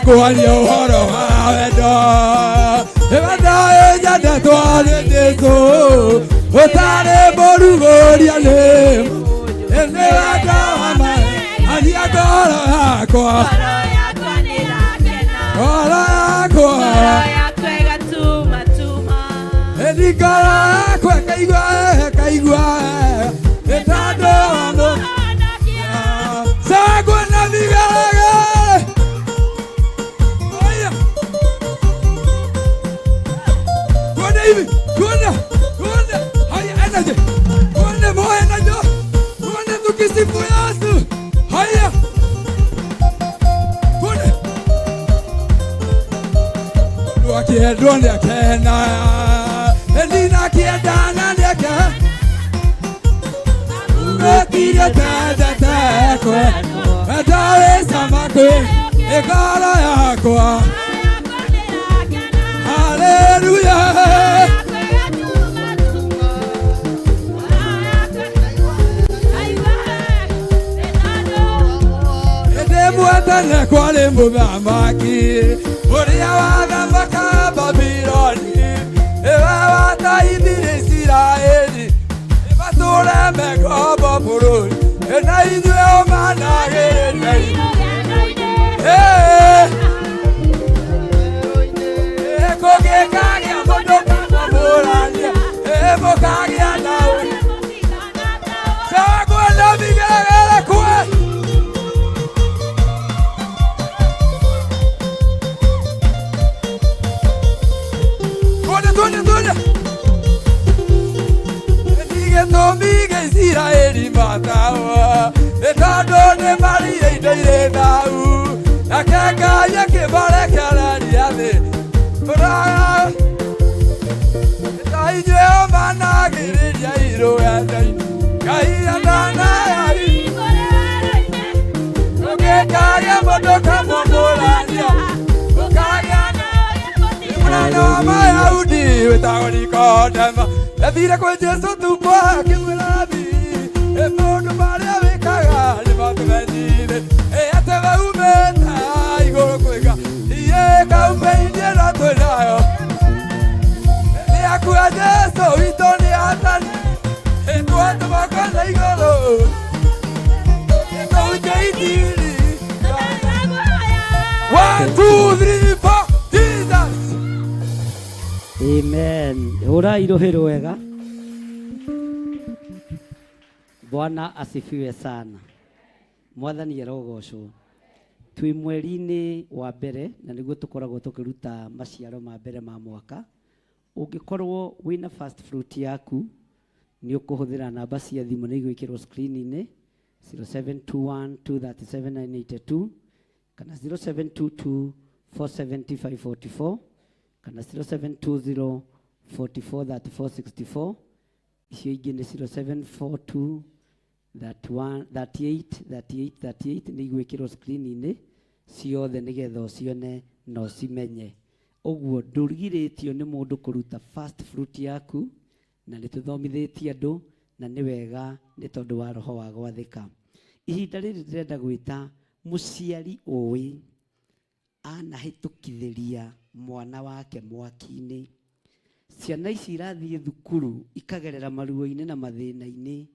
Speaker 10: Kwaria ũhoro wa wendo wendo nyendetwo nĩ Jesũ ũtarĩ mũrugũria nĩ nĩ wendo wa ma aria ngoro yakwa ngoro yakwa ĩni ngoro yakwa ĩkaigua ĩkaigua nĩ tondũ wa mũ Akĩendwo nĩ akena Elina akĩendana nĩ akena Wekire tendete kwe Ndarĩ cama kwĩ ĩkara yakwa Hallelujah. Ndĩmwetene kwarĩ mũthamaki ũrĩa wathamaka Babiloni ĩwe wataithirie Isiraeli matũre mengombo bũrũri na ithuĩ ũmanagĩrĩria kũngĩkagĩa mũndũ kamũmũrania mũkagĩa na Shangwe na vigelegele kwe. Twende, twende, twende. Ndigĩtũmi gĩa Isiraeli matawa nĩ tondũ nĩ marire indo irĩ thau nake Ngai akĩmarekereria thĩ Ũraga ta inyuĩ ũmanagĩrĩria irũgendo-inĩ Ngai atanayari ũngĩkagĩa mũndũ kamũmũrania ũkagĩa mũnene wa Mayahudi wĩtagwo Nikodemo athire kwĩ Jesũ tukũ akĩmwĩra Rabi ĩ maũndũ marĩa wĩkaga nĩmatũmenyire ĩ atĩ we umĩte igũrũ kwĩ Ngai iĩ kaumĩirie no twĩ nayo nĩ akua Jesũ witũ nĩ atani ĩ twatũmaka na igũrũ tũhunjie injiri. 1 2 3 4 Jesus.
Speaker 2: Amen. Hũrai rũhĩ rwega. Bwana asifiwe sana. Mwathani arogocwo. Twĩ mweri-inĩ wa mbere na nĩguo tũkoragwo tũkĩruta maciaro ma mbere ma mwaka. Ũngĩkorwo wĩna first fruit yaku nĩ ũkũhũthĩra namba cia thimũ nĩ igwĩkĩrwo screen-inĩ 0721 237 982 kana 0722 475 44 kana 0720 44 34 64 icio ingĩ nĩ 0742 31 38 38 38 nĩ igwĩkĩrwo screen-inĩ ciothe nĩgetha ũcione na ũcimenye. Ũguo ndũgirĩtio nĩ mũndũ kũruta first fruit yaku na nĩ tũthomithĩtie andũ na nĩ wega nĩ tondũ wa roho wa gwathĩka. Ihinda rĩrĩ ndĩrenda gwĩta mũciari ũĩ anahĩtũkithĩria mwana wake mwaki-inĩ. Ciana ici irathiĩ thukuru ikagerera maruo-inĩ na mathĩna-inĩ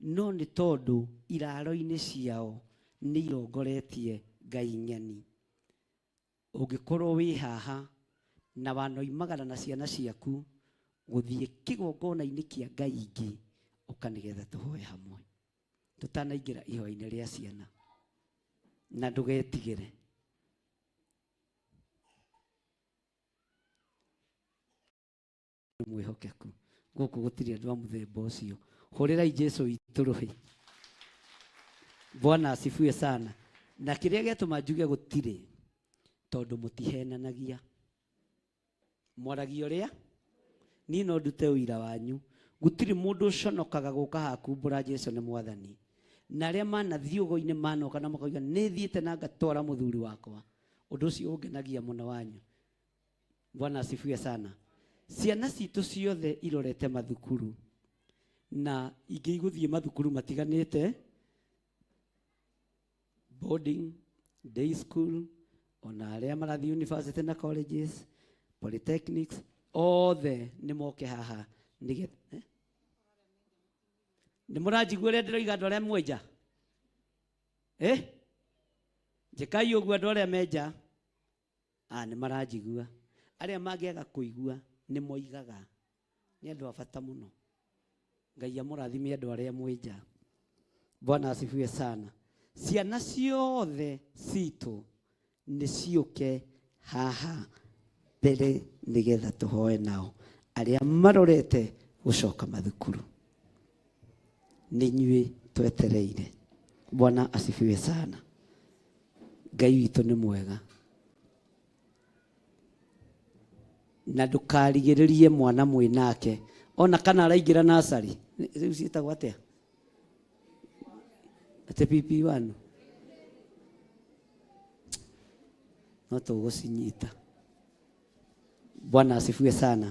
Speaker 2: no nĩ tondũ iraro-inĩ ciao nĩ irongoretie Ngai ng'eni. Ũngĩkorwo wĩ haha na wanoimagara na ciana ciaku gũthiĩ kĩgongona-inĩ kĩa Ngai ingĩ ũka nĩgetha tũhoe hamwe tũtanaingĩra ihoya-inĩ rĩa ciana na ndũgetigĩre. Mwĩhokeku gũkũ gũtirĩ andũ a mũthemba ũcio. Hũrĩrai Jesu witũ rũhĩ. Bwana asifiwe sana. Na kĩrĩa gĩatũma njuge gũtirĩ tondũ mũtihenanagia, mwaragia ũrĩa niĩ no ndute ũira wanyu. Gũtirĩ mũndũ ũconokaga gũka hakumbũra Jesu nĩ mwathani na arĩa manathiĩ ũgo-inĩ manoka na makoiga nĩ thiĩte na ngatwara mũthuri wakwa. Ũndũ ũcio ũngenagia mũno wanyu. Bwana asifiwe sana. Ciana citũ ciothe irorete mathukuru na ingĩ igũthiĩ mathukuru matiganĩte, boarding, day school, ona arĩa marathiĩ university na colleges, polytechnics, othe nĩ moke haha nĩgetha nĩ mũranjigua ũrĩa ndĩroiga andũ arĩa mwenja njĩkai ũguo andũ arĩa menja nĩ maranjigua. Arĩa mangĩaga kũigua nĩ moigaga nĩ andũ a bata mũno. Ngai amũrathime andũ arĩa mwenja. Bwana asifiwe sana. Ciana ciothe citũ nĩ ciũke haha mbere nĩgetha tũhoe nao arĩa marorete gũcoka mathukuru. Nĩ inyuĩ twetereire. Bwana asifiwe sana. Ngai witũ nĩ mwega. Na ndũkarigĩrĩrie mwana mwĩ nake ona kana araingĩra nasarĩ rĩu ciĩtagwo atĩa atĩ PP1 no tũgũcinyita. Bwana asifiwe sana.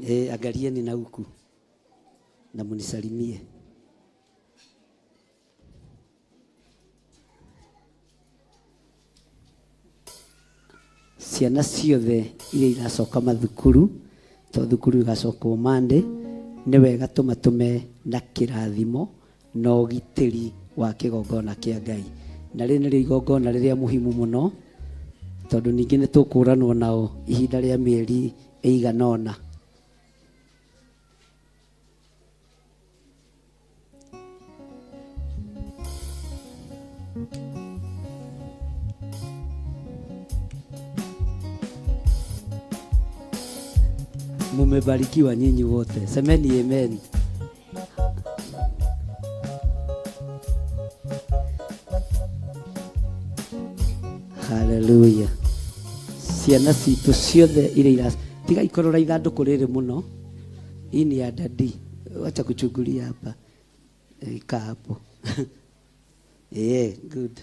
Speaker 2: Eh, angalieni na huku na munisalimie. Ciana ciothe iria iracoka mathukuru to thukuru igacokwo Monday, nĩ wega tũmatũme na kĩrathimo na ũgitĩri wa kĩgongona kĩa Ngai. Na rĩrĩ nĩrĩo igongona rĩrĩa muhimu mũno, tondũ ningĩ nĩ tũkũranwo nao ihinda rĩa mĩeri ĩigana ũna. Mumebarikiwa nyinyi wote, semeni amen. Haleluya. Ciana citũ ciothe iria ira tiga ikorora ithandũkũ rĩrĩ mũno. Hii ni ya dadi, wacha kuchungulia hapa. Kaa hapo. Yeah, good.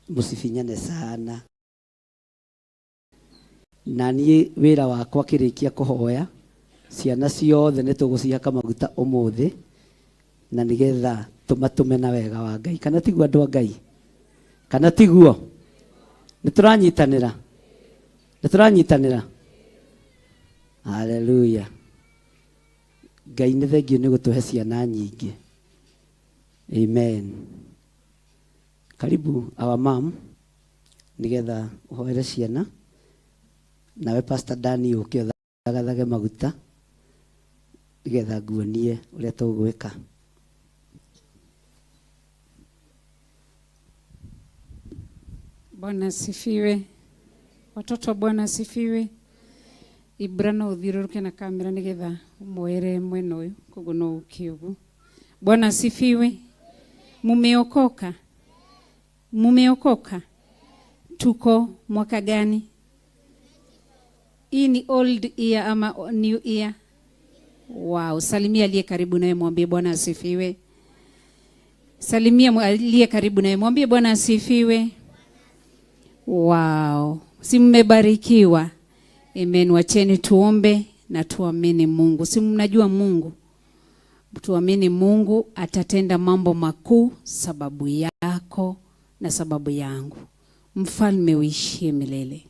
Speaker 2: Musifinyane sana. Na niĩ wĩra wakwa kĩrĩkia kũhoya ciana ciothe nĩ tũgũcihaka maguta ũmũthĩ na nĩgetha tũmatũme na wega wa Ngai. Kana tiguo andũ a Ngai? Kana tiguo? Nĩ tũranyitanĩra? Nĩ tũranyitanĩra? Haleluya. Ngai nĩ thengiũ nĩ gũtũhe ciana nyingĩ. Amen. Karibu our mom nĩgetha ũhoere ciana. Nawe Pastor Dani ũke ũthagathage maguta nĩgetha nguonie ũrĩa tũgwĩka.
Speaker 12: Bwana asifiwe. Watoto wa Bwana asifiwe. Ibra no uthiũrũrũke na kamera nigetha umwere mwena ũyũ koguo no ũke ũguo. Bwana asifiwe. Mumeokoka? Mumeokoka? Tuko mwaka gani? Hii ni old year ama new year? Wow, salimia aliye karibu naye mwambie Bwana asifiwe. Salimia aliye karibu naye mwambie Bwana asifiwe. Wow, si mmebarikiwa? Amen. Wacheni tuombe na tuamini Mungu. Si mnajua Mungu? Tuamini Mungu atatenda mambo makuu sababu yako na sababu yangu. Mfalme uishie milele.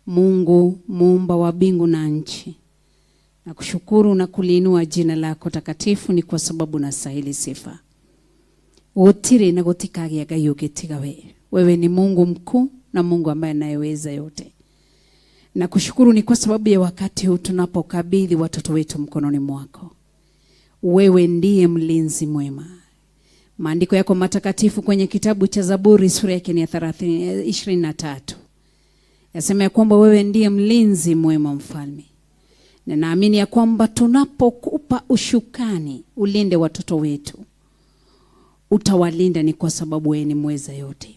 Speaker 12: Mungu muumba wa mbingu na nchi, nakushukuru na kuliinua jina lako takatifu, ni kwa sababu nastahili sifa. Gutire na gutikagia Ngai ũngĩ tiga we. Wewe ni Mungu mkuu na Mungu ambaye anayeweza yote. Na kushukuru ni kwa sababu ya wakati huu tunapokabidhi watoto wetu mkononi mwako. Wewe ndiye mlinzi mwema. Maandiko yako matakatifu kwenye kitabu cha Zaburi sura yake ni ya 23 yasema ya kwamba wewe ndiye mlinzi mwema mfalme. Na naamini ya kwamba tunapokupa ushukani ulinde watoto wetu, utawalinda, ni kwa sababu wewe ni mweza yote.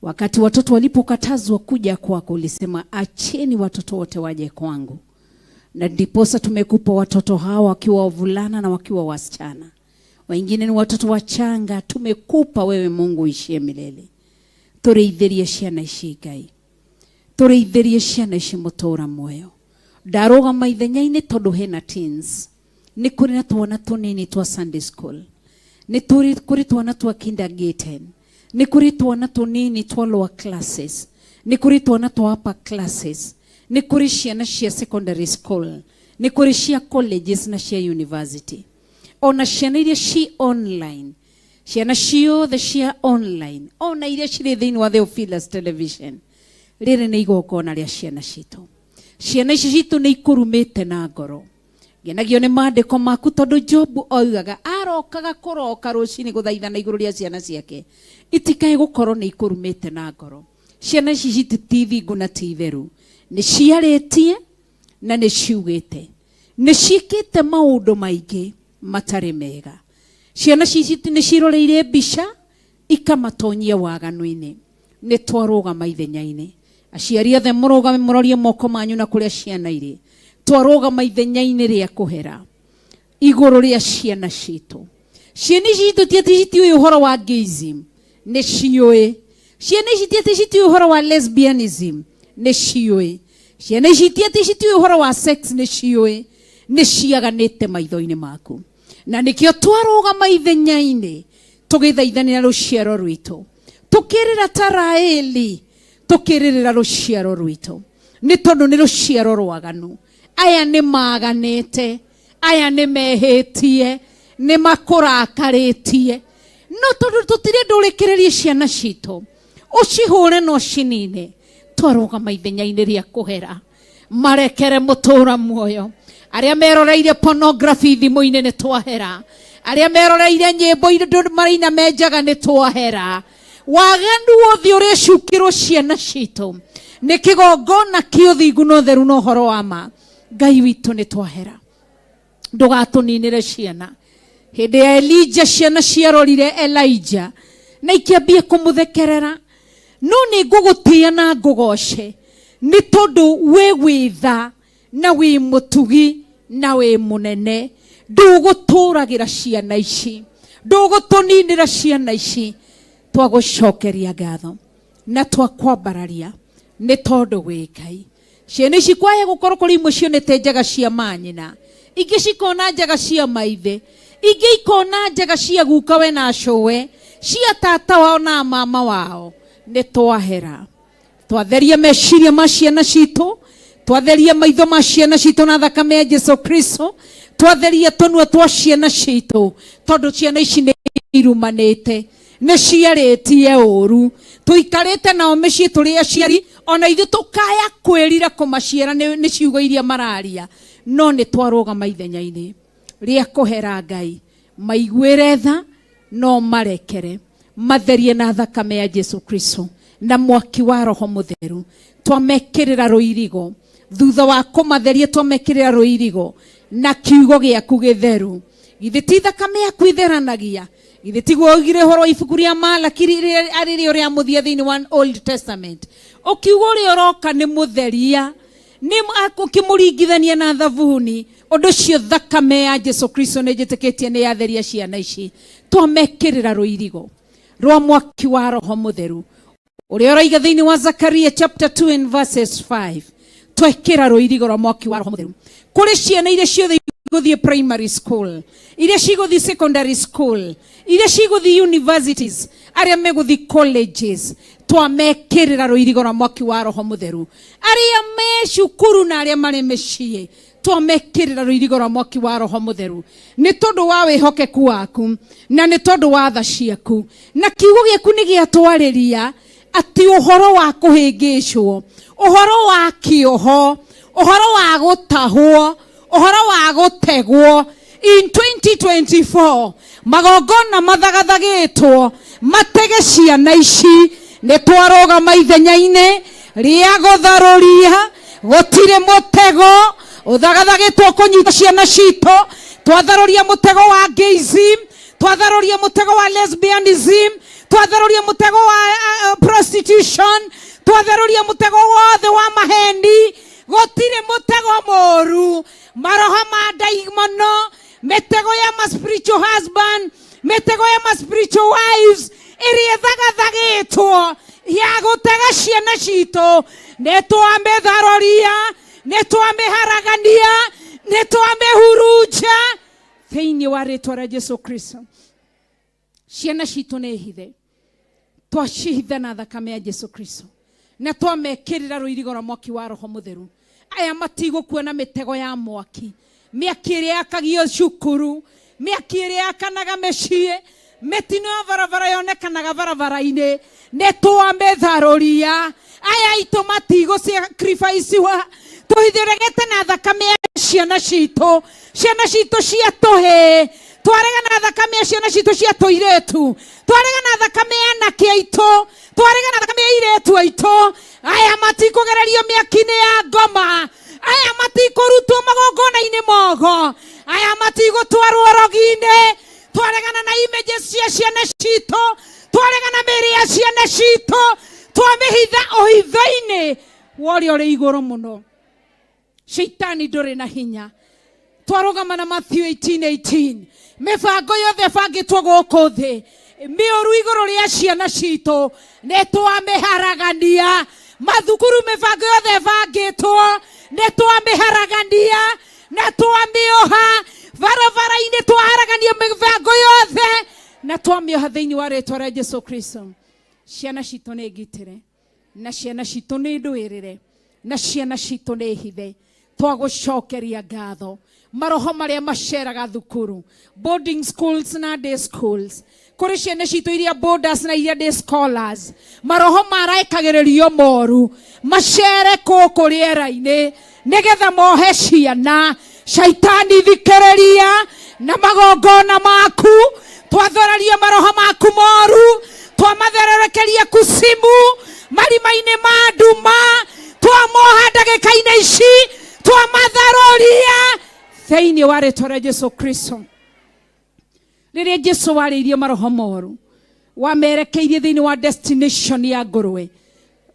Speaker 12: Wakati watoto walipokatazwa kuja kwako, ulisema acheni watoto wote waje kwangu, na ndiposa tumekupa watoto hawa wakiwa wavulana na wakiwa wasichana, wengine ni watoto wachanga. Tumekupa wewe Mungu uishie milele. Tũrĩithĩrie ciana ici Ngai, tũrĩithĩrie ciana ici mũtũra muoyo. Ndarũgama ithenya-inĩ tondũ hena teens, nĩ kũrĩ na twana tũnini twa Sunday school, nĩ kũrĩ twana twa kindergarten, nĩ kũrĩ twana tũnini twa lower classes, nĩ kũrĩ twana twa upper classes, nĩ kũrĩ ciana cia secondary school, nĩ kũrĩ cia colleges na cia university, ona ciana iria ci online, ciana ciothe cia online, ona iria cirĩ thĩinĩ wa Theophilus Television. Rĩrĩ nĩ igongona rĩa ciana citũ. Ciana ici citũ nĩ ikũrumĩte na ngoro. Ngenagio nĩ maandĩko maku tondũ Jobu oigaga arokaga kũroka rũcinĩ gũthaithana igũrũ rĩa ciana ciake, itikae gũkorwo nĩ ikũrumĩte na ngoro. Ciana ici citũ ti thingu na ti theru, nĩ ciarĩtie na nĩ ciugĩte, nĩ ciĩkĩte maũndũ maingĩ matarĩ mega. Ciana cici nĩ ciroreire mbica ikamatonyia waganu-inĩ. Nĩ twarũgama ithenya-inĩ. Aciari othe mũrũgame mũrorie moko manyu na kũrĩa ciana irĩ. Twarũgama ithenya-inĩ rĩa kũhera igũrũ rĩa ciana citũ. Ciana ici citũ ti atĩ citiũĩ ũhoro wa gayism, nĩ ciũĩ. Ciana ici ti atĩ citiũĩ ũhoro wa lesbianism, nĩ ciũĩ. Ciana ici ti atĩ citiũĩ ũhoro wa sex, nĩ ciũĩ. Nĩ ciaganĩte maitho-inĩ maku. Na nĩkĩo twarũgama ithenya-inĩ tũgĩthaithanĩra rũciaro rwitũ, tũkĩrĩra ta Raeli, tũkĩrĩrĩra rũciaro rwitũ, nĩ tondũ nĩ rũciaro rwaganu. Aya nĩ maganĩte, aya nĩ mehĩtie, nĩ makũrakarĩtie. No tondũ tũtirenda ũrekererie ciana citũ, ũcihũre na ũcinine, twarũgama ithenya-inĩ rĩa kũhera. Marekere mũtũra muoyo. Arĩa meroreire pornography thimũ-inĩ nĩ twahera. Arĩa meroreire nyĩmbo iria maraina menjaga nĩ twahera. Waganu wothe ũrĩa ũcukĩrwo ciana citũ nĩ kĩgongona kĩa ũthingu na ũtheru na ũhoro wa ma. Ngai witũ nĩ twahera. Ndũgatũninĩre ciana. Hĩndĩ ya Elijah ciana ciarorire Elijah na ikĩambia kũmũthekerera. No nĩ ngũgũtĩa na ngũgoce nĩ tondũ wĩ wĩtha na wĩ mũtugi na wĩ mũnene. Ndũgũtũragĩra ciana ici, ndũgũtũninĩra ciana ici. Twagũcokeria ngatho na twakwambararia nĩ tondũ wĩ Ngai. Ciana ici kwaya gũkorwo kũrĩ imwe cionete njaga cia manyina, ingĩ cikona njaga cia maithe, ingĩ ikona njaga cia guka we na cũwe, cia tata wao na mama wao. Nĩ twahera. Twatheria meciria ma ciana citũ, twatheria maitho ma ciana citũ na thakame ya Jesu Kristo, twatheria tũnua twa ciana citũ, tondũ ciana ici nĩ irumanĩte, nĩ ciarĩtie ũru. Tũikarĩte nao mĩciĩ tũrĩ aciari, ona ithuĩ tũkaya kwĩrira kũmaciara nĩ ciugo iria mararia. No nĩ twarũgama ithenya-inĩ rĩa kũhera Ngai, maiguĩre tha, no marekere, matherie na thakame ya Jesu Kristo na mwaki wa Roho Mũtheru. Twamekĩrĩra rũirigo, thutha wa kũmatheria twamekĩrĩra rũirigo na kiugo gĩaku gĩtheru. Githĩ ti thakame yaku itheranagia? Githĩ tiguo oigire ũhoro wa ibuku rĩa Malaki arĩ rĩo rĩa mũthia thĩinĩ wa Old Testament, ũkiuga ũrĩa ũroka nĩ mũtheria, nĩ ũkĩmũringithania na thabuni. Ũndũ ũcio thakame ya Jesu Kristo nĩ njĩtĩkĩtie nĩ yatheria ciana ici. Twamekĩrĩra rũirigo rwa mwaki wa Roho Mũtheru ũrĩa ũroiga thĩinĩ wa Zakaria chapter 2 and verses 5. Twekĩra rũirigo rwa mwaki wa Roho Mũtheru kũrĩ ciana iria ciothe igũthiĩ primary school, iria cigũthiĩ secondary school, iria cigũthiĩ universities, arĩa megũthiĩ colleges. Twamekĩrĩra rũirigo rwa mwaki wa Roho Mũtheru. Arĩa me cukuru na arĩa marĩ mĩciĩ, twamekĩrĩra rũirigo rwa mwaki wa Roho Mũtheru, nĩ tondũ wa wĩhokeku waku na nĩ tondũ wa tha ciaku, na kiugo gĩaku nĩ gĩatwarĩria atĩ ũhoro wa kũhĩngĩcwo, ũhoro wa kĩoho, ũhoro wa gũtahwo, ũhoro wa gũtegwo in 2024 magongona mathagathagĩtwo matege ciana ici. Nĩ twarũgama ithenya-inĩ rĩa gũtharũria. Gũtirĩ mũtego ũthagathagĩtwo kũnyita ciana citũ. Twatharũria mũtego wa gayism, twatharũria mũtego wa lesbianism, twatharũria mũtego wa prostitution, twatharũria mũtego wothe wa maheni. Gũtirĩ mũtego mũru, maroho ma ndaimono, mĩtego ya ma spiritual husband, mĩtego ya ma spiritual wives ĩrĩa ĩthagathagĩtwo ya gũtega ciana citũ, nĩ twamĩtharũria, nĩ twamĩharagania, nĩ twamĩhurunja thĩinĩ wa rĩtwa rĩa Jesu Kristo. Ciana citũ nĩ hithe, twacihitha na thakame ya Jesu Kristo na twamekĩrĩra rũirigo rwa mwaki wa Roho Mũtheru. Aya matigũkua na mĩtego ya mwaki, mĩaki ĩrĩa yakagio cukuru, mĩaki ĩrĩa yakanaga mĩciĩ, mĩtino ya barabara yonekanaga barabara-inĩ, nĩ twamĩtharũria. Aya aitũ matigũ-sacrifice-wa, tũhithĩregete na thakame ya ciana citũ, ciana citũ cia tũhĩĩ, twarega na thakame ya ciana citũ cia tũirĩtu, twarega na thakame ya anake aitũ, twarega na thakame ya airĩtu aitũ. Aya matikũgererio mĩaki-inĩ ya ngoma, aya matikũrutwo magongona-inĩ mogo, aya matigũtwarwo rogi-inĩ. Twaregana na images cia ciana citũ, twaregana mĩĩrĩ ya ciana citũ, twamĩhitha ũhitho-inĩ wa ũrĩa ũrĩ igũrũ mũno. Shaitani ndũrĩ na hinya. Twarũgama na Matthew 18:18, mĩbango yothe ĩbangĩtwo gũkũ thĩ mĩũru igũrũ rĩa ciana citũ nĩ twamĩharagania. Mathukuru mĩbango yothe ĩbangĩtwo nĩ twamĩharagania na twamĩoha. Barabara-inĩ twaharagania mĩbango yothe na twamĩoha thĩinĩ wa rĩtwa rĩa Jesu Kristo. Ciana citũ nĩ ngitĩre, na ciana citũ nĩ ndwĩrĩre, na ciana citũ nĩ hithe. Twagũcokeria ngatho. Maroho marĩa maceraga thukuru, boarding schools na day schools, kũrĩ ciana citũ iria boarders na iria day scholars, maroho maraĩkagĩrĩrio moru macere kũkũ rĩera-inĩ nĩgetha mohe ciana. Shaitani thikĩrĩria na magongona maku, twathoreria maroho maku moru, twamathererekeria kusimu marima-inĩ ma nduma, twamoha ndagĩka-inĩ ici, twamatharũria thĩinĩ wa rĩtwa rĩa Jesu Kristo. Rĩrĩa Jesu warĩirie maroho moru, wamerekeirie thĩinĩ wa destination ya ngũrwe,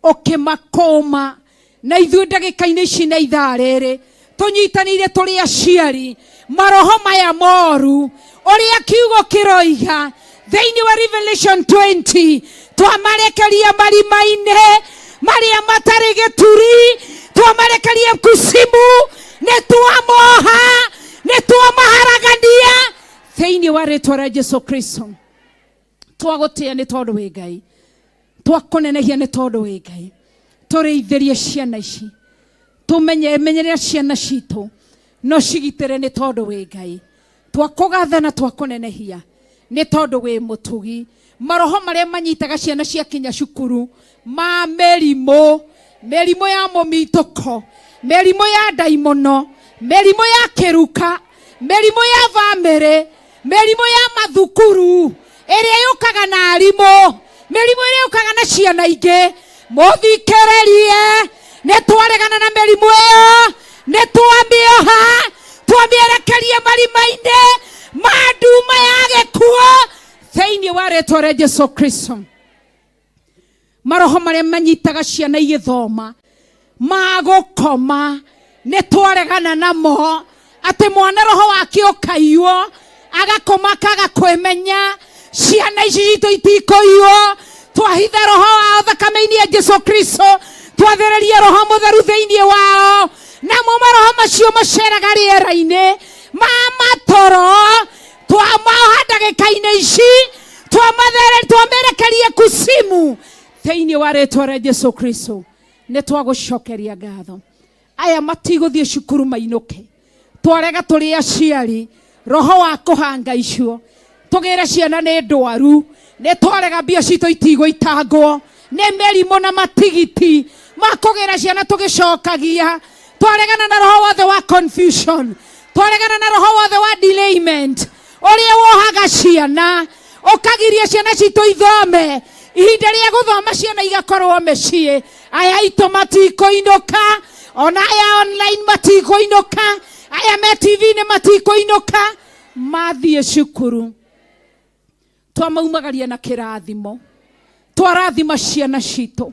Speaker 12: ũkĩmakũma. Na ithuĩ ndagĩka-inĩ ici na ithaa rĩrĩ tũnyitanĩire tũrĩ aciari, maroho maya moru ũrĩa kiugo kĩroiga thĩinĩ wa Revelation 20, twamarekeria marima-inĩ marĩa matarĩ gĩturi, twamarekeria kusimu, nĩ twamoha, nĩ twamaharagania thĩinĩ wa rĩtwa rĩa Jesu Kristo. Twagũtĩa nĩ tondũ wĩ Ngai, twakũnenehia nĩ tondũ wĩ Ngai. Tũrĩithĩrie ciana ici, tũmenye menyerera ciana citũ no cigitĩre nĩ tondũ wĩ Ngai. Twakũgatha na twakũnenehia nĩ tondũ wĩ mũtugi. Maroho marĩa manyitaga ciana ciakinya cukuru ma mĩrimũ, mĩrimũ ya mũmitũko, mĩrimũ ya ndaimono, mĩrimũ ya kĩruka, mĩrimũ ya bamĩrĩ, mĩrimũ ya mathukuru ĩrĩa yũkaga na arimũ, mĩrimũ ĩrĩa yũkaga na ciana ingĩ, mũthikĩrĩrie. Nĩ twaregana na mĩrimũ ĩyo, nĩ twamĩoha, twamĩerekeria marima-inĩ ma nduma ya gĩkuũ thĩinĩ wa rĩtwa rĩa Jesu Kristo. Maroho marĩa manyitaga ciana igĩthoma magũkoma, nĩ twaregana namo, atĩ mwana roho wake ũkaiywo agakoma akaga kwĩmenya. Ciana ici citũ itikũiywo, twahitha roho wao thakame-inĩ ya Jesu Kristo, twathereria roho mũtheru thĩinĩ wao, namo maroho macio maceraga rĩera-inĩ ma matoro, twamaoha ndagĩka-inĩ ici, twamerekeria kusimu thĩinĩ wa rĩtwa rĩa Jesu Kristo. Nĩ twagũcokeria ngatho. Aya matigũthiĩ cukuru mainũke, twarega tũrĩ aciari roho wa kũhanga icio, tũgĩre ciana nĩ ndwaru, nĩ twarega mbia citũ itigũitangwo nĩ mĩrimũ na matigiti ma kũgĩra ciana tũgĩcokagia. Twaregana na roho wothe wa confusion, twaregana na roho wothe wa delayment ũrĩa wohaga ciana ũkagiria ciana citũ ithome. Ihinda rĩa gũthoma ciana igakorwo mĩciĩ. Aya aitũ matikũinũka, ona aya online matikũinũka, aya me TV-inĩ matikũinũka, mathiĩ cukuru. Twamaumagaria na kĩrathimo, twarathima ciana citũ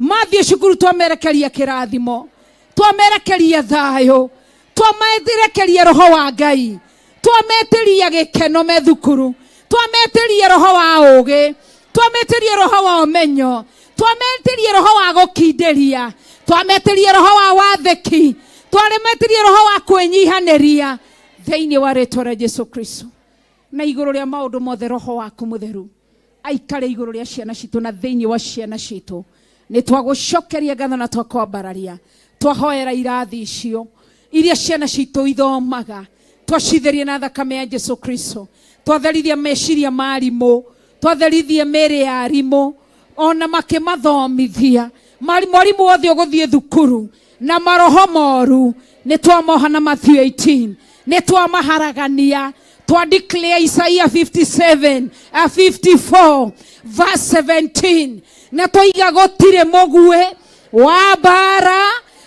Speaker 12: mathiĩ cukuru, twamerekeria kĩrathimo, twamerekeria thayũ, twamerekeria roho wa Ngai, twametĩria gĩkeno me thukuru, twametĩria roho wa ũũgĩ, twametĩria roho wa ũmenyo, twametĩria roho wa gũkindĩria, twametĩria roho wa wathĩki, twametĩria roho wa kwĩnyihanĩria thĩinĩ wa rĩtwa rĩa Jesu Kristo. Na igũrũ rĩa maũndũ mothe roho waku mũtheru aikare igũrũ rĩa ciana citũ na thĩinĩ wa ciana citũ. Nĩ twagũcokeria ngatho na twakwambararia, twahoera irathi icio iria ciana citũ ithomaga, twacitheria na thakame ya Jesu Kristo, twatherithia meciria ma arimũ, twatherithia mĩĩrĩ ya arimũ ona makĩmathomithia. Mwarimũ wothe ũgũthiĩ thukuru na maroho moru, nĩ twamoha na Matthew 18, nĩ twamaharagania, twa declare Isaiah 57, 54 verse 17, na twaiga gũtirĩ mũguĩ wa mbara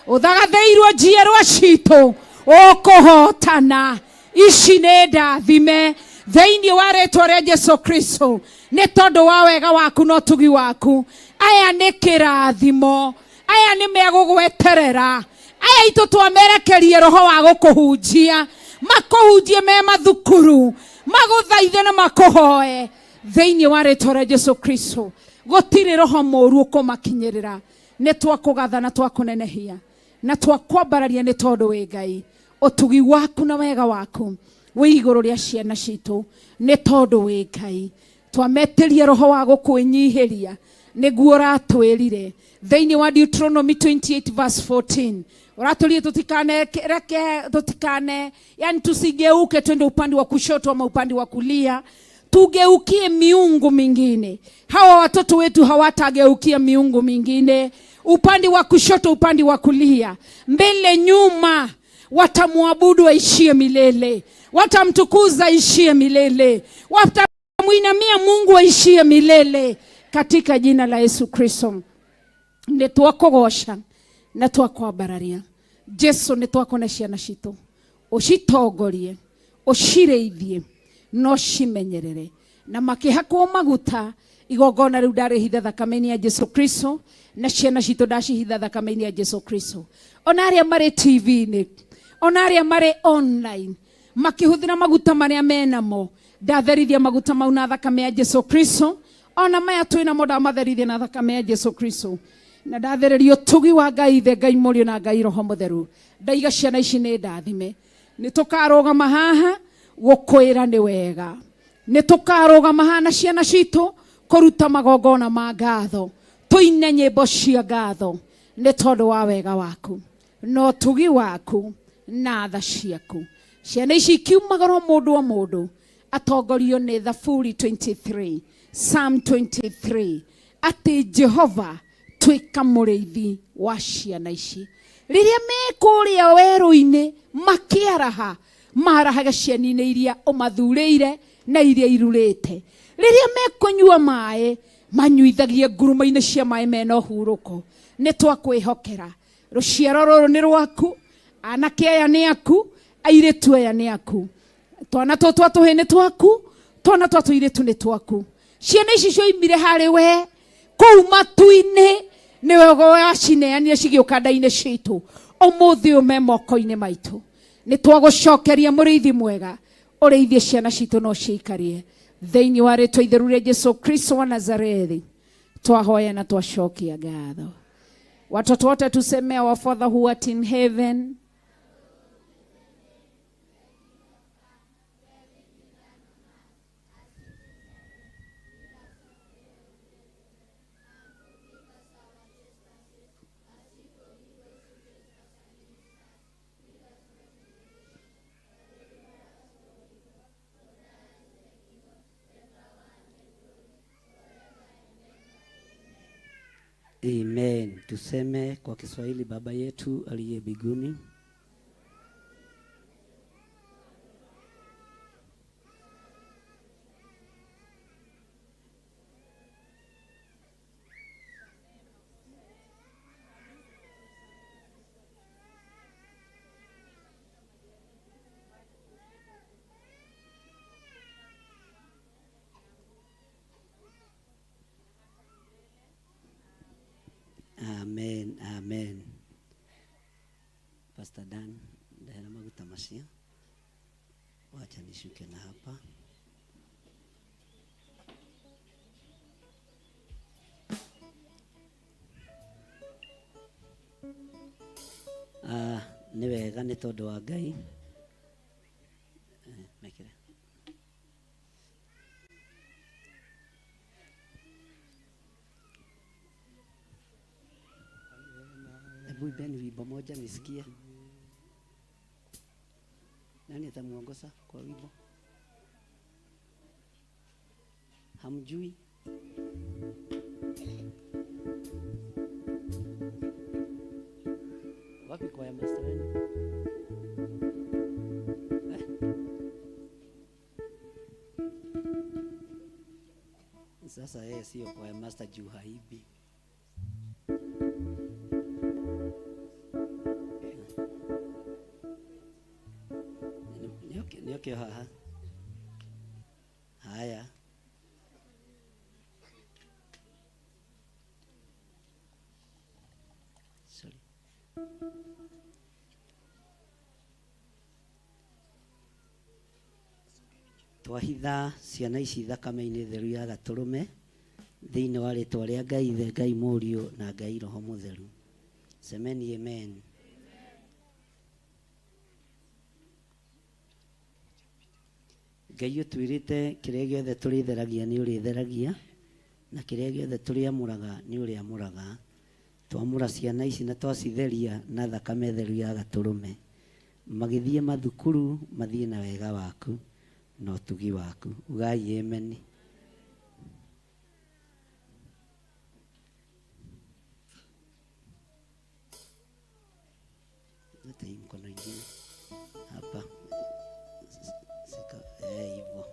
Speaker 12: ũthagathĩirwo njiarwa citũ ũkũhotana. Ici nĩ ndathime Thĩinĩ wa rĩtwa rĩa Jesu Kristo, nĩ tondũ wa wega waku na ũtugi waku. Aya nĩ kĩrathimo, aya nĩ megũgweterera, aya itũ twamerekerie roho wa gũkũhunjia, makũhunjie me mathukuru, magũthaithe na makũhoe. Thĩinĩ wa rĩtwa rĩa Jesu Kristo, gũtirĩ roho mũũru ũkũmakinyĩrĩra. Nĩ twakũgatha na twakũnenehia na twakwambararia nĩ tondũ wĩ Ngai. Ũtugi waku na wega waku wĩ igũrũ rĩa ciana citũ nĩ tondũ wĩ Ngai. Twametĩria roho wa gũkwĩnyihĩria nĩguo ũratwĩrire thĩinĩ wa Deuteronomy 28 verse 14, ũratwĩrire tutikane reke tutikane, yani tusigeuke twende upande wa kushoto ama upande wa kulia, tugeukie miungu mingine. Hawa watoto wetu hawatageukia miungu mingine, upande wa kushoto, upande wa kulia, mbele, nyuma, watamwabudu aishie milele, watamtukuza aishie milele, watamwinamia Mungu aishie milele, katika jina la Yesu Kristo. Nĩ twakũgoca na twakwambararia Jesu, nĩ twakona ciana citũ, ũcitongorie, ũcirĩithie na ũcimenyerere, na makĩhakwo maguta igongona rĩu ndarĩhitha thakame-inĩ ya Jesu Kristo, na ciana citũ ndacihitha thakame-inĩ ya Jesu Kristo. Ona arĩa marĩ TV-inĩ, ona arĩa marĩ online makĩhũthĩra maguta marĩa menamo, ndatherithia maguta mau na thakame ya Jesu Kristo. Ona maya twĩnamo ndamatherithia na thakame ya Jesu Kristo, na ndathereria ũtugi wa Ngai Ithe, Ngai Mũriũ na Ngai Roho Mũtheru. Ndaiga ciana ici nĩ ndathime. Nĩ tũkarũgama haha gũkwĩra nĩ wega, nĩ tũkarũgama haha na ciana citũ kũruta magongona ma ngatho, tũine nyĩmbo cia ngatho nĩ tondũ wa wega waku na ũtugi waku na tha ciaku. Ciana ici ikiumagara o mũndũ o mũndũ atongorio nĩ Thaburi 23, Psalm 23, atĩ Jehova tuĩka mũrĩithi wa ciana ici. Rĩrĩa me kũrĩa werũ-inĩ makĩaraha, marahage ciana-inĩ iria ũmathurĩire na iria irurĩte. Rĩrĩa mekũnyua maĩ, manyuithagie nguruma-inĩ cia maĩ mena ũhurũko. Nĩ twakwĩhokera rũciaro rũrũ nĩ rwaku, anake aya nĩ aku, airĩtu aya nĩ aku, twana tũtũ twa tũhĩĩ nĩ twaku, twana twa tũirĩtu nĩ twaku. Ciana ici cioimire harĩ we kũu matu-inĩ, nĩwe wacineanire cigĩũka nda-inĩ citũ. Ũmũthĩ ũyũ me moko-inĩ maitũ, nĩ twagũcokeria mũrĩithi mwega, ũrĩithie ciana citũ no ciikarie. Thĩinĩ wa rĩtwa itheru rĩa Jesu Kristo wa Nazarethi twahoya na twacokia ngatho. Watoto wote tuseme, Our Father who art in heaven.
Speaker 2: Amen. Tuseme kwa Kiswahili, Baba yetu aliye mbinguni. Amen, amen. Pastor Dan, ndehera maguta macio. Wacha nishuke na hapa. Ah, nĩ wega nĩ tondũ wa Ngai. Mekĩre. Hebu imbeni wimbo moja nisikie. Nani atamuongoza kwa wimbo? Hamjui? Wapi kwa ya master wenu? Eh? Sasa yeye sio kwa ya master juu haibi. Nĩokĩo haha. Haya. Sorry. Twahitha ciana ici thakame-inĩ theru ya gatũrũme thĩinĩ wa rĩtwa rĩa Ngai Ithe, Ngai Mũriũ na Ngai Roho Mũtheru. Semeni amen. Ngai ũtwĩrĩte kĩrĩa gĩothe tũrĩtheragia nĩ ũrĩtheragia na kĩrĩa gĩothe tũrĩamũraga nĩ ũrĩamũraga. Twamũra ciana ici na twacitheria na thakame theru ya gatũrũme, magĩthiĩ mathukuru mathiĩ na wega waku na ũtugi waku. Ugai amen. Leta hii mkono ingine hapa. Sika hivyo.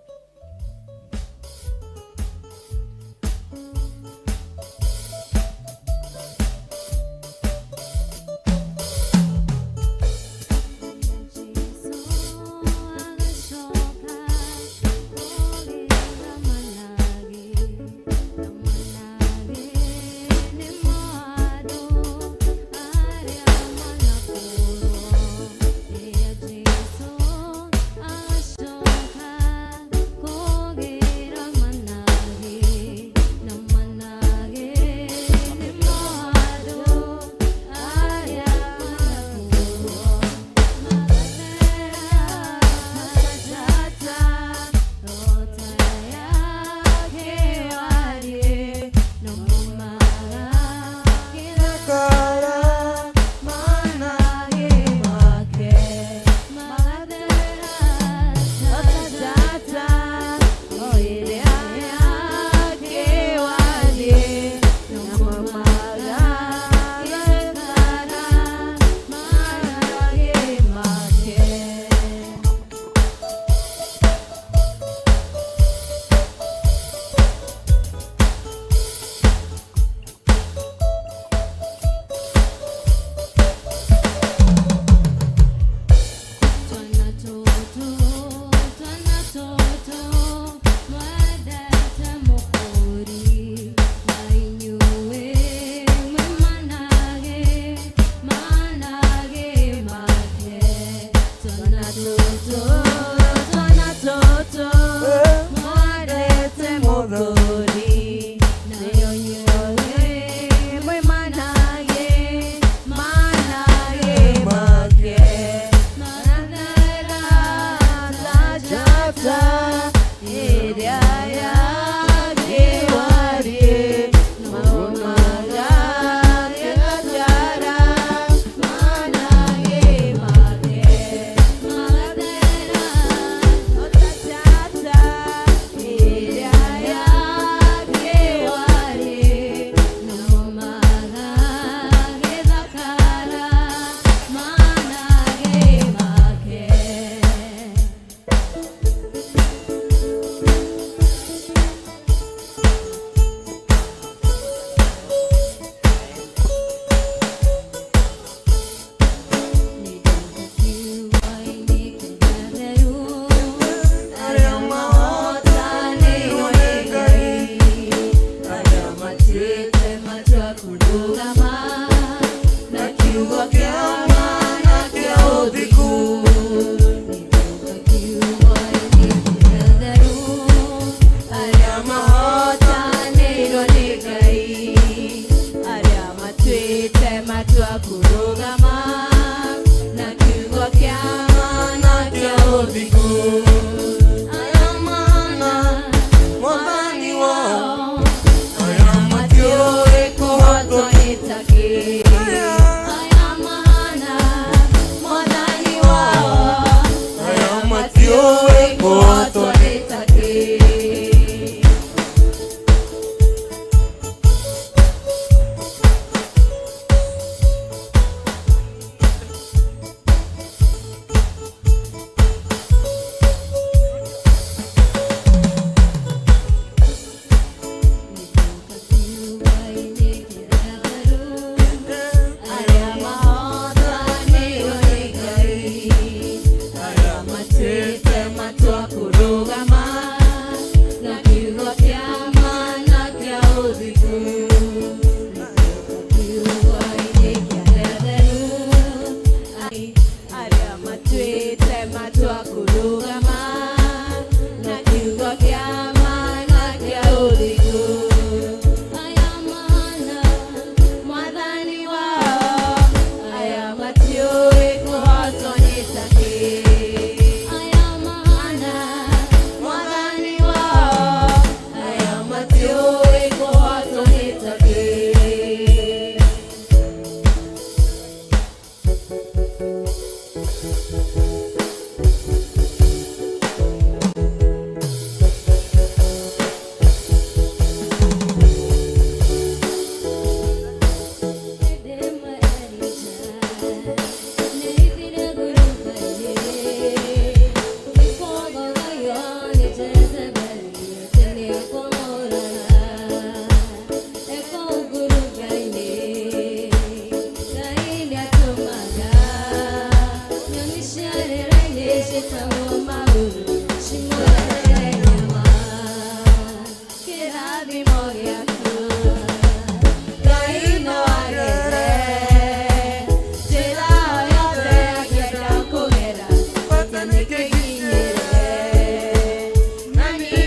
Speaker 4: Matua kuruga
Speaker 13: Jezebeli atĩ nĩekũmũraga. E kũu ngurunga-inĩ, Ngai nĩatũmaga nyoni cia rĩera-inĩ ciĩtagwo maguru cimũrehere nyama, kĩrathimo gĩaku. Ngai no agere njĩra o yothe angĩenda kũgera, bata nĩkĩnginyĩre. Na niĩ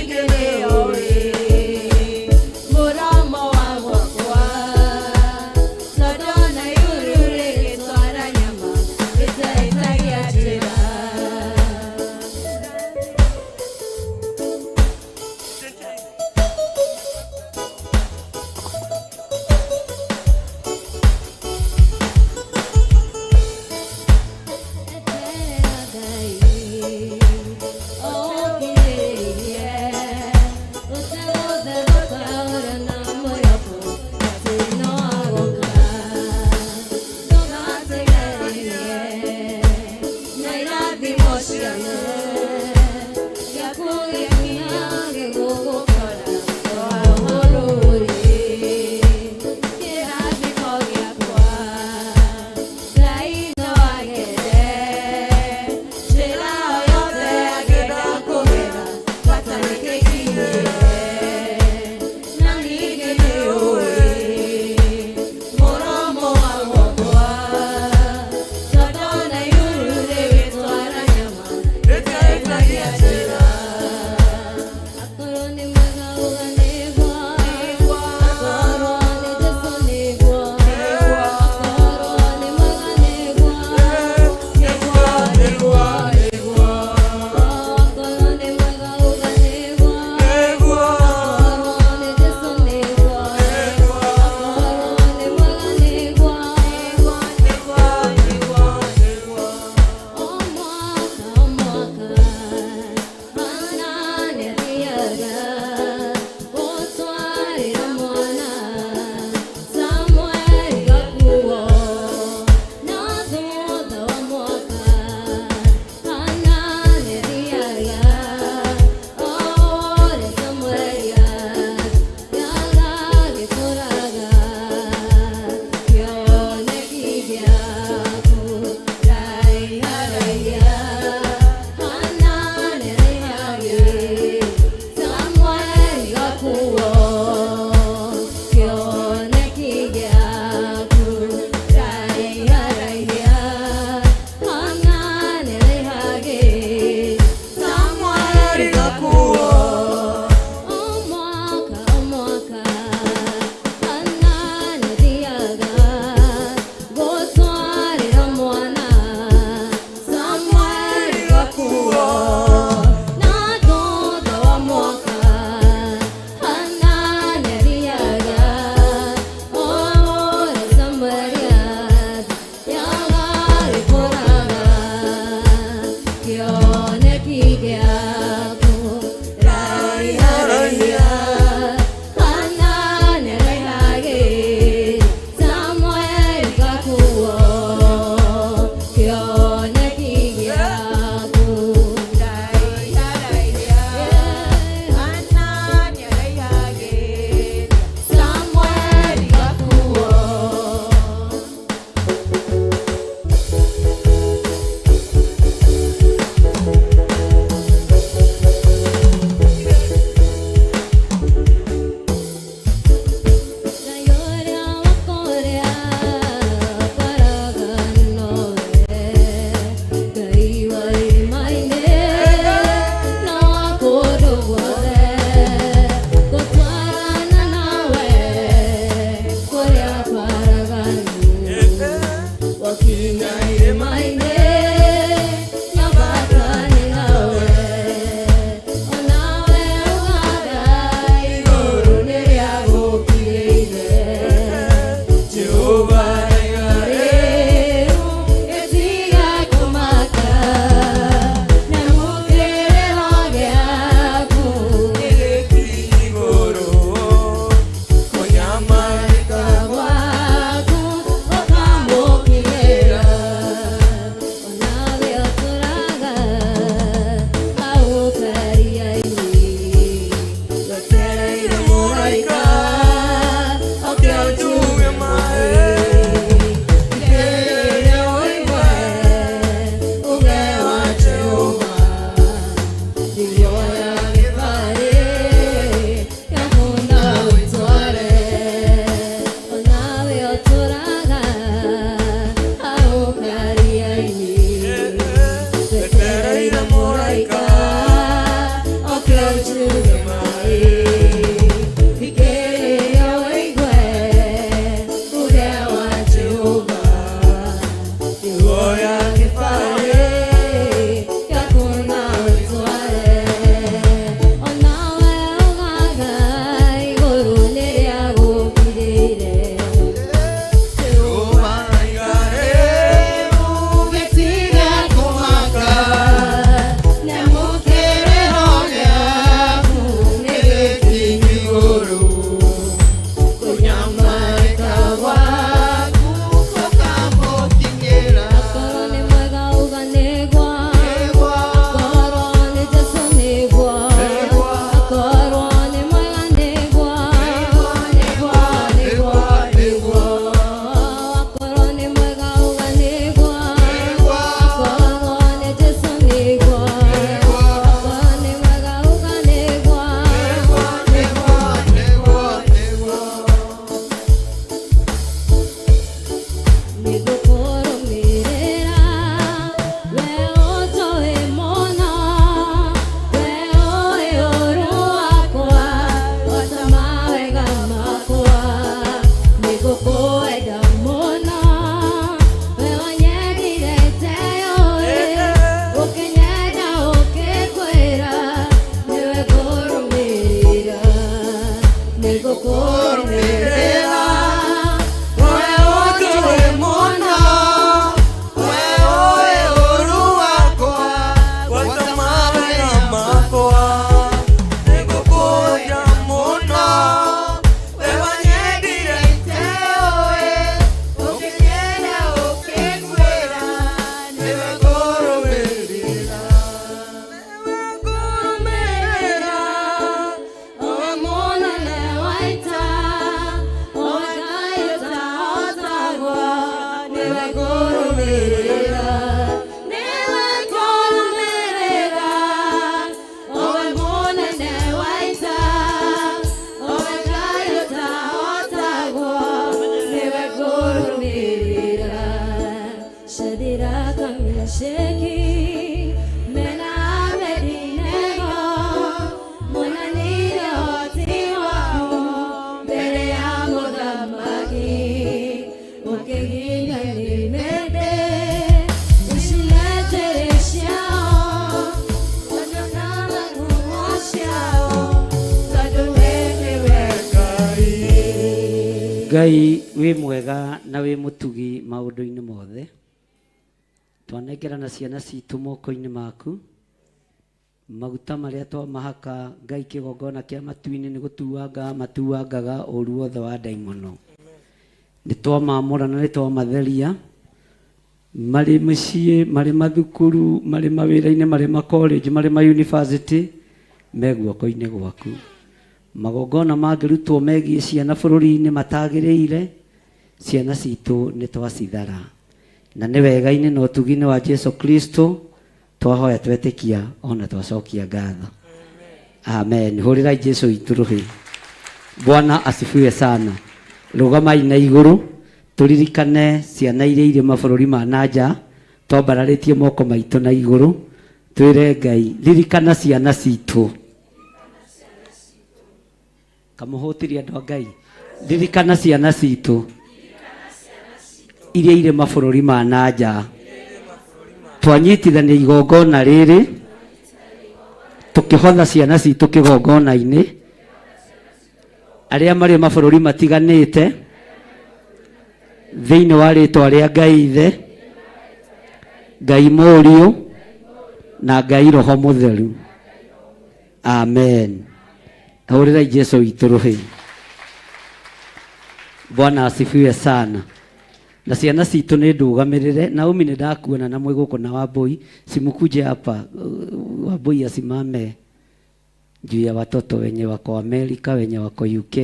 Speaker 2: Ngai wĩ mwega na wĩ mũtugi maũndũ-inĩ mothe. Twanengerana ciana citũ moko-inĩ maku. Maguta marĩa twamahaka Ngai kĩgongona kĩa matu-inĩ nĩ gũtuanga matuangaga ũru wothe wa ndaimono. Nĩ twamamũra na nĩ twamatheria marĩ mĩciĩ, marĩ mathukuru, marĩ mawĩra-inĩ, marĩ makollege, marĩ ma university, me guoko-inĩ gwaku. Magongona mangĩrutwo megiĩ ciana bũrũri-inĩ matagĩrĩire, ciana citũ nĩ twacithara. Na nĩ wega-inĩ na ũtugi-inĩ wa Jesu Kristo twahoya twetĩkia ona twacokia ngatho. Amen. Hũrĩrai Jesu witũ rũhĩ. Bwana asifiwe sana. Rũgamai na igũrũ tũririkane ciana iria irĩ mabũrũri ma na nja, twambararĩtie moko maitũ na igũrũ twĩre Ngai ririkana ciana citũ. Kamũhũtirie andũ a Ngai, ririkana ciana citũ iria irĩ mabũrũri ma na nja. Twanyitithania igongona rĩrĩ tũkĩhotha ciana citũ kĩgongona-inĩ, arĩa marĩ mabũrũri matiganĩte, thĩinĩ wa rĩtwa rĩa Ngai Ithe, Ngai Mũriũ na Ngai Roho Mũtheru. Amen. Hũrĩrai Jesu witũ rũhĩ. Bwana asifiwe sana. Na ciana citũ nĩ ndũgamĩrĩre. Naomi nĩ ndakuona na mwĩ gũkũ na Wambui, simukuje hapa. Wambui asimame juu ya watoto wenye wako Amerika, wenye wako UK.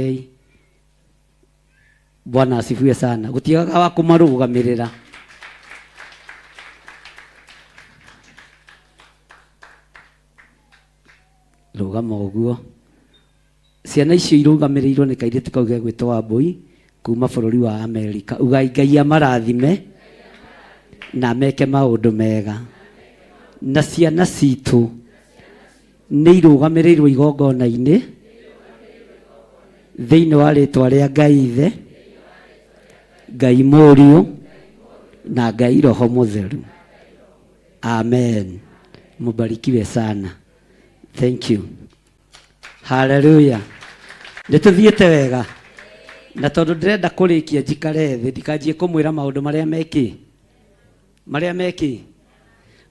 Speaker 2: Bwana asifiwe sana. Gũtiagaga wa kũmarũgamĩrĩra. Rũgama ũguo. Ciana icio irũgamĩrĩirwo nĩ kairĩtu kau gegwĩtwo Wambui kuma bũrũri wa Amerika. Ugai Ngai amarathime na meke maũndũ mega. Na ciana citũ Nĩ irũgamĩrĩirwo igongona-inĩ thĩinĩ wa rĩtwa rĩa Ngai Ithe, Ngai Mũriũ na Ngai Roho Mũtheru. Amen. Mubarikiwe sana. Thank you. Hallelujah. Nĩ tũthiĩte wega na tondũ ndĩrenda kũrĩkia njikare thĩ ndikanjie kũmwĩra maũndũ marĩa mekĩ marĩa mekĩ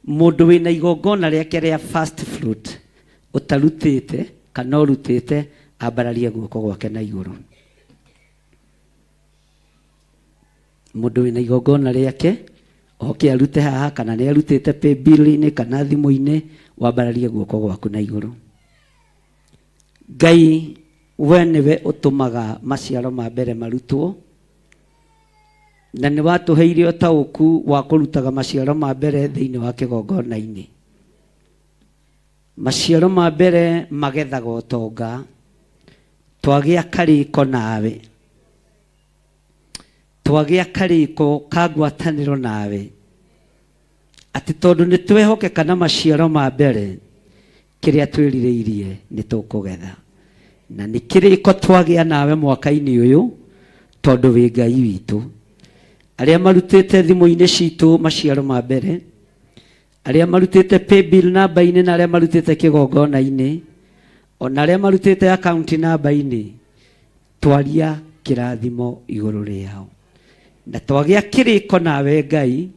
Speaker 2: mũndũ wĩna igongona rĩake rĩa first fruit ũtarutĩte kana ũrutĩte ambararie guoko gwake na igũrũ. Mũndũ wĩna igongona rĩake oke arute haha kana nĩ arutĩte paybill-inĩ kana thimũ-inĩ, wambararie guoko gwaku na igũrũ. Ngai we nĩwe ũtũmaga maciaro ma mbere marutwo, na nĩ watũheire ũtaũku wa kũrutaga maciaro ma mbere thĩinĩ wa kĩgongona-inĩ. Maciaro ma mbere magethaga ũtonga, twagĩa karĩko nawe, twagĩa karĩko ka ngwatanĩro nawe, atĩ tondũ nĩ twehokeka na maciaro ma mbere, kĩrĩa twĩrirĩirie nĩ tũkũgetha. Na nĩ kĩrĩko twagĩa nawe mwaka-inĩ ũyũ, tondũ wĩ Ngai witũ. Arĩa marutĩte thimũ-inĩ citũ maciaro ma mbere, arĩa marutĩte paybill namba-inĩ na arĩa marutĩte kĩgongona-inĩ, ona arĩa marutĩte account namba-inĩ, twaria kĩrathimo igũrũ rĩao. Na twagĩa kĩrĩko nawe Ngai,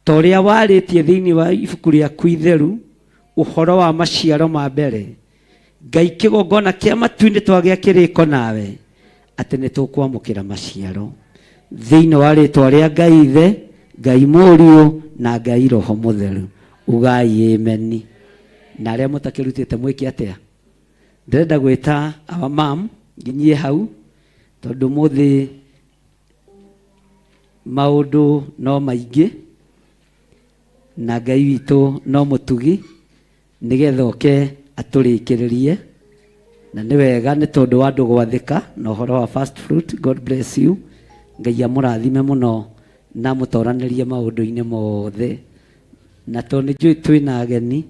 Speaker 2: ta ũrĩa warĩtie thĩinĩ wa ibuku rĩaku itheru, ũhoro wa maciaro ma mbere, Ngai kĩgongona kĩa matu-inĩ twagĩa kĩrĩko nawe, atĩ nĩ tũkwamũkĩra maciaro. Thĩinĩ wa rĩtwa rĩa Ngai Ithe, Ngai Mũriũ, na Ngai Roho Mũtheru. Ugai ameni. Na arĩa mũtakĩrutĩte mwĩke atĩa? Ndĩrenda gwĩta our mom nginyie hau, tondũ mũthĩ maũndũ no maingĩ, na Ngai witũ no mũtugi, nĩgetha oke atũrĩkĩrĩrie. Na nĩ wega nĩ tondũ wa andũ gwathĩka na ũhoro wa first fruit. God bless you. Ngai amũrathime mũno na amũtoranĩrie maũndũ-inĩ mothe. Na tondũ nĩ njũĩ twĩna ageni,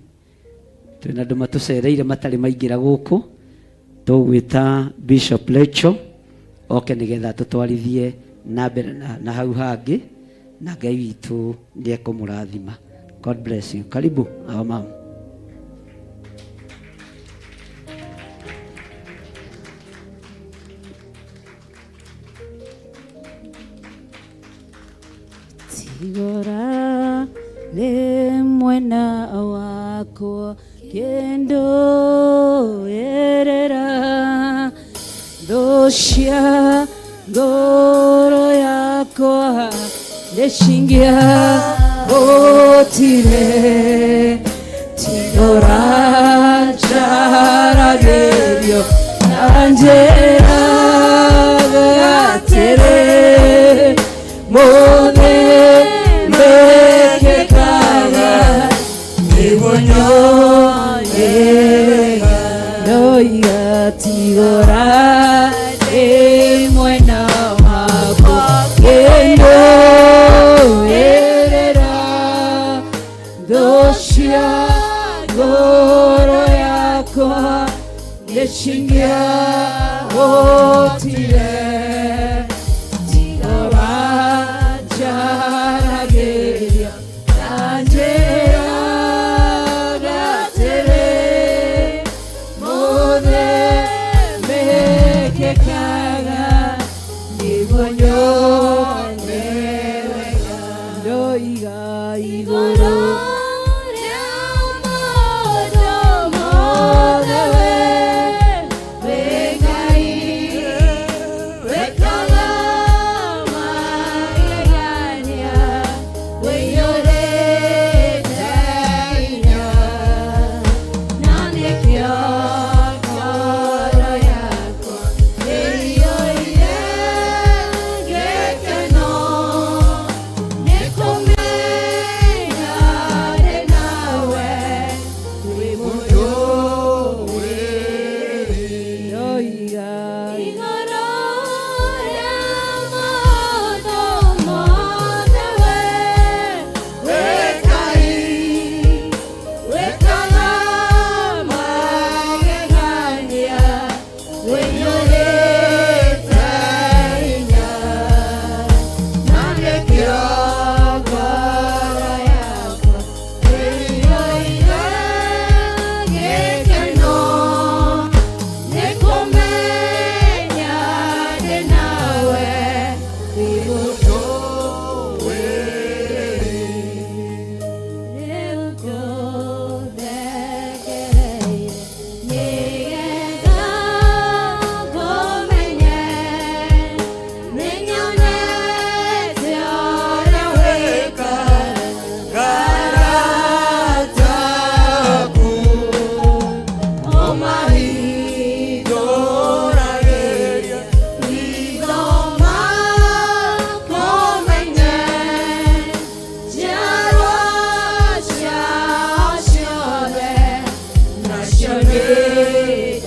Speaker 2: twĩna andũ matũcereire matarĩ maingĩra gũkũ, tũgwĩta Bishop Lecho oke nĩgetha tũtwarithie na mbere na hau hangĩ, na Ngai witũ nĩ ekũmũrathima. God bless you. Karibu our mom.
Speaker 12: Tigora le mwena wakwa kendo erera thũ cia ngoro yakwa ndĩcingia gũtirĩ tigora njaragĩrio na njĩra atĩrĩ mũthĩ mekĩkaga nĩguo nyone wega ndoiga tigora ĩ mwena wakwa kĩndũĩrĩra thũ cia ngoro yakwa nĩcingia gũtire tigora njaragĩria na njĩra gatĩrĩ mũthĩ mekĩkaga nĩguo nyone wega ndoiga igũrũ mothe we wĩ Ngai wĩ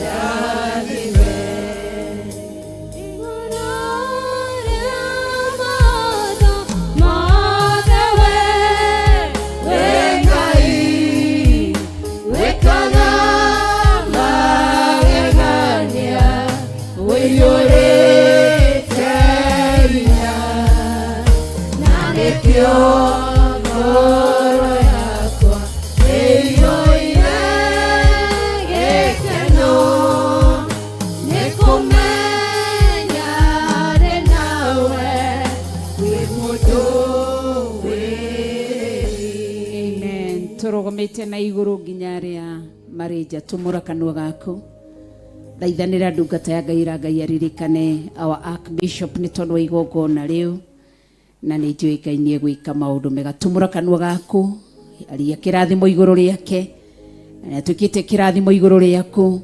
Speaker 13: Wĩndathime. Ngoro yakwa ĩiyũire gĩkeno nĩkũmenya ndĩ nawe wĩ mũndũ wĩ
Speaker 12: Amen. Tũrũgamĩte na igũrũ nginya arĩa marĩ nja tumũra kanua gaku thaithanĩra ndungata ya Ngai ra Ngai aririkane our archbishop nĩ tondũ wa igongona rĩu na nĩ njũĩ Ngai nĩ egwĩka maũndũ mega tumũra kanua gaku aria kĩrathimo igũrũ rĩake na nĩ atuĩkĩte kĩrathimo igũrũ rĩaku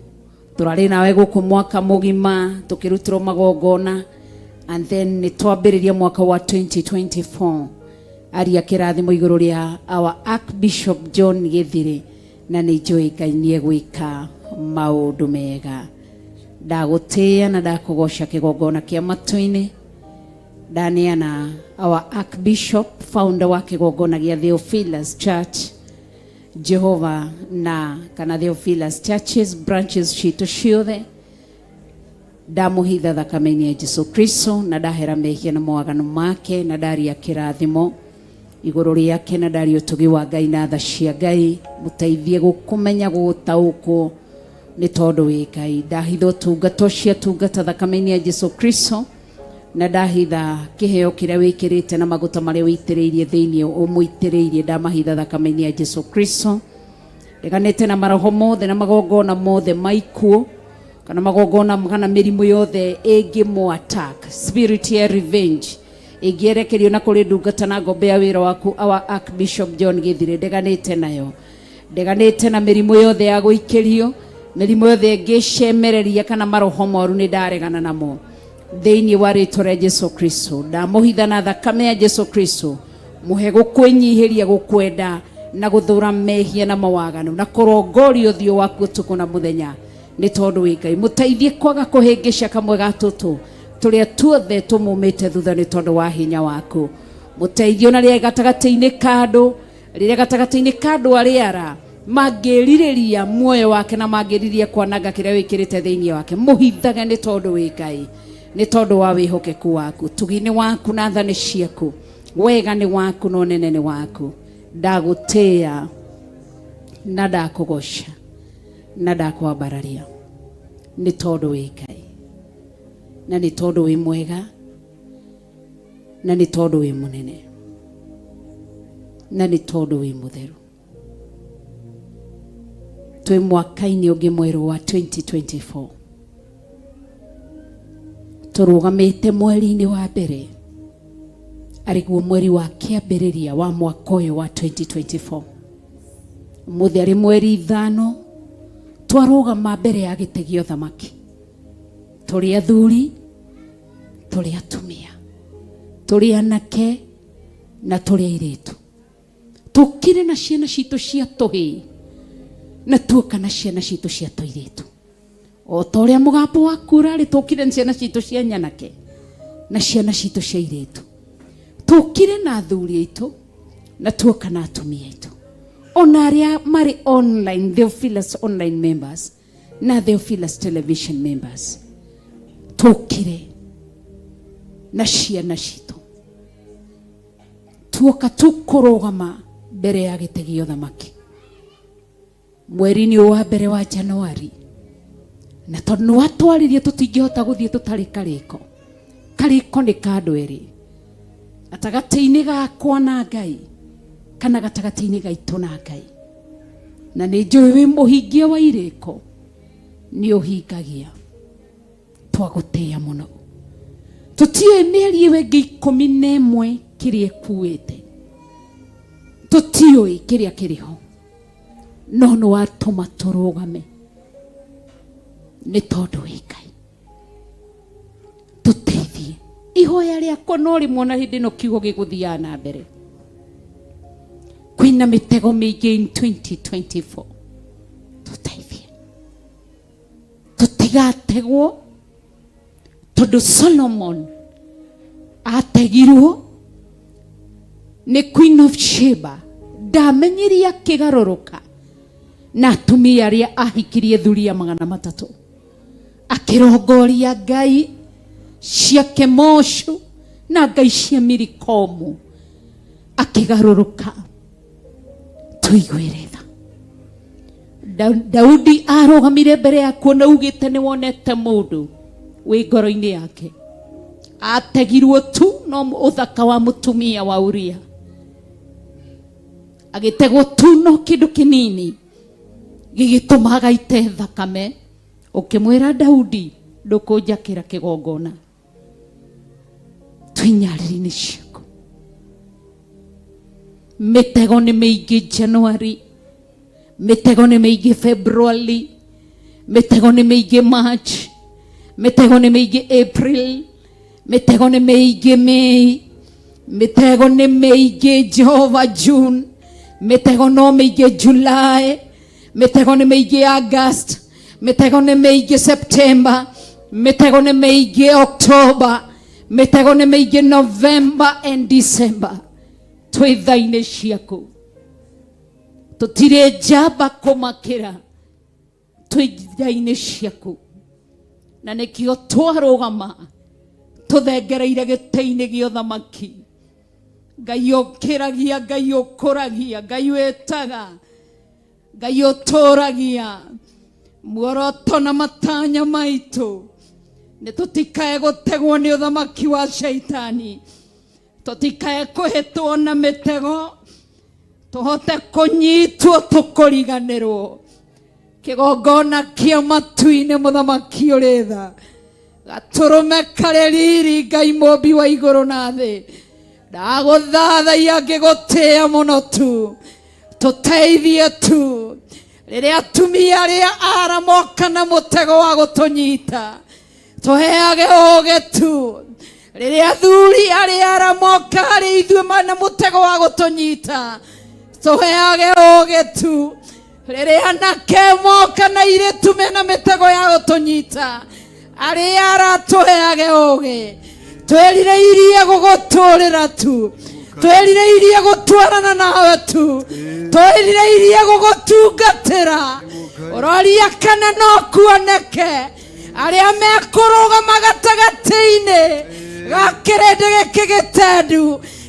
Speaker 12: tũrarĩ nawe gũkũ mwaka mũgima tũkĩrutĩrwo magongona and then nĩ twambĩrĩria mwaka wa 2024 aria kĩrathimo igũrũ rĩa our archbishop John Gĩthirĩ na nĩ njũĩ Ngai nĩ egwĩka maũndũ mega ndagũtĩĩa na ndakũgoca kĩgongona kĩa matu-inĩ ndaneana our archbishop founder wa kĩgongona gĩa Theophilus Church Jehova na kana Theophilus Churches branches citũ ciothe ndamũhitha thakame-inĩ ya Jesu Kristo na ndahera mehia na mawaganu make na ndaria kĩrathimo igũrũ rĩake na ndaria ũtugi wa Ngai na tha cia Ngai mũteithie gũkũmenya gũtaũkwo nĩ tondũ wĩ Ngai ndahitha ũtungata ũcio atungata thakame-inĩ ya Jesu Kristo na ndahitha kĩheo kĩrĩa wĩkĩrĩte na maguta marĩa wĩitĩrĩirie thĩinĩ ũmũitĩrĩirie ndamahitha thakame-inĩ ya Jesu Kristo ndeganĩte na maroho mothe na magongona mothe maikuũ kana magongona kana mĩrimũ yothe ĩngĩmũ attack spirit ya revenge ĩngĩerekerio na kũrĩ ndungata na ngombe ya wĩra waku our archbishop John Gĩthirĩ ndeganĩte nayo ndeganĩte na mĩrimũ yothe ya gũikĩrio mĩrimũ yothe ĩngĩcemereria kana maroho moru nĩ ndaregana namo thĩinĩ wa rĩtwa rĩa Jesu Kristo ndamũhitha na thakame ya Jesu Kristo mũhe gũkwĩnyihĩria gũkwenda na gũthũra mehia na mawaganu na kũrongoria ũthiũ waku ũtukũ na mũthenya nĩ tondũ wĩ Ngai mũteithie kwaga kũhĩngĩca kamwe ga tũtũ tũrĩa tuothe tũmumĩte thutha nĩ tondũ wa hinya waku mũteithie ona rĩrĩa gatagatĩ-inĩ ka andũ rĩrĩa gatagatĩ-inĩ ka andũ arĩa ara mangĩrirĩria muoyo wake na mangĩrirĩria kwananga kĩrĩa wĩkĩrĩte thĩinĩ wake mũhithage nĩ tondũ wĩ Ngai nĩ tondũ wa wĩhokeku waku tugi nĩ waku na tha nĩ ciaku wega nĩ waku na ũnene nĩ waku ndagũtĩĩa na ndakũgoca na ndakwambararia nĩ tondũ wĩ Ngai na nĩ tondũ wĩ mwega na nĩ tondũ wĩ mũnene na nĩ tondũ wĩ mũtheru twĩ mwaka-inĩ ũngĩ mwerũ wa 2024 tũrũgamĩte mweri-inĩ wa mbere arĩguo mweri wa kĩambĩrĩria wa mwaka ũyũ wa 2024 ũmũthĩ arĩ mweri ithano twarũgama mbere ya gĩtĩ gĩa ũthamaki tũrĩ athuri tũrĩ atumia tũrĩ anake na tũrĩ airĩtu tũkire na ciana citũ cia tũhĩĩ na tuoka na ciana citũ cia tũirĩtu o ta ũrĩa mũgambo waku ũrarĩ tũkire na ciana citũ cia nyanake na ciana citũ cia airĩtu tũkire na athuri aitũ na tuoka na atumia aitũ ona arĩa marĩ online Theophilus online members na Theophilus television members tũkire na ciana citũ tuoka tũkũrũgama mbere ya gĩtĩ gĩa ũthamaki mweri-inĩ ũyũ wa mbere wa Januari na tondũ nĩ watwaririe tũtingĩhota gũthiĩ tũtarĩ karĩko karĩko nĩ ka andũ erĩ gatagatĩ-inĩ gakwa na Ngai kana gatagatĩ-inĩ gaitũ na Ngai na nĩ njũĩ wĩ mũhingia wa irĩko nĩ ũhingagia twagũtĩĩa mũno tũtiũĩ mĩeri ĩyo ĩngĩ 11 kĩrĩa ĩkuĩte tũtiũĩ kĩrĩa kĩrĩ ho no nĩ watũma tũrũgame nĩ tondũ wĩ Ngai tũteithie ihoya rĩakwa no rĩmwe ona hĩndĩ ĩno kiugo gĩgũthiaga na mbere kwĩna mĩtego mĩingĩ in 2024 tũteithie. Tũtigategwo tondũ Solomon ategirwo nĩ Queen of Sheba, ndamenyirie akĩgarũrũka na atumia arĩa ahikirie thuria 300, akĩrongoria ngai cia Kemoshu na ngai cia Milikomu, akĩgarũrũka. Tũiguĩre tha. Daudi arũgamire mbere yaku na ugĩte nĩ wonete mũndũ wĩ ngoro-inĩ yake ategirwo tu no ũthaka wa mũtumia wa Uria, agĩtegwo tu no kĩndũ kĩnini gĩgĩtũma agaite thakame. Ũkĩmwĩra Daudi, ndũkũnjakĩra kĩgongona. Twĩ nyarĩrĩ-inĩ ciaku, mĩtego nĩ mĩingĩ January, mĩtego nĩ mĩingĩ February, mĩtego nĩ mĩingĩ March, mĩtego nĩ mĩingĩ April, mĩtego nĩ mĩingĩ May, mĩtego nĩ mĩingĩ Jehova June, mĩtego no mĩingĩ July, mĩtego nĩ mĩingĩ August, mĩtego nĩ mĩingĩ September, mĩtego nĩ mĩingĩ October, mĩtego nĩ mĩingĩ November and December. Twĩ tha-inĩ ciaku, tũtirĩ njamba kũmakĩra, twĩ tha-inĩ ciaku, na nĩkĩo twarũgama tũthengereire gĩtĩ-inĩ gĩa ũthamaki. Ngai ũkĩragia, Ngai ũkũragia, Ngai wĩtaga, Ngai ũtũragia muoroto na matanya maitũ nĩ tũtikae gũtegwo nĩ ũthamaki wa shaitani, tũtikae kũhĩtwo na mĩtego, tũhote kũnyitwo tũkũriganĩrwo kĩgongona kĩa matu-inĩ. Mũthamaki ũrĩ tha, gatũrũme karĩ riri, Ngai mũmbi wa igũrũ na thĩ, ndagũthathaiya ngĩgũtĩĩa mũno tu. Tũteithie tu rĩrĩa atumia arĩa ara moka na mũtego wa gũtũnyita, tũheage ũũgĩ tu. Rĩrĩa athuri arĩa ara moka harĩ ithuĩ na mũtego wa gũtũnyita, tũheage ũũgĩ tu. Rĩrĩa anake moka na irĩtu mena mĩtego ya gũtũnyita, arĩa aratũheage ũũgĩ. Twĩrirĩirie gũgũtũrĩra tu, twĩrirĩirie gũtwarana nawe tu, twĩrirĩirie gũgũtungatĩra. Ũroria kana no kuoneke arĩa mekũrũgama gatagatĩ-inĩ ga kĩrĩndĩ gĩkĩ gĩtendu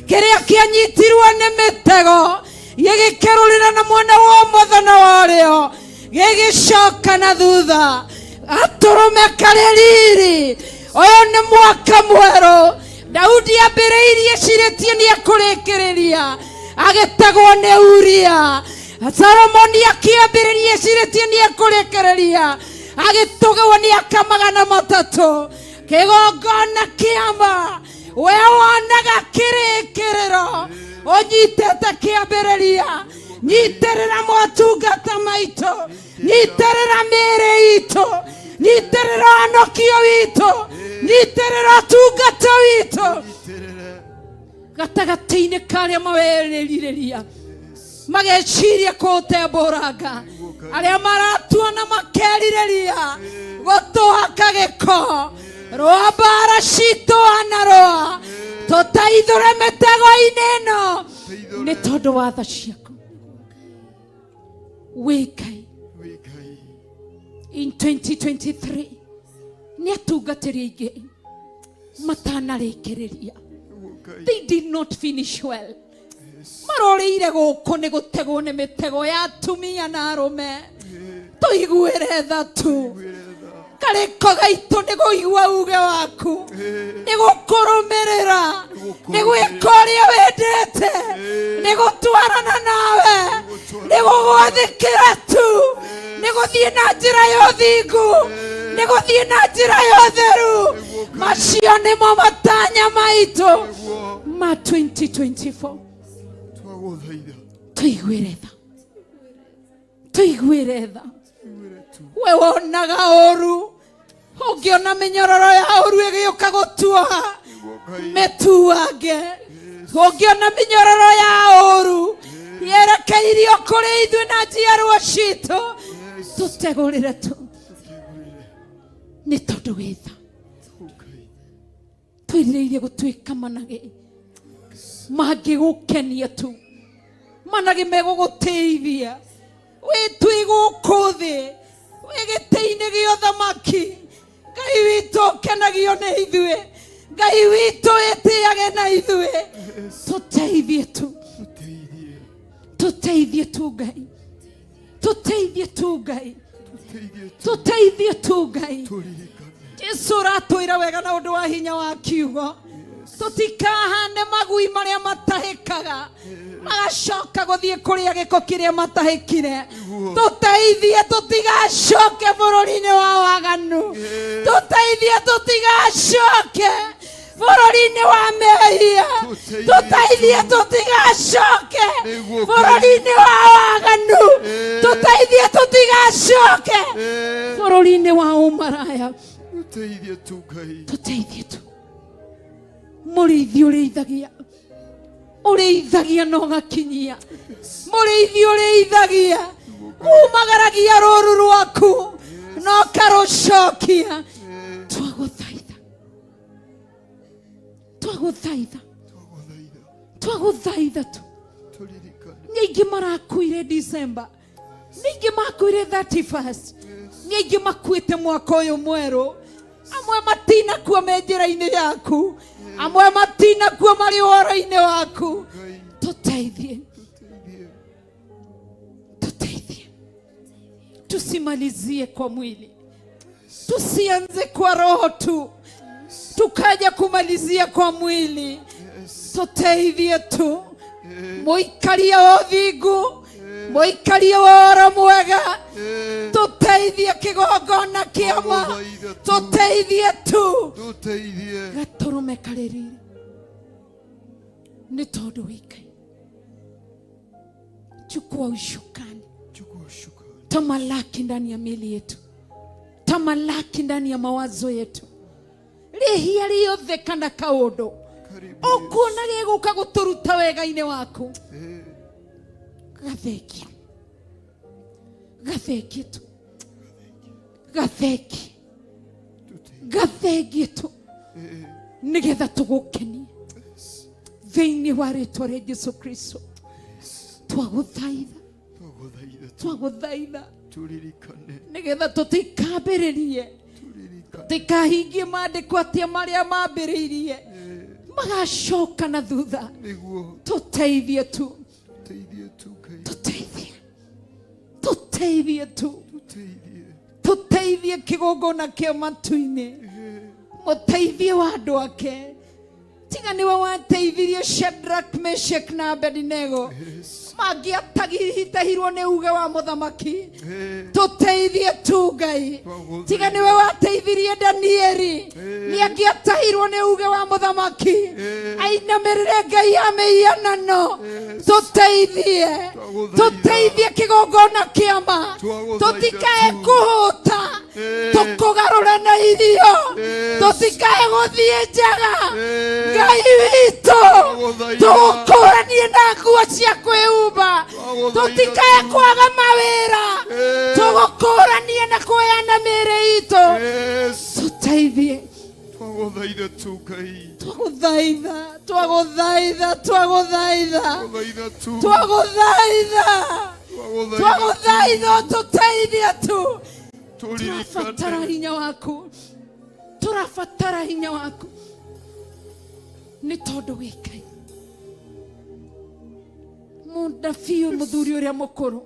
Speaker 12: kĩrĩa kĩanyitirwo nĩ mĩtego, gĩgĩkerũrĩra na mwena wa ũmotho na wa ũrĩo, gĩgĩcoka na thutha. Atũrũme karĩ riri, ũyũ nĩ mwaka mwerũ. Daudi ambĩrĩirie cirĩtie nĩ ekũrĩkĩrĩria, agĩtegwo nĩ Uria. Solomoni akĩambĩrĩria cirĩtie nĩ ekũrĩkĩrĩria, agĩtũgwo nĩ aka 300. Kĩgongona kĩama we wonaga kĩrĩkĩrĩro ũnyitĩte kĩambĩrĩria. Nyitĩrĩra motungata maitũ, nyitĩrĩra mĩĩrĩ itũ, nyitĩrĩra ũhonokio witũ, nyitĩrĩra ũtungata witũ gatagatĩ-inĩ karĩa mawerirĩria mageciria kũũtembũranga, arĩa maratuona makerirĩria gũtũhaka gĩko. Rũa mbara citũ anarũa, tũteithũre mĩtego-inĩ ĩno nĩ tondũ wa tha ciaku wĩ Ngai. In 2023 nĩ atungatĩri aingĩ matanarĩkĩrĩria, they did not finish well, marorĩire gũkũ nĩ gũtegwo nĩ mĩtego ya atumia na arũme. Tũiguĩre tha tu, karĩko gaitũ nĩ kũigua uge waku, nĩ gũkũrũmĩrĩra, nĩ gwĩka ũrĩa wendete, nĩ gũtwarana nawe, nĩ gũgwathĩkĩra tu, nĩ gũthiĩ na njĩra ya ũthingu, nĩ gũthiĩ na njĩra ya ũtheru. Macio nĩmo matanya maitũ ma 2024. Tũiguĩre tha, tũiguĩre tha. We wonaga ũru, ũngĩona mĩnyororo ya ũru ĩgĩũka gũtuoha, mĩtuange. Ũngĩona mĩnyororo ya ũru yerekeirio kũrĩ ithuĩ na njiarwa citũ, tũtegũrĩre tu. Nĩ tondũ wĩ tha. Twĩrirĩirie gũtuĩka managĩ mangĩgũkenia tu, managĩ megũgũtĩithia wĩ twĩ gũkũ thĩ, wĩ gĩtĩ-inĩ gĩa ũthamaki. Ngai witũ ũkenagio nĩ ithuĩ, Ngai witũ wĩtĩage na ithuĩ. Tũteithie tu, tũteithie tu Ngai, tũteithie tu Ngai, tũteithie tu Ngai. Jesu ũratwĩra wega na ũndũ wa hinya wa kiugo, tũtikahane magui marĩa matahĩkaga magacoka gũthiĩ kũrĩa gĩko kĩrĩa matahĩkire. Tũteithie tũtigacoke bũrũri-inĩ wa waganu, tũteithie tũtigacoke bũrũri-inĩ wa mehia, tũteithie tũtigacoke bũrũri-inĩ wa waganu, tũteithie tũtigacoke bũrũri-inĩ wa ũmaraya.
Speaker 5: Tũteithie tu Ngai.
Speaker 12: Tũteithie tu. Mũrĩithi ũrĩithagia, ũrĩithagia na ũgakinyia, mũrĩithi ũrĩithagia, umagaragia rũru rwaku na ũkarũcokia. Twagũthaitha, twagũthaitha, twagũthaitha tu. Nĩ aingĩ marakuire December, nĩ aingĩ makuire 31st, nĩ aingĩ makuĩte mwaka ũyũ mwerũ. Amwe matinakua me njĩra-inĩ yaku, amwe matinakua marĩ ũhoro-inĩ waku. Tũteithie, tũteithie, tusimalizie kwa mwili, tusianze kwa roho tu tukaja kumalizia kwa mwili. Tũteithie tu, mũikaria wa ũthingu, mũikaria wa ũhoro mwega, tũteithie kĩgongona kĩama, tũteithie tu.
Speaker 5: Tũteithie.
Speaker 12: Gatũrũme karĩ riri nĩ tondũ wĩ Ngai. Chukua ushukani,
Speaker 5: Chukua ushukani,
Speaker 12: tamalaki ndani ya miili yetu, tamalaki ndani ya mawazo yetu. Rĩhia rĩothe kana kaũndũ ũkuona gĩgũka gũtũruta wega-inĩ waku, gathengie, gathengie tu, gathengie, gathengie tu, nĩgetha tũgũkenie thĩinĩ wa rĩtwa rĩa Jesu Kristo. Twagũthaitha,
Speaker 5: Twagũthaitha,
Speaker 12: twagũthaitha,
Speaker 5: turirikane,
Speaker 12: nĩgetha tũtikambĩrĩrie, tũtikahingie maandĩko atĩa marĩa mambĩrĩirie magacoka na thutha.
Speaker 5: Nĩguo.
Speaker 12: Tũteithie tu,
Speaker 5: Tũteithie tu Ngai.
Speaker 12: Tũteithie, tũteithie tu,
Speaker 5: Tũteithie.
Speaker 12: Tũteithie kĩgongona kĩa matu-inĩ, mũteithie wa andũ ake. Tiga nĩwe wateithirie Shadrach, Meshach na Abednego, mangĩatahirwo nĩ uge wa mũthamaki. Tũteithie tu Ngai. Tiga nĩwe wateithirie Danieli, nĩangĩatahirwo nĩ uge wa mũthamaki ainamĩrĩre Ngai ya mĩhianano. Tũteithie, tũteithie kĩgongona kĩama, tũtikae kũhũta tũkũgarũre na irio, tũtikae gũthiĩ njaga. Ngai witũ, tũgũkũranie na nguo cia kwĩhumba, tũtikae kwaga mawĩra, tũgũkũranie na kũheana mĩĩrĩ itũ. Tũteithie.
Speaker 5: Twagũthaitha tu Ngai.
Speaker 12: Twagũthaitha, twagũthaitha, twagũthaitha,
Speaker 5: Twagũthaitha tu.
Speaker 12: Twagũthaitha, twagũthaitha, ũtũteithie tu. Tũrabatara hinya waku, tũrabatara hinya waku, nĩ tondũ wĩ Ngai. Mũnabii ũyũ, mũthuri ũrĩa mũkũrũ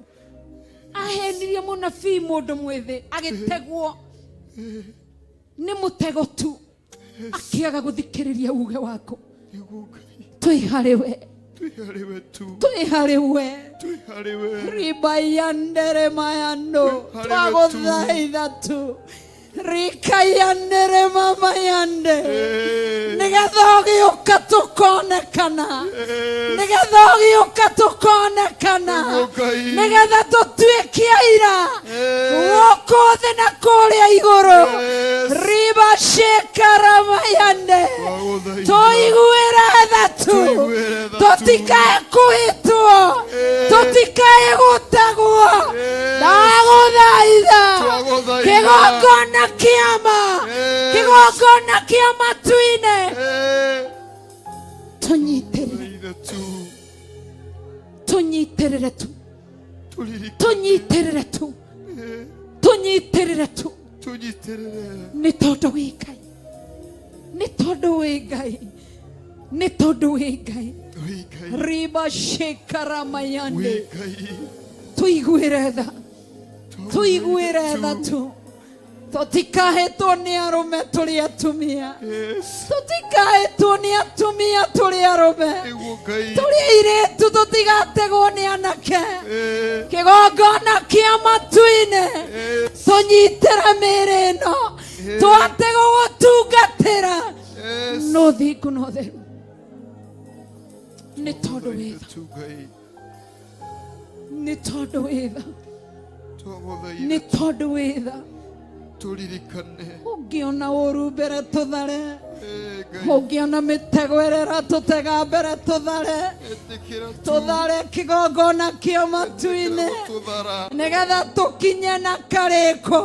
Speaker 12: ahenirie mũnabii mũndũ mwĩthĩ, agĩtegwo nĩ mũtego tu, akĩaga gũthikĩrĩria uge waku. Twĩ harĩ we,
Speaker 5: Twĩ harĩ we tu.
Speaker 12: Twĩ harĩ we.
Speaker 5: Twĩ harĩ we.
Speaker 12: Ribayandere mayando.
Speaker 5: Twĩ harĩ we tu.
Speaker 12: Twagũthaitha tu, rikayandere mamayande, nĩgetha ũgĩũka tũkonekana, nĩgetha ũgĩũka tũkonekana, nĩgetha tũtuĩke aira gũkũ thĩ na kũrĩa igũrũ. Riba shekaramayande, tũiguĩre tha tu, tũtikae kũhĩtwo, tũtikae gũtegwo. Ndagũthaitha kĩgongona kĩama.
Speaker 8: Kĩgongona kĩa matu-inĩ tũnyitĩrĩre, tũnyitĩrĩre tu, tũnyitĩrĩre tu, tũnyitĩrĩre tu, nĩ tondũ wĩ Ngai, nĩ tondũ wĩ Ngai, nĩ tondũ wĩ Ngai. Riba shikaramayande, tũiguĩre tha, tũiguĩre tha tu. Tũtikahĩtwo nĩ arũme tũrĩ atumia, tũtikahĩtwo nĩ atumia tũrĩ arũme, tũrĩ airĩtu, tũtigategwo nĩ anake. Kĩgongona kĩa matu-inĩ tũnyitĩre mĩĩrĩ ĩno, tũhote gũgũtungatĩra no thingu no theru, nĩ tondũ wĩ tha, nĩ tondũ wĩ tha, nĩ tondũ wĩ tha. Ũngĩona ũru mbere tũthare, ũngĩona mĩtego ĩrĩa ĩratũtega mbere tũthare, tũthare kĩgongona kĩa matu-inĩ, nĩgetha tũkinye na karĩko,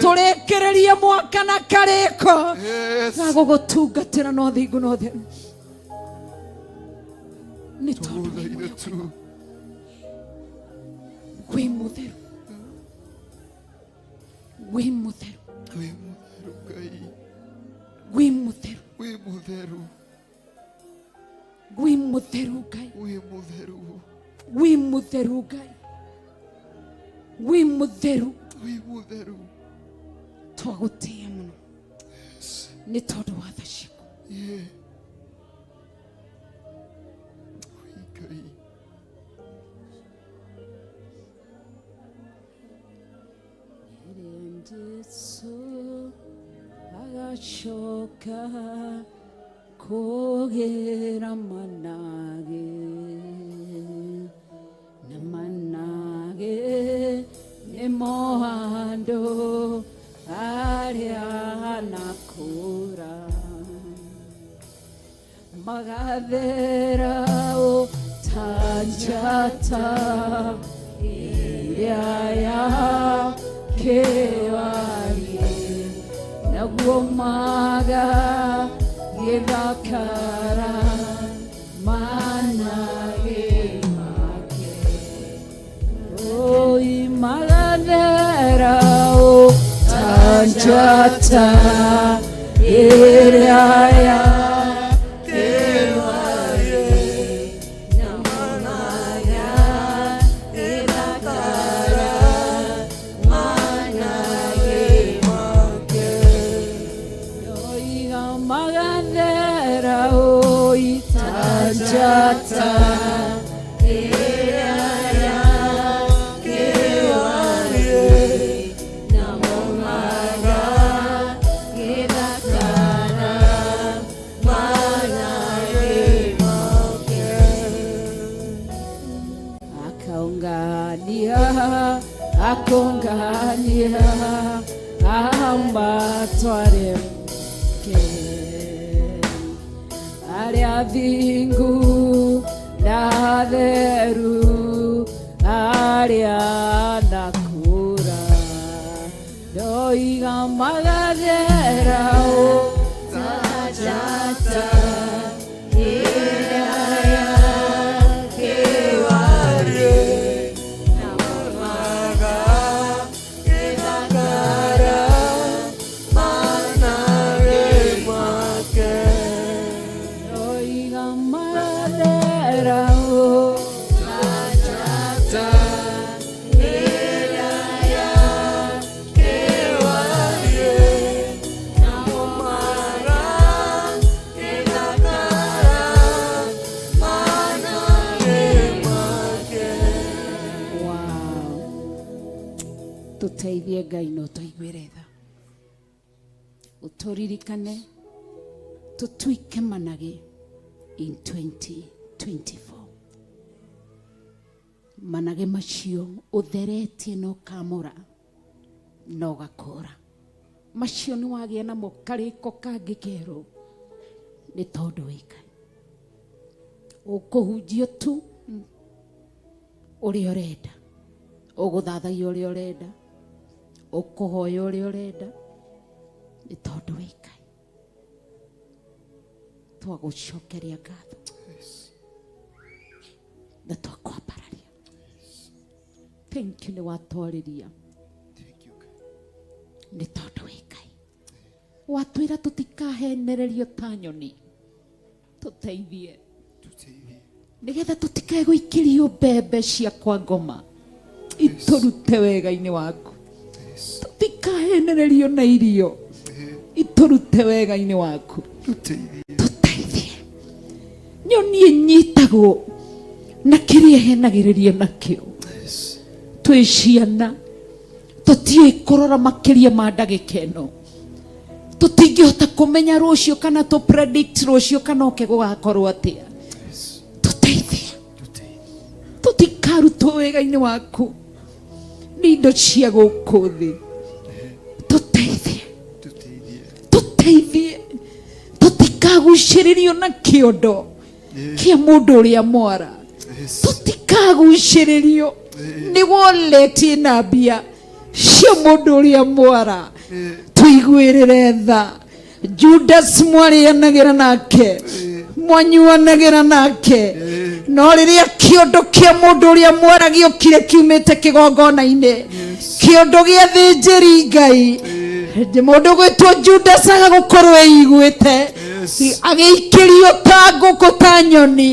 Speaker 8: tũrĩkĩrĩrie mwaka na karĩko ga gũgũtungatĩra no thingu no theru, nĩ tondũ wĩ mũtheru, wĩ mũtheru, wĩ mũtheru,
Speaker 5: wĩ mũtheru,
Speaker 8: wĩ mũtheru Ngai,
Speaker 5: wĩ mũtheru,
Speaker 8: wĩ mũtheru Ngai, wĩ mũtheru,
Speaker 5: wĩ mũtheru.
Speaker 8: Twagũtĩĩa mũno nĩ tondũ wa tha ciaku.
Speaker 5: Ngai.
Speaker 12: Jesu agacoka kũgĩra manage na manage nĩmo andũ arĩa anakũra magathera ta njata ĩrĩa ya kĩwariĩ, naguo maga gĩthakara manage make. Oi, magathera ta njata ĩrĩa ya kĩwariĩ, Oiga magathera oi ta njata ĩrĩa ya kĩwariĩ, namo magagĩthakara manage make. Akaungania, akongania ambatware ke arĩa thingu na theru, arĩa nakũra ndoiga magathera o ta njata ĩrĩa ya kĩwariĩ, ndoiga magathera o ta njata ĩrĩa ya kĩwariĩ, namo magagĩthakara manage make. Wow. Tũteithie Ngai no tũiguĩre tha, ũtũririkane tũtuike manage in 2024, manage macio ũtheretie na ũkamũra na ũgakũra macio nĩ wagĩa namo karĩko kangĩ kerũ, nĩ tondũ wĩ Ngai ũkũhunjio tu ũrĩa ũrenda, ũgũthathaia ũrĩa ũrenda, ũkũhoya ũrĩa ũrenda, nĩ tondũ wĩ Ngai. Twagũcokeria ngatho na twakwambararia. Thank you nĩ watwarĩria, nĩ tondũ wĩ Ngai. Watwĩra tũtikahenererio ta nyoni, tũteithie nĩgetha tũtikae gũikĩrio mbembe cia kwa ngoma itũrute wega-inĩ waku, tũtikahenererio na irio itũrute wega-inĩ waku. Tũteithie. Nyoni ĩnyitagwo na kĩrĩa ĩhenagĩrĩrio nakĩo. Twĩ ciana tũtiũĩ kũrora makĩria ma ndagĩka ĩno, tũtingĩhota kũmenya rũciũ kana tũ predict rũciũ kana oke gũgakorwo atĩa. Tũteithie tũtikarutwo wega-inĩ waku nĩ indo cia gũkũ thĩ. Tũteithie, tũteithie tũtikagucĩrĩrio na kĩondo kĩa mũndũ ũrĩa mwara, tũtikagucĩrĩrio nĩ wallet ĩna mbia cia mũndũ ũrĩa mwara. Tũiguĩrĩre tha. Judas mwarĩanagĩra nake, mwanyuanagĩra nake, no rĩrĩa kĩondo kĩa mũndũ ũrĩa mwara gĩokire kiumĩte kĩgongona-inĩ, kĩondo gĩa thĩnjĩri Ngai, mũndũ gwĩtwo Judas aga gũkorwo eiguĩte, agĩikĩrio ta ngũkũ ta nyoni,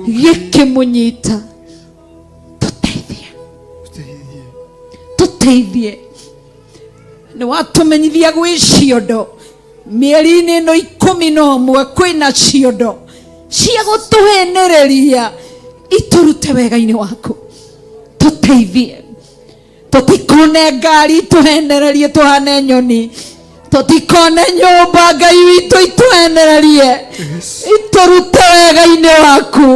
Speaker 12: gĩkĩmũnyita. Tũteithie, tũteithie. Nĩ watũmenyithia gwĩ ciondo mĩeri-inĩ ĩno 11, kwĩna ciondo cia gũtũhenereria itũrute wega-inĩ waku. Tũteithie tũtikone ngari itũhenererie tũhane nyoni, tũtikone nyũmba Ngai witũ itũhenererie itũrute wega-inĩ waku.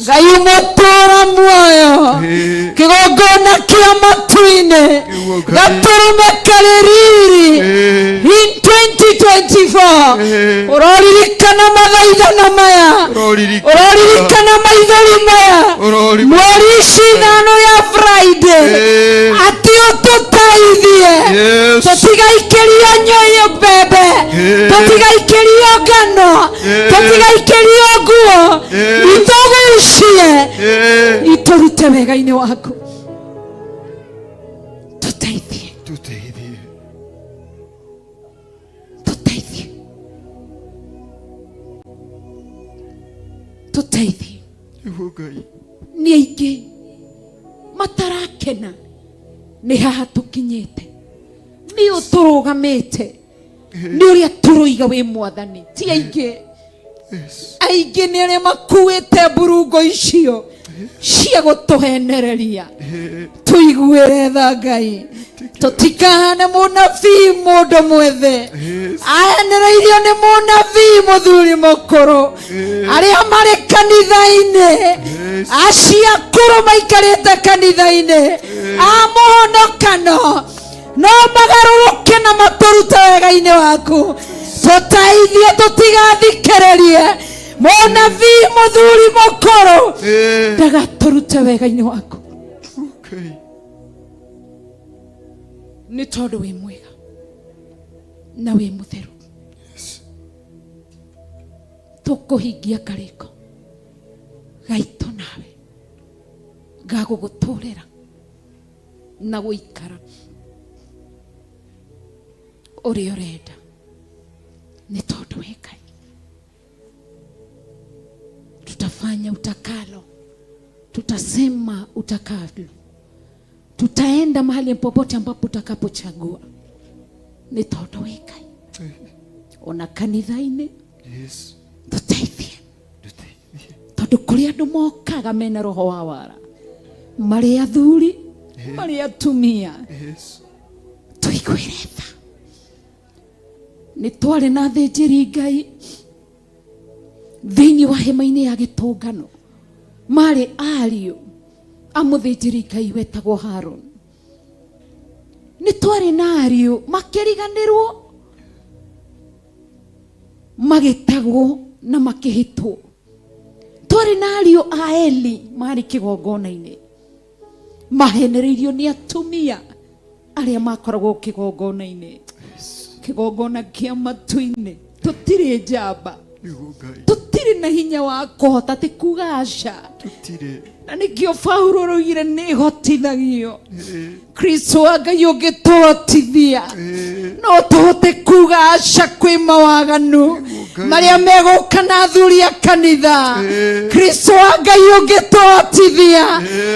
Speaker 12: Ngai ũmũtũra muoyo, kĩgongona kĩa matu-inĩ gatũrũme karĩ riri in 2024. Ũroririkana mathaithana maya, ũroririkana maithori maya, mweri ici 5 ya Friday, atĩ ũtũteithie tũtigaikĩrio nyoyo mbembe, tũtigaikĩrio ngano, tũtigaikĩrio nguo, itũgucie itũrute wega-inĩ waku. Tũteithie,
Speaker 7: Tuteithie.
Speaker 12: Tũteithie, tũteithie.
Speaker 7: Nĩguo Ngai.
Speaker 12: Nĩ aingĩ matarakena nĩ haha tũkinyĩte, nĩ ũtũrũgamĩte, nĩ ũrĩa tũroiga wĩ mwathani. Ti aingĩ, aingĩ nĩ arĩa makuĩte mburungo icio cia gũtũhenereria. Tũiguĩre tha Ngai, tũtikahane mũnabii mũndũ mwethe ahenereirio nĩ mũnabii mũthuri mũkũrũ. Arĩa marĩ kanitha-inĩ, acio akũrũ maikarĩte kanitha-inĩ a mũhonokano, no magarũrũke na matũrute wega-inĩ waku. Tũteithie tũtigathikĩrĩrie mũnabii mũthuri mũkũrũ ndagatũrute wega-inĩ waku, nĩ tondũ wĩ mwega na wĩ mũtheru. Tũkũhingia karĩko gaitũ nawe gagũgũtũrĩra na gũikara ũrĩa ũrenda, nĩ tondũ wĩ Ngai. Tutafanya utakalo, tutasema utakalo, tutaenda mahali popote ambapo utakapochagua, nĩ tondũ wĩ Ngai. Ona kanitha-inĩ tũteithie, tondũ kũrĩ andũ mokaga mena roho wa wara, marĩ athuri, marĩ atumia. Tũiguĩre tha. Nĩ twarĩ na athĩnjĩri Ngai thĩinĩ wa hema-inĩ ya gĩtũngano, marĩ ariũ a mũthĩnjĩri Ngai wetagwo Harũni. Nĩ twarĩ na ariũ makĩriganĩrwo, magĩtagwo na makĩhĩtwo. Twarĩ na ariũ a Eli marĩ kĩgongona-inĩ, mahenereirio nĩ atumia arĩa makoragwo kĩgongona-inĩ, kĩgongona kĩa matu-inĩ. Tũtirĩ njamba. Tũtirĩ na hinya wa kũhota ti kuga aca. Na nĩkĩo Paulo araugire nĩ hotithagio. Kristo wa Ngai ũngĩtũhotithia no tũhote kuga aca kwĩ mawaganu marĩa megũka na athuri a kanitha. Kristo wa Ngai ũngĩtũhotithia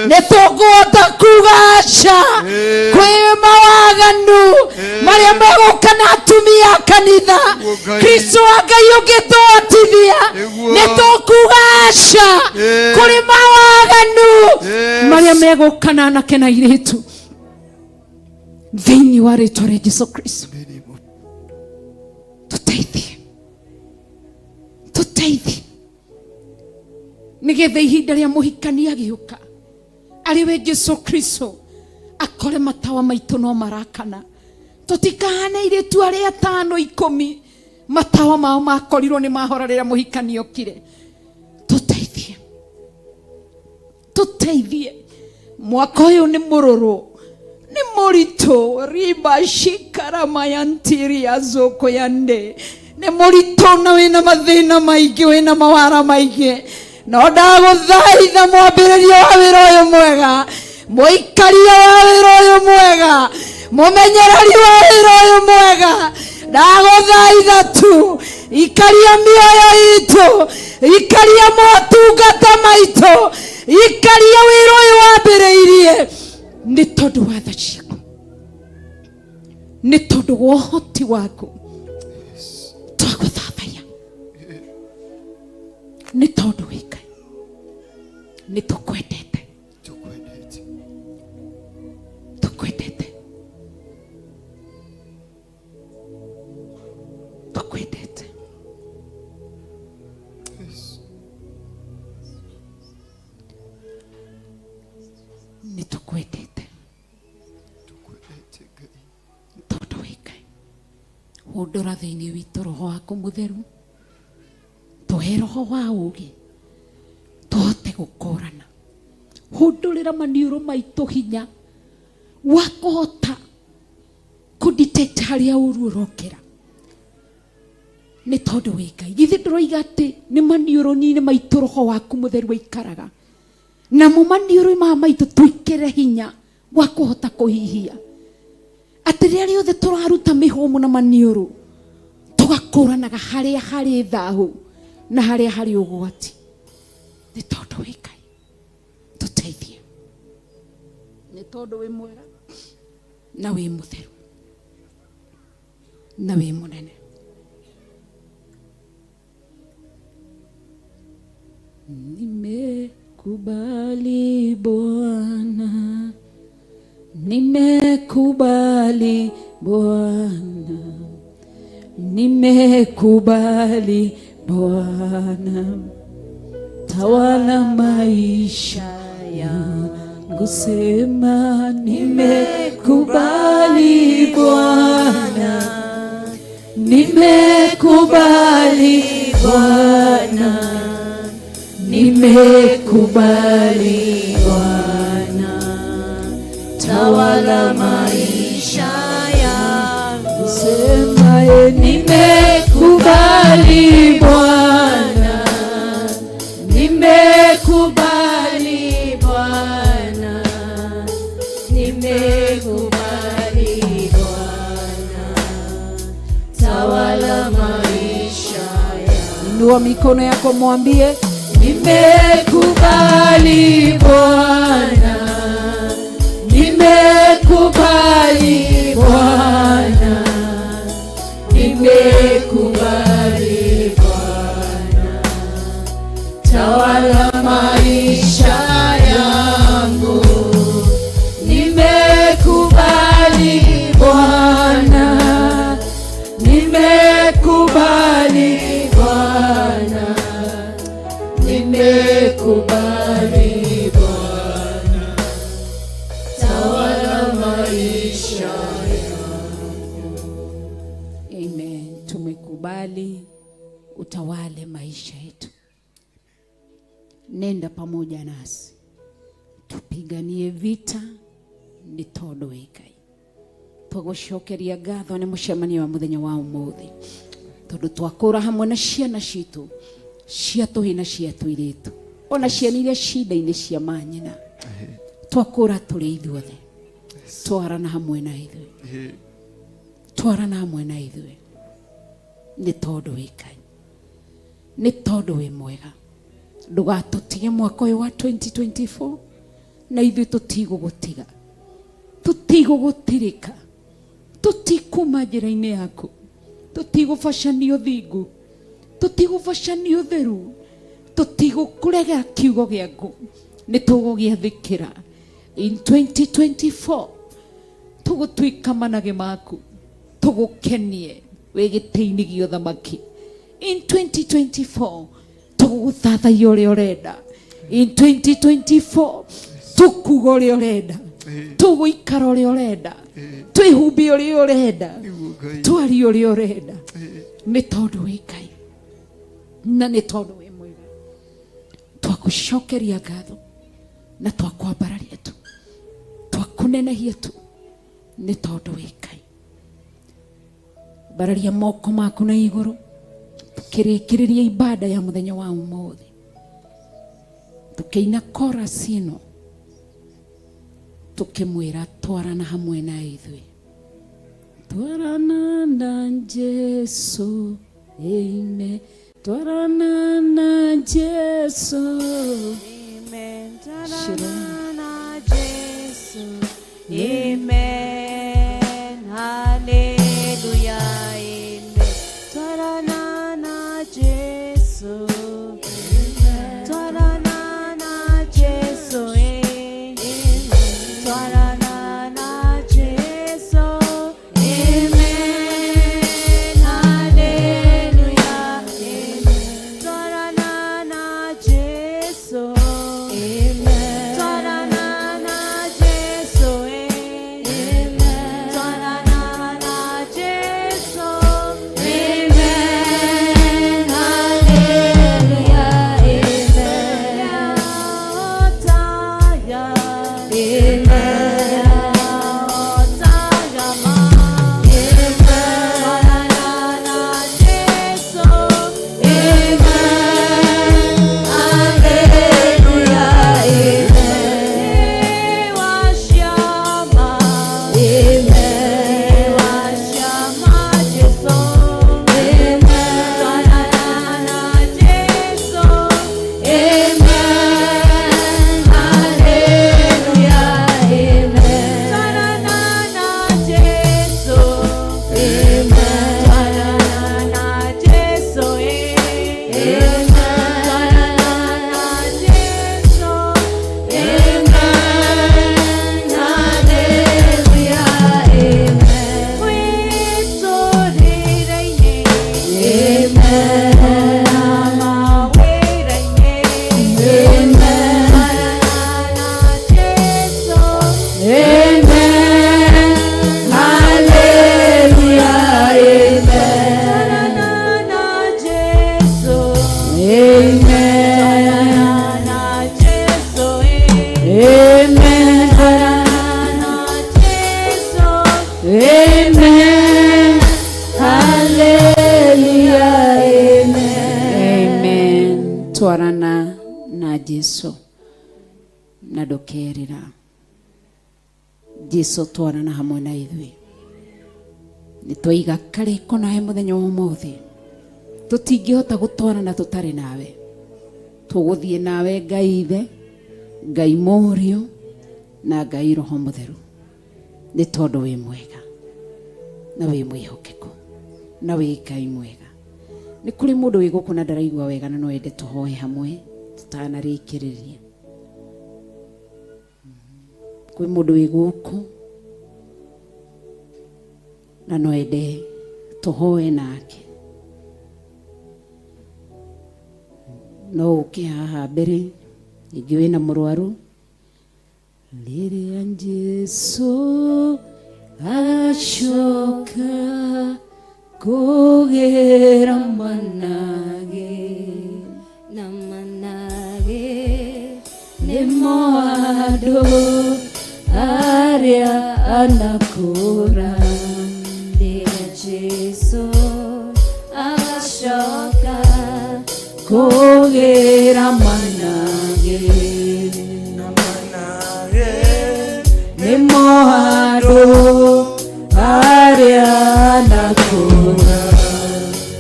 Speaker 12: nĩ tũkũhota kuga aca kwĩ mawaganu marĩa megũka na atumia a kanitha. Kristo wa Ngai ũngĩtũhotithia nĩ tũkuga aca kũrĩ mawaganu marĩa megũka na anake na airĩtu thĩinĩ wa rĩtwa rĩa Jesu Kristo. Tũteithie, tũteithie nĩgetha ihinda rĩa mũhikania agĩũka arĩ we Jesu Kristo akore matawa maitũ no marakana. Tũtikahane airĩtu arĩa 5 10 matawa mao makorirwo nĩ mahora rĩrĩa mũhikania okire. Tũteithie, tũteithie. Mwaka ũyũ nĩ mũrũrũ, nĩ mũritũ, riba shikaramayantiria zoko yande, nĩ mũritũ na wĩna mathĩna maingĩ, wĩna mawara maingĩ. No ndagũthaitha mwambĩrĩria wa wĩra ũyũ mwega, mũikaria wa wĩra ũyũ mwega, mũmenyereri wa wĩra ũyũ mwega, ndagũthaitha tu ikaria mĩoyo itũ, ikaria motungata maitũ, ikaria wĩra ũyũ wambĩrĩirie nĩ tondũ wa tha ciaku, nĩ tondũ wa ũhoti waku. Twagũthathaiya nĩ tondũ wĩ Ngai, nĩ tũkwendete, tũkwendete, tũkwendete. Nĩ tũkwendete tondũ wĩ Ngai. Hũndũra thĩinĩ witũ roho waku mũtheru, tũhe roho wa ũũgĩ tũhote gũkũrana. Hũndũrĩra maniũrũ maitũ hinya wa kũhota kũ-detect harĩa ũru ũrokĩra nĩ tondũ wĩ Ngai. Githĩ ndũroiga atĩ nĩ maniũrũ-inĩ maitũ roho waku mũtheru waikaraga, namo maniũrũ maya maitũ twĩkĩre hinya wa kũhota kũhihia, atĩ rĩrĩa rĩothe tũraruta mĩhũmũ na maniũrũ tũgakũranaga harĩa harĩ thahu na harĩa harĩ ũgwati. Nĩ tondũ wĩ Ngai, tũteithie, nĩ tondũ wĩ mwega na wĩ mũtheru na wĩ mũnene. Nimekubali Bwana, nimekubali Bwana, nimekubali Bwana, tawala maisha yangu, sema nimekubali Bwana, nimekubali Bwana, nimekubali Bwana, tawala maisha yangu, sema nimekubali Bwana, nimekubali Bwana, nimekubali Bwana, tawala maisha yangu. Inua mikono yako mwambie nimekubali Bwana, nimekubali Bwana, nimekubali Bwana, tawala maisha yangu, nimekubali Bwana, nimekubali Bwana, nimekubali Bwana, tawala maisha yangu. Amen. Tumekubali utawale maisha yetu. Nenda pamoja nasi, tupiganie vita nĩ tondũ wĩ Ngai. Tũgũcokeria ngatho nĩ mũcemanio wa mũthenya wa ũmũthĩ. Tondũ twakũra hamwe na ciana citũ cia tũhĩ na cia tũirĩtu, ona ciana iria cinda-inĩ cia manyina, twakũra tũrĩ ithuothe, twarana hamwe na ithuĩ, twarana hamwe na ithuĩ, nĩ tondũ wĩ Ngai, nĩ tondũ wĩ mwega. Ndũgatũtige mwaka ũyũ wa 2024, na ithuĩ tũtigũgũtiga, tũtigũgũtirika, tũtikuma njĩra-inĩ yaku, tũtigũbacania ũthingu, tũtigũbacania ũtheru, tũtigũkũrega kiugo gĩaku, nĩ tũgũgĩathĩkĩra. In 2024 tũgũtuĩka manage maku, tũgũkenie wĩ gĩtĩ-inĩ gĩa ũthamaki. In 2024 tũgũgũthathaiya ũrĩa ũrenda. In 2024 tũkuga ũrĩa ũrenda, tũgũikara ũrĩa ũrenda, twĩhumbe ũrĩa ũrenda, twarie ũrĩa ũrenda, nĩ tondũ wĩ Ngai na nĩ tondũ wĩ mwega. Twakũcokeria ngatho na twakwambararia tu, twakũnenehia tu, nĩ tondũ wĩ Ngai. Mbararia moko maku na igũrũ tukĩrĩkĩrĩria ibada ya mũthenya wa ũmũthĩ, tukĩina chorus ĩno tukĩmwĩra twarana hamwe na ithuĩ, twarana na Jesu, amen, twarana na Jesu,
Speaker 4: Amen. Twarana na Jesu. Amen. Hallelujah. Amen. Twarana na Jesu. Twarana na Jesu. Amen. Twarana na Jesu. Amen. Hallelujah. Amen. Twarana na Jesu. Amen. Twarana na Jesu. Amen. Twarana na Jesu. Amen. Hallelujah. Amen. Otaya. Amen. Otaya ma. Amen. Twarana na Jesu. Amen. Hallelujah. Amen. Washama. Amen. Washama Jesu. Amen. Twarana na Jesu. Amen. Hallelujah. Amen. Twarana na Jesu. Amen. Twarana na Jesu. Amen. Twarana na Jesu. Amen. Hallelujah. Amen. Wĩtũrĩre-inĩ. Amen. Na mawĩra-inĩ. Amen. Twarana na Jesu.
Speaker 13: Amen. Hallelujah. Amen.
Speaker 4: Twarana na Jesu.
Speaker 13: Amen.
Speaker 4: Twarana na Jesu.
Speaker 13: Amen.
Speaker 4: Twarana na Jesu.
Speaker 13: Amen. Hallelujah. Amen.
Speaker 12: Amen. Twarana na Jesu na ndũkerira. Jesu twarana hamwe na ithuĩ, nĩ twaiga karĩko nawe mũthenya wa ũmũthĩ, tũtingĩhota gũtwarana tũtarĩ nawe. Tũgũthiĩ nawe Ngai Ithe, Ngai Mũriũ na Ngai Roho Mũtheru, nĩ tondũ wĩ mwega na wĩ mwĩhokeku na wĩ Ngai mwega. Nĩ kũrĩ mũndũ wĩ gũkũ na ndaraigua wega na no ende tũhoe hamwe tũtanarĩkĩrĩria? Kwĩ mũndũ wĩ gũkũ na no ende tũhoe nake? No ũke haha mbere. Rĩngĩ wĩna mũrwaru. Rĩrĩa Jesu agacoka kũgĩra manage
Speaker 13: na manage nĩmo andũ arĩa anakũra. Rĩrĩa Jesu
Speaker 4: Gũcoka kũgĩra managĩ nĩmo andũ arĩa nakũra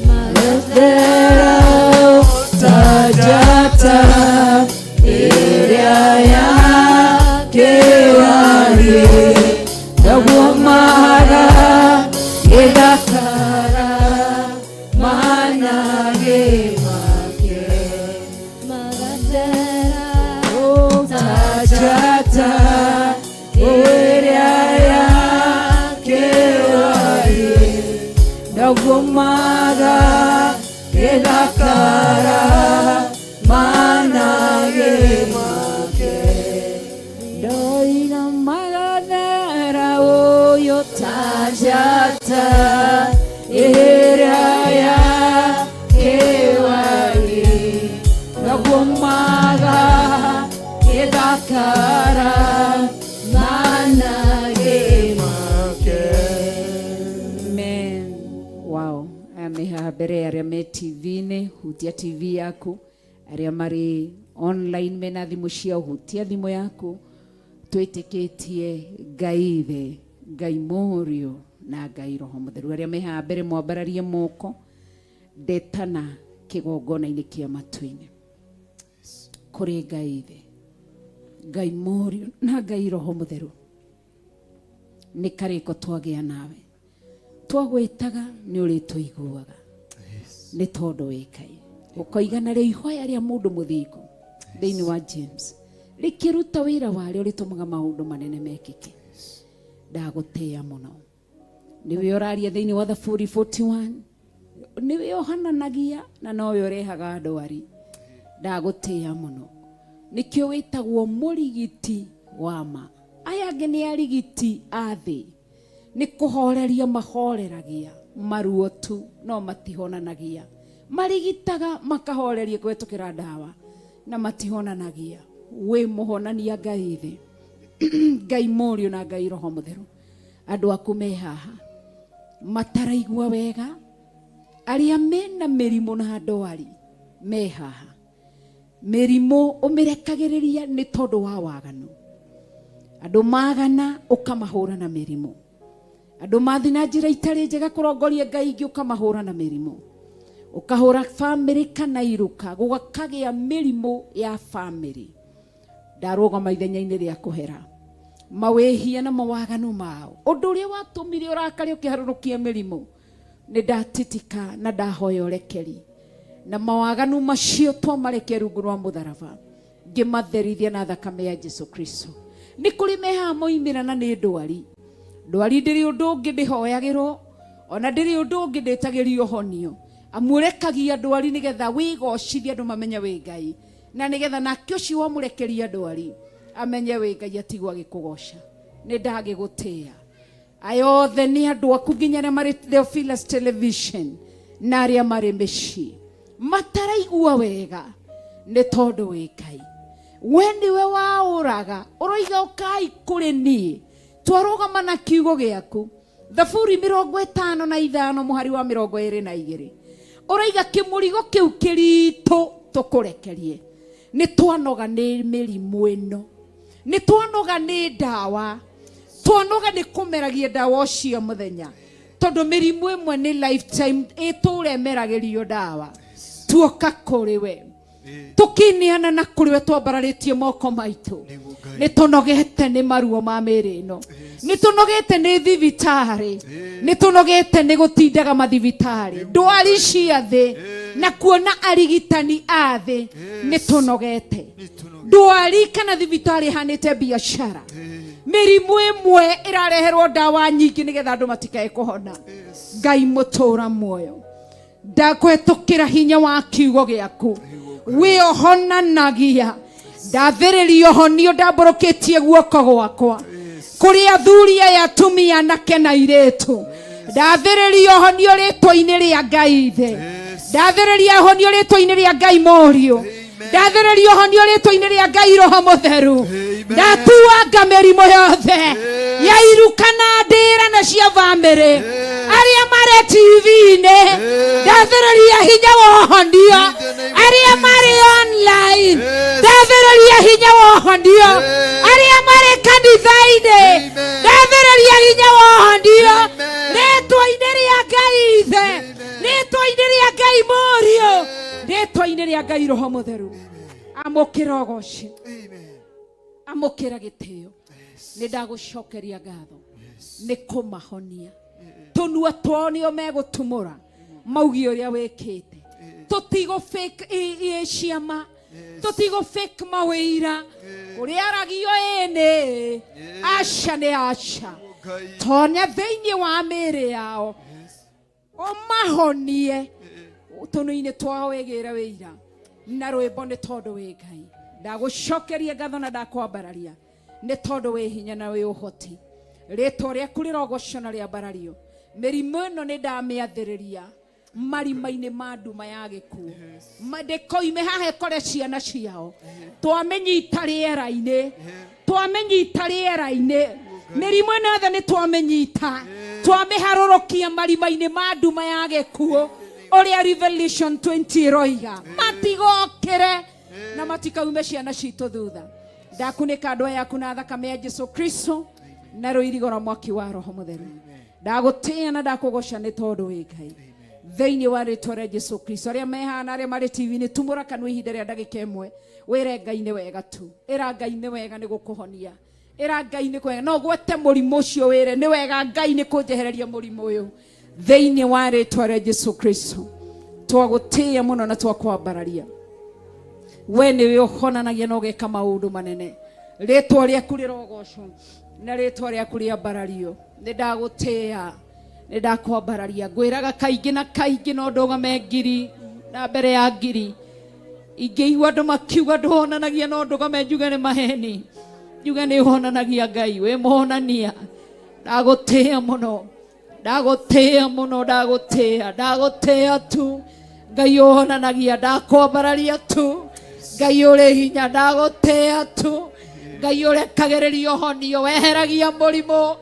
Speaker 4: magathera ta njata ĩrĩa ya kĩwariĩ naguo mara gĩthakara managĩ make magathera ta njata ĩrĩa ya kĩwariĩ naguo mara gĩthakara managĩ make ndoiga magathera ũyũ ta njata ĩrĩa ya kĩwariĩ naguo maga gĩthakara managĩ make.
Speaker 12: Amen. Wow. Aya me haha mbere arĩa me TV-inĩ, hutia TV yaku, arĩa marĩ online mena thimũ ciao, hutia thimũ yaku. Twĩtĩkĩtie Ngai Ithe, Ngai Mũriũ na Ngai Roho Mũtheru. Arĩa me haha mbere mwambararie moko, ndetana kĩgongona-inĩ kĩa matu-inĩ kũrĩ Ngai Ithe, Ngai Mũriũ na Ngai Roho Mũtheru. Nĩ karĩko twagĩa nawe, twagwĩtaga nĩ ũrĩtũiguaga nĩ tondũ wĩ Ngai. Ũkoiga narĩo ihoya rĩa mũndũ mũthingu thĩinĩ wa James rĩkĩruta wĩra warĩo rĩtũmaga maũndũ manene mekĩke. Ndagũtĩĩa mũno, nĩwe ũraria thĩinĩ wa Thaburi 41, nĩwe ũhananagia na nowe ũrehaga ndwari. Ndagũtĩĩa mũno, nĩkĩo wĩtagwo mũrigiti wa ma. Aya angĩ nĩ arigiti a thĩ, nĩ kũhoreria mahoreragia maruo tu, no matihonanagia. Marigitaga makahoreria kũhetũkĩra ndawa na matihonanagia. Wĩ mũhonania Ngai Ithe, Ngai Mũriũ na Ngai Roho Mũtheru. Andũ aku me haha mataraigua wega, arĩa mena mĩrimũ na ndwari me haha. Mĩrimũ ũmĩrekagĩrĩria nĩ tondũ wa waganu. Andũ magana ũkamahũra na mĩrimũ. Andũ mathi na njĩra itarĩ njega kũrongoria Ngai ingĩ ũkamahũra na mĩrimũ. Ũkahũra bamĩrĩ kana iruka, gũgakagĩa mĩrimũ ya bamĩrĩ. Ndarũgama ithenya-inĩ rĩa kũhera mawĩhia na mawaganu mao. Ũndũ ũrĩa watũmire ũrakare ũkĩharũrũkia mĩrimũ, nĩ ndatitika na ndahoya ũrekeri. Na mawaganu macio twamarekia rungu rwa mũtharaba, ngĩmatherithia na thakame ya Jesu Kristo. Nĩ kũrĩ mehaha moimĩra na nĩ ndwari. Ndwari ndĩrĩ ũndũ ũngĩ ndĩhoyagĩrwo, ona ndĩrĩ ũndũ ũngĩ ndĩtagĩrio honio. Amu ũrekagia ndwari nĩgetha wĩgocithie andũ mamenye wĩ Ngai, na nĩgetha nake ũcio wamũrekeria ndwari amenye wĩ Ngai atigwo agĩkũgoca. Nĩ ndagĩgũtĩĩa. Aya othe nĩ andũ aku nginya arĩa marĩ Theophilus Television na arĩa marĩ mĩciĩ mataraigua wega nĩ tondũ wĩ Ngai. We nĩwe waũraga, ũroiga ũkai kũrĩ niĩ, twarũgama na kiugo gĩaku. Thaburi 55 mũhari wa 22 ũroiga kĩmũrigo kĩu kĩritũ tũkũrekerie. Nĩ twanoga nĩ mĩrimũ ĩno, nĩ twanoga nĩ ndawa, twanoga nĩ kũmeragia ndawa ũcio mũthenya, tondũ mĩrimũ ĩmwe nĩ lifetime ĩtũre ĩmeragĩrio ndawa. Tuoka kũrĩ we tũkĩneana na kũrĩ we twambararĩtie moko maitũ, nĩ tũnogete nĩ maruo ma mĩĩrĩ ĩno, nĩ tũnogete nĩ thibitarĩ, nĩ tũnogete nĩ gũtindaga mathibitarĩ, ndwari cia thĩ na kuona arigitani a thĩ, nĩ tũnogete. Ndwari kana thibitarĩ ĩhanĩte biacara, mĩrimũ ĩmwe ĩrareherwo ndawa nyingĩ nĩgetha andũ matikae kũhona. Ngai mũtũra muoyo, ndakũhetũkĩra hinya wa kiugo gĩaku wĩohonanagia, ndathĩrĩria ũhonio, ndambũrũkĩtie guoko gwakwa kũrĩ athuri aya, atumia, anake na airĩtu. Ndathĩrĩria ũhonio rĩtwa-inĩ rĩa Ngai Ithe, ndathĩrĩria ũhonio rĩtwa-inĩ rĩa Ngai Mũriũ, ndathĩrĩria ũhonio rĩtwa-inĩ rĩa Ngai Roho Mũtheru. Ndatuanga mĩrimũ yothe ya iruka na ndĩra na cia bamĩrĩ, arĩa marĩ TV-inĩ. Ndathĩrĩria hinya wa ũhonio arĩa marĩ online, ndathĩrĩria hinya wa ũhonio arĩa marĩ kanitha-inĩ, ndathĩrĩria hinya wa ũhonio rĩtwa-inĩ rĩa Ngai Ithe, rĩtwa-inĩ rĩa Ngai Mũriũ, rĩtwa-inĩ rĩa Ngai Roho Mũtheru. Amũkĩra ũgoci, amũkĩra gĩtĩo. Nĩ ndagũcokeria ngatho nĩ kũmahonia. Tũnua twao nĩo megũtumũra maugie ũrĩa wĩkĩte. Tũtigũ fake ciama, tũtigũ fake mawĩira ũrĩa aragio ĩnĩ aca nĩ aca. Tonya thĩinĩ wa mĩĩrĩ yao ũmahonie, tũnua-inĩ twao wĩgĩre wĩira na rwĩmbo nĩ tondũ wĩ Ngai. Ndagũcokeria ngatho na ndakwambararia nĩ tondũ wĩ hinya na wĩ ũhoti. Rĩtwa rĩaku rĩrogocwo na rĩambarario. Mĩrimũ ĩno nĩ ndamĩathĩrĩria marima-inĩ ma nduma ya gĩkuũ, ndĩkoime haha ĩkore ciana ciao. Twamĩnyita rĩera-inĩ, twamĩnyita rĩera-inĩ, mĩrimũ ĩno yothe nĩ twamĩnyita, twamĩharũrũkia marima-inĩ ma nduma ya gĩkuũ. Ũrĩa Revelation 20 ĩroiga, matigokĩre na matikaume ciana citũ thutha. Ndakunĩka andũ aya aku na thakame ya Jesu Kristo na rũirigo rwa mwaki wa Roho Mũtheru. Ndagũtĩĩa na ndakũgoca nĩ tondũ wĩ Ngai. Thĩinĩ wa rĩtwa rĩa Jesu Kristo, arĩa mehana, arĩa marĩ TV-inĩ, tumũra kanua ihinda rĩa ndagĩka ĩmwe, wĩre Ngai nĩ wega tu. Ĩra Ngai nĩ wega nĩ gũkũhonia. Ĩra Ngai nĩ kwega. No gwete mũrimũ ũcio wĩre nĩ wega Ngai nĩ kũnjehereria mũrimũ ũyũ. Thĩinĩ wa rĩtwa rĩa Jesu Kristo, twagũtĩĩa mũno na twakwambararia. We nĩwe ũhonanagia na ũgeka maũndũ manene. Rĩtwa rĩaku rĩrogocwo na rĩtwa rĩaku rĩambarario. Nĩ ndagũtĩĩa, nĩ ndakwambararia. Ngwĩraga kaingĩ na kaingĩ no ndũgame ngiri na mbere ya ngiri. Ingĩigua andũ makiuga ndũhonanagia, no ndũgame njuge nĩ maheni, njuge nĩ ũhonanagia. Ngai wĩ mũhonania. Ndagũtĩĩa mũno, ndagũtĩĩa mũno, ndagũtĩĩa, ndagũtĩĩa tu. Ngai ũhonanagia, ndakwambararia tu. Ngai ũrĩ hinya, ndagũtĩĩa tu. Ngai ũrekagĩrĩria ũhonio, weheragia mũrimũ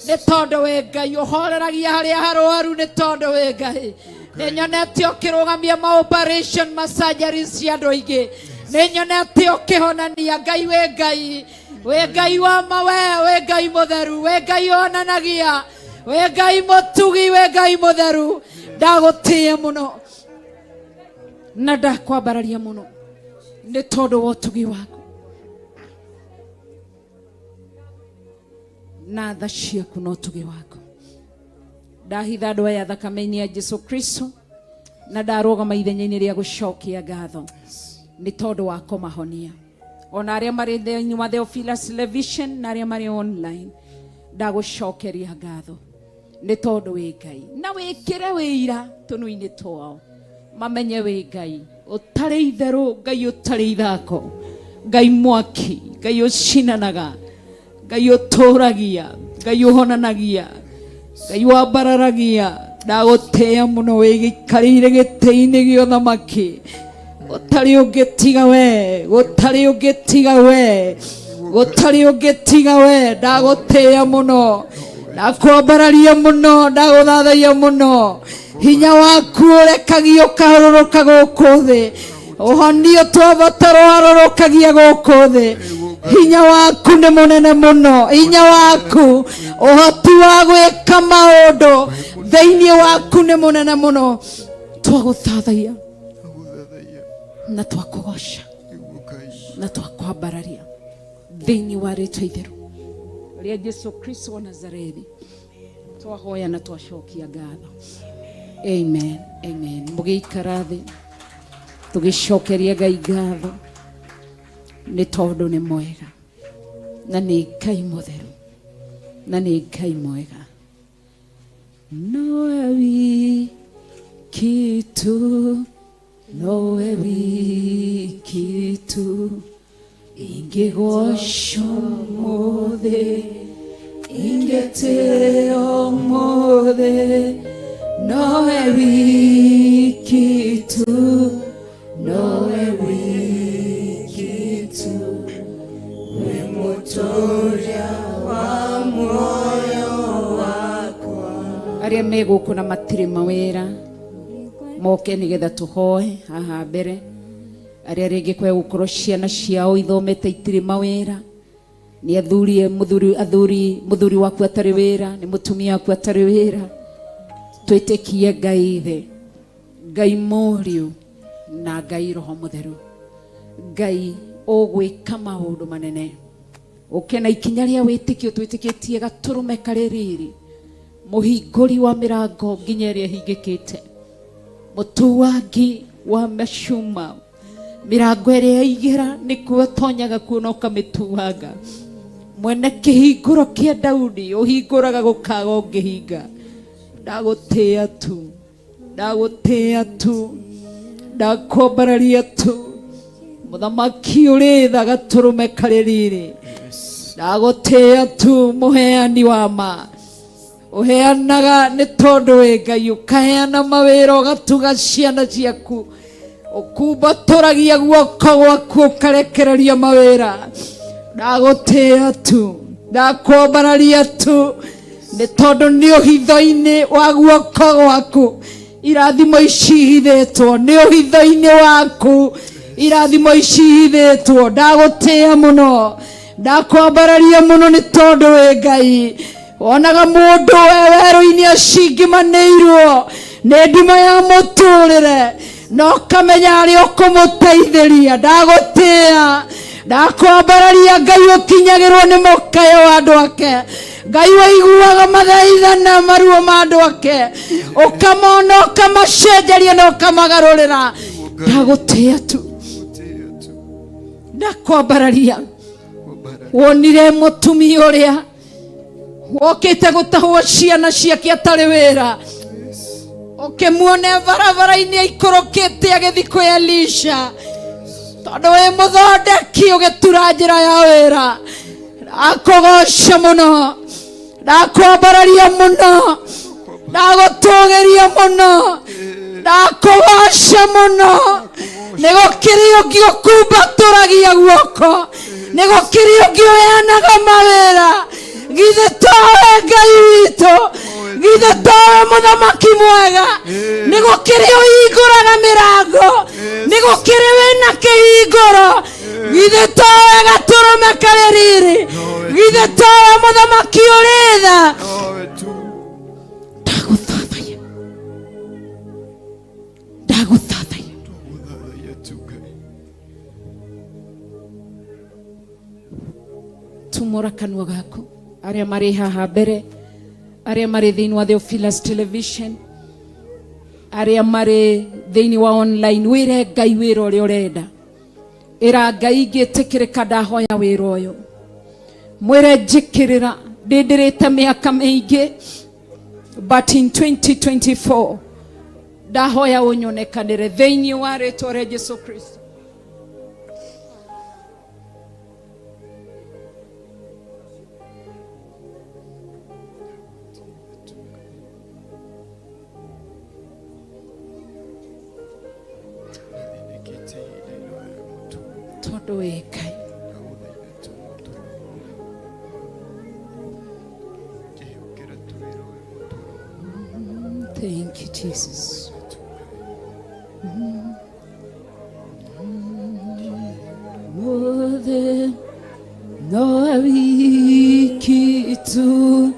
Speaker 12: nĩ tondũ wĩ Ngai, ũhoreragia harĩa harwaru nĩ tondũ wĩ Ngai. Nĩ nyonete ũkĩrũgamia ma operation, ma surgeries cia andũ aingĩ, nĩ nyonete ũkĩhonania. Ngai wĩ Ngai, wĩ Ngai wa mawe, wĩ Ngai mũtheru, wĩ Ngai ũhonanagia, wĩ Ngai mũtugi, wĩ Ngai mũtheru. Ndagũtĩĩa mũno na ndakwambararia mũno nĩ tondũ wa ũtugi waku na tha ciaku na ũtugi waku. Ndahitha andũ aya thakame-inĩ ya Jesu Kristo na ndarũgama ithenya-inĩ rĩa gũcokia ngatho nĩ tondũ wa kũmahonia. Ona arĩa marĩ thĩinĩ wa Theophilus Television na arĩa marĩ online, ndagũcokeria ngatho nĩ tondũ wĩ Ngai, na wĩkĩre wĩira tũnua-inĩ twao mamenye wĩ Ngai ũtarĩ itherũ, Ngai ũtarĩ ithako, Ngai mwaki, Ngai ũcinanaga, Ngai ũtũragia, Ngai ũhonanagia, Ngai wambararagia. Ndagũtĩĩa mũno wĩgĩikarĩire gĩtĩ-inĩ gĩa ũthamaki. Gũtarĩ ũngĩ tiga we, gũtarĩ ũngĩ tiga we, gũtarĩ ũngĩ tiga we. Ndagũtĩĩa mũno, ndakwambararia mũno, ndagũthathaiya mũno. Hinya waku ũrekagia ũkaharũrũka gũkũ thĩ, ũhonio twabatara ũharũrũkagia gũkũ thĩ. Hinya waku nĩ mũnene mũno, hinya waku, ũhoti wa gwĩka maũndũ thĩinĩ waku nĩ mũnene mũno. Twagũthathaiya na twakũgoca na twakwambararia thĩinĩ wa rĩtwa itheru rĩa Jesu Kristo wa Nazarethi, twahoya na twacokia ngatho. Amen, amen. Mũgĩikara thĩ tũgĩcokeria Ngai ngatho nĩ tondũ nĩ mwega na nĩ Ngai mũtheru na nĩ Ngai mwega. Nowe wiki tu, nowe wiki tu, ingĩgocwo ũmũthĩ, ingĩtĩo ũmũthĩ, nowe wiki tu, nowe wiki tu, wĩ mũtũria wa muoyo wakwa. Arĩa me gũkũ na matirĩ mawĩra, Moke nĩgetha tũhoe haha mbere. Arĩa rĩngĩ kwe gũkorwo ciana ciao ithomete itirĩ mawĩra, nĩ athuri mũthuri athuri mũthuri waku atarĩ wĩra, nĩ mũtumia waku atarĩ wĩra, twĩtĩkie Ngai Ithe, Ngai Mũriũ na Ngai Roho Mũtheru. Ngai ũgwĩka maũndũ manene. Ũke na ikinya rĩa wĩtĩkio, twĩtĩkĩtie gatũrũme karĩ riri, mũhingũri wa mĩrango nginya ĩrĩa ĩhingĩkĩte, mũtuangi wa mĩcuma, mĩrango ĩrĩa yaigĩra nĩkuo tonyaga kuo na ũkamĩtuanga, mwene kĩhingũro kĩa Daudi ũhingũraga gũkaga ũngĩhinga. Ndagũtĩĩa tu, ndagũtĩĩa tu, ndakwambararia tu, mũthamaki ũrĩ tha, gatũrũme karĩ riri. Ndagũtĩĩa tu, mũheani wa ma, ũheanaga nĩ tondũ wĩ Ngai, ũkaheana mawĩra, ũgatuga ciana ciaku, ũkumbatũragia guoko gwaku, ũkarekereria mawĩra. Ndagũtĩĩa tu, ndakwambararia tu, nĩ tondũ nĩ ũhitho-inĩ wa guoko gwaku irathimo ici ihithĩtwo, nĩ ũhitho-inĩ waku irathimo ici ihithĩtwo. Ndagũtĩĩa mũno, ndakwambararia mũno, nĩ tondũ wĩ Ngai. Wonaga mũndũ we werũ-inĩ acingimanĩirwo nĩ nduma ya mũtũrĩre, na ũkamenya arĩa ũkũmũteithĩria. Ndagũtĩĩa, ndakwambararia, Ngai ũkinyagĩrwo nĩ mũkayo wa andũ ake, Ngai waiguaga mathaithana maruo ma andũ ake, ũkamona, ũkamacenjeria na ũkamagarũrĩra. Ndagũtĩĩa tu, ndakwambararia. Wonire mũtumia ũrĩa wokĩte gũtahwo ciana ciake atarĩ wĩra, ũkĩmuone barabara-inĩ aikũrũkĩte agĩthiĩ kwĩ Elisha, tondũ wĩ mũthondeki, ũgĩtura njĩra ya wĩra. Ndakũgoca mũno, ndakwambararia mũno, ndagũtũgĩria mũno, ndakũgoca mũno. Nĩ gũkĩrĩ ũngĩ ũkumbatũragia guoko, nĩ gũkĩrĩ ũngĩ ũheanaga mawĩra. Githĩ towe Ngai witũ? Githĩ towe mũthamaki mwega? Nĩ gũkĩrĩ ũhingũraga mĩrango, nĩ gũkĩrĩ wĩna kĩhingũro. Githĩ towe gatũrũme karĩ riri? Githĩ towe mũthamaki ũrĩ tha? Ndagũthathaiya, ndagũthathaiya. Tumũra kanua gaku. Arĩa marĩ haha mbere, arĩa marĩ thĩinĩ wa Theophilus Television, arĩa marĩ thĩinĩ wa online, wĩre Ngai wĩra ũrĩa ũrenda. Ĩra Ngai, ingĩtĩkĩrĩka ndahoya wĩra ũyũ, mwĩre njĩkĩrĩra, ndĩndĩrĩte mĩaka mĩingĩ, but in 2024 ndahoya ũnyonekanĩre thĩinĩ wa rĩtwa rĩa Jesu Kristo. Tondũ wĩ Ngai. Thank you, Jesus. Mothe nowe wiki tu,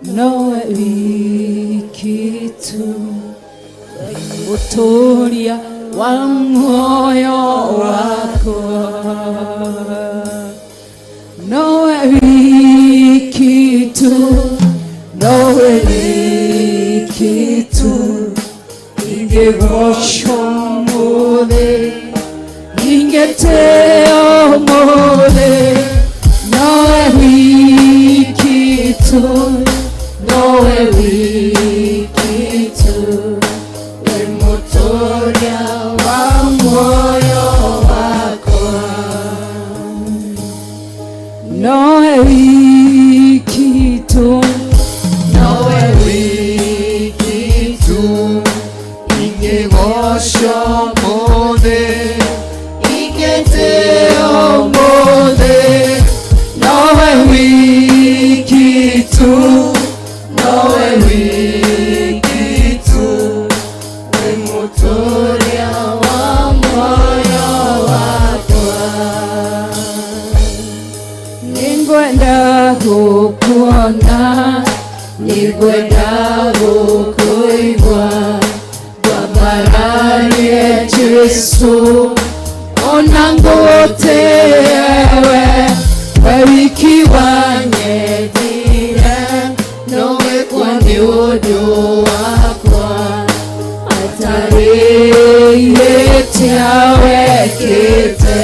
Speaker 12: nowe wiki tu, mũtũria wa muoyo wakwa, nowe wiki tu, nowe wiki tu, ingĩgocwo mũthĩ, ingĩtĩo mũthĩ, nowe wiki tu, nowe wiki tu, wĩ mũtũria wa muoyo wakwa, nowe wiki tu, nowe wiki
Speaker 5: tu, ingĩgocwo mũthĩ, ingĩtĩo mũthĩ, nowe wiki tu, nowe wiki tu, wĩ mũtũria.
Speaker 4: Ambararie Jesu ona ngũtĩe we, we wiki wanyendire nowe kwa nĩ ũndũ wakwa atarĩirĩtia wekĩte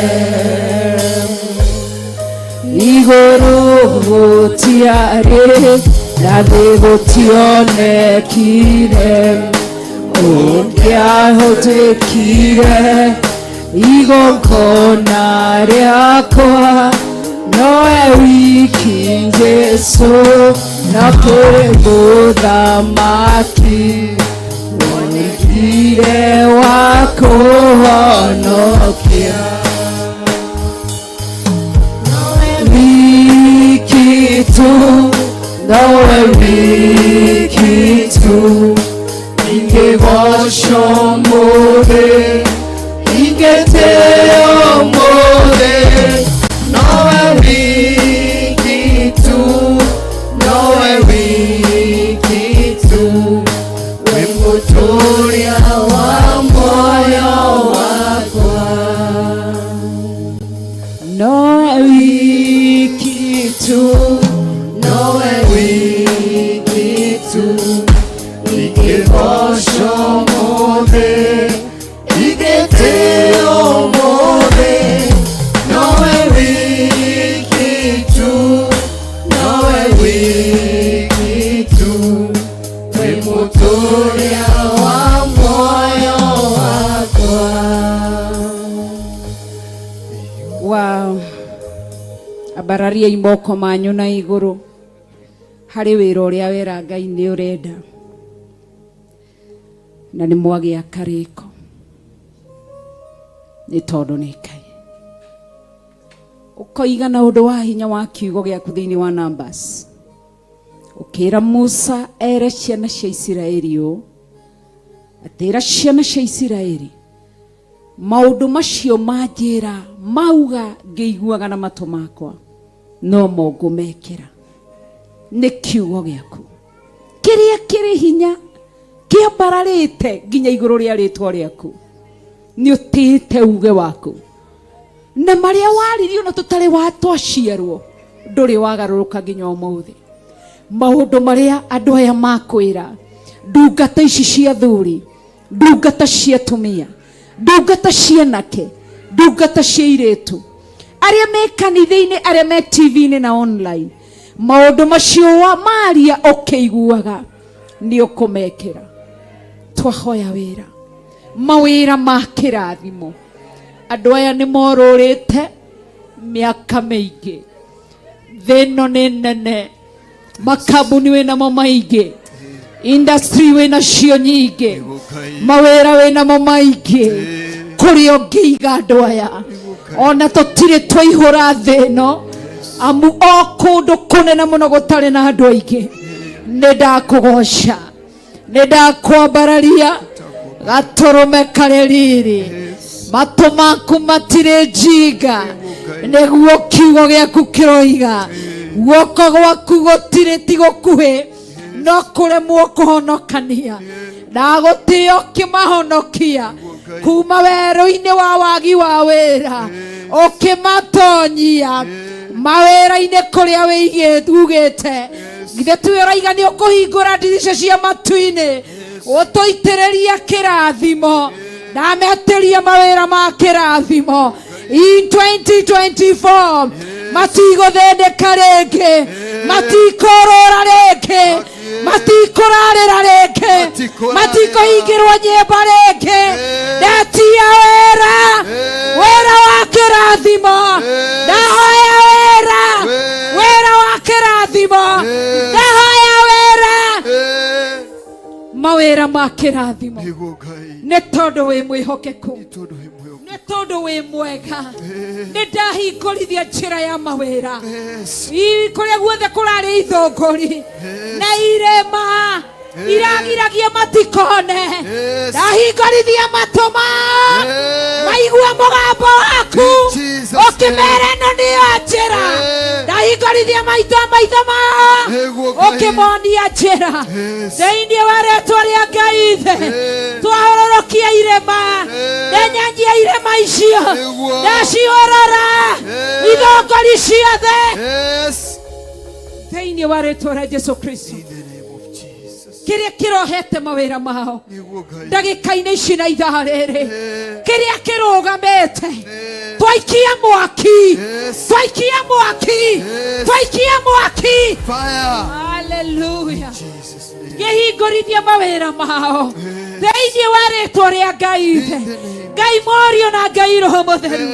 Speaker 4: igũrũ gũtiarĩ na thĩ gũtionekire ũngĩahũtĩkire igongona rĩakwa nowe wiki Jesu na kũrĩ mũthamaki wonekire wa kũhonokia wiki tu nowe wiki tu ingĩgoco mũthĩ ingĩtĩo mũthĩ nowe wiki tu nowe wiki tu wĩ mũtũria wa muoyo wakwa nowe wiki tu nowe wiki tu ingĩgoco mũthĩ ingĩtĩo mũthĩ nowe wiki tu nowe wiki tu wĩ mũtũria wa muoyo wakwa.
Speaker 12: Wow. Ambararia moko manyu na igũrũ harĩ wĩra ũrĩa wera Ngai nĩ ũrenda na nĩ mwagĩa karĩko nĩ tondũ nĩ Ngai ũkoiga na ũndũ wa hinya wa kiugo gĩaku thĩinĩ wa Numbers ũkĩra Musa ere ciana cia Isiraeli ũũ atĩra ciana cia Isiraeli maũndũ macio manjĩra mauga ngĩiguaga na matũ makwa no mo ngũmekĩra nĩ kiugo gĩaku kĩrĩa kĩrĩ hinya kĩambararĩte nginya igũrũ rĩa rĩtwa rĩaku nĩ ũtĩĩte uge waku na marĩa waririe ona tũtarĩ wa twaciarwo ndũrĩ wagarũrũka nginya ũmũthĩ maũndũ marĩa andũ aya makwĩra ndungata ici cia thuri ndungata cia atumia ndungata cia anake ndungata cia irĩtu arĩa me kanitha-inĩ arĩa me TV-inĩ na online maũndũ macio wa maria ũkĩiguaga nĩ ũkũmekĩra twahoya wĩra mawĩra ma kĩrathimo andũ aya nĩ morũrĩte mĩaka mĩingĩ thĩ ĩno nĩ nene makambuni wĩnamo maingĩ industry wĩnacio nyingĩ mawĩra wĩnamo maingĩ kũrĩa ũngĩiga andũ aya ona tũtirĩ twaihũra thĩ ĩno amu o kũndũ kũnene mũno gũtarĩ na andũ aingĩ nĩ ndakũgoca nĩ ndakwambararia gatũrũme karĩ riri matũ maku matirĩ njinga nĩguo kiugo gĩaku kĩroiga guoko gwaku gũtirĩ ti gũkuhĩ no kũremwo kũhonokania na gũtĩo ũkĩmahonokia kuma werũ-inĩ wa wagi wa wĩra ũkĩmatonyia mawĩra-inĩ kũrĩa ugĩte githĩ tiwe ũraiga nĩ ũkũhingũra ndirica cia matu-inĩ ũtũitĩrĩria kĩrathimo ndametĩria mawĩra ma kĩrathimo in 2024 matigũthĩnĩka rĩngĩ matikũrũra rĩngĩ matikũrarĩra rĩngĩ matikũhingĩrwo nyĩmbo rĩngĩ ndetia wĩra wĩra wa kĩrathimo ndahoya wĩra wĩra wa kĩrathimo ndahoya wĩra mawĩra ma kĩrathimo nĩ tondũ wĩ mwĩhokeku nĩ tondũ wĩ mwega nĩ ndahingũrithia njĩra ya mawĩra kũrĩa guothe kũrarĩ ithũngũri na irĩma iragiragia matikone ndahingũrithia matũ mao maigue mũgambo waku ũkĩmera ĩno nĩyo njĩra ndahingũrithia maitho maitho mao ũkĩmonia njĩra thĩinĩ wa rĩtwa rĩa Ngai ithe twahororoka.
Speaker 14: Ndahingũkia irĩma, ndenyenjia irĩma icio,
Speaker 5: Nĩguo.
Speaker 14: ndaciũrora ithongori ciothe
Speaker 5: Yes.
Speaker 14: thĩinĩ wa rĩtwa rĩa Jesu Kristo. Kĩrĩa kĩrohete mawĩra mao
Speaker 5: Nĩguo Ngai.
Speaker 14: ndagĩka-inĩ ici na ithaa rĩrĩ, kĩrĩa kĩrũgamĩte, twaikia mwaki, twaikia mwaki, twaikia mwaki.
Speaker 5: Fire.
Speaker 14: Haleluya. Ngĩhingũrithia mawĩra mao thĩinĩ wa rĩtwa rĩa Ngai Ithe, Ngai Mũriũ na Ngai Roho Mũtheru,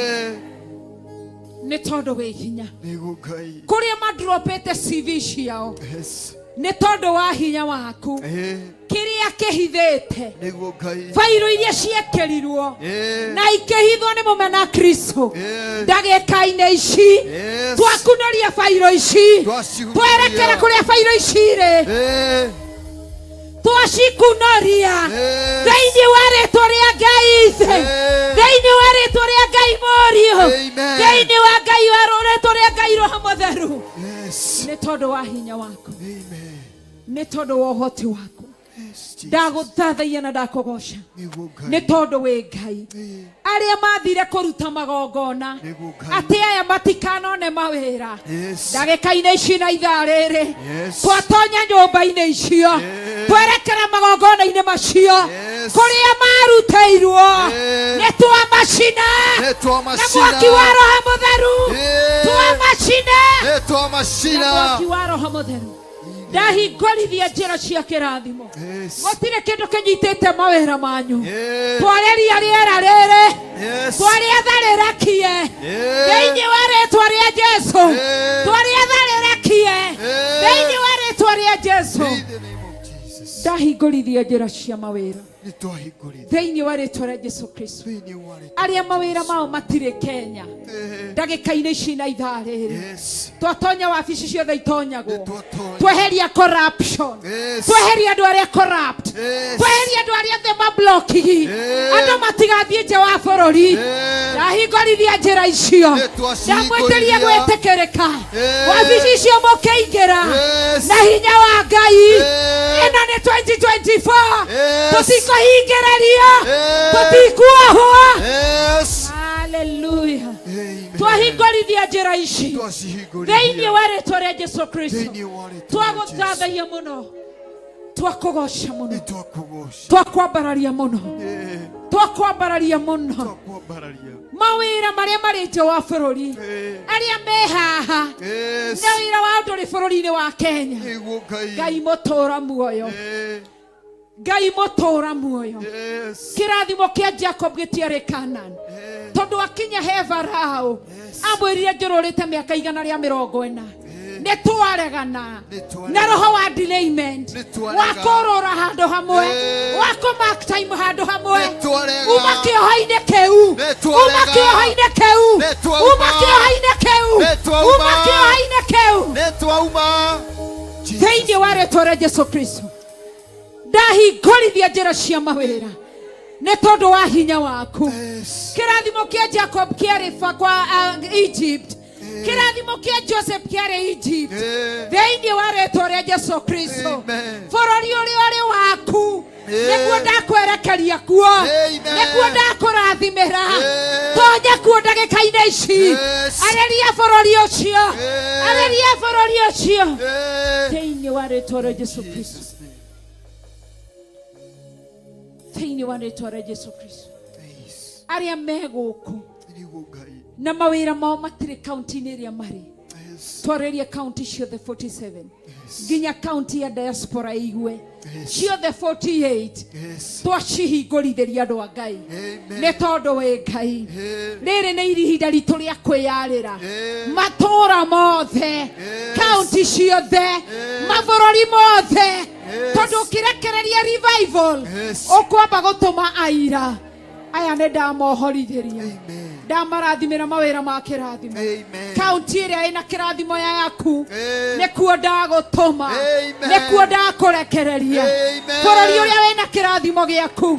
Speaker 14: nĩ tondũ wĩ hinya.
Speaker 5: Nĩguo Ngai.
Speaker 14: Kũrĩa mandropĩte CV ciao,
Speaker 5: Yes.
Speaker 14: nĩ tondũ wa hinya waku, kĩrĩa kĩhithĩte,
Speaker 5: Nĩguo Ngai.
Speaker 14: bairũ iria ciekĩrirwo
Speaker 5: Eh.
Speaker 14: na ikĩhithwo nĩ mũmena Kristo, ndagĩka-inĩ ici
Speaker 5: Yes.
Speaker 14: twakunũria bairũ ici,
Speaker 5: Twacihunũria.
Speaker 14: twerekera kũrĩa bairũ ici irĩ,
Speaker 5: Eh.
Speaker 14: twacikunoria thĩinĩ wa rĩtwa rĩa Ngai Ithe, thĩinĩ wa rĩtwa rĩa Ngai Mũriũ,
Speaker 5: Amen.
Speaker 14: thĩinĩ wa Ngai wa rĩtwa rĩa Ngai Roho Mũtheru,
Speaker 5: Yes.
Speaker 14: nĩ tondũ wa hinya waku, nĩ tondũ wa ũhoti waku, ndagũthathaia na ndakũgoca,
Speaker 5: Nĩguo Ngai.
Speaker 14: nĩ tondũ wĩ Ngai. Arĩa mathire kũruta magongona
Speaker 5: Nĩguo Ngai.
Speaker 14: atĩ aya matikanone mawĩra,
Speaker 5: Yes.
Speaker 14: ndagĩka-inĩ ici na ithaa rĩrĩ,
Speaker 5: Yes.
Speaker 14: twatonya nyũmba-inĩ icio, twerekera magongona-inĩ macio kũrĩa marutĩirwo, nĩ twamacina
Speaker 5: Nĩ
Speaker 14: na
Speaker 5: twamacina.
Speaker 14: mwaki wa Roho Mũtheru, twamacina
Speaker 5: Nĩ
Speaker 14: na
Speaker 5: twamacina.
Speaker 14: mwaki wa Roho Mũtheru. Ndahingũrithia njĩra cia kĩrathimo, gũtirĩ kĩndũ kĩnyitĩte mawĩra manyu. Twarĩria rĩera rĩrĩ,
Speaker 5: Yes.
Speaker 14: twarĩatha rĩrakie thĩinĩ wa rĩtwa rĩa Jesu, twarĩatha rĩrakie thĩinĩ wa rĩtwa rĩa Jesu. Ndahingũrithia njĩra cia mawĩra
Speaker 5: Nĩ twahingũrithia.
Speaker 14: thĩinĩ wa rĩtwa rĩa Jesu Kristo. Arĩa mawĩra mao matirĩ Kenya, ndagĩka-inĩ ici na ithaa rĩrĩ,
Speaker 5: Yes.
Speaker 14: twatonya wabici ciothe itonyagwo,
Speaker 5: Twatonya.
Speaker 14: tweheria corruption,
Speaker 5: Yes.
Speaker 14: tweheria andũ arĩa corrupt,
Speaker 5: Yes.
Speaker 14: tweheria andũ arĩa othe mablokigi, andũ matigathiĩ nja wa bũrũri. Ndahingũrithia njĩra icio, ndamwĩtĩria
Speaker 5: twacihingũrithia.
Speaker 14: gwĩtĩkĩrĩka
Speaker 5: Yes.
Speaker 14: wabici icio mũkĩingĩra
Speaker 5: Yes.
Speaker 14: na hinya wa Ngai. Ĩno nĩ 2024,
Speaker 5: Yes.
Speaker 14: tũtikũhingĩrĩrio, tũtikuohwo.
Speaker 5: Yes.
Speaker 14: Haleluya. Twahingũrithia njĩra ici thĩinĩ wa rĩtwa rĩa Jesu Kristo. Twagũthathaia mũno, twakũgoca mũno, twakwambararia mũno, twakwambararia mũno. Mawĩra marĩa marĩ nja wa bũrũri, arĩa me haha, na wĩra wao ndũrĩ bũrũri-inĩ wa Kenya,
Speaker 5: Nĩguo Ngai.
Speaker 14: Ngai mũtũra muoyo, Ngai mũtũra muoyo, kĩrathimo kĩa Jacob gĩtiarĩ Canaan, tondũ akinya he Farao amwĩrire njũrũrĩte mĩaka 140. Nĩ twaregana na roho wa delayment, wa kũrũra handũ hamwe, wa kũ mark time handũ hamwe.
Speaker 5: Nĩtwarega.
Speaker 14: Uma kĩoho-inĩ kĩu,
Speaker 5: Nĩtwarega.
Speaker 14: uma kĩoho-inĩ kĩu,
Speaker 5: Nĩtwauma.
Speaker 14: uma kĩoho-inĩ kĩu,
Speaker 5: Nĩtwauma.
Speaker 14: uma kĩoho-inĩ kĩu
Speaker 5: Nĩ twauma.
Speaker 14: thĩinĩ wa rĩtwa rĩa Jesu Kristo. Ndahingũrithia njĩra cia mawĩra nĩ tondũ wa hinya waku. Kĩrathimo kĩa Jacob kĩarĩ kwa Egypt, kĩrathimo kĩa Joseph kĩarĩ Egypt. Thĩinĩ wa rĩtwa rĩa Jesu Kristo, bũrũri ũrĩa ũrĩ waku nĩguo ndakwerekeria kuo, nĩguo ndakũrathimĩra. Tonya kuo ndagĩka-inĩ ici, arĩria bũrũri ũcio, arĩria bũrũri ũcio thĩinĩ wa rĩtwa rĩa Jesu Kristo, thĩinĩ wa rĩtwa rĩa Jesu Kristo. Arĩa me gũkũ
Speaker 5: Nĩguo Ngai.
Speaker 14: na mawĩra mao matirĩ kaunti-inĩ ĩrĩa marĩ, twarĩrie kaunti ciothe 47 nginya kaunti ya diaspora igue ciothe 48,
Speaker 5: Yes.
Speaker 14: twacihingũrithĩria andũ a Ngai, nĩ tondũ wĩ Ngai. Rĩrĩ nĩ ihinda ritũ rĩa kwĩyarĩra matũũra mothe, kaunti ciothe, mabũrũri mothe, tondũ ũkĩrekereria revival ũkwamba gũtũma aira aya. Nĩ ndamohorithĩria, ndamarathimĩra mawĩra ma kĩrathimo. Kaunti ĩrĩa ĩna kĩrathimo ya yaku, nĩkuo ndagũtũma, nĩkuo ndakũrekereria. Bũrũri ũrĩa wĩna kĩrathimo gĩaku,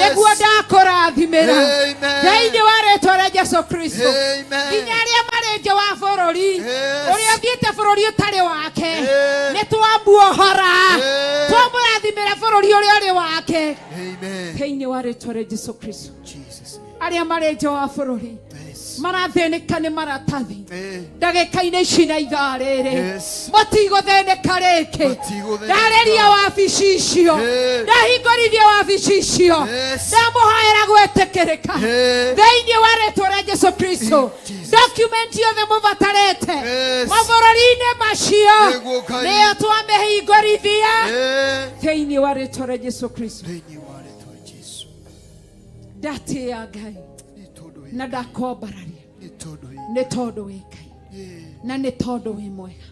Speaker 14: nĩguo ndakũrathimĩra thĩinĩ wa rĩtwa rĩa Jesu Kristo. Nginya arĩa marĩ nja wa bũrũri, ũrĩa ũthiĩte bũrũri ũtarĩ wake, nĩ twamuohora, twamũrathimĩra. Arathimĩra bũrũri ũrĩa ũrĩ wake.
Speaker 5: Amen.
Speaker 14: Thĩinĩ wa rĩtwa rĩa Jesu Kristo. Arĩa marĩ nja wa bũrũri marathĩnĩka nĩ maratathi ndagĩka-inĩ ici na ithaa rĩrĩ
Speaker 5: Yes.
Speaker 14: mũtigũthĩnĩka rĩngĩ
Speaker 5: Matigũthĩnĩka.
Speaker 14: ndarĩria wabici icio ndahingũrithia wabici icio ndamũhoera gwĩtĩkĩrĩka thĩinĩ wa rĩtwa rĩa Jesu Kristo document yothe mũbatarĩte mabũrũri-inĩ macio
Speaker 5: Nĩguo Ngai.
Speaker 14: nĩyo twamĩhingũrithia thĩinĩ wa rĩtwa rĩa Jesu Kristo ndatĩĩa Ngai na ndakwambararia nĩ tondũ wĩ Ngai na nĩ tondũ wĩ mwega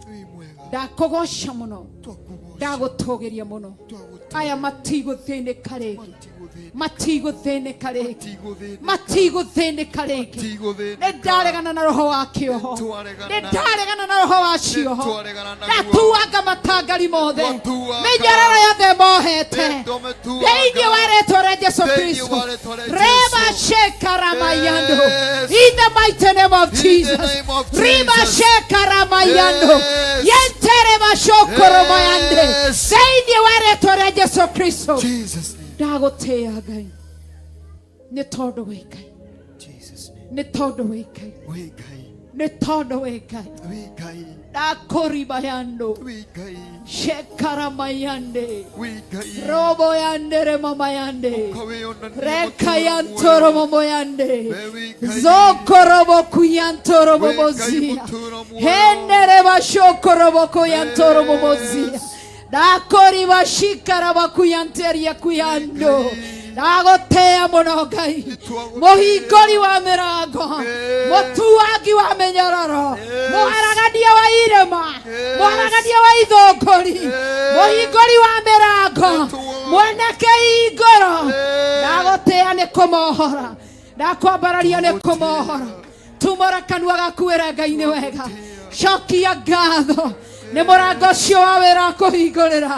Speaker 14: ndakũgoca mũno ndagũtũgĩria mũno aya matigũthĩnĩka rĩngĩ matigũthĩnĩka rĩngĩ matigũthĩnĩka rĩngĩ nĩ ndaregana na roho wa kĩoho nĩ ndaregana na roho wa cioho ndatuanga matangari mothe mĩnyororo yothe mohete thĩinĩ wa rĩtwa rĩa Jesu Kristo reba shekaramayando in the mighty name of Jesus riba shekaramayando yentereba shokoromayande thĩinĩ wa rĩtwa rĩa Jesu Kristo ndagũtĩĩa Ngai nĩ tondũ wĩ Ngai nĩ tondũ wĩ Ngai nĩ tondũ wĩ Ngai ndakũribayando shekaramayande robo yandere mama yande reka yantoro momo yande zokorobo kuyantoro momozia hendere bashokorobo kuyantoro momozia ndakori bashikara bakuyanteria kuyando ndagotea mũno Ngai mũhingũri wa mĩrango mũtuangi wa mĩnyororo mũharagania wa irĩma mũharagania wa ithũngũri mũhingũri wa mĩrango mwanake igũrũ ndagũtĩa nĩ kũmohora ndakwambararia nĩ kũmohora tumũra kanua gaku wĩre Ngai nĩ wega cokia ngatho nĩ mũrango ũcio wa wĩra kũhingũrĩra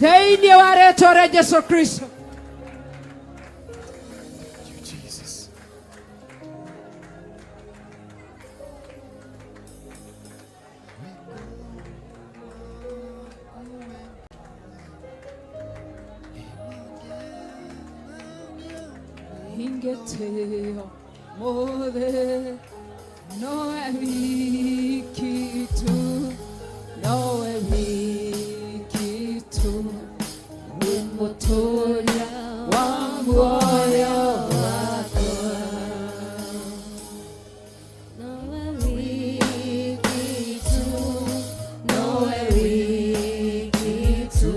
Speaker 14: thĩinĩ wa rĩtwa rĩa Jesu Kristo. Ingeteo mothe nowe wiki tu nowe wiki tu umutoria wa muoyo wakwa.
Speaker 13: Nowe wiki tu, nowe wiki tu,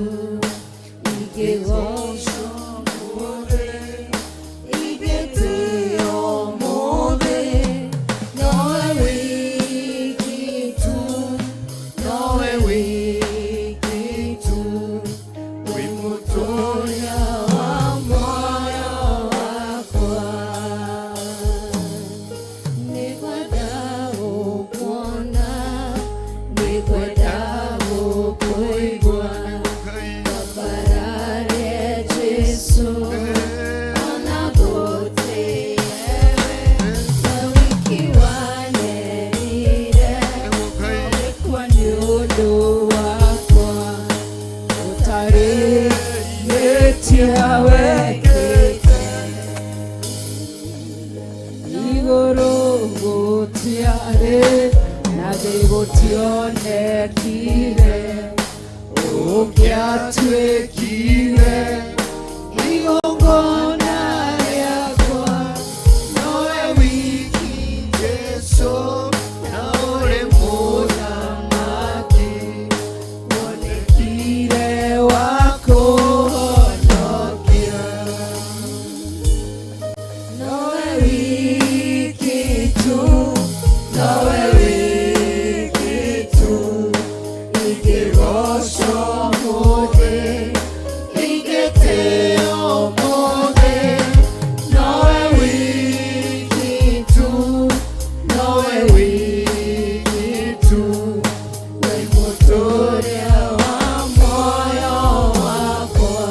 Speaker 13: ikigocwo mothe, igĩtĩo mothe. Nowe wiki tu, nowe wiki tu, wĩ mũtũũria wa muoyo wakwa. Nĩngwenda gũkuona, nĩngwenda gũkũigua, Kwambarare Jesũ, ona gũtĩe we, we wiki wanyendire, ũgĩkua nĩ ũndũ wakwa,
Speaker 14: ũtarĩ wĩtia wekĩte igũrũ gũtiarĩ na thĩ gũtionekire ũngĩatuĩkire igongona rĩakwa
Speaker 5: Nowe wiki Jesu na ũrĩ mũthamaki
Speaker 14: wonekire wa kũhonokia.
Speaker 13: Nowe wiki tu, nowe wiki tu, ikigocwo mothe, igĩtĩo mothe. Nowe wiki tu, nowe wiki tu, wĩ mũtũũria wa muoyo wakwa.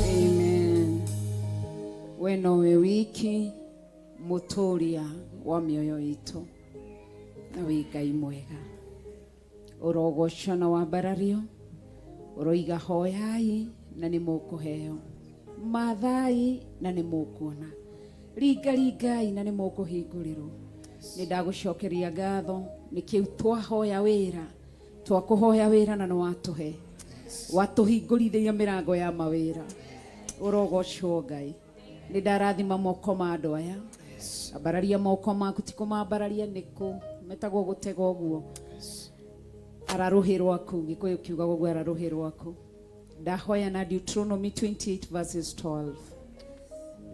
Speaker 12: Amen. We nowe wiki mũtũũria wa mĩoyo itũ na wĩ Ngai mwega ũrogocwo na wambarario Ũroiga hoyai na nĩ mũkũheo, mathai na nĩ mũkuona, ringaringai na nĩ mũkũhingũrĩrwo. Nĩ ndagũcokeria ngatho nĩ kĩu twahoya wĩra, twakũhoya wĩra na nĩ watũhe, watũhingũrithĩria mĩrango ya mawĩra. Ũrogocwo Ngai. Nĩ ndarathima moko ma andũ aya. Ambararia moko maku, ti kũmambararia nĩkũ metagwo gũtega ũguo. Ara rũhĩ rwaku, Gĩkũyũ kiugaga ũguo, ara rũhĩ rwaku. Ndahoya na Deuteronomy 28 verses 12.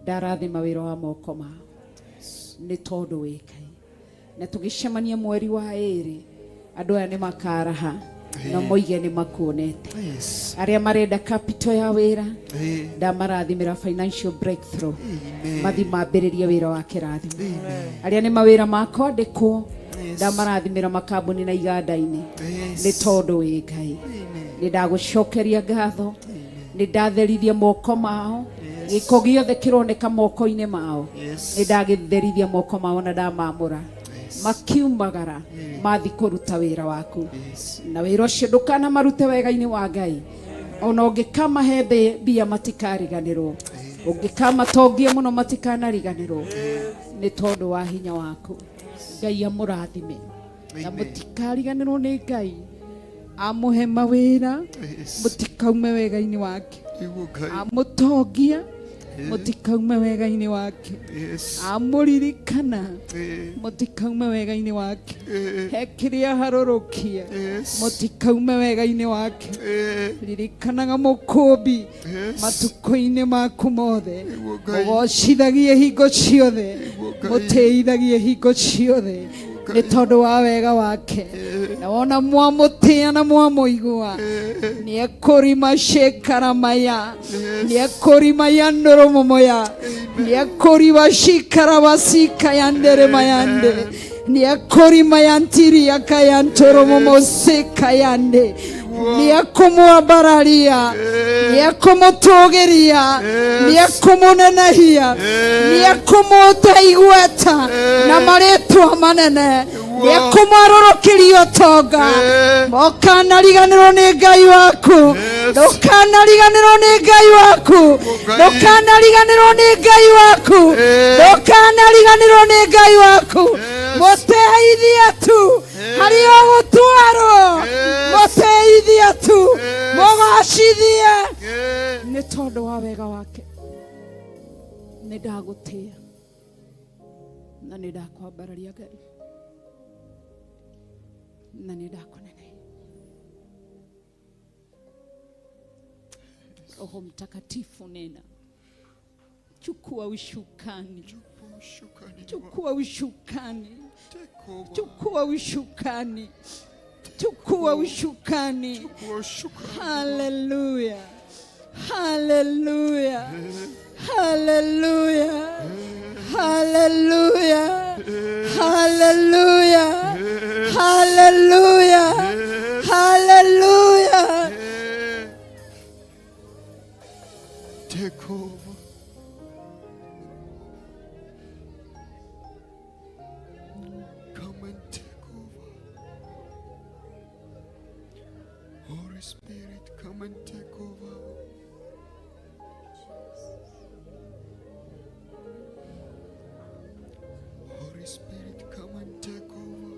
Speaker 12: Ndarathima wĩra wa moko mao nĩ tondũ wĩ Ngai. Na tũgĩcemania mweri wa ĩrĩ, andũ aya nĩ makaraha na moige nĩ makuonete. Arĩa marenda capital ya wĩra, ndamarathimĩra financial breakthrough, mathi mambĩrĩrie wĩra wa kĩrathimo. Arĩa nĩ mawĩra ma kwandĩkwo, ndamarathimĩra makambuni na iganda-inĩ nĩ tondũ wĩ Ngai. Nĩ ndagũcokeria ngatho, nĩ ndatherithia moko mao, gĩko gĩothe kĩroneka moko-inĩ mao nĩ ndagĩtherithia moko mao na ndamamũra, makiumagara mathi kũruta wĩra waku, na wĩra ũcio ndũkanamarute wega-inĩ wa Ngai. Ona ũngĩkamahe mbia matikariganĩrwo, ũngĩkamatongia mũno matikanariganĩrwo, nĩ tondũ wa hinya waku. Ngai amũrathime na mũtikariganĩrwo nĩ Ngai amũhe mawĩra, mũtikaume wega-inĩ wake, amũtongia mũtikaume wega-inĩ wake, amũririkana mũtikaume wega-inĩ wake, he kĩrĩa harũrũkia mũtikaume wega-inĩ wake. Ririkanaga mũkũmbi matukũ-inĩ maku mothe, mũgocithagie hingo ciothe, mũtĩithagie hingo ciothe nĩ tondũ wa wega wake. Na wona mwamũtĩa na mwamũigua, nĩ ekũrima cikaramaya, nĩ ekũrima yandũrũmũmoya, nĩ ekũrima cikarabacika yanderemayande, nĩ ekũrima yantiriaka yantũrũmũmũcika yande, nĩ ekũmwambararia, nĩ ekũmũtũgĩria, nĩ ekũmũnenehia, nĩ ekũmũta igweta na marĩtwa manene, nĩ ekũmwarũrũkĩria ũtonga. Mũkanariganĩrwo nĩ Ngai waku, ndũkanariganĩrwo nĩ Ngai waku, ndũkanariganĩrwo nĩ Ngai waku, ndũkanariganĩrwo nĩ Ngai waku. Mũteithie tu harĩa ũgũtwarwo, mũteithie tu, mũgacithie nĩ tondũ wa wega wake. Nĩ ndagũtĩa na nĩ ndakwambararia Ngai, na nĩ ndakũnenehia. Roho Mtakatifu nena, chukua ushukani, chukua ushukani, chukua ushukani, chukua ushukani. Haleluya, haleluya, haleluya, haleluya, haleluya, haleluya, haleluya.
Speaker 5: Take over. Come and take over. Holy Spirit, come and take over. Holy Spirit, come and take over.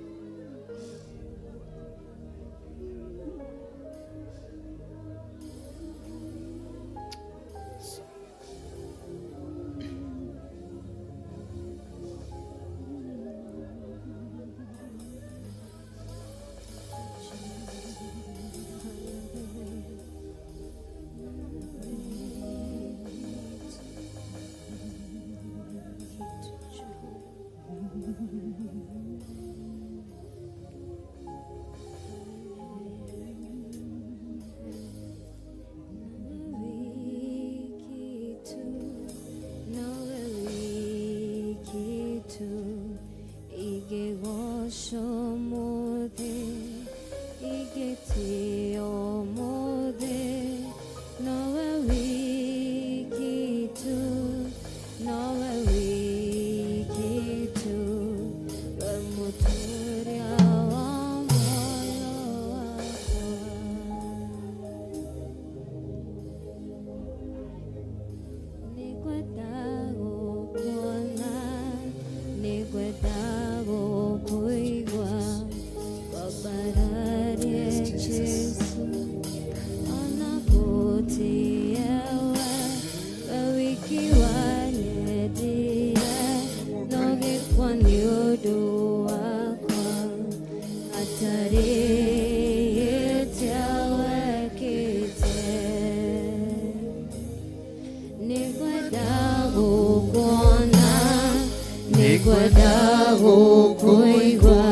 Speaker 4: Nĩngwenda gũkũigua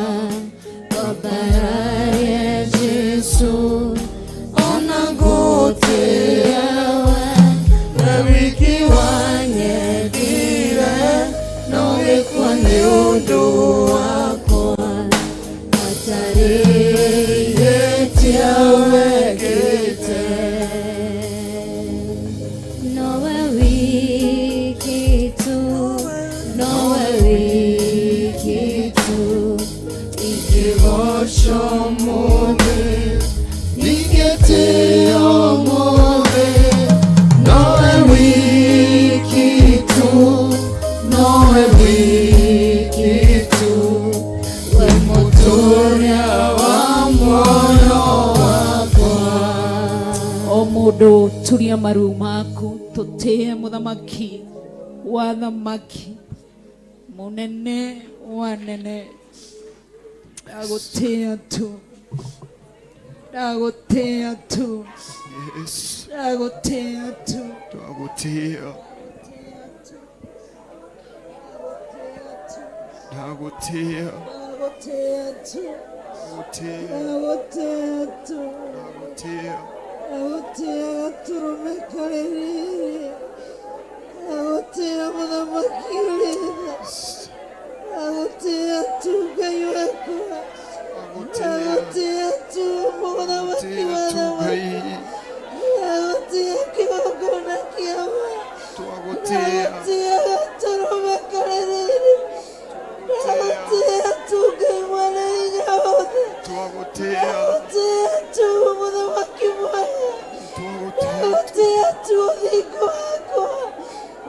Speaker 4: kwambararia Jesũ ona ngũtĩĩa we we wiki wanyendire no gĩkua nĩ ũndũ wakwa matarĩrĩtie wekĩte
Speaker 15: Nowe wiki tu, nowe wiki tu,
Speaker 4: ingĩgoca ũmũthĩ ningĩtĩĩa ũmũthĩ nowe wiki tu nowe wiki tu we mũtũũria wa muoyo wakwa
Speaker 14: O mũndũ turia maru maku tũtĩe mũthamaki wa thamaki mũnene wa nene ndagũtĩĩa tu ndagũtĩĩa tu
Speaker 16: Yes.
Speaker 14: ndagũtĩĩa tu
Speaker 16: Ndagũtĩĩa. Ndagũtĩĩa.
Speaker 3: Ndagũtĩĩa tu
Speaker 16: Ndagũtĩĩa.
Speaker 3: ndagũtĩĩa tu
Speaker 16: Ndagũtĩĩa.
Speaker 3: ndagũtĩĩa gatũrũme karĩ riri ndagũtĩĩa mũthamaki ũrĩ tha ndagũtĩĩa tu Ngai wakwa ndagũtĩĩa tu mũthamaki wa thamaki ndagũtĩĩa kĩgongona kĩa ma ndagũtĩĩa gatũrũme karĩ riri ndagũtĩĩa tu Ngai mwene hinya wothe ndagũtĩĩa tu mũthamaki mwega ndagũtĩĩa tu ũthingu wakwa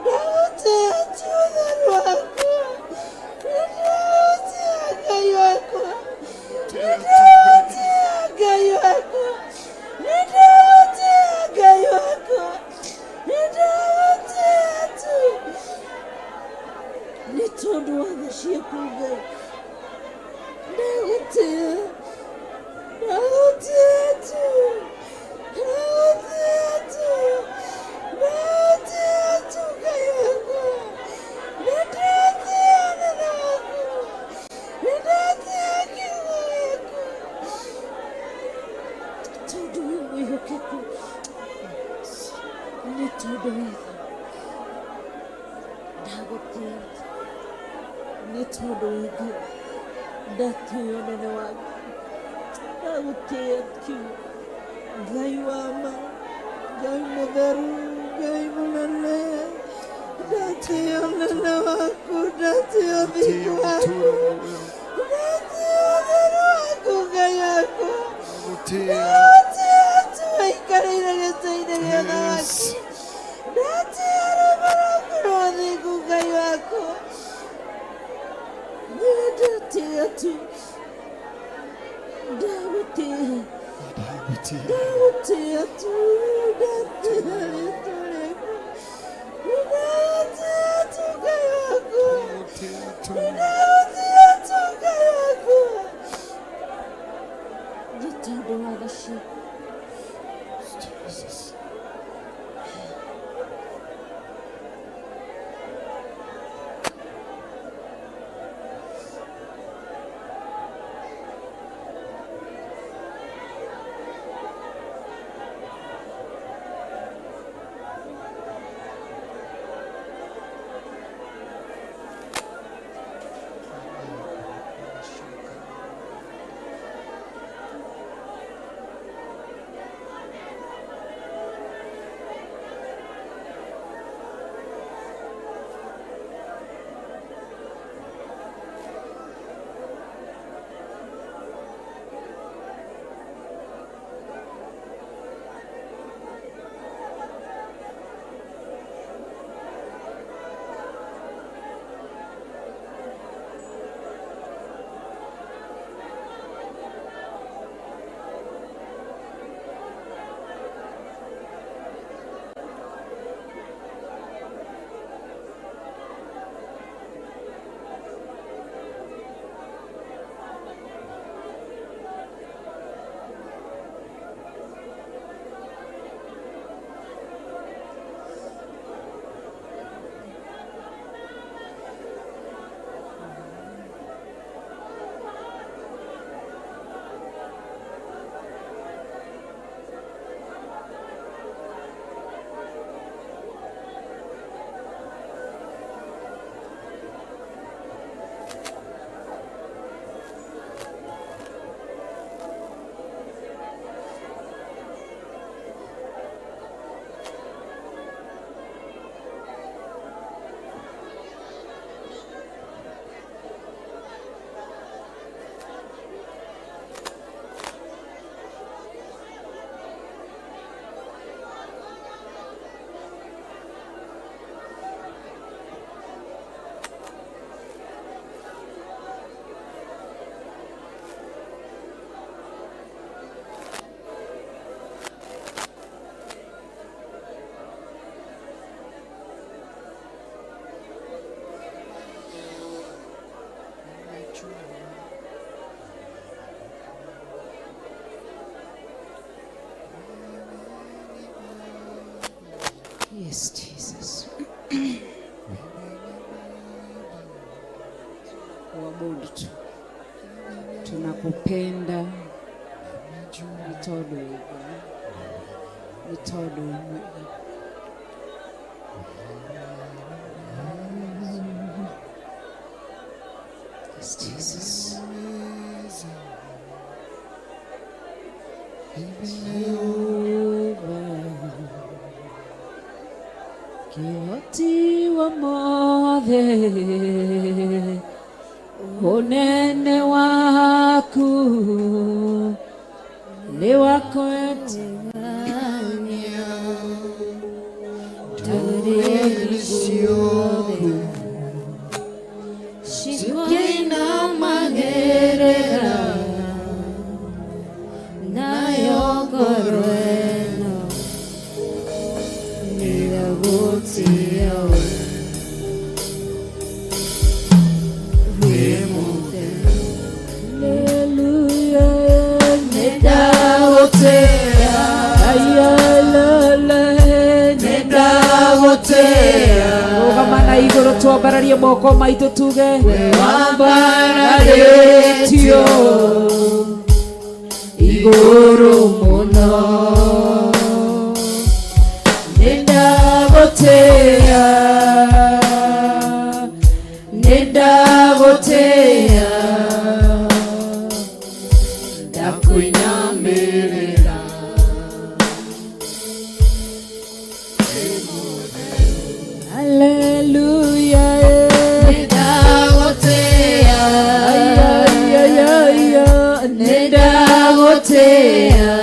Speaker 3: ndagũtĩĩa tu ũtheru wakwa ndagũtĩĩa Ngai wakwa ndagũtĩĩa Ngai wakwa ndagũtĩĩa Ngai wakwa ndagũtĩĩa tu nĩ tondũ wa tha ciaku Ngai ndagũtĩĩa ndagũtĩĩa tu ndagũtĩĩa tu ndagũtĩĩa tu Ngai wakwa nĩndĩratĩĩa ũnene waku nĩndĩratĩĩa kiugo gĩaku tondũ wĩ mwĩhokeku nĩ tondũ wĩ tha ndagũtĩĩa nĩ tondũ wĩ Ngai ndatĩĩa ũnene waku ndagũtĩĩa kiugo Ngai wa ma Ngai mũtheru Ngai mũnene ndatĩĩa ũnene waku ndatĩĩa ũthingu waku ndatĩĩa ũtheru waku Ngai wakwa ndatĩĩa tu waikarĩire gĩtĩ-inĩ gĩa thamaki ndatĩĩa rwĩmbo rwaku rwa ũthingu Ngai wakwa ndatĩĩa tu ndagũtĩĩa ndagũtĩĩa tu ndatĩĩa rĩtwa rĩaku ndagũtĩĩa tu Ngai wakwa ndagũtĩĩa tu Ngai wakwa nĩ tondũ wa tha ciaku
Speaker 16: Jesus.
Speaker 12: Yes, Jesus. Kuabudu tu. Tunakupenda nĩ tondũ wĩ Ngai, nĩ tondũ wĩ mwega. Yes, Jesus. Jehovah, kĩhoti wa mothe, ũnene waku nĩ wa kwetania
Speaker 4: Ndũrĩrĩ ciothe cikũinamagĩrĩra, nayo ngoro ĩno nĩĩgũtĩĩa we. Wĩ mũtheru.
Speaker 13: Haleluya, nĩndagũtĩĩa. Nĩndagũtĩĩa.
Speaker 14: Rũgama na igũrũ twambararie moko maitũ tuge
Speaker 13: wambararĩtio igũrũ mũno. Nĩndagũtĩĩa, nĩndagũtĩĩa, ndakũinamĩrĩra.
Speaker 12: Haleluya,
Speaker 13: nĩndagũtĩĩa, nĩndagũtĩĩa,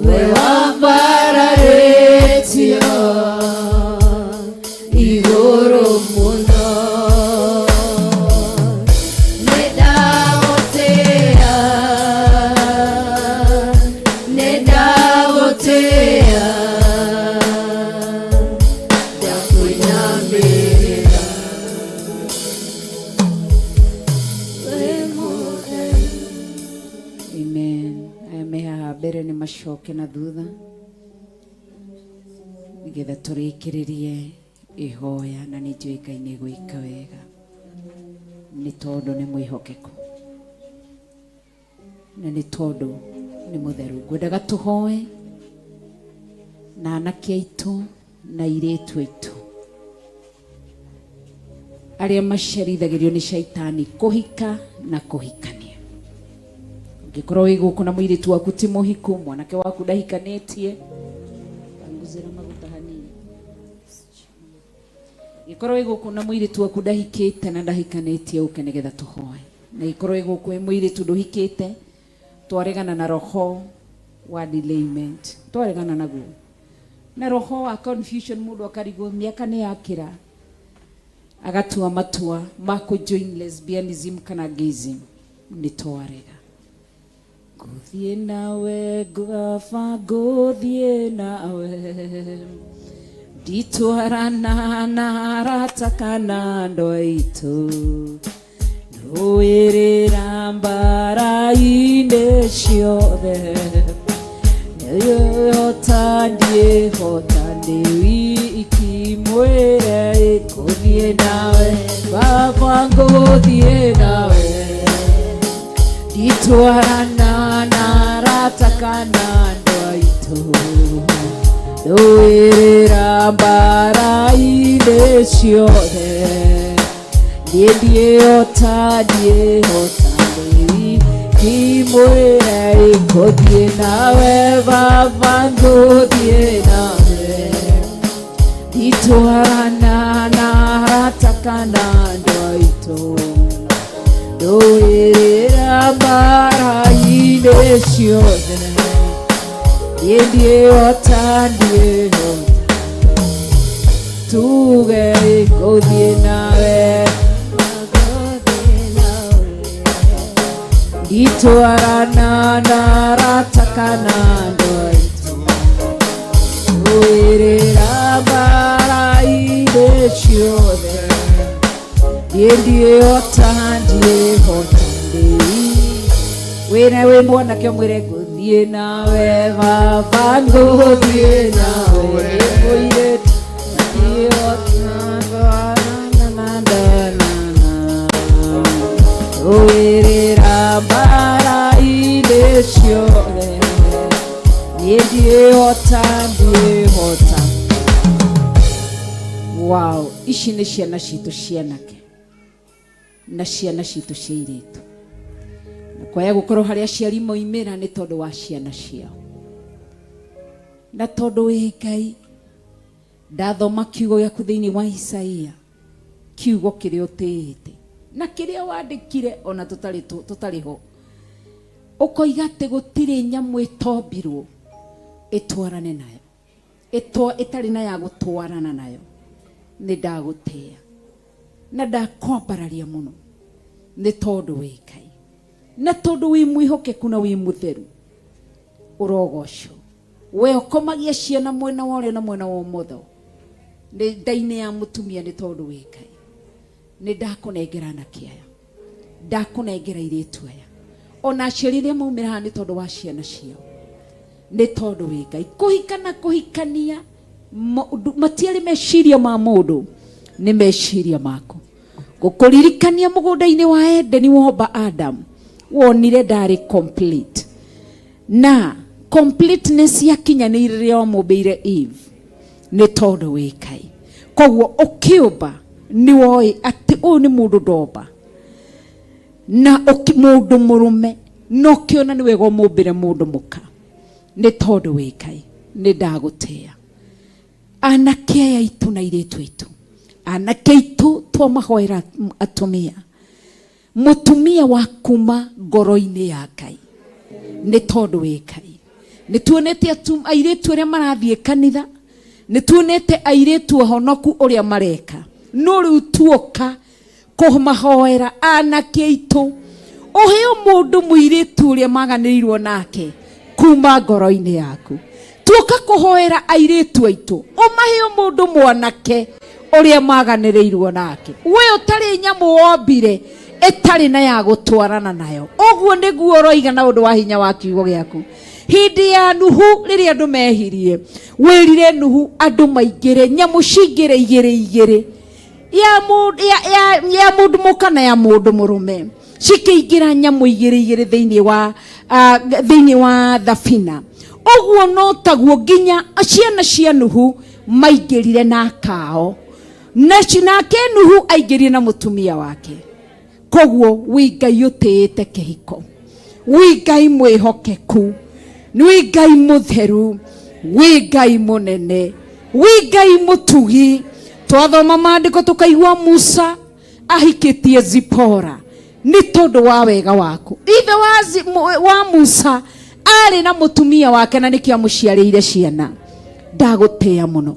Speaker 13: we wambararĩtio igũrũ mũno. Nĩndagũtĩĩa, nĩndagũtĩĩa, ndakũinamĩrĩra. Wĩ mũtheru.
Speaker 12: Amen. Aya me haha mbere nĩ macoke na thutha nĩgetha tũrĩkĩrĩrie ihoya, na nĩ njũĩ Ngai nĩ gwĩka wega nĩ tondũ nĩ mwĩhokeku na nĩ tondũ nĩ mũtheru. Ngwendaga tũhoe na anake aitũ na airĩtu aitũ arĩa macerithagĩrio nĩ caitani kũhika na kũhikania. Ũngĩkorwo wĩ gũkũ na mũirĩtu waku ti mũhiku, mwanake waku ndahikanĩtie, panguzĩra maguta hanini. Gĩkorwo wĩ gũkũ na mũirĩtu waku ndahikĩte na ndahikanĩtie, ũke nĩgetha tũhoe. Na gĩkorwo wĩ gũkũ wĩ mũirĩtu ndũhikĩte, twaregana na roho wa delayment, twaregana naguo na roho wa confusion. Mũndũ akarigwo mĩaka nĩ yakĩra, agatua matua ma kũ join lesbianism kana gayism, nĩ twarega. Ngũthiĩ nawe ngaba, ngũthiĩ nawe, nditwarana na arata kana andũ aitũ, rũĩrĩra mbara-inĩ ciothe, nĩhota ndiĩhota ndĩ wiki, mwĩre ngũthiĩ nawe baba, ngũthiĩ nawe, nditwarana na arata kana andũ aitũ, rũĩrĩra mbara-inĩ ciothe, niĩ ndiĩhota, ndiĩhota ndĩ wiki, mwĩre ngũthiĩ nawe baba, ngũthiĩ nawe, nditwarana na arata kana andũ aitũ, rũĩrĩra mbara-inĩ ciothe, niĩ ndiĩhota, ndiĩhota, tuge ngũthiĩ nawe, nditwarana na arata kana andũ aitũ, rũĩrĩra mbara-inĩ ciothe, niĩ ndiĩhota, ndiĩhota ndĩ wĩna wĩ mwanake, ũmwĩre ngũthiĩ. Ngũthiĩ nawe baba ngũthiĩ nawe mũirĩtu Rũĩrĩra mbara-inĩ ciothe niĩ ndiĩhota ndiĩhota. Wow, ici nĩ ciana citũ cianake na ciana citũ cia airĩtu. Na kwaya gũkorwo harĩa aciari moimĩra nĩ tondũ wa ciana ciao. Na tondũ wĩ Ngai, ndathoma kiugo gĩaku thĩinĩ wa Isaia, kiugo kĩrĩa ũtĩĩte na kĩrĩa wandĩkire ona tũtarĩ tũtarĩ ho, ũkoiga atĩ gũtirĩ nyamũ ĩtombirwo ĩtwarane nayo, ĩtarĩ na ya gũtwarana nayo. Nĩ ndagũtĩĩa na ndakwambararia mũno nĩ tondũ wĩ Ngai, na tondũ wĩ mwĩhokeku na wĩ mũtheru. Ũrogocwo we ũkomagia ciana mwena wa ũrĩo na mwena wa ũmotho nĩ nda-inĩ ya mũtumia nĩ tondũ wĩ Ngai. Nĩ ndakũnengera anake aya, ndakũnengera airĩtu aya, ona aciari arĩa maumĩra haha nĩ tondũ wa ciana ciao, nĩ tondũ wĩ Ngai. Kũhika na kũhikania matiarĩ meciria ma mũndũ, nĩ meciria maku. Gũkũririkania mũgũnda-inĩ wa Edeni womba Adam, wonire ndarĩ complete, na completeness yakinyanĩire rĩrĩa wamũmbĩire Eve, nĩ tondũ wĩ Ngai. Koguo ũkĩũmba nĩ woĩ atĩ ũyũ nĩ mũndũ ndomba na mũndũ mũrũme, na ũkĩona nĩ wega ũmũmbĩre mũndũ mũka, nĩ tondũ wĩ Ngai. Nĩ ndagũtĩĩa. Anake aya aitũ na airĩtu aitũ, anake aitũ twamahoera atumia, mũtumia wa kuma ngoro-inĩ ya Ngai, nĩ tondũ wĩ Ngai. Nĩ tuonete airĩtu arĩa marathiĩ kanitha, nĩ tuonete airĩtu ahonoku ũrĩa mareka, no rĩu tuoka kũmahoera anake aitũ, ũheo mũndũ mũirĩtu ũrĩa maganĩrĩirwo nake kuma ngoro-inĩ yaku. Tuoka kũhoera airĩtu aitũ, ũmaheo mũndũ mwanake ũrĩa maganĩrĩirwo nake. We ũtarĩ nyamũ wombire ĩtarĩ na ya gũtwarana nayo. Ũguo nĩguo ũroiga na ũndũ wa hinya wa kiugo gĩaku. Hĩndĩ ya Nuhu rĩrĩa andũ mehirie, wĩrire Nuhu andũ maingĩre, nyamũ cingĩre igĩrĩ igĩrĩ, ya ya mũndũ mũka na ya mũndũ mũrũme, cikĩingĩra nyamũ igĩrĩ igĩrĩ thĩinĩ wa thabina. Ũguo no taguo nginya ciana cia Nuhu maingĩrire na akao, nake Nuhu aingĩrire na mũtumia wake. Koguo wĩ Ngai ũtĩĩte kĩhiko, wĩ Ngai mwĩhokeku, wĩ Ngai mũtheru, wĩ Ngai mũnene, wĩ Ngai mũtugi. Twathoma maandĩko tũkaigua Musa ahikĩtie Zipora nĩ tondũ wa wega waku. Ithe wa Musa arĩ na mũtumia wake na nĩkĩo amũciarĩire ciana. Ndagũtĩĩa mũno.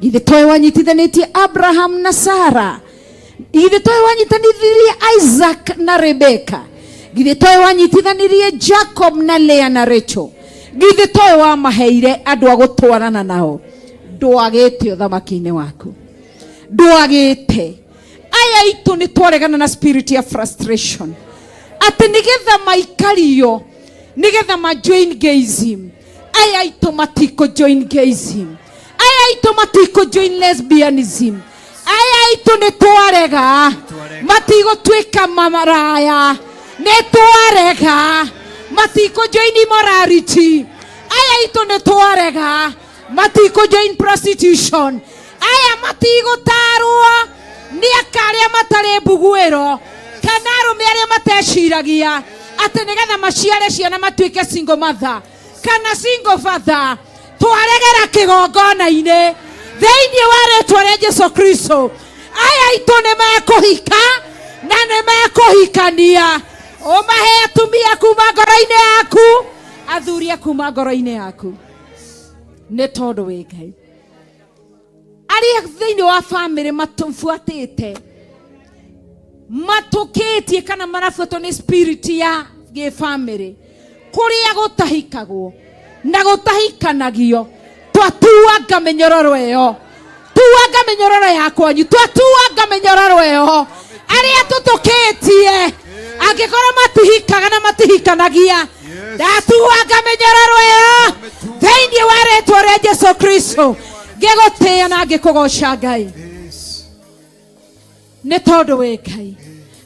Speaker 12: Githĩ toĩ wanyitithanĩtie Abraham na Sara? Githĩ toĩ wanyitithanĩtie Isaac na Rebecca? Githĩ toĩ wanyitithanirie Jacob na Leah na Rachel? Githĩ toĩ wamaheire andũ a gũtwarana nao? Ndwagĩte ũthamaki-inĩ waku, ndwagĩte. Aya aitũ nĩ twaregana na spirit ya frustration, atĩ nĩgetha maikario, nĩgetha ma join gayism. Aya aitũ matikũ join gayism, aya aitũ matikũ join lesbianism, aya aitũ nĩ twarega, matigũtuĩka maraya, nĩ twarega, matikũ join immorality, aya aitũ nĩ twarega, matikũ join prostitution, aya matigũtarwo nĩ aka arĩa matarĩ mbuguĩro kana arũme arĩa mateciragia atĩ nĩgetha maciare ciana matuĩke single mother kana single father. Twaregera kĩgongona-inĩ thĩinĩ wa rĩtwa rĩa Jesu Kristo. Aya aitũ nĩ mekũhika na nĩ mekũhikania. Ũmahe atumia kuma ngoro-inĩ yaku, athuri a kuma ngoro-inĩ yaku, nĩ tondũ wĩ Ngai. Arĩa thĩinĩ wa bamĩrĩ matũbuatĩte, matũkĩtie kana marabuatwo nĩ spirit ya gĩbamĩrĩ, kũrĩa gũtahikagwo na gũtahikanagio, twatuanga mĩnyororo ĩyo, tuanga mĩnyororo ya kwanyu, twatuanga mĩnyororo ĩyo. Arĩa tũtũkĩtie angĩkorwo matihikaga na matihikanagia,
Speaker 14: Ndatuanga mĩnyororo ĩyo thĩinĩ wa rĩtwa rĩa Jesu Kristo, ngĩgũtĩĩa na ngĩkũgoca Ngai nĩ tondũ wĩ Ngai.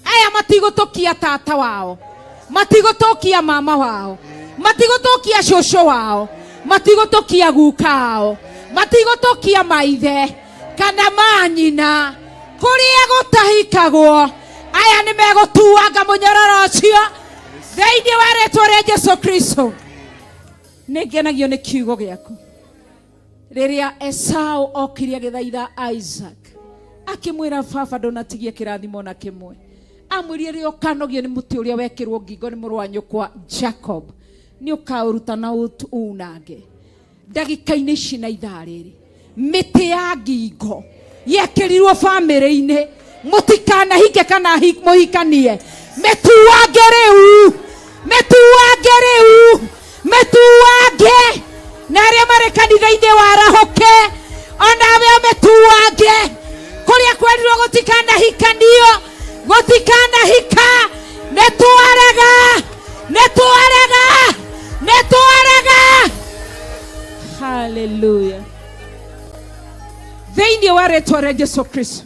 Speaker 14: Aya matigũtũkia tata wao, matigũtũkia mama wao, matigũtũkia cũcũ wao, matigũtũkia guka ao, matigũtũkia maithe kana manyina. Kũrĩa gũtahikagwo aya nĩ megũtuanga mũnyororo ũcio thĩinĩ wa rĩtwa rĩa Jesu Kristo. Nĩ ngenagio nĩ kiugo gĩaku. Rĩrĩa Esau okire agĩthaitha Isaac, akĩmwĩra baba ndũnatigia kĩrathimo na kĩmwe. Amwĩrire rĩrĩa ũkanogio nĩ mũtĩ ũrĩa wekĩrwo ngingo nĩ mũrũ wa nyũkwa Jacob, nĩ ũkaũruta na unange. Ndagĩka-inĩ ici na ithaa rĩrĩ, mĩtĩ ya ngingo yekĩrirwo bamĩrĩ-inĩ, mũtikanahike kana mũhikanie, mĩtuange rĩu, mĩtuange rĩu, mĩtuange. Na arĩa marĩ kanitha-inĩ warahũke, onawe ũmĩtuange. Kũrĩa kwerirwo gũtikanahikanio, gũtikanahika, nĩ twarega, nĩ twarega, nĩ twarega. Haleluya. Thĩinĩ wa rĩtwa rĩa Jesu Kristo,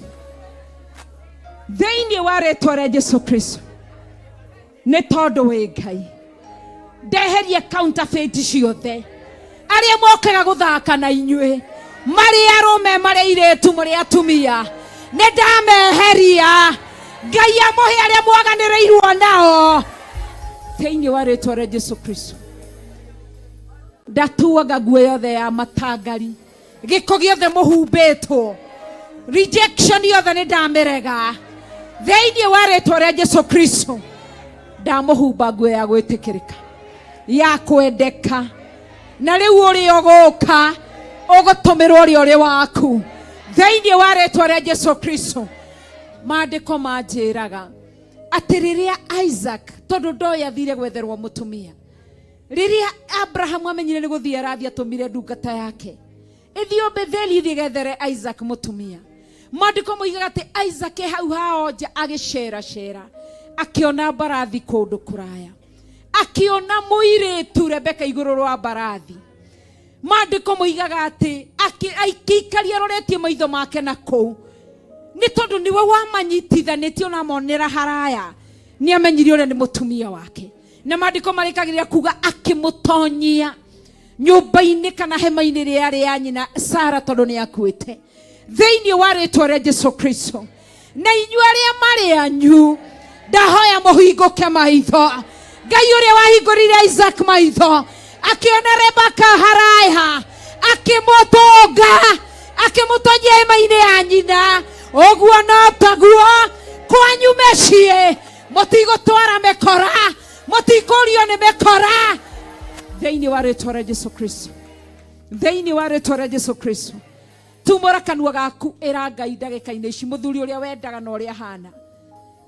Speaker 14: thĩinĩ wa rĩtwa rĩa Jesu Kristo, nĩ tondũ wĩ Ngai, ndeherie counterfeit ciothe. Arĩa mokaga gũthaka na inyuĩ, marĩ arũme, marĩ airĩtu, marĩ atumia, nĩ ndameheria. Ngai amũhe arĩa mwaganĩrĩirwo nao thĩinĩ wa rĩtwa rĩa Jesu Kristo. Ndatuaga nguo yothe ya matangari, gĩko gĩothe mũhumbĩtwo, rejection yothe nĩ ndamĩrega thĩinĩ wa rĩtwa rĩa Jesu Kristo. Ndamũhumba nguo ya gwĩtĩkĩrĩka, ya kwendeka, na rĩu ũrĩa ũgũka ũgũtũmĩrwo ũrĩa ũrĩ waku thĩinĩ wa rĩtwa rĩa Jesu Kristo. Maandĩko manjĩraga atĩ rĩrĩa Isaac, tondũ ndoĩ athire gwetherwo mũtumia, rĩrĩa Abrahamu amenyire nĩ gũthiĩ arathiĩ, atũmire ndungata yake ĩthiĩ Betheli ĩthiĩ gethere Isaac mũtumia. Maandĩko moigaga atĩ Isaac e hau hao nja agĩceracera, akĩona mbarathi kũndũ kũraya, akĩona mũirĩtu Rebeka igũrũ rwa mbarathi. Maandĩko moigaga atĩ akĩikaria aroretie maitho make na kũu, nĩ tondũ nĩwe wamanyitithanĩtie ona amonera haraya, nĩ amenyire ũrĩa nĩ mũtumia wake. Na maandĩko marĩkagĩrĩria kuga akĩmũtonyia nyũmba-inĩ kana hema-inĩ ĩrĩa yarĩ ya nyina Sara, tondũ nĩ akuĩte. Thĩinĩ wa rĩtwa rĩa Jesu Kristo, na inyuĩ arĩa marĩ anyu, ndahoya mũhingũke maitho. Ngai ũrĩa wahingũrire Isaac maitho akĩona Rebeka haraya, akĩmũtũnga, akĩmũtonyia hema-inĩ ya nyina, ũguo no taguo kwanyu mĩciĩ mũtigũtwara mĩkora, mũtikũrio nĩ mĩkora thĩinĩ wa rĩtwa rĩa Jesu Kristo, thĩinĩ wa rĩtwa rĩa Jesu Kristo. Tumũra kanua gaku, ĩra Ngai ndagĩka-inĩ ici mũthuri ũrĩa wendaga na ũrĩa ahana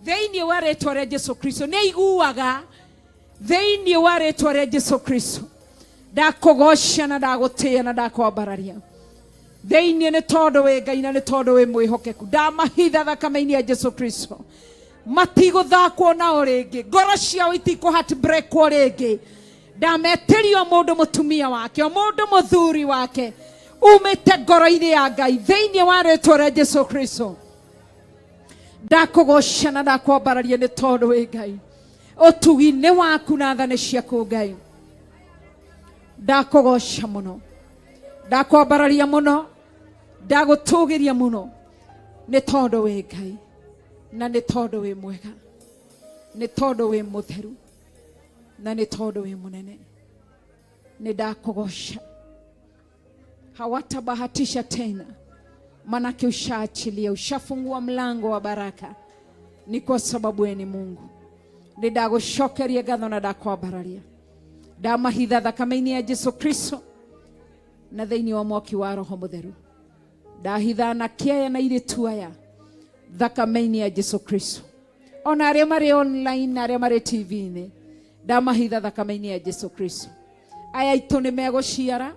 Speaker 14: thĩinĩ wa rĩtwa rĩa Jesu Kristo. Nĩ aiguaga thĩinĩ wa rĩtwa rĩa Jesu Kristo. Ndakũgoca na ndagũtĩĩa na ndakwambararia thĩinĩ, nĩ tondũ wĩ Ngai na nĩ tondũ wĩ mwĩhokeku. Ndamahitha thakame-inĩ ya Jesu Kristo, matigũthakwo nao rĩngĩ, ngoro ciao itikũ heartbreakwo rĩngĩ. Ndametĩria o mũndũ mũtumia wake, o mũndũ mũthuri wake, umĩte ngoro-inĩ ya Ngai thĩinĩ wa rĩtwa rĩa Jesu Kristo. Ndakũgoca na ndakwambararia nĩ tondũ wĩ Ngai, ũtugi nĩ waku na tha nĩ ciaku Ngai. Ndakũgoca mũno, ndakwambararia mũno, ndagũtũgĩria mũno nĩ tondũ wĩ Ngai na nĩ tondũ wĩ mwega, nĩ tondũ wĩ mũtheru na nĩ tondũ wĩ mũnene. Nĩ ndakũgoca. Hawatabahatisha tena, manake ushaachilia, ushafungua mlango wa baraka. Ni kwa sababu we ni Mungu. Nĩ ndagũcokeria ngatho na ndakwambararia, ndamahitha thakame-inĩ ya Jesu Kristo na thĩinĩ wa mwaki wa Roho Mũtheru. Ndahitha anake aya na airĩtu aya thakame-inĩ ya Jesu Kristo, ona arĩa marĩ online na arĩa marĩ TV-inĩ, ndamahitha thakame-inĩ ya Jesu Kristo. Aya aitũ nĩ megũciara,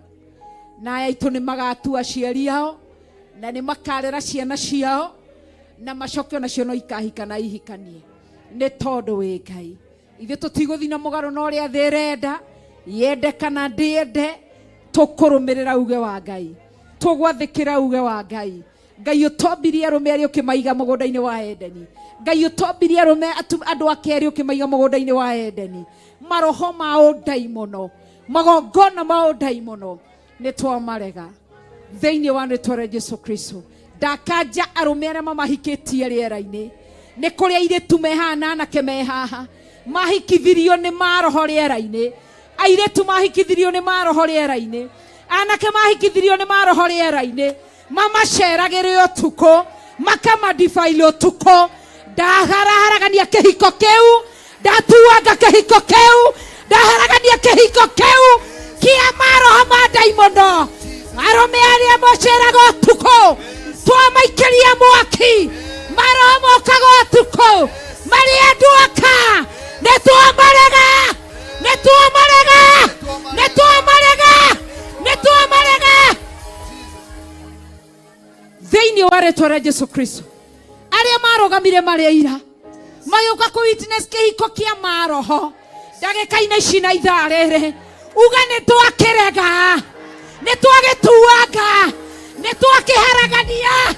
Speaker 14: na aya aitũ nĩ magatua aciari ao, na nĩ makarera ciana ciao, na macoke onacio no ikahika na ihikanie, nĩ tondũ wĩ Ngai. Ithuĩ tũtigũthiĩ na mũgarũ na ũrĩa thĩ ĩrenda, yende kana ndĩende, tũkũrũmĩrĩra uge wa Ngai, tũgwathĩkĩra uge wa Ngai. Ngai ũtombirie arũme arĩa ũkĩmaiga mũgũnda-inĩ wa Edeni, Ngai ũtombirie arũme andũ ake arĩa ũkĩmaiga mũgũnda-inĩ wa Edeni, maroho ma ũndaimono, magongona ma ũndaimono nĩ twamarega thĩinĩ wa rĩtwa rĩa Jesu Kristo. Ndakanja arũme arĩa mamahikĩtie rĩera-inĩ, nĩ kũrĩ airĩtu me haha na anake me haha mahikithirio nĩ maroho rĩera-inĩ, airĩtu mahikithirio nĩ maroho rĩera-inĩ, anake mahikithirio nĩ maroho rĩera-inĩ, mamaceragĩre ũtukũ, makamadibaile ũtukũ. Ndaharaharagania kĩhiko kĩu, ndatuanga kĩhiko kĩu, ndaharagania kĩhiko kĩu kĩa maroho ma ndaimono. Arũme arĩa maceraga ũtukũ twamaikĩria mwaki, maroho mokaga ũtukũ marĩ andũ aka, nĩ twamarega, nĩ twamarega, nĩ twamarega, nĩ twamarega thĩinĩ wa rĩtwa rĩa Jesu Kristo. Arĩa marũgamire marĩ aira magĩũka kũ witness kĩhiko kĩa maroho ndagĩka-inĩ ici na ithaa rĩrĩ, uga nĩ twakĩrega, nĩ twagĩtuanga, nĩ twakĩharagania,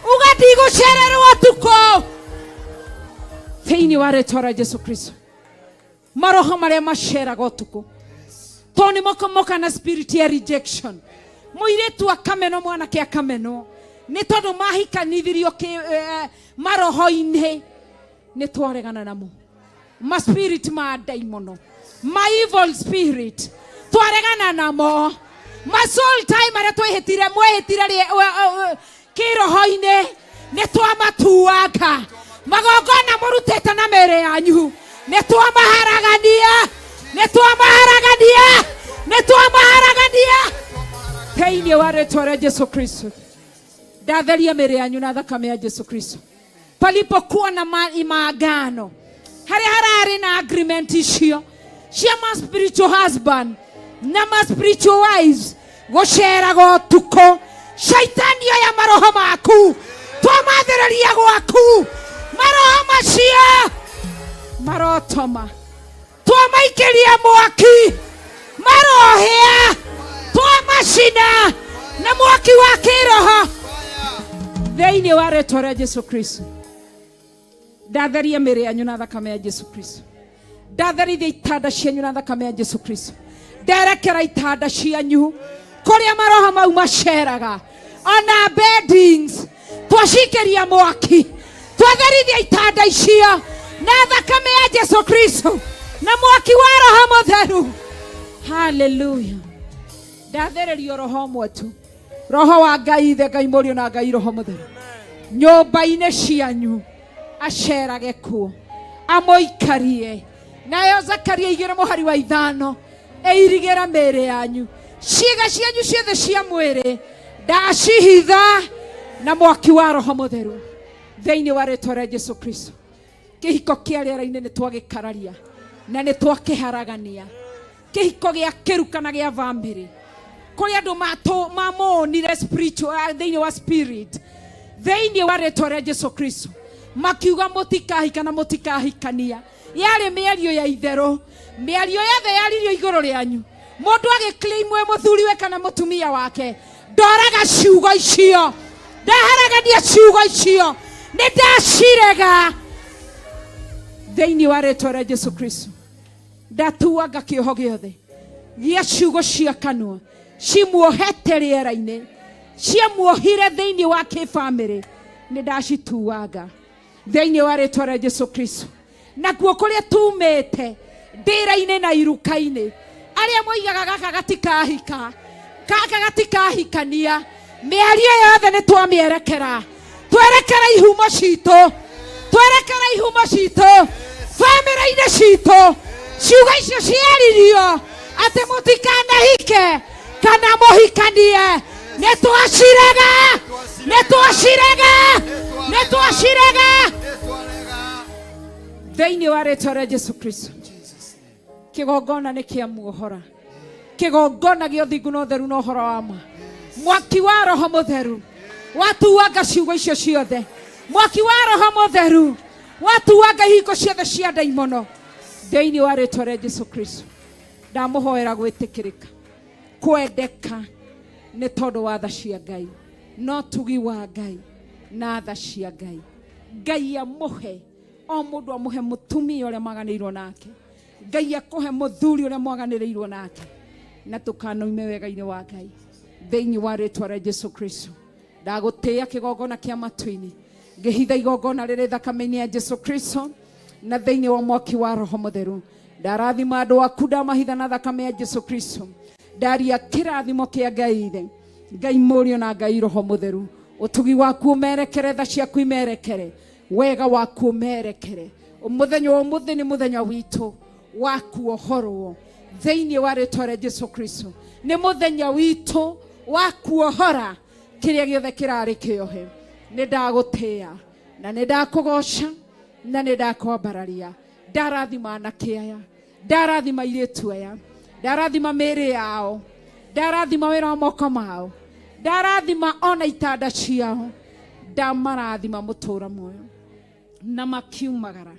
Speaker 14: uga ndigũcererwo ũtukũ thĩinĩ wa rĩtwa rĩa Jesu Kristo. Maroho marĩa maceraga ũtukũ tondũ nĩ moka na spirit ya rejection, mũirĩtu akamenwo, mwanake akamenwo, nĩ tondũ mahikanithirio maroho-inĩ. Nĩ twaregana namo ma spirit ma ndaimono, ma evil spirit, twaregana namo ma soul time arĩa twĩhĩtire, mwĩhĩtire kĩroho-inĩ, nĩ twamatuanga. Magongona mũrutĩte na mĩĩrĩ yanyu nĩ twamaharagania, nĩ twamaharagania, nĩ twamaharagania thĩinĩ wa rĩtwa rĩa Jesu Kristo. Ndatheria mĩĩrĩ yanyu na thakame ya Jesu Kristo. Palipokuwa na maagano, harĩa hararĩ na agreement icio cia ma spiritual husband na ma spiritual wives gũceraga ũtukũ, shaitani oya maroho maku, twamathĩrĩria gwaku maroho macio marotoma, twamaikĩria mwaki marohĩa, twamacina na mwaki wa kĩroho thĩinĩ wa rĩtwa rĩa Jesu Kristo. Ndatheria mĩĩrĩ yanyu na thakame ya Jesu Kristo. Ndatherithia itanda cianyu na thakame ya Jesu Kristo. Nderekera itanda cianyu kũrĩa maroho mau maceraga, ona beddings twacikĩria mwaki, twatherithia itanda icio na thakame ya Jesu Kristo na mwaki wa Roho Mũtheru. Haleluya. Ndathererio roho ũmwe tu, roho wa Ngai Ithe, Ngai Mũriũ na Ngai Roho Mũtheru, nyũmba-inĩ cianyu acerage kuo, amũikarie. Nayo Zakaria 2 mũhari wa 5 ĩirigĩra mĩĩrĩ yanyu, ciĩga cianyu ciothe cia mwĩrĩ ndacihitha na mwaki wa Roho Mũtheru thĩinĩ wa rĩtwa rĩa Jesu Kristo. Kĩhiko kĩa rĩera-inĩ nĩ twagĩkararia na nĩ twakĩharagania. Kĩhiko gĩa kĩruka na gĩa bamĩrĩ kũrĩa andũ mamonire spiritual, thĩinĩ wa spirit, thĩinĩ wa rĩtwa rĩa Jesu Kristo, makiuga mũtikahika na mũtikahikania. Yarĩ mĩario ya itherũ, mĩario yothe yaririo igũrũ rĩanyu. Mũndũ agĩclaim we mũthuriwe kana mũtumia wake, ndoraga ciugo icio, ndaharagania ciugo icio, nĩ ndacirega thĩinĩ wa rĩtwa rĩa Jesu Kristo. Ndatuanga kĩoho gĩothe gĩa ciugo cia kanua cimuohete rĩera-inĩ, ciamuohire thĩinĩ wa kĩbamĩrĩ, nĩ ndacituanga thĩinĩ wa rĩtwa rĩa Jesu Kristo. Nakuo kũrĩa tumĩte ndĩra-inĩ na iruka-inĩ, arĩa moigaga gaka gatikahika, gaka gatikahikania, mĩario yothe nĩ twamĩerekera, twerekera ihumo citũ, twerekera ihumo citũ bamĩrĩ-inĩ citũ. Ciugo icio ciaririo atĩ mũtikanahike kana mũhikanie, nĩ twacirega, nĩ twacirega, nĩ twacirega thĩinĩ wa rĩtwa rĩa Jesu Kristo. Kĩgongona nĩ kĩa muohora, kĩgongona gĩa ũthingu na ũtheru na ũhoro wa ma. Mwaki wa Roho Mũtheru watuanga ciugo icio ciothe, mwaki wa Roho Mũtheru watuanga ihingo ciothe cia ndaimono. Thĩinĩ wa rĩtwa rĩa Jesu Kristo ndamũhoera gwĩtĩkĩrĩka, kwendeka nĩ tondũ wa tha cia Ngai, no tugi wa Ngai na tha cia Ngai. Ngai amũhe o mũndũ, amũhe mũtumia ũrĩa maganĩirwo nake, Ngai akũhe mũthuri ũrĩa mwaganĩrĩirwo nake, na tũkanoime wega-inĩ wa Ngai thĩinĩ wa rĩtwa rĩa Jesu Kristo. Ndagũtĩĩa kĩgongona kĩa matu-inĩ, ngĩhitha igongona rĩrĩ thakame-inĩ ya Jesu Kristo na thĩinĩ wa mwaki wa Roho Mũtheru. Ndarathima andũ aku, ndamahitha na thakame ya Jesu Kristo. Ndaria kĩrathimo kĩa Ngai Ithe, Ngai Mũriũ na Ngai Roho Mũtheru. Ũtugi waku ũmerekere, tha ciaku imerekere, wega waku ũmerekere. Mũthenya wa ũmũthĩ nĩ mũthenya witũ wa kuohorwo thĩinĩ wa rĩtwa rĩa Jesu Kristo. Nĩ mũthenya witũ wa kuohora kĩrĩa gĩothe kĩrarĩ kĩohe. Nĩ ndagũtĩĩa na nĩ ndakũgoca na nĩ ndakwambararia. Ndarathima anake aya, ndarathima airĩtu aya, ndarathima mĩĩrĩ yao, ndarathima wĩra wa moko mao, ndarathima ona itanda ciao, ndamarathima mũtũra muoyo na makiumagara.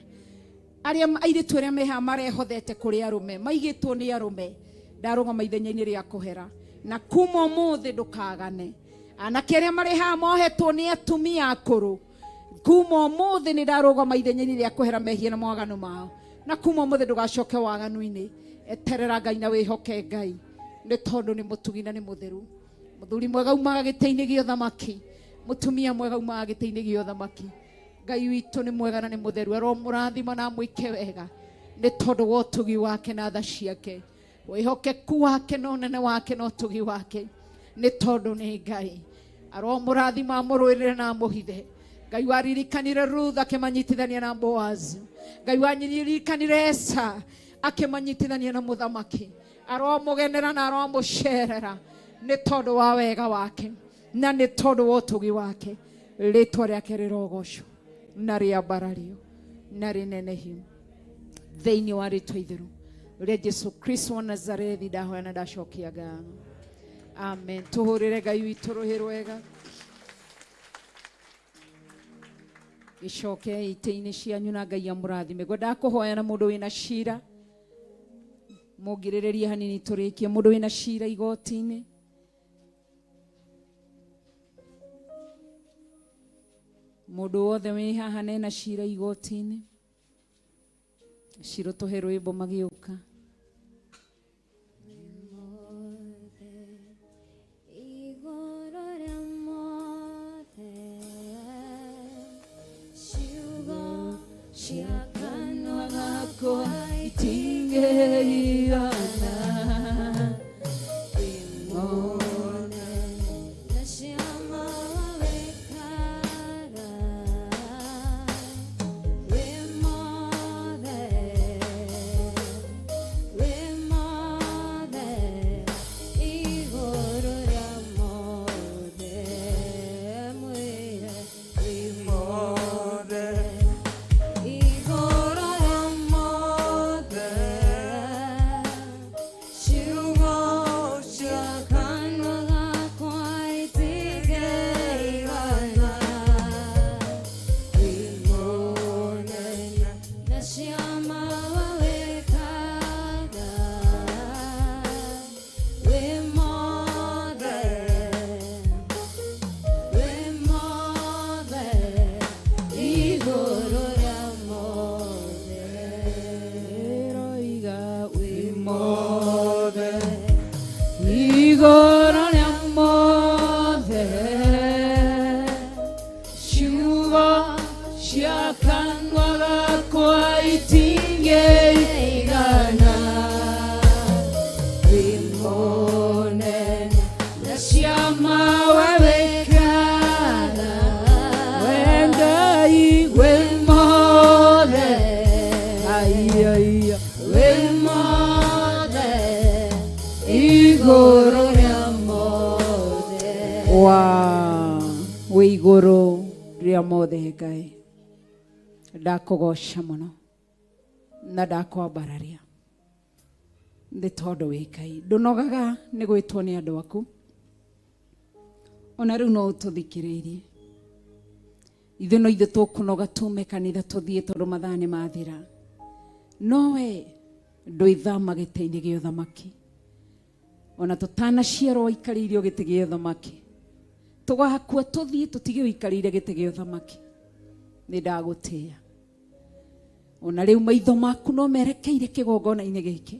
Speaker 14: Arĩa airĩtu arĩa mehaha marehothete kũrĩ arũme, maigĩtwo nĩ arũme, ndarũgama ithenya-inĩ rĩa kũhera na kuma ũmũthĩ ndũkagane. Anake arĩa marĩ haha mohetwo nĩ atumia akũrũ, kuma ũmũthĩ nĩ ndarũgama ithenya-inĩ rĩa kũhera mehia na mawaganu mao, na kuma ũmũthĩ ndũgacoke waganu-inĩ. Eterera Ngai na wĩhoke Ngai, nĩ tondũ nĩ mũtugi na nĩ mũtheru. Mũthuri mwega umaga gĩtĩ-inĩ gĩa ũthamaki, mũtumia mwega umaga gĩtĩ-inĩ gĩa ũthamaki. Ngai witũ nĩ mwega na nĩ mũtheru, aromũrathima na amwĩke wega nĩ tondũ wa ũtugi wake na tha ciake, wĩhokeku wake na ũnene wake na ũtugi wake, nĩ tondũ nĩ Ngai. Aromũrathima, amũrũĩrĩre na amũhithe. Ngai waririkanire Ruth akĩmanyitithania na Boaz, Ngai waririkanire Esa akĩmanyitithania na mũthamaki, aromũgenera na aromũcerera nĩ tondũ wa wega wake na nĩ tondũ wa ũtugi wake. Rĩtwa rĩake rĩrogocwo na rĩambarario na rĩnenehio thĩinĩ wa rĩtwa itheru rĩa Jesu Kristo wa Nazarethi. Ndahoya na ndacokia ngatho, amen. Tũhũrĩre Ngai witũ rũhĩ rwega. Gĩcoke itĩ-inĩ cianyu na Ngai amũrathime. Ngwendaga kũhoya na mũndũ wĩna cira, mũngirĩrĩrie hanini tũrĩkie. Mũndũ wĩna cira igoti-inĩ, mũndũ wothe wĩ haha nena cira igoti-inĩ, ciro tũhe rwĩmbo magĩũka.
Speaker 15: Igũrũ rĩa mothe, ciugo cia kanua gakwa itingĩigana. Wĩmũnene na ciama wĩkaga, wĩ mothe, wĩ mothe, igũrũ rĩa mothe, mwĩre wĩ mothe, igũrũ rĩa mothe, ciugo cia kanua gakwa itingĩigana. Wĩ mũnene na ciama wĩkaga, wĩ mothe, wĩ mothe, igũrũ rĩa mothe,
Speaker 12: Ĩroiga wĩ mothe, igũrũ rĩa mothe, ciugo cia kanua gakwa itingĩigana. Wĩ mũnene na ciama we wĩkaga, we Ngai wĩ mothe, aiaiya wĩ mothe, igũrũ rĩa mothe. Wa wĩ igũrũ rĩa mothe, Ngai ndakũgoca mũno na ndakwambararia nĩ tondũ wĩ Ngai. Ndũnogaga nĩ gwĩtwo nĩ andũ aku, ona rĩu no ũtũthikĩrĩirie. Ithuĩ no ithuĩ tũkũnoga tume kanitha tũthiĩ tondũ mathaa nĩ mathira. Nowe ndwĩthama gĩtĩ-inĩ gĩa ũthamaki. Ona tũtanaciarwo waikarĩire o gĩtĩ gĩa ũthamaki. Tũgakua tũthiĩ tũtige ũikarĩire gĩtĩ gĩa ũthamaki. Nĩ ndagũtĩĩa. Ona rĩu maitho maku no merekeire kĩgongona-inĩ gĩkĩ.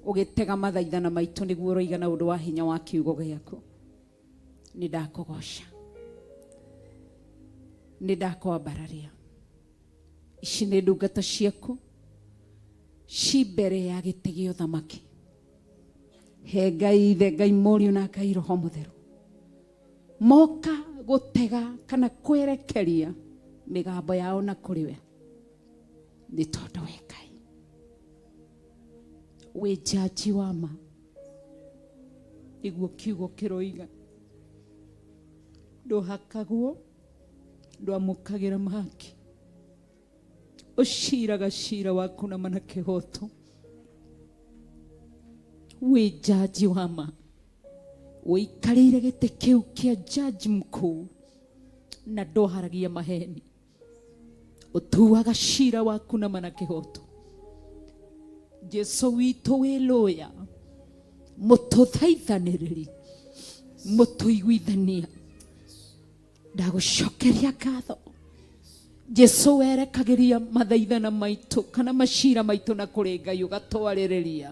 Speaker 12: Ũgĩtega mathaithana maitũ nĩguo ũroiga na ũndũ wa hinya wa kiugo gĩaku. Nĩ ndakũgoca. Nĩ ndakwambararia. Ici nĩ ndungata ciaku ci mbere ya gĩtĩ gĩa ũthamaki. He Ngai Ithe, Ngai Mũriũ na Ngai Roho Mũtheru. Moka gũtega kana kwerekeria mĩgambo yao na kũrĩ we. Nĩ tondũ we Ngai wĩ njanji wa ma, nĩguo kiugo kĩroiga. Ndũhakagwo, ndwamũkagĩra mahaki, ũciraga cira waku na ma na kĩhoto. Wĩ njanji wa ma, ũikarĩire gĩtĩ kĩu kĩa jaji mkuu na ndwaharagia maheni. Ũtuaga cira waku na ma na kĩhoto. Jesu witũ wĩ lũya, mũtũthaithanĩrĩri, mũtũiguithania. Ndagũcokeria ngatho. Jesu werekagĩria mathaithana maitũ kana macira maitũ na kũrĩ Ngai ũgatwarĩrĩria.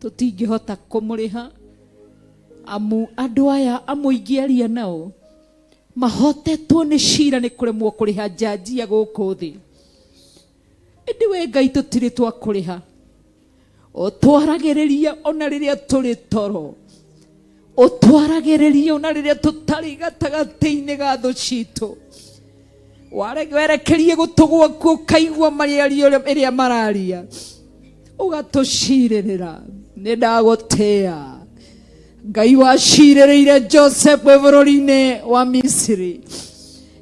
Speaker 12: Tũtingĩhota kũmũrĩha amu andũ aya amwe ingĩaria nao mahotetwo nĩ cira nĩ kũremwo kũrĩha njanji ya gũkũ thĩ. Ĩndĩ we Ngai tũtirĩ twakũrĩha. Ũtwaragĩrĩria ona rĩrĩa tũrĩ toro. Ũtwaragĩrĩria ona rĩrĩa tũtarĩ gatagatĩ-inĩ ga thũ citũ. Werekerie gũtũ gwaku ũkaigua mĩario ĩrĩa mararia. Ũgatũcirĩrĩra. Nĩ ndagũtĩĩa. Ngai wacirĩrĩire Joseph wĩ bũrũri-inĩ wa Misiri.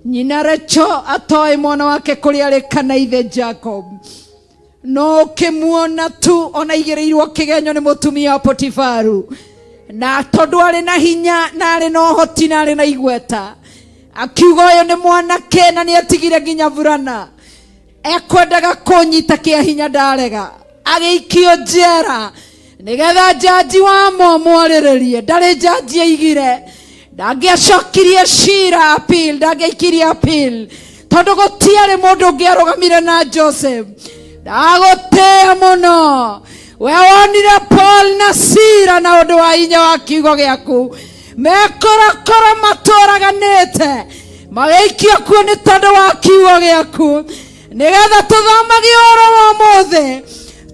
Speaker 12: Nyina Rachel atoĩ mwana wake kũrĩa arĩ kana ithe Jacob. No ũkĩmuona tu ona igĩrĩirwo kĩgenyo nĩ mũtumia wa Potifaru. Na tondũ arĩ na hinya na arĩ na ũhoti na arĩ na igweta, akiuga ũyũ nĩ mwanake na nĩ atigire nginya burana. Ekwendaga kũnyita kĩa hinya ndarega. Agĩikio njera nĩgetha njanji wa mwarĩrĩrie. Ndarĩ njanji aigire. Ndangĩacokirie cira appeal, ndangĩaikirie appeal tondũ gũtiarĩ mũndũ ũngĩ arũgamire na Joseph. Ndagũtĩĩa mũno. We wonire Paul na Sila na ũndũ wa hinya wa kiugo gĩaku. Mekorokoro matũraganĩte magĩikio kuo nĩ tondũ wa kiugo gĩaku, nĩgetha tũthomage ũhoro wa ũmũthĩ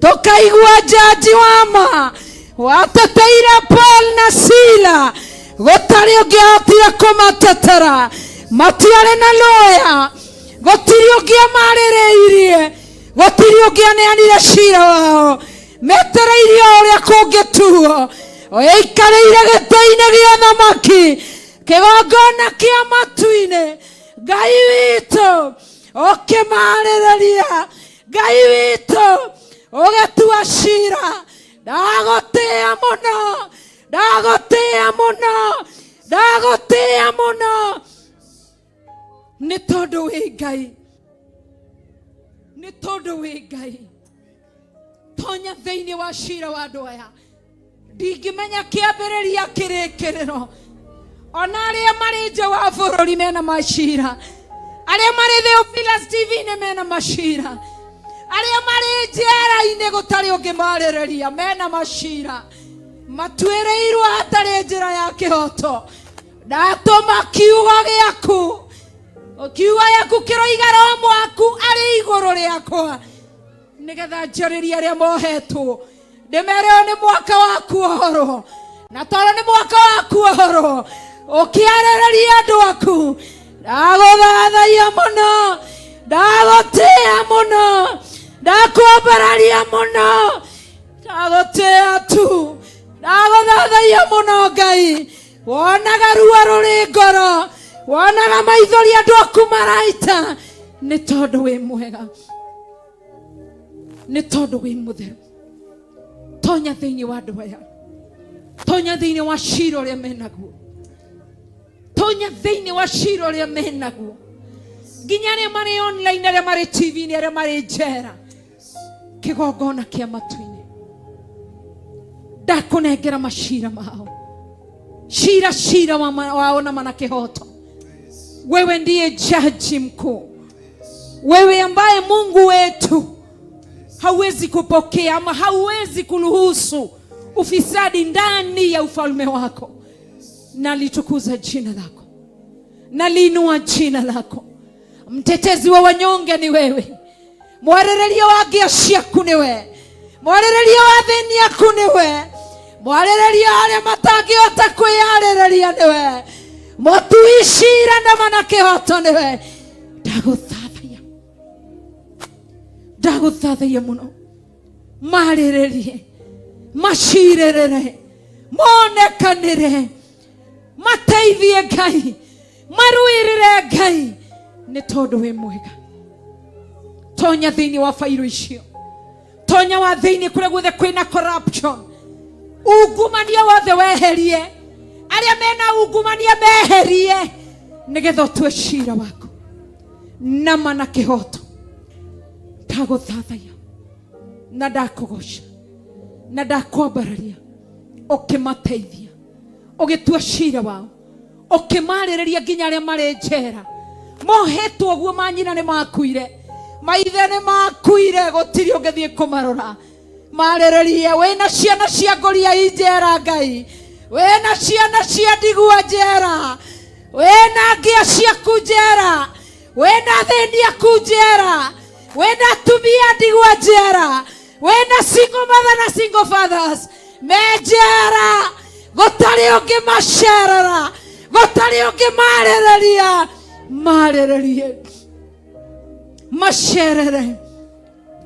Speaker 12: tũkaigua njanji wa ma wateteire Paul na Sila gũtarĩ ũngĩ ahotire kũmatetera. Matiarĩ na lawyer, gũtirĩ ũngĩ amarĩrĩirie, gũtirĩ ũngĩ aneanire cira wao. Metereirie o ũrĩa kũngĩtuo. Ũikarĩire gĩtĩ-inĩ gĩa thamaki, kĩgongona kĩa matu-inĩ. Ngai witũ ũkĩmarĩrĩria, Ngai witũ ũgĩtua cira. Ndagũtĩĩa mũno, ndagũtĩĩa mũno, ndagũtĩĩa mũno, nĩ tondũ wĩ Ngai, nĩ tondũ wĩ Ngai. Tonya thĩinĩ wa cira wa andũ aya. Ndingĩmenya kĩambĩrĩria kĩrĩkĩrĩro. Ona arĩa marĩ nja wa bũrũri mena macira, arĩa marĩ Theophilus TV-inĩ mena macira, arĩa marĩ njera-inĩ gũtarĩ ũngĩ marĩrĩria mena macira, matuĩrĩirwo hatarĩ njĩra ya kĩhoto. Ndatũma kiugo gĩaku, kiugo gĩaku kĩroiga roho mwaku arĩ igũrũ rĩakwa, nĩgetha njarĩrie arĩa mohetwo, ndĩmere ũyũ nĩ mwaka wa kuohorwo, na tondũ nĩ mwaka wa kuohorwo ũkĩarĩrĩria andũ aku. Ndagũthathaiya mũno, ndagũtĩĩa mũno, ndakwambararia mũno, ndagũtĩĩa tu, ndagũthathaiya mũno Ngai. Wonaga ruo rũrĩ ngoro, wonaga maithori andũ aku maraita, nĩ tondũ wĩ mwega, nĩ tondũ wĩ mũtheru. Tonya thĩinĩ wa andũ aya, tonya thĩinĩ wa cira ũrĩa menaguo, tonya thĩinĩ wa cira ũrĩa menaguo, nginya arĩa marĩ online, arĩa marĩ TV-inĩ, arĩa marĩ njera.
Speaker 14: Kĩgongona kĩa matu-inĩ, ndakũnengera macira mao, cira cira wao na mana kĩhoto. Wewe ndiye jaji mkuu, wewe ambaye Mungu wetu hauwezi kupokea ama hauwezi kuruhusu ufisadi ndani ya ufalme wako. Nalitukuza jina lako, naliinua jina lako. Mtetezi wa wanyonge ni wewe, mwarĩrĩria wa ngĩa ciaku nĩ we, mwarĩrĩria wa thĩni aku nĩ we, mwarĩrĩria arĩa matangĩhota kwĩyarĩrĩria nĩ we, mũtui cira na mana kĩhoto nĩ we. Ndagũthathaiya, ndagũthathaiya mũno. Marĩrĩrie, macirĩrĩre, monekanĩre, mateithie Ngai, maruĩrĩre Ngai, nĩ tondũ wĩ mwega. Tonya thĩinĩ wa bairũ icio, tonya wa thĩinĩ kũrĩa guothe kwĩna corruption, ungumania wothe weherie, arĩa mena ungumania meherie, nĩgetha ũtue cira waku nama na kĩhoto. Ndagũthathaiya na ndakũgoca na ndakwambararia, ũkĩmateithia, ũgĩtua cira wao, ũkĩmarĩrĩria nginya arĩa marĩ njera mohetwo ũguo, manyina nĩ makuire, maithe nĩ makuire, gũtirĩ ũngĩthiĩ kũmarora. Marĩrĩrie, wĩna ciana cia ngũria i njera Ngai, wĩna ciana cia ndigua njera, wĩna ngĩa ciaku njera, wĩna thĩni aku njera, wĩna atumia ndigua njera, wĩna single mother na single fathers me njera, gũtarĩ ũngĩ macerera, gũtarĩ ũngĩ marĩrĩria. Marĩrĩrie, macerere,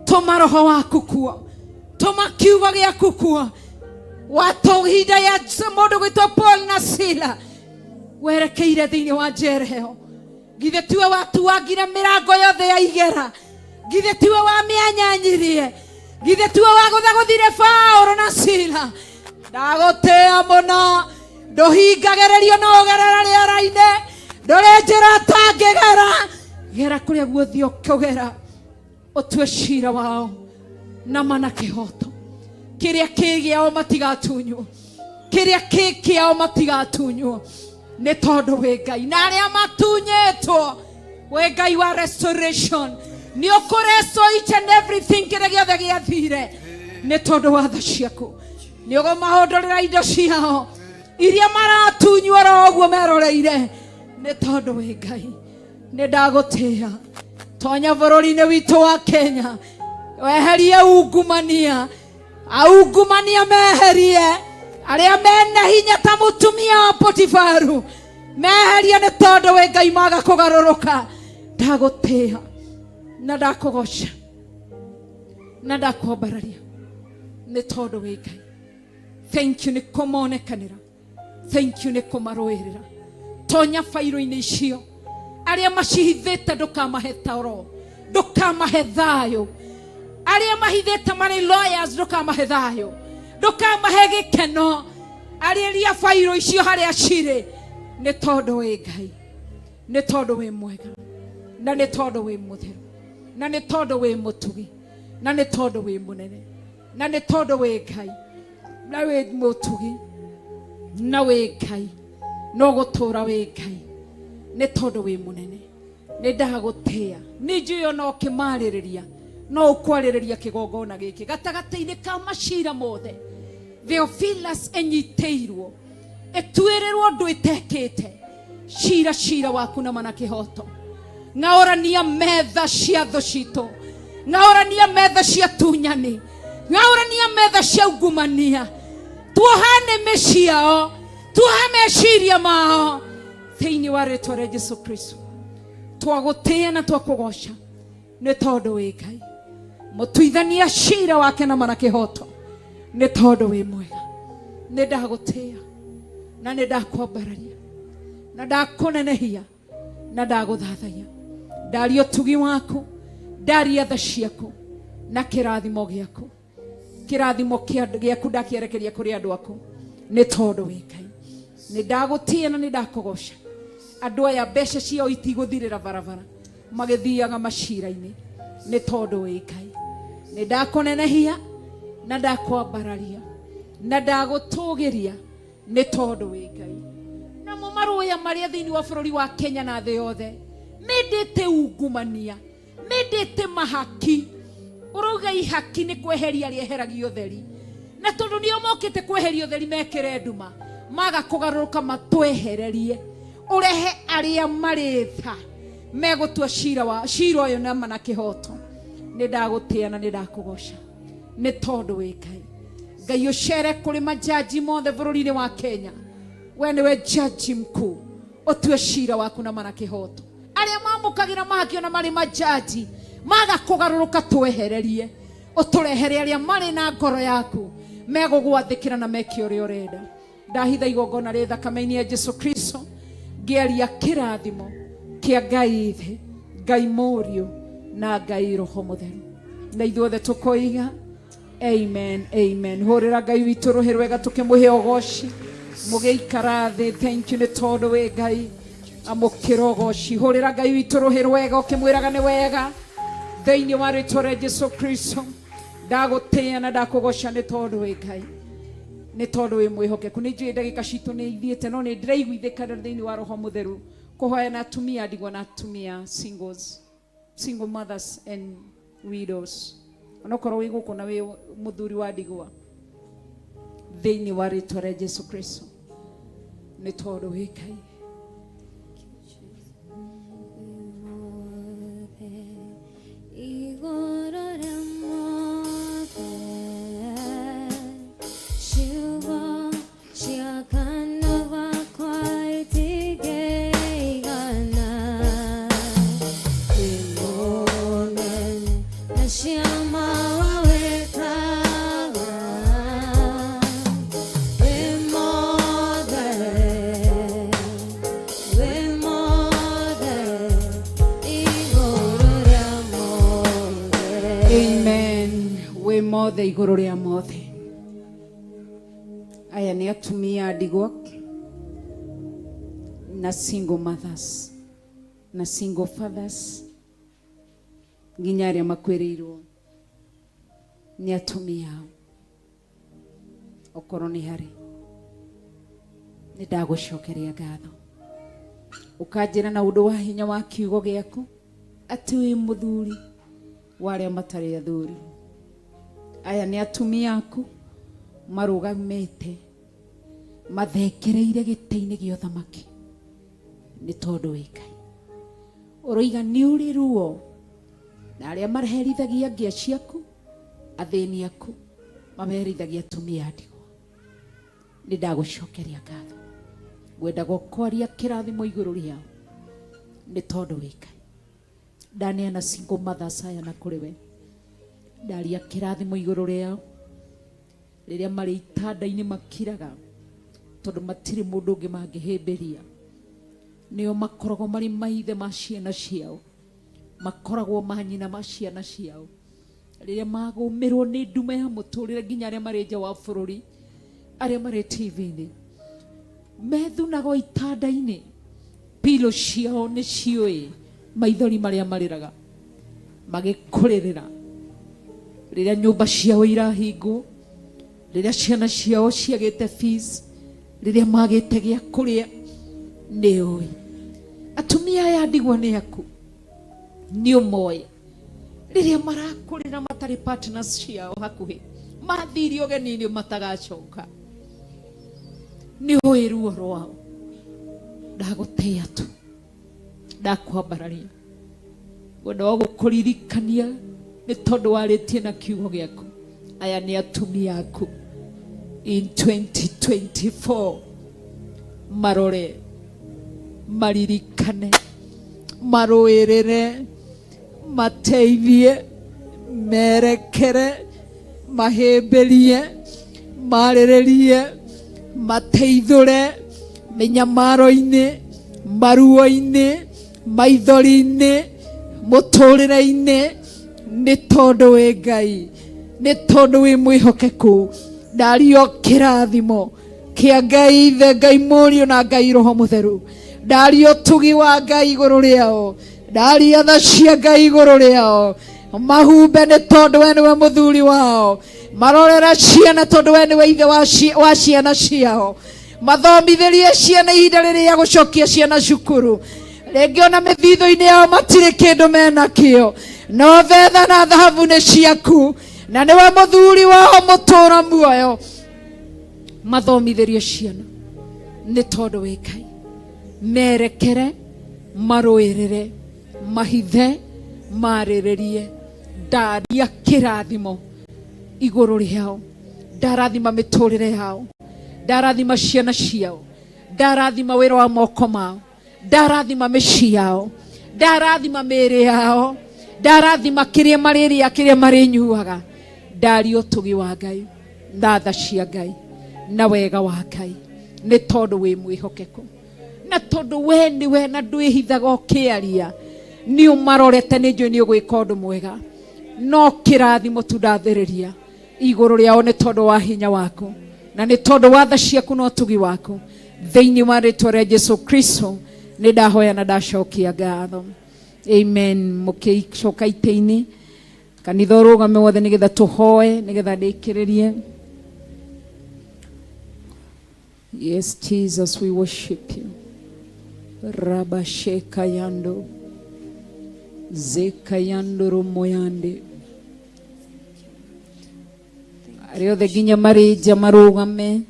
Speaker 14: tũma roho waku kuo, tũma kiugo gĩaku kuo. Watũ ihinda ya mũndũ gwĩtwo Paul na Sila werekeire thĩinĩ wa njera ĩyo, githĩ tiwe watuangire mĩrango yothe ya igera? Githĩ tiwe wamĩanyanyirie? Githĩ tiwe wagũthagũthire Paũlũ na Sila? Ndagũtĩĩa mũno, ndũhingagĩrĩrio no ũgerera rĩera-inĩ, ndũrĩ njĩra ũtangĩgera. Gera kũrĩa guothe ũkũgera, ũtue cira wao na mana kĩhoto. Kĩrĩa kĩ gĩao matigatunywo, kĩrĩa kĩ kĩao matigatunywo, nĩ tondũ wĩ Ngai. Na arĩa matunyĩtwo, wĩ Ngai wa restoration, nĩ ũkũresto each and everything kĩrĩa gĩothe gĩathire, nĩ tondũ wa tha ciaku. Nĩ ũkũmahũndũrĩra indo ciao iria maratunywo oro ũguo meroreire, nĩ tondũ wĩ Ngai. Nĩ ndagũtĩĩa. Tonya bũrũri-inĩ witũ wa Kenya, weherie ungumania, aungumania meherie, arĩa mena hinya ta mũtumia wa Potifaru meherie, nĩ tondũ wĩ Ngai. Maga kũgarũrũka, ndagũtĩĩa na ndakũgoca na ndakwambararia, nĩ tondũ wĩ Ngai. Thank you nĩ kũmonekanĩra, thank you nĩ kũmarũĩrĩra. Tonya bairũ-inĩ icio, arĩa macihithĩte ndũkamahe toro, ndũkamahe thayũ. Arĩa mahithĩte marĩ lawyers, ndũkamahe thayũ, ndũkamahe gĩkeno. Arĩria bairũ icio harĩa cirĩ, nĩ tondũ wĩ Ngai, nĩ tondũ wĩ mwega, na nĩ tondũ wĩ mũtheru, na nĩ tondũ wĩ mũtugi, na nĩ tondũ wĩ mũnene, na nĩ tondũ wĩ Ngai na wĩ mũtugi na wĩ Ngai, no gũtũra wĩ Ngai, nĩ tondũ wĩ mũnene. Nĩ ndagũtĩĩa, nĩ njũĩ ona ũkĩmarĩrĩria no ũkwarĩrĩria kĩgongona gĩkĩ gatagatĩ-inĩ ka macira mothe. Theophilus ĩnyitĩirwo ĩtuĩrĩrwo ũndũ ĩtekĩte. Cira cira waku na mana kĩhoto, ng'aũrania metha cia thũ citũ, ng'aũrania metha cia tunyani, ng'aũrania metha cia ungumania, tuoha nĩmĩ ciao, tuoha meciria mao, thĩinĩ wa rĩtwa rĩa Jesu Kristo. Twagũtĩĩa na twakũgoca, nĩ tondũ wĩ Ngai mũtuithania cira wake na mana kĩhoto, nĩ tondũ wĩ mwega. Nĩ ndagũtĩĩa na nĩ ndakwambararia na ndakũnenehia na ndagũthathaiya. Ndaria ũtugi waku, ndaria tha ciaku na kĩrathimo gĩaku. Kĩrathimo gĩaku ndakĩerekeria kũrĩ andũ aku, nĩ tondũ wĩ Ngai. Nĩ ndagũtĩĩa na nĩ ndakũgoca. Andũ aya mbeca ciao itigũthirĩra barabara magĩthiaga macira-inĩ, nĩ tondũ wĩ Ngai. Nĩ ndakũnenehia na ndakwambararia na ndagũtũgĩria nĩ tondũ wĩ Ngai. Namo marũya marĩa thĩinĩ wa bũrũri wa Kenya na thĩ yothe mendete ungumania, mendete mahaki, ũrauga ihaki nĩ kweheria rĩeheragia ũtheri, na tondũ nĩo mokĩte kweheria ũtheri mekĩre nduma, maga kũgarũrũka matwehererie, ũrehe arĩa marĩ tha megũtua cira wa cira ũyũ nama na kĩhoto. Nĩ ndagũtĩa na nĩ ndakũgoca nĩ tondũ wĩ Ngai. Ngai ũcere kũrĩ majaji mothe bũrũri-inĩ wa Kenya, we nĩwe jaji mkuu, ũtue cira waku nama na kĩhoto. Arĩa mamũkagĩra mahaki ona marĩ majaji maga kũgarũrũka twehererie, ũtũrehere arĩa marĩ na ngoro yaku megũgwathĩkĩra na meke ũrĩa ũrenda. Ndahitha igongona rĩ thakame-inĩ ya Jesu Kristo, ngĩaria kĩrathimo kĩa Ngai Ithe, Ngai Mũriũ na Ngai Roho Mũtheru, na ithuothe tũkoiga amen, amen. Hũrĩra Ngai witũ rũhĩ rwega tũkĩmũhe ũgoci mũgĩikara thĩ. Thank you nĩ tondũ wĩ Ngai, amũkĩra ũgoci. Hũrĩra Ngai witũ rũhĩ rwega ũkĩmwĩraga nĩ wega thĩinĩ wa rĩtwa rĩa Jesu Kristo. Ndagũtĩĩa na ndakũgoca nĩ tondũ wĩ Ngai, nĩ tondũ wĩ mwĩhokeku. Nĩ njũĩ ndagĩka citũ nĩ ithiĩte, no nĩ ndĩraiguithĩka thĩinĩ wa Roho Mũtheru kũhoya na atumia ndigwa na atumia singles, single mothers and widows. Onokorwo wĩ gũkũ na wĩ mũthuri wa ndigwa, thĩinĩ wa rĩtwa rĩa Jesu Kristo, nĩ tondũ wĩ Ngai.
Speaker 15: Igũrũ rĩa mothe, ciugo cia kanua gakwa itingĩigana. Wĩ mũnene na ciama wĩkaga, wĩ mothe, wĩ mothe, igũrũ rĩa mothe.
Speaker 14: Amen. Wĩ mothe igũrũ rĩa mothe. Aya nĩ atumia ndigwa na single mothers na single fathers, nginya arĩa makuĩrĩirwo nĩ atumia ao. Okorwo nĩ harĩ, nĩ ndagũcokeria ngatho, ũkanjĩra na ũndũ wa hinya wa kiugo gĩaku atĩ wĩ mũthuri wa arĩa matarĩ athuri. Aya nĩ atumia aku marũgamĩte mathekereire gĩtĩ-inĩ gĩa ũthamaki nĩ tondũ wĩ Ngai. Ũroiga nĩ ũrĩ ruo na arĩa maherithagia ngĩa ciaku, athĩni aku maherithagia atumia a ndigwa. Nĩ ndagũcokeria ngatho, ngwendaga ũkwaria kĩrathimo igũrũ rĩao nĩ tondũ wĩ Ngai. Ndaneana single mothers aya na kũrĩ we, ndaria kĩrathimo igũrũ rĩao rĩrĩa marĩ itanda-inĩ makiraga tondũ matirĩ mũndũ ũngĩ mangĩhĩmbĩria. Nĩo makoragwo marĩ maithe ma ciana ciao, makoragwo manyina ma ciana ciao. Rĩrĩa magũmĩrwo nĩ nduma ya mũtũrĩre, nginya arĩa marĩ nja wa bũrũri, arĩa marĩ TV-inĩ, methunagwo itanda-inĩ, pilo ciao nĩ ciũĩ maithori marĩa marĩraga magĩkũrĩrĩra rĩrĩa nyũmba ciao irahingwo, rĩrĩa ciana ciao ciagĩte fees, rĩrĩa magĩte gĩa kũrĩa. Nĩ ũĩ atumia aya ndigwa nĩ aku, nĩ ũmoĩ rĩrĩa marakũrĩra matarĩ partners ciao hakuhĩ, mathire ũgeni-inĩ matagacoka. Nĩ ũĩ ruo rwao. Ndagũtĩa tu, ndakwambararia, ngwenda wa gũkũririkania nĩ tondũ warĩtie na kiugo gĩaku. Aya nĩ atumia aku in 2024, marore, maririkane, marũĩrĩre, mateithie, merekere, mahĩmbĩrie, marĩrĩrie, mateithũre mĩnyamaro-inĩ, maruo-inĩ, maithori-inĩ, mũtũrĩre-inĩ, nĩ tondũ wĩ Ngai, nĩ tondũ wĩ mwĩhokeku. Ndario kĩrathimo kĩa Ngai Ithe, Ngai Mũriũ na Ngai Roho Mũtheru. Ndaria ũtugi wa Ngai igũrũ rĩao, ndaria tha cia Ngai igũrũ rĩao. Mahumbe nĩ tondũ we nĩwe mũthuri wao. Marorera ciana tondũ we nĩwe ithe wa wa ciana ciao. Mathomithĩrie ciana ihinda rĩrĩa gũcokia ciana cukuru. Rĩngĩ ona mĩthithũ-inĩ yao matirĩ kĩndũ menakĩo, no betha na thahabu nĩ ciaku, na nĩwe mũthuri wao mũtũra muoyo. Mathomithĩrie ciana nĩ tondũ wĩ Ngai. Merekere, marũĩrĩre, mahithe, marĩrĩrie. Ndaria kĩrathimo igũrũ rĩao, ndarathima mĩtũrĩre yao, ndarathima ciana ciao, ndarathima wĩra wa moko mao, ndarathima mĩciĩ yao, ndarathima mĩĩrĩ yao, ndarathima kĩrĩa marĩrĩa, kĩrĩa marĩnyuaga. Ndaria ũtugi wa Ngai na tha cia Ngai na wega wa Ngai, nĩ tondũ wĩ mwĩhokeku, na tondũ we nĩwe na ndwĩhithaga ũkĩaria. Nĩ ũmarorete, nĩ njũĩ nĩ ũgwĩka ũndũ mwega, no kĩrathimo tu ndathĩrĩria igũrũ rĩao nĩ tondũ wa hinya waku na nĩ tondũ wa tha ciaku na ũtugi waku. Thĩinĩ wa rĩtwa rĩa Jesu Kristo nĩ ndahoya na ndacokia ngatho, amen. Mũkĩcoka itĩ-inĩ, kanitha ũrũgame wothe nĩgetha tũhoe, nĩgetha ndĩkĩrĩrie. Yes, Jesus, we worship you. Rabashekayando zekayando rumoyande. Arĩa othe nginya marĩ nja marũgame,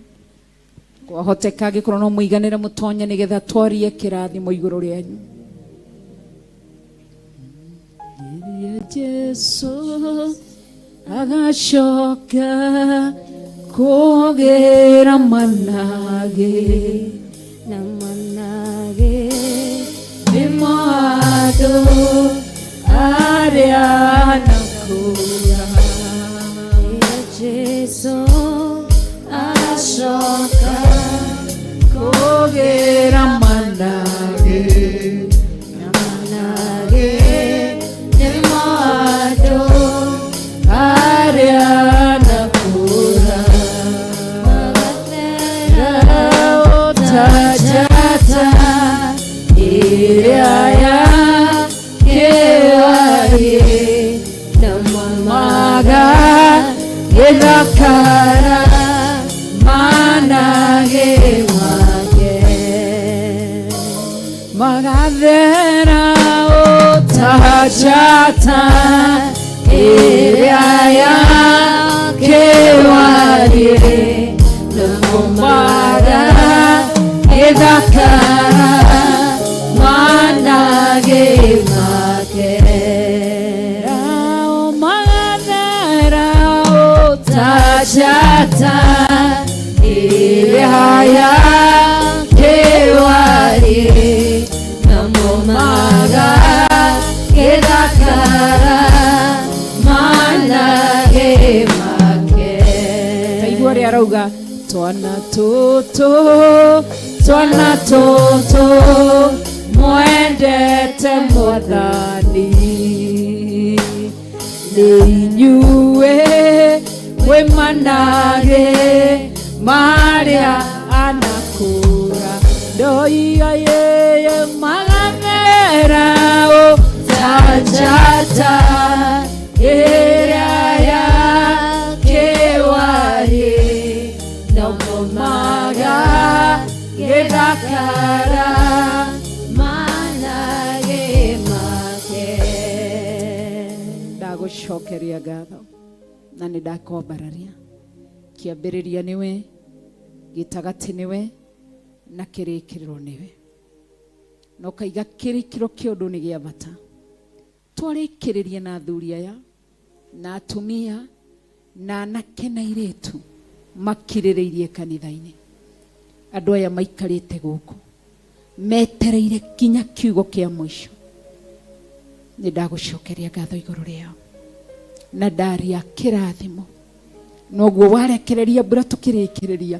Speaker 14: kwahoteka angĩkorwo no mũiganĩre mũtonye nĩgetha twarie kĩrathimo igũrũ rĩanyu. Rĩrĩa Jesu agacoka kũgĩra manage
Speaker 15: na manage
Speaker 14: nĩmo andũ arĩa nakũra.
Speaker 15: Jesu acoka
Speaker 14: kũgĩra manage
Speaker 15: na manage nĩmo andũ
Speaker 14: arĩa nakũra.
Speaker 15: Magathera
Speaker 14: ũtajata ĩrĩa ya kĩwariĩ
Speaker 15: na
Speaker 14: maga gĩthakara manage make magathera ũtajata ĩrĩa ya kĩwariĩ maga gĩthakara manage make magathera ũtajata ĩrĩa ya kĩwariĩ
Speaker 15: namo
Speaker 14: maga gĩthakara
Speaker 15: manage make.
Speaker 14: Taigua ũrĩa arauga, twana tũtũ, twana tũtũ mwendete Mwathani, nĩ inyuĩ mwĩ manage marĩa anakũra. Ndoiga yeye magathera ũtajata ĩrĩa ya kĩwariĩ
Speaker 15: namo
Speaker 14: maga gĩthakara
Speaker 15: manage make.
Speaker 14: Ndagũcokeria ngatho na nĩ ndakwambararia. Kĩambĩrĩria nĩwe, gĩtagatĩ nĩwe, na kĩrĩkĩrĩro nĩwe. Na ũkaiga kĩrĩkĩro kĩa ũndũ nĩ gĩa bata. Twarĩkĩrĩria na athuri aya na atumia na anake na airĩtu makirĩrĩirie kanitha-inĩ. Andũ aya maikarĩte gũkũ metereire kinya kiugo kĩa mũico. Nĩ ndagũcokeria ngatho igũrũ rĩao na ndaria kĩrathimo. Noguo warekereria mbura tũkĩrĩkĩrĩria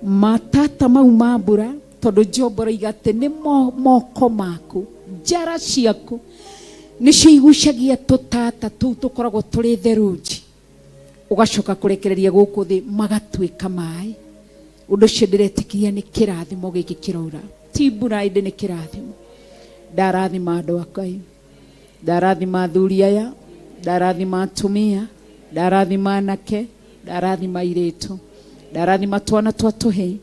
Speaker 14: matata mau ma mbura, tondũ Job aroiga atĩ nĩ moko maku, njara ciaku nĩcio igucagia tũtata tũu tũkoragwo tũrĩ therunji, ũgacoka kũrekereria gũkũ thĩ magatuĩka maĩ. Ũndũ ũcio ndĩretĩkiria nĩ kĩrathimo gĩkĩ kĩraura, ti mbura ĩndĩ nĩ kĩrathimo. Ndarathima andũ a Ngai, ndarathima athuri aya, Ndarathima atumia, ndarathima anake, ndarathima airĩtu, ndarathima twana twa tũhĩĩ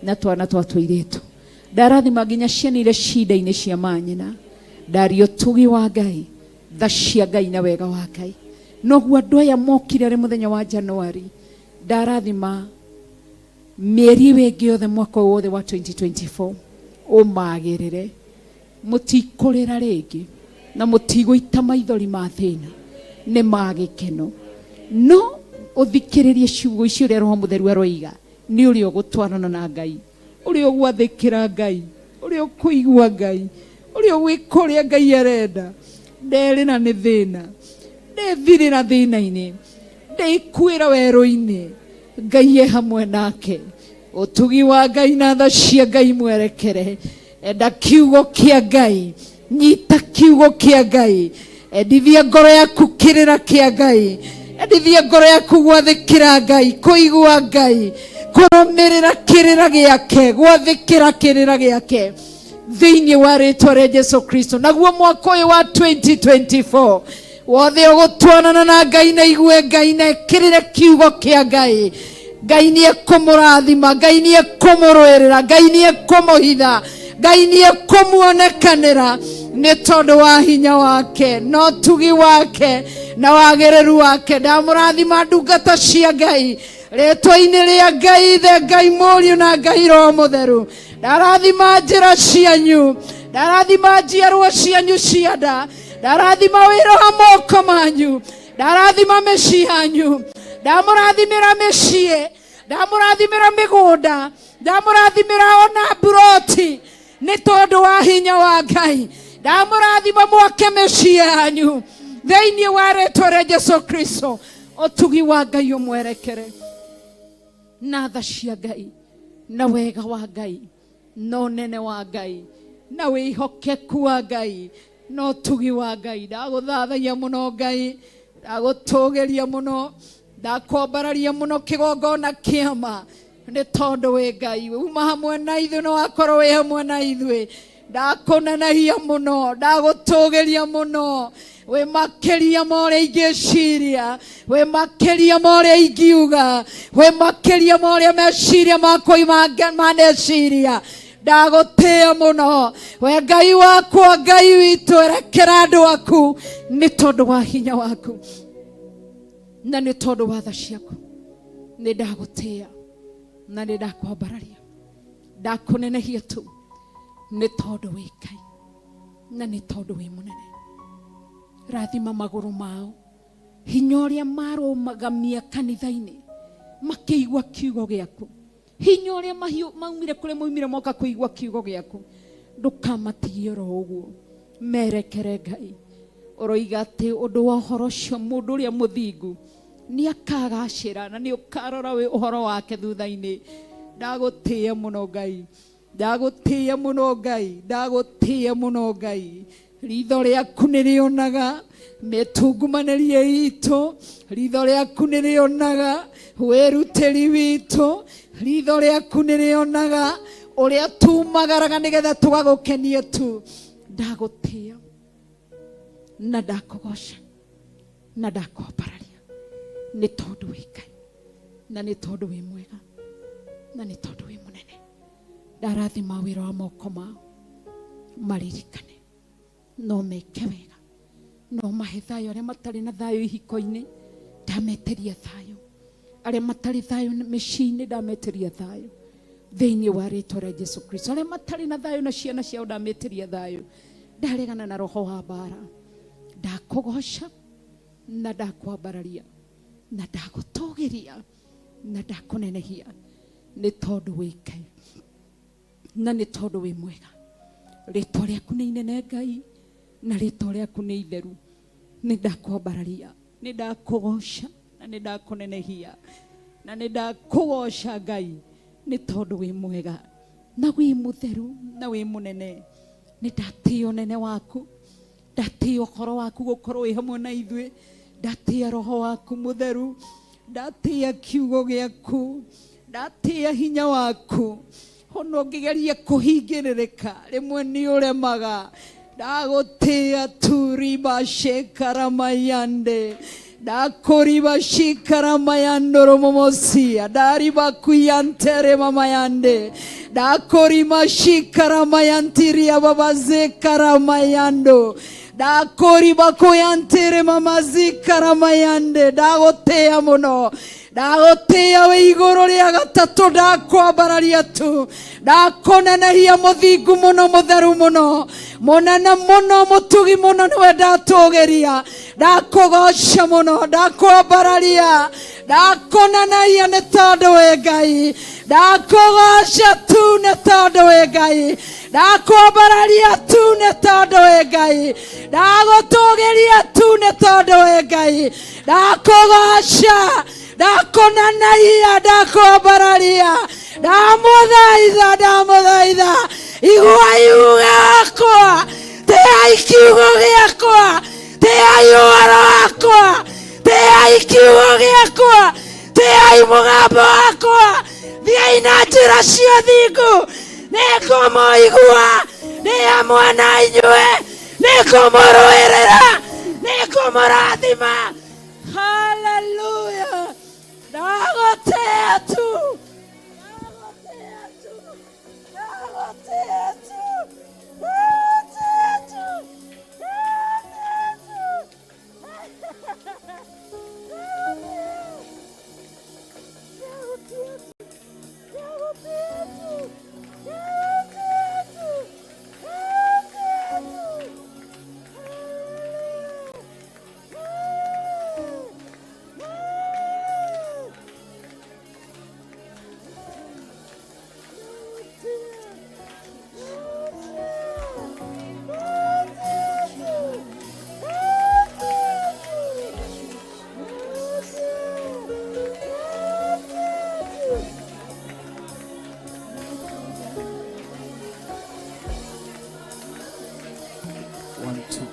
Speaker 14: na twana twa tũirĩtu, ndarathima nginya ciana iria cinda-inĩ cia manyina. Ndaria ũtugi wa Ngai, tha cia Ngai na wega wa Ngai. Noguo andũ aya mokire arĩ mũthenya wa Januari, ndarathima mĩeri ĩyo ĩngĩ yothe mwaka ũyũ wothe wa 2024 ũmagĩrĩre. Mũtikũrĩra rĩngĩ na mũtigũita maithori ma thĩna, nĩ ma gĩkeno. No ũthikĩrĩrie ciugo icio ũrĩa Roho Mũtheru aroiga, nĩ ũrĩa ũgũtwarana na Ngai, ũrĩa ũgwathĩkĩra Ngai, ũrĩa ũkũigua Ngai, ũrĩa ũgwĩka ũrĩa Ngai arenda. Nderĩra nĩ thĩna, ndethirĩra thĩna-inĩ, ndeikuĩra werũ-inĩ, Ngai e hamwe nake. Ũtugi wa Ngai na tha cia Ngai mwerekere. Enda kiugo kĩa Ngai, nyita kiugo kĩa Ngai, endithia ngoro yaku kĩrĩra kĩa Ngai, endithia ngoro yaku gwathĩkĩra Ngai, kũigua Ngai, kũrũmĩrĩra kĩrĩra gĩake, gwathĩkĩra kĩrĩra gĩake thĩinĩ wa rĩtwa rĩa Jesu Kristo. Naguo mwaka ũyũ wa 2024 wothe ũgũtwarana na Ngai na igue Ngai na ĩkĩrĩre kiugo kĩa Ngai, Ngai nĩ ekũmũrathima, Ngai nĩ ekũmũrũĩrĩra, Ngai nĩ ekũmũhitha, Ngai nĩ ekũmuonekanĩra nĩ tondũ wa hinya wake na ũtugi wake na wagĩrĩru wake. Ndamũrathima ndungata cia Ngai rĩtwa-inĩ rĩa Ngai Ithe, Ngai Mũriũ na Ngai Roho Mũtheru. Ndarathima njĩra cianyu, ndarathima njiarwa cianyu cia nda, ndarathima wĩra wa moko manyu, ndarathima mĩciĩ yanyu, ndamũrathimĩra mĩciĩ, ndamũrathimĩra mĩgũnda, ndamũrathimĩra ona mburoti nĩ tondũ wa hinya wa Ngai. Ndamũrathima mwake mĩciĩ yanyu thĩinĩ wa rĩtwa rĩa Jesu Kristo. Ũtugi wa Ngai ũmwerekere na tha cia Ngai na wega wa Ngai na ũnene wa Ngai na wĩhokeku wa Ngai na ũtugi wa Ngai. Ndagũthathaia mũno Ngai, ndagũtũgĩria mũno, ndakwambararia mũno kĩgongona kĩama nĩ tondũ wĩ Ngai, uma hamwe na ithuĩ na wakorwo wĩ hamwe na ithuĩ. Ndakũnenehia mũno, ndagũtũgĩria mũno, wĩ makĩria ma ũrĩa ingĩciria, wĩ makĩria ma ũrĩa ingiuga, wĩ makĩria ma ũrĩa meciria makwa maneciria. Ndagũtĩĩa mũno we Ngai wakwa, Ngai witũ, erekera andũ aku nĩ tondũ wa hinya waku na nĩ tondũ wa tha ciaku. Nĩ ndagũtĩĩa na nĩ ndakwambararia, ndakũnenehia tu nĩ tondũ wĩ Ngai na nĩ tondũ wĩ mũnene. Rathima magũrũ mao, hinya ũrĩa marũmagamia kanitha-inĩ makĩigua kiugo gĩaku, hinya ũrĩa maumire kũrĩa maumire moka kũigua kiugo gĩaku, ndũkamatigie oro ũguo, merekere Ngai. Ũroiga atĩ ũndũ wa ũhoro ũcio mũndũ ũrĩa mũthingu nĩ akagacĩra na nĩ ũkarora wĩ ũhoro wake thutha-inĩ. Ndagũtĩĩa mũno Ngai, ndagũtĩĩa mũno Ngai, ndagũtĩĩa mũno Ngai. Ritho rĩaku nĩ rĩonaga mĩtungumanĩrie itũ, ritho rĩaku nĩ rĩonaga wĩrutĩri witũ, ritho rĩaku nĩ rĩonaga ũrĩa tumagaraga nĩgetha tũgagũkenie tu. Ndagũtĩĩa na ndakũgoca na ndakwambararia nĩ tondũ wĩ Ngai na nĩ tondũ wĩ mwega na nĩ tondũ wĩ mũnene. Ndarathima wĩra wa moko mao, maririkane no meke wega, no mahe thayũ arĩa matarĩ na thayũ ihiko-inĩ, ndametĩria thayũ, arĩa matarĩ thayũ mĩciĩ-inĩ, ndametĩria thayũ thĩinĩ wa rĩtwa rĩa Jesu Kristo, arĩa matarĩ na thayũ na ciana ciao, ndametĩria thayũ. Ndaregana na roho wa mbara, ndakũgoca na ndakwambararia na ndagũtũgĩria na ndakũnenehia nĩ tondũ wĩ Ngai na nĩ tondũ wĩ mwega. Rĩtwa rĩaku nĩ inene Ngai na rĩtwa rĩaku nĩ itheru. Nĩ ndakwambararia, nĩ ndakũgoca na nĩ ndakũnenehia na nĩ ndakũgoca Ngai nĩ tondũ wĩ mwega na wĩ mũtheru na wĩ mũnene. Nĩ ndatĩĩa ũnene waku, ndatĩĩa ũhoro waku gũkorwo wĩ hamwe na ithuĩ, ndatĩĩa roho waku mũtheru, ndatĩĩa kiugo gĩaku, ndatĩĩa hinya waku. Ona ũngĩgeria kũhingĩrĩrĩka rĩmwe nĩ ũremaga.
Speaker 8: Ndagũtĩĩa tu riba shekaramayande ndakũriba shikaramayandoromomosia ndariba kuyantere mamayande ndakorima shikaramayantiria babazekaramayando ndakoriba kuyantere mamazikaramayande ndagũtĩĩa mũno ndagũtĩĩa wĩ igũrũ rĩa gatatũ ndakwambararia tu ndakũnenehia mũthingu mũno mũtheru mũno mũnene mũno mũtugi mũno nĩwe ndatũgĩria ndakũgoca mũno ndakwambararia ndakũnenehia nĩ tondũ wĩ Ngai ndakũgoca tu nĩ tondũ wĩ Ngai ndakwambararia tu nĩ tondũ wĩ Ngai ndagũtũgĩria tu nĩ tondũ wĩ Ngai ndakũgoca ndakunanaia ndakwambararia ndamũthaitha ndamũthaitha igua iuga wakwa tĩai kiugo gĩakwa tĩai ũhoro wakwa tĩai kiugo gĩakwa tĩai mũgambo wakwa thiĩi na njĩra cia thingu nĩngũmũigua ndĩ hamwe na inyuĩ nĩngũmũrũĩrĩra nĩngũmũrathima. Haleluya. Ndagũtĩĩa tu ndagũtĩĩa tu ndagũtĩĩa tu ndagũtĩĩa tu ndagũtĩĩa tu.
Speaker 16: One, two.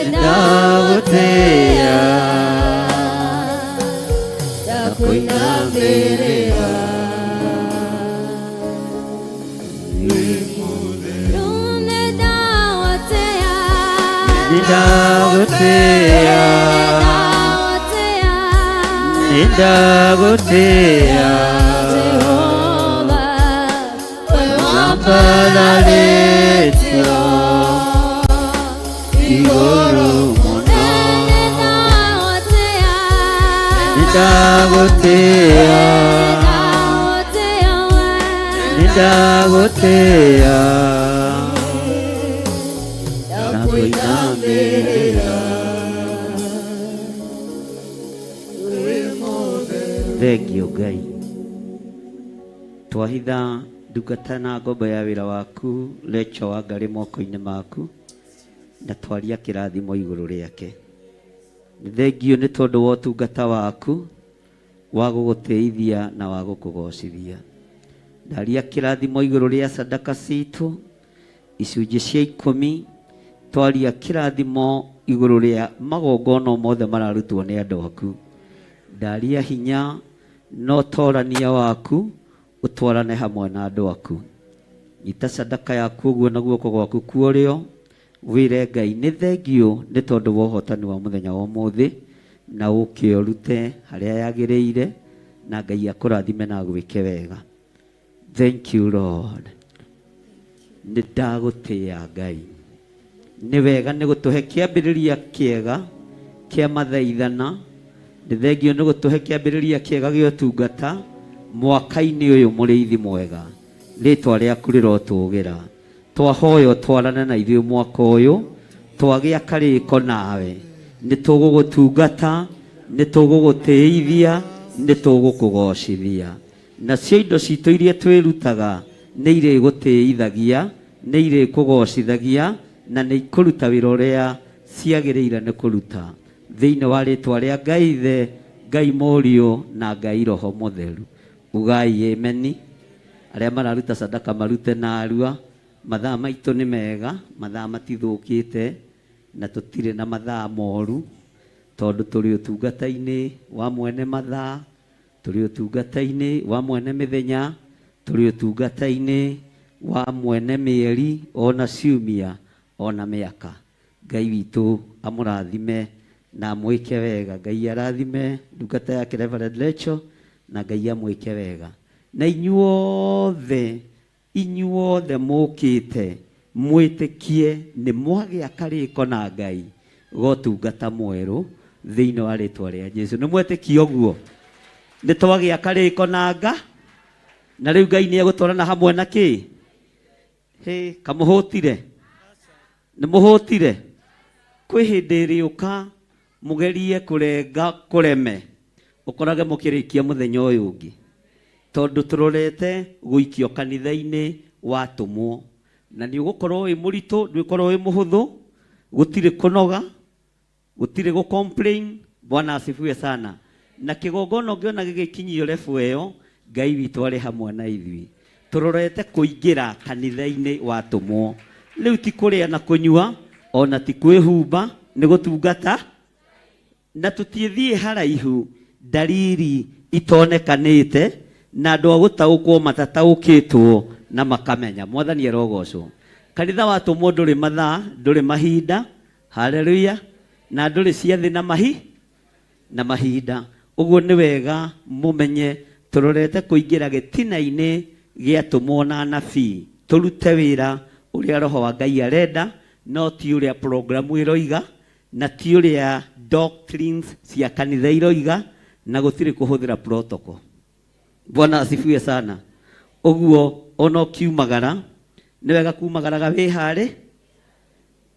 Speaker 4: Ndagũtĩĩa ndakũinamĩrĩra
Speaker 2: Nĩndagũtĩĩa nĩndagũtĩĩa wambararĩtio igũrũ mũno nĩndagũtĩĩa nĩndagũtĩĩa ndakũinamĩrĩra
Speaker 17: Thengio Ngai twahitha ndungata na ngombo ya wĩra waku Recho wa Ngarĩ moko-inĩ maku na twaria kĩrathimo igũrũ rĩake. Nĩ thengio nĩ tondũ wa ũtungata waku wa gũgũtĩithia na wa gũkũgocithia. Ndaria kĩrathimo igũrũ rĩa sadaka citũ icunjĩ cia ikũmi twaria kĩrathimo igũrũ rĩa magongona mothe mararutwo nĩ andũ aku. Ndaria hinya na ũtorania waku ũtwarane hamwe na andũ aku. Nyita sadaka yaku ũguo na guoko gwaku kwa ũrĩo wĩre Ngai nĩ thengio nĩ tondũ wa ũhotani wa mũthenya wa ũmũthĩ na ũke ũrute harĩa yagĩrĩire na Ngai akũrathime na agwĩke wega. Thank you Lord. Nĩ ndagũtĩĩa Ngai. Nĩ wega nĩ gũtũhe kĩambĩrĩria kĩega kĩa mathaithana. Nĩ thengio nĩ gũtũhe kĩambĩrĩria kĩega gĩa ũtungata mwaka-inĩ ũyũ mũrĩithi mwega. Rĩtwa rĩaku rĩrotũgĩra. Twahoya ũtwarane na ithuĩ mwaka ũyũ twagĩa karĩko nawe. Nĩ tũgũgũtungata, nĩ tũgũgũtĩithia, nĩ tũgũkũgocithia. Nacio indo citũ iria twĩrutaga nĩ irĩgũtĩithagia, nĩ irĩkũgocithagia, na nĩ ikũruta wĩra ũrĩa ciagĩrĩire nĩ kũruta. Thĩinĩ wa rĩtwa rĩa Ngai Ithe, Ngai Mũriũ na Ngai Roho Mũtheru. Ugai ameni. Arĩa mararuta sadaka marute narua. Mathaa maitũ nĩ mega, mathaa matithũkĩte na tũtirĩ na mathaa moru tondũ tũrĩ ũtungata-inĩ wa mwene mathaa, tũrĩ ũtungata-inĩ wa mwene mĩthenya, tũrĩ ũtungata-inĩ wa mwene mĩeri ona ciumia ona mĩaka. Ngai witũ amũrathime na amwĩke wega. Ngai arathime ndungata yake Reverend Rachel na Ngai amwĩke wega. Na inyuothe inyuothe mũkĩte mwĩtĩkie nĩ mwagĩa karĩko na Ngai gotungata mwerũ thĩinĩ wa rĩtwa rĩa Jesu. Nĩ mwetĩkia ũguo? Nĩ twagĩa karĩko na nga na rĩu Ngai nĩ egũtwarana hamwe na kĩ? Hĩ, kamũhũtire? Nĩ mũhũtire? Kwĩ hĩndĩ ĩrĩũka mũgerie kũrenga kũreme ũkorage mũkĩrĩkia mũthenya ũyũ ũngĩ tondũ tũrorete gũikio kanitha-inĩ watũmwo na nĩ ũgũkorwo wĩ mũritũ ndũgũkorwo wĩ mũhũthũ gũtirĩ kũnoga gũtirĩ gũ complain. Bwana asifiwe sana. Na kĩgongona ũngĩona gĩgĩkinyio level ĩyo Ngai witũ arĩ hamwe na ithuĩ. Tũrorete kũingĩra kanitha-inĩ watũmwo. Rĩu ti kũrĩa na kũnyua ona ti kwĩhumba nĩ gũtungata na tũtiĩthiĩ haraihu ndariri itonekanĩte na andũ a gũtaũkwo matataũkĩtwo na makamenya. Mwathani arogocwo. Kanitha watũmwo ndũrĩ mathaa, ndũrĩ mahinda. Haleluya. Na ndũrĩ ciathĩ na mahi na mahinda. Ũguo nĩ wega mũmenye tũrorete kũingĩra gĩtina-inĩ gĩatũmwo na anabii tũrute wĩra ũrĩa Roho wa Ngai arenda no ti ũrĩa programu ĩroiga na ti ũrĩa doctrines cia kanitha iroiga na gũtirĩ kũhũthĩra protocol. Bwana asifiwe sana. Ũguo ona ũkiumagara nĩ wega kumagaraga wĩharĩ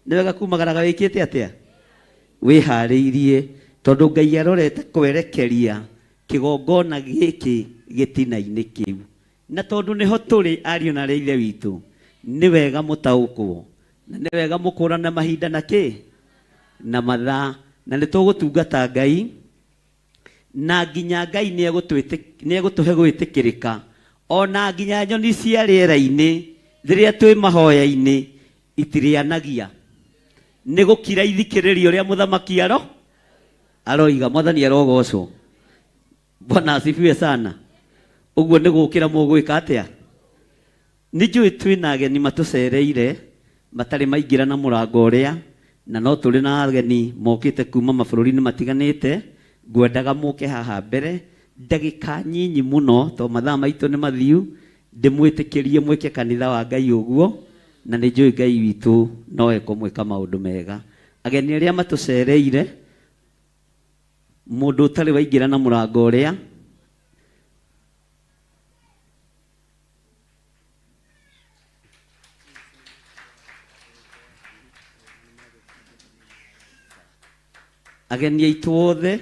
Speaker 17: nĩ wega kumagaraga wĩkĩte atĩa wĩharĩirie tondũ Ngai arorete kwerekeria kĩgongona gĩkĩ gĩtina-inĩ kĩu na tondũ nĩho tũrĩ ariũ na arĩ a Ithe witũ nĩ wega mũtaũkwo na nĩ wega mũkũrane mahinda na kĩ na mathaa na nĩ tũgũtungata Ngai na nginya Ngai nĩ egũtũhe gwĩtĩkĩrĩka ona nginya nyoni cia rĩera-inĩ rĩrĩa twĩ mahoya-inĩ itirĩanagia. Nĩ gũkira ithikĩrĩria ũrĩa mũthamaki aro aroiga. Mwathani arogocwo. Bwana asifiwe sana. Ũguo nĩ gũkĩra mũgwĩka atĩa? Nĩ njũĩ twĩna ageni matũcereire matarĩ maingĩra na mũrango ũrĩa, na no tũrĩ na ageni mokĩte kuma mabũrũri-inĩ matiganĩte. Ngwendaga mũke haha mbere ndagĩka nyinyi mũno to mathaa maitũ nĩ mathiu, ndĩmwĩtĩkĩrie mwĩke kanitha wa Ngai ũguo, na nĩ njũĩ Ngai witũ no ekũmwĩka maũndũ mega. Ageni arĩa matũcereire, mũndũ ũtarĩ waingĩra na mũrango ũrĩa, ageni aitũ othe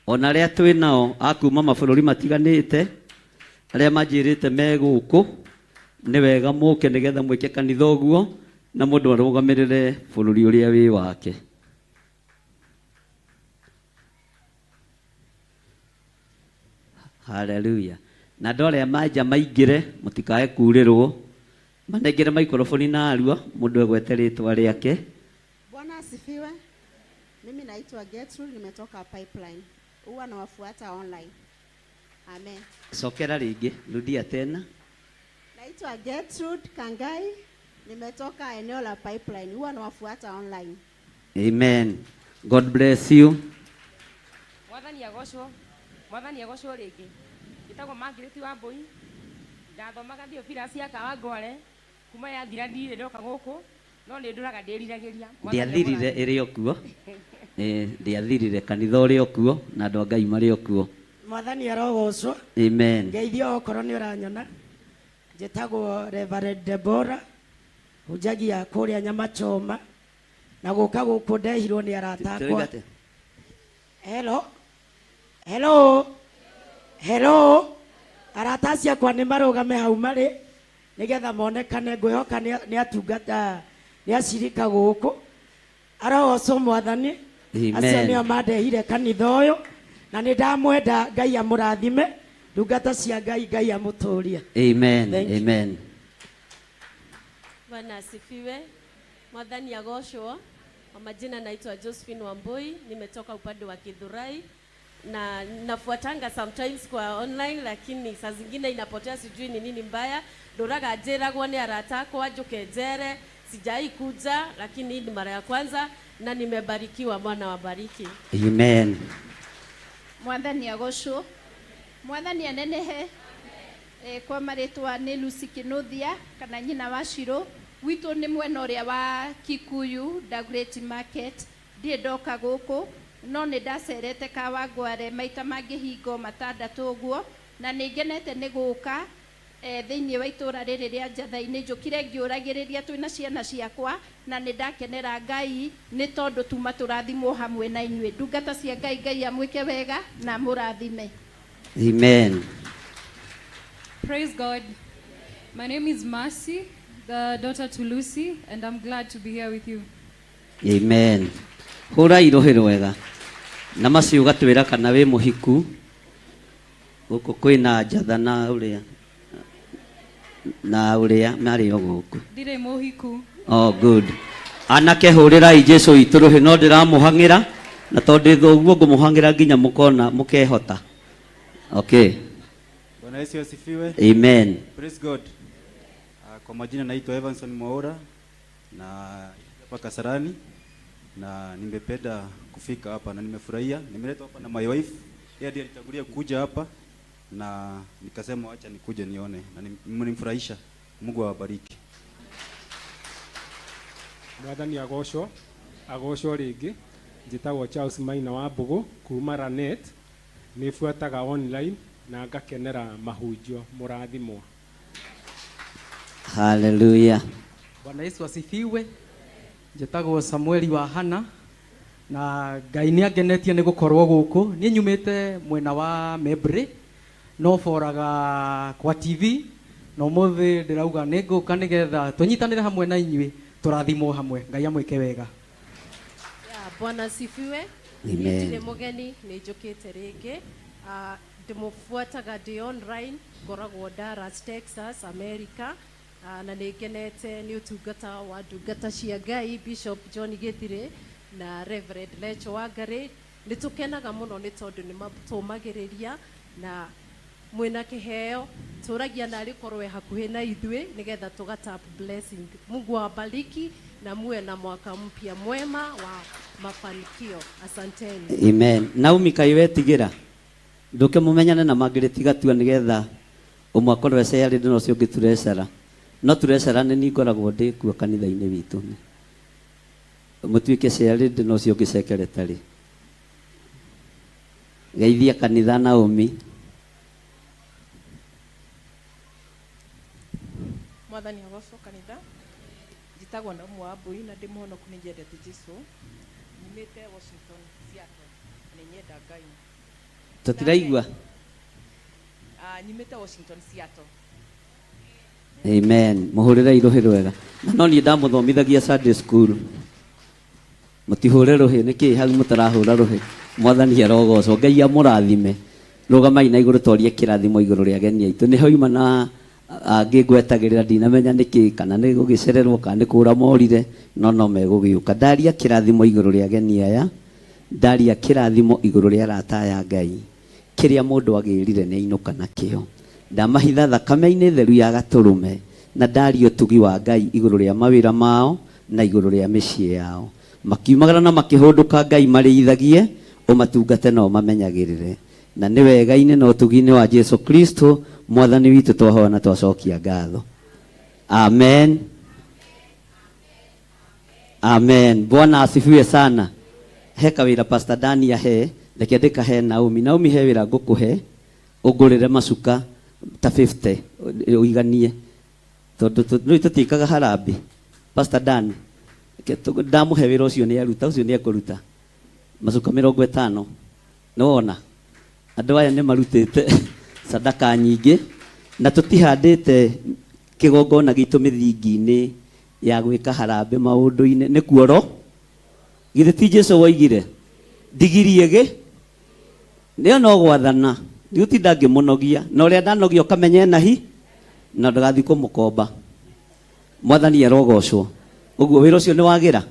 Speaker 17: ona arĩa twĩ nao a kuma mabũrũri matiganĩte, arĩa manjĩrĩte me gũkũ, nĩ wega mũke nĩgetha mwĩke kanitha ũguo na mũndũ arũgamĩrĩre bũrũri ũrĩa wĩ wake. Haleluya. Na andũ arĩa manja maingĩre mũtikae kurĩrwo, manengere maikroboni na arua mũndũ egwete rĩtwa rĩake.
Speaker 18: Bwana asifiwe. Mimi naitwa Gertrude, nimetoka Pipeline. Huwa nawafuata online. Amen.
Speaker 17: Cokera rĩngĩ, rudia tena.
Speaker 18: Naitwa Gertrude Kangai, nimetoka eneo la Pipeline. Huwa nawafuata online.
Speaker 17: Amen. God bless you.
Speaker 19: Mwathani agocwo, Mwathani agocwo rĩngĩ. Njĩtagwo Margaret Wambui, ndathomaga Theophilus ya Kawangware, kuma yathira ndirĩ ndoka gũkũ, no nĩ ndũraga ndĩriragĩria.
Speaker 17: Ndiathirire ĩrĩ o kuo. Ndiathirire kanitha ũrĩ o kuo na andũ a Ngai marĩ o kuo.
Speaker 20: Mwathani arogocwo.
Speaker 17: Amen.
Speaker 20: Ngeithio okorwo nĩ ũranyona. Njĩtagwo Reverend Deborah, hunjagia kũrĩa Nyamachoma, na gũka gũkũ ndehirwo nĩ arata akwa. Hello. Hello. Hello. Arata acio akwa nĩ marũgame hau marĩ nĩgetha monekane, ngwĩhoka nĩ atungata, nĩ acirika gũkũ. Arogocwo Mwathani.
Speaker 17: Amen.
Speaker 20: Acio nĩo mandehire kanitha ũyũ, na nĩ ndamwenda. Ngai amũrathime, ndungata cia Ngai, Ngai amũtũrie.
Speaker 17: Amen.
Speaker 20: Thank you.
Speaker 17: Amen.
Speaker 21: Bwana asifiwe. Mwathani agocwo. Kwa majina naitwa Josephine Wambui, nimetoka upande wa Githurai na nafuatanga sometimes kwa online, lakini saa zingine inapotea, sijui ni nini mbaya. Nduraga njiragwo ni arata akwa njuke njere, sijai kuja, lakini hii ni mara ya kwanza na nimebarikiwa. Bwana wabariki.
Speaker 17: Amen.
Speaker 22: Mwathani agocwo. Mwathani anenehe. Kwa marĩtwa nĩ Lucy Kinuthia kana nyina wa Shiro. Gwitũ nĩ mwena ũrĩa wa Kikuyu Dagoretti Market. Ndirĩ ndoka gũkũ, no nĩ ndacerete Kawangware maita mangĩ hingo matandatũ ũguo, na nĩ ngenete nĩ gũka thĩinĩ wa itũra rĩrĩ rĩa Njathai-inĩ. Njũkire ngĩũragĩrĩria twĩna ciana ciakwa, na nĩ ndakenera Ngai nĩ tondũ tuma tũrathimwo hamwe na inyuĩ. Ndungata cia Ngai, Ngai amwĩke wega na amũrathime.
Speaker 17: Amen.
Speaker 23: Praise God. My name is Mercy, the daughter to Lucy, and I'm glad to be here with you.
Speaker 17: Amen. Hũra irohĩ rwega. Na macio ũgatwĩra kana wĩ mũhiku. Gũkũ kwĩna njatha na ũrĩa na ũrĩa marĩ o gũkũ.
Speaker 23: Ndirĩ mũhiku.
Speaker 17: Oh, good. Anake hũrĩrai Jesu witũ rũhĩ, no ndĩramũhang'ĩra na tondũ thoguo ngũmũhang'ĩra nginya mũkona mũkehota. Okay.
Speaker 24: Bwana Yesu asifiwe.
Speaker 17: Amen.
Speaker 24: Praise God. Kwa majina naitwa Evanson Mwaura na hapa Kasarani, na nimependa kufika hapa na nimefurahia. Nimeletwa hapa na my wife. Yeye ndiye alitangulia kuja hapa na nikasema acha nikuje nione, na mmenifurahisha. Mungu awabariki.
Speaker 25: Mwathani agocwo, agocwo rĩngĩ. Njĩtagwo Charles Maina wa Mbũgũ kuma Lanet. Nĩbuataga online na ngakenera mahunjio. Mũrathimwo.
Speaker 17: Hallelujah.
Speaker 26: Bwana Yesu asifiwe. Njĩtagwo Samueli wa Hana na Ngai nĩ angenetie nĩ gũkorwo gũkũ. Niĩ nyumĩte mwena wa Membre, no boraga kwa TV, na ũmũthĩ ndĩrauga nĩ ngũka nĩgetha tũnyitanĩre hamwe na inyuĩ, tũrathimwo hamwe. Ngai amwĩke wega.
Speaker 21: Ya, Bwana asifiwe.
Speaker 17: Amen.
Speaker 21: Niĩ ndirĩ mũgeni, nĩ njũkĩte rĩngĩ. Ndĩmũbuataga ndĩ online, ngoragwo Dallas, Texas, America. Na nĩ ngenete nĩ ũtungata wa ndungata cia Ngai Bishop John Gĩthirĩ na Reverend Lecho Wangari. Nĩ tũkenaga mũno nĩ tondũ nĩ matũmagĩrĩria na mwĩna kĩheo tũragia narĩ korwo e hakuhĩ na ithuĩ nĩgetha tũgatap blessing. Mungu awabariki na muwe na mwaka mpya mwema wa mafanikio. Asanteni.
Speaker 17: Amen. Naomi kaĩ wetigĩra ndũke mũmenyane na Margaret Gatua nĩgetha ũmwe akorwo ecearĩte na ũcio ũngĩ turecara no turecara nĩ niĩ ngoragwo ndĩ kuo kanitha-inĩ witũ mũtuĩke cearĩte na ũcio ũngĩ secretary. Geithia kanitha Naomi.
Speaker 1: Mwathani agocwo kanitha. Njĩtagwo Naomi wa Mbui na ndĩ mũhonoku nĩ nyendete Jesu. Nyumĩte Washington, Seattle, na nĩ nyenda Ngai.
Speaker 17: Tũtiraigua.
Speaker 1: Nyumĩte Washington, Seattle.
Speaker 17: Amen. Mũhũrĩre rũhĩ rwega. Na no niĩ ndamũthomithagia Sunday school. Mũtihũre rũhĩ nĩkĩ hau mũtarahũra rũhĩ. Mwathani arogocwo. Ngai amũrathime. Rũgamai na igũrũ twarie kĩrathimo igũrũ rĩa ageni aitũ. Nĩho ima na angĩ ngwetagĩrĩra ndinamenya nĩkĩ kana nĩ gũgĩcererwo kana nĩ kũra morire no no megũgĩũka. Ndaria kĩrathimo igũrũ rĩa ageni aya. Ndaria kĩrathimo igũrũ rĩa arata aya Ngai. Kĩrĩa mũndũ agĩrire nĩ ainũka nakĩo. Ndamahitha thakame-inĩ theru ya gatũrũme na ndaria ũtugi wa Ngai igũrũ rĩa mawĩra mao na igũrũ rĩa mĩciĩ yao. Makiumagara na makĩhũndũka Ngai marĩithagie ũmatungate na ũmamenyagĩrĩre. Na nĩ wega-inĩ na ũtugi-inĩ wa Jesu Kristo mwathani witũ twahoya na twacokia ngatho. Amen. Amen. Bwana asifiwe sana. He kawĩra Pastor Dani ahe, reke ndĩkahe Naomi. Naomi he wĩra ngũkũhe, ũngũrĩre macuka ta 50 ũiganie. Tondũ rĩu tũtiĩkaga harambee. Pastor Dan, ndamũhe wĩra ũcio nĩ aruta, ũcio nĩ ekũruta. Macuka 50. Nĩ wona? Andũ aya nĩ marutĩte sadaka nyingĩ na tũtihandĩte kĩgongona gitũ mĩthingi-inĩ ya gwĩka harambee maũndũ-inĩ. Nĩ kuoro? Githĩ ti Jesu woigire ndigiri ĩgĩ nĩyo no gwathana ndigũtinda ngĩmũnogia na ũrĩa ndanogia ũkamenya ena hi na ndũgathiĩ kũmũkomba. Mwathani arogocwo. Ũguo wĩra ũcio nĩ wagĩra,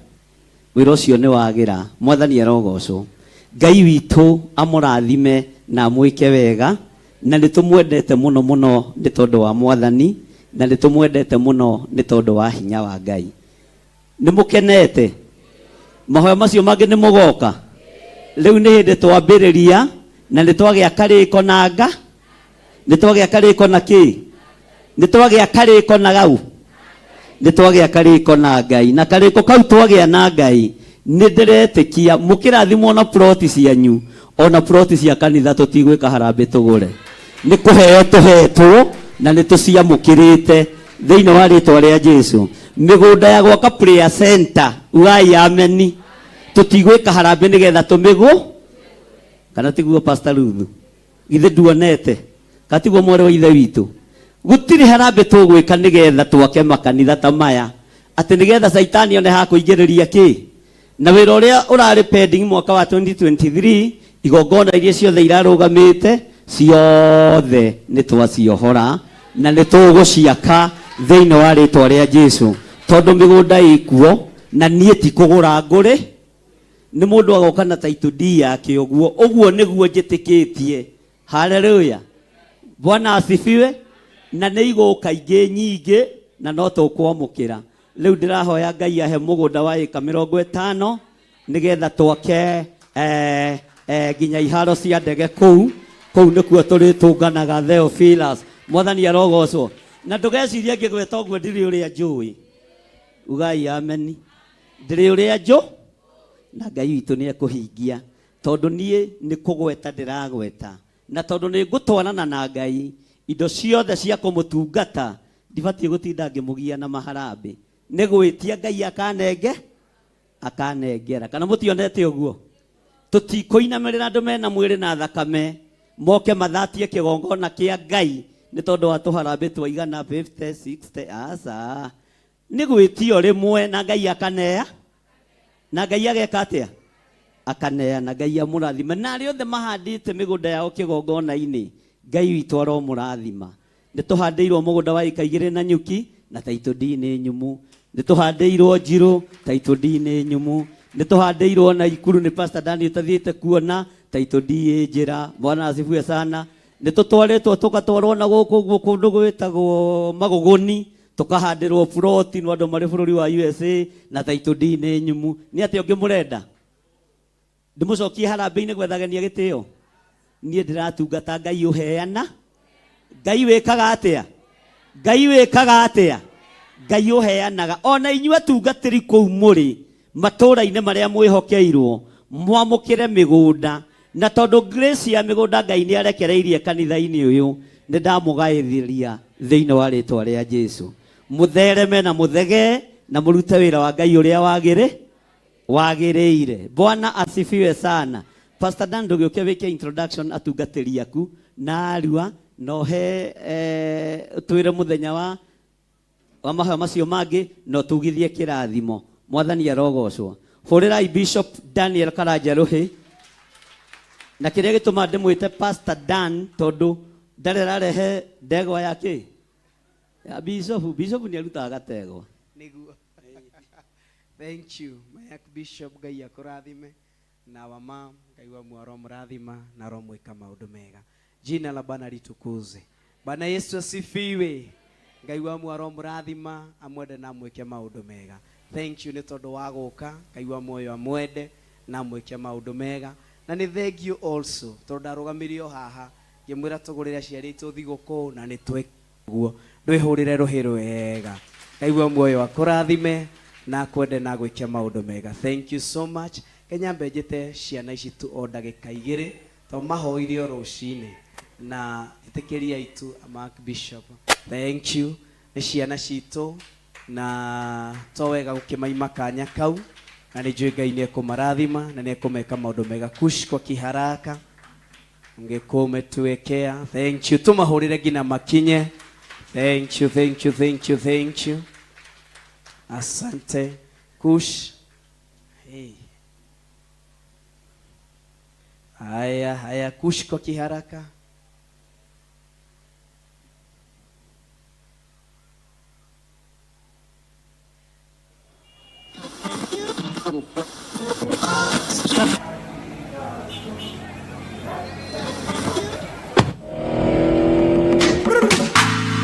Speaker 17: wĩra ũcio nĩ wagĩra. Mwathani arogocwo. Ngai witũ amũrathime na amwĩke wega na nĩ tũmwendete mũno mũno nĩ tondũ wa Mwathani na nĩ tũmwendete mũno nĩ tondũ wa hinya wa Ngai. Nĩ mũkenete? Mahoya macio mangĩ nĩ mũgoka? Rĩu nĩ hĩndĩ twambĩrĩria na nĩ twagĩa karĩko na nga, nĩ twagĩa karĩko na kĩ, nĩ twagĩa karĩko na gau, nĩ twagĩa karĩko na Ngai. Na karĩko kau twagĩa na Ngai nĩ ndĩretĩkia mũkĩrathimwo na ploti cianyu ona ploti cia kanitha tũtigwĩka harambee tũgũre. Nĩ kũheo tũhetwo na nĩ tũciamũkĩrĩte thĩinĩ wa rĩtwa rĩa Jesu. Mĩgũnda ya gwaka prayer center ugai ameni. Tũtigwĩka harambee nĩgetha tũmĩgũ kana tiguo Pastor Ruth? Githĩ nduonete? Kana tiguo mwarĩ wa ithe witũ? Gũtirĩ harambee tũgwĩka nĩgetha twake makanitha ta maya atĩ nĩgetha Caitani one ha kũingĩrĩria kĩ. Na wĩra ũrĩa ũrarĩ pending mwaka wa 2023 igongona iria ciothe irarũgamĩte ciothe nĩ twaciohora na nĩ tũgũciaka thĩinĩ wa rĩtwa rĩa Jesu tondũ mĩgũnda ĩkuo na niĩ ti kũgũra ngũrĩ nĩ mũndũ agoka na title deed yake ũguo ũguo nĩguo njĩtĩkĩtie. Haleluya. Bwana asifiwe. Na nĩ igũka ingĩ nyingĩ na no tũkwamũkĩra. Rĩu ndĩrahoya Ngai ahe mũgũnda wa ĩka 50 nĩgetha twake nginya iharo cia ndege kũu. Kũu nĩkuo tũrĩtũnganaga Theophilus. Mwathani arogocwo. Na ndũgecirie ngĩgweta ũguo ndirĩ ũrĩa njũĩ. Ugai ameni. Ndirĩ ũrĩa njũ na Ngai witũ nĩ ekũhingia tondũ niĩ nĩ kũgweta ndĩragweta na tondũ nĩ ngũtwarana na Ngai indo ciothe cia kũmũtungata ndibatiĩ gũtinda ngĩmũgia na maharambĩ. Nĩ gwĩtia Ngai akanenge akanengera. Kana mũtionete ũguo? Tũtikũinamĩrĩra andũ mena mwĩrĩ na thakame moke mathatie kĩgongona kĩa Ngai nĩ tondũ wa tũharambĩ twa igana 50, 60, aca. Nĩ gwĩtio rĩmwe na Ngai akanea na Ngai ageka atĩa? Akaneana. Ngai amũrathime. Na arĩa othe mahandĩte mĩgũnda yao kĩgongona-inĩ, Ngai witũ aromũrathima. Nĩ tũhandĩirwo mũgũnda wa ĩka 2 na nyuki Na title deed nĩ nyumu. Nĩ tũhandĩirwo Njirũ, title deed nĩ nyumu. Nĩ tũhandĩirwo Naikuru nĩ Pastor Daniel ũtathiĩte kuona, title deed ĩ njĩra. Bwana asifiwe sana. Nĩ tũtwarĩtwo tũgatwarwo na gũkũ ũguo kũndũ gwĩtagwo Magũgũni, tũkahandĩrwo ploti nĩ andũ marĩ bũrũri wa USA, na title deed nĩ nyumu. Nĩ atĩa ũngĩ mũrenda? Ndĩmũcokie harambĩ-inĩ gwethagania gĩtĩo? Niĩ ndĩratungata Ngai ũheana. Ngai wĩkaga atĩa? Ngai wĩkaga atĩa? Ngai ũheanaga. Ona inyuĩ atungatĩri kũu mũrĩ matũũra-inĩ marĩa mwĩhokeirwo, mwamũkĩre mĩgũnda. Na tondũ grace ya mĩgũnda Ngai nĩ arekereirie kanitha-inĩ ũyũ, nĩ ndamũgaĩthĩria thĩinĩ wa rĩtwa rĩa Jesu. Mũthereme na mũthege na mũrute wĩra wa Ngai ũrĩa wagĩrĩire. Bwana asifiwe sana. Pastor Dan, ndũgĩũke wĩke introduction atungatĩri aku na arua, na ũhe twĩre mũthenya wa mahoya macio mangĩ, na ũtugithie kĩrathimo. Mwathani arogocwo. Hũrĩrai Bishop Daniel Karanja rũhĩ. Na kĩrĩa gĩtũmaga ndĩmwĩte Pastor Dan tondũ ndarĩ ararehe ndegwa ya kĩ? Ya Bishop. Bishop nĩ arutaga gategwa.
Speaker 5: Nĩguo. Thank you. My Bishop Ngai akũrathime na wa mam Ngai wa mwaro mũrathima na aromwĩka maũndũ mega. Jina la Bwana litukuze. Bwana Yesu asifiwe. Ngai wa mwaro mũrathima amwende na amwĩke maũndũ mega. Thank you nĩ tondũ wa gũka. Ngai wa muoyo amwende na amwĩke maũndũ mega. Na nĩ thank you also tondũ ndarũgamirie o haha ngĩmwĩra tũgũrĩre aciari aitũ thigũkũ na nĩ twĩguo. Ndwĩhũrĩre rũhĩ rwega. Ngai wa muoyo akũrathime na akwende na agwĩke maũndũ mega. Thank you so much. Kenya mbe njĩte ciana ici tu o ndagĩka igĩrĩ tondũ mahoire o rũcinĩ na ĩtĩkĩria itu Mark Bishop. Thank you. Nĩ ciana citũ na to wega gũkĩmaima kanya kau na nĩ njũĩ Ngai nĩ ekũmarathima na nĩ ekũmeka maũndũ mega. Kush kwa kiharaka ungekuwa umetuwekea. Thank you. Tumahũrĩre nginya makinye. Thank you, thank you, thank you, thank you. Asante. Kush. Hey. Haya, haya, Kush kwa kiharaka.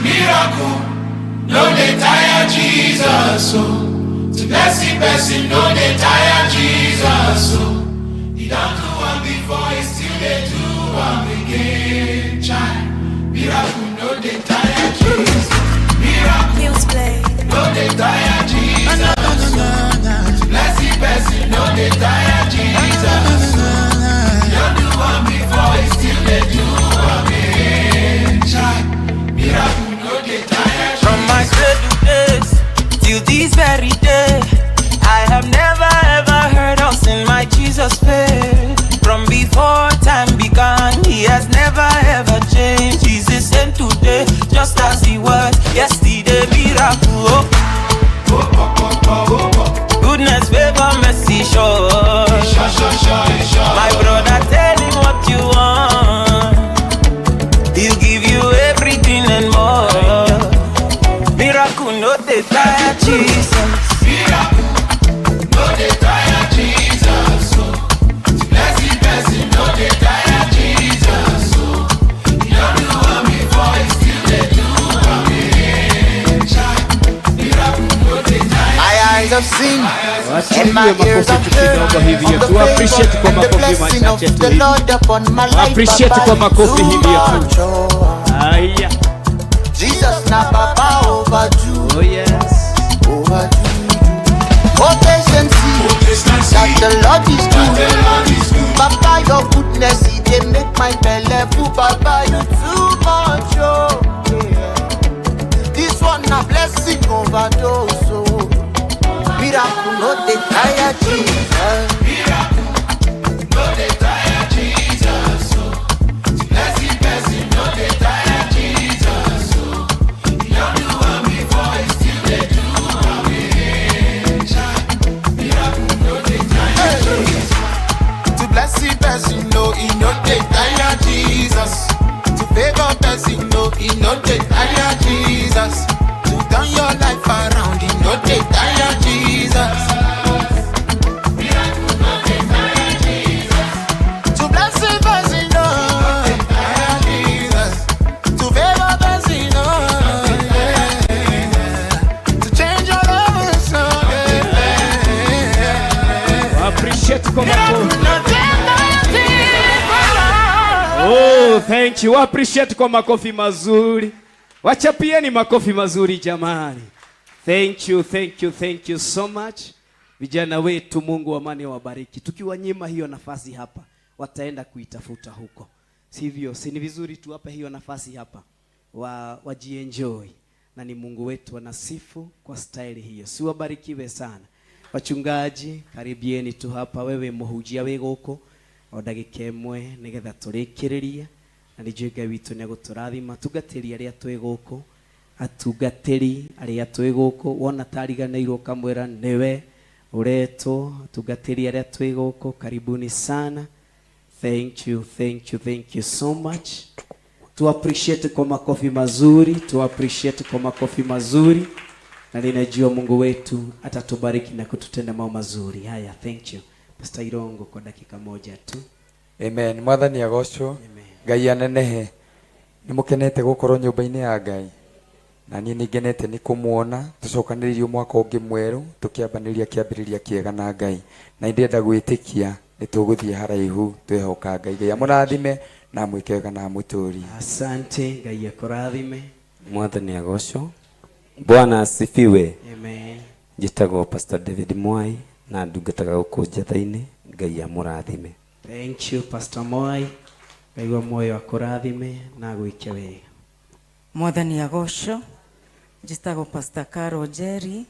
Speaker 6: Miracle, no dey tire Jesus, oh. To bless the person, no dey tire Jesus, oh. He done do one before, he still dey do am again. Child, miracle, no dey tire Jesus. Miracle, no dey tire Jesus. To bless the person, no dey tire Jesus. He done do one before, he still dey do am again. Child, miracle, no dey tire.
Speaker 7: From my cradle days till this very day, I have never ever heard us in my Jesus fail. From before time began, he has never ever changed. He's the same today, just as he was yesterday. Miracle, oh. Goodness, favor, mercy, sure. My brother, tell him what you want. He'll give you everything and more. Miracle, no dey tire Jesus.
Speaker 6: Miracle, no dey tire Jesus. Oh. To bless the person, no dey tire Jesus. Oh. He done do am before, he still dey do am again. Child, miracle, no dey tire.
Speaker 9: My eyes have seen and my
Speaker 16: Wachilie
Speaker 9: ears
Speaker 16: makofi
Speaker 9: have
Speaker 16: tu kidogo
Speaker 9: heard
Speaker 16: hivi
Speaker 9: of the
Speaker 16: tu appreciate
Speaker 9: favor
Speaker 16: kwa
Speaker 9: and the
Speaker 16: makofi
Speaker 9: blessing of
Speaker 16: machache tu
Speaker 9: the
Speaker 16: hivi.
Speaker 9: Lord upon my life.
Speaker 16: Appreciate
Speaker 9: Baba,
Speaker 16: kwa makofi
Speaker 9: too
Speaker 16: hivi tu.
Speaker 9: much, oh.
Speaker 17: Haya.
Speaker 9: Jesus na Baba overdo.
Speaker 17: Oh yes.
Speaker 9: Overdo. Oh, patience, that the Lord is good. Baba, your goodness, it dey make my belle full. Baba, you too much, oh. Yeah. This one na blessing overdose, oh. Miracle, no dey tire Jesus.
Speaker 6: Miracle, no dey tire Jesus. Oh. To bless the person, no dey tire Jesus. Oh. He done do am before, he still dey do am again. Child, miracle, no dey tire Jesus.
Speaker 9: To bless the person, no, he no dey tire Jesus. To favor person, no, he no dey tire Jesus. To turn your
Speaker 5: Thank you. Appreciate kwa makofi mazuri. Wachapieni makofi mazuri jamani. Thank you, thank you, thank you so much. Vijana wetu, Mungu wa amani awabariki. Tukiwanyima hiyo nafasi hapa, wataenda kuitafuta huko. Sivyo? Si ni vizuri tuwape hiyo nafasi hapa wajienjoy na ni Mungu wetu anasifu kwa staili hiyo. Si wabarikiwe sana. Wachungaji, karibieni tu hapa. Wewe muhunjia wĩ gũkũ o ndagĩka ĩmwe nĩgetha tũrĩkĩrĩrie na nĩ Ngai witũ nĩ egũtũrathima. Tungatĩri arĩa twĩ gũkũ, atungatĩri arĩa twĩ gũkũ, wona tariganĩirwo ũkamwĩra nĩwe ũretwo. Atungatĩri arĩa twĩ gũkũ, karibuni sana. Thank you, thank you, thank you so much. Tu appreciate kwa makofi mazuri, tu appreciate kwa makofi mazuri, na ninajua Mungu wetu atatubariki na kututenda mambo mazuri. Haya, thank you. Pastor Irongo kwa dakika moja tu.
Speaker 3: Amen. Mwathani agocwo. Ngai anenehe. Nĩ mũkenete gũkorwo nyũmba-inĩ ya Ngai. Na niĩ nĩ ngenete nĩ kũmuona tũcokanĩrĩirio mwaka ũngĩ mwerũ tũkĩambanĩria kĩambĩrĩria kĩega na Ngai. Na ndĩrenda gwĩtĩkia nĩ tũgũthiĩ haraihu twehoka Ngai. Ngai amũrathime na amwĩke wega na amũtũrie.
Speaker 5: Asante, Ngai akũrathime.
Speaker 10: Mwathani agocwo. Bwana asifiwe.
Speaker 5: Amen.
Speaker 10: Njĩtagwo Pastor David Mwai na ndungataga gũkũ Njatha-inĩ. Ngai amũrathime.
Speaker 5: Thank you Pastor Moi. Ngai wa muoyo akũrathime na agwĩke wega.
Speaker 11: Mwathani agocwo. Njĩtagwo Pastor Caro Njeri,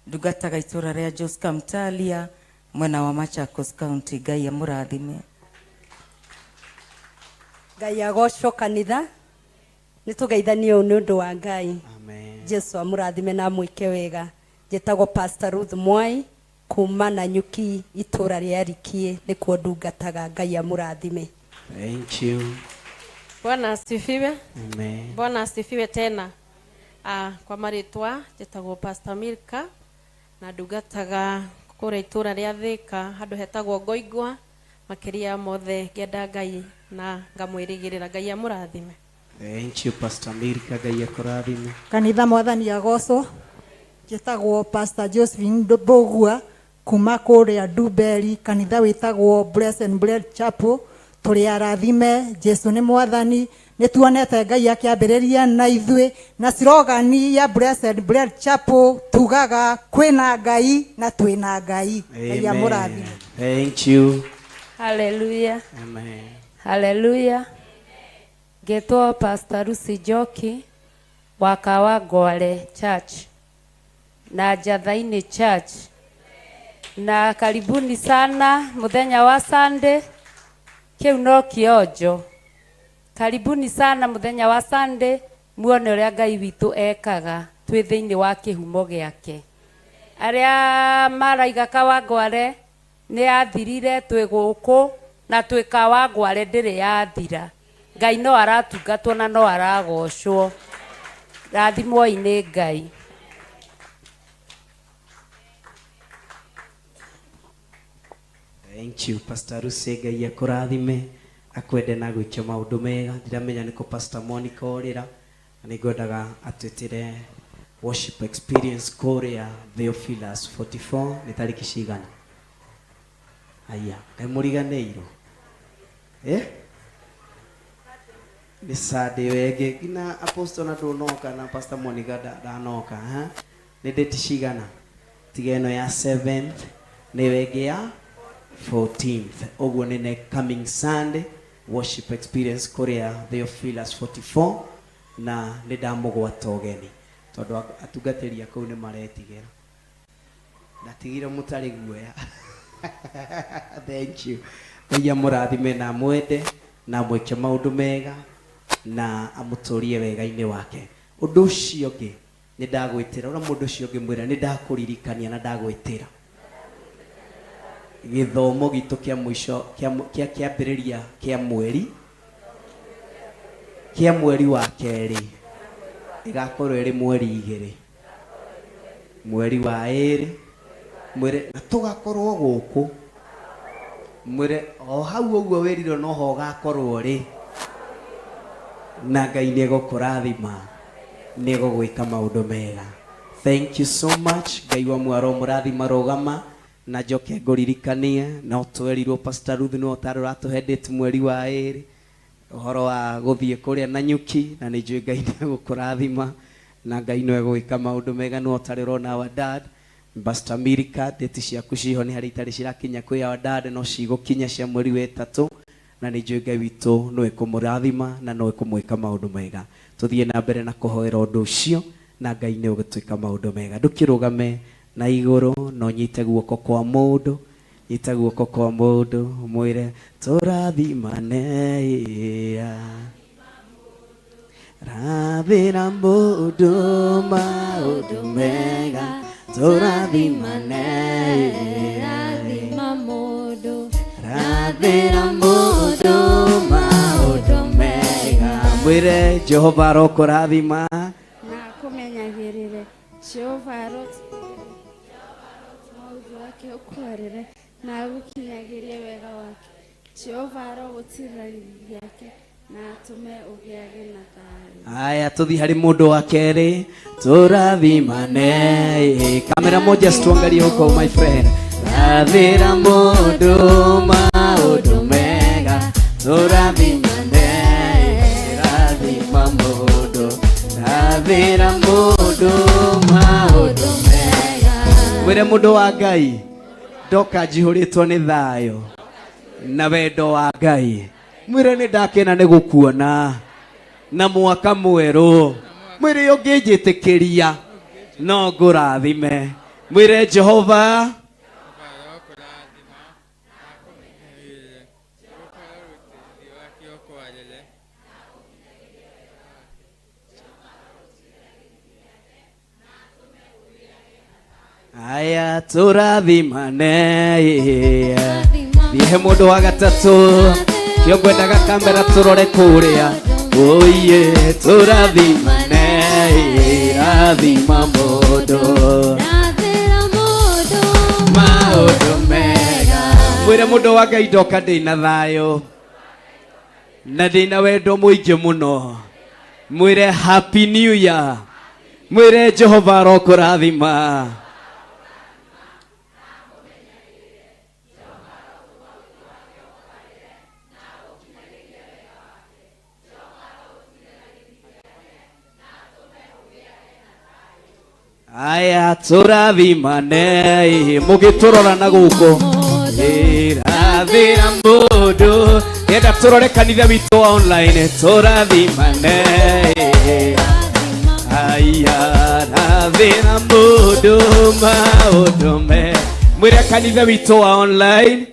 Speaker 11: ndungataga itũra rĩa Joska Mtalia mwena wa Machakos County. Ngai amũrathime.
Speaker 12: Ngai agocwo kanitha. Nĩ tũgeithanie ũũ nĩ ũndũ wa Ngai. Jesu amũrathime na amwĩke wega. Njĩtagwo Pastor Ruth Mwai kuma Nanyuki itũra rĩa Rikie nĩkuo ndungataga. Ngai amũrathime.
Speaker 5: Thank you.
Speaker 21: Bwana asifiwe.
Speaker 5: Amen.
Speaker 21: Bwana asifiwe tena. Kwa marĩtwa njĩtagwo Pastor Milka na ndungataga kũrĩa itũra rĩa Thĩka handũ hetagwo Ngoingwa. Makĩria mothe ngĩenda Ngai na ngamwĩrĩgĩrĩra. Ngai amũrathime.
Speaker 5: Thank you Pastor Milka, Ngai akũrathime.
Speaker 13: Kanitha mwathani agocwo. Njĩtagwo Pastor Josephine Mbũgua kuma kũrĩa Ndumberi, kanitha wĩtagwo Blessed Bread Chapel. Tũrĩ arathime, Jesu nĩ mwathani. Nĩ tuonete Ngai akĩambĩrĩria na ithuĩ, na slogan ya Blessed Bread Chapel tugaga kwĩna Ngai na twĩna Ngai. Ngai amũrathime.
Speaker 5: Thank you.
Speaker 15: Hallelujah.
Speaker 5: Amen.
Speaker 15: Hallelujah. Ngetwo Pastor Lucy Njoki wa Kawangware Church na Njatha-inĩ Church, na karibuni sana muthenya wa Sunday. Kiu no kionjo. Karibuni sana muthenya wa Sunday, muone uria Ngai witũ ekaga twi thiini wa kihumo giake. Aria maraiga Kawangware ni athirire twi guku na twi Kawangware ndiri yathira. Ngai no aratungatwo na no aragocwo. Rathimwoi nĩ Ngai.
Speaker 5: Thank you Pastor Lucy, Ngai akũrathime akwende na gwĩke maũndũ mega. Ndiramenya nĩkũ Pastor Monica orĩra, na nĩngwendaga atwĩtĩre worship experience kũrĩa Theophilus 44 nĩ tarĩki cigana? Aya, kaĩ mũriganĩirwo? Nĩ Sunday wenge nginya Apostle na ndũnoka na Pastor Monica ndanoka, ha? Nĩ date cigana? Tiga ĩno ya 7th nĩ wenge ya 14th. Ũguo nĩ next coming Sunday worship experience kũrĩa Theophilus 44, na nĩ ndamũgwata ũgeni tondũ atungatĩri a kũu nĩ maretigĩra. Ndatigire mũtarĩ guoya. Thank you. Ngai amũrathime na amwende na amwĩke maũndũ mega na amũtũrie wega-inĩ wake. Ũndũ ũcio ũngĩ nĩ ndagwĩtĩra, ũrĩa mũndũ ũcio ũngĩ mwĩra nĩ ndakũririkania na ndagwĩtĩra gĩthomo gitũ kĩa mũico kĩa kĩambĩrĩria kĩa mweri kĩa mweri wa kerĩ ĩgakorwo ĩrĩ mweri igĩrĩ mweri wa ĩrĩ mwĩre na tũgakorwo gũkũ mwĩre o hau ũguo wĩrirwo noho ũgakorwo rĩ na Ngai nĩ egũkũrathima nĩ egũgwĩka maũndũ mega. Thank you so much. Ngai wa mwaro mũrathima rũgama na njoke ngũririkanie no twerirwo Pastor Ruth no ũtarĩ ũratũhe date mweri wa ĩrĩ. Ũhoro wa gũthiĩ kũrĩa Nanyuki, na nĩ njũĩ Ngai nĩ egũkũrathima na Ngai no egũgĩka maũndũ mega. No ũtarĩ ũrona our dad Pastor Milka, date ciaku ciho nĩ harĩ itarĩ cirakinya kwĩ our dad, no cigũkinya cia mweri wa ĩtatũ, na nĩ njũĩ Ngai witũ no ekũmũrathima na no ekũmwĩka maũndũ mega. Tũthiĩ na mbere na kũhoera ũndũ ũcio na Ngai nĩ ũgũtwĩka maũndũ mega. Ndũkĩrũgame na igũrũ na ũnyite guoko kwa mũndũ, nyita guoko kwa mũndũ ũmwĩre tũrathimane, rathĩra mũndũ maũndũ mega, tũrathimane,
Speaker 2: Rathima mũndũ,
Speaker 5: rathĩra mũndũ maũndũ mega, mwĩre Jehova arokũrathima
Speaker 2: na akũmenyagĩrĩre. Jehova arotigĩrĩra maũndũ wake ũkwarĩre na agũkinyagĩrie wega wake. Jehova arogũtirĩra riri gĩake na atũme ũgĩage na thayũ.
Speaker 5: Aya, tuthi harĩ mũndũ wa kerĩ, tũrathimane. Kamera moja situangalie huko my friend. Rathĩra mũndũ maũndũ mega, tũrathimane, rathima mũndũ, rathĩra mũndũ maũndũ mega. Mwĩre mũndũ wa Ngai, ndoka njihũrĩtwo nĩ thayũ na wendo wa Ngai. Mwĩre nĩ ndakena nĩ gũkuona na mwaka mwerũ. Mwĩre ũngĩnjĩtĩkĩria no ngũrathime. Mwĩre Jehova Aya tũrathimane, thiĩ he mũndũ wa gatatũ, kĩo ngwendaga kamera tũrore kũrĩa. Oiye tũrathimane, rathima mũndũ maũndũ mega. Mwĩre mũndũ wa Ngai ndoka ndĩna thayũ na ndĩna wendo mũingĩ mũno. Mwĩre happy new year, mwĩre Jehova arokũrathima. Aya tũrathimane, mũgĩtũrora na gũkũ, rathĩra mũndũ, enda tũrore kanitha witũ wa online, tũrathimane. Aya rathĩra mũndũ maũndũ me, mwĩre kanitha witũ wa online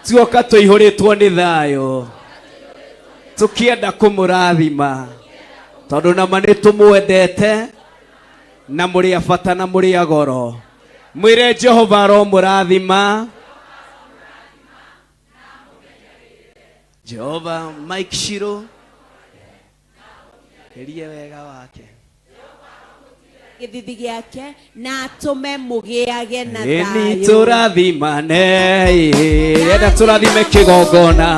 Speaker 5: tuoka tũihũrĩtwo nĩ thayũ, tũkĩenda kũmũrathima tondũ nama nĩ tũmwendete na mũrĩ a bata na mũrĩ a goro. Mwĩre Jehova aromũrathima. Jehova Mike Shiro erie wega wake
Speaker 4: gĩthithi gĩake na atũme mũgĩage na
Speaker 5: Ĩni
Speaker 4: thayũ.
Speaker 5: tũrathimane, enda tũrathime kĩgongona,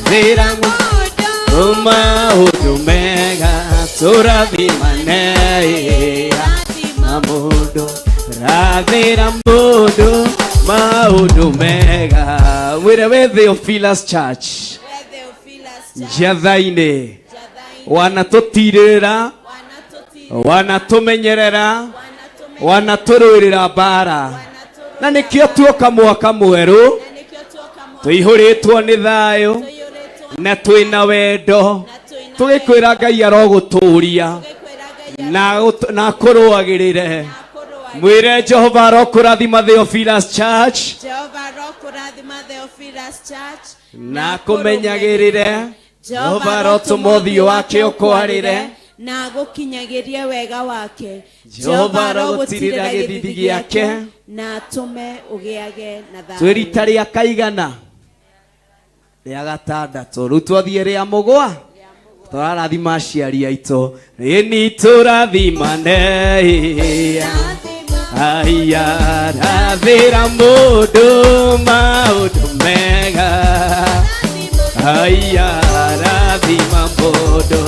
Speaker 5: thĩra maũndũ mega, tũrathimane na mũndũ, rathĩra mũndũ maũndũ mega. Mwĩre we Theophilus Church Njatha-inĩ, wanatũtirĩrĩra, wanatũmenyerera, wanatũrũĩrĩra mbara, na nĩkĩo tuoka mwaka mwerũ tũihũrĩtwo nĩ thayũ na twĩna wendo, tũgĩkwĩra Ngai arogũtũria na akũrũagĩrĩre. Mwĩre Jehova arokũrathima Theophilus Church
Speaker 4: Jehova arokũrathima Theophilus Church
Speaker 5: na akũmenyagĩrĩre. Jehova arotũma ũthiũ wake ũkwarĩre
Speaker 4: na agũkinyagĩrie wega wake.
Speaker 5: Jehova arogũtirĩra gĩthithi gĩake
Speaker 4: na atũme ũgĩage na thayũ.
Speaker 5: Twĩ rita rĩa kaigana rĩa gatandatũ, rĩu twathiĩ rĩa mũgwa, tũrarathima aciari aitũ. Ĩni tũrathimane, aya rathĩra mũndũ maũndũ mega, aya rathima mũndũ,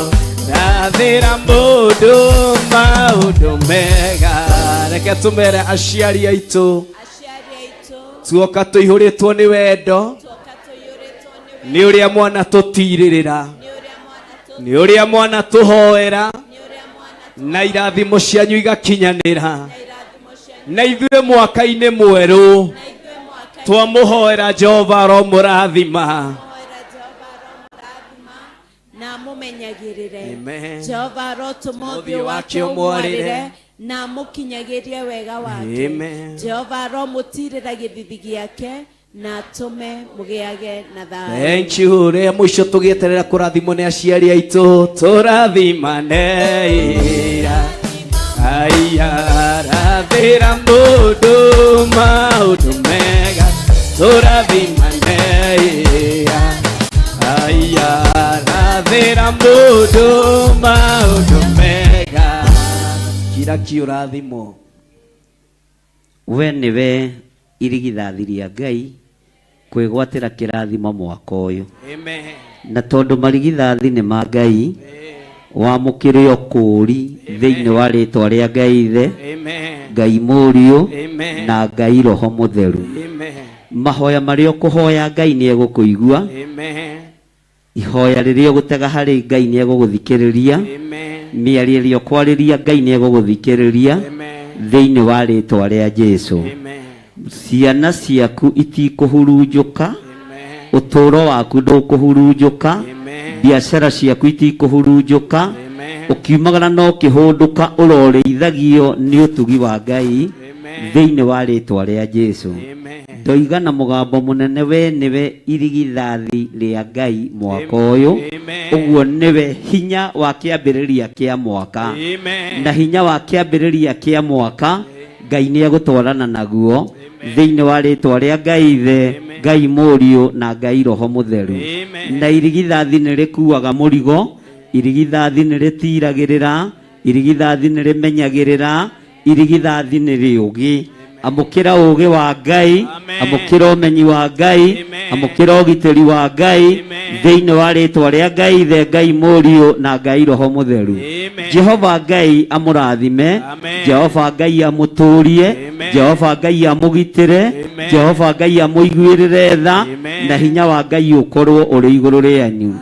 Speaker 5: rathĩra mũndũ maũndũ mega. Reke tũmere aciari aitũ tuoka tũihũrĩtwo nĩ wendo Nĩ ũrĩa mwana tũtirĩrĩra, nĩ ũrĩa mwana tũhoera, na irathimo cianyu igakinyanĩra. Na ithuĩ mwaka-inĩ mwerũ twamũhoera Jehova aromũrathima.
Speaker 4: Na amũmenyagĩrĩre.
Speaker 5: Amen.
Speaker 4: Jehova arotũma
Speaker 5: Ũthiũ
Speaker 4: ũthiũ
Speaker 5: wake
Speaker 4: wake
Speaker 5: ũmwarĩre.
Speaker 4: ũmwarĩre na amũkinyagĩrie wega wake.
Speaker 5: Amen.
Speaker 4: Jehova aromũtirĩra gĩthithi gĩake na atũme mũgĩage na thayũ.
Speaker 5: Thank you. Rĩa mũico tũgĩeterera kũrathimwo nĩ aciari aitũ, tũrathimane aya rathĩra mũndũ maũndũ mega, tũrathimane aya rathĩra mũndũ maũndũ mega. Kira kĩũrathimwo.
Speaker 17: We nĩwe irigithathi rĩa Ngai kwĩgwatĩra kĩrathimo mwaka ũyũ.
Speaker 5: Amen.
Speaker 17: Na tondũ marigithathi nĩ ma Ngai, wamũkĩre ũkũũri thĩinĩ wa rĩtwa rĩa Ngai Ithe,
Speaker 5: Amen.
Speaker 17: Ngai Mũriũ,
Speaker 5: Amen.
Speaker 17: na Ngai Roho Mũtheru.
Speaker 5: Amen.
Speaker 17: Mahoya marĩa ũkũhoya Ngai nĩ egũkũigua.
Speaker 5: Amen.
Speaker 17: Ihoya rĩrĩa ũgũtega harĩ Ngai nĩ egũgũthikĩrĩria.
Speaker 5: Amen.
Speaker 17: Mĩario ĩrĩa ũkwarĩria Ngai nĩ egũgũthikĩrĩria thĩinĩ wa rĩtwa rĩa Jesu. Ciana ciaku itikũhurunjũka, ũtũũro waku ndũkũhurunjũka, biacara ciaku itikũhurunjũka, ũkiumagara na ũkĩhũndũka ũrorĩithagio nĩ ũtugi wa Ngai thĩinĩ wa rĩtwa rĩa Jesu. Ndoiga na mũgambo mũnene, we nĩwe irigithathi rĩa Ngai mwaka ũyũ. Ũguo nĩwe hinya wa kĩambĩrĩria kĩa mwaka, na hinya wa kĩambĩrĩria kĩa mwaka Ngai nĩ egũtwarana naguo thĩinĩ wa rĩtwa rĩa Ngai Ithe, Ngai Mũriũ na Ngai Roho Mũtheru. Na irigithathi nĩ rĩkuaga mũrigo, irigithathi nĩ rĩtiragĩrĩra, irigithathi nĩ rĩmenyagĩrĩra, irigithathi nĩ rĩũgĩ. Amũkĩra ũũgĩ wa Ngai, amũkĩra ũmenyi wa Ngai, amũkĩra ũgitĩri wa Ngai thĩinĩ wa rĩtwa rĩa Ngai Ithe, Ngai Mũriũ na Ngai Roho Mũtheru. Jehova Ngai amũrathime, Jehova Ngai amũtũrie, Jehova Ngai amũgitĩre, Jehova Ngai amũiguĩrĩre tha, na hinya wa Ngai ũkorwo ũrĩ igũrũ rĩanyu.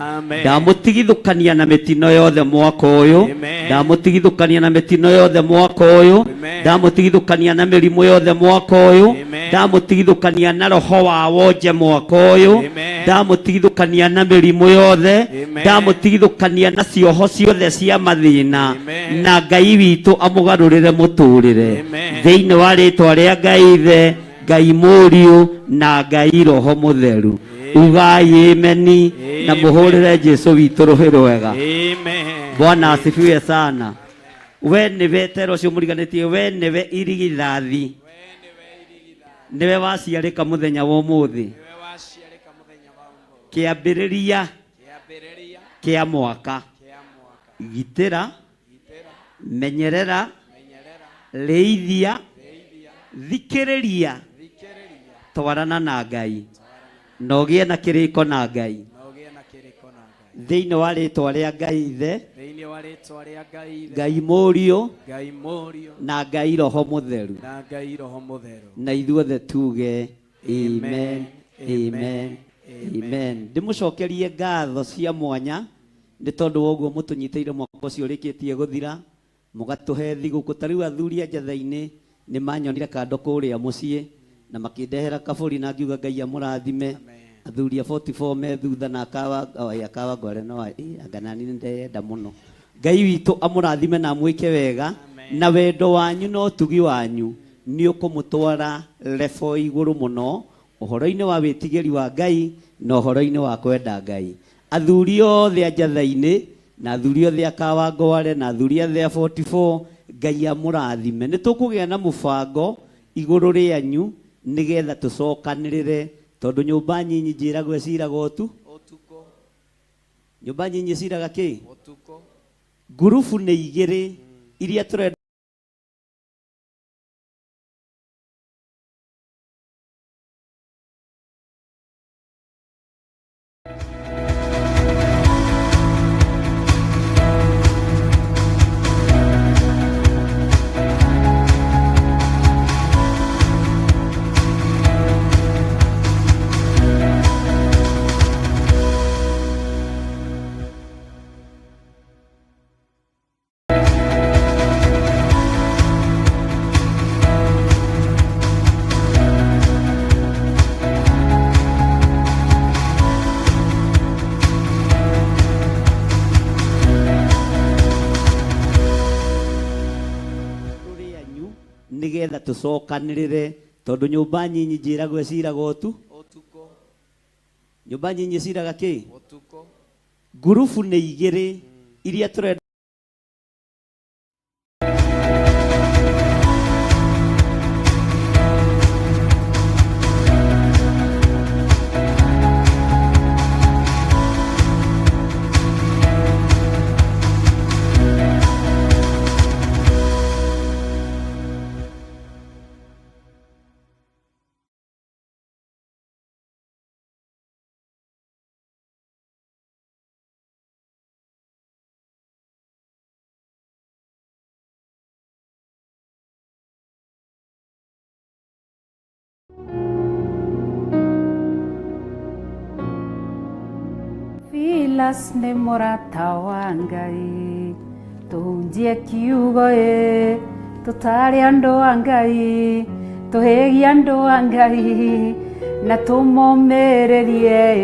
Speaker 17: Ndamũtigithũkania na mĩtino yothe mwaka ũyũ, ndamũtigithũkania na mĩtino yothe mwaka ũyũ, ndamũtigithũkania na mĩrimũ yothe mwaka ũyũ, ndamũtigithũkania na roho wa wonje mwaka ũyũ, ndamũtigithũkania na mĩrimũ yothe, ndamũtigithũkania na cioho ciothe cia mathĩna, na Ngai witũ amũgarũrĩre mũtũrĩre thĩinĩ wa rĩtwa rĩa Ngai Ithe, Ngai Mũriũ na Ngai Roho Mũtheru. Ugai ameni na mũhũrĩre Jesu witũ rũhĩ rwega. Bwana asifiwe sana. We nĩwe tero ũcio mũriganĩtie, we nĩwe irigithathi, nĩwe waciarĩka mũthenya wa ũmũthĩ, kĩambĩrĩria kĩa mwaka. Gitĩra, menyerera, rĩithia, thikĩrĩria, twarana na Ngai, na ũgĩe na kĩrĩko na Ngai thĩinĩ wa rĩtwa rĩa Ngai Ithe,
Speaker 5: Thĩinĩ wa rĩtwa rĩa Ngai Ithe,
Speaker 17: Ngai Mũriũ
Speaker 5: Ngai Mũriũ
Speaker 17: na Ngai Roho Mũtheru.
Speaker 5: na Ngai Roho Mũtheru.
Speaker 17: Na ithuothe tuge amen, amen, amen. Ndĩmũcokerie ngatho cia mwanya nĩ tondũ wa ũguo mũtũnyitĩire mwaka ũcio ũrĩkĩtie gũthira, mũgatũhe thigũkũ. Ta rĩu athuri a Njatha-inĩ nĩ manyonire kando kũrĩa mũciĩ na makĩndehera kabũri na ngiuga Ngai amũrathime. Athuri a 44 me thutha na akawa akawa ngware no anga nani nĩ ndeyenda mũno. Ngai witũ amũrathime na amwĩke wega, na wendo wanyu na ũtugi wanyu nĩ ũkũmũtwara level igũrũ mũno ũhoro-inĩ wa wĩtigĩri wa Ngai na ũhoro-inĩ wa kwenda Ngai. Athuri othe a Njatha-inĩ na athuri othe a Kawangware na athuri othe a 44, Ngai amũrathime. Nĩ tũkũgĩa na mũbango igũrũ rĩanyu nĩgetha tũcokanĩrĩre, tondũ nyũmba nyinyi njĩragwo ĩciraga ũtu. Nyũmba nyinyi ĩciraga kĩ? Ngurubu nĩ igĩrĩ iria tũrenda Nĩgetha tũcokanĩrĩre tondũ nyũmba nyinyi njĩragwo ĩciraga ũtu nyũmba nyinyi ĩciraga kĩ ngurubu nĩ igĩrĩ iria tũrenda.
Speaker 15: Filas nĩ mũrata wa Ngai, tũhunjie kiugo ĩ, tũtare andũ a Ngai, tũhĩgie andũ a Ngai, na tũmomĩrĩrie ĩ,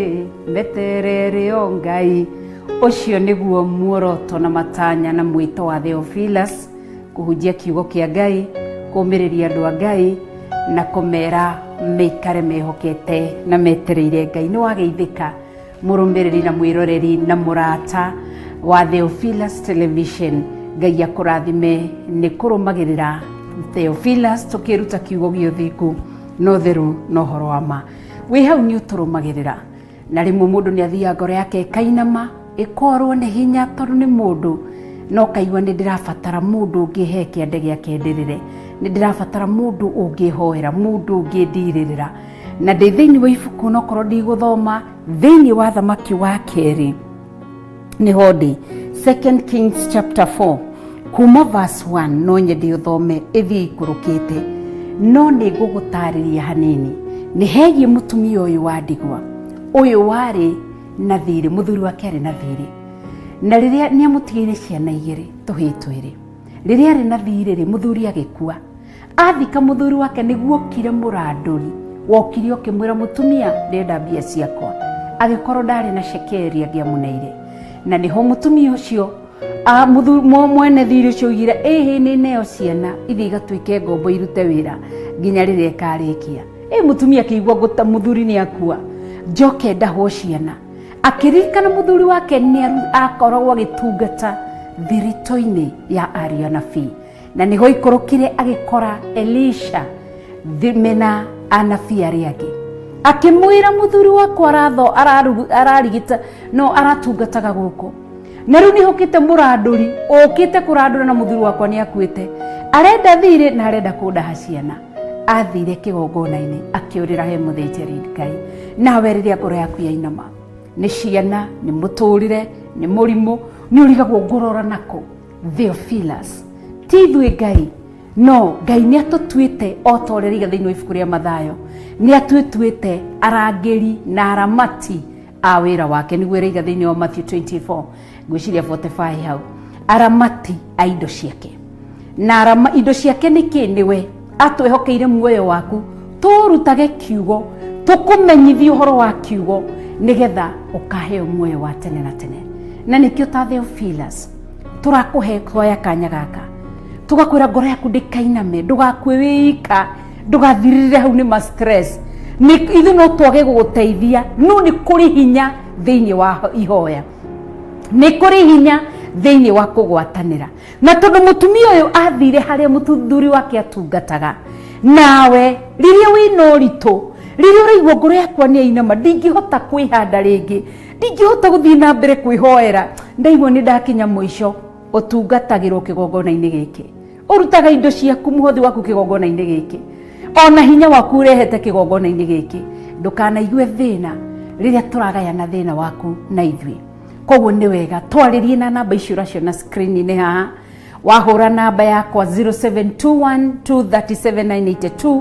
Speaker 15: meterere o Ngai. Ũcio nĩguo muoroto na matanya na mwĩto wa Theophilus, kũhunjia kiugo kĩa Ngai, kũmĩrĩria andũ a Ngai, na kũmera meikare mehokete na metereire Ngai. Nĩ wageithĩka mũrũmĩrĩri na mwĩroreri na mũrata wa Theophilus Television. Ngai akũrathime nĩ kũrũmagĩrĩra Theophilus tũkĩruta kiugo gĩa ũthingu na ũtheru na ũhoro wa ma. Wĩ hau nĩ ũtũrũmagĩrĩra na rĩmwe mũndũ nĩ athiaga ngoro yake ĩkainama ĩkorwo nĩ hinya tondũ nĩ mũndũ no kaigua nĩ ndĩrabatara mũndũ ũngĩhe kĩande gĩake ndĩrĩre, nĩ ndĩrabatara mũndũ ũngĩhoera, mũndũ ũngĩndirĩrĩra. Na ndĩ thĩinĩ wa ibuku nokorwo ndigũthoma thĩinĩ wa Thamaki wa kerĩ nĩho ndĩ, Second Kings chapter 4 kuma verse 1, no nyende ũthome ĩthiĩ ikũrũkĩte, no nĩ ngũgũtarĩria hanini nĩ hegiĩ mũtumia ũyũ wa ndigwa ũyũ warĩ na thirĩ, mũthuri wake arĩ na thirĩ, na rĩrĩa nĩ amũtigĩire ciana igĩrĩ tũhĩĩ twĩrĩ. Rĩrĩa arĩ na thirĩ rĩ, mũthuri agĩkua. Athika mũthuri wake nĩguo okire mũrandũri wokire ũkĩmwĩra mũtumia ndĩrenda mbia ciakwa, agĩkorwo ndarĩ na cekeri angĩamũneire. Na nĩho mũtumia ũcio mwene thirĩ ũcio oigire ĩhĩ nĩ neo ciana ithiĩ igatuĩke ngombo irute wĩra nginya rĩrĩa ĩkarĩkia. Ĩ mũtumia akĩigua ngũta mũthuri nĩ akua, njoke ndahwo ciana. Akĩririkana mũthuri wake nĩ akoragwo agĩtungata thiritũ-inĩ ya ariũ anabii, na nĩho ikũrũkire agĩkora Elisha mena anabii arĩa angĩ. Akĩmwĩra mũthuri wakwa ararigita no aratungataga gũkũ, na rĩu nĩhũkĩte mũrandũri ũkĩte kũrandũra na mũthuri wakwa nĩ akuĩte, arenda thirĩ na arenda kũndaha ciana. Athire kĩgongona-inĩ akĩũrĩra he mũthĩnjĩri Ngai. Nawe rĩrĩa ngoro yaku yainama nĩ ciana, nĩ mũtũrĩre, nĩ mũrimũ, nĩ ũrigagwo ngũrora nako. Theophilus, ti ithuĩ Ngai, no Ngai nĩ atũtuĩte o ta ũrĩa rĩiga thĩinĩ wa ibuku rĩa Mathayo, nĩ atũtuĩte arangĩri na aramati a wĩra wake, nĩguo ĩraiga thĩinĩ wa Matthew 24 ngwĩciria 45 hau, aramati a indo ciake. Na indo ciake nĩ kĩ? Nĩwe atwĩhokeire muoyo waku, tũrutage kiugo, tũkũmenyithie ũhoro wa kiugo nĩgetha ũkaheo muoyo wa tene na tene. Na nĩkĩo ta Theophilus tũrakũhe hoya kanya gaka, tũgakwĩra ngoro yaku ndĩkainame, ndũgakue wĩika, ndũgathirĩrĩre hau nĩ ma stress. Ithuĩ no twage gũgũteithia, no nĩ kũrĩ hinya thĩinĩ wa ihoya, nĩ kũrĩ hinya thĩinĩ wa kũgwatanĩra. Na tondũ mũtumia ũyũ athire harĩa mũthuri wake atungataga, nawe rĩrĩa wĩna ũritũ, rĩrĩa ũraigua ngoro yakwa nĩ yainama, ndingĩhota kwĩhanda rĩngĩ, ndingĩhota gũthiĩ na mbere kwĩhoera, ndaigua nĩ ndakinya mũico, ũtungatagĩrwo kĩgongona-inĩ gĩkĩ, ũrutaga indo ciaku, mũhothi waku kĩgongona-inĩ gĩkĩ, ona hinya waku ũrehete kĩgongona-inĩ gĩkĩ. Ndũkanaigue thĩna rĩrĩa tũragayana thĩna waku na ithuĩ. Koguo nĩ wega twarĩrie na namba icio ũraciona screen-inĩ haha. Wahũra namba yakwa 0721237982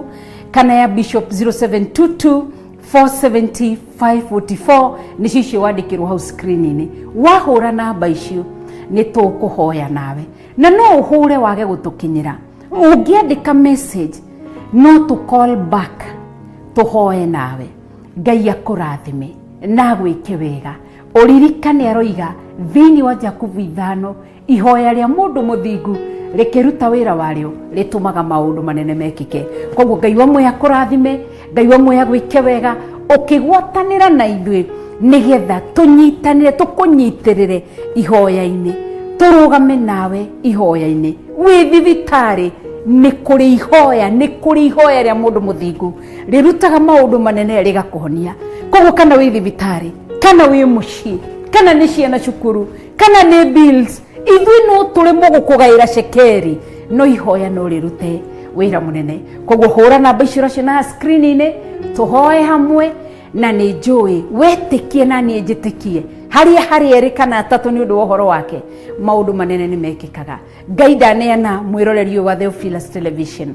Speaker 15: kana ya Bishop 0722470544, nĩcio icio wandĩkĩrwo hau screen-inĩ. Wahũra namba icio nĩ tũkũhoya nawe, na no ũhũre wage gũtũkinyĩra. Ũngĩandĩka message no tũ call back tũhoe nawe. Ngai akũrathime na agwĩke wega. Ũririkane aroiga thĩinĩ wa Jakubu 5, ihoya rĩa mũndũ mũthingu
Speaker 8: Rĩkĩruta wĩra warĩo, rĩtũmaga maũndũ manene mekĩke. Koguo Ngai wa muoyo akũrathime, Ngai wa muoyo agwĩke wega, ũkĩgwatanĩra na ithuĩ nĩgetha tũnyitanĩre, tũkũnyitĩrĩre ihoya-inĩ, tũrũgame nawe ihoya-inĩ. Wĩ thibitarĩ nĩ kũrĩ ihoya, nĩ kũrĩ ihoya rĩa mũndũ mũthingu rĩrutaga maũndũ manene rĩgakũhonia. Koguo kana wĩ thibitarĩ, kana wĩ mũciĩ, kana nĩ ciana cukuru, kana nĩ bills, ithuĩ no tũremwo gũkũgaĩra cekeri, no ihoya no rĩrute wĩra mũnene. Koguo hũra namba icio ũraciona screen-inĩ, tũhoe hamwe, na nĩ njũĩ wetĩkie na niĩ njĩtĩkie, harĩa harĩ erĩ kana atatũ nĩ ũndũ wa ũhoro wake, maũndũ manene nĩ mekĩkaga. Ngai ndaneana mwĩroreri ũyũ wa Theophilus Television,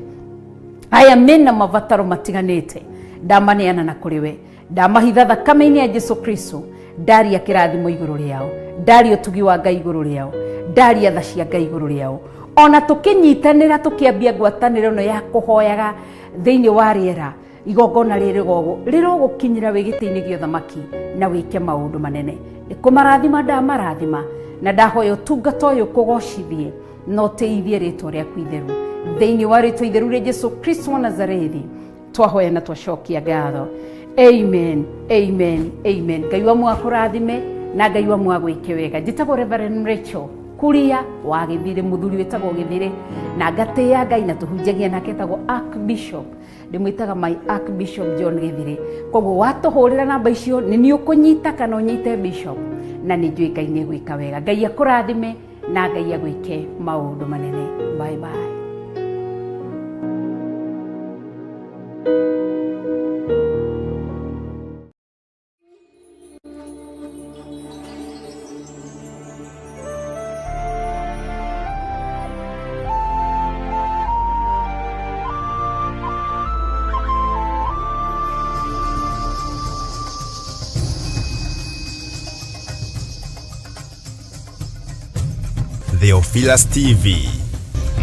Speaker 8: aya mena mabataro matiganĩte, ndamaneana na kũrĩ we, ndamahitha thakame-inĩ ya Jesu Kristo, ndaria kĩrathimo igũrũ rĩao, ndaria ũtugi wa Ngai igũrũ rĩao, ndaria tha cia Ngai igũrũ rĩao. Ona tũkĩnyitanĩra, tũkĩambia ngwatanĩro ĩno ya kũhoyaga thĩinĩ wa rĩera, igongona rĩrĩ gogo rĩrogũkinyĩra wĩ gĩtĩ-inĩ gĩa ũthamaki na wĩke maũndũ manene. Nĩ kũmarathima ndamarathima, na ndahoya ũtungata ũyũ kũgocithie na ũtĩithie rĩtwa rĩaku itheru. Thĩinĩ wa rĩtwa itheru rĩa Jesu Kristo wa Nazarethi twahoya na twacokia ngatho. Amen, amen, amen. Ngai wa muoyo akũrathime na Ngai wa muoyo agwĩke wega. Njĩtagwo Reverend Rachel Kuria wa Gĩthirĩ, mũthuri wĩtagwo Gĩthirĩ, na ngatĩĩa Ngai na tũhunjagia nake, etagwo Archbishop, ndĩmwĩtaga my Archbishop John Gĩthirĩ. Koguo watũhũrĩra namba icio nĩ niĩ ũkũnyita kana ũnyite Bishop, na nĩ njũĩ Ngai nĩ egwĩka wega. Ngai akũrathime na Ngai agwĩke maũndũ manene. Bye bye.
Speaker 14: Theophilus TV,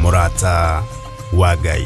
Speaker 14: mũrata wa Ngai.